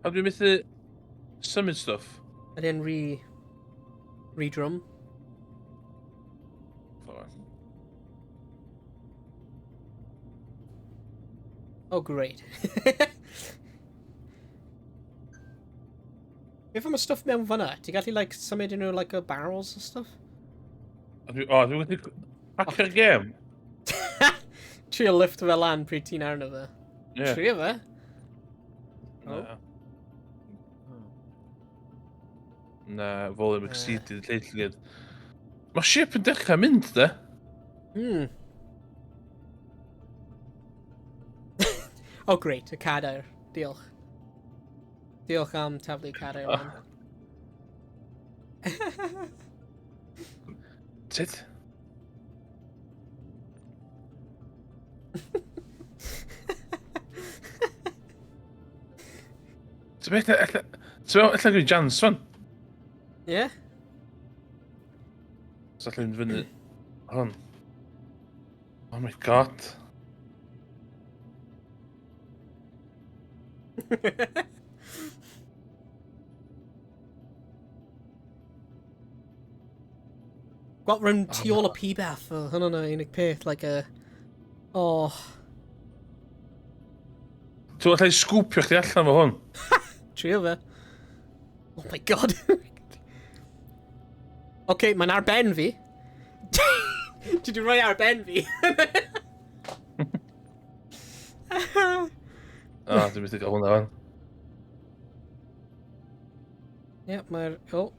[SPEAKER 3] A dwi'n methu symud stwff.
[SPEAKER 14] Ydy e'n rhy... rhy drwm? Oh, great. Beth am y stwff mewn fyna? Ti'n gallu, like, symud unrhyw, like, y barrels and stuff?
[SPEAKER 3] O, dwi'n gallu hacio'r gêm.
[SPEAKER 14] Trio lift fe lan pryd ti'n arno fe.
[SPEAKER 3] Ie.
[SPEAKER 14] Trio fe.
[SPEAKER 3] Na. Na, volume exceeded, lleill i gyd. Mae ship yn dechrau mynd, de.
[SPEAKER 14] Oh, great, y cadair. Diolch. Diolch am taflu cadair lan.
[SPEAKER 3] Sut? Ti'n beth, ti'n meddwl, ella gwneud jans fan?
[SPEAKER 14] Ie?
[SPEAKER 3] So allai fynd fyny hwn. Oh my god.
[SPEAKER 14] Gweld rhywun tu ôl y pibell, oedd hwnna'n yr unig peth, like a... Oh.
[SPEAKER 3] Ti'n allai sgwpio chdi allan fo hwn?
[SPEAKER 14] Trio fe. Oh my god. OK, mae'n ar ben fi. Ti di rhoi ar ben fi?
[SPEAKER 3] O, dwi'n methu gael hwnna fan.
[SPEAKER 14] Ie, mae'r... Oh.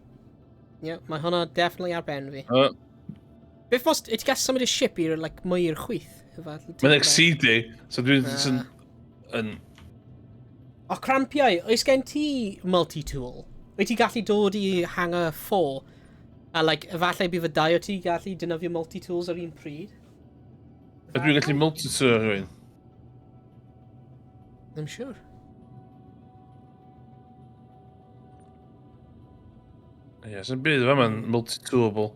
[SPEAKER 14] Ie, mae hwnna definitely ar ben fi.
[SPEAKER 3] O,
[SPEAKER 14] Beth os... Ti gallu symud y ship i'r, like, mwy i'r chwith?
[SPEAKER 3] Mae'n exceedi, so dwi'n jyst yn... yn...
[SPEAKER 14] O, crampiau, oes gen ti multi-tool? Wyt ti gallu dod i hangar 4? A, like, efallai bydd y dau o ti gallu defnyddio multi-tools ar un pryd?
[SPEAKER 3] Ydw i'n gallu multi-tool rhywun?
[SPEAKER 14] I'm sure.
[SPEAKER 3] Ie, sy'n byd fa ma'n multi-toolable.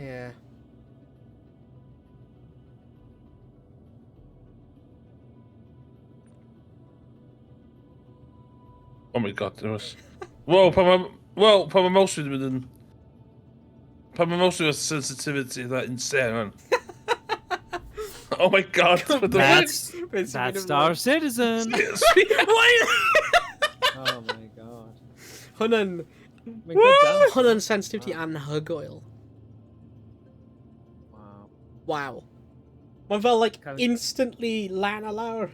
[SPEAKER 14] Yeah.
[SPEAKER 3] Oh my god, there was... Whoa, pa ma... Whoa, pa ma mouse wedi mynd yn... Pa ma mouse wedi sensitivity that insane, man. Oh my god, what the fuck?
[SPEAKER 17] That's Star Citizen.
[SPEAKER 14] Why?
[SPEAKER 17] Oh my god.
[SPEAKER 14] Hwnna'n...
[SPEAKER 17] Mae'n good dance.
[SPEAKER 14] Hwnna'n sensitivity anhygoel.
[SPEAKER 17] Wow.
[SPEAKER 14] Wow. Mae'n fel, like, instantly lan a lawr.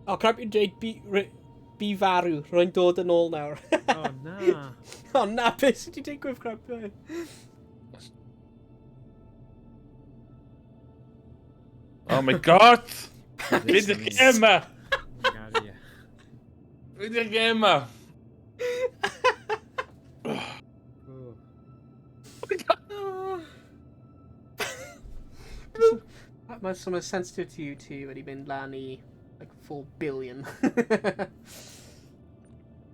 [SPEAKER 14] O, crap i'n dweud bu farw. Rwy'n dod yn ôl nawr.
[SPEAKER 17] Oh na.
[SPEAKER 14] O na, beth sydd wedi digwydd, crampiau?
[SPEAKER 3] Oh my god! Fynd i'r gêm ma! Fynd i'r gêm ma!
[SPEAKER 17] Ooh.
[SPEAKER 14] Mae so mae sensitivity ti wedi mynd lan i like 4 billion.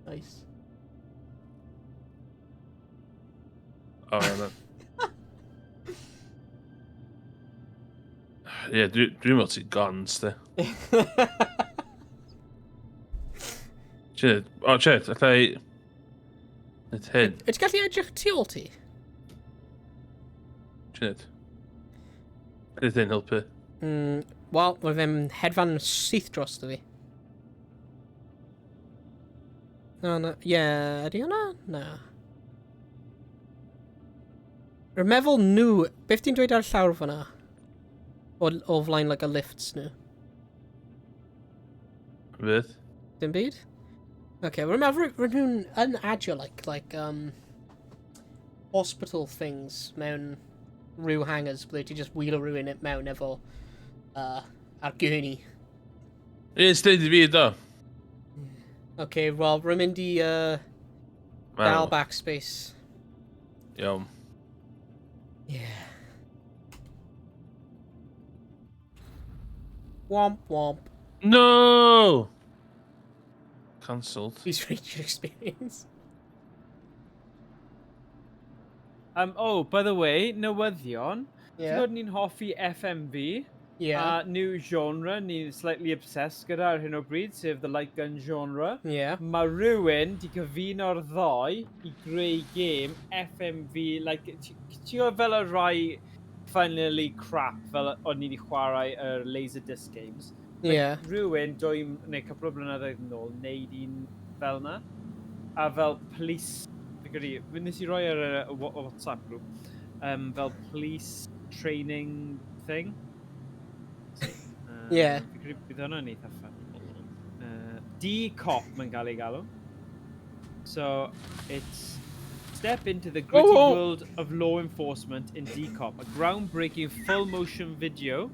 [SPEAKER 14] Nice.
[SPEAKER 3] Oh, na. Ie, dwi'n meddwl ti'n gone, sti. Shit, oh shit, allai... Nid hyn.
[SPEAKER 14] Wyt ti'n gallu edrych tu ôl ti?
[SPEAKER 3] Shit. Nid hyn helpu.
[SPEAKER 14] Wel, roedd e'n hedfan syth dros fi. Na, na, ie, yeah, ydy hwnna? Na. Rwy'n meddwl nhw, beth ti'n dweud ar y llawr fyna? O flaen, like, y lifts nhw.
[SPEAKER 3] Beth?
[SPEAKER 14] Dim byd? Okay, rwy'n meddwl rwy'n nhw'n yn adio, like, hospital things mewn rhyw hangars ble ti just wheel rhywun mewn efo ar gurney.
[SPEAKER 3] Ie, steid i fi, do.
[SPEAKER 14] Okay, well, rwy'n mynd i dal backspace.
[SPEAKER 3] Iawn.
[SPEAKER 14] Yeah. Womp womp.
[SPEAKER 3] No! Cancelled.
[SPEAKER 14] Please rate your experience.
[SPEAKER 17] Oh, by the way, newyddion.
[SPEAKER 14] Yeah.
[SPEAKER 17] Ti'n gwybod ni'n hoffi FMV?
[SPEAKER 14] Yeah.
[SPEAKER 17] A new genre ni'n slightly obsessed gyda ar hyn o bryd, sef the light gun genre.
[SPEAKER 14] Yeah.
[SPEAKER 17] Mae rhywun di cyfuno'r ddau i greu game FMV, like, ti'n gwybod fel y rai funnily crap fel o'n ni wedi chwarae yr Laserdisc games? Like, rhywun 2 neu cwpl o blynyddoedd yn ôl wneud un fel na. A fel police, fi credu, fe nes i roi ar y WhatsApp group, fel police training thing. So, Fi credu bydd hwnna'n eitha fun. D-Cop mae'n cael ei galw. So, it's step into the gritty world of law enforcement in D-Cop, a groundbreaking full-motion video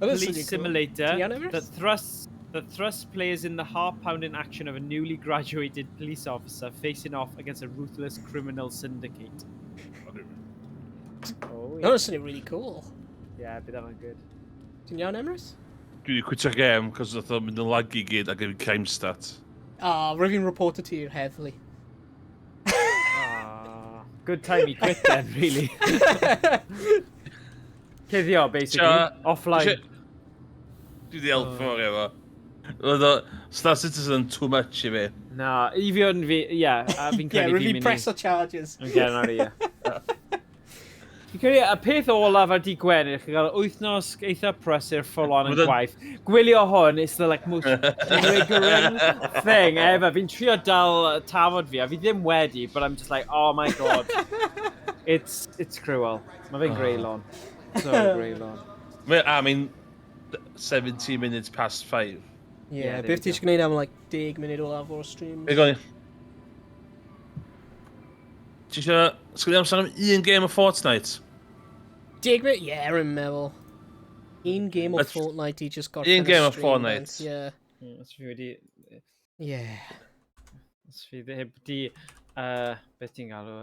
[SPEAKER 14] Oh, that's
[SPEAKER 17] police
[SPEAKER 14] really cool.
[SPEAKER 17] simulator
[SPEAKER 14] Ti'n iawn, Emrys?
[SPEAKER 17] that thrusts players in the heart-pounding action of a newly graduated police officer facing off against a ruthless criminal syndicate. Oh,
[SPEAKER 14] That was something really cool.
[SPEAKER 17] Yeah, bydd hwnna'n good.
[SPEAKER 14] Ti'n iawn, Emrys?
[SPEAKER 3] Dwi wedi quitio game, cos oedd o'n mynd yn laggy gyd ac efo crime stat.
[SPEAKER 14] Ah, rwy'n fi'n reporter ti i'r heddlu.
[SPEAKER 17] Ah, good time he quit then, really. Cuddio, basically. Offline.
[SPEAKER 3] Dwi wedi helpu fawr efo. Oedd o Star Citizen too much i fi.
[SPEAKER 17] Na, i fi o'n fi, ie, a fi'n
[SPEAKER 14] Yeah,
[SPEAKER 17] credu
[SPEAKER 14] rwy'n
[SPEAKER 17] fi'n
[SPEAKER 14] fi
[SPEAKER 17] mynd i
[SPEAKER 14] press o charges.
[SPEAKER 17] I'm getting out of here. Fi'n credu y peth olaf ar dydd Gwener, chi'n cael wythnos eitha prysur full on yn gwaith. Gwylio hwn, it's the like most triggering thing ever. Fi'n trio dal tafod fi, a fi ddim wedi, but I'm just like, oh my God. It's cruel. Mae fe'n greulon. So greulon.
[SPEAKER 3] I mean, 17 minutes past 5.
[SPEAKER 14] Yeah,
[SPEAKER 17] Yeah, there
[SPEAKER 14] beth
[SPEAKER 17] we
[SPEAKER 14] ti eisiau gwneud am like 10 munud olaf o'r stream?
[SPEAKER 3] Be goni? Ti eisiau sgwini amser am un game o Fortnite?
[SPEAKER 14] 10 munud? Yeah, rwy'n meddwl. Un game o Fortnite i just gorffen
[SPEAKER 3] Un
[SPEAKER 14] y
[SPEAKER 3] game o
[SPEAKER 14] stream
[SPEAKER 3] Fortnite.
[SPEAKER 14] then. Yeah.
[SPEAKER 17] Os fi wedi Os fi heb di... Beth ti'n galw?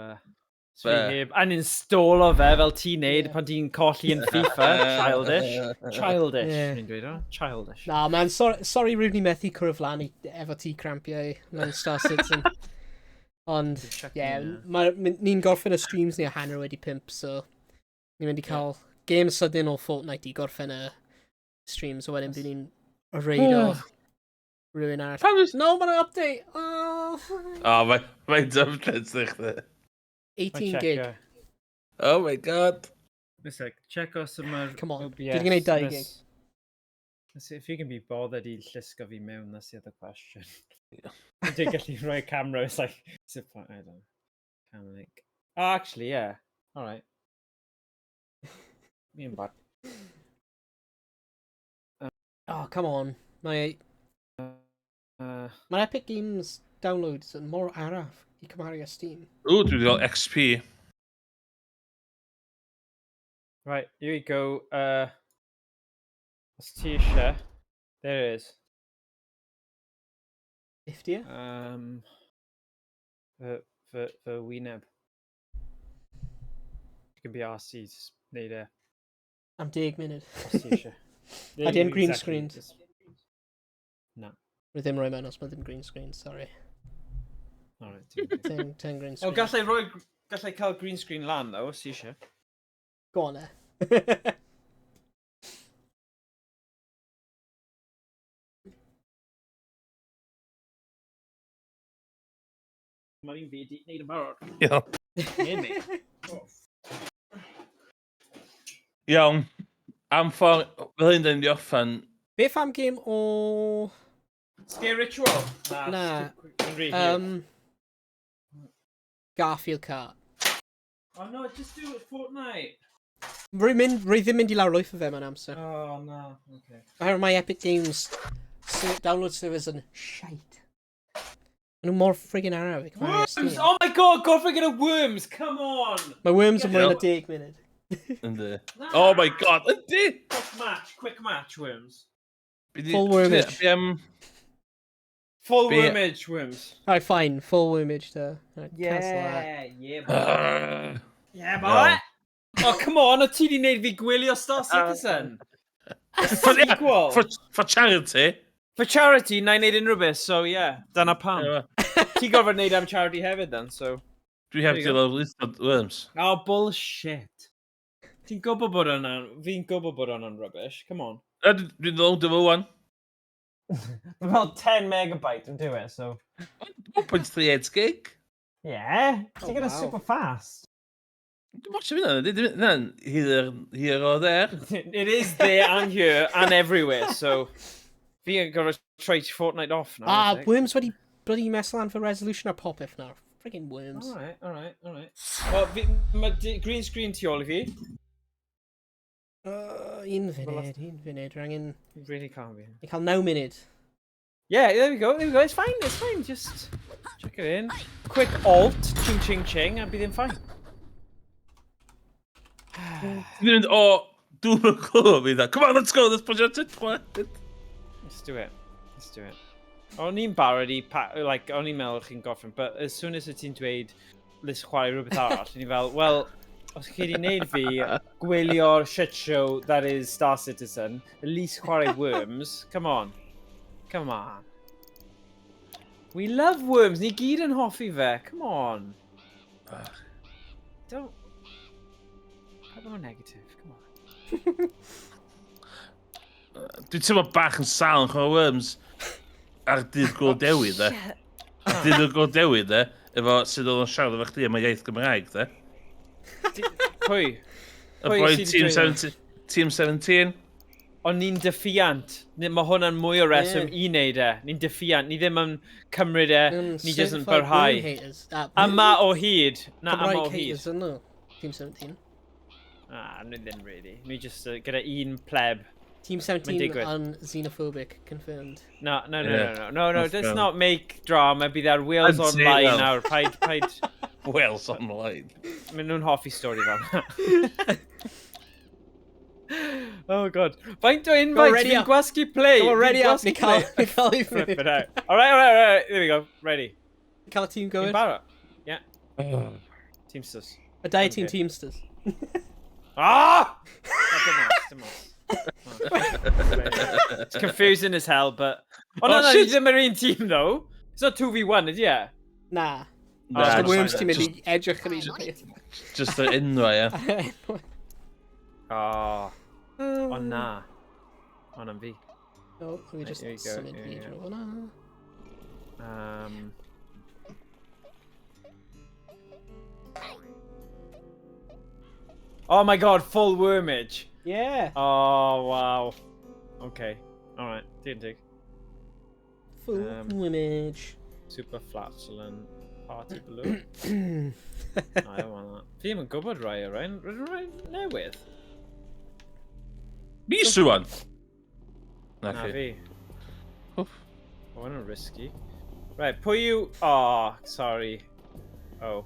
[SPEAKER 17] Os fi
[SPEAKER 3] Be?
[SPEAKER 17] heb uninstall-o fe fel ti'n neud pan ti'n colli yn FIFA. Childish. Childish. Ni'n dweud o? Childish.
[SPEAKER 14] Na, man, sorry, sorry rwy'n ni methu cwrdd lan i efo ti crampiau mewn Star Citizen. Ond,
[SPEAKER 17] Chuck
[SPEAKER 14] yeah,
[SPEAKER 17] me,
[SPEAKER 14] ni'n gorffen y streams ni a 5:30, so ni'n mynd i cael game sydyn o Fortnite i gorffen y streams, so wedyn bydd ni'n raid o rhywun arall. No, mae'n update! Oh,
[SPEAKER 3] Oh, mae'n updates i chdi.
[SPEAKER 14] 18 gig.
[SPEAKER 3] Oh my God.
[SPEAKER 17] It's like, check os yma'r
[SPEAKER 14] Come on,
[SPEAKER 17] OBS.
[SPEAKER 14] dwi 'di gwneud 2 gig.
[SPEAKER 17] Let's see if you can be bothered i llusgo fi mewn, that's the other question. Dwi'n gallu rhoi camera, it's like, is it, I don't know. Cam link. Oh, actually, yeah. All right. Me and bad.
[SPEAKER 14] Oh, come on. Mae Mae Epic Games downloads yn mor araf i cymharu â Steam.
[SPEAKER 3] Ww, dwi wedi cael XP.
[SPEAKER 17] Right, here we go. Os ti eisiau. There it is.
[SPEAKER 14] 50?
[SPEAKER 17] Fy wyneb. You can be arsed i just neud e.
[SPEAKER 14] Am 10 munud.
[SPEAKER 17] Os ti eisiau.
[SPEAKER 14] A di yn green
[SPEAKER 17] Exactly,
[SPEAKER 14] screened?
[SPEAKER 17] Na.
[SPEAKER 14] Rwy ddim rhoi mewn os mae ddim green screen, sorry.
[SPEAKER 17] Alright.
[SPEAKER 14] 10 green
[SPEAKER 17] O,
[SPEAKER 14] screen.
[SPEAKER 17] gallai cael green screen lan, though, os ti eisiau.
[SPEAKER 14] Go on, e.
[SPEAKER 17] Mae'r un fi wedi gwneud yn barod.
[SPEAKER 3] Iawn.
[SPEAKER 17] Yeah, mate.
[SPEAKER 3] Iawn. Am ffordd, fel hyn, da ni'n di orffen.
[SPEAKER 14] Beth am game o...
[SPEAKER 17] Scare Ritual? Na.
[SPEAKER 14] Na.
[SPEAKER 17] Yn rhy hir.
[SPEAKER 14] Garfield Kart.
[SPEAKER 17] Oh no, just do it Fortnite.
[SPEAKER 14] Rwy'n mynd, rwy ddim mynd i lawr lwyth o fe mewn amser.
[SPEAKER 17] Oh no, okay.
[SPEAKER 14] Oherwydd mae Epic Games download servers yn shite. Maen nhw mor friggin araf i cymharu â
[SPEAKER 17] Worms!
[SPEAKER 14] Steam.
[SPEAKER 17] Oh my god, gorfod gyda worms! Come on!
[SPEAKER 14] Mae Worms yn mwy na
[SPEAKER 3] Ie.
[SPEAKER 14] 10 munud.
[SPEAKER 3] Yndi. Oh my god, yndi!
[SPEAKER 17] Quick match, worms.
[SPEAKER 14] Full wormage.
[SPEAKER 3] Be am...
[SPEAKER 17] Full wormage, worms.
[SPEAKER 14] Alright, fine. Full wormage there. Right, cancel that.
[SPEAKER 17] Yeah, yeah, boy. Yeah, boy! Oh, come on, o ti di wneud fi gwylio Star Citizen.
[SPEAKER 3] For, yeah,
[SPEAKER 17] Sequel.
[SPEAKER 3] for charity.
[SPEAKER 17] For charity, na i wneud unrhyw beth, so yeah, dyna pam. Ti gorfod wneud am charity hefyd then, so...
[SPEAKER 3] Dwi heb
[SPEAKER 17] There
[SPEAKER 3] di
[SPEAKER 17] you go.
[SPEAKER 3] lawrlwytho Worms.
[SPEAKER 17] Oh, bullshit. Ti'n gwybod bod hwnna'n... Fi'n gwybod bod hwnna'n rubbish, come on.
[SPEAKER 3] Dwi'n load efo wan.
[SPEAKER 17] Mae fel 10 megabyte yn do it, so...
[SPEAKER 3] 1.38 gig.
[SPEAKER 17] Yeah,
[SPEAKER 14] Oh,
[SPEAKER 17] ti'n gyda
[SPEAKER 14] wow.
[SPEAKER 17] super fast.
[SPEAKER 3] Dwi'n watch hynna, hynna'n here or there.
[SPEAKER 17] It is there and here and everywhere, so... Fi yn gorfod troi Fortnite off now.
[SPEAKER 14] Ah,
[SPEAKER 17] I think.
[SPEAKER 14] Worms wedi bloody mess lan for resolution ar popeth nawr. Friggin' Worms.
[SPEAKER 17] Alright. Well, fi, mae green screen tu ôl i fi.
[SPEAKER 14] Un funud, un funud. Rwy'n angen...
[SPEAKER 17] Really can't be.
[SPEAKER 14] Ni cael 9 munud.
[SPEAKER 17] Yeah, there we go, there we go. It's fine, it's fine. Just check it in. Quick alt, ching ching ching, a bydd yn fine.
[SPEAKER 3] Ti'n mynd o, dwi'n yn clywed fi dda. Come on, let's go, let's push it.
[SPEAKER 17] Let's do it. Let's do it. O'n i'n barod i, like, o'n i'n meddwl chi'n gorffen, but as soon as ti'n dweud, let's chwarae rhywbeth arall, o'n i fel, well, os chi wedi wneud fi gwylio'r shit show that is Star Citizen, at least chwarae Worms, come on. Come on. We love Worms, ni gyd yn hoffi fe, come on. Don't... Paid bod yn negative, come on.
[SPEAKER 3] Dwi'n teimlo bach yn sal yn chwarae Worms ar dydd Gŵyl Dewi, de. Ar dydd Gŵyl Dewi, de, efo sydd oedd yn siarad efo chdi am y iaith Gymraeg, de.
[SPEAKER 17] Pwy?
[SPEAKER 3] Y
[SPEAKER 17] Pwy
[SPEAKER 3] boi
[SPEAKER 17] sydd 'di
[SPEAKER 3] Team
[SPEAKER 17] dweud hwnna?
[SPEAKER 3] 17. Team 17.
[SPEAKER 17] Ond ni'n defiant. Mae hwnna'n mwy o reswm
[SPEAKER 14] Ie.
[SPEAKER 17] i wneud e. Ni'n defiant. Ni ddim yn cymryd e. Ni jyst yn
[SPEAKER 14] certified
[SPEAKER 17] barhau.
[SPEAKER 14] Worm haters. Ah,
[SPEAKER 17] Yma o hyd. Na, yma
[SPEAKER 14] Cymraeg
[SPEAKER 17] o hyd.
[SPEAKER 14] haters yn nhw. Team 17.
[SPEAKER 17] Ah, ni ddim really. Ni just gyda un pleb.
[SPEAKER 14] Team
[SPEAKER 17] Mae'n
[SPEAKER 14] 17
[SPEAKER 17] digwydd.
[SPEAKER 14] yn xenophobic, confirmed.
[SPEAKER 17] No, no, no,
[SPEAKER 3] Yeah.
[SPEAKER 17] no, no, no, no,
[SPEAKER 3] That's
[SPEAKER 17] let's
[SPEAKER 3] fair.
[SPEAKER 17] not make drama. Bydd ar Wales
[SPEAKER 3] I'd say,
[SPEAKER 17] Online
[SPEAKER 3] well.
[SPEAKER 17] nawr. Paid, paid.
[SPEAKER 3] Wales Online.
[SPEAKER 17] Maen nhw'n hoffi stori fel 'na. Oh god. Faint o invites
[SPEAKER 14] ready
[SPEAKER 17] fi'n
[SPEAKER 14] up.
[SPEAKER 17] gwasgu play.
[SPEAKER 14] Go on, ready
[SPEAKER 17] Fi'n
[SPEAKER 14] up,
[SPEAKER 17] gwasgu
[SPEAKER 14] ni cael,
[SPEAKER 17] play.
[SPEAKER 14] ni cael i
[SPEAKER 17] Flip it out. Alright. There we go. Ready.
[SPEAKER 14] Cael y tîm
[SPEAKER 17] Fi'n
[SPEAKER 14] going.
[SPEAKER 17] barod. Yeah. Teamsters.
[SPEAKER 14] Y dau tîm
[SPEAKER 17] Okay.
[SPEAKER 14] Teamsters.
[SPEAKER 17] Ah! Oh, dim ots, dim ots. It's confusing as hell, but... Oh, no,
[SPEAKER 3] Oh,
[SPEAKER 17] no,
[SPEAKER 3] shit.
[SPEAKER 17] ni ddim yr un tîm, though. It's not 2v1, ydy e?
[SPEAKER 14] Na.
[SPEAKER 3] Na,
[SPEAKER 14] Just the
[SPEAKER 3] just-
[SPEAKER 14] Worms team mynd
[SPEAKER 3] just-
[SPEAKER 14] i edrych yr un peth.
[SPEAKER 3] Just yr enwau, ie.
[SPEAKER 17] Oh, oh na. Oh, na'n fi.
[SPEAKER 14] No, we
[SPEAKER 17] Right,
[SPEAKER 14] just
[SPEAKER 17] here we go,
[SPEAKER 14] symud
[SPEAKER 17] here
[SPEAKER 14] fi
[SPEAKER 17] we go.
[SPEAKER 14] draw hwnna.
[SPEAKER 17] Oh my god, full wormage.
[SPEAKER 14] Yeah.
[SPEAKER 17] Oh, wow. Okay. Alright, digon teg.
[SPEAKER 14] Full wormage.
[SPEAKER 17] Super flatulent party balloon. I don't want that. Fi ddim yn gwybod rai o rhain. Rydyn rai newydd.
[SPEAKER 3] Mis rwan. Na
[SPEAKER 17] Na
[SPEAKER 3] chi.
[SPEAKER 17] fi. Oh, hwnna'n risky. Right, pwy yw... Oh, sorry. Oh.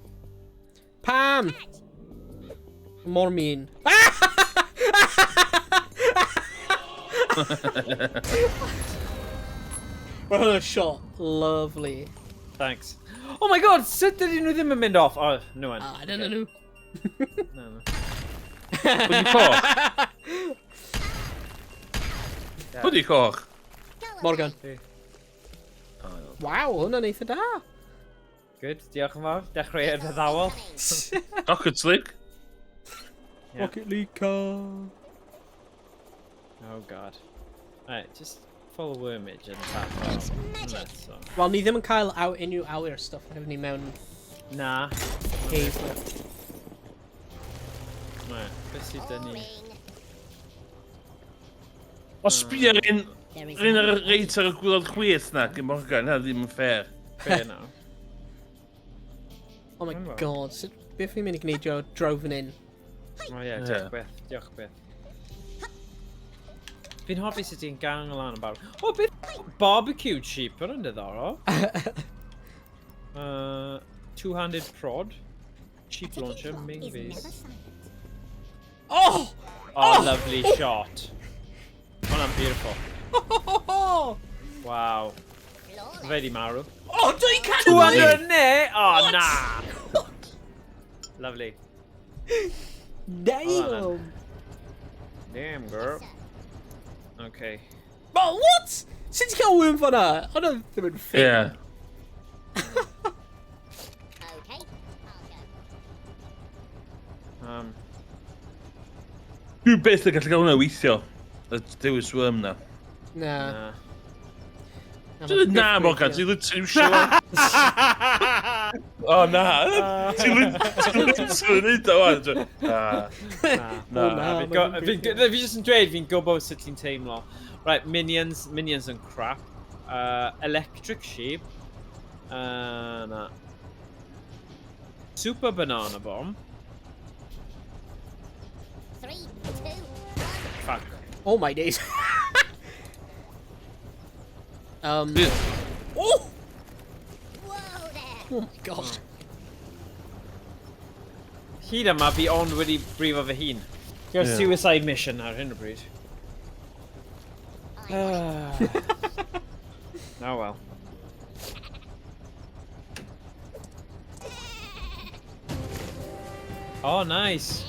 [SPEAKER 14] Pam! Mor mean. Mae hwnna'n shot. Lovely.
[SPEAKER 17] Thanks. Oh my god, sut ydyn nhw ddim yn mynd off? Oh, no one.
[SPEAKER 14] Ah, dyna nhw.
[SPEAKER 17] No, no.
[SPEAKER 3] Pwy di coch? Pwy di coch?
[SPEAKER 14] Morgan. Waw, hwnna'n eitha da.
[SPEAKER 17] Good, diolch yn fawr. Dechreuad addawol.
[SPEAKER 3] Rocket League.
[SPEAKER 17] Yeah.
[SPEAKER 14] Rocket League car.
[SPEAKER 17] Oh god. Right, just full wormage and that.
[SPEAKER 14] Wel, ni ddim yn cael unrhyw awyr stuff oherwydd ni mewn
[SPEAKER 17] Na.
[SPEAKER 14] Cave.
[SPEAKER 17] Right, beth sydd dyn ni?
[SPEAKER 3] O sbio ar un... Un ar y reit ar y gwylod chwith na, gyn Morgan, na ddim yn fair.
[SPEAKER 17] Be nawr?
[SPEAKER 14] Oh my god, sut, beth fi'n mynd i gwneud draw, draw fan hyn?
[SPEAKER 17] O ie, diolch byth, diolch byth. Fi'n hoffi sut ti'n gang lan yn barod. O, beth? Barbecue sheep, hwnna'n diddorol. Two-handed prod. Cheap launcher, main base.
[SPEAKER 14] Oh!
[SPEAKER 17] Oh, lovely shot. Hwnna'n beautiful. Wow. Fe di marw.
[SPEAKER 14] Oh, 200!
[SPEAKER 17] 200 ne! Oh, na! Lovely.
[SPEAKER 14] Damn!
[SPEAKER 17] Damn, girl. Okay.
[SPEAKER 14] Oh, what? Sut ti'n cael worm fan'na? Hwnna ddim yn fair.
[SPEAKER 3] Yeah.
[SPEAKER 5] Okay, I'll go.
[SPEAKER 3] Dwi byth yn gallu cael hwnna weithio. Y dewis worm na.
[SPEAKER 14] Na.
[SPEAKER 17] Na.
[SPEAKER 3] Dwi'n na, Morgan, ti'n literally iwsio fo. O, na. Ti'n literally neud o wan. Na.
[SPEAKER 17] Na.
[SPEAKER 3] Na.
[SPEAKER 17] Fi'n Fi jyst yn dweud, fi'n gwybod sut ti'n teimlo. Right, minions, minions yn crap. Electric sheep. Na. Super banana bomb.
[SPEAKER 5] 3, 2, 1.
[SPEAKER 17] Fuck.
[SPEAKER 14] Oh my days. Oh!
[SPEAKER 5] Whoa there.
[SPEAKER 14] Oh my god.
[SPEAKER 17] Hyd yma, fi ond wedi brifo fy hun. Fi ar suicide mission ar hyn o bryd. Oh well. Oh, nice.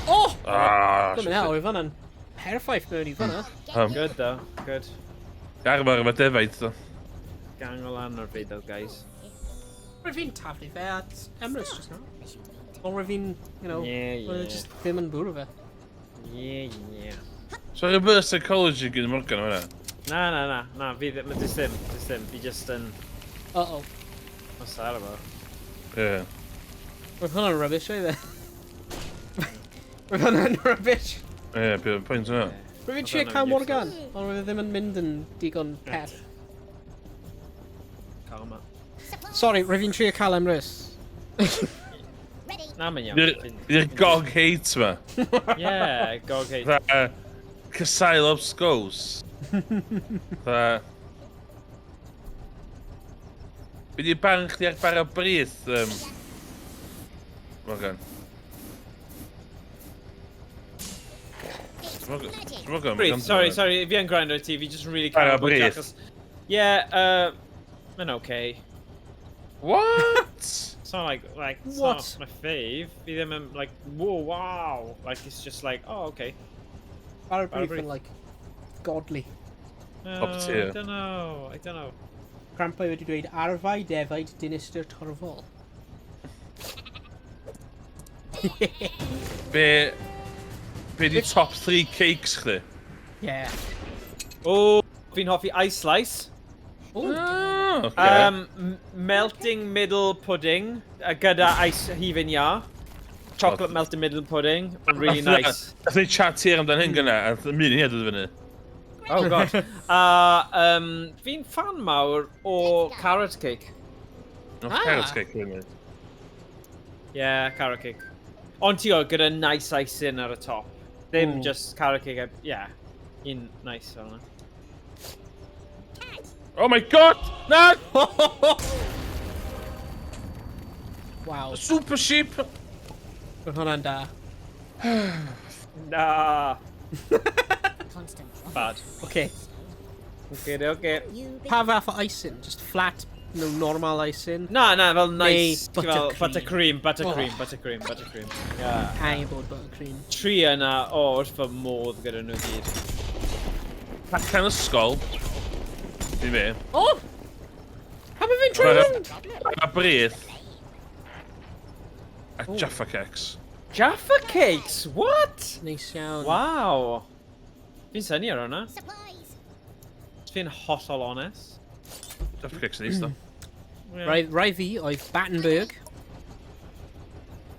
[SPEAKER 14] Oh!
[SPEAKER 3] Ah,
[SPEAKER 14] Dwi'n mynd hell, oedd fanna'n perffaith mewn i fanna.
[SPEAKER 17] Good though, good.
[SPEAKER 3] Arfer efo defaid, though.
[SPEAKER 17] Gang o lan ar fi though, guys.
[SPEAKER 14] Rwy'n fi'n taflu fe at Emrys just now. Ond rwy'n fi'n, rwy'n just ddim yn bwrw fe.
[SPEAKER 17] Yeah.
[SPEAKER 3] So reverse psychology gyda Morgan o hwnna?
[SPEAKER 17] Na, na, na, na, fi ddim, dys ddim, dys ddim, fi just yn.
[SPEAKER 14] Uh-oh.
[SPEAKER 17] What's that about?
[SPEAKER 3] Yeah.
[SPEAKER 14] Roedd hwnna'n rubbish, oedd e? Roedd hwnna'n rubbish.
[SPEAKER 3] Ie, yeah, pwynt hwnna.
[SPEAKER 14] Rwy'n fi'n trio cael Morgan, ond roedd e ddim yn mynd yn digon pell.
[SPEAKER 17] Karma.
[SPEAKER 14] Sorry, rwy'n fi'n trio cael Emrys.
[SPEAKER 17] Na, mae'n iawn.
[SPEAKER 3] I'r gog hate ma.
[SPEAKER 17] Yeah, gog hate.
[SPEAKER 3] Fatha, Casai loves ghosts. Fatha. Be di barn chdi ar bara brith, Morgan? Morgan, Morgan,
[SPEAKER 17] Brith, sorry, sorry, fi yn gwrando i ti, fi just yn really
[SPEAKER 3] Bara
[SPEAKER 17] canolbwyntio
[SPEAKER 3] brith.
[SPEAKER 17] Yeah, mae'n okay.
[SPEAKER 3] What?
[SPEAKER 17] It's not like, it's
[SPEAKER 14] What?
[SPEAKER 17] not my fave. Fi ddim yn, like, whoa, wow. Like, it's just like, oh, okay.
[SPEAKER 14] Bara
[SPEAKER 17] Bara
[SPEAKER 14] brith yn,
[SPEAKER 17] brith.
[SPEAKER 14] like, godly.
[SPEAKER 3] Top tier.
[SPEAKER 17] I don't know, I don't know.
[SPEAKER 14] Crampau wedi dweud arfau defaid dinistr torfol.
[SPEAKER 3] Be di top 3 cakes chdi?
[SPEAKER 14] Yeah.
[SPEAKER 17] Oh, fi'n hoffi ice slice.
[SPEAKER 14] Ooh.
[SPEAKER 3] Ah, okay.
[SPEAKER 17] Melting middle pudding gyda ice hufen iâ. Chocolate melting middle pudding. Really nice.
[SPEAKER 3] Nath ni chat here amdan hyn gynna, a nath mynd i ni dod fyny.
[SPEAKER 17] Oh god. Fi'n fan mawr o carrot cake.
[SPEAKER 3] No,
[SPEAKER 14] Ah.
[SPEAKER 3] carrot cake, really.
[SPEAKER 17] Yeah, carrot cake. Ond ti o, gyda nice icing ar y top. Ddim
[SPEAKER 14] Ooh.
[SPEAKER 17] just carrot cake, yeah. Un nice fel yna.
[SPEAKER 3] Oh my god! Na!
[SPEAKER 14] Wow.
[SPEAKER 3] Super sheep!
[SPEAKER 14] Roedd hwnna'n da.
[SPEAKER 17] Na.
[SPEAKER 5] Constant drop.
[SPEAKER 17] Bad.
[SPEAKER 14] Okay.
[SPEAKER 17] Okay.
[SPEAKER 14] Pa fath o icing? Just flat, no normal icing?
[SPEAKER 17] Na, na, fel nice.
[SPEAKER 14] Neu
[SPEAKER 17] fel
[SPEAKER 14] buttercream.
[SPEAKER 17] Buttercream, buttercream,
[SPEAKER 14] Oh.
[SPEAKER 17] buttercream, buttercream. Yeah.
[SPEAKER 14] Caru bod buttercream.
[SPEAKER 17] Tri yna, o, wrth fy modd gyda nhw gyd.
[SPEAKER 3] Cacan ysgol. Di fi.
[SPEAKER 14] Oh! Pam mae fe'n troi rownd?
[SPEAKER 3] A brith. A Jaffa Cakes.
[SPEAKER 17] Jaffa Cakes? What?
[SPEAKER 14] Neis iawn.
[SPEAKER 17] Wow. Fi'n synnu ar hwnna.
[SPEAKER 5] Supplies.
[SPEAKER 17] Fi'n hollol honest.
[SPEAKER 3] Jaffa Cakes yn neis, though.
[SPEAKER 17] Yeah.
[SPEAKER 14] Rai, rai fi oedd Battenberg,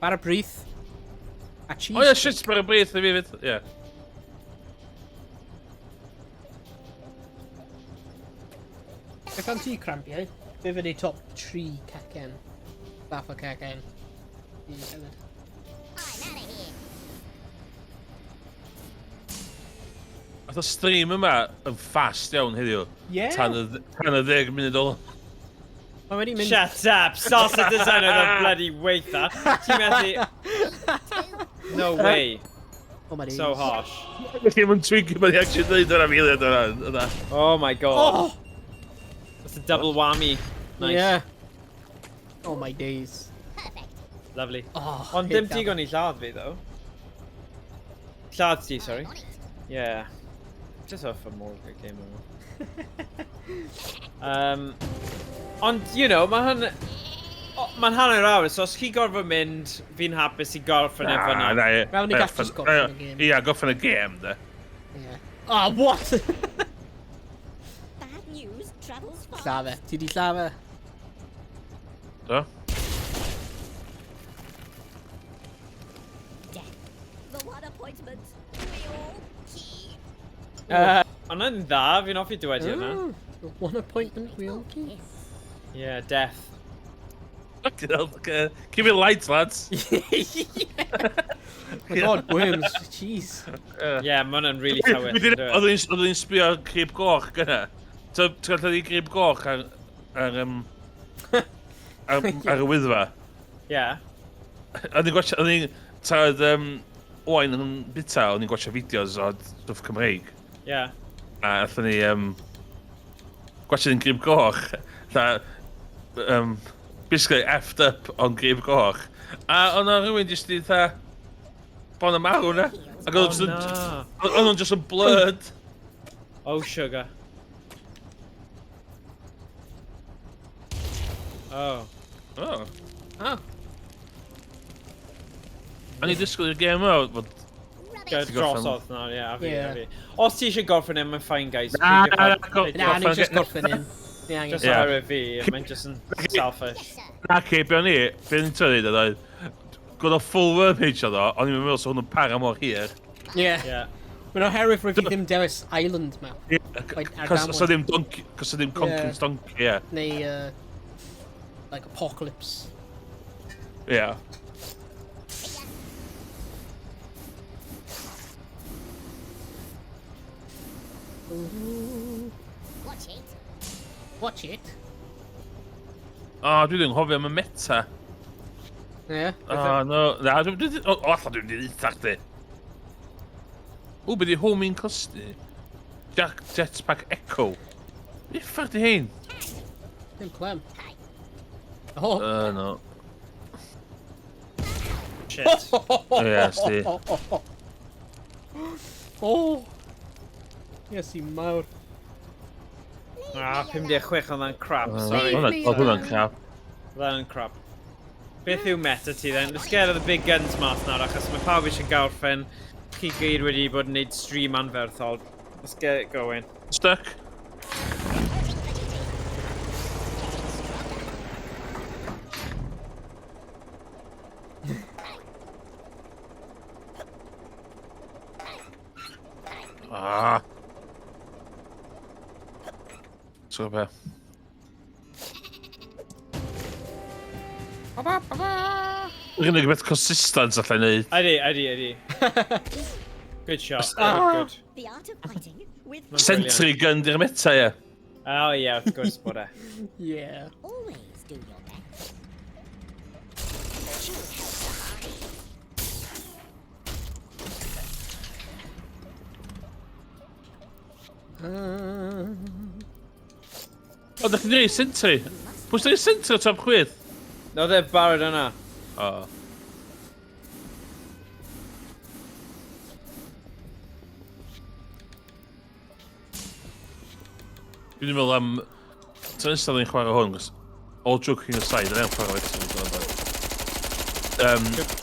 [SPEAKER 14] Bara Brith, a cheese.
[SPEAKER 3] O ie, shit, bara brith i fi fyd. Ie.
[SPEAKER 14] Beth am ti, Crampiau? Be fydd ei top 3 cacen? Fath o cacen. I hefyd.
[SPEAKER 3] Ath y stream yma yn fast iawn heddiw.
[SPEAKER 14] Ie.
[SPEAKER 3] Tan y, tan y 10 munud ôl.
[SPEAKER 14] Mae wedi mynd...
[SPEAKER 17] Shut up! Salsa design oedd y bloody weitha. Ti'n methu... No way.
[SPEAKER 14] Oh my days.
[SPEAKER 17] So harsh.
[SPEAKER 3] Felly mae'n twig mae'n actually dweud yna fi eiliad yna.
[SPEAKER 17] Oh my god.
[SPEAKER 14] Oh!
[SPEAKER 17] That's a double whammy. Nice.
[SPEAKER 14] Yeah. Oh my days.
[SPEAKER 17] Lovely.
[SPEAKER 14] Oh,
[SPEAKER 17] Ond dim
[SPEAKER 14] hate that.
[SPEAKER 17] digon i lladd fi, though. Lladd ti, sorry. Yeah. Just off for more of a game yma. Ond, you know, mae hwn... Mae'n hanner awr, so os chi gorfod mynd, fi'n hapus i gorffen efo
[SPEAKER 3] Na,
[SPEAKER 17] na.
[SPEAKER 3] na, ie.
[SPEAKER 14] Fel ni
[SPEAKER 3] Na,
[SPEAKER 14] gallu just gorffen y gêm.
[SPEAKER 3] Ia, gorffen y gêm, de.
[SPEAKER 14] Yeah. Oh, what?
[SPEAKER 5] Bad news travels fast.
[SPEAKER 14] Lladd e. Ti di lladd e?
[SPEAKER 3] Do?
[SPEAKER 5] Death. The one appointment we all keep.
[SPEAKER 17] Ond yn dda, fi'n hoffi dywediad yna.
[SPEAKER 14] Mm, One appointment we all keep.
[SPEAKER 17] Yeah, death.
[SPEAKER 3] Fucking hell, okay. Keep it light, lads.
[SPEAKER 14] My god, worms. Jeez.
[SPEAKER 17] Yeah, mae hwnna'n really tywyll.
[SPEAKER 3] Wedyn,
[SPEAKER 17] yndyw e?
[SPEAKER 3] Oeddwn i'n sbio ar Grib Goch gyna. Ti'n gallu i Grib Goch ar, ar, um, ar, ar y wyddfa?
[SPEAKER 17] Yeah.
[SPEAKER 3] O'n i'n gwachio, o'n i'n, tra oedd Owain yn bita, o'n i'n gwachio fideos o stwff Cymreig.
[SPEAKER 17] Yeah.
[SPEAKER 3] A athon ni, gwachio yn Grib Goch. Tha, basically effed up on Grib Goch. A o'n rhywun jyst i tha, bon y marw na. Ac oedd
[SPEAKER 17] Oh,
[SPEAKER 3] o'n
[SPEAKER 17] na.
[SPEAKER 3] oedd o'n just yn blurred.
[SPEAKER 17] Oh, sugar. Oh.
[SPEAKER 3] Oh.
[SPEAKER 14] Oh.
[SPEAKER 3] O'n i'n disgwyl i'r gêm yma fod...
[SPEAKER 17] Go
[SPEAKER 3] Ti'n gorffen-
[SPEAKER 17] drosodd nawr, ie, a fi,
[SPEAKER 14] Yeah.
[SPEAKER 17] a fi. Os ti eisiau gorffen e, mae'n fine, guys.
[SPEAKER 3] Na,
[SPEAKER 17] Peidiwch
[SPEAKER 3] na,
[SPEAKER 17] â-
[SPEAKER 3] na,
[SPEAKER 17] peidiwch-
[SPEAKER 14] Na, ni just gorffen un. Ni angen.
[SPEAKER 17] Just
[SPEAKER 3] Yeah.
[SPEAKER 17] oherwydd fi, mae'n just yn selfish.
[SPEAKER 3] Na, ce, be o'n i, be o'n i'n trio ddeud oedd, gwrdd o full worm page oedd o, o'n i'n meddwl sa hwnnw'n para mor hir.
[SPEAKER 14] Yeah.
[SPEAKER 17] Yeah.
[SPEAKER 14] Mae'n oherwydd rwyf fi ddim dewis island map.
[SPEAKER 3] Ie,
[SPEAKER 14] Like, ar
[SPEAKER 3] Cos
[SPEAKER 14] damwain.
[SPEAKER 3] os ddim donkey, cos o ddim Conker's Donkey, ie.
[SPEAKER 14] Neu, like, Apocalypse.
[SPEAKER 3] Ie.
[SPEAKER 5] Watch it.
[SPEAKER 14] Watch it.
[SPEAKER 3] O, dwi ddim yn hoffi am y meta.
[SPEAKER 14] Yeah.
[SPEAKER 3] O, no, na, dwi'n... O, alla dwi'n di ddeutha chdi. O, be di homing cluster? Jack Jetpack Echo. Be ffuck di hein?
[SPEAKER 14] Dim clem. Oh.
[SPEAKER 3] No.
[SPEAKER 17] Shit.
[SPEAKER 3] Ie, sti.
[SPEAKER 14] Oh. Yes, i mawr.
[SPEAKER 17] Ah, 56 oedd hwnna'n crap, sorry.
[SPEAKER 3] Oedd hwnna'n crap.
[SPEAKER 17] Oedd hwnna'n crap. Beth yw meta ti then? Let's get the big guns mas nawr, achos mae pawb eisiau gorffen. Chi gyd wedi bod yn neud stream anferthol. Let's get it going.
[SPEAKER 3] Stuck.
[SPEAKER 5] Reporting for duty. Getting stronger.
[SPEAKER 3] Ah. So be. Yr unig beth consistent allai neud.
[SPEAKER 17] Ydy, ydy, ydy. Good shot.
[SPEAKER 5] Ah.
[SPEAKER 17] Good, good.
[SPEAKER 5] The art of fighting with
[SPEAKER 17] Mae'n
[SPEAKER 3] Sentry gun di'r meta, ie.
[SPEAKER 17] Oh yeah, wrth gwrs bod e.
[SPEAKER 14] Yeah.
[SPEAKER 5] Always do your best. Choose help the hardy.
[SPEAKER 3] O, ddech chi'n dweud sentry? Pwy sy'n dweud sentry o top chwith?
[SPEAKER 17] No, they're barod yna.
[SPEAKER 3] O. Dwi'n meddwl am... Tro nesaf ni'n chwarae hwn, cos all joking aside, yna'n chwarae eto.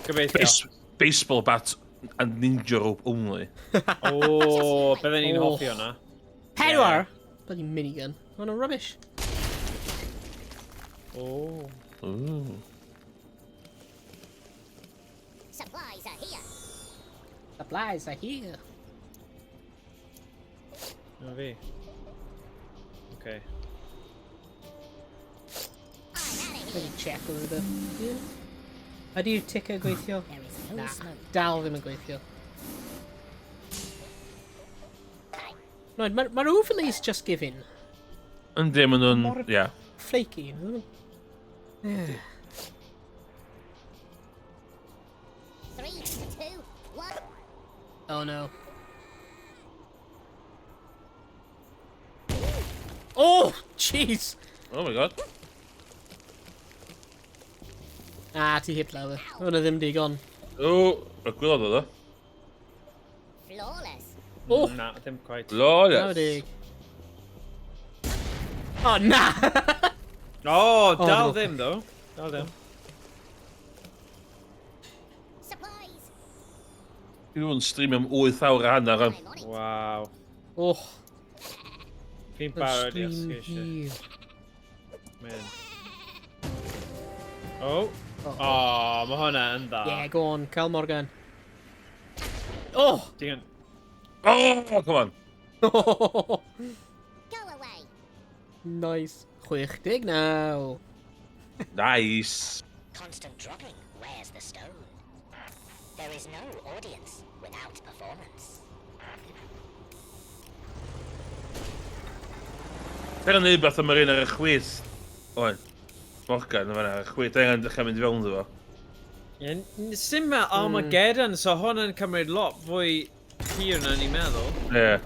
[SPEAKER 17] Gobeithio.
[SPEAKER 3] Baseball bat and ninja rope only.
[SPEAKER 17] O, bydden ni'n
[SPEAKER 14] Oh.
[SPEAKER 17] hoffi hwnna.
[SPEAKER 14] Pedwar! Bloody minigun. Oh no, rubbish.
[SPEAKER 17] Oh.
[SPEAKER 3] Ooh.
[SPEAKER 5] Supplies are here.
[SPEAKER 14] Supplies are here.
[SPEAKER 17] Na fi. Okay.
[SPEAKER 14] Let me check a little bit. Yeah. Ydy'r ticker gweithio?
[SPEAKER 5] No
[SPEAKER 14] Na,
[SPEAKER 5] smoke.
[SPEAKER 14] dal ddim yn gweithio. No, mae'r ma overlays just giving.
[SPEAKER 3] Yndi, maen nhw'n...
[SPEAKER 14] Mor
[SPEAKER 3] Ie.
[SPEAKER 14] flaky. Yeah.
[SPEAKER 5] 3, 2, 1.
[SPEAKER 14] Oh no. Oh, jeez!
[SPEAKER 3] Oh my god.
[SPEAKER 14] Ah, ti hip lawer. Hwna ddim digon.
[SPEAKER 3] O, y gwylod oedd o.
[SPEAKER 5] Flawless.
[SPEAKER 14] Oh!
[SPEAKER 17] Na, ddim quite.
[SPEAKER 3] Flawless.
[SPEAKER 14] 90. Oh, na!
[SPEAKER 17] Oh,
[SPEAKER 14] Oh,
[SPEAKER 17] dal
[SPEAKER 14] no.
[SPEAKER 17] ddim, though. Dal ddim.
[SPEAKER 5] Supplies.
[SPEAKER 3] Dwi wedi streamio am 8 awr a hanner. am.
[SPEAKER 17] Wow.
[SPEAKER 14] Oh.
[SPEAKER 17] Fi'n barod i
[SPEAKER 14] Stream
[SPEAKER 17] osgo eisiau.
[SPEAKER 14] hir.
[SPEAKER 17] Man. Oh. Oh, mae hwnna yn dda.
[SPEAKER 14] Yeah, go on, Cal Morgan. Oh!
[SPEAKER 17] Digon.
[SPEAKER 3] Oh, come on.
[SPEAKER 5] Go away.
[SPEAKER 14] Nice. 69.
[SPEAKER 3] Nice.
[SPEAKER 5] Constant dropping wears the stone. There is no audience without performance.
[SPEAKER 3] Dwi'n neud beth am yr un ar y chwith. Oen. Morgan, yma ar y chwith. Dwi'n angen dechrau mynd i fewn iddo fo.
[SPEAKER 17] Ie, sim ma Armageddon, so hwnna'n cymryd lot fwy hir na ni'n meddwl.
[SPEAKER 3] Ie.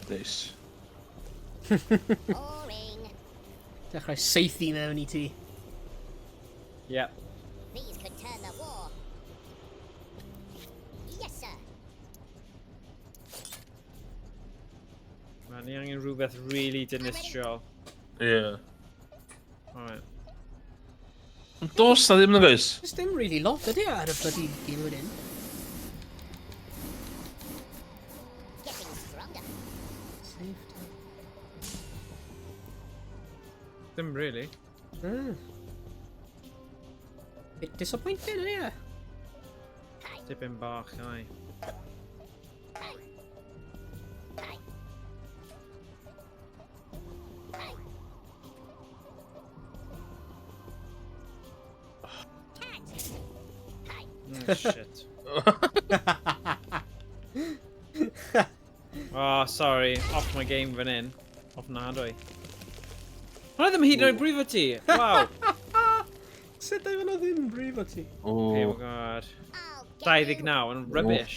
[SPEAKER 3] Nice.
[SPEAKER 5] Boring.
[SPEAKER 14] Dechrau seithi mewn i ti.
[SPEAKER 17] Yep.
[SPEAKER 5] These could turn the war. Yes, sir.
[SPEAKER 17] Ma, ni angen rhywbeth really dinistriol.
[SPEAKER 3] Ie.
[SPEAKER 17] Alright.
[SPEAKER 3] Ond Dos na ddim na guys.
[SPEAKER 14] Does dim really lot ydy ar y bloody game wedyn.
[SPEAKER 5] Getting stronger.
[SPEAKER 14] Safety.
[SPEAKER 17] Ddim really.
[SPEAKER 14] Bit disappointed, ydy e?
[SPEAKER 17] Dipyn bach, ai. Oh, shit. Oh, sorry. Off my game fan hyn. Ofnadwy. Hwnna ddim hyd yn oed brifo ti! Wow!
[SPEAKER 1] Sut oedd hwnna ddim brifo ti?
[SPEAKER 3] Oh.
[SPEAKER 17] Oh god. 29 yn rubbish.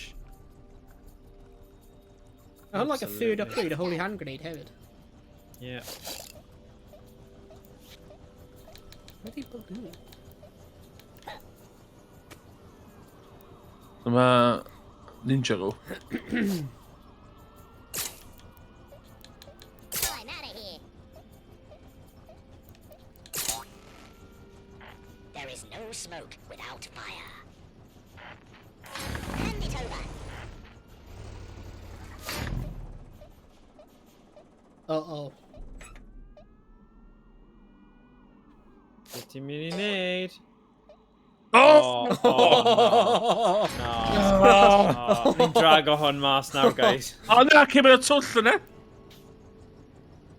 [SPEAKER 14] I had like a third
[SPEAKER 17] Absolutely.
[SPEAKER 14] upgrade, a holy hand grenade hefyd.
[SPEAKER 17] Yeah.
[SPEAKER 14] What are people doing?
[SPEAKER 3] Dyma Ninja Go.
[SPEAKER 5] I'm out of here. There is no smoke without fire. Hand it over.
[SPEAKER 14] Uh-oh.
[SPEAKER 17] Beth ti'n mynd i wneud?
[SPEAKER 3] Oh!
[SPEAKER 17] Oh, no. No. Oh, ni'n drago hwn mas nawr, guys.
[SPEAKER 3] O na, cymryd y twll yna.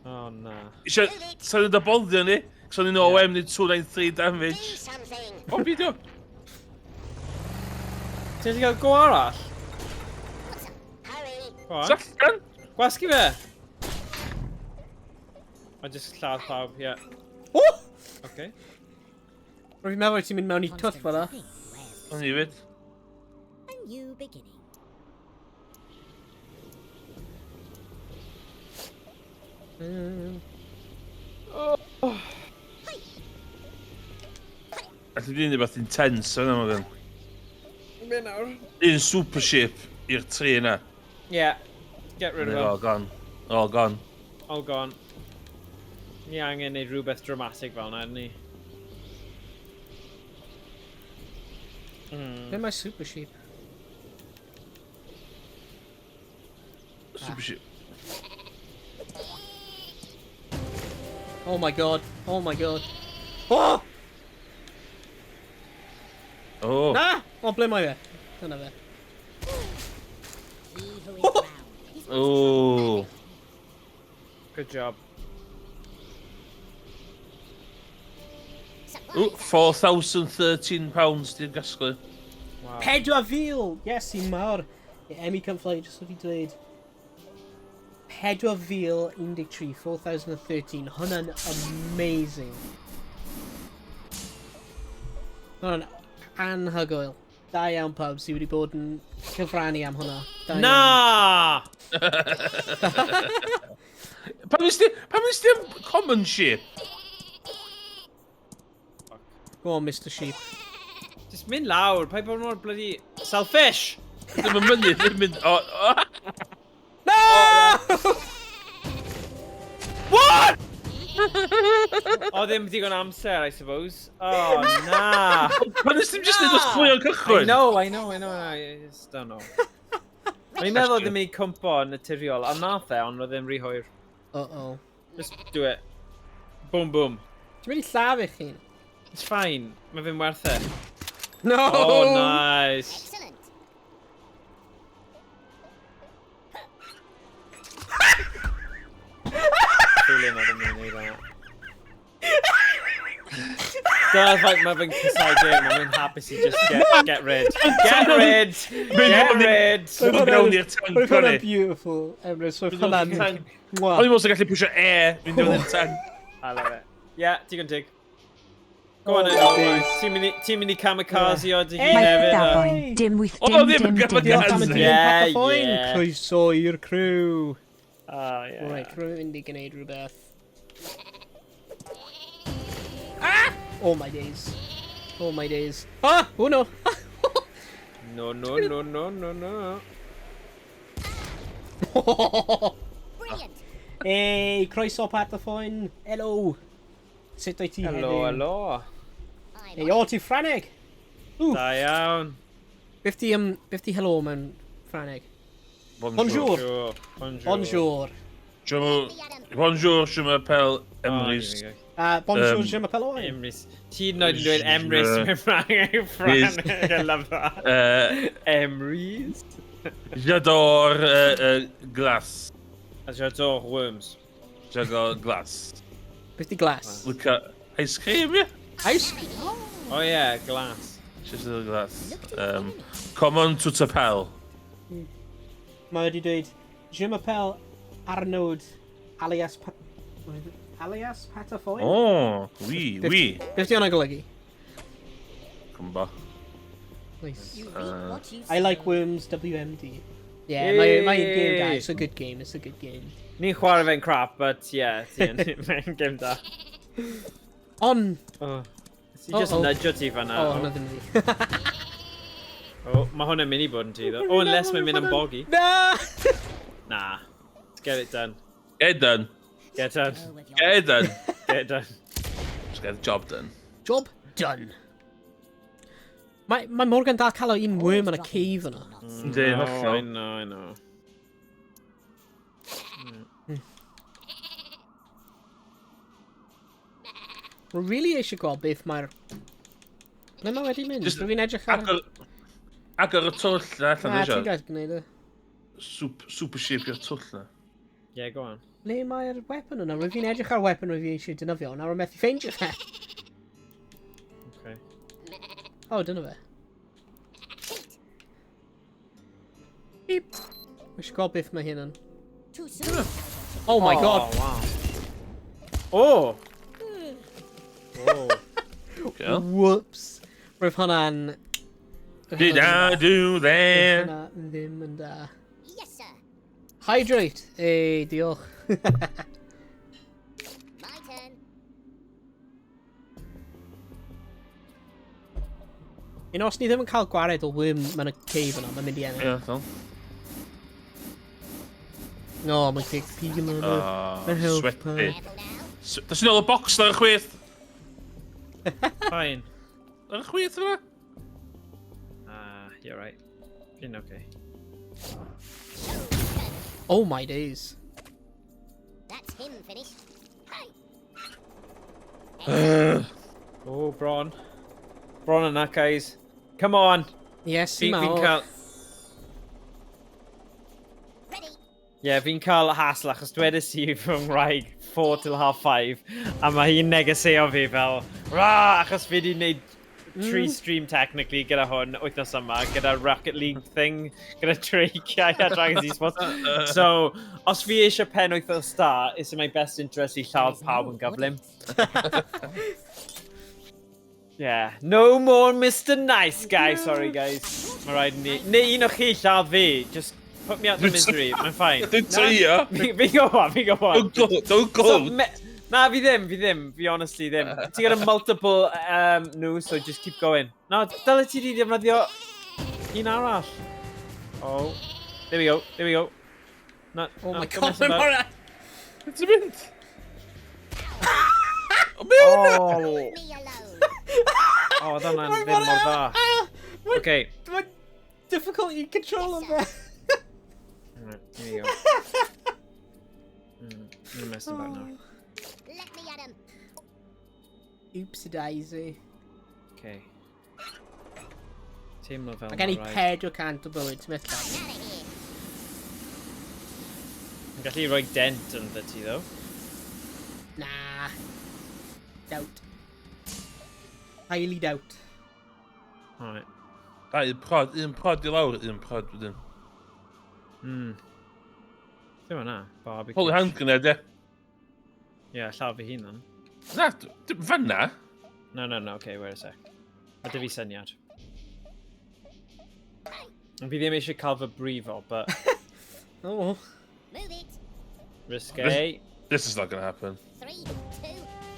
[SPEAKER 17] Oh, na.
[SPEAKER 3] Isio, sa'n nhw'n boddio ni. So ni'n OM ni 293 damage.
[SPEAKER 5] Something.
[SPEAKER 3] O, beidio.
[SPEAKER 17] Ti'n gallu cael go arall?
[SPEAKER 5] Hurry.
[SPEAKER 17] Go on.
[SPEAKER 3] Allan!
[SPEAKER 17] Gwasgu fe! O, just lladd pawb, ie.
[SPEAKER 1] Oh!
[SPEAKER 17] Okay.
[SPEAKER 14] Rwy'n meddwl ti'n mynd mewn i twll fel 'na.
[SPEAKER 3] O'n i fyd.
[SPEAKER 5] A new beginning.
[SPEAKER 3] Allu di wneud rhywbeth intense yna, Morgan.
[SPEAKER 17] Be nawr?
[SPEAKER 3] Un super ship i'r tri yna.
[SPEAKER 17] Yeah. Get rid of
[SPEAKER 3] They're all
[SPEAKER 17] him.
[SPEAKER 3] gone. All gone.
[SPEAKER 17] All gone. Ni angen neud rhywbeth dramatic fel 'na, ni.
[SPEAKER 14] Be mae super sheep?
[SPEAKER 3] Super ship.
[SPEAKER 14] Oh my god. Oh my god. Oh!
[SPEAKER 3] Oh.
[SPEAKER 14] Na! O, ble mae fe? Dyna fe.
[SPEAKER 3] Oh.
[SPEAKER 17] Good job.
[SPEAKER 3] Ooh, £4,013 di'n gasglu.
[SPEAKER 17] Wow.
[SPEAKER 14] 4,000! Yes, i mawr. Emmy can fly, just wedi dweud. 4,013, 4,013. Hwnna'n amazing. Hwnna'n anhygoel. Da iawn pawb sydd wedi bod yn cyfrannu am hwnna. Da iawn.
[SPEAKER 17] Na!
[SPEAKER 3] Pam nes ti, pam nes ti am common sheep?
[SPEAKER 14] Go on, Mr Sheep.
[SPEAKER 17] Just mynd lawr, paid bod mor bloody selfish!
[SPEAKER 3] Ddim yn mynd, ddim yn mynd, o, o.
[SPEAKER 14] No!
[SPEAKER 17] What? O, ddim digon amser, I suppose. Oh, na.
[SPEAKER 3] Pam nes ti'n just neud os pwy o'n cychwyn?
[SPEAKER 17] I know, I know, I know, I just don't know. O'n i'n meddwl ddim i cwmpo yn naturiol, a nath e, ond oedd ddim rhy hwyr.
[SPEAKER 14] Uh-oh.
[SPEAKER 17] Just do it. Boom, boom.
[SPEAKER 14] Ti'n mynd i lladd eich hun?
[SPEAKER 17] It's fine. Mae fe'n werth e.
[SPEAKER 14] No!
[SPEAKER 17] Oh, nice.
[SPEAKER 5] Excellent.
[SPEAKER 17] Feeling oedd yn mynd i wneud hwnna. Dyna'r ffaith mae fe'n cysau game, mae'n mynd hapus i just get rid. Get rid! Get rid!
[SPEAKER 3] Mynd mewn i'r tank,
[SPEAKER 14] Roedd hwnna'n
[SPEAKER 3] o'n i.
[SPEAKER 14] beautiful, Emrys. Roedd
[SPEAKER 3] Mynd mewn i'r
[SPEAKER 14] hwnna'n...
[SPEAKER 3] tank.
[SPEAKER 14] Mwah.
[SPEAKER 3] O'n i'n meddwl sy'n gallu pwysio E, mynd mewn i'r tank.
[SPEAKER 17] I love it. Yeah, digon teg. Go on
[SPEAKER 14] Oh,
[SPEAKER 17] then.
[SPEAKER 14] days.
[SPEAKER 17] Ti'n mynd i- ti'n mynd i kamikaze o dy hun
[SPEAKER 15] Mae
[SPEAKER 17] hefyd?
[SPEAKER 15] Dafoen, dim wyth
[SPEAKER 3] O,
[SPEAKER 15] dim
[SPEAKER 3] ddim
[SPEAKER 15] dim
[SPEAKER 3] yn
[SPEAKER 15] dim.
[SPEAKER 3] kamikaze.
[SPEAKER 14] Diolch am y dilyn
[SPEAKER 17] Yeah,
[SPEAKER 14] Pat y Ffoen.
[SPEAKER 17] yeah.
[SPEAKER 14] Croeso i'r crew.
[SPEAKER 17] Oh, yeah.
[SPEAKER 14] Right, rwy'n mynd i gwneud rhywbeth. Ah! Oh my days. Oh my days. Ah! Oh no!
[SPEAKER 17] No, no, no, no, no, no.
[SPEAKER 5] Brilliant.
[SPEAKER 14] Hey, croeso Pat y Ffoen. Hello. Sut wyt ti
[SPEAKER 17] Helo,
[SPEAKER 14] heddiw?
[SPEAKER 17] helo.
[SPEAKER 14] Hey, o, ti Ffrangeg? Ww.
[SPEAKER 17] Da iawn.
[SPEAKER 14] Beth di, beth di hello mewn Ffrangeg? Bonjour.
[SPEAKER 17] Bonjour.
[SPEAKER 14] Bonjour.
[SPEAKER 3] Bonjour, je m'appelle Emrys.
[SPEAKER 17] Oh, here we go.
[SPEAKER 14] Bonjour, je m'appelle Owen.
[SPEAKER 17] Emrys. Ti'n oed yn dweud Emrys mewn Ffrangeg. Ffrangeg, I love that. Emrys.
[SPEAKER 3] J'adore glace.
[SPEAKER 17] J'adore worms.
[SPEAKER 3] J'adore glace.
[SPEAKER 14] Beth di glass?
[SPEAKER 3] Look at ice cream, yeah?
[SPEAKER 14] Ice cream?
[SPEAKER 17] Oh yeah, glass.
[SPEAKER 3] Just a glass. Comment tu t'appelles?
[SPEAKER 14] Mae wedi dweud, je m'appelle Arnaud alias Pat... Alias Patafoen?
[SPEAKER 3] Oh, oui, oui.
[SPEAKER 14] Beth di hwnna'n golygu?
[SPEAKER 3] Cymba.
[SPEAKER 14] Nice.
[SPEAKER 5] You reap what you
[SPEAKER 14] I like
[SPEAKER 5] sow.
[SPEAKER 14] worms, WMD. Yeah, mae game da. It's a good game, it's a good game.
[SPEAKER 17] Ni'n chwarae fe'n crap, but yeah, ti'n mae'n game da.
[SPEAKER 14] On!
[SPEAKER 17] Oh. Ti just
[SPEAKER 14] Uh-oh.
[SPEAKER 17] nudge ti fan'na.
[SPEAKER 14] Oh, hwnna ddim fi.
[SPEAKER 17] Oh, mae hwnna'n mynd i bod yn ti, ddo. Oh, unless mae'n mynd yn boggy.
[SPEAKER 14] Na!
[SPEAKER 17] Na. Let's get it done.
[SPEAKER 3] Get it done.
[SPEAKER 17] Get done.
[SPEAKER 3] Get it done.
[SPEAKER 17] Get it done.
[SPEAKER 3] Just get the job done.
[SPEAKER 14] Job done. Mae, mae Morgan dal cael o un worm yn y cave yna.
[SPEAKER 3] Yndi,
[SPEAKER 17] No,
[SPEAKER 3] hollol.
[SPEAKER 17] I know, I know.
[SPEAKER 14] Rwy really eisiau gweld beth mae'r... Ble mae wedi mynd?
[SPEAKER 3] Just
[SPEAKER 14] Rwy'n fi'n edrych ar...
[SPEAKER 3] Agor, agor y twll na allan
[SPEAKER 14] Na,
[SPEAKER 3] eisiau.
[SPEAKER 14] ti'n gallu gwneud e.
[SPEAKER 3] Super shape i'r twll na.
[SPEAKER 17] Yeah, go on.
[SPEAKER 14] Ble mae'r weapon yna? Rwy'n fi'n edrych ar weapon rwy'n fi eisiau defnyddio, nawr rwy'n methu ffeindio fe.
[SPEAKER 17] Okay.
[SPEAKER 14] O, dyna fe. Beep. Rwy eisiau gweld beth mae hyn yn.
[SPEAKER 5] Too soon.
[SPEAKER 14] Oh my god.
[SPEAKER 17] wow. Oh! Oh.
[SPEAKER 3] Okay.
[SPEAKER 14] Whoops. Roedd hwnna'n... roedd
[SPEAKER 3] Did
[SPEAKER 14] hwnna
[SPEAKER 3] I do
[SPEAKER 14] Roedd
[SPEAKER 3] that?
[SPEAKER 14] hwnna ddim yn da.
[SPEAKER 5] Yes, sir.
[SPEAKER 14] Hydrate! Ei, diolch.
[SPEAKER 5] My turn.
[SPEAKER 14] Un os ni ddim yn cael gwared o worm mewn y cave yna, mae'n mynd i ennill.
[SPEAKER 3] Ie, hollol.
[SPEAKER 14] No, mae'n cake pig yma.
[SPEAKER 3] Oh,
[SPEAKER 14] Mae'n help.
[SPEAKER 3] sweaty. Das yn ôl y box na ar y chwith.
[SPEAKER 17] Fine.
[SPEAKER 3] Ar y chwith yna?
[SPEAKER 17] Ah, you're right. Fi'n okay.
[SPEAKER 14] Oh my days.
[SPEAKER 5] That's him finished. Hi.
[SPEAKER 17] Oh, bron. Bron yna, guys. Come on.
[SPEAKER 14] Yes,
[SPEAKER 17] Fi'n
[SPEAKER 14] mawr.
[SPEAKER 17] cael... Ie, yeah, fi'n cael hassle achos dwedais i fy ngwraig 4 till half 5 a mae hi'n negeseo fi fel ra, achos fi wedi gwneud tri stream technically gyda hwn wythnos yma, gyda Rocket League thing, gyda Treiciau a Dragons Esports. So, os fi eisiau pen wythnos da, it's in my best interest i lladd pawb yn gyflym. Yeah, no more Mr Nice Guy, sorry guys. Mae rhaid i ni... Neu un o chi lladd fi, just put me out the misery, mae'n fine.
[SPEAKER 3] Dwi'n trio.
[SPEAKER 17] Fi'n gwybod, fi'n gwybod.
[SPEAKER 3] Don't go, don't go.
[SPEAKER 17] So, na, fi ddim, fi ddim, fi honestly ddim. Ti gyda multiple nhw, so just keep going. Na, dyle ti di defnyddio un arall. Oh, there we go, there we go. Na,
[SPEAKER 14] Oh
[SPEAKER 17] na,
[SPEAKER 14] my
[SPEAKER 17] don't
[SPEAKER 14] god,
[SPEAKER 17] mess about.
[SPEAKER 14] mae'n mor...
[SPEAKER 3] Ti'n mynd? O, mewn na!
[SPEAKER 17] Oh. Oh, oedd hwnna'n ddim mor dda. Okay.
[SPEAKER 14] Mae'n difficult i control o fe.
[SPEAKER 17] Right, here we go. I'm messing about now.
[SPEAKER 5] Let me at him.
[SPEAKER 14] Oopsie daisy.
[SPEAKER 17] Okay. Teimlo fel
[SPEAKER 14] Mae gen i
[SPEAKER 17] ma' raid.
[SPEAKER 14] 400 o bywyd, ti'n methu.
[SPEAKER 17] Yn gallu rhoi dent ynddo ti, though.
[SPEAKER 14] Na. Doubt. Highly doubt.
[SPEAKER 17] Alright.
[SPEAKER 3] Da, un prod i lawr, un prod wedyn.
[SPEAKER 17] Ddim yna, barbecue.
[SPEAKER 3] Holy hand grenade, ie.
[SPEAKER 17] Ie, yeah, lladd fi hunan.
[SPEAKER 3] Na, fanna.
[SPEAKER 17] No, no, no, okay, wait a sec. Mae dy fi syniad. Fi ddim eisiau cael fy brifo, but
[SPEAKER 14] Oh.
[SPEAKER 5] Move it.
[SPEAKER 17] risque.
[SPEAKER 3] This is not gonna happen.
[SPEAKER 5] 3, 2,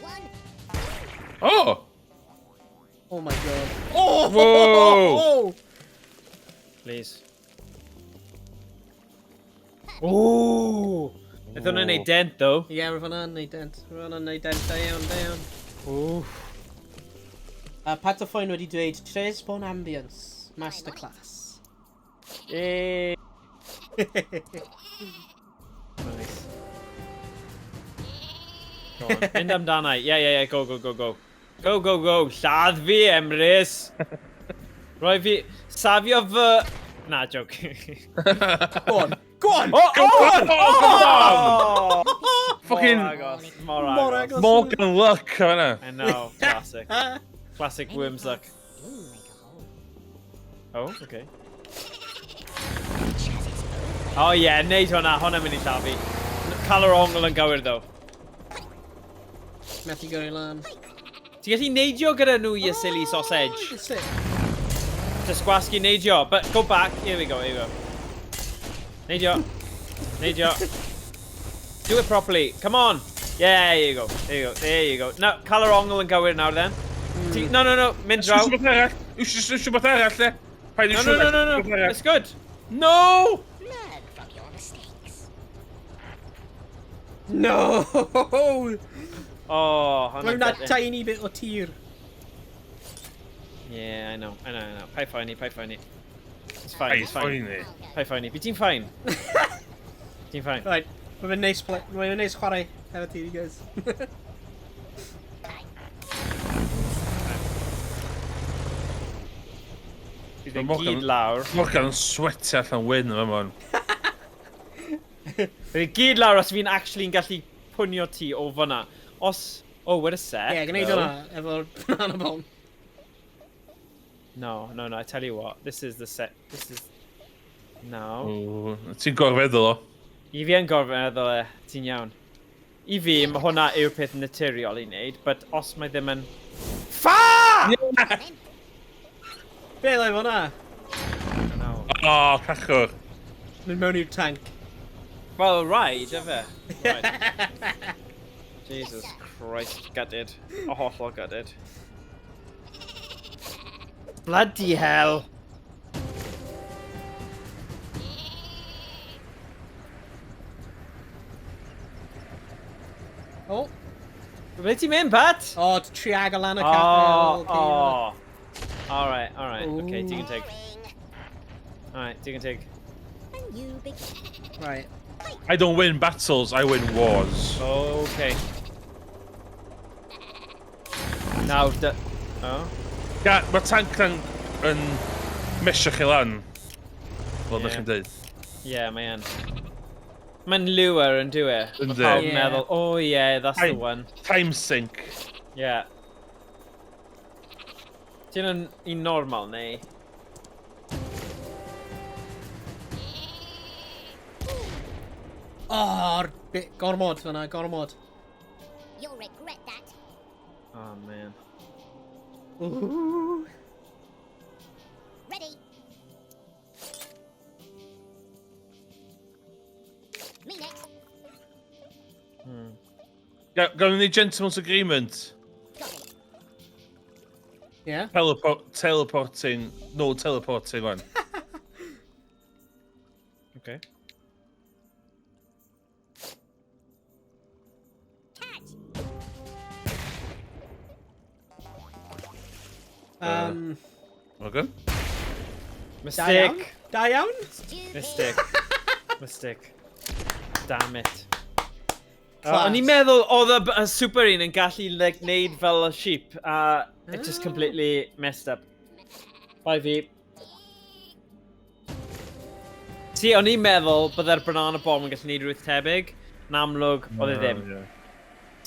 [SPEAKER 5] 1.
[SPEAKER 3] Oh!
[SPEAKER 14] Oh my god. Oh!
[SPEAKER 3] Whoa!
[SPEAKER 17] Please. Ooh! Nath hwnna'n neud dent, though.
[SPEAKER 14] Ie, yeah, roedd hwnna'n neud dent. Roedd hwnna'n neud dent. Da iawn, da iawn.
[SPEAKER 17] Ooh.
[SPEAKER 14] Pat o Ffoen wedi dweud, Today's Spawn Ambience Masterclass.
[SPEAKER 17] Yay! Nice. Go on. Mynd amdana. Yeah, go, go, go, go. Go, go, go. Lladd fi, Emrys. Roi fi... Safio fy... Na, joke.
[SPEAKER 14] Go on. Go on!
[SPEAKER 17] Oh,
[SPEAKER 3] Go
[SPEAKER 17] oh!
[SPEAKER 3] on!
[SPEAKER 17] Oh!
[SPEAKER 3] Fucking
[SPEAKER 17] Mor agos. Mor
[SPEAKER 14] Mor
[SPEAKER 17] agos.
[SPEAKER 14] agos.
[SPEAKER 3] Morgan luck, fanna.
[SPEAKER 17] I know. Classic. Classic Worms luck. Oh, okay. Oh yeah, neud hwnna. Hwnna'n mynd i lladd fi. Cael yr ongl yn gywir, though.
[SPEAKER 14] Methu gyrru lan.
[SPEAKER 17] Ti'n gallu neidio gyda nhw, you silly sausage.
[SPEAKER 14] That's it.
[SPEAKER 17] Just gwasgu neidio, but go back. Here we go, here we go. Neidio. Neidio. Do it properly. Come on. Yeah, there you go. There you go. There you go. Now, cael yr ongl yn gywir nawr then. No, no, no. Mynd draw.
[SPEAKER 3] Rhywbeth arall. Rhywbeth arall, le. Paid
[SPEAKER 17] No, no, no, no, no. It's good.
[SPEAKER 3] No!
[SPEAKER 5] Learn from your mistakes.
[SPEAKER 14] No!
[SPEAKER 17] Oh, hwnna'n
[SPEAKER 14] Mae'n that
[SPEAKER 17] gutting.
[SPEAKER 14] tiny bit o tir.
[SPEAKER 17] Yeah, I know, I know, I know. Paid phoeni, paid phoeni. It's fine,
[SPEAKER 3] Paid
[SPEAKER 17] it's fine.
[SPEAKER 3] phoeni.
[SPEAKER 17] Paid phoeni. Fi ti'n fine. Ti'n fine.
[SPEAKER 14] Right, mae'n neis, mae'n neis chwarae efo ti, you guys.
[SPEAKER 17] Bydd e gyd lawr.
[SPEAKER 3] Morgan yn sweatio allan wyn yma, man.
[SPEAKER 17] Bydd e gyd lawr os fi'n actually'n gallu pwnio ti o fyna. Os... Oh, wait a sec.
[SPEAKER 14] Ie, yeah, gwneud
[SPEAKER 17] though.
[SPEAKER 14] hwnna efo'r banana bomb.
[SPEAKER 17] No, no, no, I tell you what. This is the set. This is... No.
[SPEAKER 3] Ooh, Ti'n gorfeddwl o.
[SPEAKER 17] I fi yn gorfeddwl e, ti'n iawn. I fi, mae hwnna yw'r peth naturiol i wneud, but os mae ddim yn... Ffa!
[SPEAKER 14] Be lai hwnna?
[SPEAKER 17] No.
[SPEAKER 3] O, cachwr.
[SPEAKER 14] Mynd mewn i'r tank.
[SPEAKER 17] Well, right, efe. Right. Jesus Christ, gutted. O hollol gutted. Bloody hell!
[SPEAKER 14] Oh.
[SPEAKER 17] Ble ti'n mynd, Pat?
[SPEAKER 14] O, triagol lan y
[SPEAKER 17] Oh,
[SPEAKER 14] cat.
[SPEAKER 17] oh. Alright, alright. Okay, digon teg. Alright, digon teg.
[SPEAKER 5] And you begin.
[SPEAKER 14] Right.
[SPEAKER 3] I don't win battles, I win wars.
[SPEAKER 17] Okay. Nawr, dy... Oh.
[SPEAKER 3] Ga, mae tank yn, yn mesio chi lan. Fel ydych chi'n dweud.
[SPEAKER 17] Ie, yeah, mae yn. Mae'n lure yn dyw e.
[SPEAKER 3] Yndi.
[SPEAKER 17] Mae pawb yn
[SPEAKER 3] Ie.
[SPEAKER 17] meddwl, oh yeah, that's the
[SPEAKER 3] Time-
[SPEAKER 17] one.
[SPEAKER 3] Time sink.
[SPEAKER 17] Yeah. Ti'n yn un normal neu?
[SPEAKER 14] Oh, bit gormod fyna, gormod.
[SPEAKER 5] You'll regret that.
[SPEAKER 17] Oh man.
[SPEAKER 14] Ooh.
[SPEAKER 5] Ready. Me next.
[SPEAKER 3] Gawn ni gentleman's agreement.
[SPEAKER 14] Yeah?
[SPEAKER 3] Teleport, teleporting, no teleporting one.
[SPEAKER 17] Okay.
[SPEAKER 3] Okay.
[SPEAKER 14] Da iawn.
[SPEAKER 17] Mistake.
[SPEAKER 14] Da iawn.
[SPEAKER 17] Mistake. Mistake. Damn it.
[SPEAKER 14] Class.
[SPEAKER 17] O'n i'n meddwl oedd y, y super un yn gallu like, neud fel y sheep, a it just completely messed up. Bye fi. See, o'n i'n meddwl byddai'r banana bomb yn gallu neud rhywbeth tebyg. Yn amlwg, oedd e ddim.
[SPEAKER 3] Ie.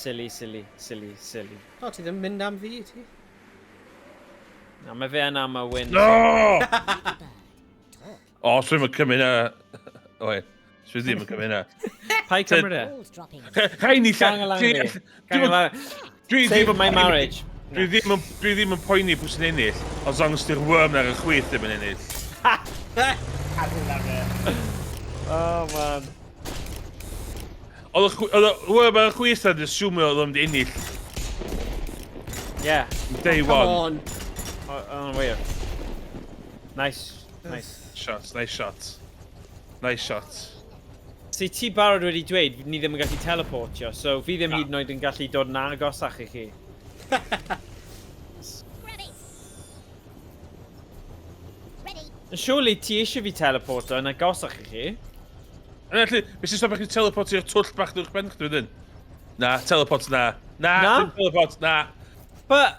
[SPEAKER 17] Silly, silly, silly, silly.
[SPEAKER 14] O, ti ddim mynd am fi, ti?
[SPEAKER 17] Na, mae fe yna am y win.
[SPEAKER 3] No! O, dwi'n mynd cymryd na. Oi, dwi ddim yn cymryd na.
[SPEAKER 17] Pai cymryd e?
[SPEAKER 3] Rhaid ni
[SPEAKER 17] Gang along fi. Gang along.
[SPEAKER 3] Dwi
[SPEAKER 17] Save
[SPEAKER 3] ddim yn
[SPEAKER 17] my
[SPEAKER 3] poeni-
[SPEAKER 17] marriage.
[SPEAKER 3] Dwi ddim yn, dwi ddim yn poeni pwy sy'n ennill, as long as di'r worm ar y chwith ddim yn ennill.
[SPEAKER 17] Oh, man.
[SPEAKER 3] Oedd y chwi- oedd y worm ar y chwith yn assume oedd o'n mynd i ennill
[SPEAKER 17] Yeah.
[SPEAKER 3] day
[SPEAKER 14] Come
[SPEAKER 3] one.
[SPEAKER 14] on.
[SPEAKER 17] Oh, oh, wir. Nice. Nice.
[SPEAKER 3] Shot, nice shot. Nice shot.
[SPEAKER 17] See, ti barod wedi dweud, ni ddim yn gallu teleportio, so fi ddim hyd yn oed yn gallu dod yn agosach i chi.
[SPEAKER 5] Grab it. Ready.
[SPEAKER 17] Surely ti eisiau fi teleporto yn agosach i chi?
[SPEAKER 3] Yna allu, beth sy'n stopio chi teleport i'r twll bach uwch ben chdi wedyn? Na, teleport na. Na,
[SPEAKER 17] Na?
[SPEAKER 3] dim teleport, na.
[SPEAKER 17] But,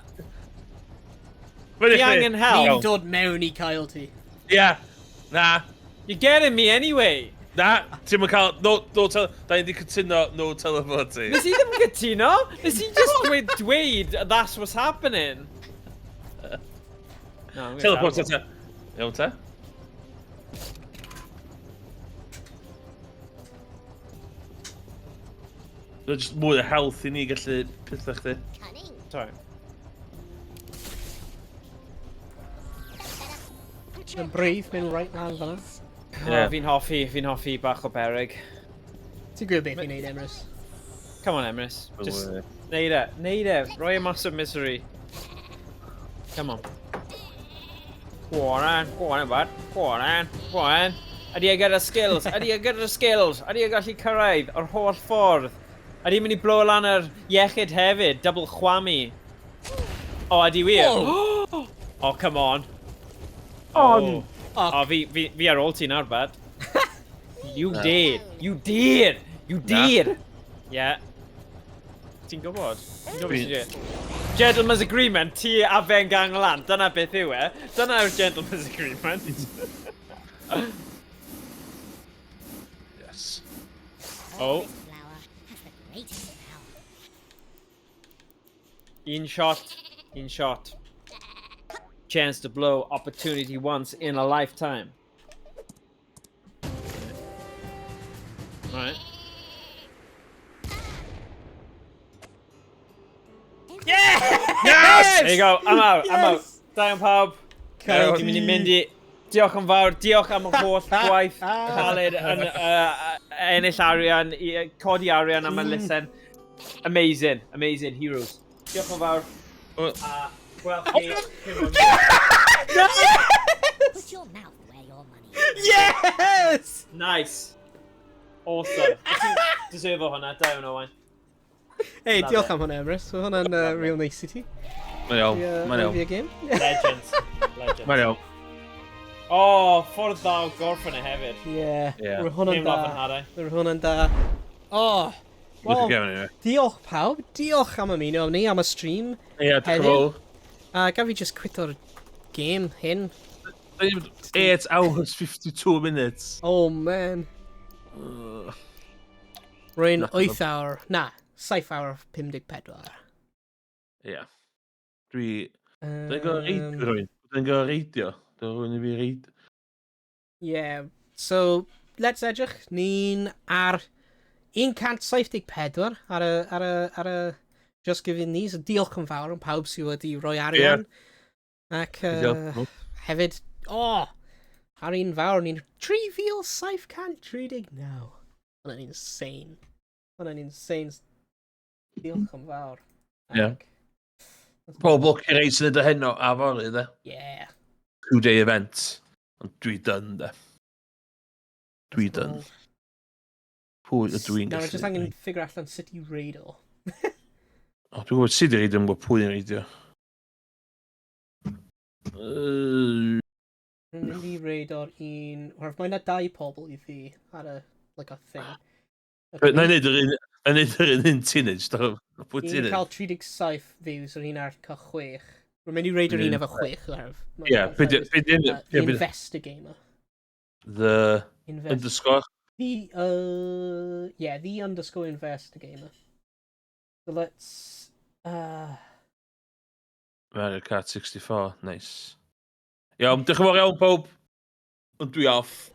[SPEAKER 3] Fyny
[SPEAKER 17] Fi
[SPEAKER 3] chdi.
[SPEAKER 17] angen help.
[SPEAKER 14] Ni'n dod mewn i cael ti.
[SPEAKER 3] Ia, na.
[SPEAKER 17] You're getting me anyway.
[SPEAKER 3] Na, ti'n mynd cael, no, no tele, da ni di cytuno, no teleporting.
[SPEAKER 17] Nes i ddim cytuno. Nes i just dweud, dweud that's what's happening. No, I'm gonna
[SPEAKER 3] Teleport
[SPEAKER 17] teleport.
[SPEAKER 3] ta. Iawn ta. Dwi'n just mwy o health i ni gallu pethau chdi.
[SPEAKER 5] Cunning.
[SPEAKER 17] Sorry.
[SPEAKER 14] Yn brave, mynd right lan fan'na.
[SPEAKER 17] Oh, fi'n hoffi, fi'n hoffi bach o berig.
[SPEAKER 14] Ti'n gwybod beth i'n neud, Emrys?
[SPEAKER 17] Come on, Emrys. Just neud e, neud e. Roi e mas o misery. Come on. Go on, Ann. Go on, bud. Go on, Ann. Go on. Ydy e gyda skills? Ydy e gyda skills? Ydy e gallu cyrraedd yr holl ffordd? Ydy e'n mynd i blow lan yr iechyd hefyd? Double chwami. O, oh, ydy wir?
[SPEAKER 14] Oh.
[SPEAKER 17] Oh, come on.
[SPEAKER 3] On.
[SPEAKER 17] Oh, oh fi ar ôl ti nawr, bud. You did. You did. You did. Yeah. Ti'n gwybod? Ti'n gwybod beth ti'n dweud? Gentleman's agreement, ti a fe'n gang lan. Dyna beth yw e. Dyna yw'r gentleman's agreement.
[SPEAKER 3] Yes.
[SPEAKER 17] Oh.
[SPEAKER 5] This flower has the greatest power.
[SPEAKER 17] Un shot. Un shot. Chance to blow opportunity once in a lifetime. Right.
[SPEAKER 3] Yes!
[SPEAKER 17] There you go. I'm out. I'm out.
[SPEAKER 14] Yes!
[SPEAKER 17] Da iawn pawb.
[SPEAKER 14] Cael
[SPEAKER 17] Dwi'n mynd i mynd i... Diolch yn fawr. Diolch am y holl gwaith caled yn ennill arian, i, codi arian am elusen. Amazing. Amazing. Heroes. Diolch yn fawr. A gweld chi.
[SPEAKER 5] Put your mouth where your money is.
[SPEAKER 14] Yes!
[SPEAKER 17] Nice. Awesome. Ti'n deserve hwnna. Da iawn, Owain.
[SPEAKER 14] Hey,
[SPEAKER 17] Love
[SPEAKER 14] diolch
[SPEAKER 17] it.
[SPEAKER 14] am hwnna, Emrys. Oedd hwnna'n real nice i ti.
[SPEAKER 3] Mae'n iawn,
[SPEAKER 14] I,
[SPEAKER 3] mae'n iawn.
[SPEAKER 14] fi y game.
[SPEAKER 17] Legends. Legends.
[SPEAKER 3] Mae'n iawn.
[SPEAKER 17] Oh, ffordd dda o gorffen e hefyd.
[SPEAKER 14] Yeah.
[SPEAKER 3] Yeah.
[SPEAKER 14] Roedd hwnna'n
[SPEAKER 17] Dim laff yn
[SPEAKER 14] da.
[SPEAKER 17] hadau.
[SPEAKER 14] Roedd hwnna'n da. Oh, Well,
[SPEAKER 3] Look anyway.
[SPEAKER 14] Diolch pawb. Diolch am ymuno ni, am y stream.
[SPEAKER 3] Ie, diolch yn fawr.
[SPEAKER 14] Gaf fi just quit o'r game hyn.
[SPEAKER 3] 8 hours 52 minutes.
[SPEAKER 14] Oh, man. Rwy'n 8 awr, na, 7 awr 54.
[SPEAKER 3] Ie. Yeah. Dwi'n gael reidio rwy'n. Dwi'n gael reidio. Dwi'n rwy'n i fi reidio.
[SPEAKER 14] Yeah, so, let's edrych. Ni'n ar 174 ar y Just Giving ni. So diolch yn fawr am pawb sydd wedi rhoi arian. Yeah. Ac hefyd, oh, ar un fawr, ni'n 3,739. Hwna'n insane. Hwna'n insane. Diolch yn fawr.
[SPEAKER 3] Ie. Yeah. Pob lwc i rei sy'n neud o heno a fory, de.
[SPEAKER 14] Yeah.
[SPEAKER 3] 2 day event. Ond dwi done, de. Dwi done. Pwy ydw i'n
[SPEAKER 14] gallu... Nawr, jyst angen figure allan sut i raid o.
[SPEAKER 3] O, dwi'n gwybod sut i reidio, dwi'n gwybod pwy yn reidio.
[SPEAKER 14] Rwy'n mynd i raid o'r un. Oherwydd mae yna dau pobl i fi ar y, like, a thing.
[SPEAKER 3] Na i neud yr un, na i neud yr un un ti'n neud, do. Pwy ti'n
[SPEAKER 14] neud? Cael 37 views, yr un arall cael 6. Rwy'n mynd i raid yr un efo 6, oherwydd.
[SPEAKER 3] Ie, be di
[SPEAKER 14] The Investigamer.
[SPEAKER 3] The underscore?
[SPEAKER 14] The, yeah, the_investigamer. So let's.
[SPEAKER 3] Mario Kart 64, nice. Iawn, diolch yn fawr iawn, pawb. Ond dwi off.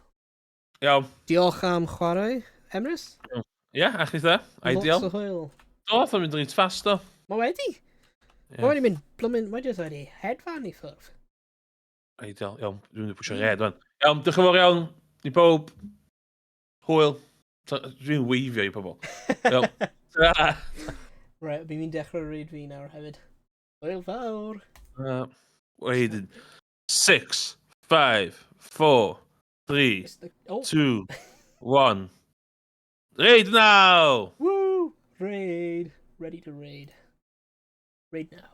[SPEAKER 3] Iawn.
[SPEAKER 14] Diolch am chwarae, Emrys.
[SPEAKER 3] Ie, yeah, a chdi dda. Ideal.
[SPEAKER 14] Lots o hwyl.
[SPEAKER 3] Do, oedd o'n mynd reit fast, do.
[SPEAKER 14] Mae wedi. Yeah. Mae wedi mynd blymyn, mae jyst wedi hedfan i ffwrdd.
[SPEAKER 3] Ideal, iawn. Dwi'n mynd i pwysio red, wan. Iawn, diolch yn fawr iawn i bawb. Hwyl. Dwi'n weifio i pobl. Iawn. Ta.
[SPEAKER 14] Right, fi'n mynd dechrau raid fi nawr hefyd. Hwyl fawr.
[SPEAKER 3] Wait, six, five, four, three,
[SPEAKER 14] Oh.
[SPEAKER 3] two, one. Raid now!
[SPEAKER 14] Woo! Raid. Ready to raid. Raid now.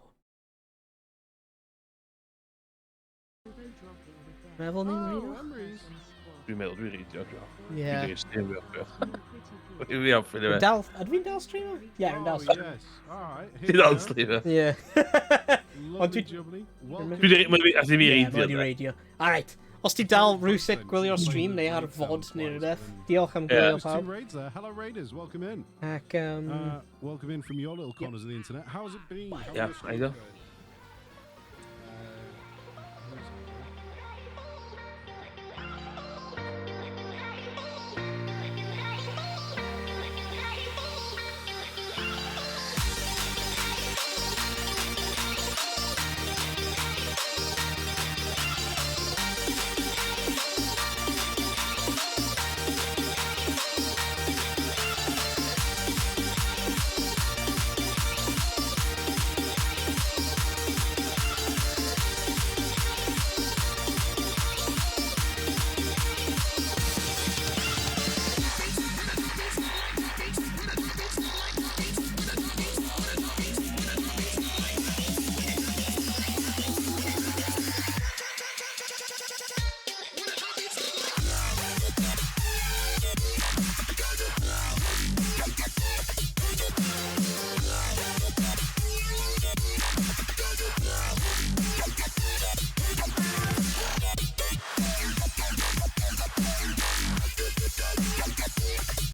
[SPEAKER 14] Meddwl ni'n raid o?
[SPEAKER 3] Dwi'n meddwl dwi'n reidio, dwi'n
[SPEAKER 14] Yeah.
[SPEAKER 3] Dwi'n stream fi off. Dwi'n fi off, anyway.
[SPEAKER 14] Dal, ydw i'n dal streamer? Yeah, rwy'n dal streamer.
[SPEAKER 13] Yes, all right.
[SPEAKER 3] Ti'n dal streamer.
[SPEAKER 14] Yeah.
[SPEAKER 13] Lovely jubbly. Welcome.
[SPEAKER 3] Dwi 'di, a ddim i
[SPEAKER 14] Yeah,
[SPEAKER 3] reidio.
[SPEAKER 14] mae wedi reidio. Alright. Os ti dal rhywsut gwylio'r stream neu ar VOD neu rhywbeth, diolch am gwylio
[SPEAKER 13] There's two
[SPEAKER 14] pawb.
[SPEAKER 13] raids there. Hello, raiders. Welcome in.
[SPEAKER 14] Ac,
[SPEAKER 13] Welcome in from your little corners of the internet. How's it been? How are
[SPEAKER 3] Yeah,
[SPEAKER 13] your
[SPEAKER 3] I know.
[SPEAKER 13] streams going?